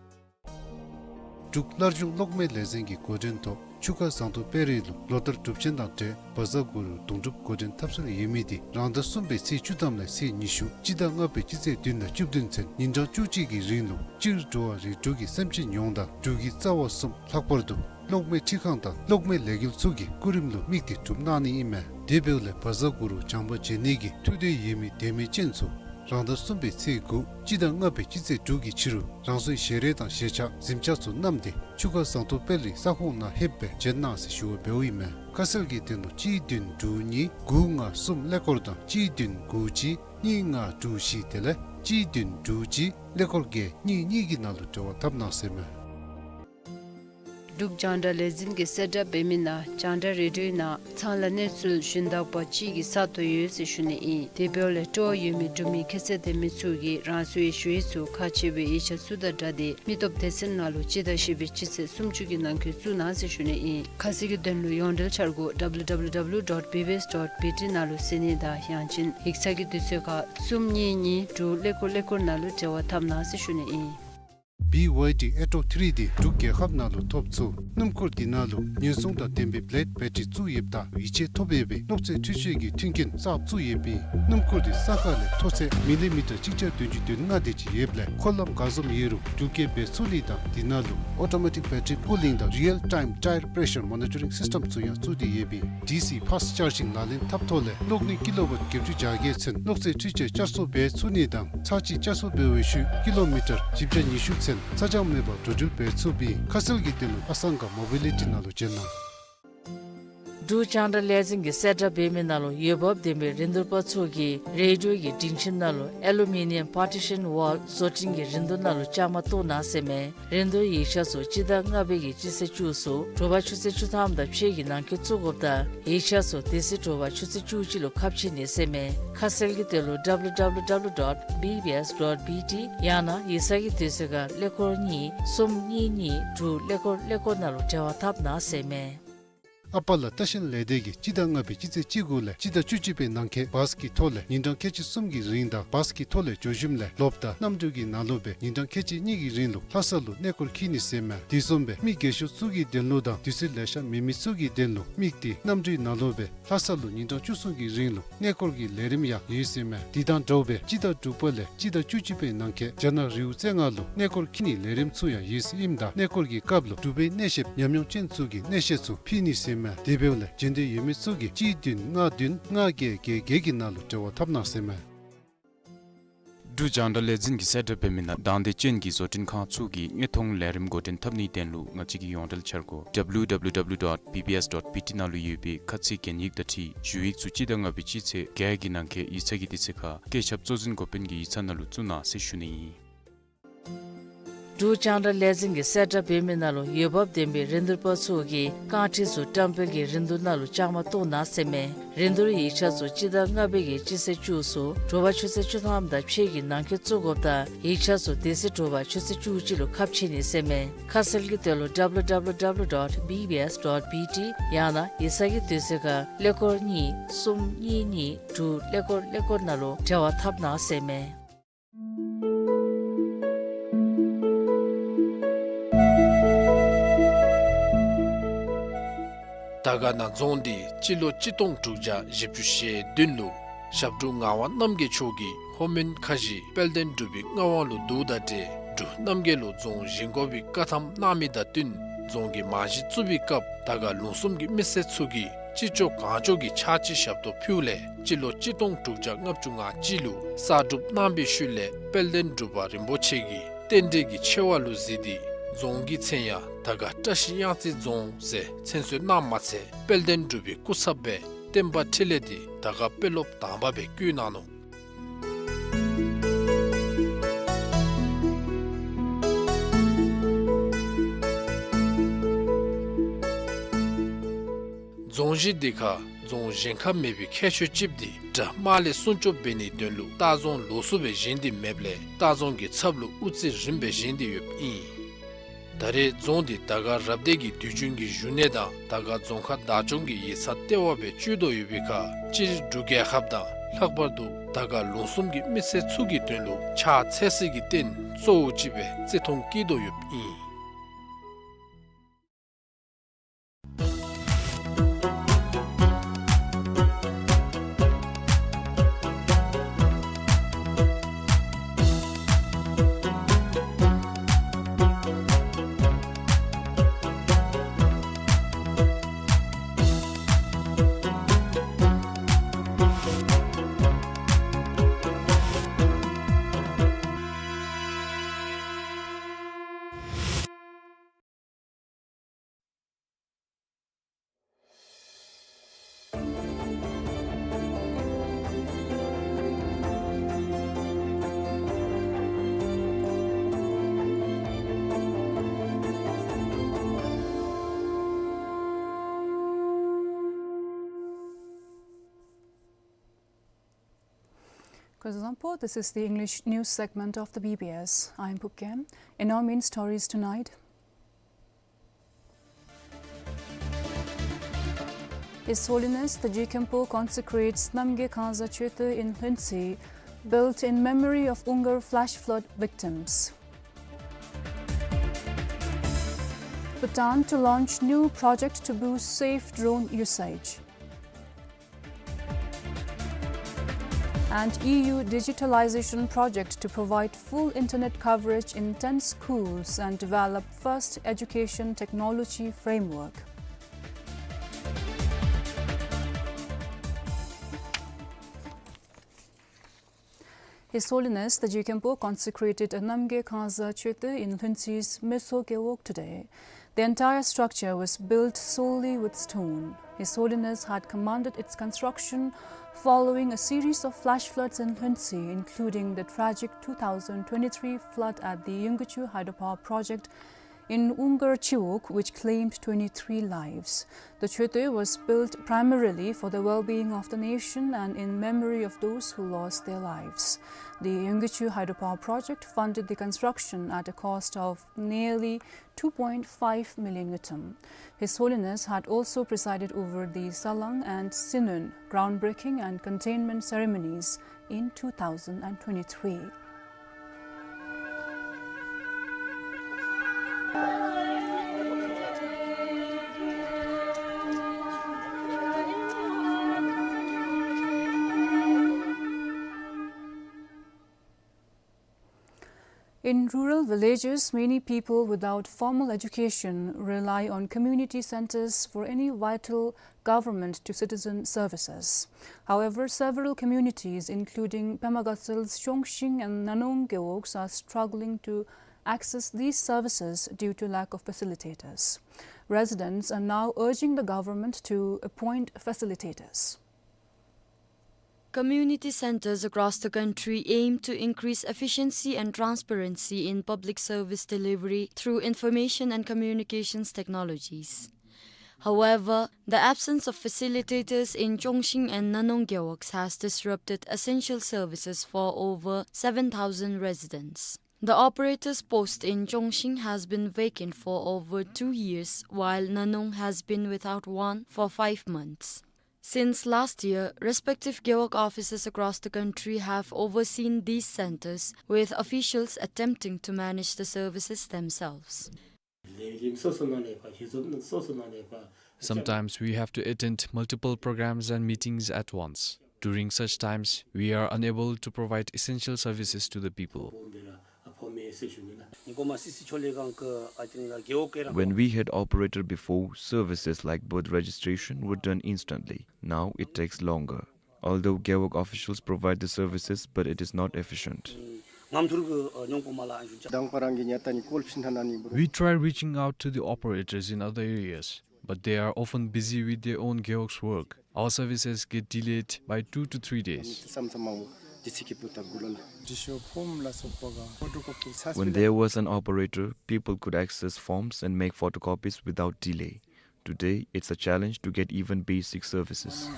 འབྲུག་སླར་འབྱུང་གློག་མེ་ལས་འཛིན་གྱི་འགོ་འདྲེན་ཐོག་ཆུ་ཁ་ཟངས་མདོག་དཔལ་རི་ལུ་ལོ་ལྟར་སྒྲུབ་ཆེན་དང་འབྲེལ་བཛྲ་གུ་རུ་གདུང་སྒྲུབ་འགོ་འདྲེན་འཐབ་སྲོལ་ཡོད་མི་དེ་རང་ཟླ་གསུམ་པའི་ཚེས་བཅུ་ཐམ་ལས་ཚེས་ཉི་ཤུ་སྤྱི་ཟླ་ལྔ་པའི་སྤྱི་ཚེས་བདུན་དང་བཅུ་བདུན་ཚུན་ཉིན་གྲངས་བཅུ་གཅིག་གི་རིང་ལུ་སྤྱིར་འགྲོ་བ་རིགས་དྲུག་གི་སེམས་ཅན་ཡོངས་དང་འབྲུག་གི་རྩ་བ་གསུམ་ལྷག་པར་དུ་གློག་མེ་འཕྲུལ་ཁང་དང་གློག་མེ་ལས་འགུལ་ཚུ་གི་སྐུ་རིམ་ལུ་དམིགས་ཏེ་སྒྲུབ་གནང་ནི་ཨིན་མས། དེ་འབདཝ་ལས་བཛྲ་གུ་རུ་བྱམས་པ་མཇལ་ནི་གི་ཐུགས་འདོད་ཡོད་མི་དད་མོས་ཅན་ཚུ་རང་ཟླ་གསུམ་པའི་ཚེས་དགུ་སྤྱི་ཟླ་ལྔ་པའི་སྤྱི་ཚེས་དྲུག་གི་ཕྱི་རུ་རང་སོའི་ཞལ་རས་དང་ཞལ་ཆས་གཟིམ་ཆས་ཚུ་བསྣམས་ཏེ་ཆུ་ཁ་ཟངས་མདོག་དཔལ་རི་ས་ཁོངས་ནང་ལྷོདཔ་སྦེ་མཇལ་གནང་ཟེར་ཞུ་བ་འབདཝ་ཨིན་མས། ཁ་གསལ་གྱི་དོན་ལུ་གཅིག་བདུན་དྲུག་གཉིས་དགུ་ལྔ་གསུམ་ཀླད་ཀོར་དང་གཅིག་བདུན་དགུ་གཅིག་གཉིས་ལྔ་དྲུག་བཞི་དེ་ལས་གཅིག་བདུན་དྲུག་གཅིག་ཀླད་ཀོར་བརྒྱད་གཉིས་གཉིས་ཀྱི་ནང་ལུ་འབྲེལ་བ་འཐབ་གནང་ཟེར་མས། འབྲུག་རྒྱང་བསྒྲགས་ལས་འཛིན་གྱིས་གསལ་བསྒྲགས་འབད་མི་ནང་རྒྱང་བསྒྲགས་རེ་ཌིའོའི་ནང་ཚང་ལ་གནས་ཚུལ་ཞུན་དག་པ་ཅིག་གི་ས་ཐོབ་ཡོད་ཟེར་ཞུ་ནི་ཨིན། དེ་འབདཝ་ལས་སྤྲོ་བ་ཡོད་མི་འབྲུག་མི་ཁྱད་ཚད་ལྡན་མི་ཚུ་གིས་རང་སོའི་ཞུ་ཡིག་ཚུ་ཁག་ཆེ་བའི་ཡིག་ཆ་ཚུ་དང་སྦྲགས་ཏེ་མི་སྟོབས་སྡེ་ཚན་ནང་ལུ་སྤྱི་ཟླ་བཞི་པའི་སྤྱི་ཚེས་སུམ་ཅུ་གི་ནང་འཁོད་བཙུགས་གནང་ཟེར་ཞུ་ནི་ཨིན། ཁ་གསལ་གྱི་དོན་ལུ་ཡོངས་འབྲེལ་འཆར་སྒོ་W W W dot B B S dot B T ནང་ལུ་གཟིགས་ནི་དང་ཡང་ཅིན་ཡིག་ཚང་གི་དུས་ཚོད་ཁར་གསུམ་གཉིས་གཉིས་དྲུག་ཀླད་ཀོར་ཀླད་ཀོར་ནང་ལུ་འབྲེལ་བ་འཐབ་གནང་ཟེར་ཞུ་ནི་ཨིན། B Y D Atto three དེ་འབྲུག་རྒྱལ་ཁབ་ནང་ལུ་ཐོབ་ཚུགས། སྣུམ་འཁོར་འདི་ནང་ལུ་ཉེན་སྲུང་དང་ལྡན་པའི་བེ་ལེཌ་བེ་ཊི་རི་བཙུགས་ཡོདཔ་ད་ཡིད་ཆེས་ཐོབ་ཡོད་པའི་གློག་རྫས་འཕྲུལ་ཆས་ཀྱི་མཐུན་རྐྱེན་གསརཔ་བཙུགས་ཡོདཔ་ཨིན། སྣུམ་འཁོར་འདི་ས་ཁ་ལས་མཐོ་ཚད་མི་ལི་མི་ཊར་གཅིག་བརྒྱ་བདུན་ཅུ་དོན་ལྔ་དེ་ཅིག་ཡོདཔ་ལས་འཁོར་ལམ་ག་བཟུམ་ཡོད་རུང་འགྲུལ་སྐྱེལ་འབད་ཚུགས་ནི་དང་འདི་ནང་ལུ་ཨོ་ཊོ་མེ་ཊིཀ་བེ་ཊི་རི་ཀུ་ལིང་དང་རི་ཡལ་ཊའིམ་ཊའེར་པེ་རེ་ཤར་མོ་ནི་ཊ་རིང་སིསི་ཊེམ་ཚུ་ཡང་བཙུགས་ཏེ་ཡོདཔ་ཨིན། ཌི་སི་ཕཱསཊ་ཅར་ཇིང་ལག་ལེན་འཐབ་ཐོག་ལས་གློག་ནུས་ཀི་ལོ་ཝཊ་བརྒྱད་ཅུ་གྱ་བརྒྱད་ཚུན་གློག་རྫས་འཕྲུལ་ཆས་བསྐྱར་གསོ་འབད་ཚུགས་ནི་དང་ཚར་གཅིག་བསྐྱར་གསོ་འབད་བའི་ཤུལ་ཀི་ལོ་མི་ཊར་བཞི་བརྒྱ་ཉི་ཤུ་ཚུན་ཚ་གྱང་མེད་པར་འགྲོ་འགྲུལ་འབད་ཚུགསཔ་ཨིན། ཁ་གསལ་གྱི་དོན་ལུ་ཨ་སང་ག་མོ་བི་ལི་ཊི་ནང་ལུ་མཇལ་གནང་། འབྲུག་རྒྱང་བསྒྲགས་ལས་འཛིན་གྱིས་གསལ་བསྒྲགས་འབད་མི་ནང་ལུ་འོས་འབབ་ལྡན་པའི་རིན་བསྡུར་པ་ཚུ་གིས་རེ་ཌིའོ་གི་སྒྲིང་ཁྱིམ་ནང་ལུ་ཨེ་ལུ་མི་ནི་ཡམ་པར་ཊི་ཤཱན་ཝཱལ་བཟོ་སྐྲུན་གྱི་རིན་བསྡུར་ནང་ལུ་བཅའ་མར་གཏོགས་གནང་ཟེར་མས། རིན་བསྡུར་ཡིག་ཆ་ཚུ་སྤྱི་ཟླ་ལྔ་པའི་གི་སྤྱི་ཚེས་བཅུ་གསུམ་དྲོ་པ་ཆུ་ཚོད་བཅུ་ཐམ་དང་ཕྱེད་ཀྱི་ནང་འཁོད་བཙུགས་དགོཔ་ད་ཡིག་ཆ་ཚུ་དེ་ཚེ་དྲོ་པ་ཆུ་ཚོད་བཅུ་གཅིག་ལུ་ཁ་ཕྱེ་ནི་ཟེར་མས། ཁ་གསལ་གྱི་དོན་ལུ་W W W dot B B S dot B T ཡང་ན་ཡིག་ཚང་གི་དུས་ཚོད་ཁར་ཀླད་ཀོར་གཉིས་གསུམ་གཉིས་གཉིས་དྲུག་ཀླད་ཀོར་ཀླད་ཀོར་ནང་ལུ་འབྲེལ་བ་འཐབ་གནང་ཟེར་མས། ཨ་པ་ལ་ལྟ་བཤལ་ལས་སྡེ་གིས་སྤྱི་ཟླ་ལྔ་པའི་སྤྱི་ཚེས་བཅུ་དགུ་ལས་སྤྱི་ཟླ་བཅུ་གཅིག་པའི་ནང་འཁོད་བཱས་ཀྱི་ཐོག་ལས་ཉིན་གྲངས་ཁལ་གཅིག་གསུམ་གྱི་རིང་དང་བཱས་ཀྱི་ཐོག་ལས་འགྱོ་ཞིནམ་ལས་ལོགཔ་ད་གནམ་གྲུ་གི་ནང་ལུ་སྦེ་ཉིན་གྲངས་ཁལ་གཅིག་གཉིས་ཀྱི་རིང་ལུ་ལྷ་ས་ལུ་གནས་སྐོར་འཁྱིད་ནི་ཟེར་མས། དེ་བཟུམ་སྦེ་མི་རྒས་ཤོས་ཚུ་གི་དོན་ལུ་དང་དུས་ཚོད་ལེ་ཤ་མེད་མི་ཚུ་གི་དོན་ལུ་དམིགས་ཏེ་གནམ་གྲུའི་ནང་ལུ་སྦེ་ལྷ་ས་ལུ་ཉིན་གྲངས་བཅུ་གསུམ་གྱི་རིང་ལུ་གནས་སྐོར་གྱི་ལས་རིམ་ཡང་ཡོད་ཟེར་མས། དེ་དང་འདྲཝ་སྦེ་སྤྱི་ཟླ་དྲུག་པ་ལས་སྤྱི་ཟླ་བཅུ་གཅིག་པའི་ནང་འཁོད་རྒྱ་ནག་རི་བོ་རྩེ་ལྔ་ལུ་གནས་སྐོར་འཁྱིད་ནིའི་ལས་རིམ་ཚུ་ཡང་ཡོད་ཟེར་ཨིནམ་ད་གནས་སྐོར་གྱི་སྐབས་ལུ་འབྲུག་པའི་གནས་བཤདཔ་ཉམས་མྱོང་ཅན་ཚུ་གིས་གནས་བཤད་ཚུ་ཕུལ་ནི་ཟེར་མས། དེ་འབདཝ་ལས་འབྱོན་འདོད་ཡོད་མི་ཚུ་གིས་གཅིག་བདུན་ལྔ་བདུན་ལྔ་བརྒྱད་བརྒྱད་བརྒྱད་ཀྱི་ནང་ལུ་འབྲེལ་བ་འཐབ་གནང་ཟེར་མས། འབྲུག་རྒྱང་བསྒྲགས་ལས་འཛིན་གྱིས་གསལ་བསྒྲགས་འབད་མི་ནང་དང་འདོད་ཅན་གྱི་བཟོ་སྐྲུན་ཁང་ཚུ་གིས་དངོས་མཐོང་ལས་རིམ་འགོ་འདྲེན་འཐབ་ནིའི་དོན་ལུ་ང་བཅས་ཀྱི་ཡོངས་འབྲེལ་འཆར་སྒོ་W W W dot B B S dot B T ནང་ལུ་ཡོད་པའི་ཁ་ཚིག་གན་ཡིག་དང་འཁྲིལ་ཞུ་ཡིག་ཚུ་སྤྱི་ཟླ་ལྔ་པའི་སྤྱི་ཚེས་བརྒྱད་ཀྱི་ནང་འཁོད་ཡིག་ཚང་གི་དུས་ཚོད་ཁར་བཀོད་ཁྱབ་གཙོ་འཛིན་འགོ་དཔོན་གྱི་ཡིག་ཚང་ནང་ལུ་བཙུགས་གནང་ཟེར་ཞུ་ནི་ཨིན། འབྲུག་རྒྱང་བསྒྲགས་ལས་འཛིན་གྱིས་གསལ་བསྒྲགས་འབད་མི་ནང་ལུ་འོས་འབབ་ལྡན་པའི་རིན་བསྡུར་པ་ཚུ་གིས་རྐང་ཁྲི་ཚུ་བཀྲམ་སྤེལ་གྱི་རིན་བསྡུར་ནང་ལུ་བཅའ་མར་གཏོགས་གནང་ཟེར་མས། རིན་བསྡུར་ཡིག་ཆ་ཚུ་སྤྱི་ཟླ་ལྔ་པའི་གི་སྤྱི་ཚེས་བཅུ་གསུམ་དྲོ་པ་ཆུ་ཚོད་བཅུ་ཐམ་དང་ཕྱེད་ཀྱི་ནང་འཁོད་བཙུགས་དགོཔ་ད་ཡིག་ཆ་ཚུ་དེ་ཚེ་དྲོ་པ་ཆུ་ཚོད་བཅུ་གཅིག་ལུ་ཁ་ཕྱེ་ནི་ཟེར་མས། ཁ་གསལ་གྱི་དོན་ལུ་W W W dot B B S dot B T ཡང་ན་ཡིག་ཚང་གི་དུས་ཚོད་ཁར་ཀླད་ཀོར་གཉིས་གསུམ་གཉིས་གཉིས་དྲུག་ཀླད་ཀོར་ཀླད་ཀོར་ནང་ལུ་འབྲེལ་བ་འཐབ་གནང་ཟེར་མས། དར་དཀར་ན་རྫོང་འདི་སྤྱི་ལོ་གཅིག་སྟོང་དྲུག་བརྒྱ་བཞི་བཅུ་ཞེ་བདུན་ལུ་ ཞབས་དྲུང་ངག་དབང་རྣམ་རྒྱལ་མཆོག་གིས་ལྷོ་མོན་ཁ་བཞི་དཔལ་ལྡན་འབྲུག་པའི་མངའ་དབང་ལུ་བསྡུཝ་ད་ཏེ་འབྲུག་རྣམ་རྒྱལ་ལུ་རྫོང་བཞེངས་དགོ་པའི་བཀའ་ཐམ་གནང་མི་དང་བསྟུན་རྫོང་གི་རྨང་གཞི་བཙུགས་པའི་སྐབས་དར་དཀར་ལུང་གསུམ་གྱི་མི་སེར་ཚུ་གིས་ཅི་ལྕོགས་གང་ལྕོགས་ཀྱི་ཕྱག་ཕྱི་ཞབས་ཏོག་ཕུལཝ་ལས་སྤྱི་ལོ་གཅིག་སྟོང་དྲུག་བརྒྱ་ལྔ་བཅུ་ང་གཅིག་ལུ་གསར་སྒྲུབ་གནང་པའི་ཤུལ་ལས་དཔལ་ལྡན་འབྲུག་པ་རིན་པོ་ཆེ་གིས་རྟེན་འབྲེལ་གྱི་ཆེ་བ་ལུ་གཟིགས་ཏེ་རྫོང་གི་མཚན་ཡང་དར་དཀར་བཀྲ་ཤིས་གཡང་རྩེ་རྫོང་ཟེར་མཚན་གསོལ་གནངམ་མ་ཚད་དཔལ་ལྡན་འབྲུག་པའི་སྐུ་ཚབ་སྦེ་བསྟན་པ་འཕྲིན་ལས་འདི་དར་དཀར་དཔོན་སློབ་དང་པ་སྦེ་བསྐོ་གནང་ནུག། རྫོང་གཞི་འདི་ཁར་རྫོང་བཞེངས་ཁ་མེད་པའི་ཁྱད་ཆོས་ཅིག་འདི་དགྲ་དམག་ལས་སྲུང་སྐྱོབ་འབད་ནིའི་དོན་ལུ་ལྟ་རྫོང་ལོགས་སུ་སྦེ་བཞེངས་ཏེ་མེདཔ་ལས་ལྟ་རྫོང་གི་ཚབ་ལུ་དབུ་རྩེ་རིམ་སྦེ་བཞེངས་ཏེ་ཡོདཔ་ཨིན། ད་རེས་རྫོང་འདི་དར་དཀར་རབ་སྡེ་གི་དུས་རྒྱུན་གྱི་བཞུགས་གནས་དང་དར་དཀར་རྫོང་ཁག་བདག་སྐྱོང་གི་ཡིག་ཚང་ལྟེ་བ་སྦེ་སྤྱོད་དོ་ཡོད་པའི་ཁར་སྤྱིར་འབྲུག་རྒྱལ་ཁབ་དང་ལྷག་པར་དུ་དར་དཀར་ལུང་གསུམ་གྱི་མི་སེར་ཚུ་གི་དོན་ལུ་ཕྱག་འཚལ་སའི་རྟེན་གཙོ་བོ་ཅིག་སྦེ་བརྩི་མཐོང་བསྐྱེད་དོ་ཡོདཔ་ཨིན། Kuzuzangpo, this is the English news segment of the B B S. I'm Pukkem. In our main stories tonight, His Holiness the Jigkhenpo consecrates Namgay Khangza Choetö in Lhuentse, built in memory of Ungar flash flood victims. Bhutan to launch new project to boost safe drone usage. And E U digitalization project to provide full internet coverage in ten schools and develop first education technology framework. His Holiness the Jigkhenpo consecrated a Namgay Khangza Choetö in Lhuentse's Meso Gewog today. The entire structure was built solely with stone. His Holiness had commanded its construction following a series of flash floods in Lhuentse, including the tragic two thousand twenty-three flood at the Yungkichu hydropower project in Ungar Chiwog, which claimed twenty-three lives. The Choetö was built primarily for the well-being of the nation and in memory of those who lost their lives. The Yungkichu hydropower project funded the construction at a cost of nearly two point five million ngultrum. His Holiness had also presided over the Salang and Sinön groundbreaking and containment ceremonies in two thousand and twenty-three. In rural villages, many people without formal education rely on community centers for any vital government to citizen services. However, several communities, including Pema Gatsel's Chongshing and Nanong Gewogs, are struggling to access these services due to lack of facilitators. Residents are now urging the government to appoint facilitators. Community centers across the country aim to increase efficiency and transparency in public service delivery through information and communications technologies. However, the absence of facilitators in Chongshing and Nanong Gewogs has disrupted essential services for over seven thousand residents. The operator's post in Chongshing has been vacant for over two years, while Nanong has been without one for five months. Since last year, respective Gewog offices across the country have overseen these centers, with officials attempting to manage the services themselves. Sometimes we have to attend multiple programs and meetings at once. During such times, we are unable to provide essential services to the people. When we had operator before, services like birth registration were done instantly. Now it takes longer. Although Gewog officials provide the services, but it is not efficient. We try reaching out to the operators in other areas, but they are often busy with their own Gewog's work. Our services get delayed by two to three days. When there was an operator, people could access forms and make photocopies without delay. Today, it's a challenge to get even basic services.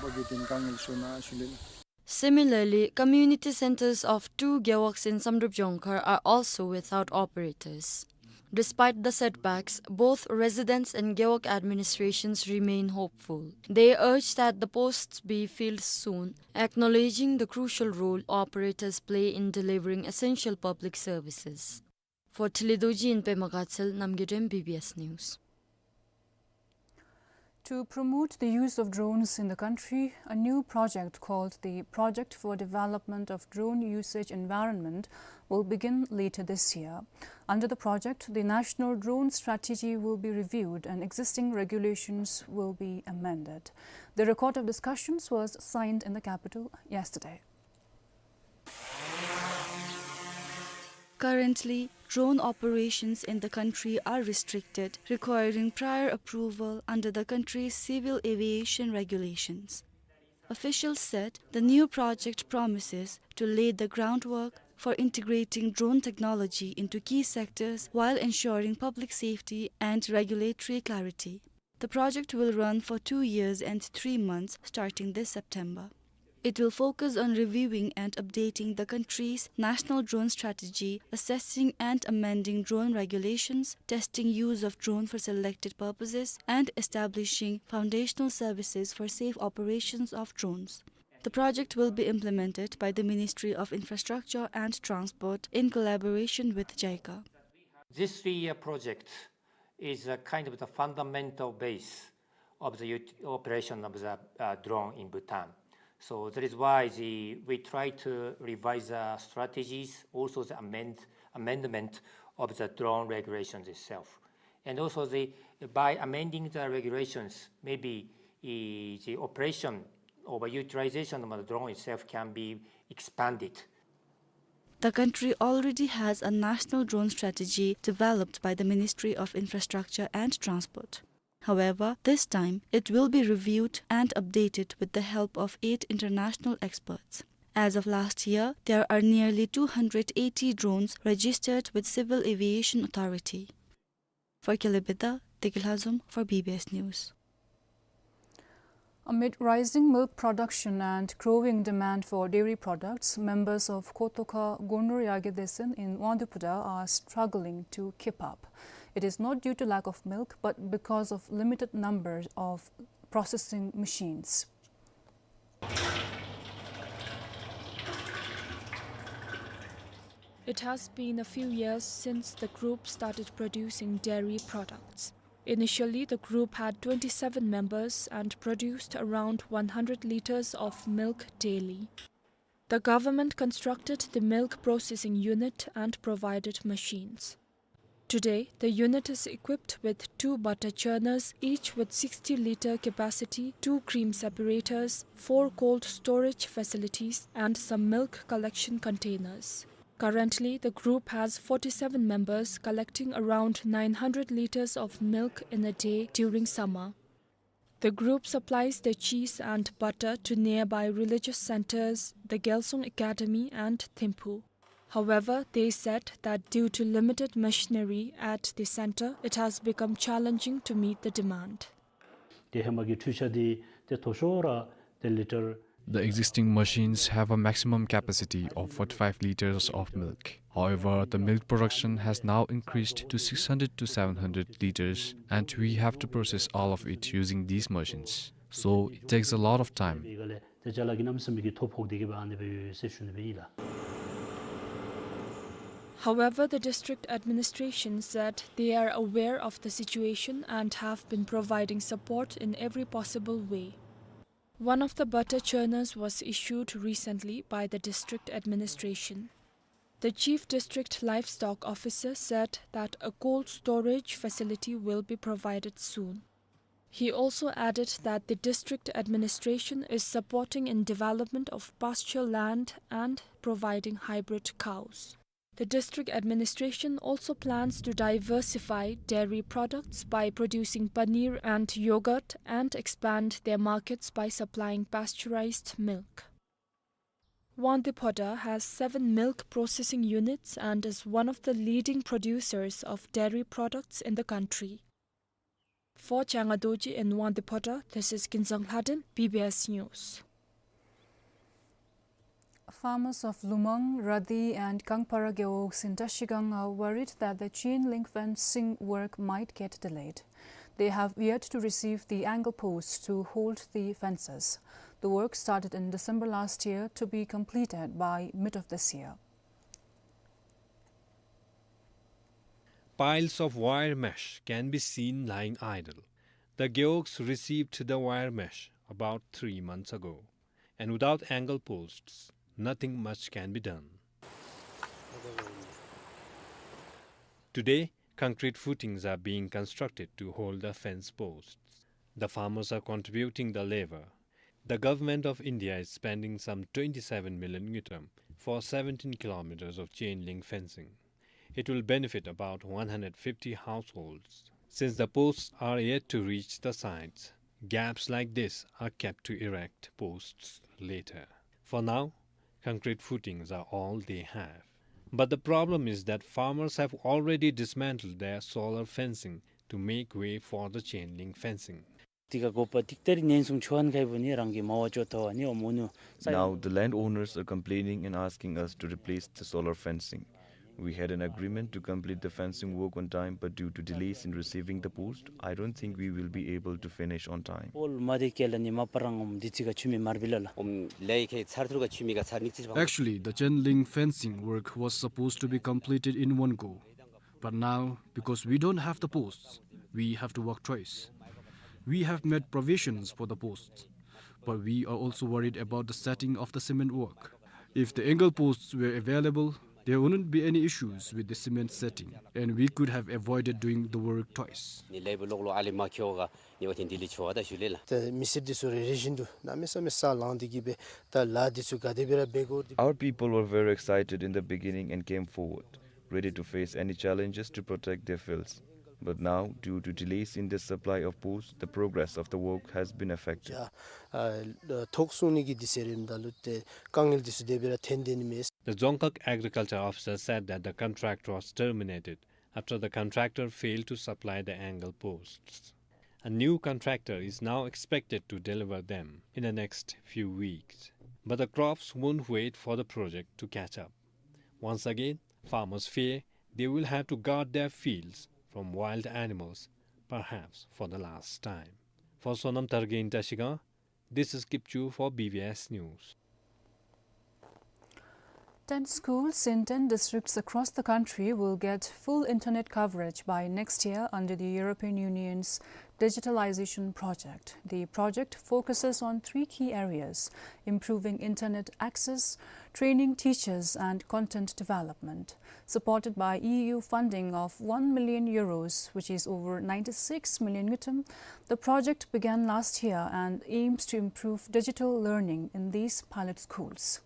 Similarly, community centers of two Gewogs in Samdrup Jongkhar are also without operators. Despite the setbacks, both residents and Gewog administrations remain hopeful. They urge that the posts be filled soon, acknowledging the crucial role operators play in delivering essential public services. For Thelidorji in Pema Gatshel, Namgay Drem, B B S News. To promote the use of drones in the country, a new project called the Project for Development of Drone Usage Environment will begin later this year. Under the project, the national drone strategy will be reviewed and existing regulations will be amended. The record of discussions was signed in the capital yesterday. Currently, drone operations in the country are restricted, requiring prior approval under the country's civil aviation regulations. Officials said the new project promises to lay the groundwork for integrating drone technology into key sectors while ensuring public safety and regulatory clarity. The project will run for two years and three months, starting this September. It will focus on reviewing and updating the country's national drone strategy, assessing and amending drone regulations, testing use of drone for selected purposes, and establishing foundational services for safe operations of drones. The project will be implemented by the Ministry of Infrastructure and Transport in collaboration with JICA. This three-year project is a kind of the fundamental base of the ut-, operation of the, uh, drone in Bhutan. So that is why the, we try to revise the strategies, also the amend-, amendment of the drone regulations itself. And also the, by amending the regulations, maybe, eh, the operation or utilization of the drone itself can be expanded. The country already has a national drone strategy developed by the Ministry of Infrastructure and Transport. However, this time it will be reviewed and updated with the help of eight international experts. As of last year, there are nearly two hundred eighty drones registered with Civil Aviation Authority. For Kelebetha, Degilhazom for B B S News. Amid rising milk production and growing demand for dairy products, members of Khotokha Gonur Yagye Desen in Wangdue Phuthar are struggling to keep up. It is not due to lack of milk, but because of limited number of processing machines. It has been a few years since the group started producing dairy products. Initially, the group had twenty-seven members and produced around one hundred liters of milk daily. The government constructed the milk processing unit and provided machines. Today, the unit is equipped with two butter churners, each with sixty liter capacity, two cream separators, four cold storage facilities, and some milk collection containers. Currently, the group has forty-seven members collecting around nine hundred liters of milk in a day during summer. The group supplies the cheese and butter to nearby religious centers, the Gyalsung Academy and Thimphu. However, they said that due to limited machinery at the center, it has become challenging to meet the demand. ཏེ་ཧེ་མ་གི་འཕྲུལ་ཆས་འདི་ཏེ་མཐོ་ཤོས་ར་ཏེ་ལི་ཊར། The existing machines have a maximum capacity of forty-five liters of milk. However, the milk production has now increased to six hundred to seven hundred liters, and we have to process all of it using these machines. So, it takes a lot of time. ཏེ་ཅ་ལ་གི་གནམ་མེད་ས་མེད་ཀྱི་ཐོ་ཕོག་སྟེ་གི་སྦེ་ཨ་ནི་སྦེ་ཡོད་ཟེར་ཞུ་ནི་སྦེ་ཨིན་ལགས། However, the district administration said they are aware of the situation and have been providing support in every possible way. One of the butter churners was issued recently by the district administration. The chief district livestock officer said that a cold storage facility will be provided soon. He also added that the district administration is supporting in development of pasture land and providing hybrid cows. The district administration also plans to diversify dairy products by producing paneer and yogurt and expand their markets by supplying pasteurized milk. Wangdue Phodrang has seven milk processing units and is one of the leading producers of dairy products in the country. For Changa Dorji in Wangdue Phodrang, this is Kinzang Lhadon, B B S News. Farmers of Lumang, Radi and Kangpara gewogs in Trashigang are worried that the chain link fencing work might get delayed. They have yet to receive the angle posts to hold the fences. The work started in December last year to be completed by mid of this year. Piles of wire mesh can be seen lying idle. The gewogs received the wire mesh about three months ago, and without angle posts, nothing much can be done. Today, concrete footings are being constructed to hold the fence posts. The farmers are contributing the labor. The government of India is spending some twenty-seven million ngultrum for seventeen kilometers of chain link fencing. It will benefit about one hundred fifty households. Since the posts are yet to reach the sites, gaps like this are kept to erect posts later. For now, concrete footings are all they have. But the problem is that farmers have already dismantled their solar fencing to make way for the chain link fencing. དེ་ག་དགོ་པ་ཏིག་ཏ་རེ་ཉེན་སྲུང་ཆོ་ཨན་ཁའི་བུ་ནི་རང་གི་མ་བ་ཅོ་ཐོ་ནི་ཨོ་མོ་ནུ། Now the landowners are complaining and asking us to replace the solar fencing. We had an agreement to complete the fencing work on time, but due to delays in receiving the post, I don't think we will be able to finish on time. ཨོལ་མ་དེ་ཀེ་ལ་ནི་མ་པ་རང་ཨོམ་དི་ཚི་ག་ཆུ་མི་མར་བི་ལ་ལ། ཨོམ་ལེ་ཁེ་ཚར་ཐུར་ག་ཆུ་མི་ག་ཚར་ནིག་ཚི་བང་། Actually, the chain link fencing work was supposed to be completed in one go. But now, because we don't have the posts, we have to work twice. We have made provisions for the posts, but we are also worried about the setting of the cement work. If the angle posts were available, there wouldn't be any issues with the cement setting, and we could have avoided doing the work twice. ནི་ལེ་བུ་ལོག་ལོ་ཨ་ལི་མ་ཁྱོ་ག་ནི་ཨོ་ཐེན་དི་ལི་ཆོ་བ་ད་ཞུ་ལེ་ལ། ད་མི་སེར་འདི་ཚུ་རེ་རེ་བཞིན་དུ་གནམ་མེད་ས་མེད་ས་ལང་སྟེ་གི་སྦེ་ད་ལ་འདི་ཚུ་ག་དེ་སྦེ་ར་འབད་དགོ་འདི། Our people were very excited in the beginning and came forward, ready to face any challenges to protect their fields. But now, due to delays in the supply of posts, the progress of the work has been affected. ཨ་ཨ་ཐོག་སོང་ནི་གི་འདི་ཟེར་རིམ་ད་ལུ་ཏེ་དཀའ་ངལ་འདི་ཚུ་དེ་སྦེ་ར་ཐོན་དེ་ནི་མས། The Dzongkhag agriculture officer said that the contract was terminated after the contractor failed to supply the angle posts. A new contractor is now expected to deliver them in the next few weeks, but the crops won't wait for the project to catch up. Once again, farmers fear they will have to guard their fields from wild animals, perhaps for the last time. For Sonam Targin Trashigang, this is Kipchu for B B S News. Ten schools in ten districts across the country will get full internet coverage by next year under the European Union's digitalization project. The project focuses on three key areas: improving internet access, training teachers, and content development. Supported by E U funding of one million euros, which is over ninety-six million ngultrum, the project began last year and aims to improve digital learning in these pilot schools.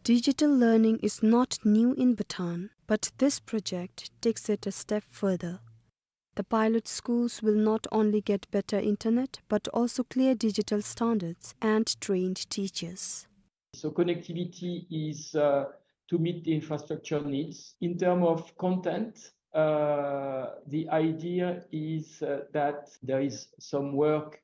Digital learning is not new in Bhutan, but this project takes it a step further. The pilot schools will not only get better internet, but also clear digital standards and trained teachers. So connectivity is, uh, to meet the infrastructure needs. In terms of content, uh, the idea is, uh, that there is some work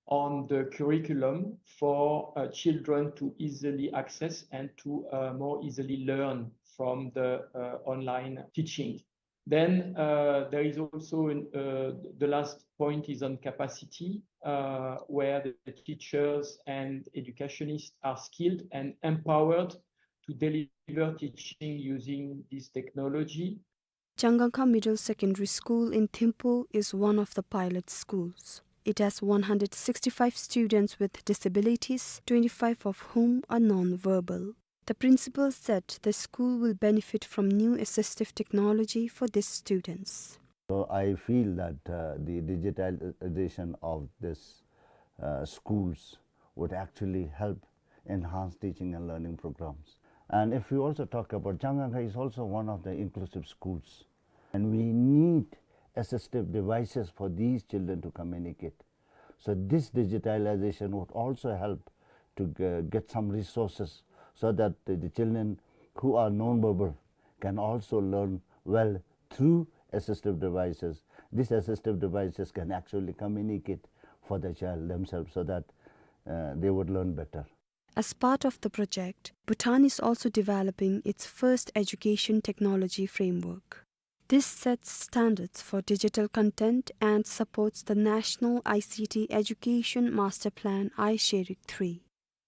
on the curriculum for, uh, children to easily access and to, uh, more easily learn from the, uh, online teaching. Then, uh, there is also an, uh, the last point is on capacity, uh, where the teachers and educationists are skilled and empowered to deliver teaching using this technology. Changangkha Middle Secondary School in Thimphu is one of the pilot schools. It has one hundred sixty-five students with disabilities, twenty-five of whom are non-verbal. The principal said the school will benefit from new assistive technology for these students. So I feel that, uh, the digitalization of this, uh, schools would actually help enhance teaching and learning programs. And if we also talk about, Changangkha is also one of the inclusive schools, and we need assistive devices for these children to communicate. So this digitalization would also help to g-, get some resources so that the, the children who are non-verbal can also learn well through assistive devices. These assistive devices can actually communicate for the child themselves so that, uh, they would learn better. As part of the project, Bhutan is also developing its first education technology framework. This sets standards for digital content and supports the National I C T Education Master Plan, iSheriq three.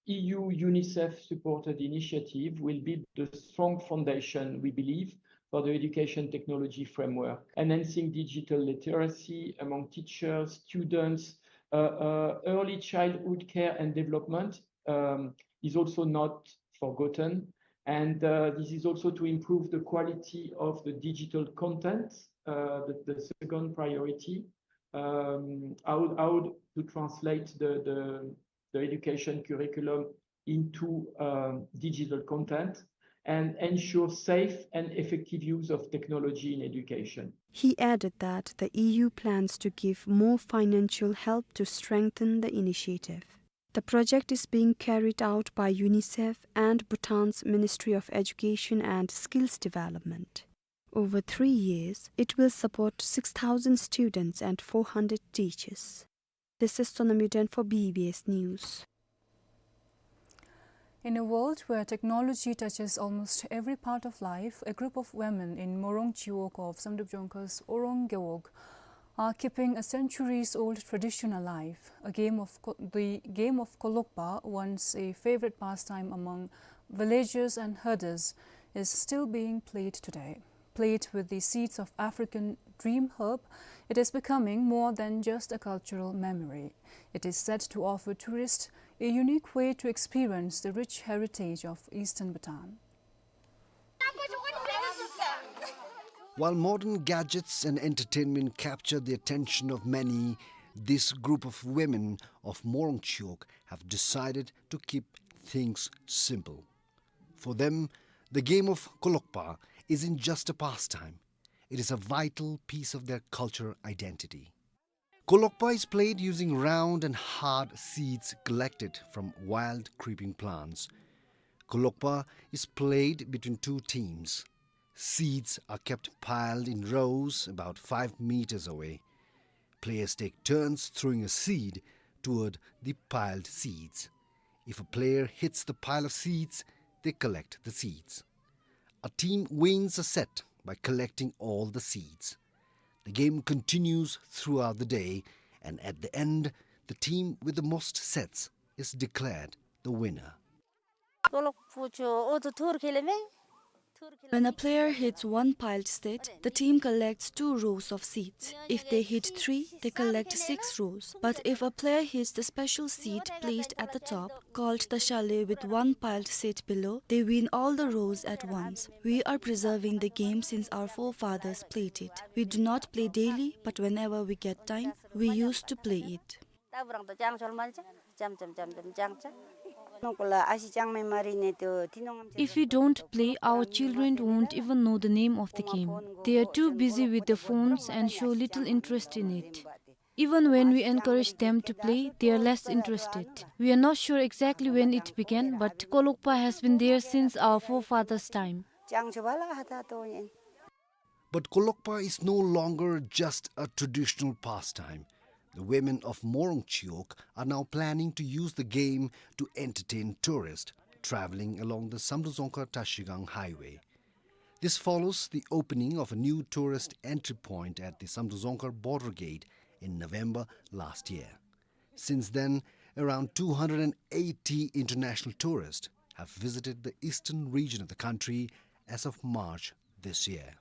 E U UNICEF supported initiative will be the strong foundation, we believe, for the education technology framework, enhancing digital literacy among teachers, students, uh, uh, early childhood care and development, um, is also not forgotten. And, uh, this is also to improve the quality of the digital content, uh, the, the second priority, um, how, how to translate the, the, the education curriculum into, um, digital content and ensure safe and effective use of technology in education. He added that the E U plans to give more financial help to strengthen the initiative. The project is being carried out by UNICEF and Bhutan's Ministry of Education and Skills Development. Over three years, it will support six thousand students and four hundred teachers. This is Sonam Yuden for B B S News. In a world where technology touches almost every part of life, a group of women in Morong Chiwog of Samdrup Jongkhaw's Orong Gewog are keeping a centuries-old tradition alive. A game of ko-, the game of Kolokpa, once a favorite pastime among villagers and herders, is still being played today. Played with the seeds of African dream herb, it is becoming more than just a cultural memory. It is set to offer tourists a unique way to experience the rich heritage of Eastern Bhutan. While modern gadgets and entertainment capture the attention of many, this group of women of Morong Chiwog have decided to keep things simple. For them, the game of Kolokpa isn't just a pastime. It is a vital piece of their cultural identity. Kolokpa is played using round and hard seeds collected from wild creeping plants. Kolokpa is played between two teams. Seeds are kept piled in rows about five meters away. Players take turns throwing a seed toward the piled seeds. If a player hits the pile of seeds, they collect the seeds. A team wins a set by collecting all the seeds. The game continues throughout the day, and at the end, the team with the most sets is declared the winner. When a player hits one piled set, the team collects two rows of seeds. If they hit three, they collect six rows. But if a player hits the special seed placed at the top, called the shale with one piled set below, they win all the rows at once. We are preserving the game since our forefathers played it. We do not play daily, but whenever we get time, we used to play it. If we don't play, our children won't even know the name of the game. They are too busy with their phones and show little interest in it. Even when we encourage them to play, they are less interested. We are not sure exactly when it began, but Kolokpa has been there since our forefathers' time. But Kolokpa is no longer just a traditional pastime. The women of Morong Chiwog are now planning to use the game to entertain tourists traveling along the Samdrup Jongkhar Trashigang Highway. This follows the opening of a new tourist entry point at the Samdrup Jongkhar border gate in November last year. Since then, around two hundred and eighty international tourists have visited the eastern region of the country as of March this year.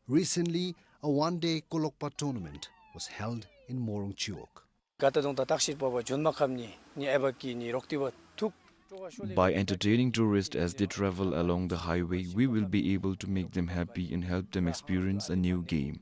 Recently, a one-day Kolokpa tournament was held in Morong Chiwog. ག་ད་དུང་ད་བརྟག་ཞིབ་འབད་བར་བྱོན་མ་ཁམས་ནི་ནི་ཨའི་བ་ཀི་ནི་རོག་ཏི་བ་ཐུག། By entertaining tourists as they travel along the highway, we will be able to make them happy and help them experience a new game.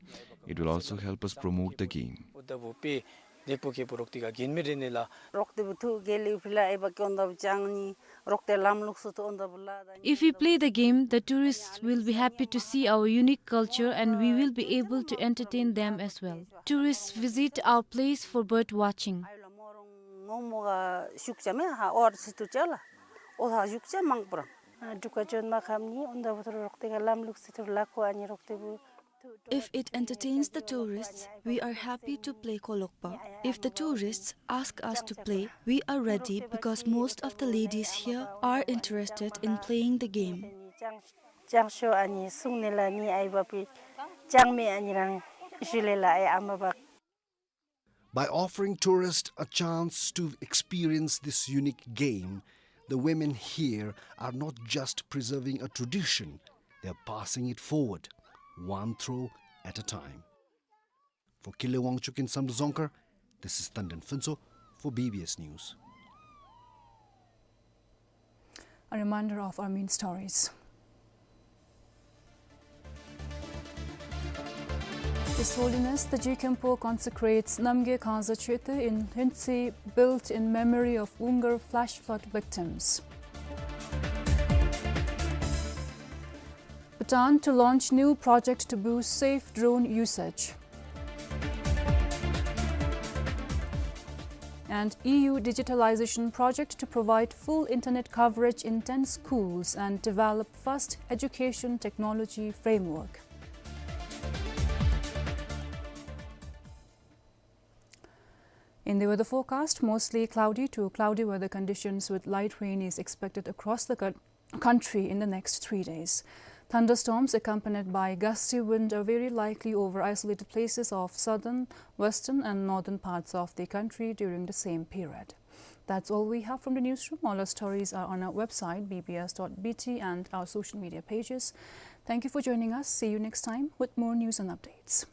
It will also help us promote the game. འོ་ད་བུ་པེ་དེ་པོ་ཁེ་པོ་རོག་ཏི་ག་གིན་མི་རེ་ནི་ལ། རོག་ཏི་བུ་ཐུག་གེ་ལི་ཕི་ལ་ཨའི་བ་ཀི་འོ་ད་བུ་ཅང་ནི་རོག་ཏི་ལམ་ལུགས་སུ་ཐུག་འོ་ད་བུ་ལ་ད་ནི། If we play the game, the tourists will be happy to see our unique culture and we will be able to entertain them as well. Tourists visit our place for bird watching. ཨའི་ལོ་མོ་རོང་ངོ་མོ་ག་ཤུགས་ཅ་མེ་ཧ་ཨོར་སི་ཏུ་ཅ་ལ་ཨོ་ཧ་ཤུགས་ཅ་མང་པོ་རང་། འབྲུག་ག་བྱོན་མ་ཁམས་ནི་འོ་ད་བུ་ཐུག་རོག་ཏི་ག་ལམ་ལུགས་སུ་ཐུག་ལ་ཁོ་ཨ་ནི་རོག་ཏི་བུ། If it entertains the tourists, we are happy to play Kolokpa. If the tourists ask us to play, we are ready because most of the ladies here are interested in playing the game. ཅང་ཤོ་ཨ་ནི་སུང་ནི་ལ་ནི་ཨའི་བ་པི་ཅང་མེ་ཨ་ནི་རང་ཞུ་ལེ་ལ་ཨའི་ཨ་མ་བ། By offering tourists a chance to experience this unique game, the women here are not just preserving a tradition, they are passing it forward, one throw at a time. For Kile Wangchuk in Samdrup Dzongkhar, this is Tandon Phuntsho for B B S News. A reminder of our main stories. His Holiness the G Khenpo consecrates Namgay Khangza Choetö in Hluentse, built in memory of Wungar flash flood victims. Bhutan to launch new project to boost safe drone usage. And E U digitalization project to provide full internet coverage in ten schools and develop fast education technology framework. In the weather forecast, mostly cloudy to cloudy weather conditions with light rain is expected across the coun-, country in the next three days. Thunderstorms accompanied by gusty wind are very likely over isolated places of southern, western and northern parts of the country during the same period. That's all we have from the newsroom. All our stories are on our website, B B S dot B T, and our social media pages. Thank you for joining us. See you next time with more news and updates.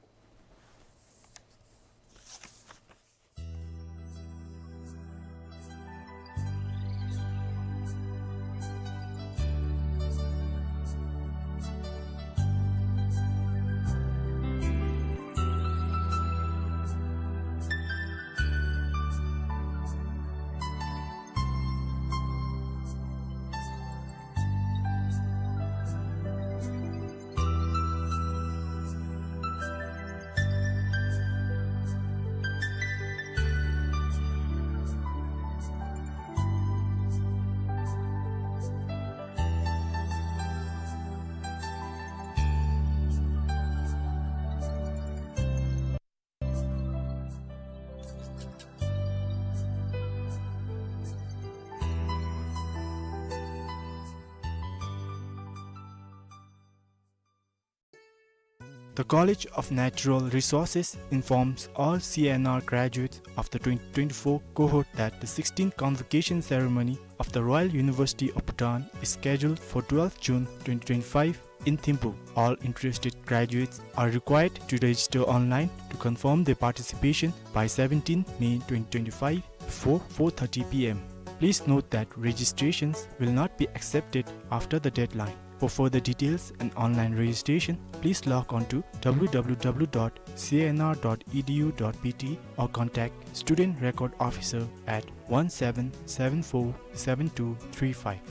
The College of Natural Resources informs all C N R graduates of the twenty twenty-four cohort that the sixteenth convocation ceremony of the Royal University of Bhutan is scheduled for twelfth June twenty twenty-five in Thimphu. All interested graduates are required to register online to confirm their participation by seventeenth May twenty twenty-five before four thirty P M. Please note that registrations will not be accepted after the deadline. For further details and online registration, please log on to W W W dot C N R dot E D U dot B T or contact Student Record Officer at one seven seven four seven two three five.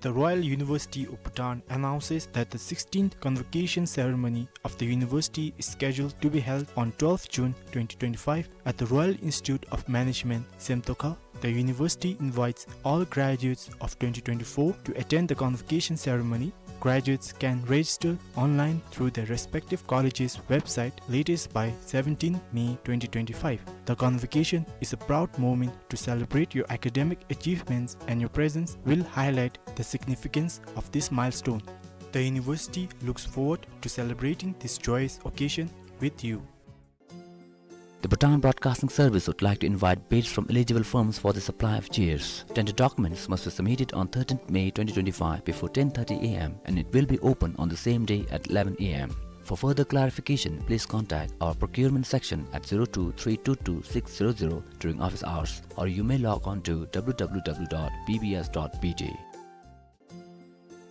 The Royal University of Bhutan announces that the sixteenth convocation ceremony of the university is scheduled to be held on twelfth June twenty twenty-five at the Royal Institute of Management, Semtoka. The university invites all graduates of twenty twenty-four to attend the convocation ceremony. Graduates can register online through their respective college's website latest by seventeenth May twenty twenty-five. The convocation is a proud moment to celebrate your academic achievements, and your presence will highlight the significance of this milestone. The university looks forward to celebrating this joyous occasion with you. The Bhutan Broadcasting Service would like to invite bids from eligible firms for the supply of chairs. Tender documents must be submitted on thirteenth May twenty twenty-five before ten thirty A M and it will be open on the same day at eleven A M. For further clarification, please contact our procurement section at zero two three two two six zero zero during office hours, or you may log on to w w w dot b b s dot b t.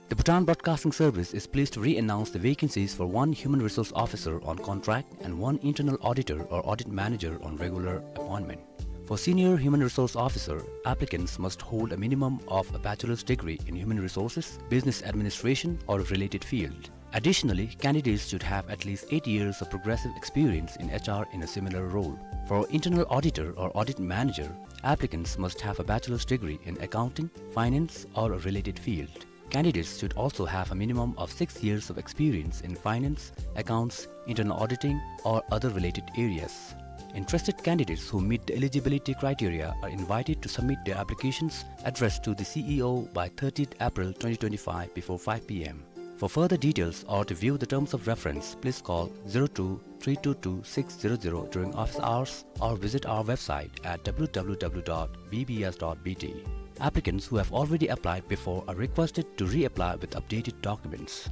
The Bhutan Broadcasting Service is pleased to re-announce the vacancies for one human resource officer on contract and one internal auditor or audit manager on regular appointment. For senior human resource officer, applicants must hold a minimum of a bachelor's degree in human resources, business administration, or a related field. Additionally, candidates should have at least eight years of progressive experience in H R in a similar role. For internal auditor or audit manager, applicants must have a bachelor's degree in accounting, finance, or a related field. Candidates should also have a minimum of six years of experience in finance, accounts, internal auditing, or other related areas. Interested candidates who meet the eligibility criteria are invited to submit their applications addressed to the C E O by thirtieth April twenty twenty-five before five p m. For further details or to view the terms of reference, please call zero two three two two six zero zero during office hours or visit our website at w w w dot b b s dot b t. Applicants who have already applied before are requested to reapply with updated documents.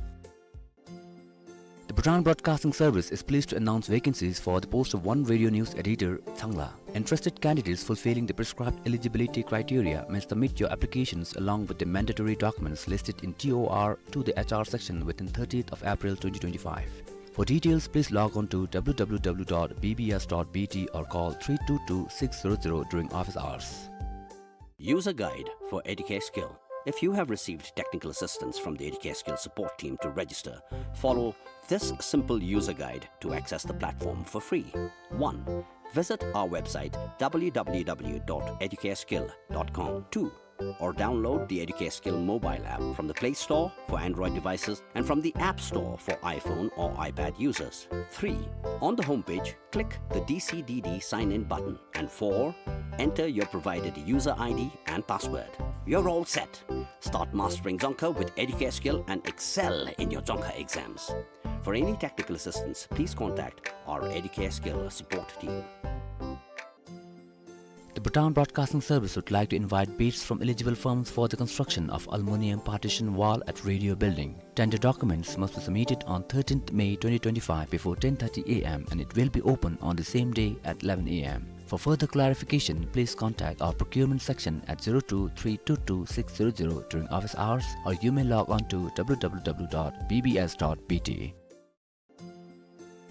The Bhutan Broadcasting Service is pleased to announce vacancies for the post of one radio news editor, Tsangla. Interested candidates fulfilling the prescribed eligibility criteria may submit your applications along with the mandatory documents listed in T O R to the H R section within thirtieth of April twenty twenty-five. For details, please log on to w w w dot b b s dot b t or call three two two six zero zero during office hours. User guide for Educare Skill. If you have received technical assistance from the Educare Skill support team to register, follow this simple user guide to access the platform for free. One, visit our website w w w dot educareskill dot com. Two, or download the Educare Skill mobile app from the Play Store for Android devices and from the App Store for iPhone or iPad users. Three, on the homepage, click the D C D D sign in button. And four, enter your provided user I D and password. You're all set. Start mastering Dzongkha with Educare Skill and excel in your Dzongkha exams. For any technical assistance, please contact our Educare Skill support team. The Bhutan Broadcasting Service would like to invite bids from eligible firms for the construction of aluminium partition wall at Radio Building. Tender documents must be submitted on thirteenth May twenty twenty-five before ten thirty a m and it will be open on the same day at eleven a m. For further clarification, please contact our procurement section at zero two three two two six zero zero during office hours, or you may log on to w w w dot b b s dot b t.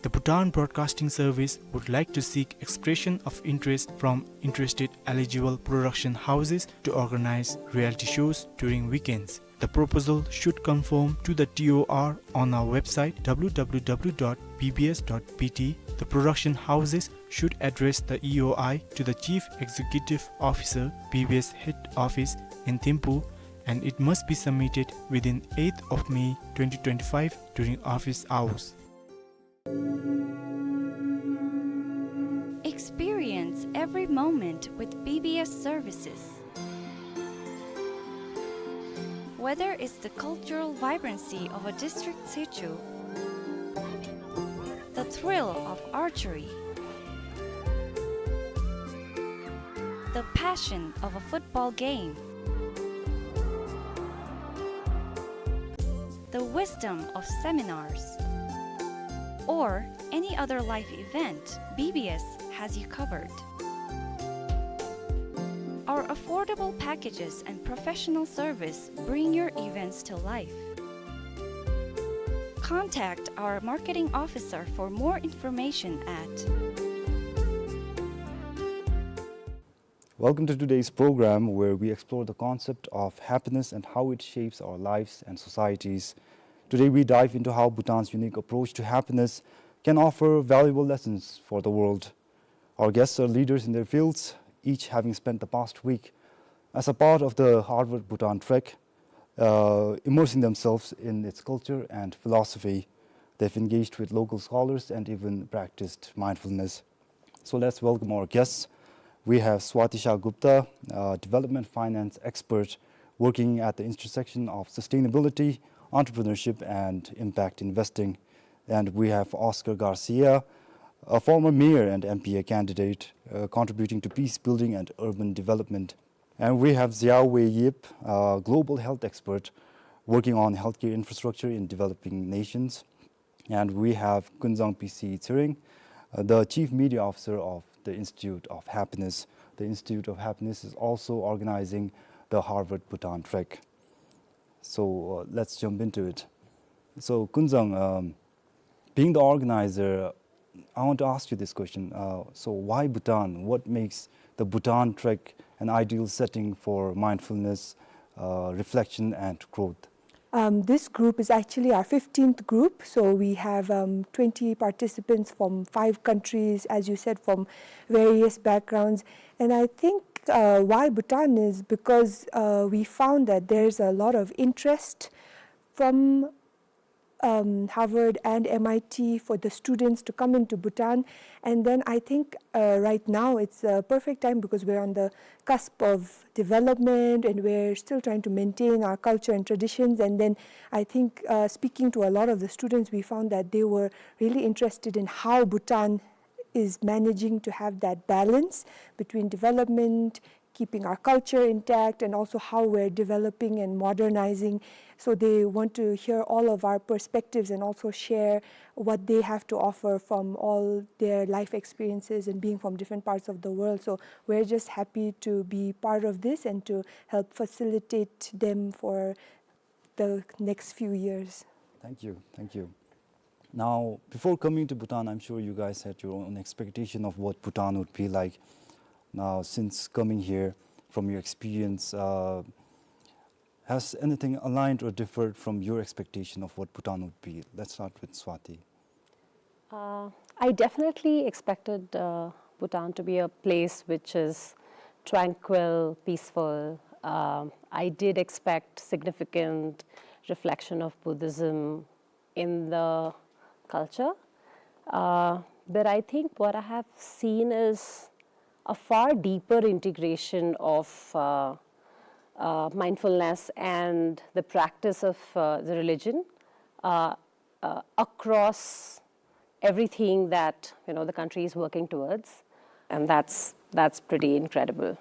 The Bhutan Broadcasting Service would like to seek expression of interest from interested eligible production houses to organize reality shows during weekends. The proposal should conform to the T O R on our website w w w dot b b s dot b t. The production houses should address the E O I to the Chief Executive Officer, B B S Head Office in Thimphu, and it must be submitted within eighth of May twenty twenty-five during office hours. Experience every moment with B B S services. Whether it's the cultural vibrancy of a district situ, the thrill of archery, the passion of a football game, the wisdom of seminars, or any other life event, B B S has you covered. Our affordable packages and professional service bring your events to life. Contact our marketing officer for more information at Welcome to today's program, where we explore the concept of happiness and how it shapes our lives and societies. Today, we dive into how Bhutan's unique approach to happiness can offer valuable lessons for the world. Our guests are leaders in their fields, each having spent the past week as a part of the Harvard Bhutan Trek, uh, immersing themselves in its culture and philosophy. They've engaged with local scholars and even practiced mindfulness. So let's welcome our guests. We have Swati Shah Gupta, uh, development finance expert working at the intersection of sustainability, entrepreneurship, and impact investing. And we have Oscar Garcia, a former mayor and M P A candidate, uh, contributing to peace building and urban development. And we have Xiaowei Yip, a global health expert working on healthcare infrastructure in developing nations. And we have Kunzang P C Tshering, uh, the Chief Media Officer of the Institute of Happiness. The Institute of Happiness is also organizing the Harvard Bhutan Trek. So, uh, let's jump into it. So, Kunzang, um, being the organizer, I want to ask you this question. Uh, so, why Bhutan? What makes the Bhutan Trek an ideal setting for mindfulness, uh, reflection, and growth? Um, this group is actually our fifteenth group. So we have, um, twenty participants from five countries, as you said, from various backgrounds. And I think, uh, why Bhutan is because, uh, we found that there's a lot of interest from, um, Harvard and M I T for the students to come into Bhutan. And then I think, uh, right now it's a perfect time because we're on the cusp of development and we're still trying to maintain our culture and traditions. And then I think, uh, speaking to a lot of the students, we found that they were really interested in how Bhutan is managing to have that balance between development, keeping our culture intact, and also how we're developing and modernizing. So they want to hear all of our perspectives and also share what they have to offer from all their life experiences and being from different parts of the world. So we're just happy to be part of this and to help facilitate them for the next few years. Thank you. Thank you. Now, before coming to Bhutan, I'm sure you guys had your own expectation of what Bhutan would be like. Now, since coming here, from your experience, uh, has anything aligned or differed from your expectation of what Bhutan would be? Let's start with Swati. Uh, I definitely expected, uh, Bhutan to be a place which is tranquil, peaceful. Uh, I did expect significant reflection of Buddhism in the culture. Uh, but I think what I have seen is a far deeper integration of, uh, uh, mindfulness and the practice of, uh, the religion, uh, uh, across everything that, you know, the country is working towards. And that's, that's pretty incredible.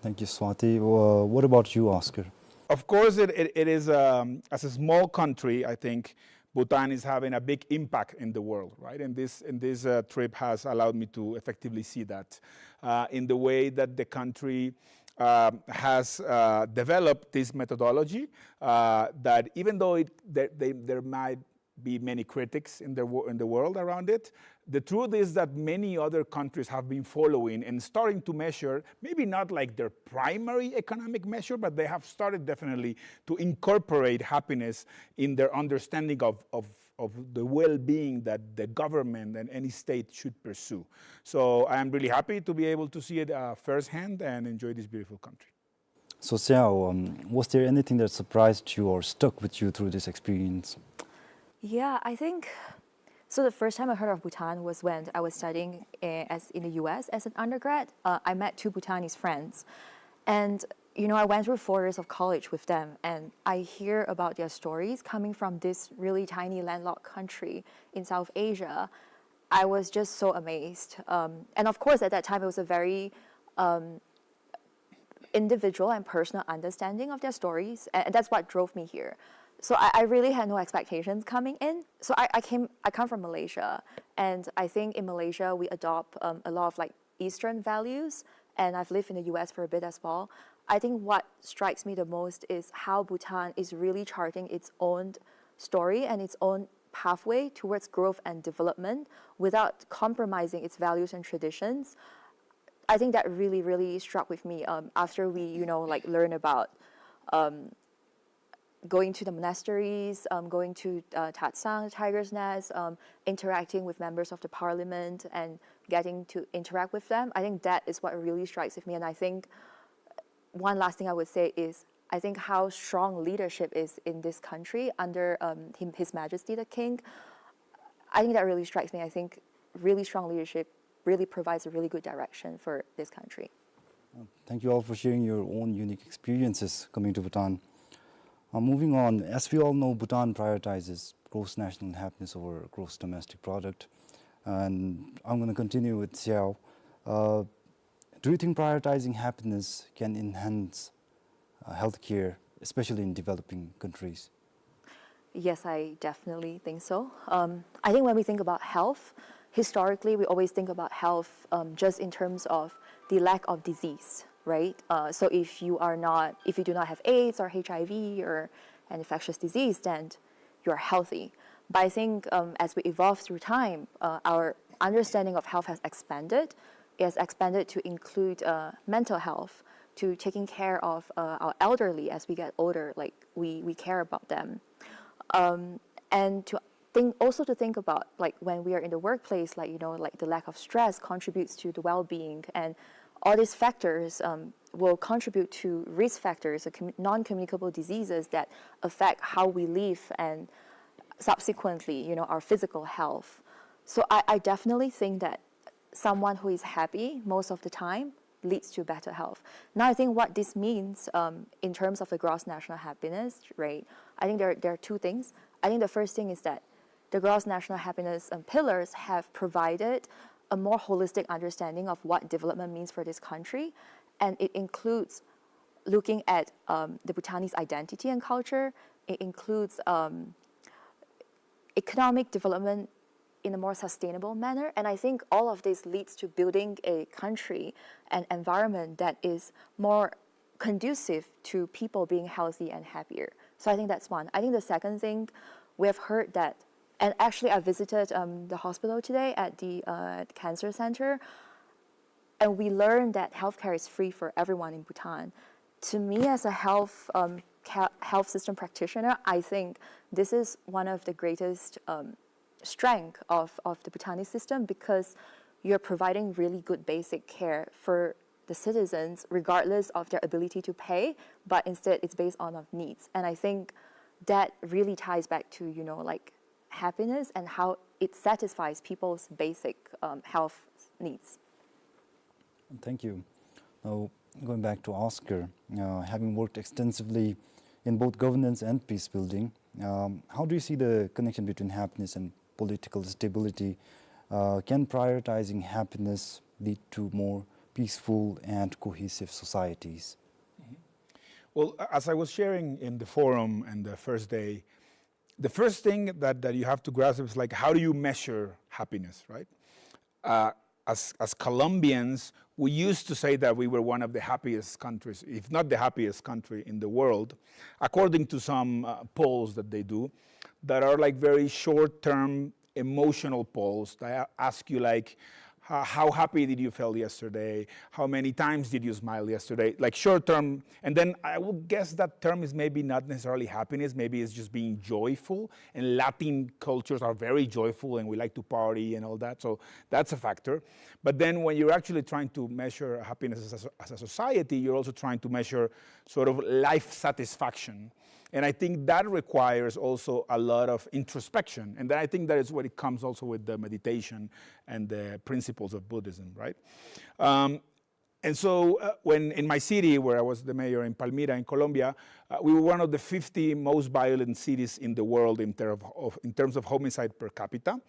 Thank you, Swati. Uh, what about you, Oscar? Of course, it, it, it is, um, as a small country, I think Bhutan is having a big impact in the world, right? And this, and this, uh, trip has allowed me to effectively see that, uh, in the way that the country, um, has, uh, developed this methodology, uh, that even though it, there, they, there might be many critics in the wo-, in the world around it. The truth is that many other countries have been following and starting to measure, maybe not like their primary economic measure, but they have started definitely to incorporate happiness in their understanding of, of, of the well-being that the government and any state should pursue. So I am really happy to be able to see it, uh, firsthand and enjoy this beautiful country. So, Xiao, um, was there anything that surprised you or stuck with you through this experience? Yeah, I think, so the first time I heard of Bhutan was when I was studying, uh, as, in the U S as an undergrad. Uh, I met two Bhutanese friends. And, you know, I went through four years of college with them, and I hear about their stories coming from this really tiny landlocked country in South Asia. I was just so amazed. Um, and of course, at that time, it was a very, um, individual and personal understanding of their stories, and that's what drove me here. So I, I really had no expectations coming in. So I, I came, I come from Malaysia, and I think in Malaysia we adopt, um, a lot of, like, Eastern values, and I've lived in the U S for a bit as well. I think what strikes me the most is how Bhutan is really charting its own story and its own pathway towards growth and development without compromising its values and traditions. I think that really, really struck with me, um, after we, you know, like, learn about, um, going to the monasteries, um, going to, uh, Tatsang, Tiger's Nest, um, interacting with members of the parliament and getting to interact with them. I think that is what really strikes with me. And I think one last thing I would say is I think how strong leadership is in this country under, um, him, His Majesty the King. I think that really strikes me. I think really strong leadership really provides a really good direction for this country. Uh, thank you all for sharing your own unique experiences coming to Bhutan. Uh, moving on, as we all know, Bhutan prioritizes gross national happiness over gross domestic product. And I'm gonna continue with Xiao. Uh, do you think prioritizing happiness can enhance, uh, healthcare, especially in developing countries? Yes, I definitely think so. Um, I think when we think about health, historically, we always think about health, um, just in terms of the lack of disease, right? Uh, so if you are not, if you do not have AIDS or H I V or an infectious disease, then you're healthy. But I think, um, as we evolve through time, uh, our understanding of health has expanded. It has expanded to include, uh, mental health, to taking care of, uh, our elderly as we get older, like, we, we care about them. Um, and to think, also to think about, like, when we are in the workplace, like, you know, like, the lack of stress contributes to the well-being, and all these factors, um, will contribute to risk factors, uh, commu-, non-communicable diseases that affect how we live and subsequently, you know, our physical health. So I, I definitely think that someone who is happy most of the time leads to better health. Now, I think what this means, um, in terms of the gross national happiness, right? I think there, there are two things. I think the first thing is that the gross national happiness, um, pillars have provided a more holistic understanding of what development means for this country, and it includes looking at, um, the Bhutanese identity and culture. It includes, um, economic development in a more sustainable manner. And I think all of this leads to building a country, an environment that is more conducive to people being healthy and happier. So I think that's one. I think the second thing, we have heard that, and actually I visited, um, the hospital today at the, uh, cancer center, and we learned that healthcare is free for everyone in Bhutan. To me, as a health, um, ca-, health system practitioner, I think this is one of the greatest, um, strength of, of the Bhutanese system, because you're providing really good basic care for the citizens regardless of their ability to pay, but instead it's based on of needs. And I think that really ties back to, you know, like, happiness and how it satisfies people's basic, um, health needs. Thank you. Now, going back to Oscar, uh, having worked extensively in both governance and peace building, um, how do you see the connection between happiness and political stability? Uh, can prioritizing happiness lead to more peaceful and cohesive societies? Well, a-, as I was sharing in the forum and the first day, the first thing that, that you have to grasp is, like, how do you measure happiness, right? Uh, as, as Colombians, we used to say that we were one of the happiest countries, if not the happiest country in the world, according to some, uh, polls that they do, that are, like, very short-term emotional polls that a-, ask you, like, "Ho-, how happy did you feel yesterday? How many times did you smile yesterday?" Like, short-term. And then I would guess that term is maybe not necessarily happiness, maybe it's just being joyful. And Latin cultures are very joyful and we like to party and all that. So that's a factor. But then when you're actually trying to measure happiness as a, as a society, you're also trying to measure sort of life satisfaction. And I think that requires also a lot of introspection. And then I think that is what it comes also with the meditation and the principles of Buddhism, right? Um, and so, uh, when in my city, where I was the mayor in Palmira, in Colombia, uh, we were one of the fifty most violent cities in the world in, ter-, of, of, in terms of homicide per capita.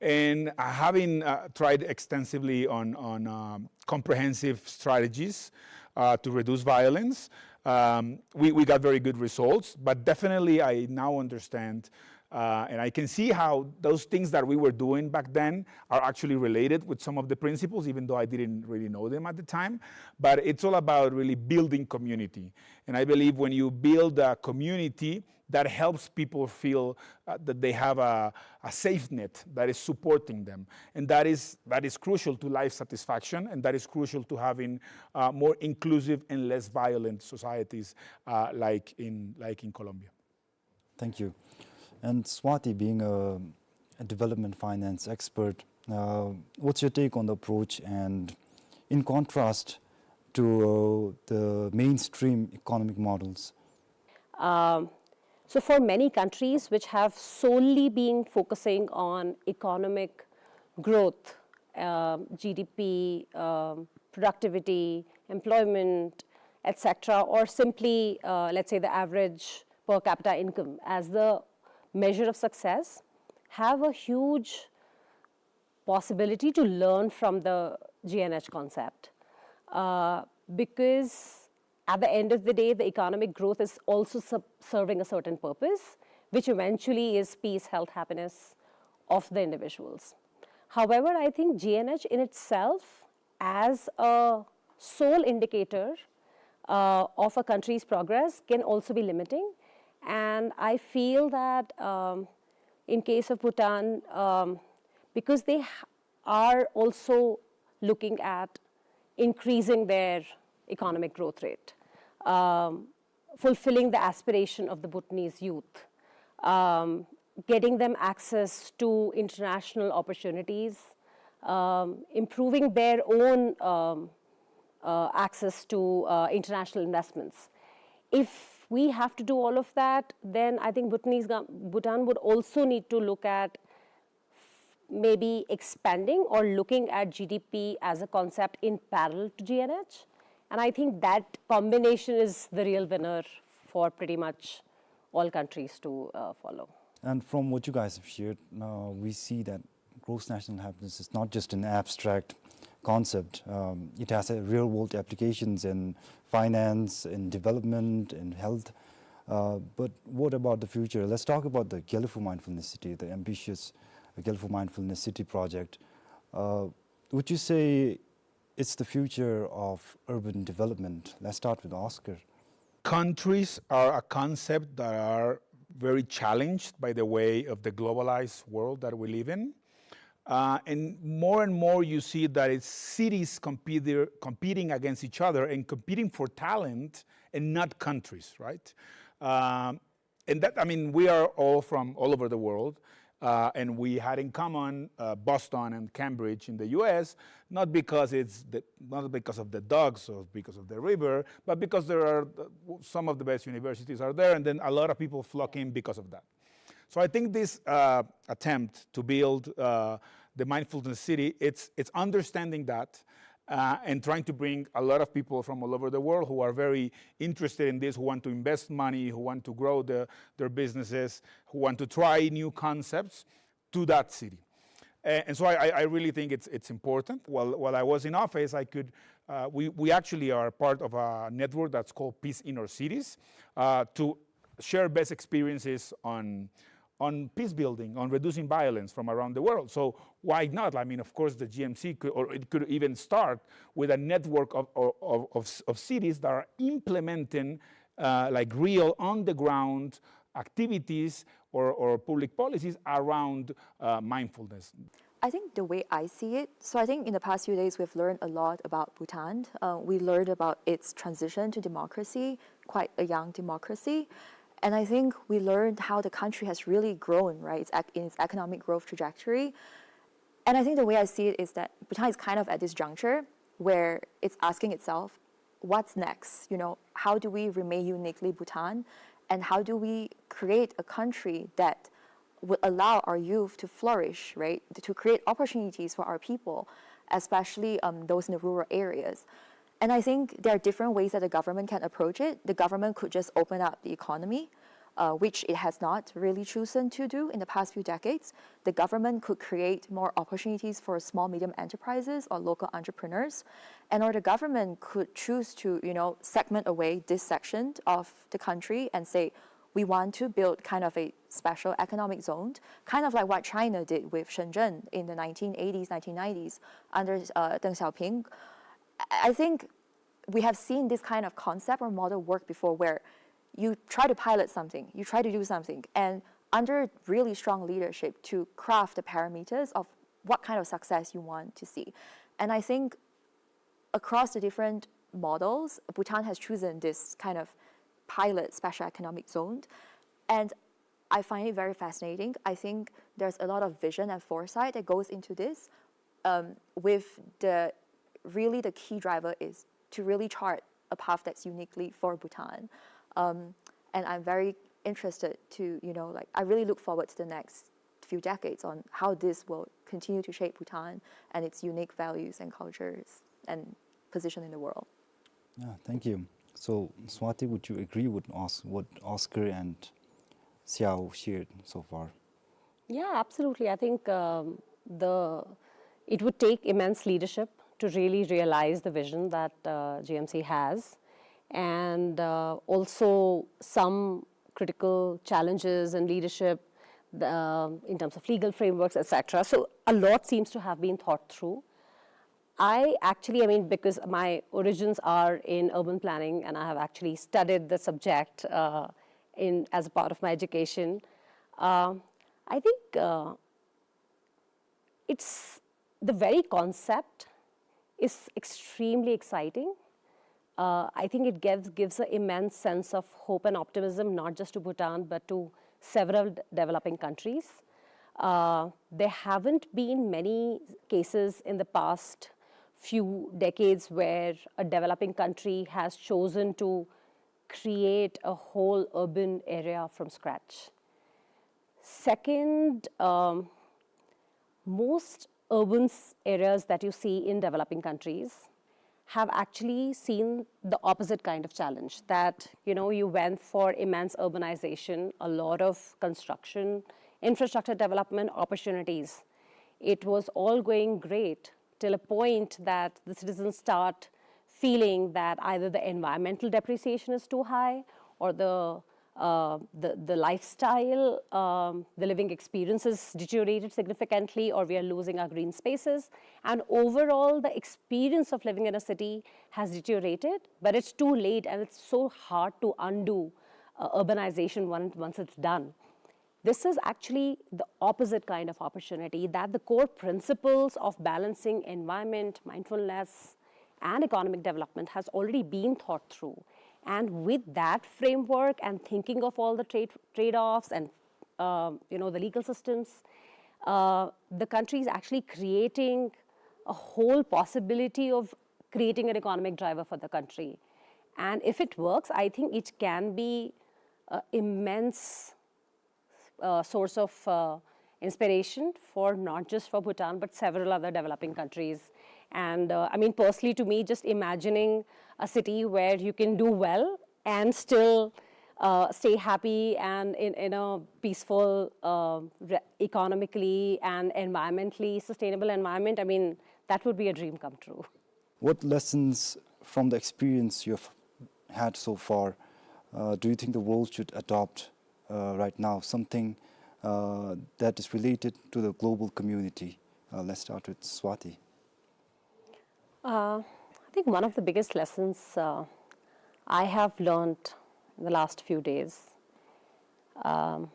And, uh, having, uh, tried extensively on, on, um, comprehensive strategies, uh, to reduce violence, um, we, we got very good results. But definitely, I now understand, uh, and I can see how those things that we were doing back then are actually related with some of the principles, even though I didn't really know them at the time. But it's all about really building community. And I believe when you build a community, that helps people feel, uh, that they have a, a safe net that is supporting them. And that is, that is crucial to life satisfaction, and that is crucial to having, uh, more inclusive and less violent societies, uh, like in, like in Colombia. Thank you. And Swati, being a, a development finance expert, uh, what's your take on the approach, and in contrast to, uh, the mainstream economic models? Um, so for many countries which have solely been focusing on economic growth, um, G D P, um, productivity, employment, et cetera, or simply, uh, let's say, the average per capita income as the measure of success, have a huge possibility to learn from the G N H concept. Uh, because at the end of the day, the economic growth is also sub-, serving a certain purpose, which eventually is peace, health, happiness of the individuals. However, I think G N H in itself, as a sole indicator uh, of a country's progress, can also be limiting. And I feel that um, in case of Bhutan, um, because they are also looking at increasing their economic growth rate, um, fulfilling the aspiration of the Bhutanese youth, um, getting them access to international opportunities, um, improving their own um, uh, access to uh, international investments. If we have to do all of that, then I think Bhutanese, Bhutan would also need to look at maybe expanding or looking at G D P as a concept in parallel to G N H. And I think that combination is the real winner for pretty much all countries to uh, follow. And from what you guys have shared, uh, we see that gross national happiness is not just an abstract concept. Um, it has a real-world applications in finance, in development, in health. Uh, but what about the future? Let's talk about the Gelephu Mindfulness City, the ambitious Gelephu Mindfulness City project. Uh, would you say it's the future of urban development? Let's start with Oscar. Countries are a concept that are very challenged by the way of the globalized world that we live in. Uh, and more and more you see that it's cities compete, competing against each other and competing for talent and not countries, right? Um, and that, I mean, we are all from all over the world, uh, and we had in common uh, Boston and Cambridge in the U S, not because it's the, not because of the dogs or because of the river, but because there are uh, some of the best universities are there, and then a lot of people flock in because of that. So I think this uh, attempt to build uh, the mindfulness city, it's, it's understanding that uh, and trying to bring a lot of people from all over the world who are very interested in this, who want to invest money, who want to grow the, their businesses, who want to try new concepts to that city. And, and so I, I really think it's, it's important. While, while I was in office, I could, uh, we, we actually are part of a network that's called Peace Inner Cities uh, to share best experiences on on peace building, on reducing violence from around the world. So why not? I mean, of course, the G M C could, or it could even start with a network of, of, of, of cities that are implementing uh, like real on the ground activities or, or public policies around uh, mindfulness. I think the way I see it, so I think in the past few days we've learned a lot about Bhutan. Uh, we learned about its transition to democracy, quite a young democracy. And I think we learned how the country has really grown, right, its ec- in its economic growth trajectory. And I think the way I see it is that Bhutan is kind of at this juncture where it's asking itself, what's next? You know, how do we remain uniquely Bhutan? And how do we create a country that would allow our youth to flourish, right? To create opportunities for our people, especially um, those in the rural areas. And I think there are different ways that the government can approach it. The government could just open up the economy, uh, which it has not really chosen to do in the past few decades. The government could create more opportunities for small, medium enterprises or local entrepreneurs. And or the government could choose to, you know, segment away this section of the country and say, we want to build kind of a special economic zone, kind of like what China did with Shenzhen in the nineteen eighties, nineteen nineties under uh, Deng Xiaoping. I think we have seen this kind of concept or model work before where you try to pilot something, you try to do something, and under really strong leadership to craft the parameters of what kind of success you want to see. And I think across the different models, Bhutan has chosen this kind of pilot special economic zone. And I find it very fascinating. I think there's a lot of vision and foresight that goes into this um, with the really the key driver is to really chart a path that's uniquely for Bhutan. Um, and I'm very interested to, you know, like, I really look forward to the next few decades on how this will continue to shape Bhutan and its unique values and cultures and position in the world. Yeah, thank you. So, Swati, would you agree with Os- what Oscar and Xiao shared so far? Yeah, absolutely. I think um, the it would take immense leadership to really realize the vision that uh, G M C has, and uh, also some critical challenges in leadership, the, um, in terms of legal frameworks, et cetera. So a lot seems to have been thought through. I actually, I mean, because my origins are in urban planning and I have actually studied the subject, uh, in, as a part of my education, uh, I think, uh, it's, the very concept is extremely exciting. Uh, I think it gives, gives an immense sense of hope and optimism, not just to Bhutan, but to several d-, developing countries. Uh, there haven't been many cases in the past few decades where a developing country has chosen to create a whole urban area from scratch. Second, um, most urban s-, areas that you see in developing countries have actually seen the opposite kind of challenge, that, you know, you went for immense urbanization, a lot of construction, infrastructure development opportunities. It was all going great till a point that the citizens start feeling that either the environmental depreciation is too high, or the, uh, the, the lifestyle, um, the living experience is deteriorated significantly, or we are losing our green spaces. And overall, the experience of living in a city has deteriorated, but it's too late and it's so hard to undo, uh, urbanization once, once it's done. This is actually the opposite kind of opportunity, that the core principles of balancing environment, mindfulness, and economic development has already been thought through. And with that framework and thinking of all the trade, trade-offs and, um, you know, the legal systems, uh, the country is actually creating a whole possibility of creating an economic driver for the country. And if it works, I think it can be, uh, immense, uh, source of, uh, inspiration for not just for Bhutan, but several other developing countries. And, uh, I mean, personally, to me, just imagining a city where you can do well and still, uh, stay happy and in, in a peaceful, uh, re-, economically and environmentally sustainable environment, I mean, that would be a dream come true. What lessons from the experience you've had so far, uh, do you think the world should adopt, uh, right now? Something, uh, that is related to the global community. Uh, let's start with Swati. Uh, I think one of the biggest lessons, uh, I have learned in the last few days, um,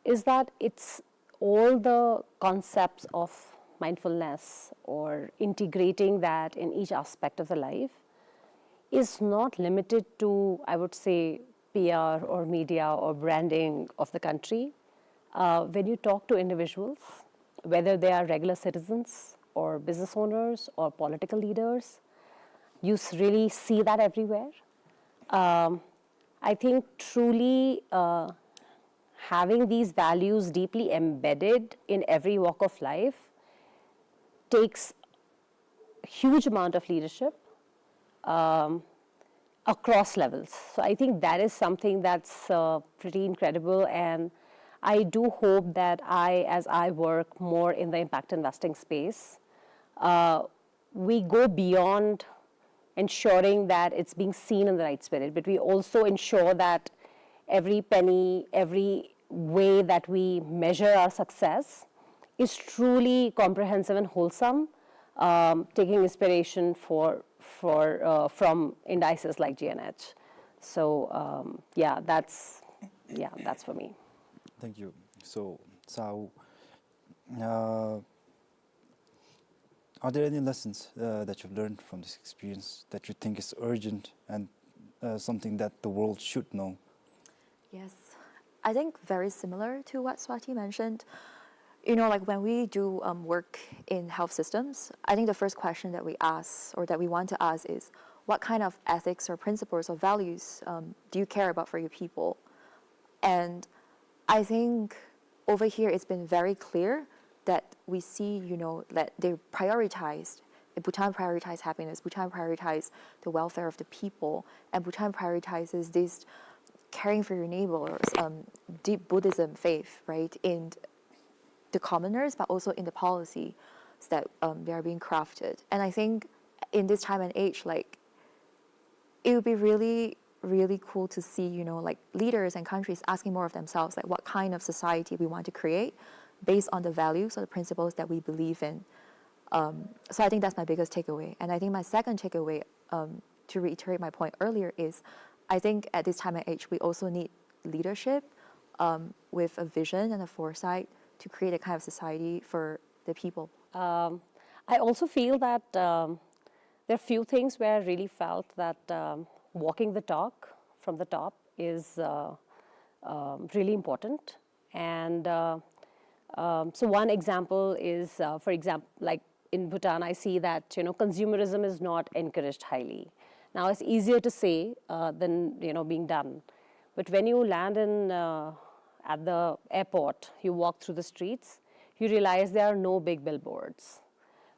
is that it's all the concepts of mindfulness or integrating that in each aspect of the life is not limited to, I would say, P R or media or branding of the country. Uh, when you talk to individuals, whether they are regular citizens or business owners or political leaders, you s-, really see that everywhere. Um, I think truly, uh, having these values deeply embedded in every walk of life takes huge amount of leadership, um, across levels. So I think that is something that's, uh, pretty incredible, and I do hope that I, as I work more in the impact investing space, uh, we go beyond ensuring that it's being seen in the right spirit, but we also ensure that every penny, every way that we measure our success is truly comprehensive and wholesome, um, taking inspiration for, for, uh, from indices like G N H. So, um, yeah, that's, yeah, that's for me. Thank you. So, Sau, uh, are there any lessons, uh, that you've learned from this experience that you think is urgent and, uh, something that the world should know? Yes, I think very similar to what Swati mentioned. You know, like, when we do, um, work in health systems, I think the first question that we ask or that we want to ask is, what kind of ethics or principles or values, um, do you care about for your people? And I think over here it's been very clear that we see, you know, that they prioritized, Bhutan prioritized happiness, Bhutan prioritized the welfare of the people, and Bhutan prioritizes this caring for your neighbors, um, deep Buddhism faith, right, in the commoners, but also in the policies that, um, they are being crafted. And I think in this time and age, like, it would be really really cool to see, you know, like, leaders and countries asking more of themselves, like, what kind of society we want to create based on the values or the principles that we believe in. Um, so I think that's my biggest takeaway. And I think my second takeaway, um, to reiterate my point earlier, is I think at this time and age, we also need leadership, um, with a vision and a foresight to create a kind of society for the people. Um, I also feel that, um, there are few things where I really felt that, um, walking the talk from the top is, uh, um, really important. And, uh, um, so one example is, uh, for example, like, in Bhutan, I see that, you know, consumerism is not encouraged highly. Now, it's easier to say, uh, than, you know, being done. But when you land in, uh, at the airport, you walk through the streets, you realize there are no big billboards.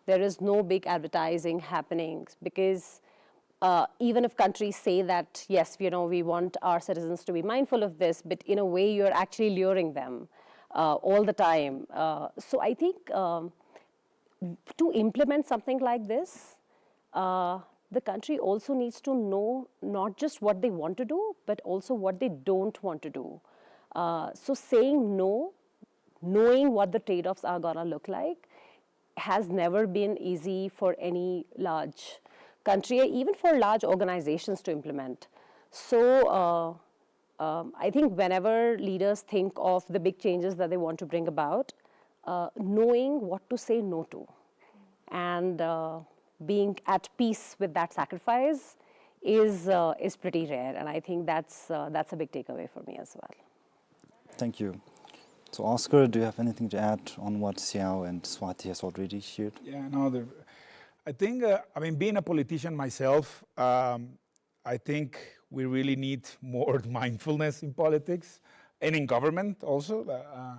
There is no big advertising happening because, uh, even if countries say that, yes, you know, we want our citizens to be mindful of this, but in a way you're actually luring them, uh, all the time. Uh, so I think, um, to implement something like this, uh, the country also needs to know not just what they want to do, but also what they don't want to do. Uh, so saying no, knowing what the trade-offs are gonna look like, has never been easy for any large country, even for large organizations to implement. So, uh, um, I think whenever leaders think of the big changes that they want to bring about, uh, knowing what to say no to and, uh, being at peace with that sacrifice is, uh, is pretty rare, and I think that's, uh, that's a big takeaway for me as well. Thank you. So, Oscar, do you have anything to add on what Xiao and Swati has already shared? Yeah, no, the, I think, uh, I mean, being a politician myself, um, I think we really need more mindfulness in politics and in government also. Uh, uh,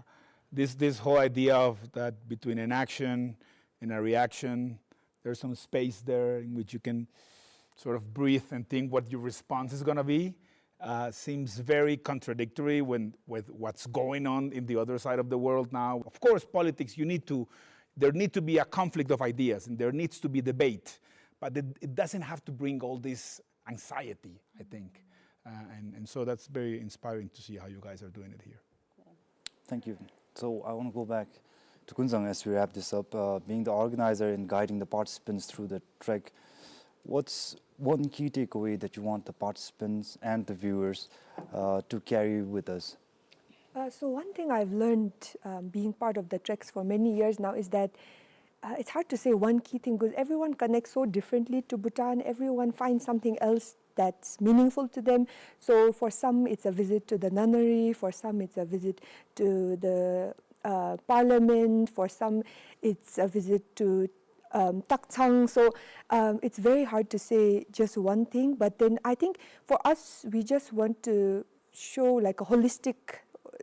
this, this whole idea of that between an action and a reaction, there's some space there in which you can sort of breathe and think what your response is gonna be. Uh, seems very contradictory when, with what's going on in the other side of the world now. Of course, politics, you need to, there need to be a conflict of ideas and there needs to be debate, but it, it doesn't have to bring all this anxiety, I think. Uh, and, and so that's very inspiring to see how you guys are doing it here. Thank you. So I wanna go back to Kunzang as we wrap this up. Uh, being the organizer and guiding the participants through the trek, what's one key takeaway that you want the participants and the viewers, uh, to carry with us? Uh, so one thing I've learned, um, being part of the treks for many years now is that, uh, it's hard to say one key thing because everyone connects so differently to Bhutan. Everyone finds something else that's meaningful to them. So for some, it's a visit to the nunnery. For some, it's a visit to the, uh, parliament. For some, it's a visit to, um, Takchang. So, um, it's very hard to say just one thing. But then I think for us, we just want to show, like, a holistic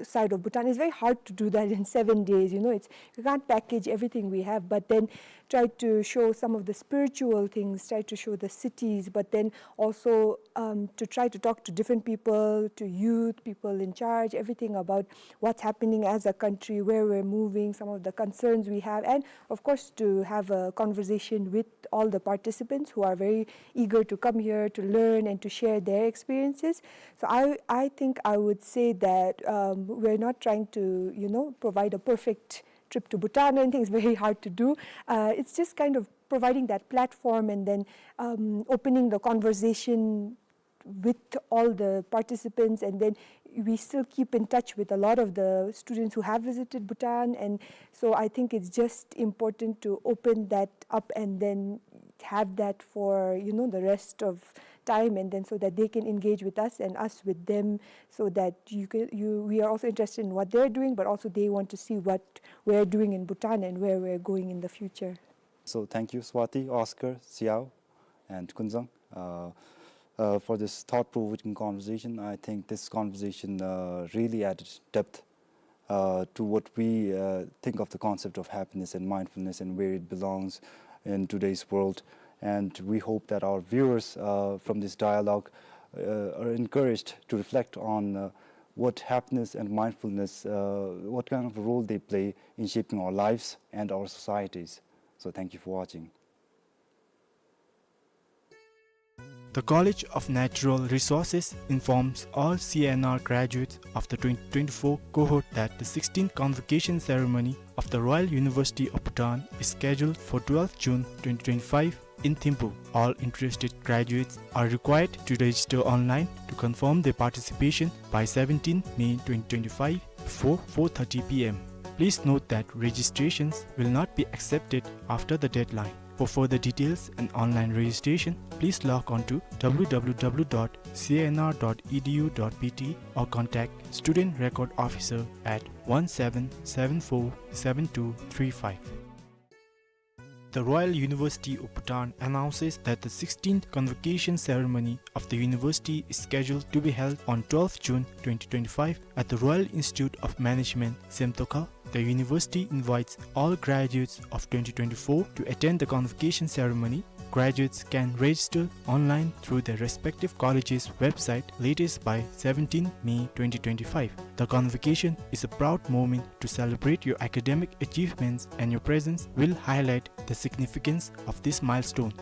side of Bhutan. It's very hard to do that in seven days. You know, it's, we can't package everything we have, but then try to show some of the spiritual things, try to show the cities, but then also, um, to try to talk to different people, to youth, people in charge, everything about what's happening as a country, where we're moving, some of the concerns we have, and of course to have a conversation with all the participants who are very eager to come here to learn and to share their experiences. So I, I think I would say that, um, we're not trying to, you know, provide a perfect trip to Bhutan or anything. It's very hard to do. Uh, it's just kind of providing that platform and then, um, opening the conversation with all the participants, and then we still keep in touch with a lot of the students who have visited Bhutan, and so I think it's just important to open that up and then have that for, you know, the rest of time, and then so that they can engage with us and us with them, so that you can, you, we are also interested in what they're doing, but also they want to see what we're doing in Bhutan and where we're going in the future. So thank you, Swati, Oscar, Xiao, and Kunzang, uh, uh, for this thought-provoking conversation. I think this conversation, uh, really added depth, uh, to what we, uh, think of the concept of happiness and mindfulness and where it belongs in today's world. And we hope that our viewers, uh, from this dialogue, uh, are encouraged to reflect on, uh, what happiness and mindfulness, uh, what kind of a role they play in shaping our lives and our societies. So thank you for watching. The College of Natural Resources informs all C N R graduates of the twenty twenty-four cohort that the sixteenth convocation ceremony of the Royal University of Bhutan is scheduled for twelfth June twenty twenty-five in Thimphu. All interested graduates are required to register online to confirm their participation by seventeenth May twenty twenty-five before four thirty p m. Please note that registrations will not be accepted after the deadline. For further details and online registration, please log on to w w w dot c n r dot e d u dot b t or contact Student Record Officer at one seven seven four seven two three five. The Royal University of Bhutan announces that the sixteenth convocation ceremony of the university is scheduled to be held on twelfth June twenty twenty-five at the Royal Institute of Management, Semtokha. The university invites all graduates of twenty twenty-four to attend the convocation ceremony. Graduates can register online through their respective colleges' website latest by seventeenth May twenty twenty-five. The convocation is a proud moment to celebrate your academic achievements, and your presence will highlight the significance of this milestone.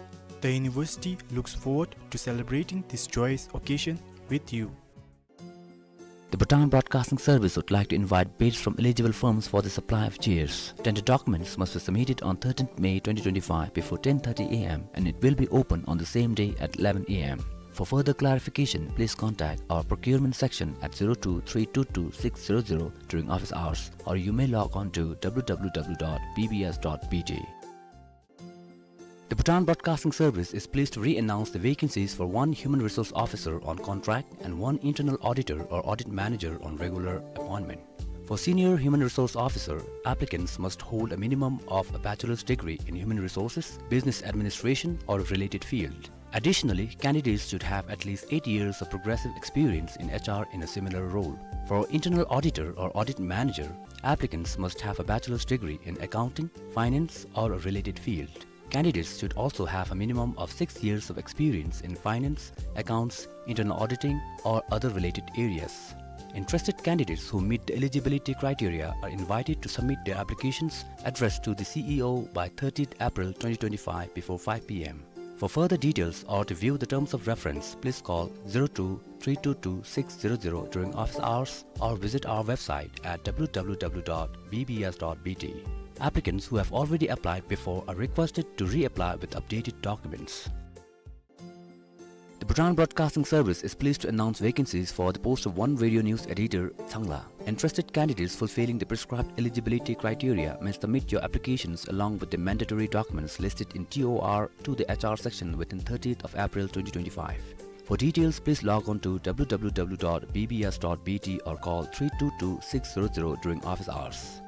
The university looks forward to celebrating this joyous occasion with you. The Bhutan Broadcasting Service would like to invite bids from eligible firms for the supply of chairs. Tender documents must be submitted on thirteenth May twenty twenty-five before ten thirty a m and it will be open on the same day at eleven a m. For further clarification, please contact our procurement section at zero two three two two six zero zero during office hours, or you may log on to w w w dot b b s dot b t. The Bhutan Broadcasting Service is pleased to re-announce the vacancies for one human resource officer on contract and one internal auditor or audit manager on regular appointment. For senior human resource officer, applicants must hold a minimum of a bachelor's degree in human resources, business administration, or a related field. Additionally, candidates should have at least eight years of progressive experience in H R in a similar role. For internal auditor or audit manager, applicants must have a bachelor's degree in accounting, finance, or a related field. Candidates should also have a minimum of six years of experience in finance, accounts, internal auditing, or other related areas. Interested candidates who meet the eligibility criteria are invited to submit their applications addressed to the C E O by thirtieth April twenty twenty-five before five p m. For further details or to view the terms of reference, please call zero two three two two six zero zero during office hours or visit our website at w w w dot b b s dot b t. Applicants who have already applied before are requested to reapply with updated documents. The Bhutan Broadcasting Service is pleased to announce vacancies for the post of one radio news editor, Tsangla. Interested candidates fulfilling the prescribed eligibility criteria may submit your applications along with the mandatory documents listed in T O R to the H R section within thirtieth of April twenty twenty-five. For details, please log on to w w w dot b b s dot b t or call three two two six zero zero during office hours.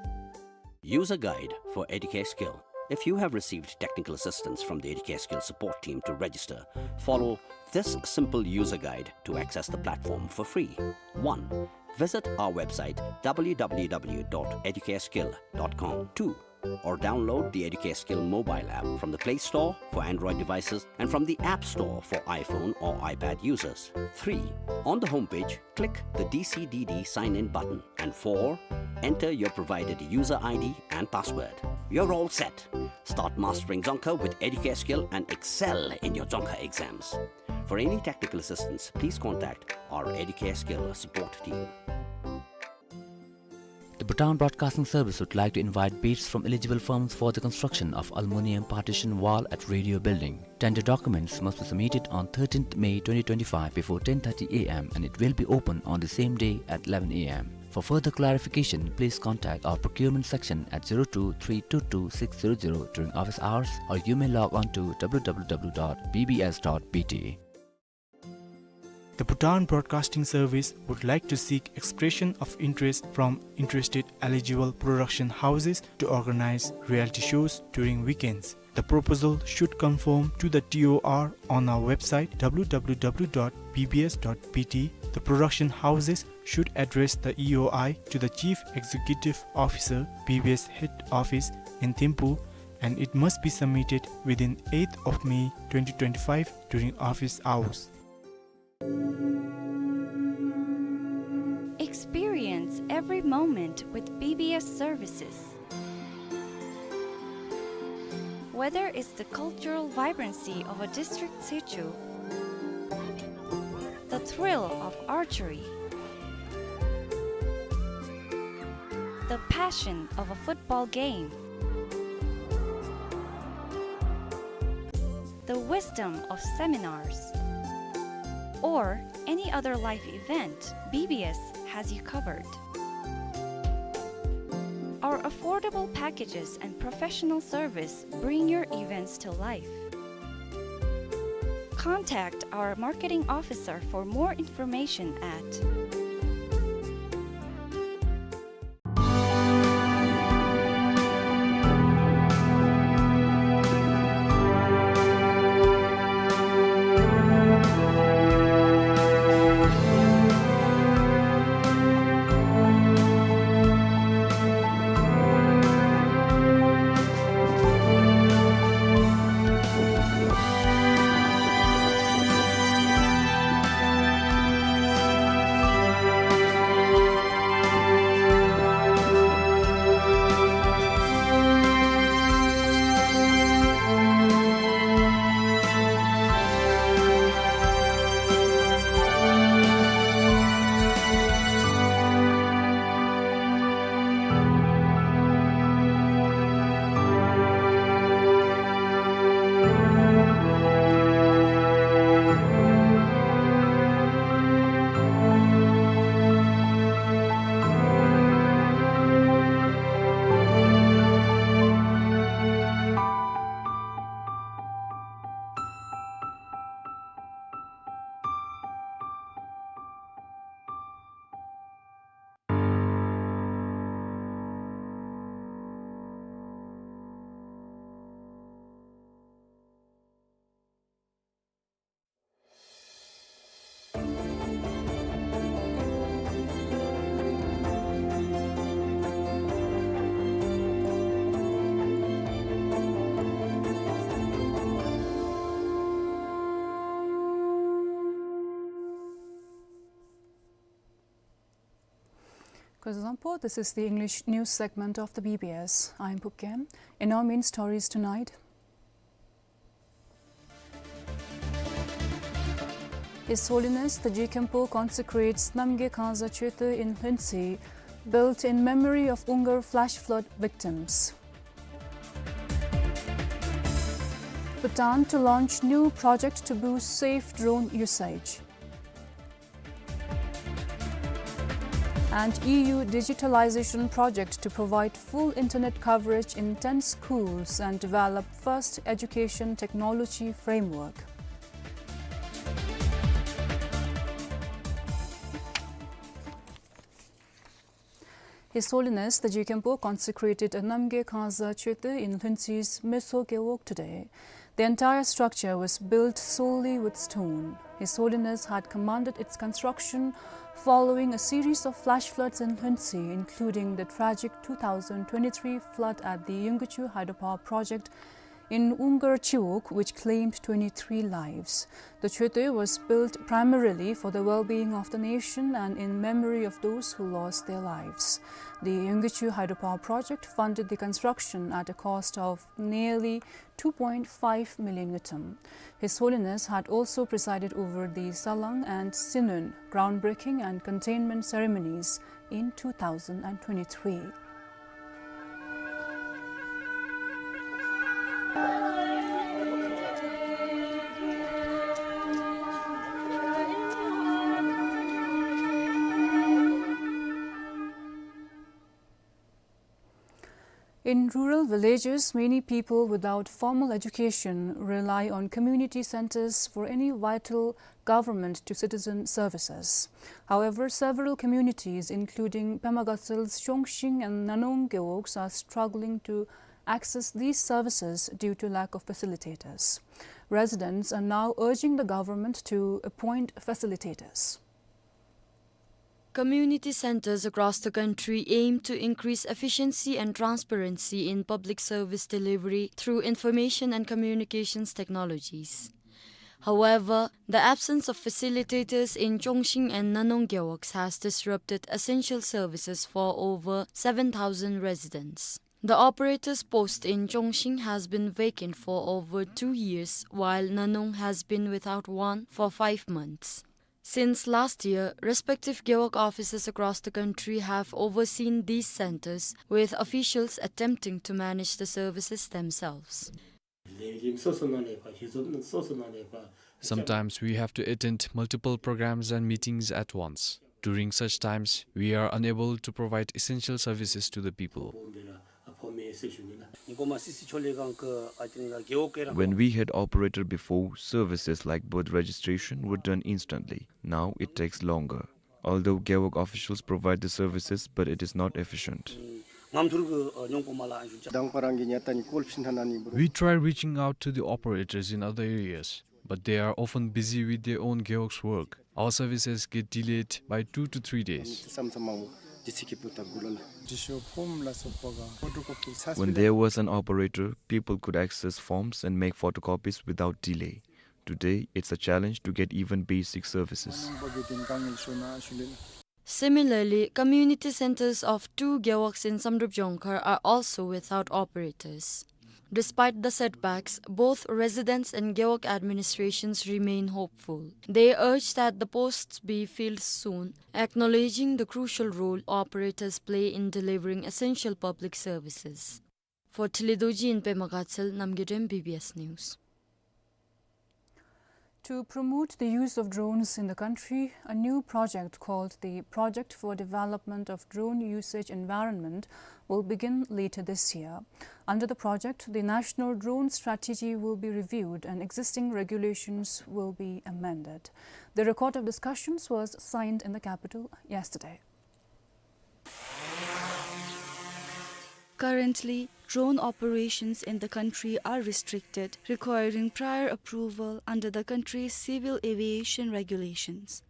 User guide for Educare Skill. If you have received technical assistance from the Educare Skill support team to register, follow this simple user guide to access the platform for free. One, visit our website w w w dot educareskill dot com. Two, or download the Educare Skill mobile app from the Play Store for Android devices and from the App Store for iPhone or iPad users. Three, on the homepage, click the D C D D sign-in button. And four, enter your provided user I D and password. You're all set. Start mastering Dzongkha with Educare Skill and excel in your Dzongkha exams. For any technical assistance, please contact our Educare Skill support team. The Bhutan Broadcasting Service would like to invite bids from eligible firms for the construction of aluminium partition wall at Radio Building. Tender documents must be submitted on thirteenth May twenty twenty-five before ten thirty a m and it will be open on the same day at eleven a m. For further clarification, please contact our procurement section at zero two three two two six zero zero during office hours, or you may log on to w w w dot b b s dot b t. The Bhutan Broadcasting Service would like to seek expression of interest from interested eligible production houses to organize reality shows during weekends. The proposal should conform to the T O R on our website w w w dot b b s dot b t. The production houses should address the E O I to the Chief Executive Officer, B B S Head Office in Thimphu, and it must be submitted within eighth of May twenty twenty-five during office hours. Experience every moment with B B S services. Whether it's the cultural vibrancy of a district situ, thrill of archery, the passion of a football game, the wisdom of seminars, or any other life event, B B S has you covered. Our affordable packages and professional service bring your events to life. Contact our marketing officer for more information at Kuzuzangpo, this is the English news segment of the B B S. I'm Pupkem. In our main stories tonight, His Holiness the Jigkhenpo consecrates Namgay Kangsa Choetö in Lhuentse, built in memory of Ungar flash flood victims. Bhutan to launch new project to boost safe drone usage. And E U digitalization project to provide full internet coverage in ten schools and develop first education technology framework. His Holiness the Jigkhenpo consecrated a Namgay Kangsa Choetö in Lhuentse's Meso Gewog today. The entire structure was built solely with stone. His Holiness had commanded its construction following a series of flash floods in Lhuentse, including the tragic two thousand twenty-three flood at the Yungkichu hydropower project in Ungar Chiwog, which claimed twenty-three lives. The Choetö was built primarily for the well-being of the nation and in memory of those who lost their lives. The Yungkichu hydropower project funded the construction at a cost of nearly two point five million ngultrum. His Holiness had also presided over the Salang and Sinön groundbreaking and containment ceremonies in two thousand and twenty-three. In rural villages, many people without formal education rely on community centers for any vital government to citizen services. However, several communities, including Pema Gatsel's Chongshing and Nanong Gewogs, are struggling to access these services due to lack of facilitators. Residents are now urging the government to appoint facilitators. Community centers across the country aim to increase efficiency and transparency in public service delivery through information and communications technologies. However, the absence of facilitators in Chongshing and Nanong Gewogs has disrupted essential services for over seven thousand residents. The operator's post in Chongshing has been vacant for over two years, while Nanong has been without one for five months. Since last year, respective Gewog offices across the country have overseen these centers, with officials attempting to manage the services themselves. Sometimes we have to attend multiple programs and meetings at once. During such times, we are unable to provide essential services to the people. When we had operator before, services like birth registration were done instantly. Now it takes longer. Although Gewog officials provide the services, but it is not efficient. We try reaching out to the operators in other areas, but they are often busy with their own Gewog's work. Our services get delayed by two to three days. When there was an operator, people could access forms and make photocopies without delay. Today, it's a challenge to get even basic services. Similarly, community centers of two Gewogs in Samdrup Jongkhar are also without operators. Despite the setbacks, both residents and Gewog administrations remain hopeful. They urge that the posts be filled soon, acknowledging the crucial role operators play in delivering essential public services. For Thelidorji in Pema Gatsal, Namgay Dem, B B S News. To promote the use of drones in the country, a new project called the Project for Development of Drone Usage Environment will begin later this year. Under the project, the national drone strategy will be reviewed and existing regulations will be amended. The record of discussions was signed in the capital yesterday. Currently, drone operations in the country are restricted, requiring prior approval under the country's civil aviation regulations.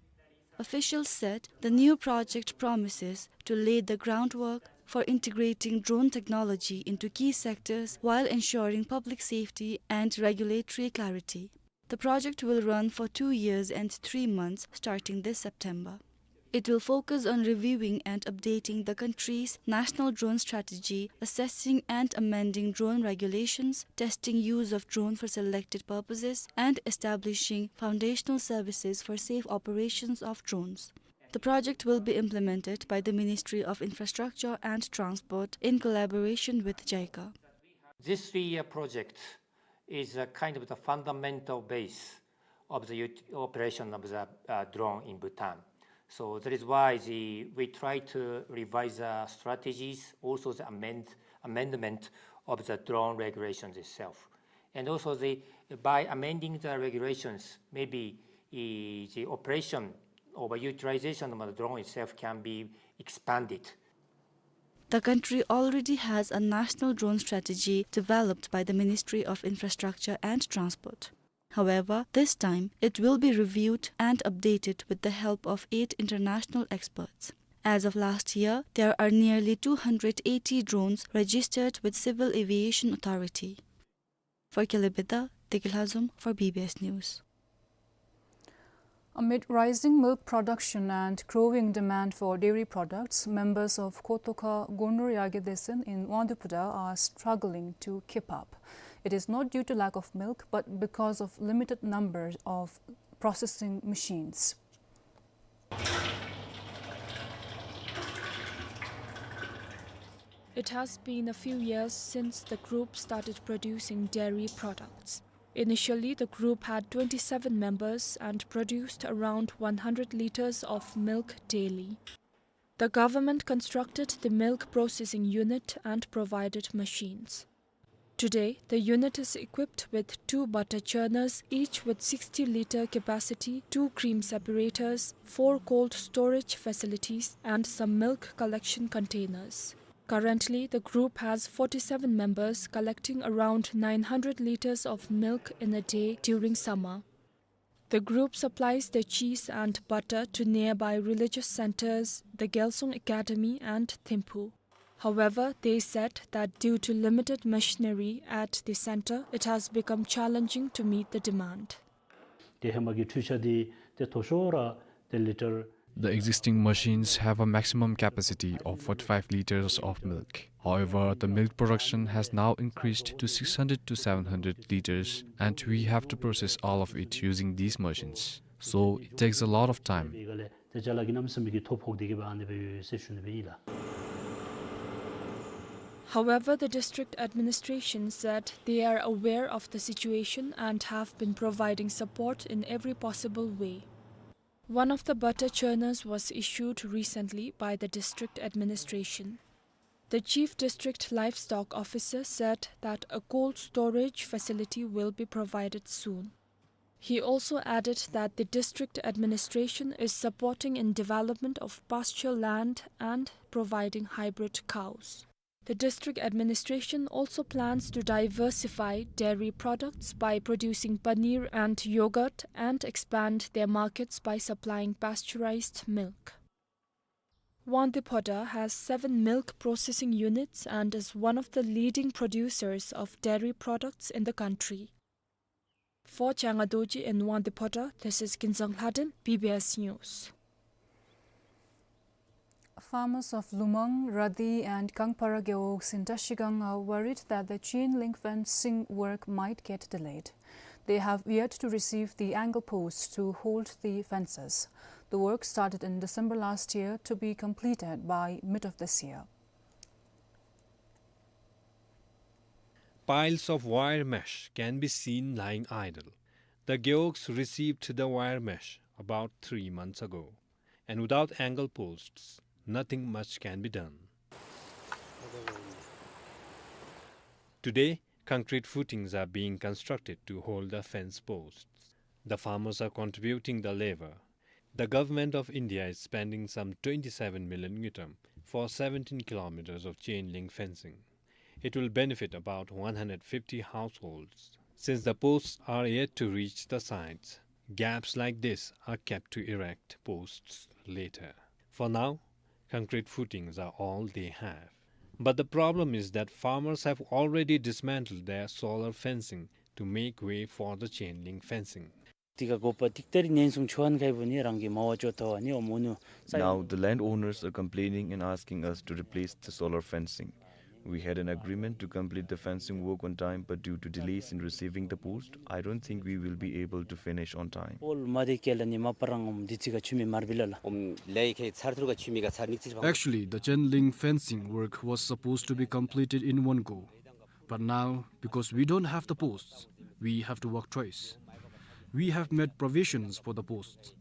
Officials said the new project promises to lay the groundwork for integrating drone technology into key sectors while ensuring public safety and regulatory clarity. The project will run for two years and three months, starting this September. It will focus on reviewing and updating the country's national drone strategy, assessing and amending drone regulations, testing use of drone for selected purposes, and establishing foundational services for safe operations of drones. The project will be implemented by the Ministry of Infrastructure and Transport in collaboration with JICA. This three-year project is a kind of the fundamental base of the ut-, operation of the, uh, drone in Bhutan. So that is why the, we try to revise the strategies, also the amend-, amendment of the drone regulations itself. And also the, by amending the regulations, maybe, eh, the operation or utilization of the drone itself can be expanded. The country already has a national drone strategy developed by the Ministry of Infrastructure and Transport. However, this time it will be reviewed and updated with the help of eight international experts. As of last year, there are nearly two hundred eighty drones registered with Civil Aviation Authority. For Kelebetha, Degilhazum for B B S News. Amid rising milk production and growing demand for dairy products, members of Khotokha Gonur Yage Desen in Wangdue Phuthar are struggling to keep up. It is not due to lack of milk, but because of limited number of processing machines. It has been a few years since the group started producing dairy products. Initially, the group had twenty-seven members and produced around one hundred liters of milk daily. The government constructed the milk processing unit and provided machines. Today, the unit is equipped with two butter churners, each with sixty liter capacity, two cream separators, four cold storage facilities, and some milk collection containers. Currently, the group has forty-seven members collecting around nine hundred liters of milk in a day during summer. The group supplies the cheese and butter to nearby religious centers, the Gyalsung Academy and Thimphu. However, they said that due to limited machinery at the center, it has become challenging to meet the demand. ཏེ་ཧེ་མ་གི་འཕྲུལ་ཆས་འདི་ཏེ་མཐོ་ཤོས་ར་ཏེ་ལི་ཊར། The existing machines have a maximum capacity of forty-five liters of milk. However, the milk production has now increased to six hundred to seven hundred liters, and we have to process all of it using these machines. So it takes a lot of time. དེ་ཅ་ལག་གི་གནམ་མེད་ས་མེད་ཀྱི་ཐོ་ཕོག་སྟེ་གི་སྦེ་ཨ་ནི་སྦེ་ཡོད་ཟེར་ཞུ་ནི་སྦེ་ཨིན་ལགས། However, the district administration said they are aware of the situation and have been providing support in every possible way. One of the butter churners was issued recently by the district administration. The chief district livestock officer said that a cold storage facility will be provided soon. He also added that the district administration is supporting in development of pasture land and providing hybrid cows. The district administration also plans to diversify dairy products by producing paneer and yogurt and expand their markets by supplying pasteurized milk. Wangdue-Phodrang has seven milk processing units and is one of the leading producers of dairy products in the country. For Changa Dorji in Wangdue-Phodrang, this is Kinzang Lhaden, B B S News. Farmers of Lumang, Radi and Kangpara gewogs in Trashigang are worried that the chain link fencing work might get delayed. They have yet to receive the angle posts to hold the fences. The work started in December last year to be completed by mid of this year. Piles of wire mesh can be seen lying idle. The gewogs received the wire mesh about three months ago, and without angle posts, nothing much can be done. Today, concrete footings are being constructed to hold the fence posts. The farmers are contributing the labor. The government of India is spending some twenty-seven million ngultrum for seventeen kilometers of chain link fencing. It will benefit about one hundred fifty households. Since the posts are yet to reach the sites, gaps like this are kept to erect posts later. For now, concrete footings are all they have. But the problem is that farmers have already dismantled their solar fencing to make way for the chain link fencing. དེ་ག་དགོ་པ་ཏིག་ཏ་རེ་ཉེན་སྲུང་ཆོ་ཨན་ཁའི་བུ་ནི་རང་གི་མ་བ་ཅོ་ཐོ་ཨ་ནི་ཨོ་མོ་ནུ། Now the landowners are complaining and asking us to replace the solar fencing. We had an agreement to complete the fencing work on time, but due to delays in receiving the post, I don't think we will be able to finish on time. ཨོལ་མ་དེ་ཀེ་ལ་ནི་མ་པ་རང་ཨོམ་དི་ཙི་ག་ཆུ་མི་མར་བི་ལ་ལ། ཨོམ་ལེ་ཁེ་ཚར་ཐུར་ག་ཆུ་མི་ག་ཚར་ནིག་ཙི་བང་། Actually, the chain link fencing work was supposed to be completed in one go. But now, because we don't have the posts, we have to work twice. We have made provisions for the posts,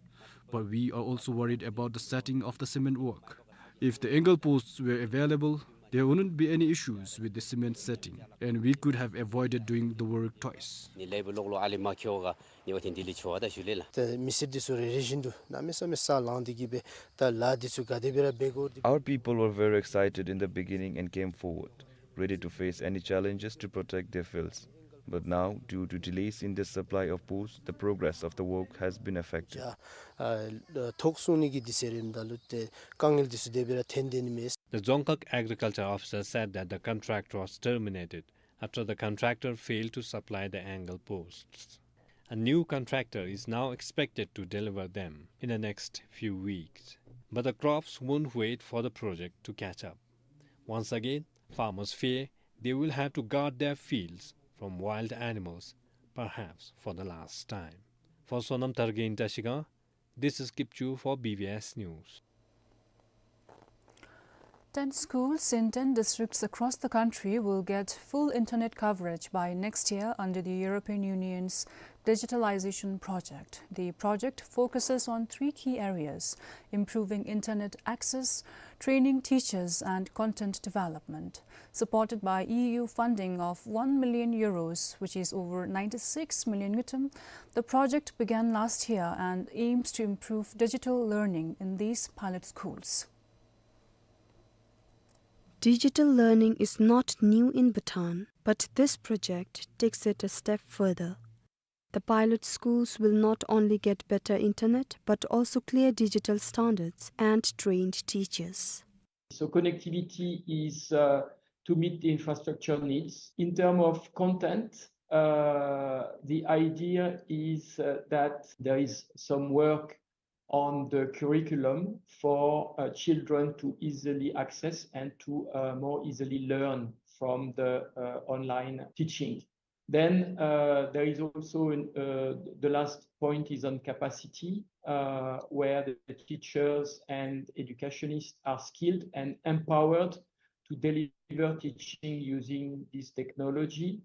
but we are also worried about the setting of the cement work. If the angle posts were available, there wouldn't be any issues with the cement setting, and we could have avoided doing the work twice. ནི་ལེ་བུ་ལོག་ལོ་ཨ་ལི་མ་ཁྱོ་ག་ནི་བ་ཐེན་དི་ལི་ཆོ་ཨ་ད་ཞུ་ལེ་ལ། ད་མི་སེར་འདི་ཚུ་རེ་རེ་བཞིན་དུ་གནམ་མེད་ས་མེད་ས་ལངས་ཏེ་གི་སྦེ་ད་ལཱ་འདི་ཚུ་ག་དེ་སྦེ་ར་འབད་དགོ་འདི། Our people were very excited in the beginning and came forward, ready to face any challenges to protect their fields. But now, due to delays in the supply of posts, the progress of the work has been affected. ཨ་ཐོག་སོང་ནི་གི་འདི་ཟེར་རེ་མ་ད་ལུ་ཏེ་དཀའ་ངལ་འདི་ཚུ་དེ་སྦེ་ར་ཐོན་དེ་ནི་མས། The Dzongkhag agriculture officer said that the contract was terminated after the contractor failed to supply the angle posts. A new contractor is now expected to deliver them in the next few weeks, but the crops won't wait for the project to catch up. Once again, farmers fear they will have to guard their fields from wild animals, perhaps for the last time. For Sonam Targe in Trashigang, this is Kipchu for B B S News. Ten schools in ten districts across the country will get full internet coverage by next year under the European Union's digitalization project. The project focuses on three key areas: improving internet access, training teachers, and content development. Supported by E U funding of one million euros, which is over ninety-six million ngultrum, the project began last year and aims to improve digital learning in these pilot schools. Digital learning is not new in Bhutan, but this project takes it a step further. The pilot schools will not only get better internet, but also clear digital standards and trained teachers. So connectivity is, uh, to meet the infrastructure needs. In terms of content, uh, the idea is, uh, that there is some work on the curriculum for, uh, children to easily access and to, uh, more easily learn from the, uh, online teaching. Then, uh, there is also an, uh, the last point is on capacity, uh, where the teachers and educationists are skilled and empowered to deliver teaching using this technology.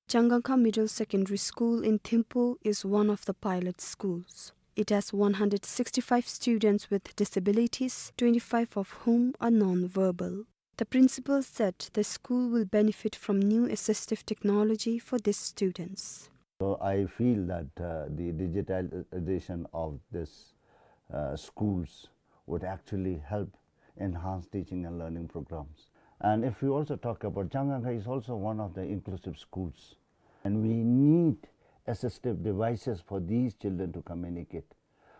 Changangkha Middle Secondary School in Thimphu is one of the pilot schools. It has one hundred sixty-five students with disabilities, twenty-five of whom are non-verbal. The principal said the school will benefit from new assistive technology for these students. So I feel that, uh, the digitalization of this, uh, schools would actually help enhance teaching and learning programs. And if we also talk about, Changangkha is also one of the inclusive schools, and we need assistive devices for these children to communicate.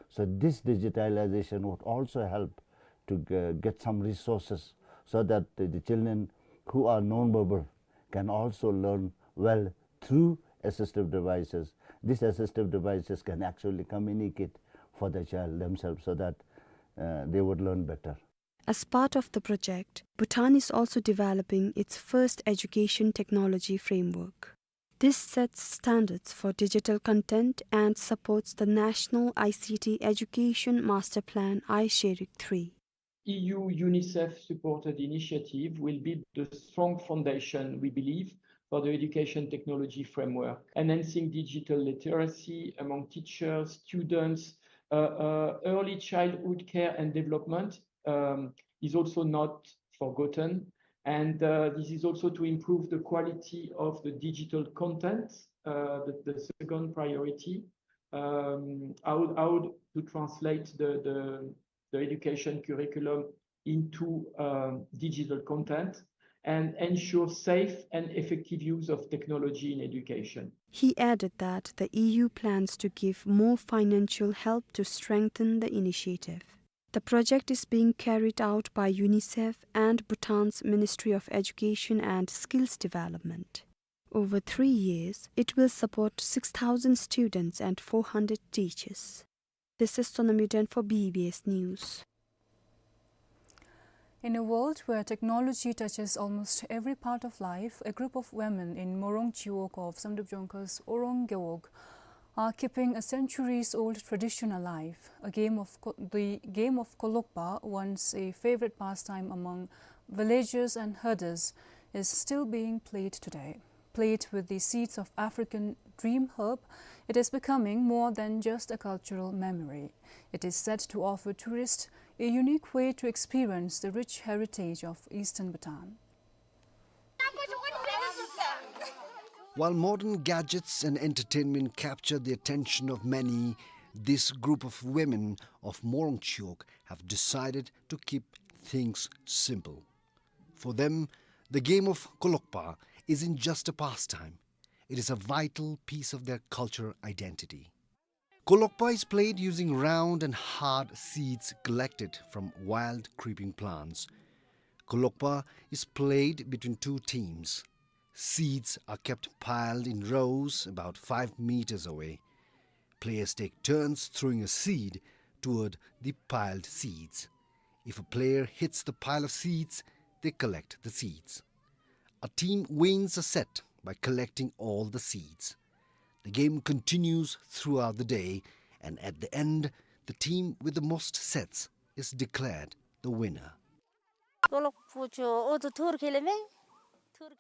So this digitalization would also help to g-, get some resources so that the, the children who are non-verbal can also learn well through assistive devices. These assistive devices can actually communicate for the child themselves so that, uh, they would learn better. As part of the project, Bhutan is also developing its first education technology framework. This sets standards for digital content and supports the National I C T Education Master Plan, iSheriq three. E U UNICEF supported initiative will be the strong foundation, we believe, for the education technology framework, enhancing digital literacy among teachers, students, uh, uh, early childhood care and development, um, is also not forgotten. And, uh, this is also to improve the quality of the digital content, uh, the, the second priority, um, how, how to translate the, the, the education curriculum into, um, digital content and ensure safe and effective use of technology in education. He added that the E U plans to give more financial help to strengthen the initiative. The project is being carried out by UNICEF and Bhutan's Ministry of Education and Skills Development. Over three years, it will support six thousand students and four hundred teachers. This is Sonam Yuden for B B S News. In a world where technology touches almost every part of life, a group of women in Morong Chiwog of Samdrup Jongkha's Orong Gewog are keeping a centuries-old tradition alive. A game of ko-, the game of Kolokpa, once a favorite pastime among villagers and herders, is still being played today. Played with the seeds of African dream herb, it is becoming more than just a cultural memory. It is said to offer tourists a unique way to experience the rich heritage of Eastern Bhutan. While modern gadgets and entertainment capture the attention of many, this group of women of Morong Chiwog have decided to keep things simple. For them, the game of Kolokpa isn't just a pastime, it is a vital piece of their cultural identity. Kolokpa is played using round and hard seeds collected from wild creeping plants. Kolokpa is played between two teams. Seeds are kept piled in rows about five meters away. Players take turns throwing a seed toward the piled seeds. If a player hits the pile of seeds, they collect the seeds. A team wins a set by collecting all the seeds. The game continues throughout the day, and at the end, the team with the most sets is declared the winner.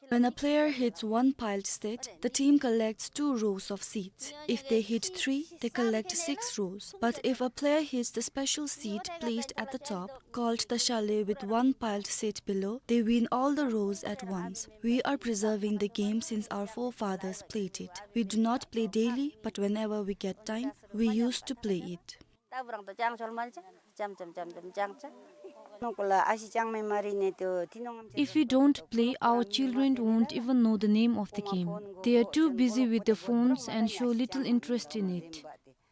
When a player hits one piled set, the team collects two rows of seeds. If they hit three, they collect six rows. But if a player hits the special seed placed at the top, called the shale with one piled set below, they win all the rows at once. We are preserving the game since our forefathers played it. We do not play daily, but whenever we get time, we used to play it. If we don't play, our children won't even know the name of the game. They are too busy with their phones and show little interest in it.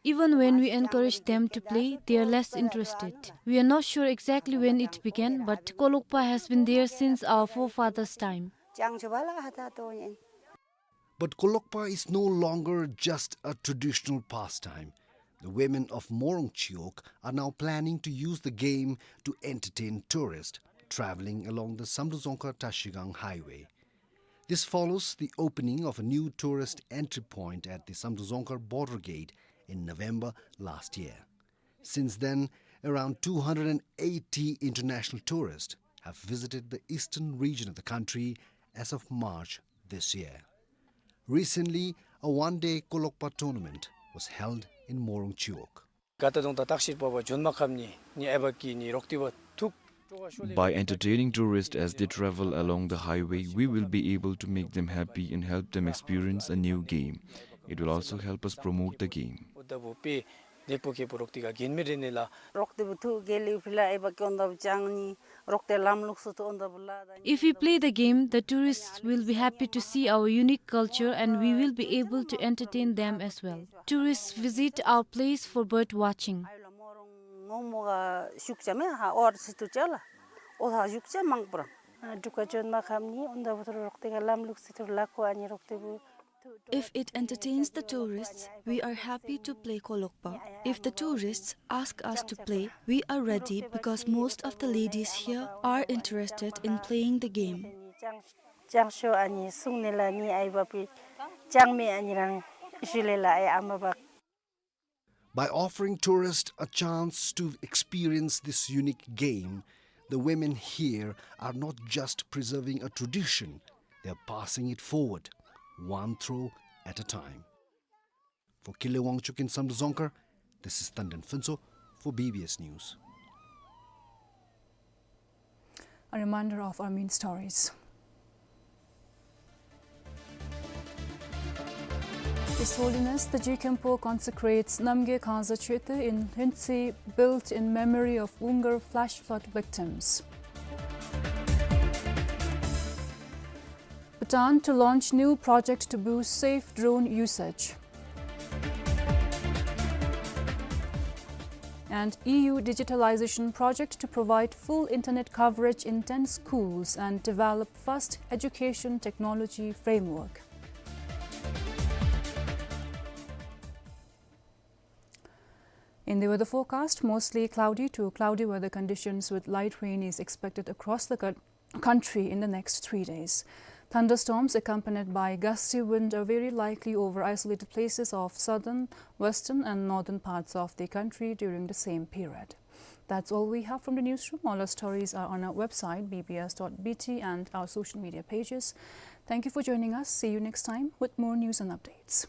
Even when we encourage them to play, they are less interested. We are not sure exactly when it began, but Kolokpa has been there since our forefathers' time. But Kolokpa is no longer just a traditional pastime. The women of Morong Chiwog are now planning to use the game to entertain tourists traveling along the Samdrup Jongkha Trashigang Highway. This follows the opening of a new tourist entry point at the Samdrup Dzongkhar border gate in November last year. Since then, around two hundred eighty international tourists have visited the eastern region of the country as of March this year. Recently, a one-day Kolokpa tournament was held in Morung Chiwog. ག་ད་དུང་ད་བརྟག་ཞིབ་པ་བ་ཇོན་མ་ཁམ་ནི་ནི་ཨའི་བ་ཀི་ནི་རོག་ཏི་བ་ཐུག། By entertaining tourists as they travel along the highway, we will be able to make them happy and help them experience a new game. It will also help us promote the game. འོ་ད་བུ་པེ་ལེགས་པོ་ཁེ་པོ་རོག་ཏི་ག་གེན་མི་རེ་ནི་ལ། རོག་ཏི་བུ་ཐུག་གེ་ལི་ཕི་ལ་ཨའི་བ་ཀི་འོན་ད་བུ་ཅང་ནི་རོག་ཏི་ལམ་ལུགས་སུ་ཐུག་འོན་ད་བུ་ལ་ད་ནི། If we play the game, the tourists will be happy to see our unique culture and we will be able to entertain them as well. Tourists visit our place for bird watching. ཨའི་ལ་མོ་རོང་ངོ་མོ་ག་ཤུགས་ཅ་མེ་ཧ་ཨོར་སི་ཏུ་ཅ་ལ་ཨོ་ཧ་ཤུགས་ཅ་མང་པོ་རང་། འབྲུག་ག་ཇོན་མ་ཁམ་ནི་འོན་ད་བུ་ཐུག་རོག་ཏི་ག་ལམ་ལུགས་སུ་ཐུག་ལ་ཁོ་ཨ་ནི་རོག་ཏི་བུ། If it entertains the tourists, we are happy to play Kolokpa. If the tourists ask us to play, we are ready because most of the ladies here are interested in playing the game. ཅང་ཤོ་ཨ་ནི་སུང་ནེ་ལ་ནི་ཨའི་བ་པི་ཅང་མེ་ཨ་ནི་རང་ཞུ་ལེ་ལ་ཨའི་ཨ་མ་བ། By offering tourists a chance to experience this unique game, the women here are not just preserving a tradition, they are passing it forward, one throw at a time. For Kile Wangchuk in Samdrup Dzongkhar, this is Tandon Phuntsho for B B S News. A reminder of our main stories. His Holiness the Jigkhenpo consecrates Namgay Khangsa Choeten in Hluentse, built in memory of Wungar flash flood victims. Bhutan to launch new project to boost safe drone usage. And E U digitalization project to provide full internet coverage in ten schools and develop fast education technology framework. In the weather forecast, mostly cloudy to cloudy weather conditions with light rain is expected across the coun-, country in the next three days. Thunderstorms accompanied by gusty wind are very likely over isolated places of southern, western and northern parts of the country during the same period. That's all we have from the newsroom. All our stories are on our website, B B S dot B T, and our social media pages. Thank you for joining us. See you next time with more news and updates.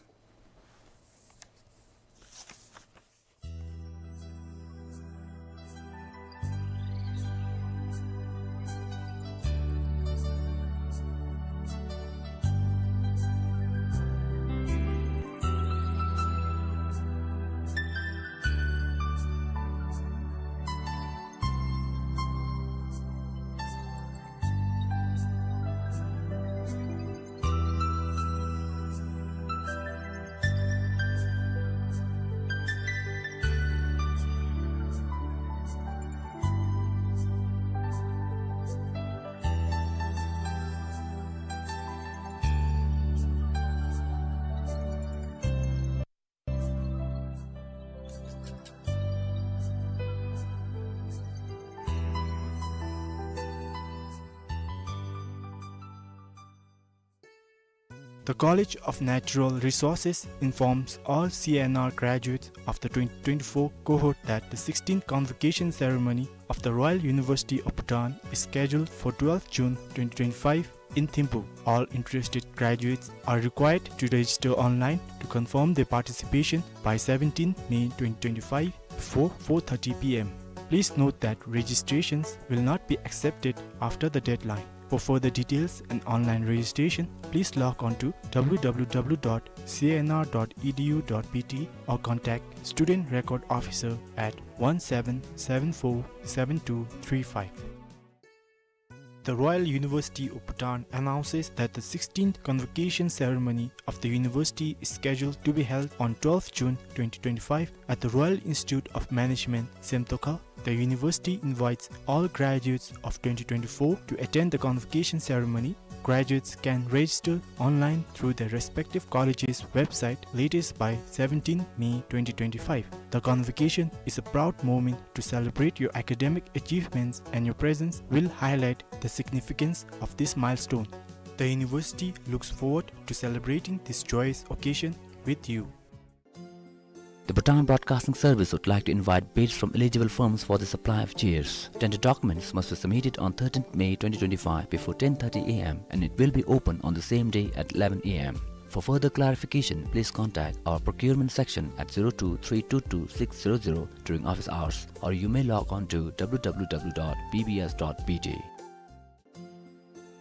The College of Natural Resources informs all C N R graduates of the twenty twenty-four cohort that the sixteenth convocation ceremony of the Royal University of Bhutan is scheduled for twelfth June twenty twenty-five in Thimphu. All interested graduates are required to register online to confirm their participation by seventeenth May twenty twenty-five before four thirty P M. Please note that registrations will not be accepted after the deadline. For further details and online registration, please log on to W W W dot C N R dot E D U dot B T or contact Student Record Officer at one seven seven four seven two three five. The Royal University of Bhutan announces that the sixteenth convocation ceremony of the university is scheduled to be held on twelfth June twenty twenty-five at the Royal Institute of Management, Semtoka. The university invites all graduates of twenty twenty-four to attend the convocation ceremony. Graduates can register online through their respective college's website latest by seventeenth May twenty twenty-five. The convocation is a proud moment to celebrate your academic achievements, and your presence will highlight the significance of this milestone. The university looks forward to celebrating this joyous occasion with you. The Bhutan Broadcasting Service would like to invite bids from eligible firms for the supply of chairs. Tender documents must be submitted on thirteenth May twenty twenty-five before ten thirty A M and it will be open on the same day at eleven A M. For further clarification, please contact our procurement section at zero two three two two six zero zero during office hours, or you may log on to W W W dot B B S dot B T.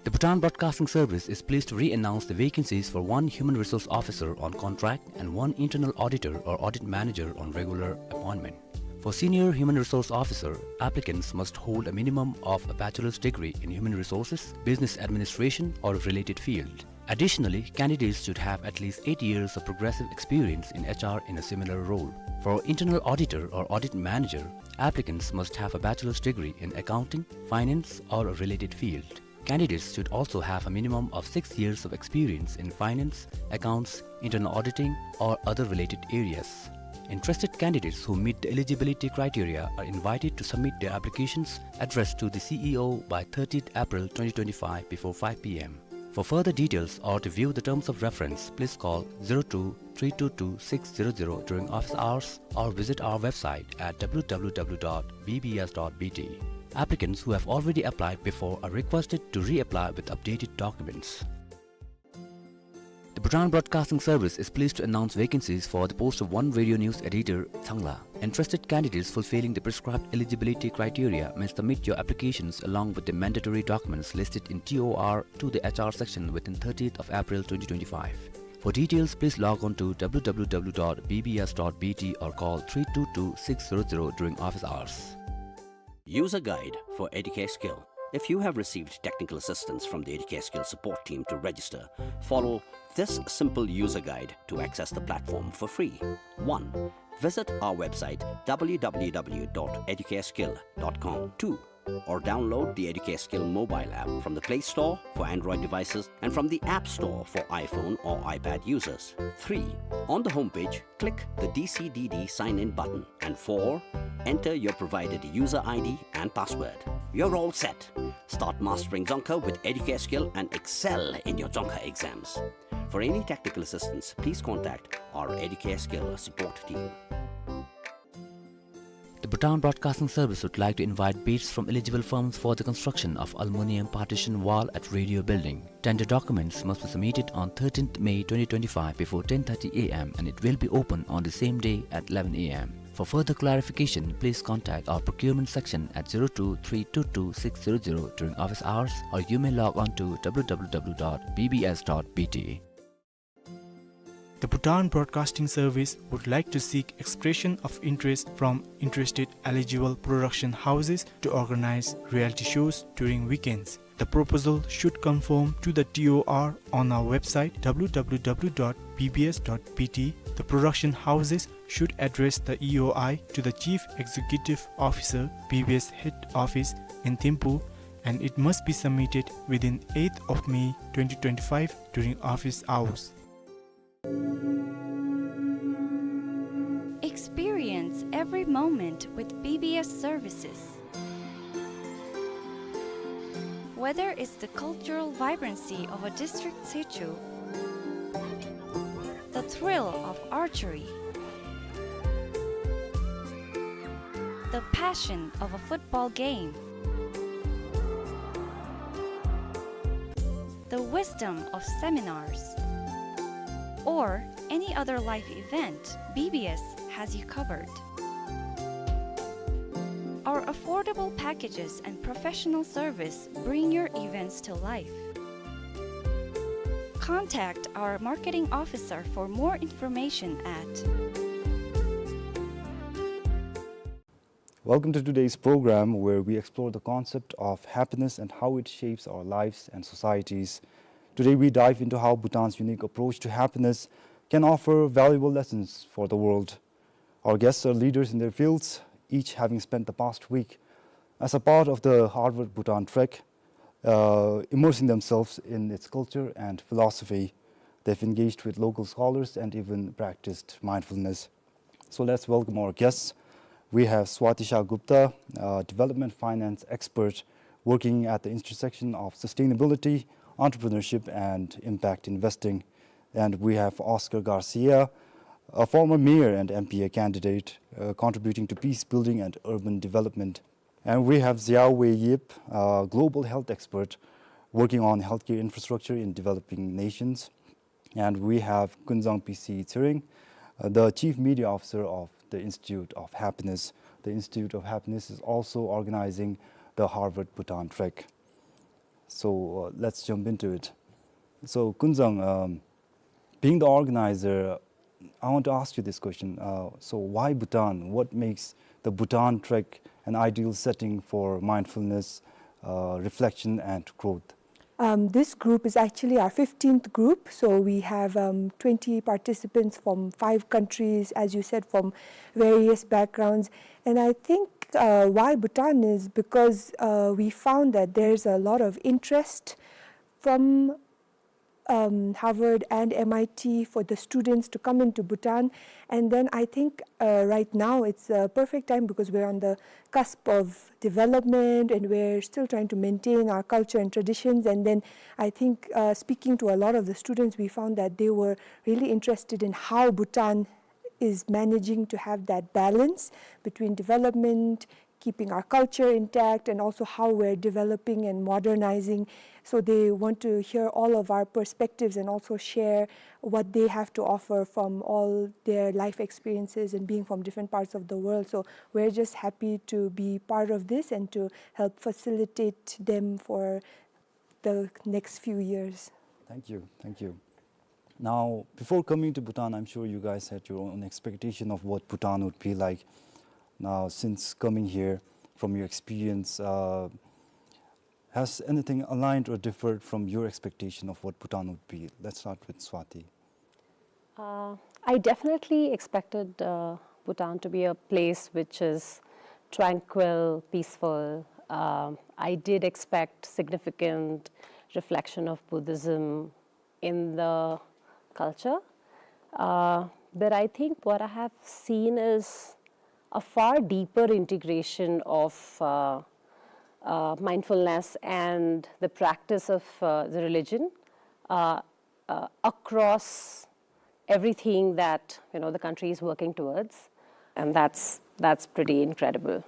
The Bhutan Broadcasting Service is pleased to re-announce the vacancies for one human resource officer on contract and one internal auditor or audit manager on regular appointment. For senior human resource officer, applicants must hold a minimum of a bachelor's degree in human resources, business administration, or a related field. Additionally, candidates should have at least eight years of progressive experience in H R in a similar role. For internal auditor or audit manager, applicants must have a bachelor's degree in accounting, finance, or a related field. Candidates should also have a minimum of six years of experience in finance, accounts, internal auditing, or other related areas. Interested candidates who meet the eligibility criteria are invited to submit their applications addressed to the C E O by thirtieth April twenty twenty-five before five P M. For further details or to view the terms of reference, please call zero two three two two six zero zero during office hours or visit our website at W W W dot B B S dot B T. Applicants who have already applied before are requested to reapply with updated documents. The Bhutan Broadcasting Service is pleased to announce vacancies for the post of one radio news editor, Changla. Interested candidates fulfilling the prescribed eligibility criteria may submit your applications along with the mandatory documents listed in T O R to the H R section within thirtieth of April twenty twenty-five. For details, please log on to W W W dot B B S dot B T or call three two two six zero zero during office hours. User guide for Educare Skill. If you have received technical assistance from the Educare Skill support team to register, follow this simple user guide to access the platform for free. One, visit our website W W W dot educareskill dot com. Two, or download the Educare Skill mobile app from the Play Store for Android devices and from the App Store for iPhone or iPad users. Three, on the homepage, click the D C D D sign in button. And four, enter your provided user I D and password. You're all set. Start mastering Dzongkha with Educare Skill and excel in your Dzongkha exams. For any technical assistance, please contact our Educare Skill support team. The Bhutan Broadcasting Service would like to invite bids from eligible firms for the construction of aluminium partition wall at Radio Building. Tender documents must be submitted on thirteenth May twenty twenty-five before ten thirty A M and it will be open on the same day at eleven A M. For further clarification, please contact our procurement section at zero two three two two six zero zero during office hours, or you may log on to W W W dot B B S dot B T. The Bhutan Broadcasting Service would like to seek expression of interest from interested eligible production houses to organize reality shows during weekends. The proposal should conform to the T O R on our website W W W dot B B S dot B T. The production houses should address the E O I to the Chief Executive Officer, B B S Head Office in Thimphu, and it must be submitted within eighth of May twenty twenty-five during office hours. Experience every moment with B B S services. Whether it's the cultural vibrancy of a district sichu, the thrill of archery, the passion of a football game, the wisdom of seminars, or any other life event, B B S has you covered. Our affordable packages and professional service bring your events to life. Contact our marketing officer for more information at Welcome to today's program, where we explore the concept of happiness and how it shapes our lives and societies. Today, we dive into how Bhutan's unique approach to happiness can offer valuable lessons for the world. Our guests are leaders in their fields, each having spent the past week as a part of the Harvard Bhutan Trek, uh, immersing themselves in its culture and philosophy. They've engaged with local scholars and even practiced mindfulness. So let's welcome our guests. We have Swatisha Gupta, a development finance expert working at the intersection of sustainability, entrepreneurship and impact investing. And we have Oscar Garcia, a former mayor and M P A candidate, uh, contributing to peace building and urban development. And we have Xiaowei Yip, a global health expert working on healthcare infrastructure in developing nations. And we have Kunzang P C Tshering, uh, the chief media officer of the Institute of Happiness. The Institute of Happiness is also organizing the Harvard Bhutan Trek. So, uh, let's jump into it. So, Kunzang, um, being the organizer, I want to ask you this question. Uh, so, why Bhutan? What makes the Bhutan Trek an ideal setting for mindfulness, uh, reflection, and growth? Um, this group is actually our fifteenth group. So we have, um, twenty participants from five countries, as you said, from various backgrounds. And I think, uh, why Bhutan is because, uh, we found that there's a lot of interest from, um, Harvard and M I T for the students to come into Bhutan. And then I think, uh, right now it's a perfect time because we're on the cusp of development and we're still trying to maintain our culture and traditions. And then I think, uh, speaking to a lot of the students, we found that they were really interested in how Bhutan is managing to have that balance between development, keeping our culture intact, and also how we're developing and modernizing. So they want to hear all of our perspectives and also share what they have to offer from all their life experiences and being from different parts of the world. So we're just happy to be part of this and to help facilitate them for the next few years. Thank you. Thank you. Now, before coming to Bhutan, I'm sure you guys had your own expectation of what Bhutan would be like. Now, since coming here, from your experience, uh, has anything aligned or differed from your expectation of what Bhutan would be? Let's start with Swati. Uh, I definitely expected, uh, Bhutan to be a place which is tranquil, peaceful. Um, I did expect significant reflection of Buddhism in the culture. Uh, but I think what I have seen is a far deeper integration of, uh, uh, mindfulness and the practice of, uh, the religion, uh, uh, across everything that, you know, the country is working towards. And that's, that's pretty incredible.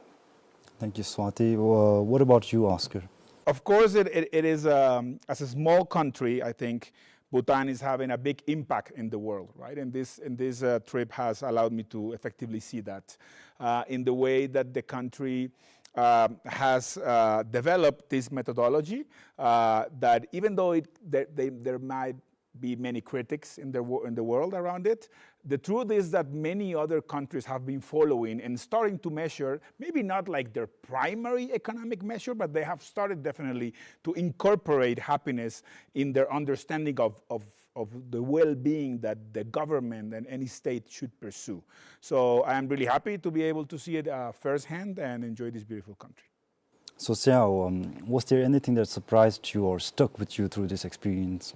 Thank you, Swati. Uh, what about you, Oscar? Of course, it, it, it is, um, as a small country, I think Bhutan is having a big impact in the world, right? And this, and this, uh, trip has allowed me to effectively see that, uh, in the way that the country, um, has, uh, developed this methodology, uh, that even though it, there, they, there might be many critics in the wo-, in the world around it. The truth is that many other countries have been following and starting to measure, maybe not like their primary economic measure, but they have started definitely to incorporate happiness in their understanding of, of, of the well-being that the government and any state should pursue. So I am really happy to be able to see it, uh, firsthand and enjoy this beautiful country. So, Xiao, um, was there anything that surprised you or stuck with you through this experience?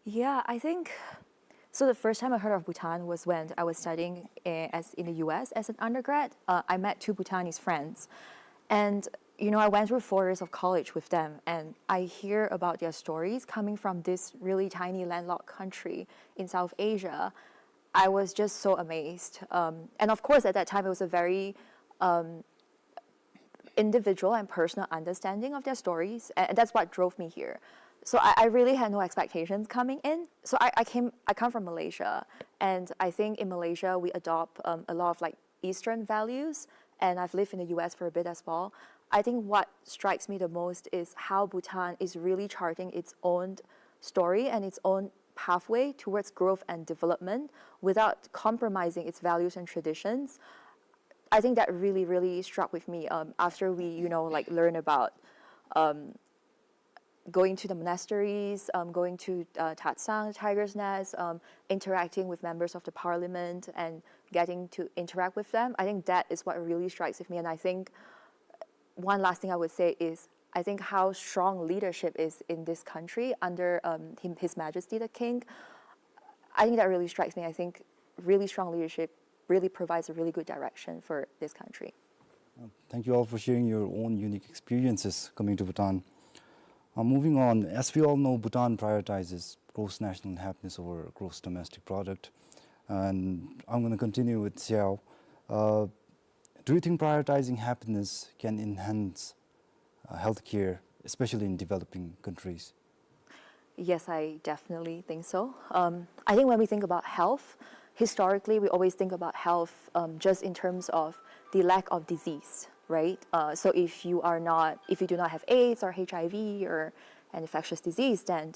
Yeah, I think, so the first time I heard of Bhutan was when I was studying, eh, as, in the U S as an undergrad. Uh, I met two Bhutanese friends. And, you know, I went through four years of college with them, and I hear about their stories coming from this really tiny landlocked country in South Asia. I was just so amazed. Um, and of course, at that time, it was a very, um, individual and personal understanding of their stories, a-, and that's what drove me here. So I, I really had no expectations coming in. So I, I came, I come from Malaysia, and I think in Malaysia we adopt, um, a lot of, like, Eastern values, and I've lived in the U S for a bit as well. I think what strikes me the most is how Bhutan is really charting its own story and its own pathway towards growth and development without compromising its values and traditions. I think that really, really struck with me, um, after we, you know, like, learn about, um, going to the monasteries, um, going to, uh, Tatsang, Tiger's Nest, um, interacting with members of the parliament and getting to interact with them. I think that is what really strikes with me. And I think one last thing I would say is, I think how strong leadership is in this country under, um, him, His Majesty the King. I think that really strikes me. I think really strong leadership really provides a really good direction for this country. Uh, thank you all for sharing your own unique experiences coming to Bhutan. Uh, moving on, as we all know, Bhutan prioritizes gross national happiness over gross domestic product. And I'm gonna continue with Xiao. Uh, do you think prioritizing happiness can enhance, uh, healthcare, especially in developing countries? Yes, I definitely think so. Um, I think when we think about health, historically, we always think about health, um, just in terms of the lack of disease, right? Uh, so if you are not, if you do not have AIDS or H I V or an infectious disease, then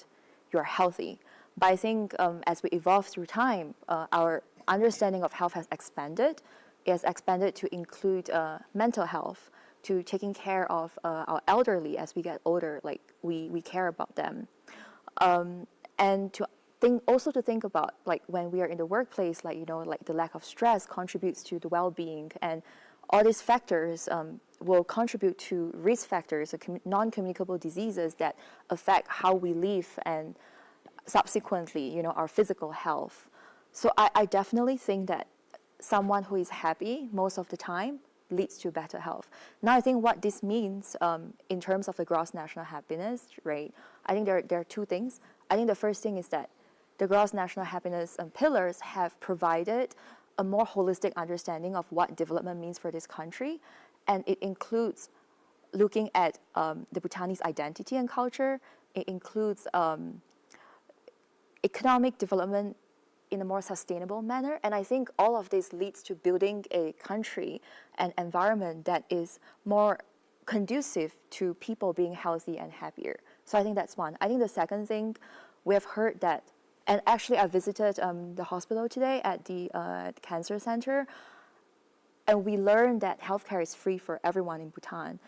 you're healthy. But I think, um, as we evolve through time, uh, our understanding of health has expanded. It has expanded to include, uh, mental health, to taking care of, uh, our elderly as we get older. Like, we, we care about them. Um, and to think, also to think about, like, when we are in the workplace, like, you know, like, the lack of stress contributes to the well-being, and all these factors, um, will contribute to risk factors, uh, commu-, non-communicable diseases that affect how we live and subsequently, you know, our physical health. So I, I definitely think that someone who is happy most of the time leads to better health. Now, I think what this means, um, in terms of the gross national happiness, right? I think there, there are two things. I think the first thing is that the gross national happiness, um, pillars have provided a more holistic understanding of what development means for this country, and it includes looking at, um, the Bhutanese identity and culture. It includes, um, economic development in a more sustainable manner. And I think all of this leads to building a country, an environment that is more conducive to people being healthy and happier. So I think that's one. I think the second thing, we have heard that, and actually I visited, um, the hospital today at the, uh, cancer center, and we learned that healthcare is free for everyone in Bhutan.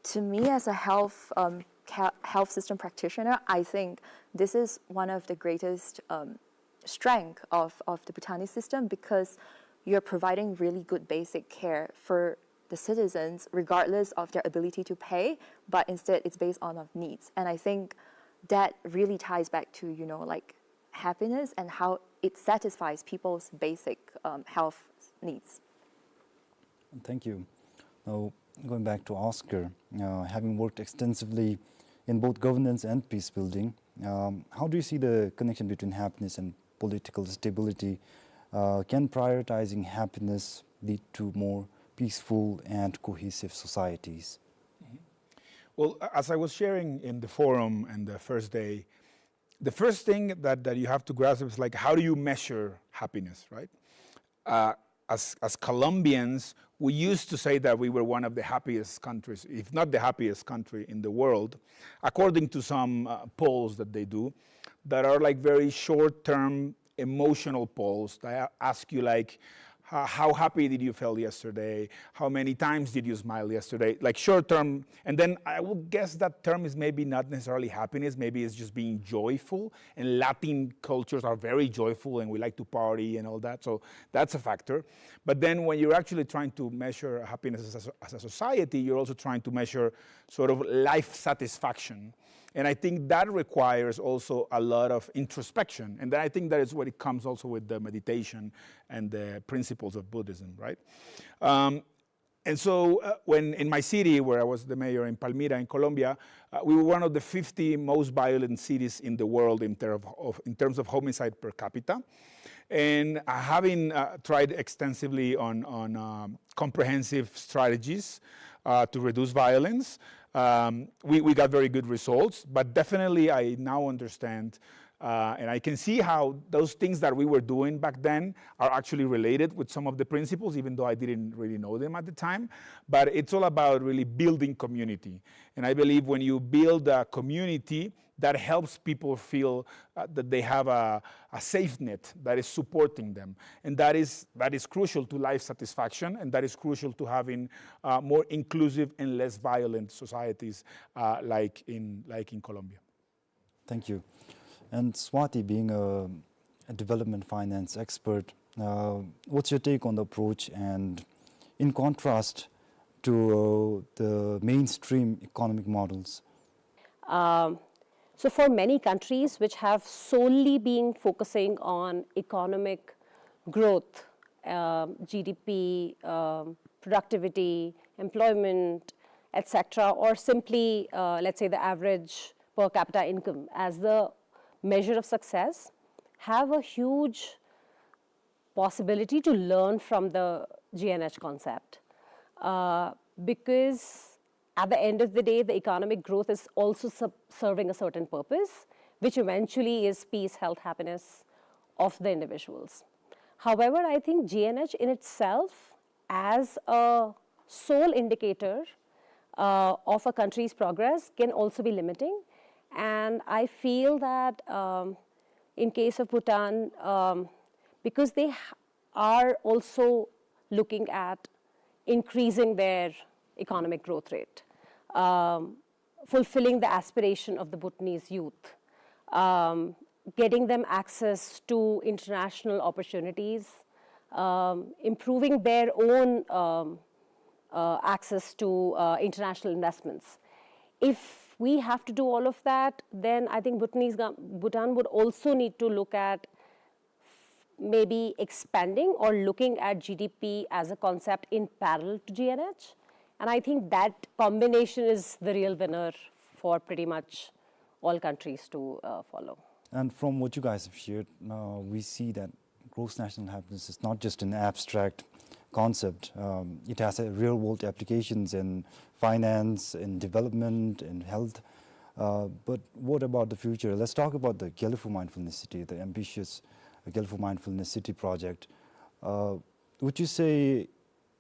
To me, as a health, um, ca-, health system practitioner, I think this is one of the greatest, um, strength of, of the Bhutanese system, because you're providing really good basic care for the citizens regardless of their ability to pay, but instead it's based on of needs. And I think that really ties back to, you know, like, happiness and how it satisfies people's basic, um, health needs. Thank you. Now, going back to Oscar, uh, having worked extensively in both governance and peace building, um, how do you see the connection between happiness and political stability? Uh, can prioritizing happiness lead to more peaceful and cohesive societies? Mm-hmm. Well, a-, as I was sharing in the forum and the first day, the first thing that, that you have to grasp is, like, how do you measure happiness, right? Uh, as, as Colombians, we used to say that we were one of the happiest countries, if not the happiest country in the world, according to some, uh, polls that they do, that are, like, very short-term emotional polls that a-, ask you, like, "Ho-, how happy did you feel yesterday? How many times did you smile yesterday?" Like, short-term. And then I would guess that term is maybe not necessarily happiness, maybe it's just being joyful. And Latin cultures are very joyful, and we like to party and all that. So that's a factor. But then when you're actually trying to measure happiness as a, as a society, you're also trying to measure sort of life satisfaction. And I think that requires also a lot of introspection. And then I think that is what it comes also with the meditation and the principles of Buddhism, right? Um, and so, uh, when in my city, where I was the mayor in Palmira in Colombia, uh, we were one of the fifty most violent cities in the world in, ter-, of, in terms of homicide per capita. And, uh, having, uh, tried extensively on, on, um, comprehensive strategies, uh, to reduce violence, um, we, we got very good results. But definitely, I now understand, uh, and I can see how those things that we were doing back then are actually related with some of the principles, even though I didn't really know them at the time. But it's all about really building community. And I believe when you build a community, that helps people feel, uh, that they have a, a safe net that is supporting them. And that is, that is crucial to life satisfaction, and that is crucial to having, uh, more inclusive and less violent societies, uh, like in, like in Colombia. Thank you. And Swati, being a, a development finance expert, uh, what's your take on the approach and in contrast to, uh, the mainstream economic models? Um, so for many countries which have solely been focusing on economic growth, um, G D P, um, productivity, employment, et cetera, or simply, uh, let's say, the average per capita income as the measure of success have a huge possibility to learn from the G N H concept. Uh, because at the end of the day, the economic growth is also sub- serving a certain purpose, which eventually is peace, health, happiness of the individuals. However, I think G N H in itself, as a sole indicator uh, of a country's progress, can also be limiting. And I feel that um, in case of Bhutan, um, because they are also looking at increasing their economic growth rate, um, fulfilling the aspiration of the Bhutanese youth, um, getting them access to international opportunities, um, improving their own um, uh, access to uh, international investments. If we have to do all of that, then I think Bhutanese, Bhutan would also need to look at maybe expanding or looking at G D P as a concept in parallel to G N H. And I think that combination is the real winner for pretty much all countries to uh, follow. And from what you guys have shared, uh, we see that gross national happiness is not just an abstract concept. Um, it has a real world applications in finance, in development, in health. Uh, but what about the future? Let's talk about the Gelephu Mindfulness City, the ambitious Gelephu Mindfulness City project. Uh, would you say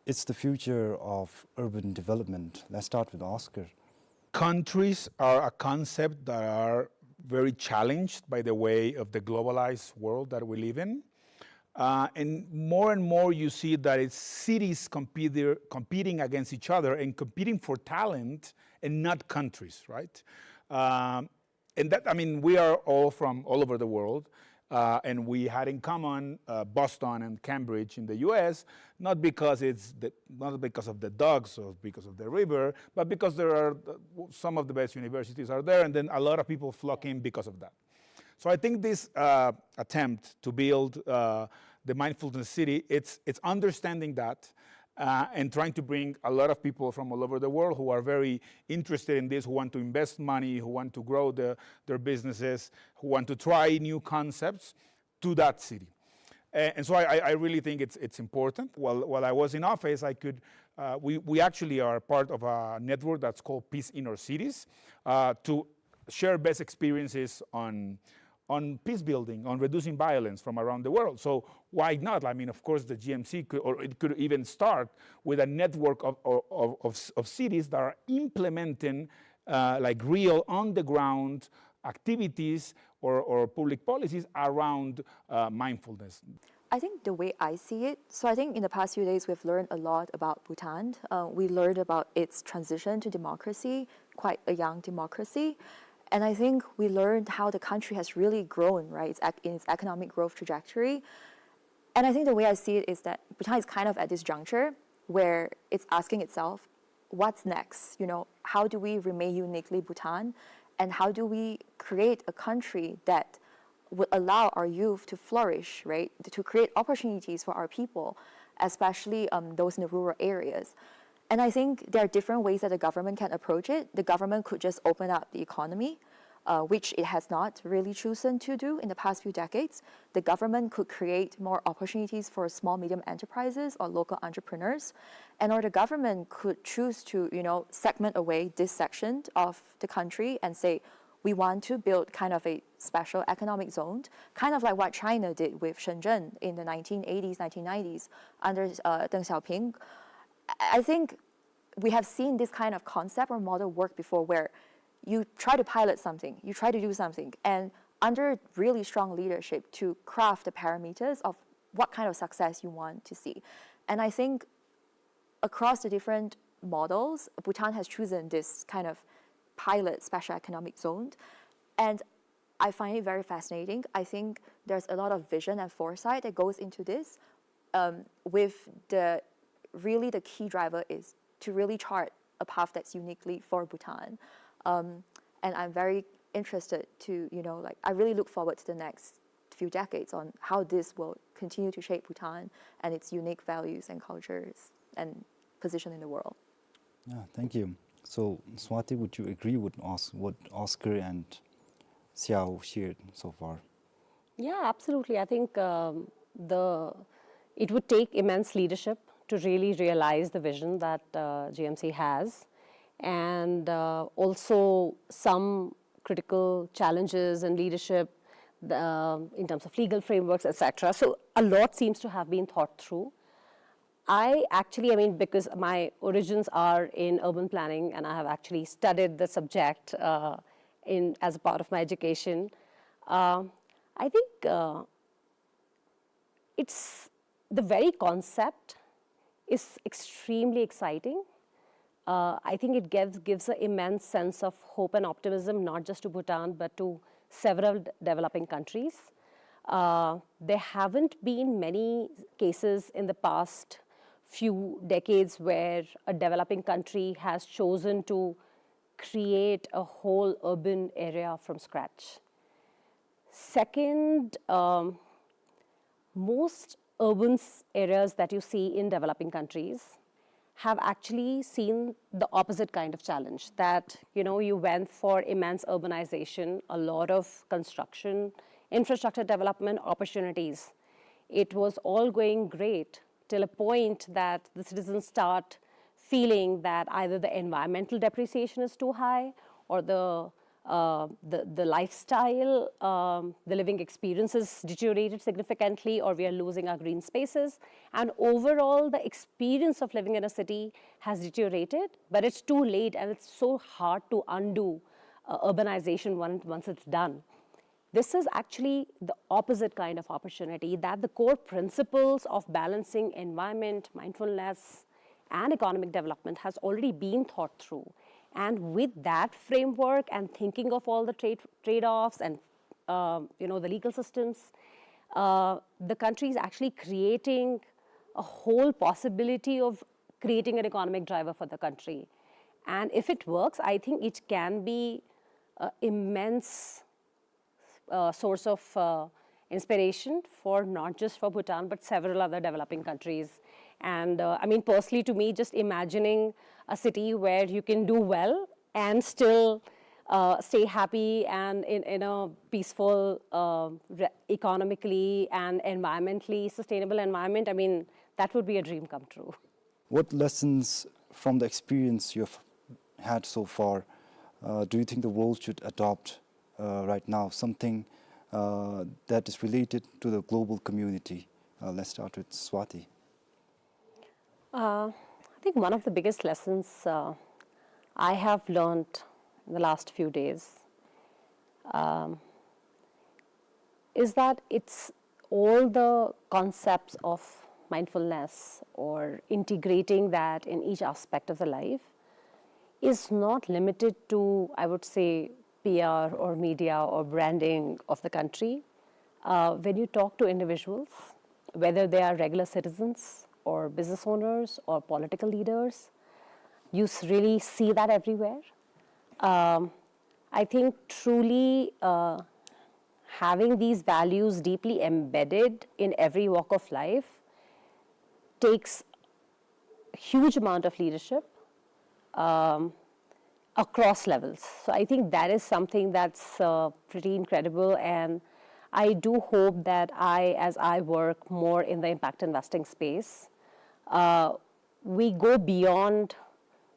it's the future of urban development? Let's start with Oscar. Countries are a concept that are very challenged by the way of the globalized world that we live in. Uh, and more and more you see that it's cities compete, competing against each other and competing for talent and not countries, right? Um, and that, I mean, we are all from all over the world, uh, and we had in common uh, Boston and Cambridge in the U S, not because it's the, not because of the dogs or because of the river, but because there are uh, some of the best universities are there, and then a lot of people flock in because of that. So I think this uh, attempt to build uh, the mindfulness city, it's, it's understanding that uh, and trying to bring a lot of people from all over the world who are very interested in this, who want to invest money, who want to grow the, their businesses, who want to try new concepts to that city. And, and so I, I really think it's, it's important. While, while I was in office, I could, uh, we, we actually are part of a network that's called Peace in Our Cities uh, to share best experiences on on peace building, on reducing violence from around the world. So why not? I mean, of course, the G M C could, or it could even start with a network of, of, of, of cities that are implementing uh, like real on the ground activities or, or public policies around uh, mindfulness. I think the way I see it, so I think in the past few days we've learned a lot about Bhutan. Uh, we learned about its transition to democracy, quite a young democracy. And I think we learned how the country has really grown, right, its, in its economic growth trajectory. And I think the way I see it is that Bhutan is kind of at this juncture where it's asking itself, what's next? You know, how do we remain uniquely Bhutan? And how do we create a country that would allow our youth to flourish, right? To create opportunities for our people, especially um, those in the rural areas. And I think there are different ways that the government can approach it. The government could just open up the economy, uh, which it has not really chosen to do in the past few decades. The government could create more opportunities for small, medium enterprises or local entrepreneurs. And or the government could choose to, you know, segment away this section of the country and say, we want to build kind of a special economic zone, kind of like what China did with Shenzhen in the nineteen eighties, nineteen nineties under uh, Deng Xiaoping. I think we have seen this kind of concept or model work before where you try to pilot something, you try to do something, and under really strong leadership to craft the parameters of what kind of success you want to see. And I think across the different models, Bhutan has chosen this kind of pilot special economic zone. And I find it very fascinating. I think there's a lot of vision and foresight that goes into this, um, with the really the key driver is to really chart a path that's uniquely for Bhutan. Um, and I'm very interested to, you know, like, I really look forward to the next few decades on how this will continue to shape Bhutan and its unique values and cultures and position in the world. Yeah, thank you. So, Swati, would you agree with Os- what Oscar and Xiao shared so far? Yeah, absolutely. I think um, the it would take immense leadership to really realize the vision that uh, G M C has, and uh, also some critical challenges and leadership uh, in terms of legal frameworks, et cetera. So a lot seems to have been thought through. I actually, I mean, because my origins are in urban planning and I have actually studied the subject uh, in as a part of my education, uh, I think uh, it's the very concept is extremely exciting. Uh, I think it gives gives an immense sense of hope and optimism, not just to Bhutan but to several d- developing countries. Uh, there haven't been many cases in the past few decades where a developing country has chosen to create a whole urban area from scratch. Second, um, most urban s- areas that you see in developing countries have actually seen the opposite kind of challenge, that you know you went for immense urbanization, a lot of construction, infrastructure development opportunities. It was all going great till a point that the citizens start feeling that either the environmental depreciation is too high or the uh, the, the lifestyle, um, the living experience is deteriorated significantly, or we are losing our green spaces. And overall, the experience of living in a city has deteriorated, but it's too late and it's so hard to undo uh, urbanization once, once it's done. This is actually the opposite kind of opportunity, that the core principles of balancing environment, mindfulness, and economic development has already been thought through. And with that framework and thinking of all the trade, trade-offs and uh, you know the legal systems, uh, the country is actually creating a whole possibility of creating an economic driver for the country. And if it works, I think it can be uh, immense uh, source of uh, inspiration for not just for Bhutan but several other developing countries. And uh, I mean, personally, to me, just imagining a city where you can do well and still uh, stay happy and in, in a peaceful, uh, re- economically and environmentally sustainable environment, I mean, that would be a dream come true. What lessons from the experience you've had so far uh, do you think the world should adopt uh, right now? Something uh, that is related to the global community. Uh, let's start with Swati. Uh, I think one of the biggest lessons uh, I have learned in the last few days um, is that it's all the concepts of mindfulness or integrating that in each aspect of the life is not limited to, I would say, P R or media or branding of the country. Uh, when you talk to individuals, whether they are regular citizens or business owners or political leaders, you s- really see that everywhere. Um, I think truly uh, having these values deeply embedded in every walk of life takes huge amount of leadership um, across levels. So I think that is something that's uh, pretty incredible, and I do hope that I, as I work more in the impact investing space, uh, we go beyond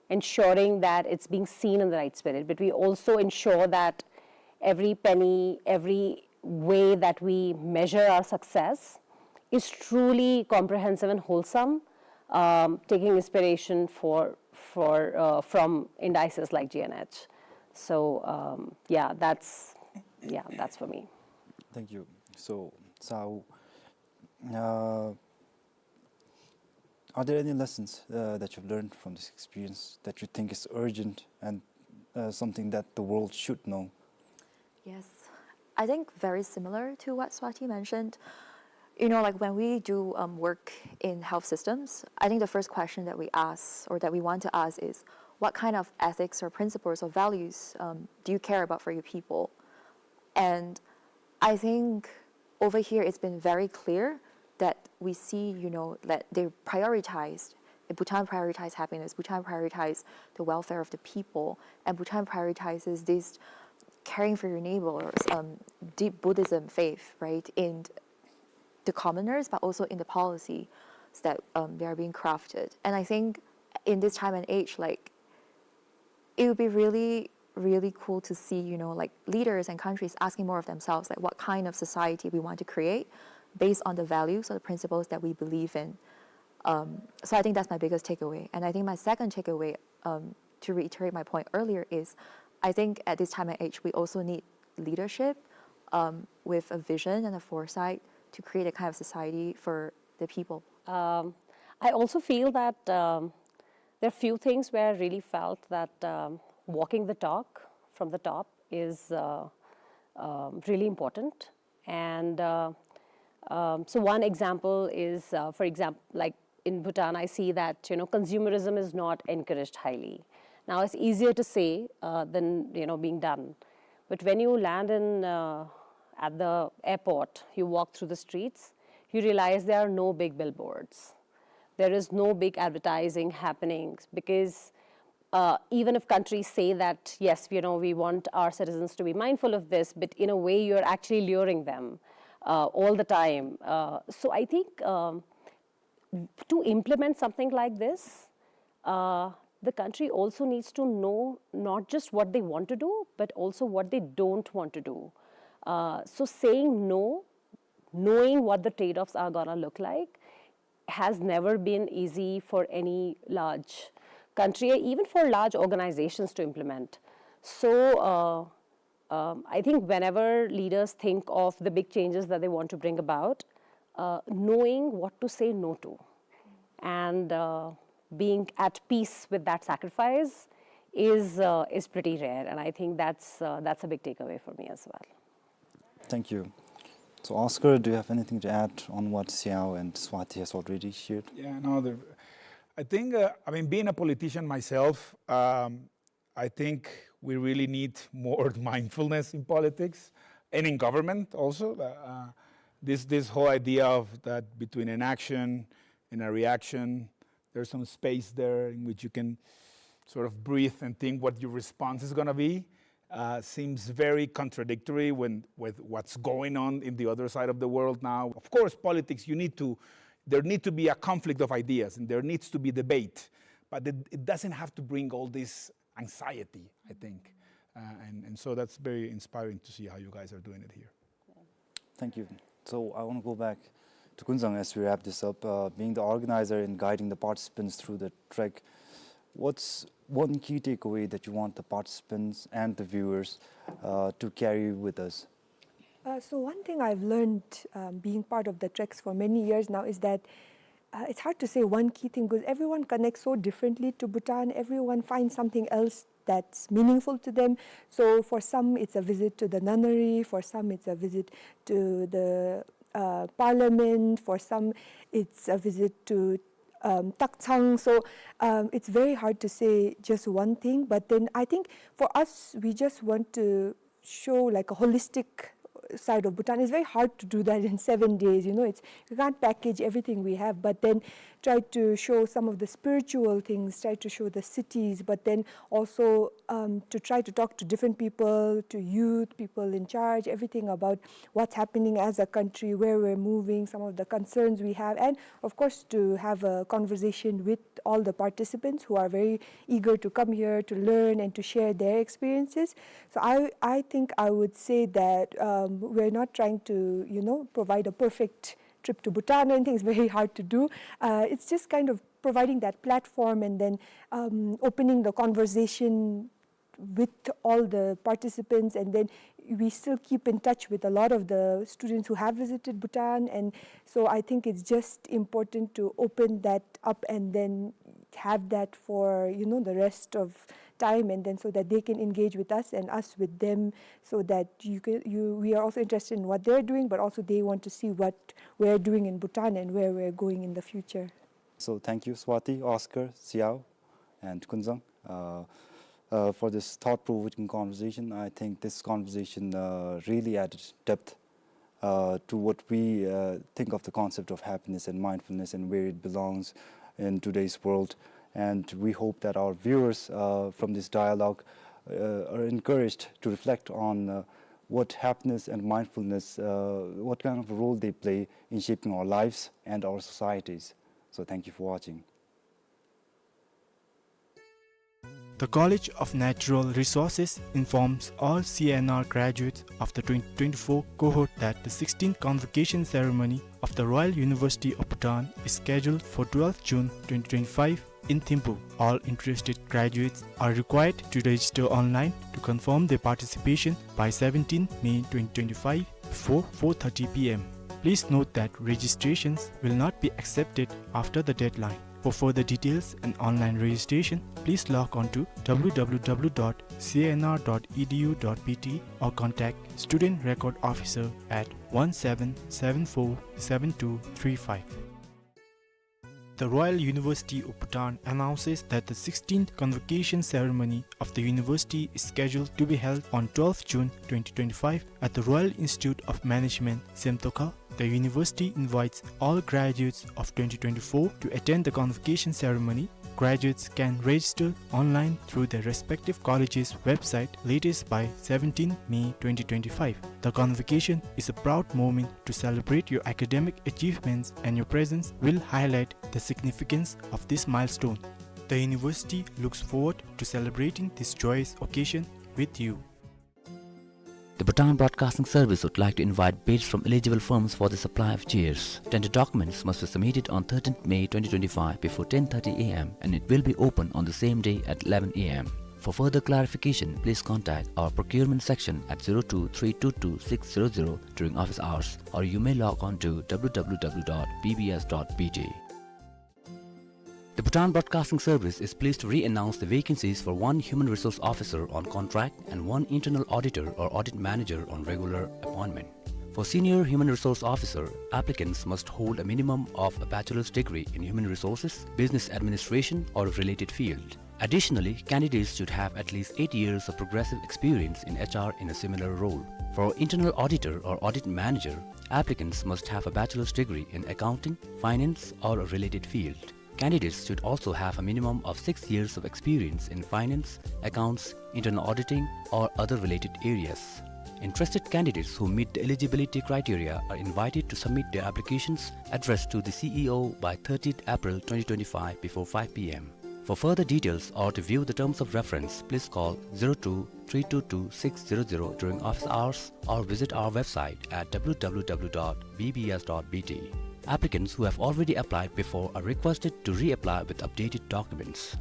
ensuring that it's being seen in the right spirit, but we also ensure that every penny, every way that we measure our success is truly comprehensive and wholesome, um, taking inspiration for, for, uh, from indices like G N H. So um, yeah, that's yeah, that's for me. Thank you. So, Sau, uh, are there any lessons uh, that you've learned from this experience that you think is urgent and uh, something that the world should know? Yes, I think very similar to what Swati mentioned. You know, like when we do um, work in health systems, I think the first question that we ask or that we want to ask is, what kind of ethics or principles or values um, do you care about for your people? And I think over here it's been very clear that we see, you know, that they prioritized Bhutan prioritizes happiness, Bhutan prioritizes the welfare of the people, and Bhutan prioritizes this caring for your neighbors, um, deep Buddhism faith, right, in the commoners, but also in the policy that, um, they are being crafted. And I think in this time and age, like, it would be really, really cool to see, you know, like, leaders and countries asking more of themselves, like, what kind of society we want to create based on the values or the principles that we believe in. Um, so I think that's my biggest takeaway. And I think my second takeaway, um, to reiterate my point earlier, is I think at this time and age, we also need leadership, um, with a vision and a foresight to create a kind of society for the people. Um, I also feel that, um, there are few things where I really felt that, um, walking the talk from the top is, uh, um, really important. And, uh, um, so one example is, uh, for example, like, in Bhutan, I see that, you know, consumerism is not encouraged highly. Now, it's easier to say, uh, than, you know, being done. But when you land in, uh, at the airport, you walk through the streets, you realize there are no big billboards. There is no big advertising happening because, uh, even if countries say that, yes, you know, we want our citizens to be mindful of this, but in a way you're actually luring them, uh, all the time. Uh, so I think, um, to implement something like this, uh, the country also needs to know not just what they want to do, but also what they don't want to do. Uh, so saying no, knowing what the trade-offs are gonna look like, has never been easy for any large country, even for large organizations to implement. So, uh, um, I think whenever leaders think of the big changes that they want to bring about, uh, knowing what to say no to and, uh, being at peace with that sacrifice is, uh, is pretty rare. And I think that's, uh, that's a big takeaway for me as well. Thank you. So, Oscar, do you have anything to add on what Xiao and Swati has already shared? Yeah, no, the, I think, uh, I mean, being a politician myself, um, I think we really need more mindfulness in politics and in government also. Uh, uh, this, this whole idea of that between an action and a reaction, there's some space there in which you can sort of breathe and think what your response is gonna be. Uh, seems very contradictory when, with what's going on in the other side of the world now. Of course, politics, you need to, there need to be a conflict of ideas and there needs to be debate, but it, it doesn't have to bring all this anxiety, I think. Uh, and, and so that's very inspiring to see how you guys are doing it here. Thank you. So I wanna go back to Kunzang as we wrap this up. Uh, being the organizer and guiding the participants through the trek, what's one key takeaway that you want the participants and the viewers, uh, to carry with us? Uh, so one thing I've learned, um, being part of the treks for many years now is that, uh, it's hard to say one key thing because everyone connects so differently to Bhutan. Everyone finds something else that's meaningful to them. So for some, it's a visit to the nunnery. For some, it's a visit to the, uh, parliament. For some, it's a visit to, um, Takchang. So, um, it's very hard to say just one thing. But then I think for us, we just want to show, like, a holistic side of Bhutan. It's very hard to do that in seven days. You know, it's, you can't package everything we have, but then try to show some of the spiritual things, try to show the cities, but then also, um, to try to talk to different people, to youth, people in charge, everything about what's happening as a country, where we're moving, some of the concerns we have, and of course to have a conversation with all the participants who are very eager to come here to learn and to share their experiences. So I, I think I would say that, um, we're not trying to, you know, provide a perfect trip to Bhutan or anything. It's very hard to do. Uh, it's just kind of providing that platform and then, um, opening the conversation with all the participants, and then we still keep in touch with a lot of the students who have visited Bhutan. And so I think it's just important to open that up and then have that for, you know, the rest of time, and then so that they can engage with us and us with them, so that you can, you, we are also interested in what they're doing, but also they want to see what we're doing in Bhutan and where we're going in the future. So thank you, Swati, Oscar, Xiao, and Kunzang, uh, uh, for this thought-provoking conversation. I think this conversation, uh, really added depth, uh, to what we, uh, think of the concept of happiness and mindfulness and where it belongs in today's world. And we hope that our viewers, uh, from this dialogue, uh, are encouraged to reflect on, uh, what happiness and mindfulness, uh, what kind of a role they play in shaping our lives and our societies. So thank you for watching. The College of Natural Resources informs all C N R graduates of the twenty twenty-four cohort that the sixteenth convocation ceremony of the Royal University of Bhutan is scheduled for twelfth June twenty twenty-five in Thimphu. All interested graduates are required to register online to confirm their participation by seventeenth May twenty twenty-five before four thirty P M. Please note that registrations will not be accepted after the deadline. For further details and online registration, please log on to W W W dot C N R dot E D U dot B T or contact Student Record Officer at one seven seven four seven two three five. The Royal University of Bhutan announces that the sixteenth convocation ceremony of the university is scheduled to be held on twelfth June twenty twenty-five at the Royal Institute of Management, Semtoka. The university invites all graduates of twenty twenty-four to attend the convocation ceremony. Graduates can register online through their respective college's website latest by seventeenth May twenty twenty-five. The convocation is a proud moment to celebrate your academic achievements, and your presence will highlight the significance of this milestone. The university looks forward to celebrating this joyous occasion with you. The Bhutan Broadcasting Service would like to invite bids from eligible firms for the supply of chairs. Tender documents must be submitted on thirteenth May twenty twenty-five before ten thirty A M, and it will be open on the same day at eleven A M. For further clarification, please contact our procurement section at zero two three two two six zero zero during office hours, or you may log on to W W W dot B B S dot B T. The Bhutan Broadcasting Service is pleased to re-announce the vacancies for one human resource officer on contract and one internal auditor or audit manager on regular appointment. For senior human resource officer, applicants must hold a minimum of a bachelor's degree in human resources, business administration, or a related field. Additionally, candidates should have at least eight years of progressive experience in H R in a similar role. For internal auditor or audit manager, applicants must have a bachelor's degree in accounting, finance, or a related field. Candidates should also have a minimum of six years of experience in finance, accounts, internal auditing, or other related areas. Interested candidates who meet the eligibility criteria are invited to submit their applications addressed to the C E O by thirtieth April twenty twenty-five before five P M. For further details or to view the terms of reference, please call zero two three two two six zero zero during office hours or visit our website at W W W dot B B S dot B T. Applicants who have already applied before are requested to reapply with updated documents.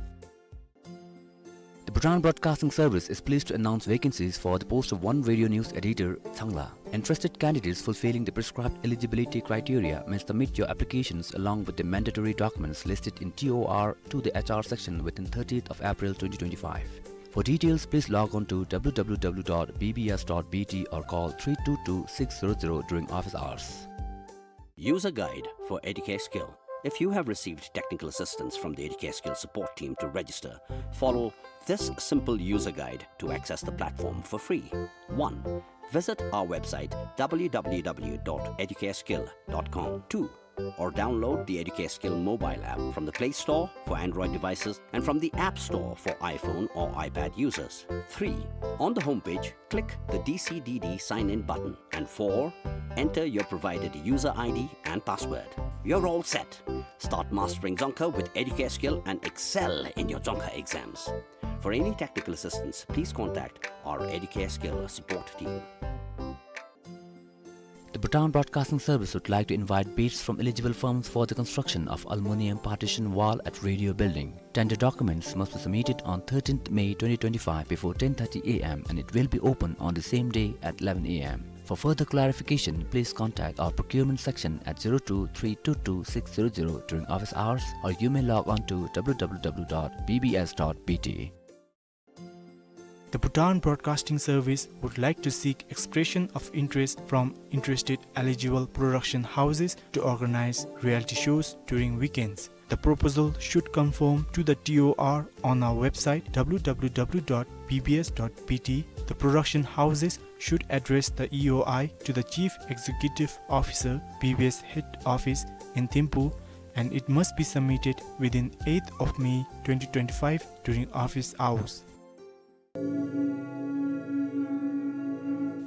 The Bhutan Broadcasting Service is pleased to announce vacancies for the post of one radio news editor, Changla. Interested candidates fulfilling the prescribed eligibility criteria may submit your applications along with the mandatory documents listed in T O R to the H R section within thirtieth of April twenty twenty-five. For details, please log on to W W W dot B B S dot B T or call three two two six zero zero during office hours. User guide for Educare Skill. If you have received technical assistance from the Educare Skill support team to register, follow this simple user guide to access the platform for free. One, visit our website W W W dot educare skill dot com. Two, or download the Educare Skill mobile app from the Play Store for Android devices and from the App Store for iPhone or iPad users. Three, on the homepage, click the D C D D sign-in button. And four, enter your provided user I D and password. You're all set. Start mastering Dzongkha with Educare Skill and excel in your Dzongkha exams. For any technical assistance, please contact our Educare Skill support team. The Bhutan Broadcasting Service would like to invite bids from eligible firms for the construction of aluminium partition wall at Radio Building. Tender documents must be submitted on thirteenth May twenty twenty-five before ten thirty A M and it will be open on the same day at eleven A M. For further clarification, please contact our procurement section at zero two three two two six zero zero during office hours, or you may log on to W W W dot B B S dot B T. The Bhutan Broadcasting Service would like to seek expression of interest from interested eligible production houses to organize reality shows during weekends. The proposal should conform to the T O R on our website, W W W dot B B S dot B T. The production houses should address the E O I to the Chief Executive Officer, B B S Head Office in Thimphu, and it must be submitted within eighth of May twenty twenty-five during office hours.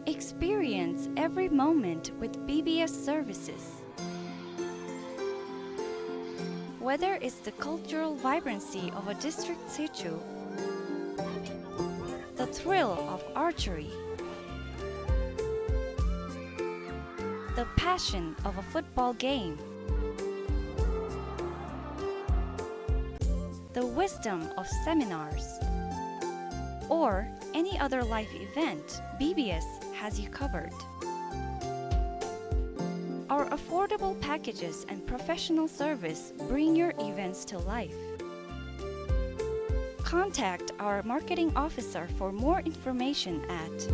Experience every moment with B B S services. Whether it's the cultural vibrancy of a district situ, the thrill of archery, the passion of a football game, the wisdom of seminars, or any other life event, B B S has you covered. Our affordable packages and professional service bring your events to life. Contact our marketing officer for more information at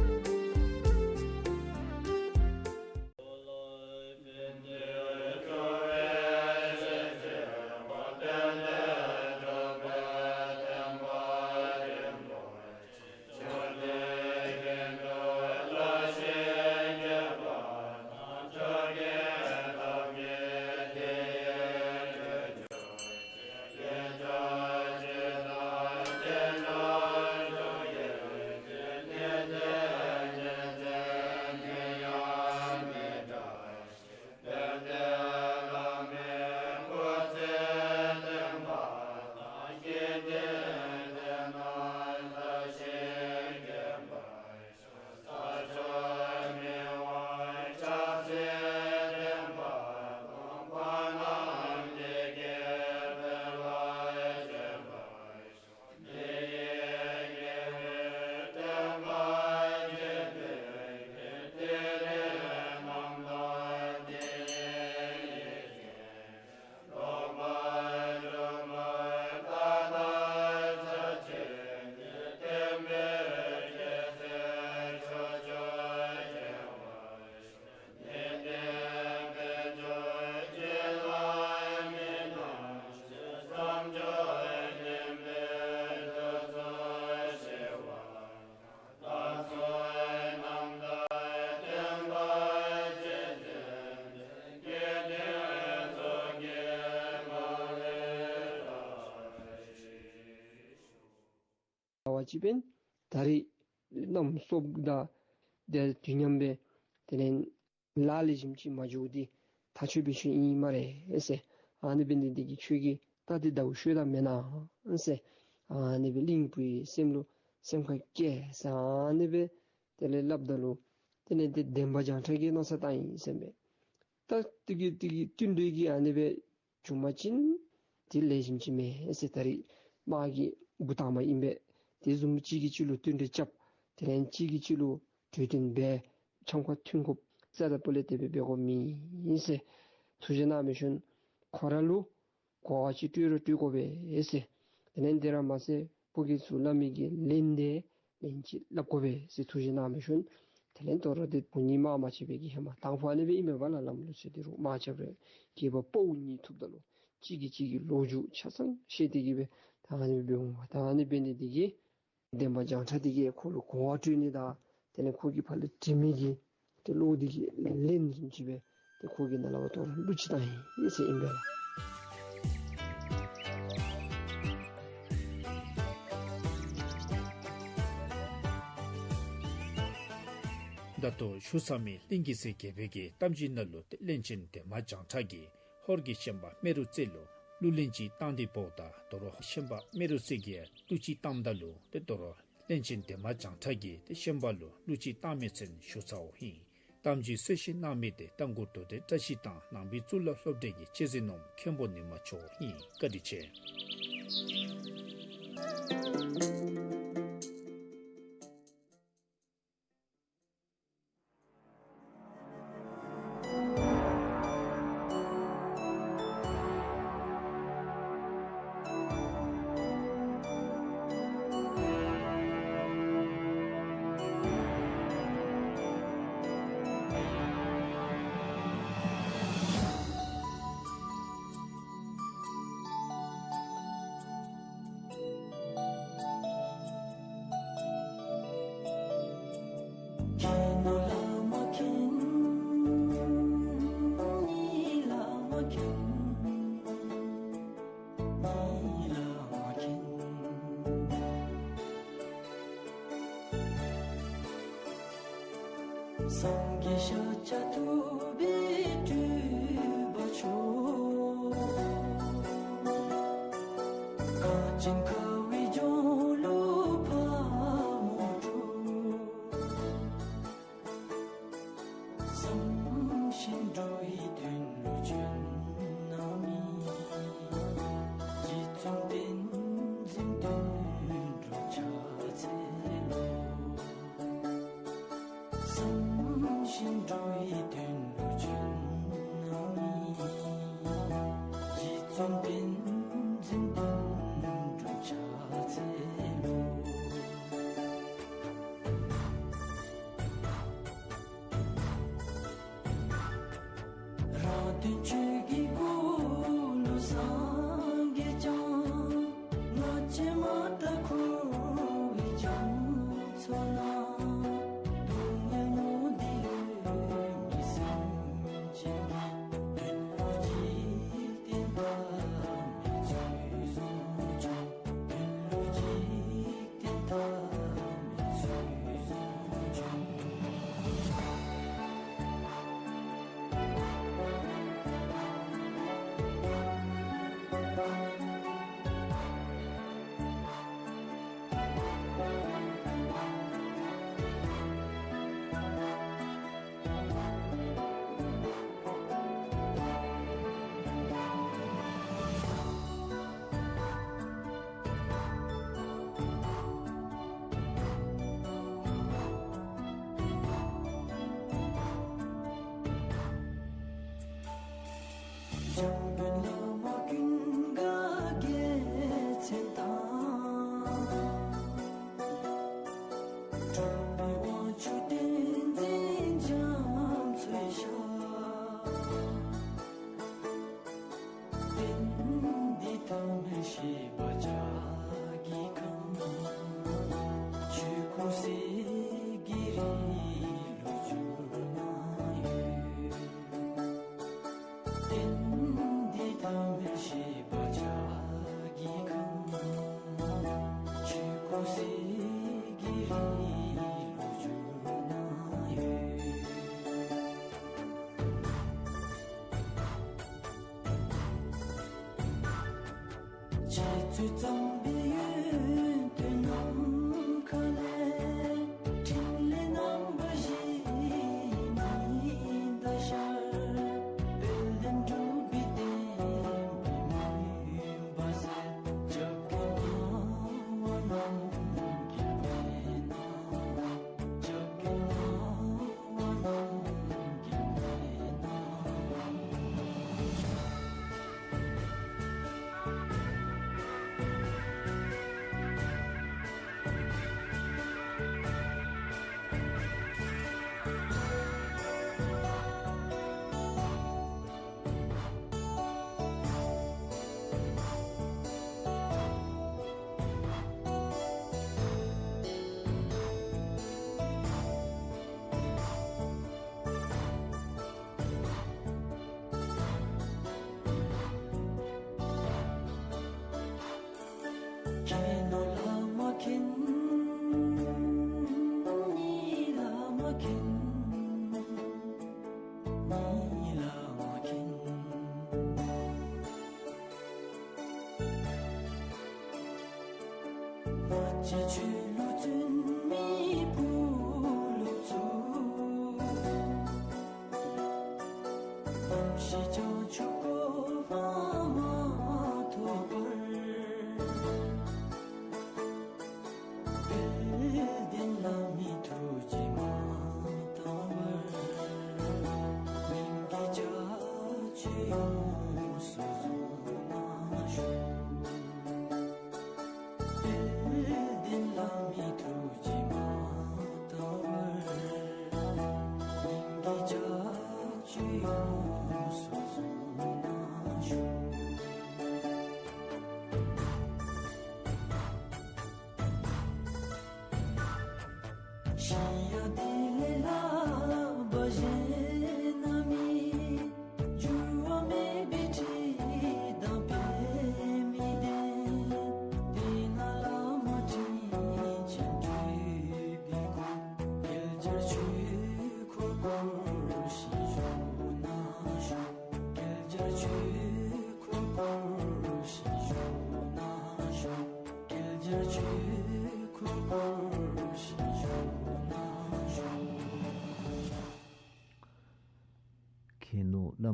ཨ་ཝ་ཅིག་འབདན་ད་རིས་གནམ་སྲོ་དང་དེ་དུས་མཉམ་སྦེ་དེ་ལས་ལཱ་ལེགས་ཤོམ་ཅིག་མ་འགྱོ་འདི་ཐག་ཆོད་པའི་ཤུལ་ཨིན་སྨ་རེ་ཟེར། ཨ་ནི་འབད་ནི་འདི་གིས་ཁྱོད་ཀྱིས་ད་འདི་ཟླཝ་ཤོད་ད་མེན་ན་ཟེར། ཨ་ནི་སྦེ་གླིང་བུའི་སེམས་ལུ་སེམས་ཁར་བཀལ་ཟེར་ཨ་ནི་སྦེ་དེ་ལས་སླབ་ད་ལུ་དེ་ལས་དེ་འདན་མ་བྱང་ཁྲ་གིས་མནོ་བསམ་བཏང་ཡི་ཟེར་མས། ད་དེ་གི་དེ་གི་བསྟུན་གྲོས་ཀྱིས་ཨ་ནི་སྦེ་བྱུང་པ་ཅིན་དེ་ལེགས་ཤོམ་ཅིག་མས་ཟེར། ད་རིས་དམག་གི་འགོ་དང་པ་ཨིན་པས། དེ་བཟུམ་གཅིག་གིས་གཅིག་ལུ་བསྟུན་གྲོས་རྐྱབ། དེ་ལས་གཅིག་གིས་གཅིག་ལུ་གྲོས་བསྟུན་འབད། འཆམ་ཁ་མཐུན་དགོཔ་རྩ་དང་སྤུ་ལས་དེ་སྦེ་འབད་དགོཔ་མེད་ཟེར་ཐུགས་བཞེད་གནང་མི་ཤུལ་ཁོ་ར་ལུ་གོ་བ་ཅིག་སྤྲོད་རུང་སྤྲོད་དགོ་པས་ཟེར། དེ་ལས་དེ་ར་མ་ཚད་ཕོ་སྐྱེས་ཚུ་སླབ་མི་གི་ལན་དེ་ལན་ཅིག་སླབ་དགོ་པས་ཟེར་ཐུགས་བཞེད་གནང་མི་ཤུལ། དེ་ལས་དོ་རུང་དེ་ཕོ་ཉ་དམག་མ་ཆས་པའི་གི་ཧེ་མ་དང་ཕུ་ཨ་ནི་སྦེ་ཨིན་མས་པ་ལགས། ལམ་ལུགས་ཟེར་དེ་རུང་དམག་རྐྱབ་རུང་སྐྱེས་པ་ཕོ་གཉིས་ཐུགཔ་ད་ལུ་གཅིག་གིས་གཅིག་གི་ལོ་རྒྱུས་ཆ་ཚང་བཤད་དེ་གི་སྦེ་ད་ཨ་ནི་སྦེ་འབད་འོང་། ད་ཨ་ནི་འབད་ནི་དེ་གིས་འདན་མ་བྱང་ཁྲ་དེ་གིས་ཁོ་ལུ་གོ་བ་སྤྲོད་ནི་དང་དེ་ལས་ཁོ་གིས་ཕར་ལས་དྲི་མི་གི་དེ་བློ་དེ་གི་ལན་བཟུམ་ཅིག་སྦེ་དེ་ཁོ་གིས་ནཱ་ལས་ཕར་དོ་རུང་གླུ་ཅིག་བཏང་ཡི་ཟེར་ཨིན་པས་ལགས། ད་ལྟོ་ཞུ་ཚར་མི་གླིང་གེ་སར་རྒྱལ་པོའི་གི་གཏམ་རྒྱུད་ནང་ལུ་ཏེ་གླིང་ཆེན་འདན་མ་བྱང་ཁྲ་གིས་ཧོར་གྱི་ཤན་པ་རྨེ་རུ་རྩེ་ལུ་གླུ་ལེན་ཅིག་བཏང་སྟེ་འབདཝ་ད་དོ་རུང་ཤན་པ་རྨེ་རུ་རྩེ་གིས་གླུ་ཅིག་བཏངམ་ད་ལུ་ཏེ་དོ་རུང་གླིང་ཆེན་འདན་མ་བྱང་ཁྲ་གིས་ཏེ་ཤན་པ་ལུ་གླུ་ཅིག་བཏང་མི་ཚུན་ཞུ་ཚརཝ་ཨིན། གཏམ་རྒྱུད་གསལ་བཤད་གནང་མི་དེ་རྟ་མགོ་རྡོར་གདན་བཀྲ་ཤིས་དང་ནང་པའི་གཙུག་ལག་སློབ་གྲྭའི་གི་སྤྱི་འཛིན་ནོར་བུ་མཁན་པོ་ཉི་མ་མཆོག་ཨིན། བཀའ་དྲིན་ཆེ། སངས་རྒྱས་ཤཱཀྱ་ཐུབ་པའི་སྤྲུལ་པ་མཆོག། གངས་ཅན་ཁ་བའི་ལྗོངས་ལུ་ཕག་མོ་སྤྲུལ། བསམ་བཞིན་འགྲོ་བའི་དོན་ལུ་བྱོན་ནི། རྗེ་བཙུན་བསྟན་འཛིན་དོན་གྲུབ་ཕྱག་འཚལ་ལོ། བསམ་བཞིན་འགྲོ་བའི་དོན་ལུ་བྱོན་ནི། རྗེ་བཙུན་བསྟན་འཛིན་དོན་གྲུབ་ཕྱག་འཚལ་ལོ། རང་དོན་ཆོས་ཀྱི་སྐུ་ལུ་སངས་རྒྱས་ཀྱང་། ང་བཅས་མ་དག་འཁོར་བའི་རྒྱ་མཚོ་ན། སྡུག་བསྔལ་མྱོང་སྟེ་ཡོད་མི་སེམས་ཅན་གྱི། དོན་ལུ་འཇིག་རྟེན་པ་མི་ཚུལ་བཟུང་བྱུང་། དོན་ལུ་འཇིག་རྟེན་པ་མི་ཚུལ་བཟུང་བྱུང་། འཇམ་དཔལ་བླ་མ་ཀུན་དགའ་རྒྱལ་མཚན་དང་། གྲགས་པའི་དབང་ཕྱུག་བསྟན་འཛིན་རྒྱ་མཚོའི་ཞབས། དཔལ་ལྡན་ཐ་མལ་ཤེས་པ་ལྕགས་ཀྱུའི་ཁམས། ཆོས་སྐུ་གསེར་གྱི་རི་ལུ་གྱུར་ནི་ཡོད། དཔལ་ལྡན་ཐ་མལ་ཤེས་པ་ལྕགས་ཀྱུའི་ཁམས། ཆོས་སྐུ་གསེར་གྱི་རི་ལུ་གྱུར་ནི་ཡོད། རྗེ་བཙུན་གཙང་པའི་ཡོན་ཏན་ནམ་མཁའ་ལས། ཕྲིན་ལས་རྣམ་པ་བཞི་ཉི་ཟླ་ཤར། དཔལ་ལྡན་འབྲུག་པའི་བསྟན་པའི་མུན་པ་སེལ། ཇོ་ཁྱུང་ངག་དབང་རྣམ་རྒྱལ་མེད་ན། ཇོ་ཁྱུང་ངག་དབང་རྣམ་རྒྱལ་མེད་ན། མཁྱེན་ནོ་བླ་མ་མཁྱེན། ནི་བླ་མ་མཁྱེན། ནི་བླ་མ་མཁྱེན། མ་གཅིག་ཆོས་ལུགས་བཙུན་མའི་བུ་སློབ་ཚུ། དམ་ཤེས་བྱང་ཆུབ་གོ་འཕང་མ་ཐོབ་བར། དཔལ་ལྡན་བླ་མའི་ཐུགས་རྗེ་མ་བཏང་བར། སྙིང་གི་བྱ་བྱེད་ཡོངས་སུ་བཟུང་ནས་བཞུགས། དཔལ་ལྡན་བླ་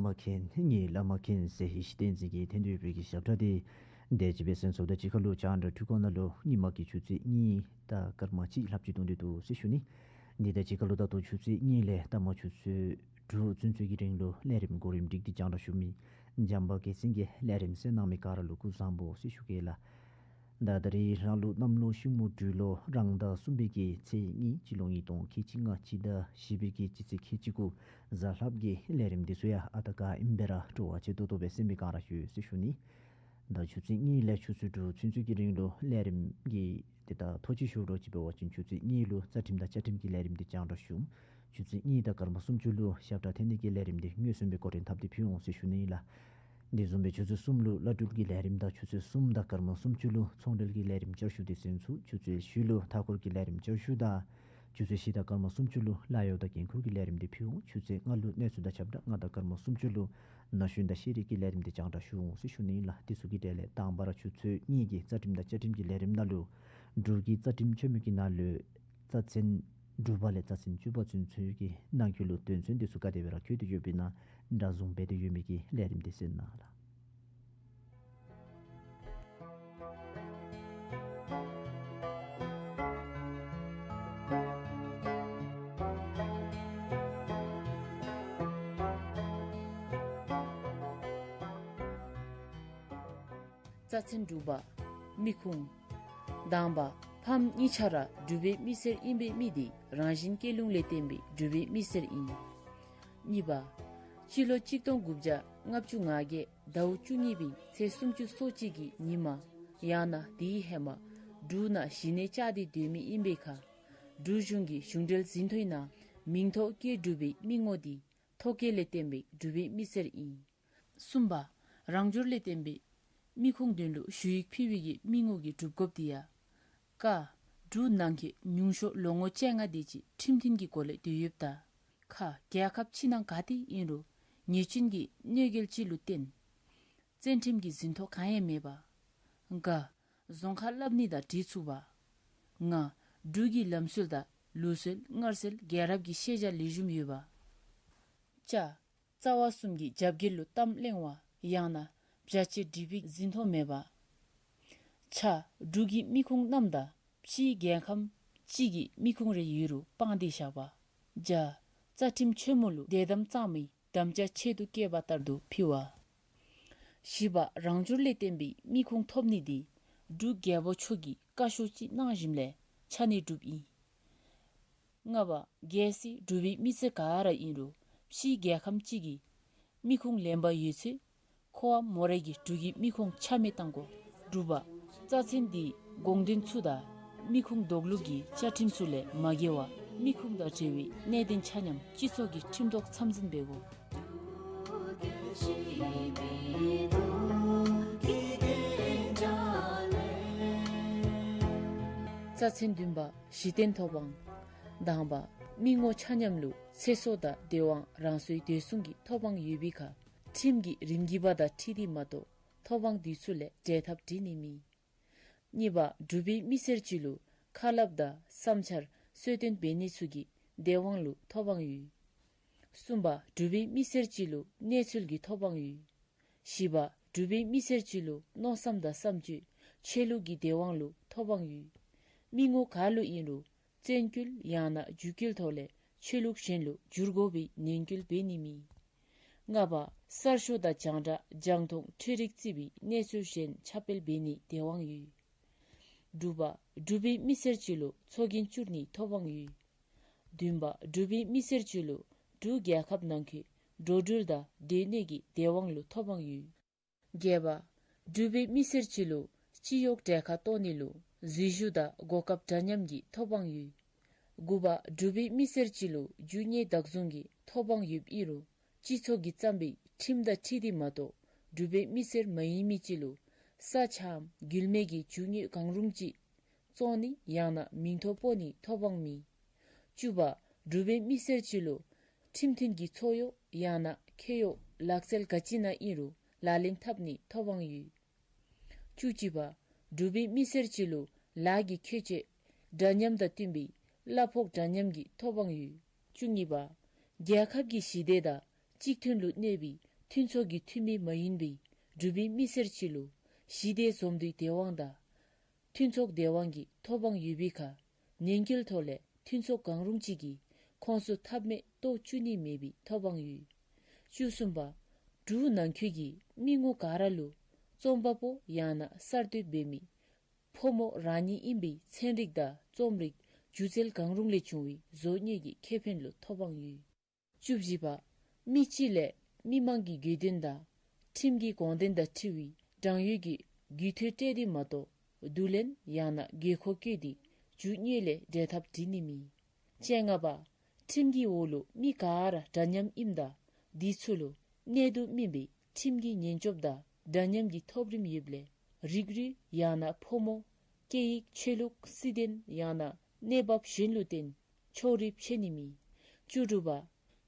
མཁན་ངེའི་བླ་མ་མཁྱེན་ཟེར་ཡེ་ཤེས་བསྟན་འཛིན་གྱིས་འཐེན་ཏེ་ཡོད་པའི་གི་ཞབས་ཁྲ་དེ་དེ་ཅིག་སྦེ་གསན་སོངམ་ད་གཅིག་ཁར་ལུ་རྒྱང་བསྒྲགས་འཕྲུལ་ཁང་ནང་ལུ་ཉིན་མ་གི་ཆུ་ཚོད་གཉིས་དང་སྐར་མ་གཅིག་ལྷགཔ་ཅིག་གཏང་སྟེ་འདུག་ཟེར་ཞུ་ནི། འདི་དང་གཅིག་ཁར་ལུ་ད་ལྟོ་ཆུ་ཚོད་གཉིས་ལས་ད་མ་ཆུ་ཚོད་དྲུག་ཚུན་ཚོད་ཀྱི་རིང་ལུ་ལས་རིམ་གོ་རིམ་སྒྲིག་སྟེ་རྒྱང་བསྒྲགས་ཞུ་མི་འཇམ་དཔལ་རྒྱལ་མཚན་གྱི་ལས་རིམ་གསན་གནང་མི་ག་ར་ལུ་སྐུ་གཟུགས་བཟང་པོ་ཟེར་ཞུ་གེ་ལགས། ད་ད་རིས་རང་ལུགས་གནམ་ལོ་ཤིང་མོ་སྦྲུལ་ལོ་རང་ཟླ་གསུམ་པའི་གི་ཚེས་གཉིས་སྤྱི་ལོ་ཉིས་སྟོང་ཁལ་གཅིག་ལྔ་སྤྱི་ཟླ་བཞི་པའི་གི་སྤྱི་ཚེས་ཁལ་གཅིག་དགུ་གཟའ་ལྷགཔ་གི་ལས་རིམ་འདི་ཚུ་ཡང་ཨ་རྟག་ཨིནམ་སྦེ་ར་སྤྲོ་བ་ཆེ་ཏོག་ཏོ་སྦེ་གསན་པའི་ག་ར་ཞུ་ཟེར་ཞུ་ནི། ད་ཆུ་ཚོད་གཉིས་ལས་ཆུ་ཚོད་དྲུག་ཚུན་ཚོད་ཀྱི་རིང་ལུ་ལས་རིམ་གྱི་དེ་ད་ཐོ་ཅིག་ཞུ་རོགས་ཅིག་འབད་བ་ཅིན་ཆུ་ཚོད་གཉིས་ལུ་རྩ་ཁྲིམས་དང་བཅའ་ཁྲིམས་ཀྱི་ལས་རིམ་འདི་རྒྱང་བསྒྲགས་ཞུ། ཆུ་ཚོད་གཉིས་དང་སྐར་མ་སུམ་ཅུ་ལུ་ཞབས་ཁྲ་འཐེན་ནི་གི་ལས་རིམ་འདི་མངོན་སུམ་སྦེ་འགོ་འདྲེན་འཐབ་སྟེ་ཕུལ་འོང་ཟེར་ཞུ་ནི་ལགས། དེ་བཟུམ་སྦེ་ཆུ་ཚོད་གསུམ་ལུ་བླ་སྤྲུལ་གྱི་ལས་རིམ་དང་ཆུ་ཚོད་གསུམ་དང་སྐར་མ་སུམ་ཅུ་ལུ་ཚོང་འབྲེལ་གྱི་ལས་རིམ་བསྐྱར་ཞུ་འདི་གསན་ཚུགས། ཆུ་ཚོད་བཞི་ལུ་མཐའ་འཁོར་གྱི་ལས་རིམ་བསྐྱར་ཞུ་དང་ཆུ་ཚོད་བཞི་དང་སྐར་མ་སུམ་ཅུ་ལུ་ལཱ་གཡོག་དང་འགན་ཁུར་གྱི་ལས་རིམ་འདི་ཕུལ་འོང་། ཆུ་ཚོད་ལྔ་ལུ་གནས་ཚུལ་དང་ཁྱབ་བསྒྲགས། ལྔ་དང་སྐར་མ་སུམ་ཅུ་ལུ་ན་གཞོན་དང་ཤེས་རིག་གི་ལས་རིམ་འདི་རྒྱང་བསྒྲགས་ཞུ་འོང་ཟེར་ཞུ་ནི་ལགས། དེ་ཚུ་གི་གྲས་ལས་དང་པ་ར་ཆུ་ཚོད་གཉིས་ཀྱི་རྩ་ཁྲིམས་དང་བཅའ་ཁྲིམས་ཀྱི་ལས་རིམ་ནང་ལུ་འབྲུག་གི་རྩ་ཁྲིམས་ཆེན་མོ་གི་ནང་ལུ་རྩ་ཚན་དྲུག་པ་ལས་རྩ་ཚན་བཅུ་པ་ཚུན་ཚོད་ཀྱི་ནང་འཁོད་ལུ་དོན་ཚན་འདི་ཚུ་ག་དེ་སྦེ་ར་འཁོད་དེ་ཡོདཔ་ཨིན་ན་འདྲ་བཟུང་འབད་དེ་ཡོད་མི་གི་ལས་རིམ་འདི་གསན་གནང་ལགས། རྩ་ཚན་དྲུག་པ། མི་ཁུངས། དང་པ། ཕམ་གཉིས་ཆ་ར་འབྲུག་པའི་མི་སེར་ཨིན་པའི་མི་དེ་རང་བཞིན་སྐྱེ་ལུགས་ལས་བརྟེན་པའི་འབྲུག་པའི་མི་སེར་ཨིན། གཉིས་པ། སྤྱི་ལོ་གཅིག་སྟོང་དགུ་བརྒྱ་ལྔ་བཅུ་ང་བརྒྱད་ཟླཝ་བཅུ་གཉིས་པའི་ཚེས་སུམ་ཅུ་སོ་གཅིག་གི་ཉིན་མ་ཡང་ན་དེའི་ཧེ་མ་འབྲུག་ནང་གཞི་གནས་བཅགས་ཏེ་སྡོད་མི་ཨིན་པའི་ཁར་འབྲུག་གཞུང་གི་གཞུང་འབྲེལ་ཟིན་ཐོའི་ནང་མིང་ཐོ་སྐྱེས་གྲུབ་པའི་མི་ངོ་དེ་ཐོ་སྐྱེས་ལས་བརྟེན་པའི་འབྲུག་པའི་མི་སེར་ཨིན། གསུམ་པ། རང་འབྱོར་ལས་བརྟེན་པའི་མི་ཁུངས་དོན་ལུ་ཞུ་ཡིག་ཕུལ་བའི་གི་མི་ངོ་གི་སྒྲུབ་དགོཔ་དེ་ཡང་། ཀ། འབྲུག་ནང་འཁོད་ཉུང་ཤོས་ལོ་ངོ་བཅོ་ལྔ་དེ་ཅིག་ཁྲིམས་མཐུན་གྱི་སྒོ་ལས་སྡོད་ཡོདཔ་དང་། ཁ། རྒྱལ་ཁབ་ཕྱི་ནང་ག་ཏེ་ཨིན་རུང་ཉེས་སྐྱོན་གྱི་གནོད་འགེལ་ཅིག་ལུ་བརྟེན་བཙན་ཁྲིམས་ཀྱི་ཟིན་ཐོ་གང་ཡང་མེད་པ། ག། རྫོང་ཁ་སླབ་ནི་དང་འབྲེལ་ཚུགས་པ། ང་། འབྲུག་གི་ལམ་སྲོལ་དང་ལུགས་སྲོལ་སྔར་སྲོལ་རྒྱལ་རབས་ཀྱི་ཤེས་བྱ་ལེགས་ཤོམ་ཡོད་པ། ཅ། རྩ་བ་གསུམ་གྱི་རྒྱབ་འགལ་ལུ་གཏམ་གླེང་བ་ཡང་ན་བྱ་བྱེད་འགྲིག་པའི་ཟིན་ཐོ་མེད་པ། ཆ། འབྲུག་གི་མི་ཁུངས་རྣམས་དང་ཕྱིའི་རྒྱལ་ཁམས་ཅིག་གི་མི་ཁུངས་རེ་ཡོད་རུང་སྤང་སྟེ་བཞག་པ། ཇ། རྩ་ཁྲིམས་ཆེན་མོ་ལུ་དད་དམ་གཙང་མའི་དམ་བཅའ་ཆེད་དུ་བཀོད་པ་ལྟར་དུ་ཕུལ་བ། བཞི་པ། རང་འབྱོར་ལས་བརྟེན་པའི་མི་ཁུངས་ཐོབ་ནི་དེ་འབྲུག་རྒྱལ་པོ་མཆོག་གིས་བཀའ་ཤོག་ཅིག་གནང་ཞིནམ་ལས་ཆ་གནས་གྲུབ་ཨིན། ལྔ་པ། གལ་སྲིད་འབྲུག་པའི་མི་སེར་ག་ར་ཨིན་རུང་ཕྱིའི་རྒྱལ་ཁམས་ཅིག་གི་མི་ཁུངས་ལེན་པ་ཡོད་ཚེ་ཁོ་བ་མོ་ར་གིས་འབྲུག་གི་མི་ཁུངས་ཆ་མེད་གཏང་དགོ། དྲུག་པ། རྩ་ཚན་འདི་དགོངས་དོན་ཚུ་དང་མི་ཁུངས་འདོགས་ལུགས་ཀྱི་བཅའ་ཁྲིམས་ཚུ་ལས་མ་འགལ་བར་མི་ཁུངས་དང་འབྲེལ་བའི་གནད་དོན་ཆ་མཉམ་སྤྱི་ཚོགས་ཀྱི་ཁྲིམས་ཐོག་འཚམས་འཛིན་འབད་དགོ། རྩ་ཚན་བདུན་པ། གཞི་རྟེན་ཐོབ་དབང་། དང་པ། མི་ངོ་ཆ་མཉམ་ལུ་ཚེ་སྲོག་དང་སྡོད་དབང་རང་སོའི་སྡོད་སྲུང་གི་ཐོབ་དབང་ཡོད་པའི་ཁར་ཁྲིམས་ཀྱི་རིམ་གྱིས་པ་དང་འཁྲིལ་ཏེ་མ་གཏོགས་ཐོབ་དབང་དེ་ཚུ་ལས་འབྲལ་ཐབས་འབྲི་ནི་མེད། གཉིས་པ། འབྲུག་པའི་མི་སེར་ཅིག་ལུ་ཁ་སླབ་དང་བསམ་འཆར་གསོལ་སྟོན་འབད་ནི་ཚུ་གི་སྡོད་དབང་ལུ་ཐོབ་དབང་ཡོད། གསུམ་པ། འབྲུག་པའི་མི་སེར་ཅིག་ལུ་གནས་ཚུལ་གྱི་ཐོབ་དབང་ཡོད། བཞི་པ། འབྲུག་པའི་མི་སེར་ཅིག་ལུ་མནོ་བསམ་དང་བསམ་སྤྱོད་ཆོས་ལུགས་ཀྱི་སྡོད་དབང་ལུ་ཐོབ་དབང་ཡོད། མི་ངོ་ག་ལུ་ཨིན་རུང་བཙན་སྐུལ་ཡང་ན་རྒྱུད་སྐུལ་ཐོག་ལས་ཆོས་ལུགས་གཞན་ལུ་བསྒྱུར་དགོ་པའི་ནན་སྐུལ་འབད་ནི་མེད། ལྔ་པ། གསར་ཤོག་དང་རྒྱང་བསྒྲགས་རྒྱང་མཐོང་འཕྲུལ་རིག་བརྩིས་པའི་གནས་ཚུལ་གཞན་ཁྱབ་སྤེལ་འབད་ནིའི་སྡོད་དབང་ཡོད། དྲུག་པ། འབྲུག་པའི་མི་སེར་ཅིག་ལུ་ཚོགས་རྒྱན་བསྐྱུར་ནིའི་ཐོབ་དབང་ཡོད། བདུན་པ། འབྲུག་པའི་མི་སེར་ཅིག་ལུ་འབྲུག་རྒྱལ་ཁབ་ནང་འཁོད་འགྲོ་འགྲུལ་དང་སྡོད་གནས་ཀྱི་སྡོད་དབང་ལུ་ཐོབ་དབང་ཡོད། བརྒྱད་པ། འབྲུག་པའི་མི་སེར་ཅིག་ལུ་སྤྱི་གཡོག་གྲལ་ཁར་གཏོགས་ནི་ལུ་འཛུལ་ཞུགས་དང་གོ་སྐབས་འདྲ་མཉམ་གྱི་ཐོབ་དབང་ཡོད། དགུ་པ། འབྲུག་པའི་མི་སེར་ཅིག་ལུ་རྒྱུ་དངོས་བདག་བཟུང་གི་ཐོབ་དབང་ཡོདཔ་ཨིན་རུང་སྤྱི་ཚོགས་ཀྱིས་བརྩམས་པའི་ཁྲིམས་དང་འཁྲིལ་ཏེ་མ་གཏོགས་འབྲུག་པའི་མི་སེར་མ་ཡིན་མི་ཅིག་ལུ་ས་ཆའམ་རྒྱུད་སྨད་ཀྱི་རྒྱུ་དངོས་གང་རུང་ཅིག་བཙོང་ནི་ཡང་ན་མིང་ཐོ་སྤོ་ནིའི་ཐོབ་དབང་མེད། བཅུ་པ། འབྲུག་པའི་མི་སེར་ཅིག་ལུ་ཁྲིམས་མཐུན་གྱི་ཚོགས་གཡོག་ཡང་ན་ཁེ་གཡོག་ལག་རྩལ་ག་ཅི་ནང་ཨིན་རུང་ལག་ལེན་འཐབ་ནིའི་ཐོབ་དབང་ཡོད། བཅུ་གཅིག་པ། འབྲུག་པའི་མི་སེར་ཅིག་ལུ་ལཱ་གི་ཁྱད་ཆོས་འདྲ་མཉམ་དང་བསྟུན་པའི་གླ་ཕོགས་འདྲ་མཉམ་གྱི་ཐོབ་དབང་ཡོད། བཅུ་གཉིས་པ། རྒྱལ་ཁབ་ཀྱི་ཞི་བདེ་དང་གཅིག་མཐུན་ལུ་གནས་པའི་ མཐུན་ཚོགས་ཀྱི་འཐུས་མི་མ་ཡིན་པའི་འབྲུག་པའི་མི་སེར་ཅིག་ལུ་ཞི་བདེ་འཛོམས་འདུའི་བདེན་དབང་དང་མཐུན་ཚོགས་བདེན་དབང་གི་ཐོབ་དབང་ཡོད་པའི་ཁར་ཉེས་འགེལ་ཐོག་ལས་མཐུན་ཚོགས་གང་རུང་ཅིག་གིས་ཁོང་ཚུ་ཐབས་མེད་གཏོར་བཅུག་ནི་མེད་པའི་ཐོབ་དབང་ཡོད། བཅུ་གསུམ་པ། འབྲུག་ནང་འཁོད་ཀྱི་མི་ངོ་ག་ར་ལུ་རྩོམ་པ་པོ་ཡང་ན་གསར་གཏོད་འབད་མི་ཕོ་མོ་རང་ཉིད་ཨིན་པའི་ཚན་རིག་དང་རྩོམ་རིག་སྒྱུ་རྩལ་གང་རུང་ལས་བྱུང་བའི་བཟོ་བསྙད་ཀྱི་ཁེ་ཕན་ལུ་ཐོབ་དབང་ཡོད། བཅུ་བཞི་པ། མི་སྤྱི་ལས་མི་མང་གི་དགོས་དོན་དང་ཁྲིམས་ཀྱི་དགོངས་དོན་དང་འཁྲིལ་བའི་དྲང་ཡོད་ཀྱི་རྒུད་འཐུས་སྤྲོད་དེ་མ་གཏོགས་བསྡུ་ལེན་ཡང་ན་དགོས་མཁོ་བཀོད་དེ་རྒྱུ་དངོས་ལས་འབྲེལ་ཐག་འགྲིག་ནི་མེད། བཅོ་ལྔ་པ། ཁྲིམས་ཀྱི་འོག་ལུ་མི་ག་ར་འདྲ་མཉམ་ཨིནམ་ད་དེ་ཚུ་ལུ་གནད་དུ་སྨིན་པའི་ཁྲིམས་ཀྱི་ཉེན་སྐྱོབ་དང་འདྲ་མཉམ་གྱི་ཐོབ་རིམ་ཡོདཔ་ལས་རིགས་རུས་ཡང་ན་ཕོ་མོ་སྐད་ཡིག་ཆོས་ལུགས་སྲིད་དོན་ཡང་ན་གནས་བབ་གཞན་ལུ་བརྟེན་ཕྱོགས་རིས་ཕྱེ་ནི་མེད། བཅུ་དྲུག་པ།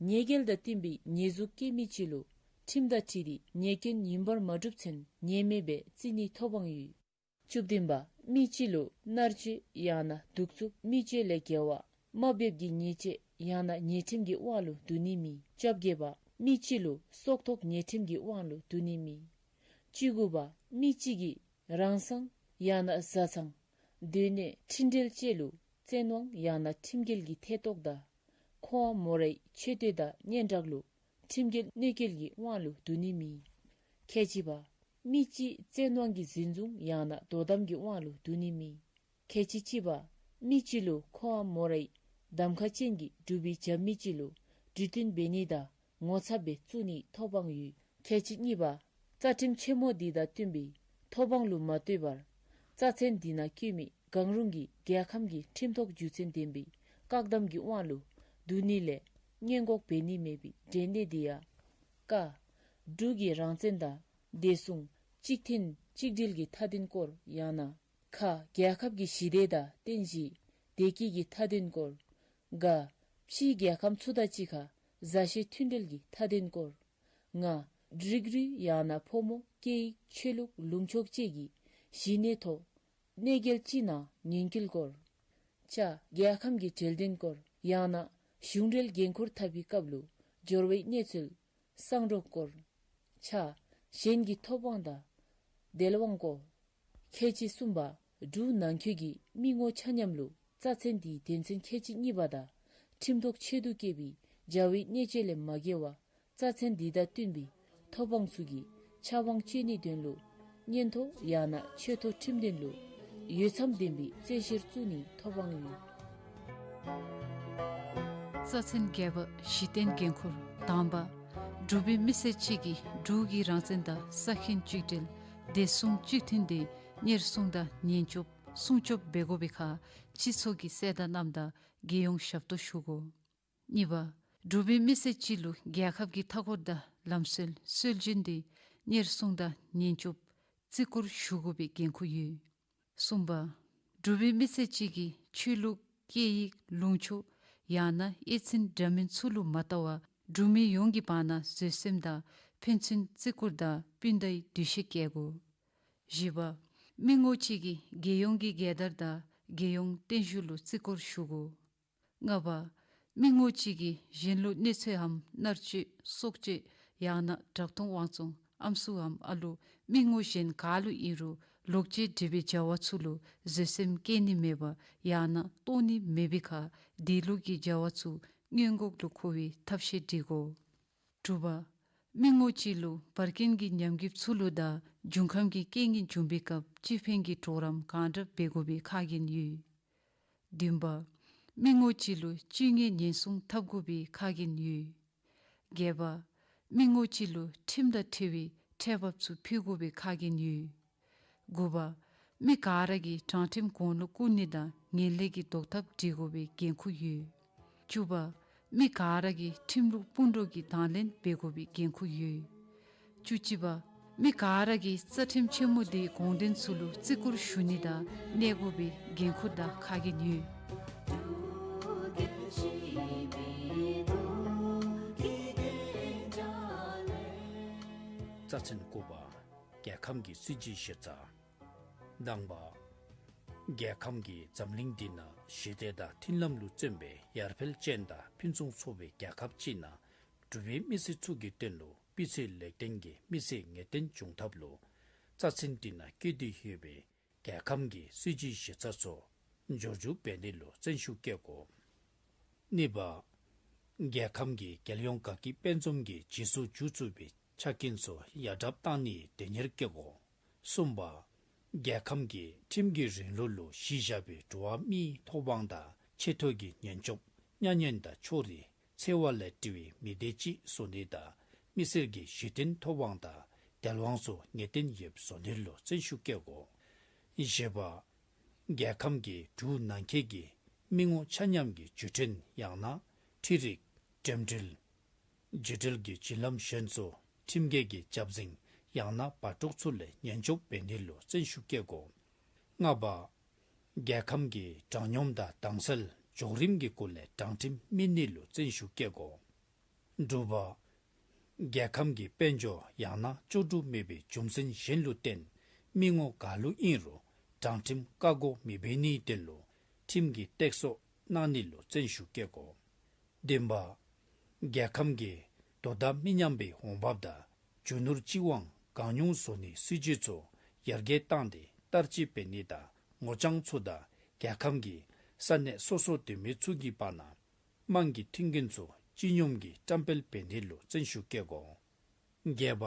ཉེས་འགེལ་དང་བསྟུན་པའི་ཉེས་འཛུགས་བཀལ་མི་ཅིག་ལུ་ཁྲིམས་དང་འཁྲིལ་ཏེ་ཉེས་སྐྱོན་ཡུན་བར་མ་གྲུབ་ཚུན་ཉེས་མེད་སྦེ་བརྩི་ནིའི་ཐོབ་དབང་ཡོད། བཅུ་བདུན་པ། མི་སྤྱི་ལུ་མནར་གཅོད་ཡང་ན་གདུག་རྩུབ་མི་སྤྱོད་ལས་འགལ་བ་དམའ་འབེབས་ཀྱི་ཉེས་སྤྱོད་ཡང་ན་ཉེས་ཁྲིམས་ཀྱི་དབང་ལུ་བསྡུ་ནི་མེད། བཅོ་བརྒྱད་པ། མི་སྤྱི་ལུ་སྲོག་ཐོག་ཉེས་ཁྲིམས་ཀྱི་དབང་ལུ་བསྡུ་ནི་མེད། བཅུ་དགུ་པ། མི་སྤྱི་གིས་རང་སང་ཡང་ན་བཟའ་ཚང་སྡོད་གནས་འཕྲིན་འབྲེལ་བཅས་ལུ་བཙན་དབང་ཡང་ན་ཁྲིམས་འགལ་གྱི་ཐེ་གཏོགས་དང་ཁོ་དབང་མོ་རའི་མཆོད་རྟེན་དང་སྙན་གྲགས་ལུ་ཁྲིམས་འགལ་གནོད་སྐྱེལ་གྱི་དབང་ལུ་བསྡུ་ནི་མེད། ཁལ་གཅིག་པ། མི་སྤྱི་བཙན་དབང་གིས་འཛིན་བཟུང་ཡང་ན་དོ་དམ་གྱི་དབང་ལུ་བསྡུ་ནི་མེད། ཁལ་གཅིག་གཅིག་པ། མི་སྤྱི་ལུ་ཁོ་དབང་མོ་རའི་གདམ་ཁ་ཅན་གྱི་འབྲུག་པའི་རྒྱབ་མི་ཅིག་ལུ་གྲོས་བསྟུན་འབད་ནི་དང་ངོ་ཚབ་སྦེ་བཙུགས་ནིའི་ཐོབ་དབང་ཡོད། ཁལ་གཅིག་གཉིས་པ། རྩ་ཁྲིམས་ཆེན་མོ་འདི་དང་བསྟུན་པའི་ཐོབ་དབང་ལུ་མ་ལྟོས་པར་རྩ་ཚན་འདི་ནང་བཀོད་མི་གང་རུང་གིས་རྒྱལ་ཁམས་ཀྱི་ཁྲིམས་ཐོག་རྒྱུ་མཚན་ལྡན་པའི་བཀག་དམ་གྱི་དབང་ལུ་བསྡུ་ནི་ལས་སྔོན་འགོག་འབད་ནི་མེད་པའི་འབྲེལ་གནད་འདི་ཡང་། ཀ། འབྲུག་གི་རང་བཙན་དང་བདེ་སྲུང་གཅིག་མཐུན་གཅིག་སྒྲིལ་གྱི་མཐའ་དོན་སྐོར་ཡང་ན། ཁ། རྒྱལ་ཁབ་ཀྱི་ཞི་བདེ་དང་རྟེན་གཞི་བདེ་སྐྱིད་ཀྱི་མཐའ་དོན་སྐོར། ག། ཕྱིའི་རྒྱལ་ཁམས་ཚུ་དང་གཅིག་ཁར་མཛའ་བཤེས་མཐུན་འབྲེལ་གྱི་མཐའ་དོན་སྐོར། ང་། རིགས་རུས་ཡང་ན་ཕོ་མོ་སྐད་ཡིག་ཆོས་ལུགས་ལུང་ཕྱོགས་བཅས་ཀྱི་གཞི་གནས་ཐོག་གནོད་འགེལ་ཅིག་ནང་ཉེན་སྐྱོན་སྐོར། ཅ། རྒྱལ་ཁམས་ཀྱི་འབྲེལ་དོན་སྐོར་ཡང་ན་གཞུང་འབྲེལ་འགན་ཁུར་འཐབ་པའི་སྐབས་ལུ་འབྱོར་བའི་གནས་ཚུལ་གསང་སྒྲོག་སྐོར། ཆ། གཞན་གྱི་ཐོབ་དབང་དང་འདེལ་དབང་སྐོར། ཁལ་གཅིག་གསུམ་པ། འབྲུག་ནང་འཁོད་ཀྱི་མི་ངོ་ཆ་མཉམ་ལུ་རྩ་ཚན་འདིའི་དོན་ཚན་ཁལ་གཅིག་གཉིས་པ་དང་ཁྲིམས་ཐོག་ཆེད་དུ་བཀོད་པའི་བྱ་བའི་གནད་སྤྱོད་ལས་མ་འགལ་བར་རྩ་ཚན་འདི་དང་བསྟུན་པའི་ཐོབ་དབང་ཚུ་གི་ཆབ་དབང་སྤྱོད་ནིའི་དོན་ལུ་མངོན་མཐོ་ཡང་ན་ཆེ་མཐོ་ཁྲིམས་དོན་ལུ་འོས་འཚམ་ལྡན་པའི་བཙན་བཤེར་བཙུགས་ནིའི་ཐོབ་དབང་ཡོད། རྩ་ཚན་བརྒྱད་པ། གཞི་རྟེན་འགན་ཁུར། དང་པ། འབྲུག་པའི་མི་སེར་ཅིག་གིས་འབྲུག་གི་རང་བཙན་དང་ས་ཁྱོན་གཅིག་སྒྲིལ་བདེ་སྲུང་གཅིག་མཐུན་དེ་གཉེར་སྲུང་དང་ཉེན་སྐྱོབ་སྲུང་སྐྱོབ་འབད་དགོ་པའི་ཁར་སྤྱི་ཚོགས་ཀྱི་གསལ་བརྡ་བསྣམས་དང་རྒྱལ་ཡོངས་ཞབས་ཏོག་ཞུ་དགོ། གཉིས་པ། འབྲུག་པའི་མི་སེར་ཅིག་ལུ་རྒྱལ་ཁབ་ཀྱི་མཐའ་འཁོར་དང་ལམ་སྲོལ་སྲོལ་རྒྱུན་དེ་གཉེར་སྲུང་དང་ཉེན་སྐྱོབ་བརྩི་བཀུར་ཞུ་དགོ་པའི་འགན་ཁུར་ཡོད། གསུམ་པ། འབྲུག་པའི་མི་སེར་ཅིག་གིས་ཆོས་ལུགས་སྐད་ཡིག་ལུང་ཕྱོགས་ཡང་ན་ཨེ་ཚན་འདྲ་མིན་ཚུ་ལུ་མ་ལྟ་བར་འབྲུག་མི་ཡོངས་ཀྱི་བར་ན་བཟོད་སེམས་དང་ཕན་ཚུན་བརྩི་བཀུར་དང་སྤུན་ཟླའི་འདུ་ཤེས་བསྐྱེད་དགོ། བཞི་པ། མི་ངོ་ཅིག་གིས་རྒྱལ་ཡོངས་ཀྱི་རྒྱལ་དར་དང་རྒྱལ་ཡོངས་བརྟན་བཞུགས་ལུ་བརྩི་བཀུར་ཞུ་དགོ། ལྔ་པ། མི་ངོ་ཅིག་གིས་གཞན་ལུ་གནོད་འཚེ་འམ་མནར་གཅོད་སྲོག་གཅོད་ཡང་ན་དྲག་རྡུང་དབང་བཙོང་ཨམ་སྲུ་འམ་ཨ་ལུ་མི་ངོ་གཞན་ག་ལུ་ཨིན་རུང་ལོག་སྤྱོད་འདྲེས་པའི་བྱ་བ་ཚུ་ལུ་བཟོད་སེམས་བསྐྱེད་ནི་མེད་པར་ཡང་ན་གཏོར་ནི་མེད་པའི་ཁར་དེ་ལུགས་ཀྱི་བྱ་བ་ཚུ་སྔོན་འགོག་ལུ་མཁོ་བའི་ཐབས་ཤེས་སྒྲིག་དགོ། དྲུག་པ། མི་ངོ་ཅིག་ལུ་བར་རྐྱེན་གྱི་ཉམས་རྒུདཔ་ཚུ་ལུ་དང་འབྱུང་ཁམས་ཀྱི་རྐྱེན་གྱིས་འབྱུང་བའི་སྐབས་སྤྱི་ཕན་གྱི་གྲོགས་རམ་གང་དྲག་འབད་དགོ་པའི་ཁ་འགན་ཡོད། བདུན་པ། མི་ངོ་ཅིག་ལུ་སྤྱོད་ངན་ཉེན་སྲུང་འཐབ་དགོ་པའི་ཁ་འགན་ཡོད། བརྒྱད་པ། མི་ངོ་ཅིག་ལུ་ཁྲིམས་དང་འཁྲིལ་བའི་ཁྲལ་འབབ་ཚུ་ཕུལ་དགོ་པའི་ཁ་འགན་ཡོད། དགུ་པ། མི་ག་ར་གིས་དྲང་ཁྲིམས་གོང་ལུ་བཀུར་ནི་དང་ངན་ལྷད་ཀྱི་བཟློག་ཐབས་སྒྲིག་དགོ་པའི་འགན་ཁུར་ཡོད། བཅུ་པ། མི་ག་ར་གིས་ཁྲིམས་ལུགས་སྤུན་གྲོགས་ཀྱི་དང་ལེན་འབད་དགོ་པའི་འགན་ཁུར་ཡོད། བཅུ་གཅིག་པ། མི་ག་ར་གིས་རྩ་ཁྲིམས་ཆེན་མོ་འདིའི་དགོངས་དོན་ཚུ་ལུ་བརྩི་བཀུར་ཞུ་ནི་དང་གནས་དགོ་པའི་འགན་ཁུར་དང་ཁ་འགན་ཡོད། རྩ་ཚན་དགུ་པ། རྒྱལ་ཁམས་ཀྱི་སྲིད་བྱུས་གཞི་རྩ། དང་པ། རྒྱལ་ཁམས་ཀྱི་འཛམ་གླིང་འདི་ནང་ཞི་བདེ་དང་མཐུན་ལམ་ལུ་བརྩོན་པའི་ཡར་འཕེལ་ཅན་དང་ཕུན་སུམ་ཚོགས་པའི་རྒྱལ་ཁབ་ཅིག་ནང་འབྲུག་པའི་མི་སེར་ཚུ་གི་དོན་ལུ་ སྤུས་ཚད་ལེགས་ལྡན་གྱི་མི་སེར་ངེས་གཏན་འབྱུང་ཐབས་ལུ་རྩ་ཚན་དེ་ནང་བཀོད་དེ་ཡོད་པའི་རྒྱལ་ཁམས་ཀྱི་སྲིད་བྱུས་གཞི་རྩ་ཚུ་འབྱོར་འཇུག་འབད་ནི་ལུ་བརྩོན་ཤུགས་བསྐྱེད་དགོ། གཉིས་པ། རྒྱལ་ཁམས་ཀྱི་རྒྱལ་ཡོངས་དགའ་སྐྱིད་དཔལ་འཛོམས་ཀྱི་རྗེས་སུ་འཇུག་ཚུགས་པའི་ཆ་རྐྱེན་ཚུ་ཡར་དྲག་བཏང་ནིའི་དོན་གཉེར་བསྐྱེད་དགོ། གསུམ་པ། རྒྱལ་ཁམས་ཀྱི་ཁྲིམས་ཀྱི་རིང་ལུགས་ལུ་གཞི་བཞག་པའི་འགྲོ་བ་མིའི་ཐོབ་དབང་དང་ཆེ་མཐོ་གི་ཉེན་སྐྱོབ་མཉའ་གནོན་དང་ཕྱོགས་རིས་འཚེ་བ་ལས་བྲལ་བའི་མི་སྡེ་ཅིག་བཟོ་ནི་དང་མི་སེར་གྱི་གཞི་རྟེན་ཐོབ་དབང་དང་དལ་དབང་ཚུ་ངེས་གཏན་ཡོདཔ་བཟོ་ནི་ལུ་བརྩོན་ཤུགས་བསྐྱེད་དགོ། བཞི་པ། རྒྱལ་ཁམས་ཀྱི་འབྲུག་ནང་འཁོད་ཀྱི་མི་ངོ་ཆ་མཉམ་གྱི་བརྒྱུད་འཕྲིན་ཡང་ན་འཕྲུལ་རིག་འགྲེམས་འགྲུལ་བརྒྱུད་འཕྲིན་གྱི་བརྒྱུད་ལམ་གཞན་ཚུ་ཁྲིམས་འགལ་གྱི་བརྒྱབ་འཛིང་ཡང་ན་འབག་འཐུ་ཚུ་ལས་ཉེན་སྐྱོབ་འབད་ནི་ལུ་བརྩོན་ཤུགས་བསྐྱེད་དགོ། ལྔ་པ། རྒྱལ་ཁམས་ཀྱི་དྲང་སྙོམས་དང་དྭངས་གསལ་འཇོག་རིམ་གྱི་སྐོར་ལས་དྲང་ཁྲིམས་སྨིན་ནི་ལུ་བརྩོན་ཤུགས་བསྐྱེད་དགོ། དྲུག་པ། རྒྱལ་ཁམས་ཀྱི་དཔལ་འབྱོར་ཡང་ན་ལྕོགས་གྲུབ་མེད་པའི་རྒྱུ་མཚན་གཞན་ལུ་བརྟེན་མི་ངོ་ག་ལུ་ཨིན་རུང་དྲང་ཁྲིམས་བཀག་འགོག་མི་འབད་ནིའི་དོན་ལུ་ཁྲིམས་ཀྱི་སྟེགས་གསོ་གནང་ནི་ལུ་བརྩོན་ཤུགས་བསྐྱེད་དགོ། བདུན་པ། རྒྱལ་ཁམས་ཀྱི་དོ་བདག་མི་མཉམ་པའི་འོང་འབབ་དང་རྒྱུ་ནོར་སྤྱི་དབང་གང་ཉུང་བཟོ་ནིའི་སྲིད་བྱུས་ཚུ་ཡར་རྒྱས་བཏང་སྟེ་བསྟར་སྤྱོད་འབད་ནི་དང་ངོ་རྐྱང་ཚུ་དང་རྒྱལ་ཁམས་ཀྱི་ས་གནས་སོ་སོ་སྡོད་མི་ཚུ་གི་བར་ན་དམངས་ཀྱི་མཐུན་རྐྱེན་ཚུ་སྤྱི་སྙོམས་ཀྱིས་བཀྲམ་སྤེལ་འབད་ནི་ལུ་བརྩོན་ཤུགས་བསྐྱེད་དགོ། བརྒྱད་པ།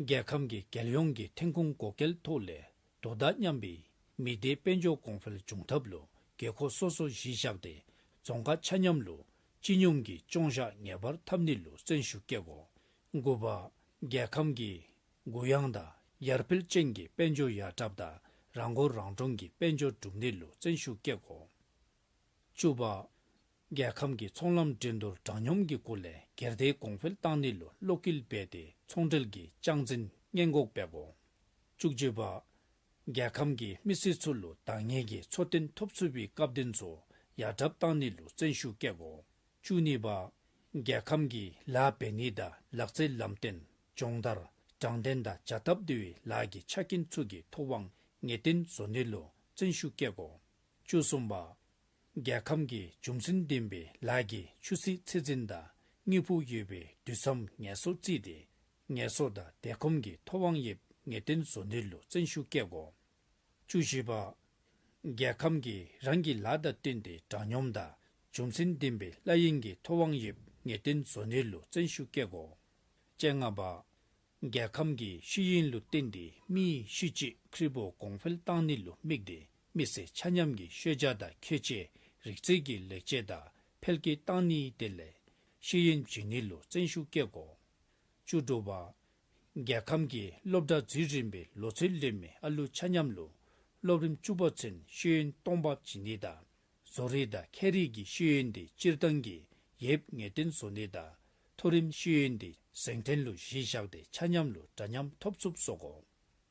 རྒྱལ་ཁམས་ཀྱི་རྒྱལ་ཡོངས་ཀྱི་ཐོན་ཁུངས་བགོ་སྐལ་ཐོག་ལས་དོ་བདག་མཉམ་པའི་མི་སྡེ་དཔལ་འབྱོར་གོང་འཕེལ་འབྱུང་ཐབས་ལུ་དགོས་མཁོ་སོ་སོ་གཞི་བཞག་སྟེ་རྫོང་ཁག་ཆ་མཉམ་ལུ་སྤྱི་སྙོམས་ཀྱི་སྐྱོང་བཞག་ངེས་པར་འཐབ་ནི་ལུ་བརྩོན་ཤུགས་བསྐྱེད་དགོ། དགུ་པ། རྒྱལ་ཁམས་ཀྱི་གུ་ཡངས་དང་ཡར་འཕེལ་ཅན་གྱི་དཔལ་འབྱོར་ཡར་དྲགཔ་དང་རང་མགོ་རང་འདྲོངས་ཀྱི་དཔལ་འབྱོར་སྒྲུབ་ནི་ལུ་བརྩོན་ཤུགས་བསྐྱེད་དགོ། བཅུ་པ། རྒྱལ་ཁམས་ཀྱི་ཚོང་ལམ་འགྲན་བསྡུར་དྲང་སྙོམས་ཀྱི་སྒོ་ལས་སྒེར་སྡེ་གོང་འཕེལ་བཏང་ནི་ལུ་བློ་འགེལ་འབད་དེ་ཚོང་འབྲེལ་གྱི་སྤྱང་འཛིན་སྔོན་འགོག་འབད་དགོ། བཅུ་གཅིག་པ། རྒྱལ་ཁམས་ཀྱི་མི་སེར་ཚུ་ལུ་འདང་ངེས་ཀྱི་འཚོ་རྟེན་ཐོབ་ཚུགས་པའི་སྐབས་དོན་ཚུ་ཡར་དྲག་བཏང་ནི་ལུ་བརྩོན་ཤུགས་བསྐྱེད་དགོ། བཅུ་གཉིས་པ། རྒྱལ་ཁམས་ཀྱི་ལཱ་འབད་ནི་དང་ལག་རྩལ་ལམ་སྟོན་སྦྱོང་བརྡར་དྲང་བདེན་དང་བྱ་སྟབས་བདེ་བའི་ལཱ་གི་ཆ་རྐྱེན་ཚུ་གི་ཐོབ་དབང་ངེས་གཏན་བཟོ་ནི་ལུ་བརྩོན་ཤུགས་བསྐྱེད་དགོ། བཅུ་གསུམ་པ། རྒྱལ་ཁམས་ཀྱི་རྒྱུ་མཚན་ལྡན་པའི་ལཱ་གི་ཆུ་ཚད་ཚད་འཛིན་དང་དངོས་པོ་ཡོད་པའི་དུས་མཚམས་ངལ་གསོ་བརྩིས་ཏེ་ངལ་གསོ་དང་བསྡད་ཁོམ་གྱི་ཐོབ་དབང་ཡོདཔ་ངེས་གཏན་བཟོ་ནི་ལུ་བརྩོན་ཤུགས་བསྐྱེད་དགོ། བཅུ་བཞི་པ། རྒྱལ་ཁམས་ཀྱིས་རང་གི་ལཱ་དང་བསྟུན་ཏེ་དྲང་སྙོམས་དང་རྒྱུ་མཚན་ལྡན་པའི་ལཱ་ཡིན་གྱི་ཐོབ་དབང་ཡོདཔ་ངེས་གཏན་བཟོ་ནི་ལུ་བརྩོན་ཤུགས་བསྐྱེད་དགོ། བཅོ་ལྔ་པ། རྒྱལ་ཁམས་ཀྱི་ཤེས་ཡོན་ལུ་བརྟེན་ཏེ་མིའི་གཤིས་རྒྱུད་ཁེ་པོ་གོང་འཕེལ་བཏང་ནི་ལུ་དམིགས་ཏེ་མི་སེར་ཆ་མཉམ་གྱི་ཤེས་བྱ་དང་ཁྱད་ཆོས་རིག་རྩལ་གྱི་ལེགས་བཅོས་དང་འཕེལ་རྒྱས་བཏང་ནིའི་དོན་ལས་ཤེས་ཡོན་སྦྱིན་ནི་ལུ་བརྩོན་ཤུགས་བསྐྱེད་དགོ། བཅུ་དྲུག་པ། རྒྱལ་ཁམས་ཀྱི་སློབ་གྲྭ་འཛུལ་རན་པའི་ལོ་ཚོད་ལོན་མི་ཨ་ལུ་ཆ་མཉམ་ལུ་སློབ་རིམ་བཅུ་པ་ཚུན་ཤེས་ཡོན་སྟོང་པ་སྦྱིན་ནི་དང་བཟོ་རིག་དང་ཁྱད་རིག་གི་ཤེས་ཡོན་དེ་སྤྱིར་བཏང་གི་ཡོདཔ་ངེས་གཏན་བཟོ་ནི་དང་མཐོ་རིམ་ཤེས་ཡོན་དེ་གཟེངས་ཐོན་ལུ་གཞི་བཞག་སྟེ་ཆ་མཉམ་ལུ་འདྲ་མཉམ་ཐོབ་ཚུགསཔ་བཟོ་དགོ།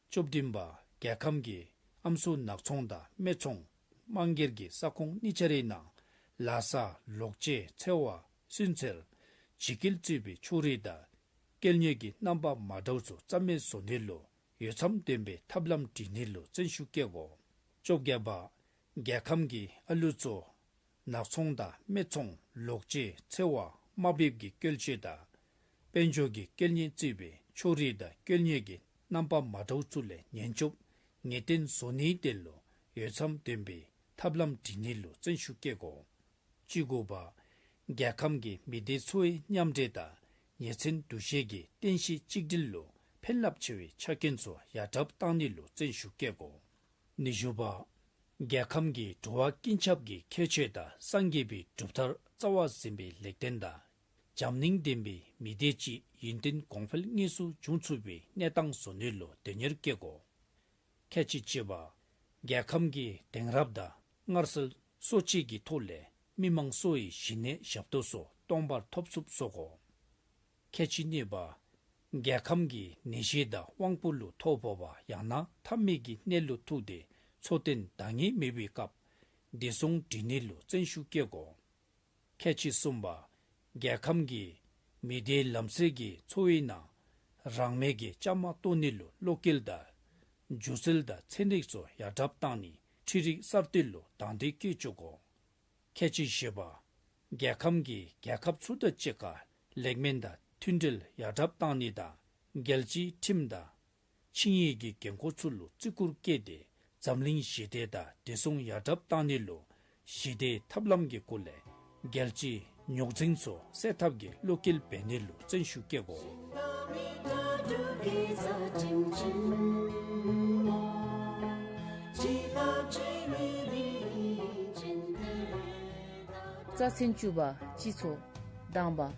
བཅུ་བདུན་པ། རྒྱལ་ཁམས་ཀྱི་ཨམ་སྲུ་ནག་ཚོང་དང་སྨད་འཚོང་དམངས་སྒེར་གྱི་ས་ཁོངས་གཉིས་ཆ་རའི་ནང་ལ་ས་ལོག་སྤྱོད་འཚེ་བ་སུན་གཙེར་ཇི་སྐད་གཙོས་པའི་ཕྱོགས་རིས་དང་སྐྱེལ་ནུས་ཀྱི་རྣམ་པ་མ་འདྲཝ་ཚུ་རྩ་མེད་བཟོ་ནི་ལུ་འོས་འཚམ་ལྡན་པའི་ཐབས་ལམ་སྒྲིག་ནི་ལུ་བརྩོན་ཤུགས་བསྐྱེད་དགོ། བཅོ་བརྒྱད་པ། རྒྱལ་ཁམས་ཀྱི་ཨ་ལུ་ཚུ་ནག་ཚོང་དང་སྨད་འཚོང་ལོག་སྤྱོད་འཚེ་བ་དམའ་འབེབས་ཀྱི་བཀོལ་སྤྱོད་དང་དཔལ་འབྱོར་གྱི་སྐྱེལ་ནུས་བརྩིས་པའི་ཕྱོགས་རིས་དང་སྐྱེལ་ནུས་ཀྱི་རྣམ་པ་མ་འདྲཝ་ཚུ་ལས་ཉེན་སྐྱོབ་ངེས་གཏན་བཟོ་ནིའི་དོན་ལུ་འོས་འཚམ་ལྡན་པའི་ཐབས་ལམ་སྒྲིག་ནི་ལུ་བརྩོན་ཤུགས་བསྐྱེད་དགོ། བཅུ་དགུ་པ། རྒྱལ་ཁམས་ཀྱི་མི་སྡེ་ཚོ་བའི་མཉམ་འདྲེས་དང་ཉེ་ཚན་འདུ་ཤེས་ཀྱི་རྟེན་གཞི་གཅིག་སྒྲིལ་ལུ་ཕན་རླབས་ཆེ་བའི་ཆ་རྐྱེན་ཚུ་ཡར་དྲག་བཏང་ནི་ལུ་བརྩོན་ཤུགས་བསྐྱེད་དགོ། ཉི་ཤུ་པ། རྒྱལ་ཁམས་ཀྱི་འགྲོ་བ་ཀུན་ཁྱབ་ཀྱི་ཁྱད་ཆོས་དང་སངས་རྒྱས་པའི་གྲུབ་མཐར་རྩ་བ་ཟིན་པའི་ལེགས་ལྡན་དང་འཇམ་གླིང་ལྡན་པའི་མི་སྡེ་ཅིག་ཡུན་བརྟན་གོང་འཕེལ་དངོས་སུ་འབྱུང་ཚུགས་པའི་གནས་སྟངས་བཟོ་ནི་ལུ་དོན་གཉེར་བསྐྱེད་དགོ། ཁལ་གཅིག་གཅིག་པ། རྒྱལ་ཁམས་ཀྱི་དེང་རབས་དང་སྔར་སྲོལ་གསོ་བྱེད་ཀྱི་ཐོག་ལས་མི་མང་གསོ་བའི་གཞི་གནས་ཞབས་ཏོག་སོགས་སྟོང་པར་ཐོབ་ཚུགསཔ་བཟོ་དགོ། ཁལ་གཅིག་གཉིས་པ། རྒྱལ་ཁམས་ཀྱི་ནད་གཞི་དང་དབང་པོ་ལུ་ཐོ་ཕོག་པ་ཡང་ན་ཐབས་མེད་ཀྱི་གནས་ལུ་ཐུག་སྟེ་འཚོ་རྟེན་འདང་ངེས་མེད་པའི་སྐབས་བདེ་སྲུང་སྒྲིག་ནི་ལུ་བརྩོན་ཤུགས་བསྐྱེད་དགོ། ཁལ་གཅིག་གསུམ་པ། རྒྱལ་ཁམས་ཀྱི་མི་སྡེའི་ལམ་སེལ་གྱི་འཚོ་བའི་ནང་རང་མོས་ཀྱི་བཅའ་མར་གཏོགས་ནི་ལུ་བློ་འགེལ་དང་སྒྱུ་རྩལ་དང་ཚན་རིག་སོགས་ཡར་དྲག་བཏང་ནི་འཕྲུལ་རིག་གསར་གཏོད་ལུ་དང་འདོད་བསྐྱེད་བཅུག་དགོ། ཁལ་གཅིག་བཞི་པ། རྒྱལ་ཁམས་ཀྱི་རྒྱལ་ཁབ་ཚུ་དང་གཅིག་ཁར་ལེགས་སྨོན་དང་ མཐུན་འབྲེལ་ཡར་དྲགཔ་བཏང་ནི་དང་རྒྱལ་སྤྱིའི་ཁྲིམས་དང་ཆིངས་ཡིག་གི་འགན་ཁུར་ཚུ་ལུ་བརྩི་བཀུར་བསྐྱེད་དེ་འཛམ་གླིང་ཞི་བདེ་དང་བདེ་སྲུང་ཡར་དྲགཔ་བཏང་ནི་ལུ་ཞི་བདེའི་ཐབས་ལམ་གྱི་སྐོར་ལས་རྒྱལ་སྤྱིའི་རྙོག་འཛིང་ཚུ་སེལ་ཐབས་ཀྱི་བློ་འགེལ་འབད་ནི་ལུ་བརྩོན་ཤུགས་བསྐྱེད་དགོ། རྩ་ཚན་བཅུ་པ། སྤྱི་ཚོགས། དང་པ།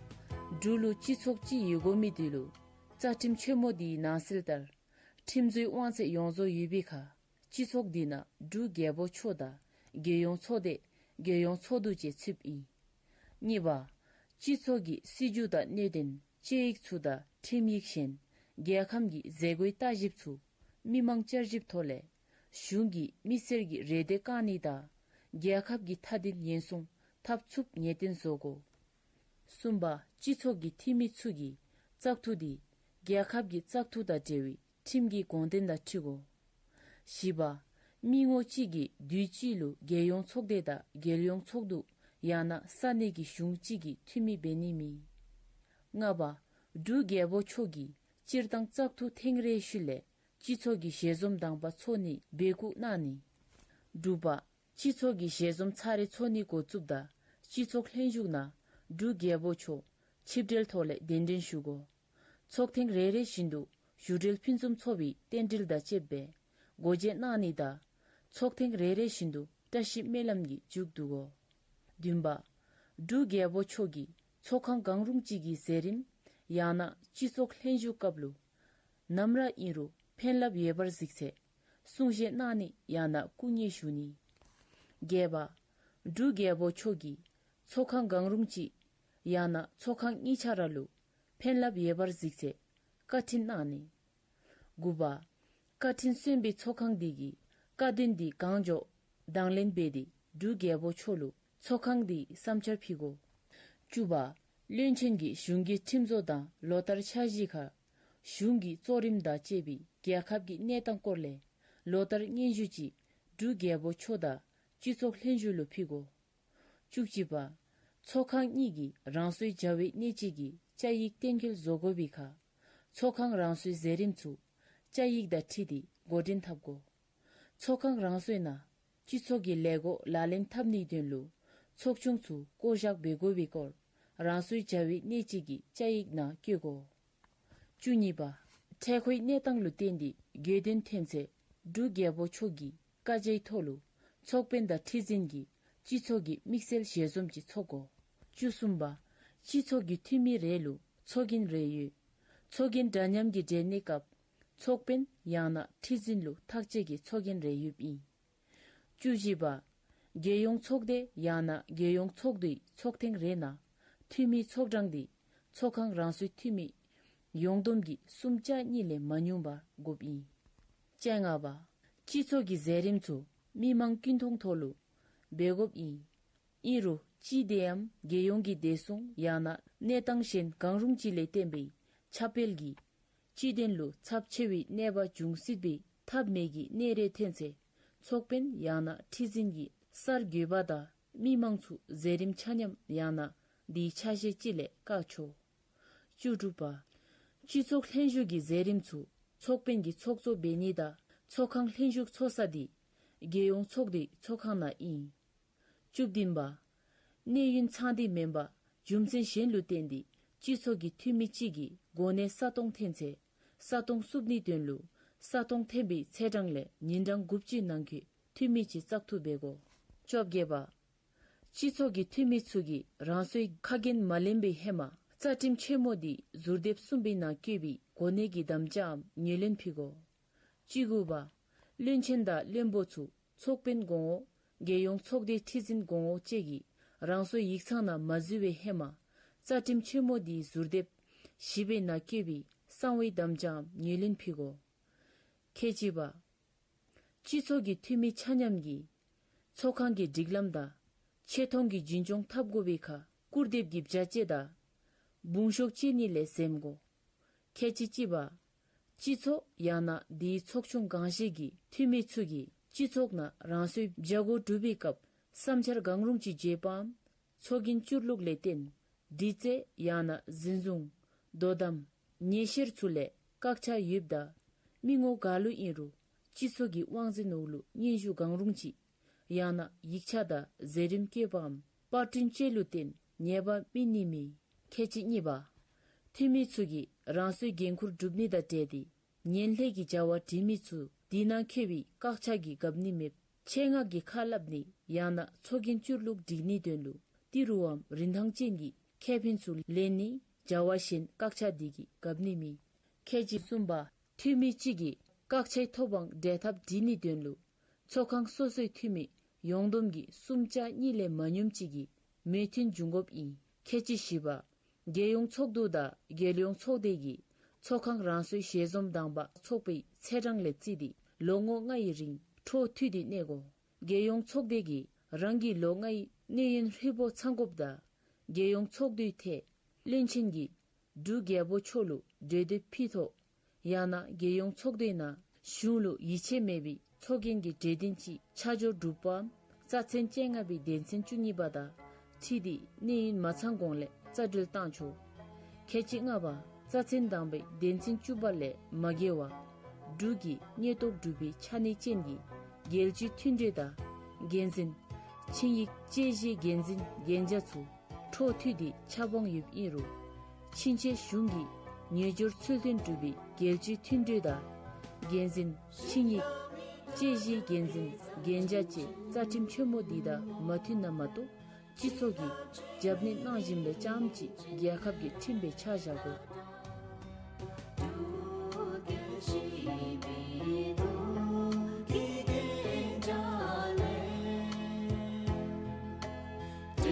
འབྲུག་ལུ་སྤྱི་ཚོགས་ཅིག་ཡོད་དགོ་མི་དེ་ལུ་རྩ་ཁྲིམས་ཆེན་མོ་དེའི་ནང་གསལ་ལྟར་ཁྲིམས་བཟོའི་དབང་ཚད་ཡོངས་རྫོགས་ཡོད་པའི་ཁར་སྤྱི་ཚོགས་དེ་ནང་འབྲུག་རྒྱལ་པོ་མཆོག་དང་རྒྱལ་ཡོངས་ཚོགས་སྡེ་རྒྱལ་ཡོངས་ཚོགས་འདུ་བཅས་ཚུདཔ་ཨིན། གཉིས་པ། སྤྱི་ཚོགས་ཀྱི་སྲིད་བྱུས་དང་གནད་དོན་དཔྱད་ཡིག་ཚུ་དང་ཁྲིམས་ཡིག་གཞན་རྒྱལ་ཁམས་ཀྱི་མཛད་སྒོའི་ལྟ་ཞིབ་ཚུ་མི་མང་བསྐྱར་ཞིབ་ཐོག་ལས་གཞུང་གི་མི་སེར་གྱི་རེ་འདོད་བསྐང་ནི་དང་རྒྱལ་ཁབ་ཀྱི་མཐའ་དོན་ཉེན་སྲུང་འཐབ་ཚུགསཔ་ངེས་གཏན་བཟོ་དགོ། གསུམ་པ། སྤྱི་ཚོགས་ཀྱི་འཐུས་མི་ཚུ་གི་བཙག་འཐུ་དེ་རྒྱལ་ཁབ་ཀྱི་བཙག་འཐུ་དང་འབྲེལ་བའི་ཁྲིམས་ཀྱི་དགོངས་དོན་དང་འཁྲིལ་དགོ། བཞི་པ། མི་ངོ་གཅིག་གིས་དུས་གཅིག་ལུ་རྒྱལ་ཡོངས་ཚོགས་སྡེ་དང་རྒྱལ་ཡོངས་ཚོགས་འདུ་ཡང་ན་ས་གནས་ཀྱི་གཞུང་གཅིག་གི་འཐུས་མི་འབད་ནི་མེད། ལྔ་པ། འབྲུག་རྒྱལ་པོ་མཆོག་གིས་སྤྱིར་བཏང་བཙག་འཐུ་ཐེངས་རེའི་ཤུལ་ལས་སྤྱི་ཚོགས་ཀྱི་ཞལ་འཛོམས་དང་པ་ཚོགས་ནི་འབོད་སྐུལ་གནང་ནི། དྲུག་པ། སྤྱི་ཚོགས་ཀྱི་ཞལ་འཛོམས་ཚར་རེ་ཚོགས་ནི་འགོ་བཙུགསཔ་ད་སྤྱི་ཚོགས་ལྷན་བཞུགས་ནང་འབྲུག་རྒྱལ་པོ་མཆོག་ཆིབས་གྲལ་ཐོག་ལས་གདན་འདྲེན་ཞུ་དགོ། ཚོགས་ཐེངས་རེ་རེ་བཞིན་དུ་བཞུགས་གྲལ་ཕུན་སུམ་ཚོགས་པའི་རྟེན་འབྲེལ་དང་བཅསཔ་སྦེ་སྒོ་འབྱེད་གནང་ནི་དང་ཚོགས་ཐེངས་རེ་རེ་བཞིན་དུ་བཀྲ་ཤིས་སྨོན་ལམ་གྱི་མཇུག་བསྡུ་དགོ། བདུན་པ། འབྲུག་རྒྱལ་པོ་མཆོག་གིས་ཚོགས་ཁང་གང་རུང་ཅིག་གི་མཛད་རིམ་ཡང་ན་སྤྱི་ཚོགས་ལྷན་བཞུགས་སྐབས་ལུ་ནམ་ར་ཨིན་རུང་ཕན་རླབས་ཡོད་པར་གཟིགས་ཚེ་གསུང་བཤད་གནང་ནི་ཡང་ན་སྐུ་ངལ་ཞུ་ནི། བརྒྱད་པ། འབྲུག་རྒྱལ་པོ་མཆོག་གིས་ཚོགས་ཁང་གང་རུང་ཅིག་ཡང་ན་ཚོགས་ཁང་གཉིས་ཆ་ར་ལུ་ཕན་རླབས་ཡོད་པར་གཟིགས་ཚེ་བཀའ་འཕྲིན་གནང་ནི། དགུ་པ། བཀའ་འཕྲིན་སོན་པའི་ཚོགས་ཁང་དེ་གིས་བཀའ་དོན་དེ་གང་མགྱོགས་དང་ལེན་འབད་དེ་འབྲུག་རྒྱལ་པོ་མཆོག་ལུ་ཚོགས་ཁང་དེའི་བསམ་འཆར་ཕུལ་དགོ། བཅུ་པ། བློན་ཆེན་གྱིས་གཞུང་གི་ཁྲིམས་བཟོ་དང་ལོ་ལྟར་འཆར་གཞི་ཁར་གཞུང་གི་གཙོ་རིམ་དང་བཅས་པའི་རྒྱལ་ཁབ་ཀྱི་གནས་སྟངས་སྐོར་ལས་ལོ་ལྟར་སྙན་ཞུ་ཅིག་འབྲུག་རྒྱལ་པོ་མཆོག་དང་སྤྱི་ཚོགས་ལྷན་བཞུགས་ལུ་ཕུལ་དགོ། བཅུ་གཅིག་པ། ཚོགས་ཁང་གཉིས་ཀྱིས་རང་སོའི་བྱ་བའི་གནད་སྤྱི་གི་བཅའ་ཡིག་གཏན་འཁེལ་བཟོ་དགོ་པའི་ཁར་ཚོགས་ཁང་རང་སོའི་མཛད་རིམ་ཚུ་བཅའ་ཡིག་དང་འཁྲིལ་ཏེ་འགོ་འདྲེན་འཐབ་དགོ། ཚོགས་ཁང་རང་སོའི་ནང་སྤྱི་ཚོགས་ཀྱི་ལས་སྒོ་ལག་ལེན་འཐབ་ནིའི་དོན་ལུ་ཚོགས་ཆུང་ཚུ་བསྐོ་བཞག་འབད་དགོ་པའི་སྐོར་རང་སོའི་བྱ་བའི་གནད་སྤྱི་གི་བཅའ་ཡིག་ནང་བཀོད་དགོ། བཅུ་གཉིས་པ། འཕྲལ་མཁོའི་གནས་སྟངས་ལུ་བརྟེན་ཏེ་དགོས་དོན་ཐོན་ཚེ་འབྲུག་རྒྱལ་པོ་མཆོག་གི་བཀའ་རྒྱའི་ཐོག་ལུ་ཚོགས་དཔོན་དང་ཁྲི་འཛིན་གྱིས་སྤྱི་ཚོགས་ཀྱི་དམིགས་བསལ་ཞལ་འཛོམས་ཅིག་ཚོགས་དགོ། བཅུ་གསུམ་པ། སྤྱི་ཚོགས་ཀྱི་འཐུས་མི་རེ་ལུ་ཚོགས་རྒྱན་རེ་ཡོད། ཚོགས་རྒྱན་འདྲ་མཉམ་གྱི་འབྲེལ་གནས་སྐབས་ཚོགས་དཔོན་ཡང་ན་ཁྲི་འཛིན་ལུ་ཐག་བཅད་ཀྱི་ཚོགས་རྒྱན་རེ་ཡོདཔ་ཨིན། བཅུ་བཞི་པ། རྒྱལ་ཡོངས་ཚོགས་སྡེ་ཡང་ན་རྒྱལ་ཡོངས་ཚོགས་འདུའི་ཚོགས་ཐེངས་རེ་ནང་འཐུས་མིའི་ཚོགས་གྲངས་དེ་ཚོགས་ཁང་རང་སོའི་འཐུས་མི་ཡོངས་བསྡོམས་ཀྱི་གསུམ་ཆ་གཉིས་ལས་མ་ཉུང་བ་དགོཔ་ཨིན། བཅོ་ལྔ་པ། སྤྱི་ཚོགས་ཀྱི་མཛད་རིམ་ཚུ་མི་མང་ཀུན་མཐོང་ཐོག་ལུ་འབད་དགོཔ་ཨིན། ཨིན་རུང་སྤྱི་བདེ་འམ་རྒྱལ་ཡོངས་ཀྱི་བདེ་སྲུང་ཡང་ན་གནས་སྟངས་གཞན་གང་རུང་ཅིག་ལས་བརྟེན་པའི་ཁྱབ་སྤེལ་གྱིས་སྤྱི་དོན་ལུ་ཚབས་ཆེ་བའི་གནོད་པ་འབྱུང་སྲིད་པའི་ཐབས་མེད་ཀྱི་གནས་རེ་ཐོན་ཚེ་ཚོགས་དཔོན་ཡང་ན་ཁྲི་འཛིན་གྱིས་གསར་འགོད་པ་དང་མི་མང་ཚུ་མཛད་རིམ་ཆ་མཉམ་ཡང་ན་དེའི་ཆ་ཤས་ཅིག་ལས་བཀག་ཆོག། བཅུ་དྲུག་པ། སྤྱི་ཚོགས་ལྷན་བཞུགས་ཀྱི་མཛད་རིམ་ཚུ་ཚོགས་དཔོན་གྱིས་ཚོགས་གཙོ་འབད་ནི་དང་ཚོགས་ཁང་ལྷན་བཞུགས་ཚོགས་ས་དེ་རྒྱལ་ཡོངས་ཚོགས་སྡེའི་ཚོགས་ཁང་ནང་ཨིན། བཅུ་བདུན་པ། གནས་ཡུན་ཚང་སྟེ་མེན་པར་རྒྱུ་མཚན་གཞན་ལུ་བརྟེན་ཏེ་སྤྱི་ཚོགས་ཀྱི་འཐུས་མི་གཅིག་གིས་གོ་གནས་གསར་གཏོད་ཐོན་ཚེ་གསར་གཏོད་བསུབ་ནིའི་དོན་ལུ་གསར་གཏོད་ཐོན་པའི་ཚེས་གྲངས་ལས་ཉིན་གྲངས་དགུ་བཅུའི་ནང་འཁོད་འཐུས་མི་གཅིག་བཙག་འཐུ་འབད་དགོ། བཅོ་བརྒྱད་པ། སྤྱི་ཚོགས་ཀྱི་འཐུས་མི་ཚུ་གིས་རང་སོའི་ཁ་རྒྱུན་མ་ལེན་པའི་ཧེ་མ་རྩ་ཁྲིམས་ཆེན་མོ་དེའི་ཟུར་དེབ་གསུམ་པའི་ནང་བཀོད་པའི་གོ་གནས་ཀྱི་དམ་བཅའམ་ངོས་ལེན་ཕུལ་དགོ། བཅུ་དགུ་པ། བློན་ཆེན་དང་བློན་པོ་ཚུ་ཚོགས་དཔོན་གོང་འོག་རྒྱལ་ཡོངས་ཚོགས་སྡེའི་ཁྲི་འཛིན་གོང་འོག་བཅས་ཀྱིས་རང་སོའི་ཡིག་ཚང་ནང་མ་འཛུལ་བའི་ཧེ་མ་རྩ་ཁྲིམས་ཆེན་མོ་དེའི་ཟུར་དེབ་བཞི་པའི་ནང་བཀོད་པའི་གསང་བའི་དམ་བཅའམ་ངོས་ལེན་ཕུལ་དགོ། ཁལ་གཅིག་པ། སྤྱི་ཚོགས་ཀྱི་འཐུས་མི་ཆ་མཉམ་གྱིས་ཚོགས་ཁང་གི་སྒྲིག་ལམ་དང་ཆེ་མཐོང་གི་འཛིན་སྐྱོང་འཐབ་དགོ་པའི་ཁར་སྐུར་འདེབས་ཀྱི་བྱ་བྱེད་དང་དཔུང་ཤུགས་བསྐྱེད་ནི་ལས་འཛེམ་དགོ། ཁལ་གཅིག་གཅིག་པ། སྤྱི་ཚོགས་ཡང་ན་དེའི་ཚོགས་ཆུང་གང་ཞིག་གི་འཐུས་མི་ཚུ་གིས་སྤྱི་ཚོགས་ནང་རང་སོའི་བྱ་སྒོ་སྒྲུབ་པའི་སྐབས་བསམ་འཆར་གང་རུང་ཅིག་བརྗོད་པའམ་ཚོགས་རྒྱུན་བསྐྱུར་ལུགས་ལས་བརྟེན་འདྲི་རྩད་ཡང་ན་འཛིན་བཟུང་ དོ་དམ་ཉེས་བཤེར་ཚུ་ལས་བཀག་ཆ་ཡོདཔ་ད་མི་ངོམ་ག་ལུ་ཨིན་རུང་སྤྱི་ཚོགས་ཀྱི་དབང་འཛིན་འོག་ལུ་སྙན་ཞུ་གང་རུང་ཅིག་ཡང་ན་ཡིག་ཆ་དང་མཛད་རིམ་བཀོད་པའམ་པར་སྐྲུན་བཅས་ལུ་བརྟེན་ཉེས་པ་སྨིན་ནི་མེད། ཁལ་གཅིག་གཉིས་པ། འཐུས་མི་ཚུ་གིས་རང་སོའི་འགན་ཁུར་སྒྲུབ་ནི་དང་འབྲེལ་ཏེ་ངན་ལྷད་ཀྱི་བྱ་བ་འབྲི་མི་ཚུ་དེ་ནང་འཁོད་པའི་བཀག་ཆ་གིས་འགབ་ནི་མེདཔ། ཆེད་མངགས་ཀྱི་ཁ་སླབ་ནི་ཡང་ན་ཚོགས་རྒྱན་བཅུར་ལུགས་སྒྲིག་ནིའི་དོན་ལུ་ཏི་རུའམ་རིན་ཐང་ཅན་གྱི་ཁེ་ཕན་ཚུ་ལེན་ནི་བྱ་བ་གཞན་བཀག་ཆ་དེ་གིས་འགབ་ནི་མེད། ཁལ་གཅིག་གསུམ་པ། འཐུས་མི་གཅིག་གིས་བཀག་ཆའི་ཐོབ་དབང་འབྲེལ་ཐག་འབྲི་ནིའི་དོན་ལུ་ཚོགས་ཁང་སོ་སོའི་འཐུས་མི་ཡོངས་བསྡོམས་ཀྱི་གསུམ་ཆ་གཉིས་ལས་མ་ཉུངམ་ཅིག་གིས་མོས་མཐུན་འབྱུང་དགོཔ་ཨིན། ཁལ་གཅིག་བཞི་པ། རྒྱལ་ཡོངས་ཚོགས་འདུ་དང་རྒྱལ་ཡོངས་ཚོགས་སྡེ་གིས་ཚོགས་ཁང་རང་སོའི་ཞལ་འཛོམས་དང་པ་ཚོགས་པའི་ཚེས་གྲངས་ལས་བརྩིས་ཏེ་ལོ་ངོ་ལྔའི་རིང་འཕྲོ་མཐུད་དེ་གནས་དགོ། རྒྱལ་ཡོངས་ཚོགས་སྡེ་གིས་རང་གི་ལོ་ལྔའི་གནས་ཡུན་ཧྲིལ་བུ་ཚང་དགོཔ་དང་རྒྱལ་ཡོངས་ཚོགས་འདུའི་ཐད་བློན་ཆེན་གྱིས་འབྲུག་རྒྱལ་པོ་མཆོག་ལུ་གྲོས་འདེབས་ཕུལ་ཐོག་ཡང་ན་རྒྱལ་ཡོངས་ཚོགས་སྡེའི་ནང་གཞུང་ལུ་ཡིད་ཆེས་མེད་པའི་ཚོགས་རྒྱན་གྱི་གྲོས་དོན་ཅིག་ཆ་འཇོག་གྲུབ་པའམ་རྩ་ཚན་བཅོ་ལྔ་པའི་དོན་ཚན་བཅུ་གཉིས་པ་དང་འཁྲིལ་ཏེ་གནས་ཡུན་མ་ཚང་གོང་ལས་རྩ་འགྲུལ་བཏང་ཆོག། ཁལ་གཅིག་ལྔ་པ། རྩ་ཚན་དང་པའི་དོན་ཚན་བཅུ་པ་ལས་མ་འགལ་བར་འབྲུག་གི་ཉེན་རྟོག་གྲུབ་པའི་ཆ་གནས་ཅན་གྱི་རྒྱལ་སྤྱིའི་མཐུན་གྲོས་དང་འགན་འཛིན་ཆིངས་ཡིག་དཔྱད་གཞིའི་འགན་འཛིན་གན་རྒྱ་ཚུ་འཕྲོ་མཐུད་དེ་ཆ་སྤོང་ཡོདཔ་ཨིན་རུང་ཕྱིན་ཆད་གཞུང་གི་ཉེ་སྦྱོར་ཚུལ་མཐུན་གྲུབ་པའི་རྒྱལ་སྤྱིའི་མཐུན་གྲོས་དང་འགན་འཛིན་ཆིངས་ཡིག་དཔྱད་གཞིའི་འགན་འཛིན་གན་རྒྱ་བཅས་རྩ་ཁྲིམས་ཆེན་མོ་འདི་དང་མ་མཐུན་ན་མ་གཏོགས་སྤྱི་ཚོགས་ཀྱིས་རྒྱབ་གནོན་གནང་བཞིནམ་ལས་རྐྱངམ་གཅིག་རྒྱལ་ཁབ་ཀྱི་ཁྲིམས་སྦེ་ཆ་བཞག་དགོ།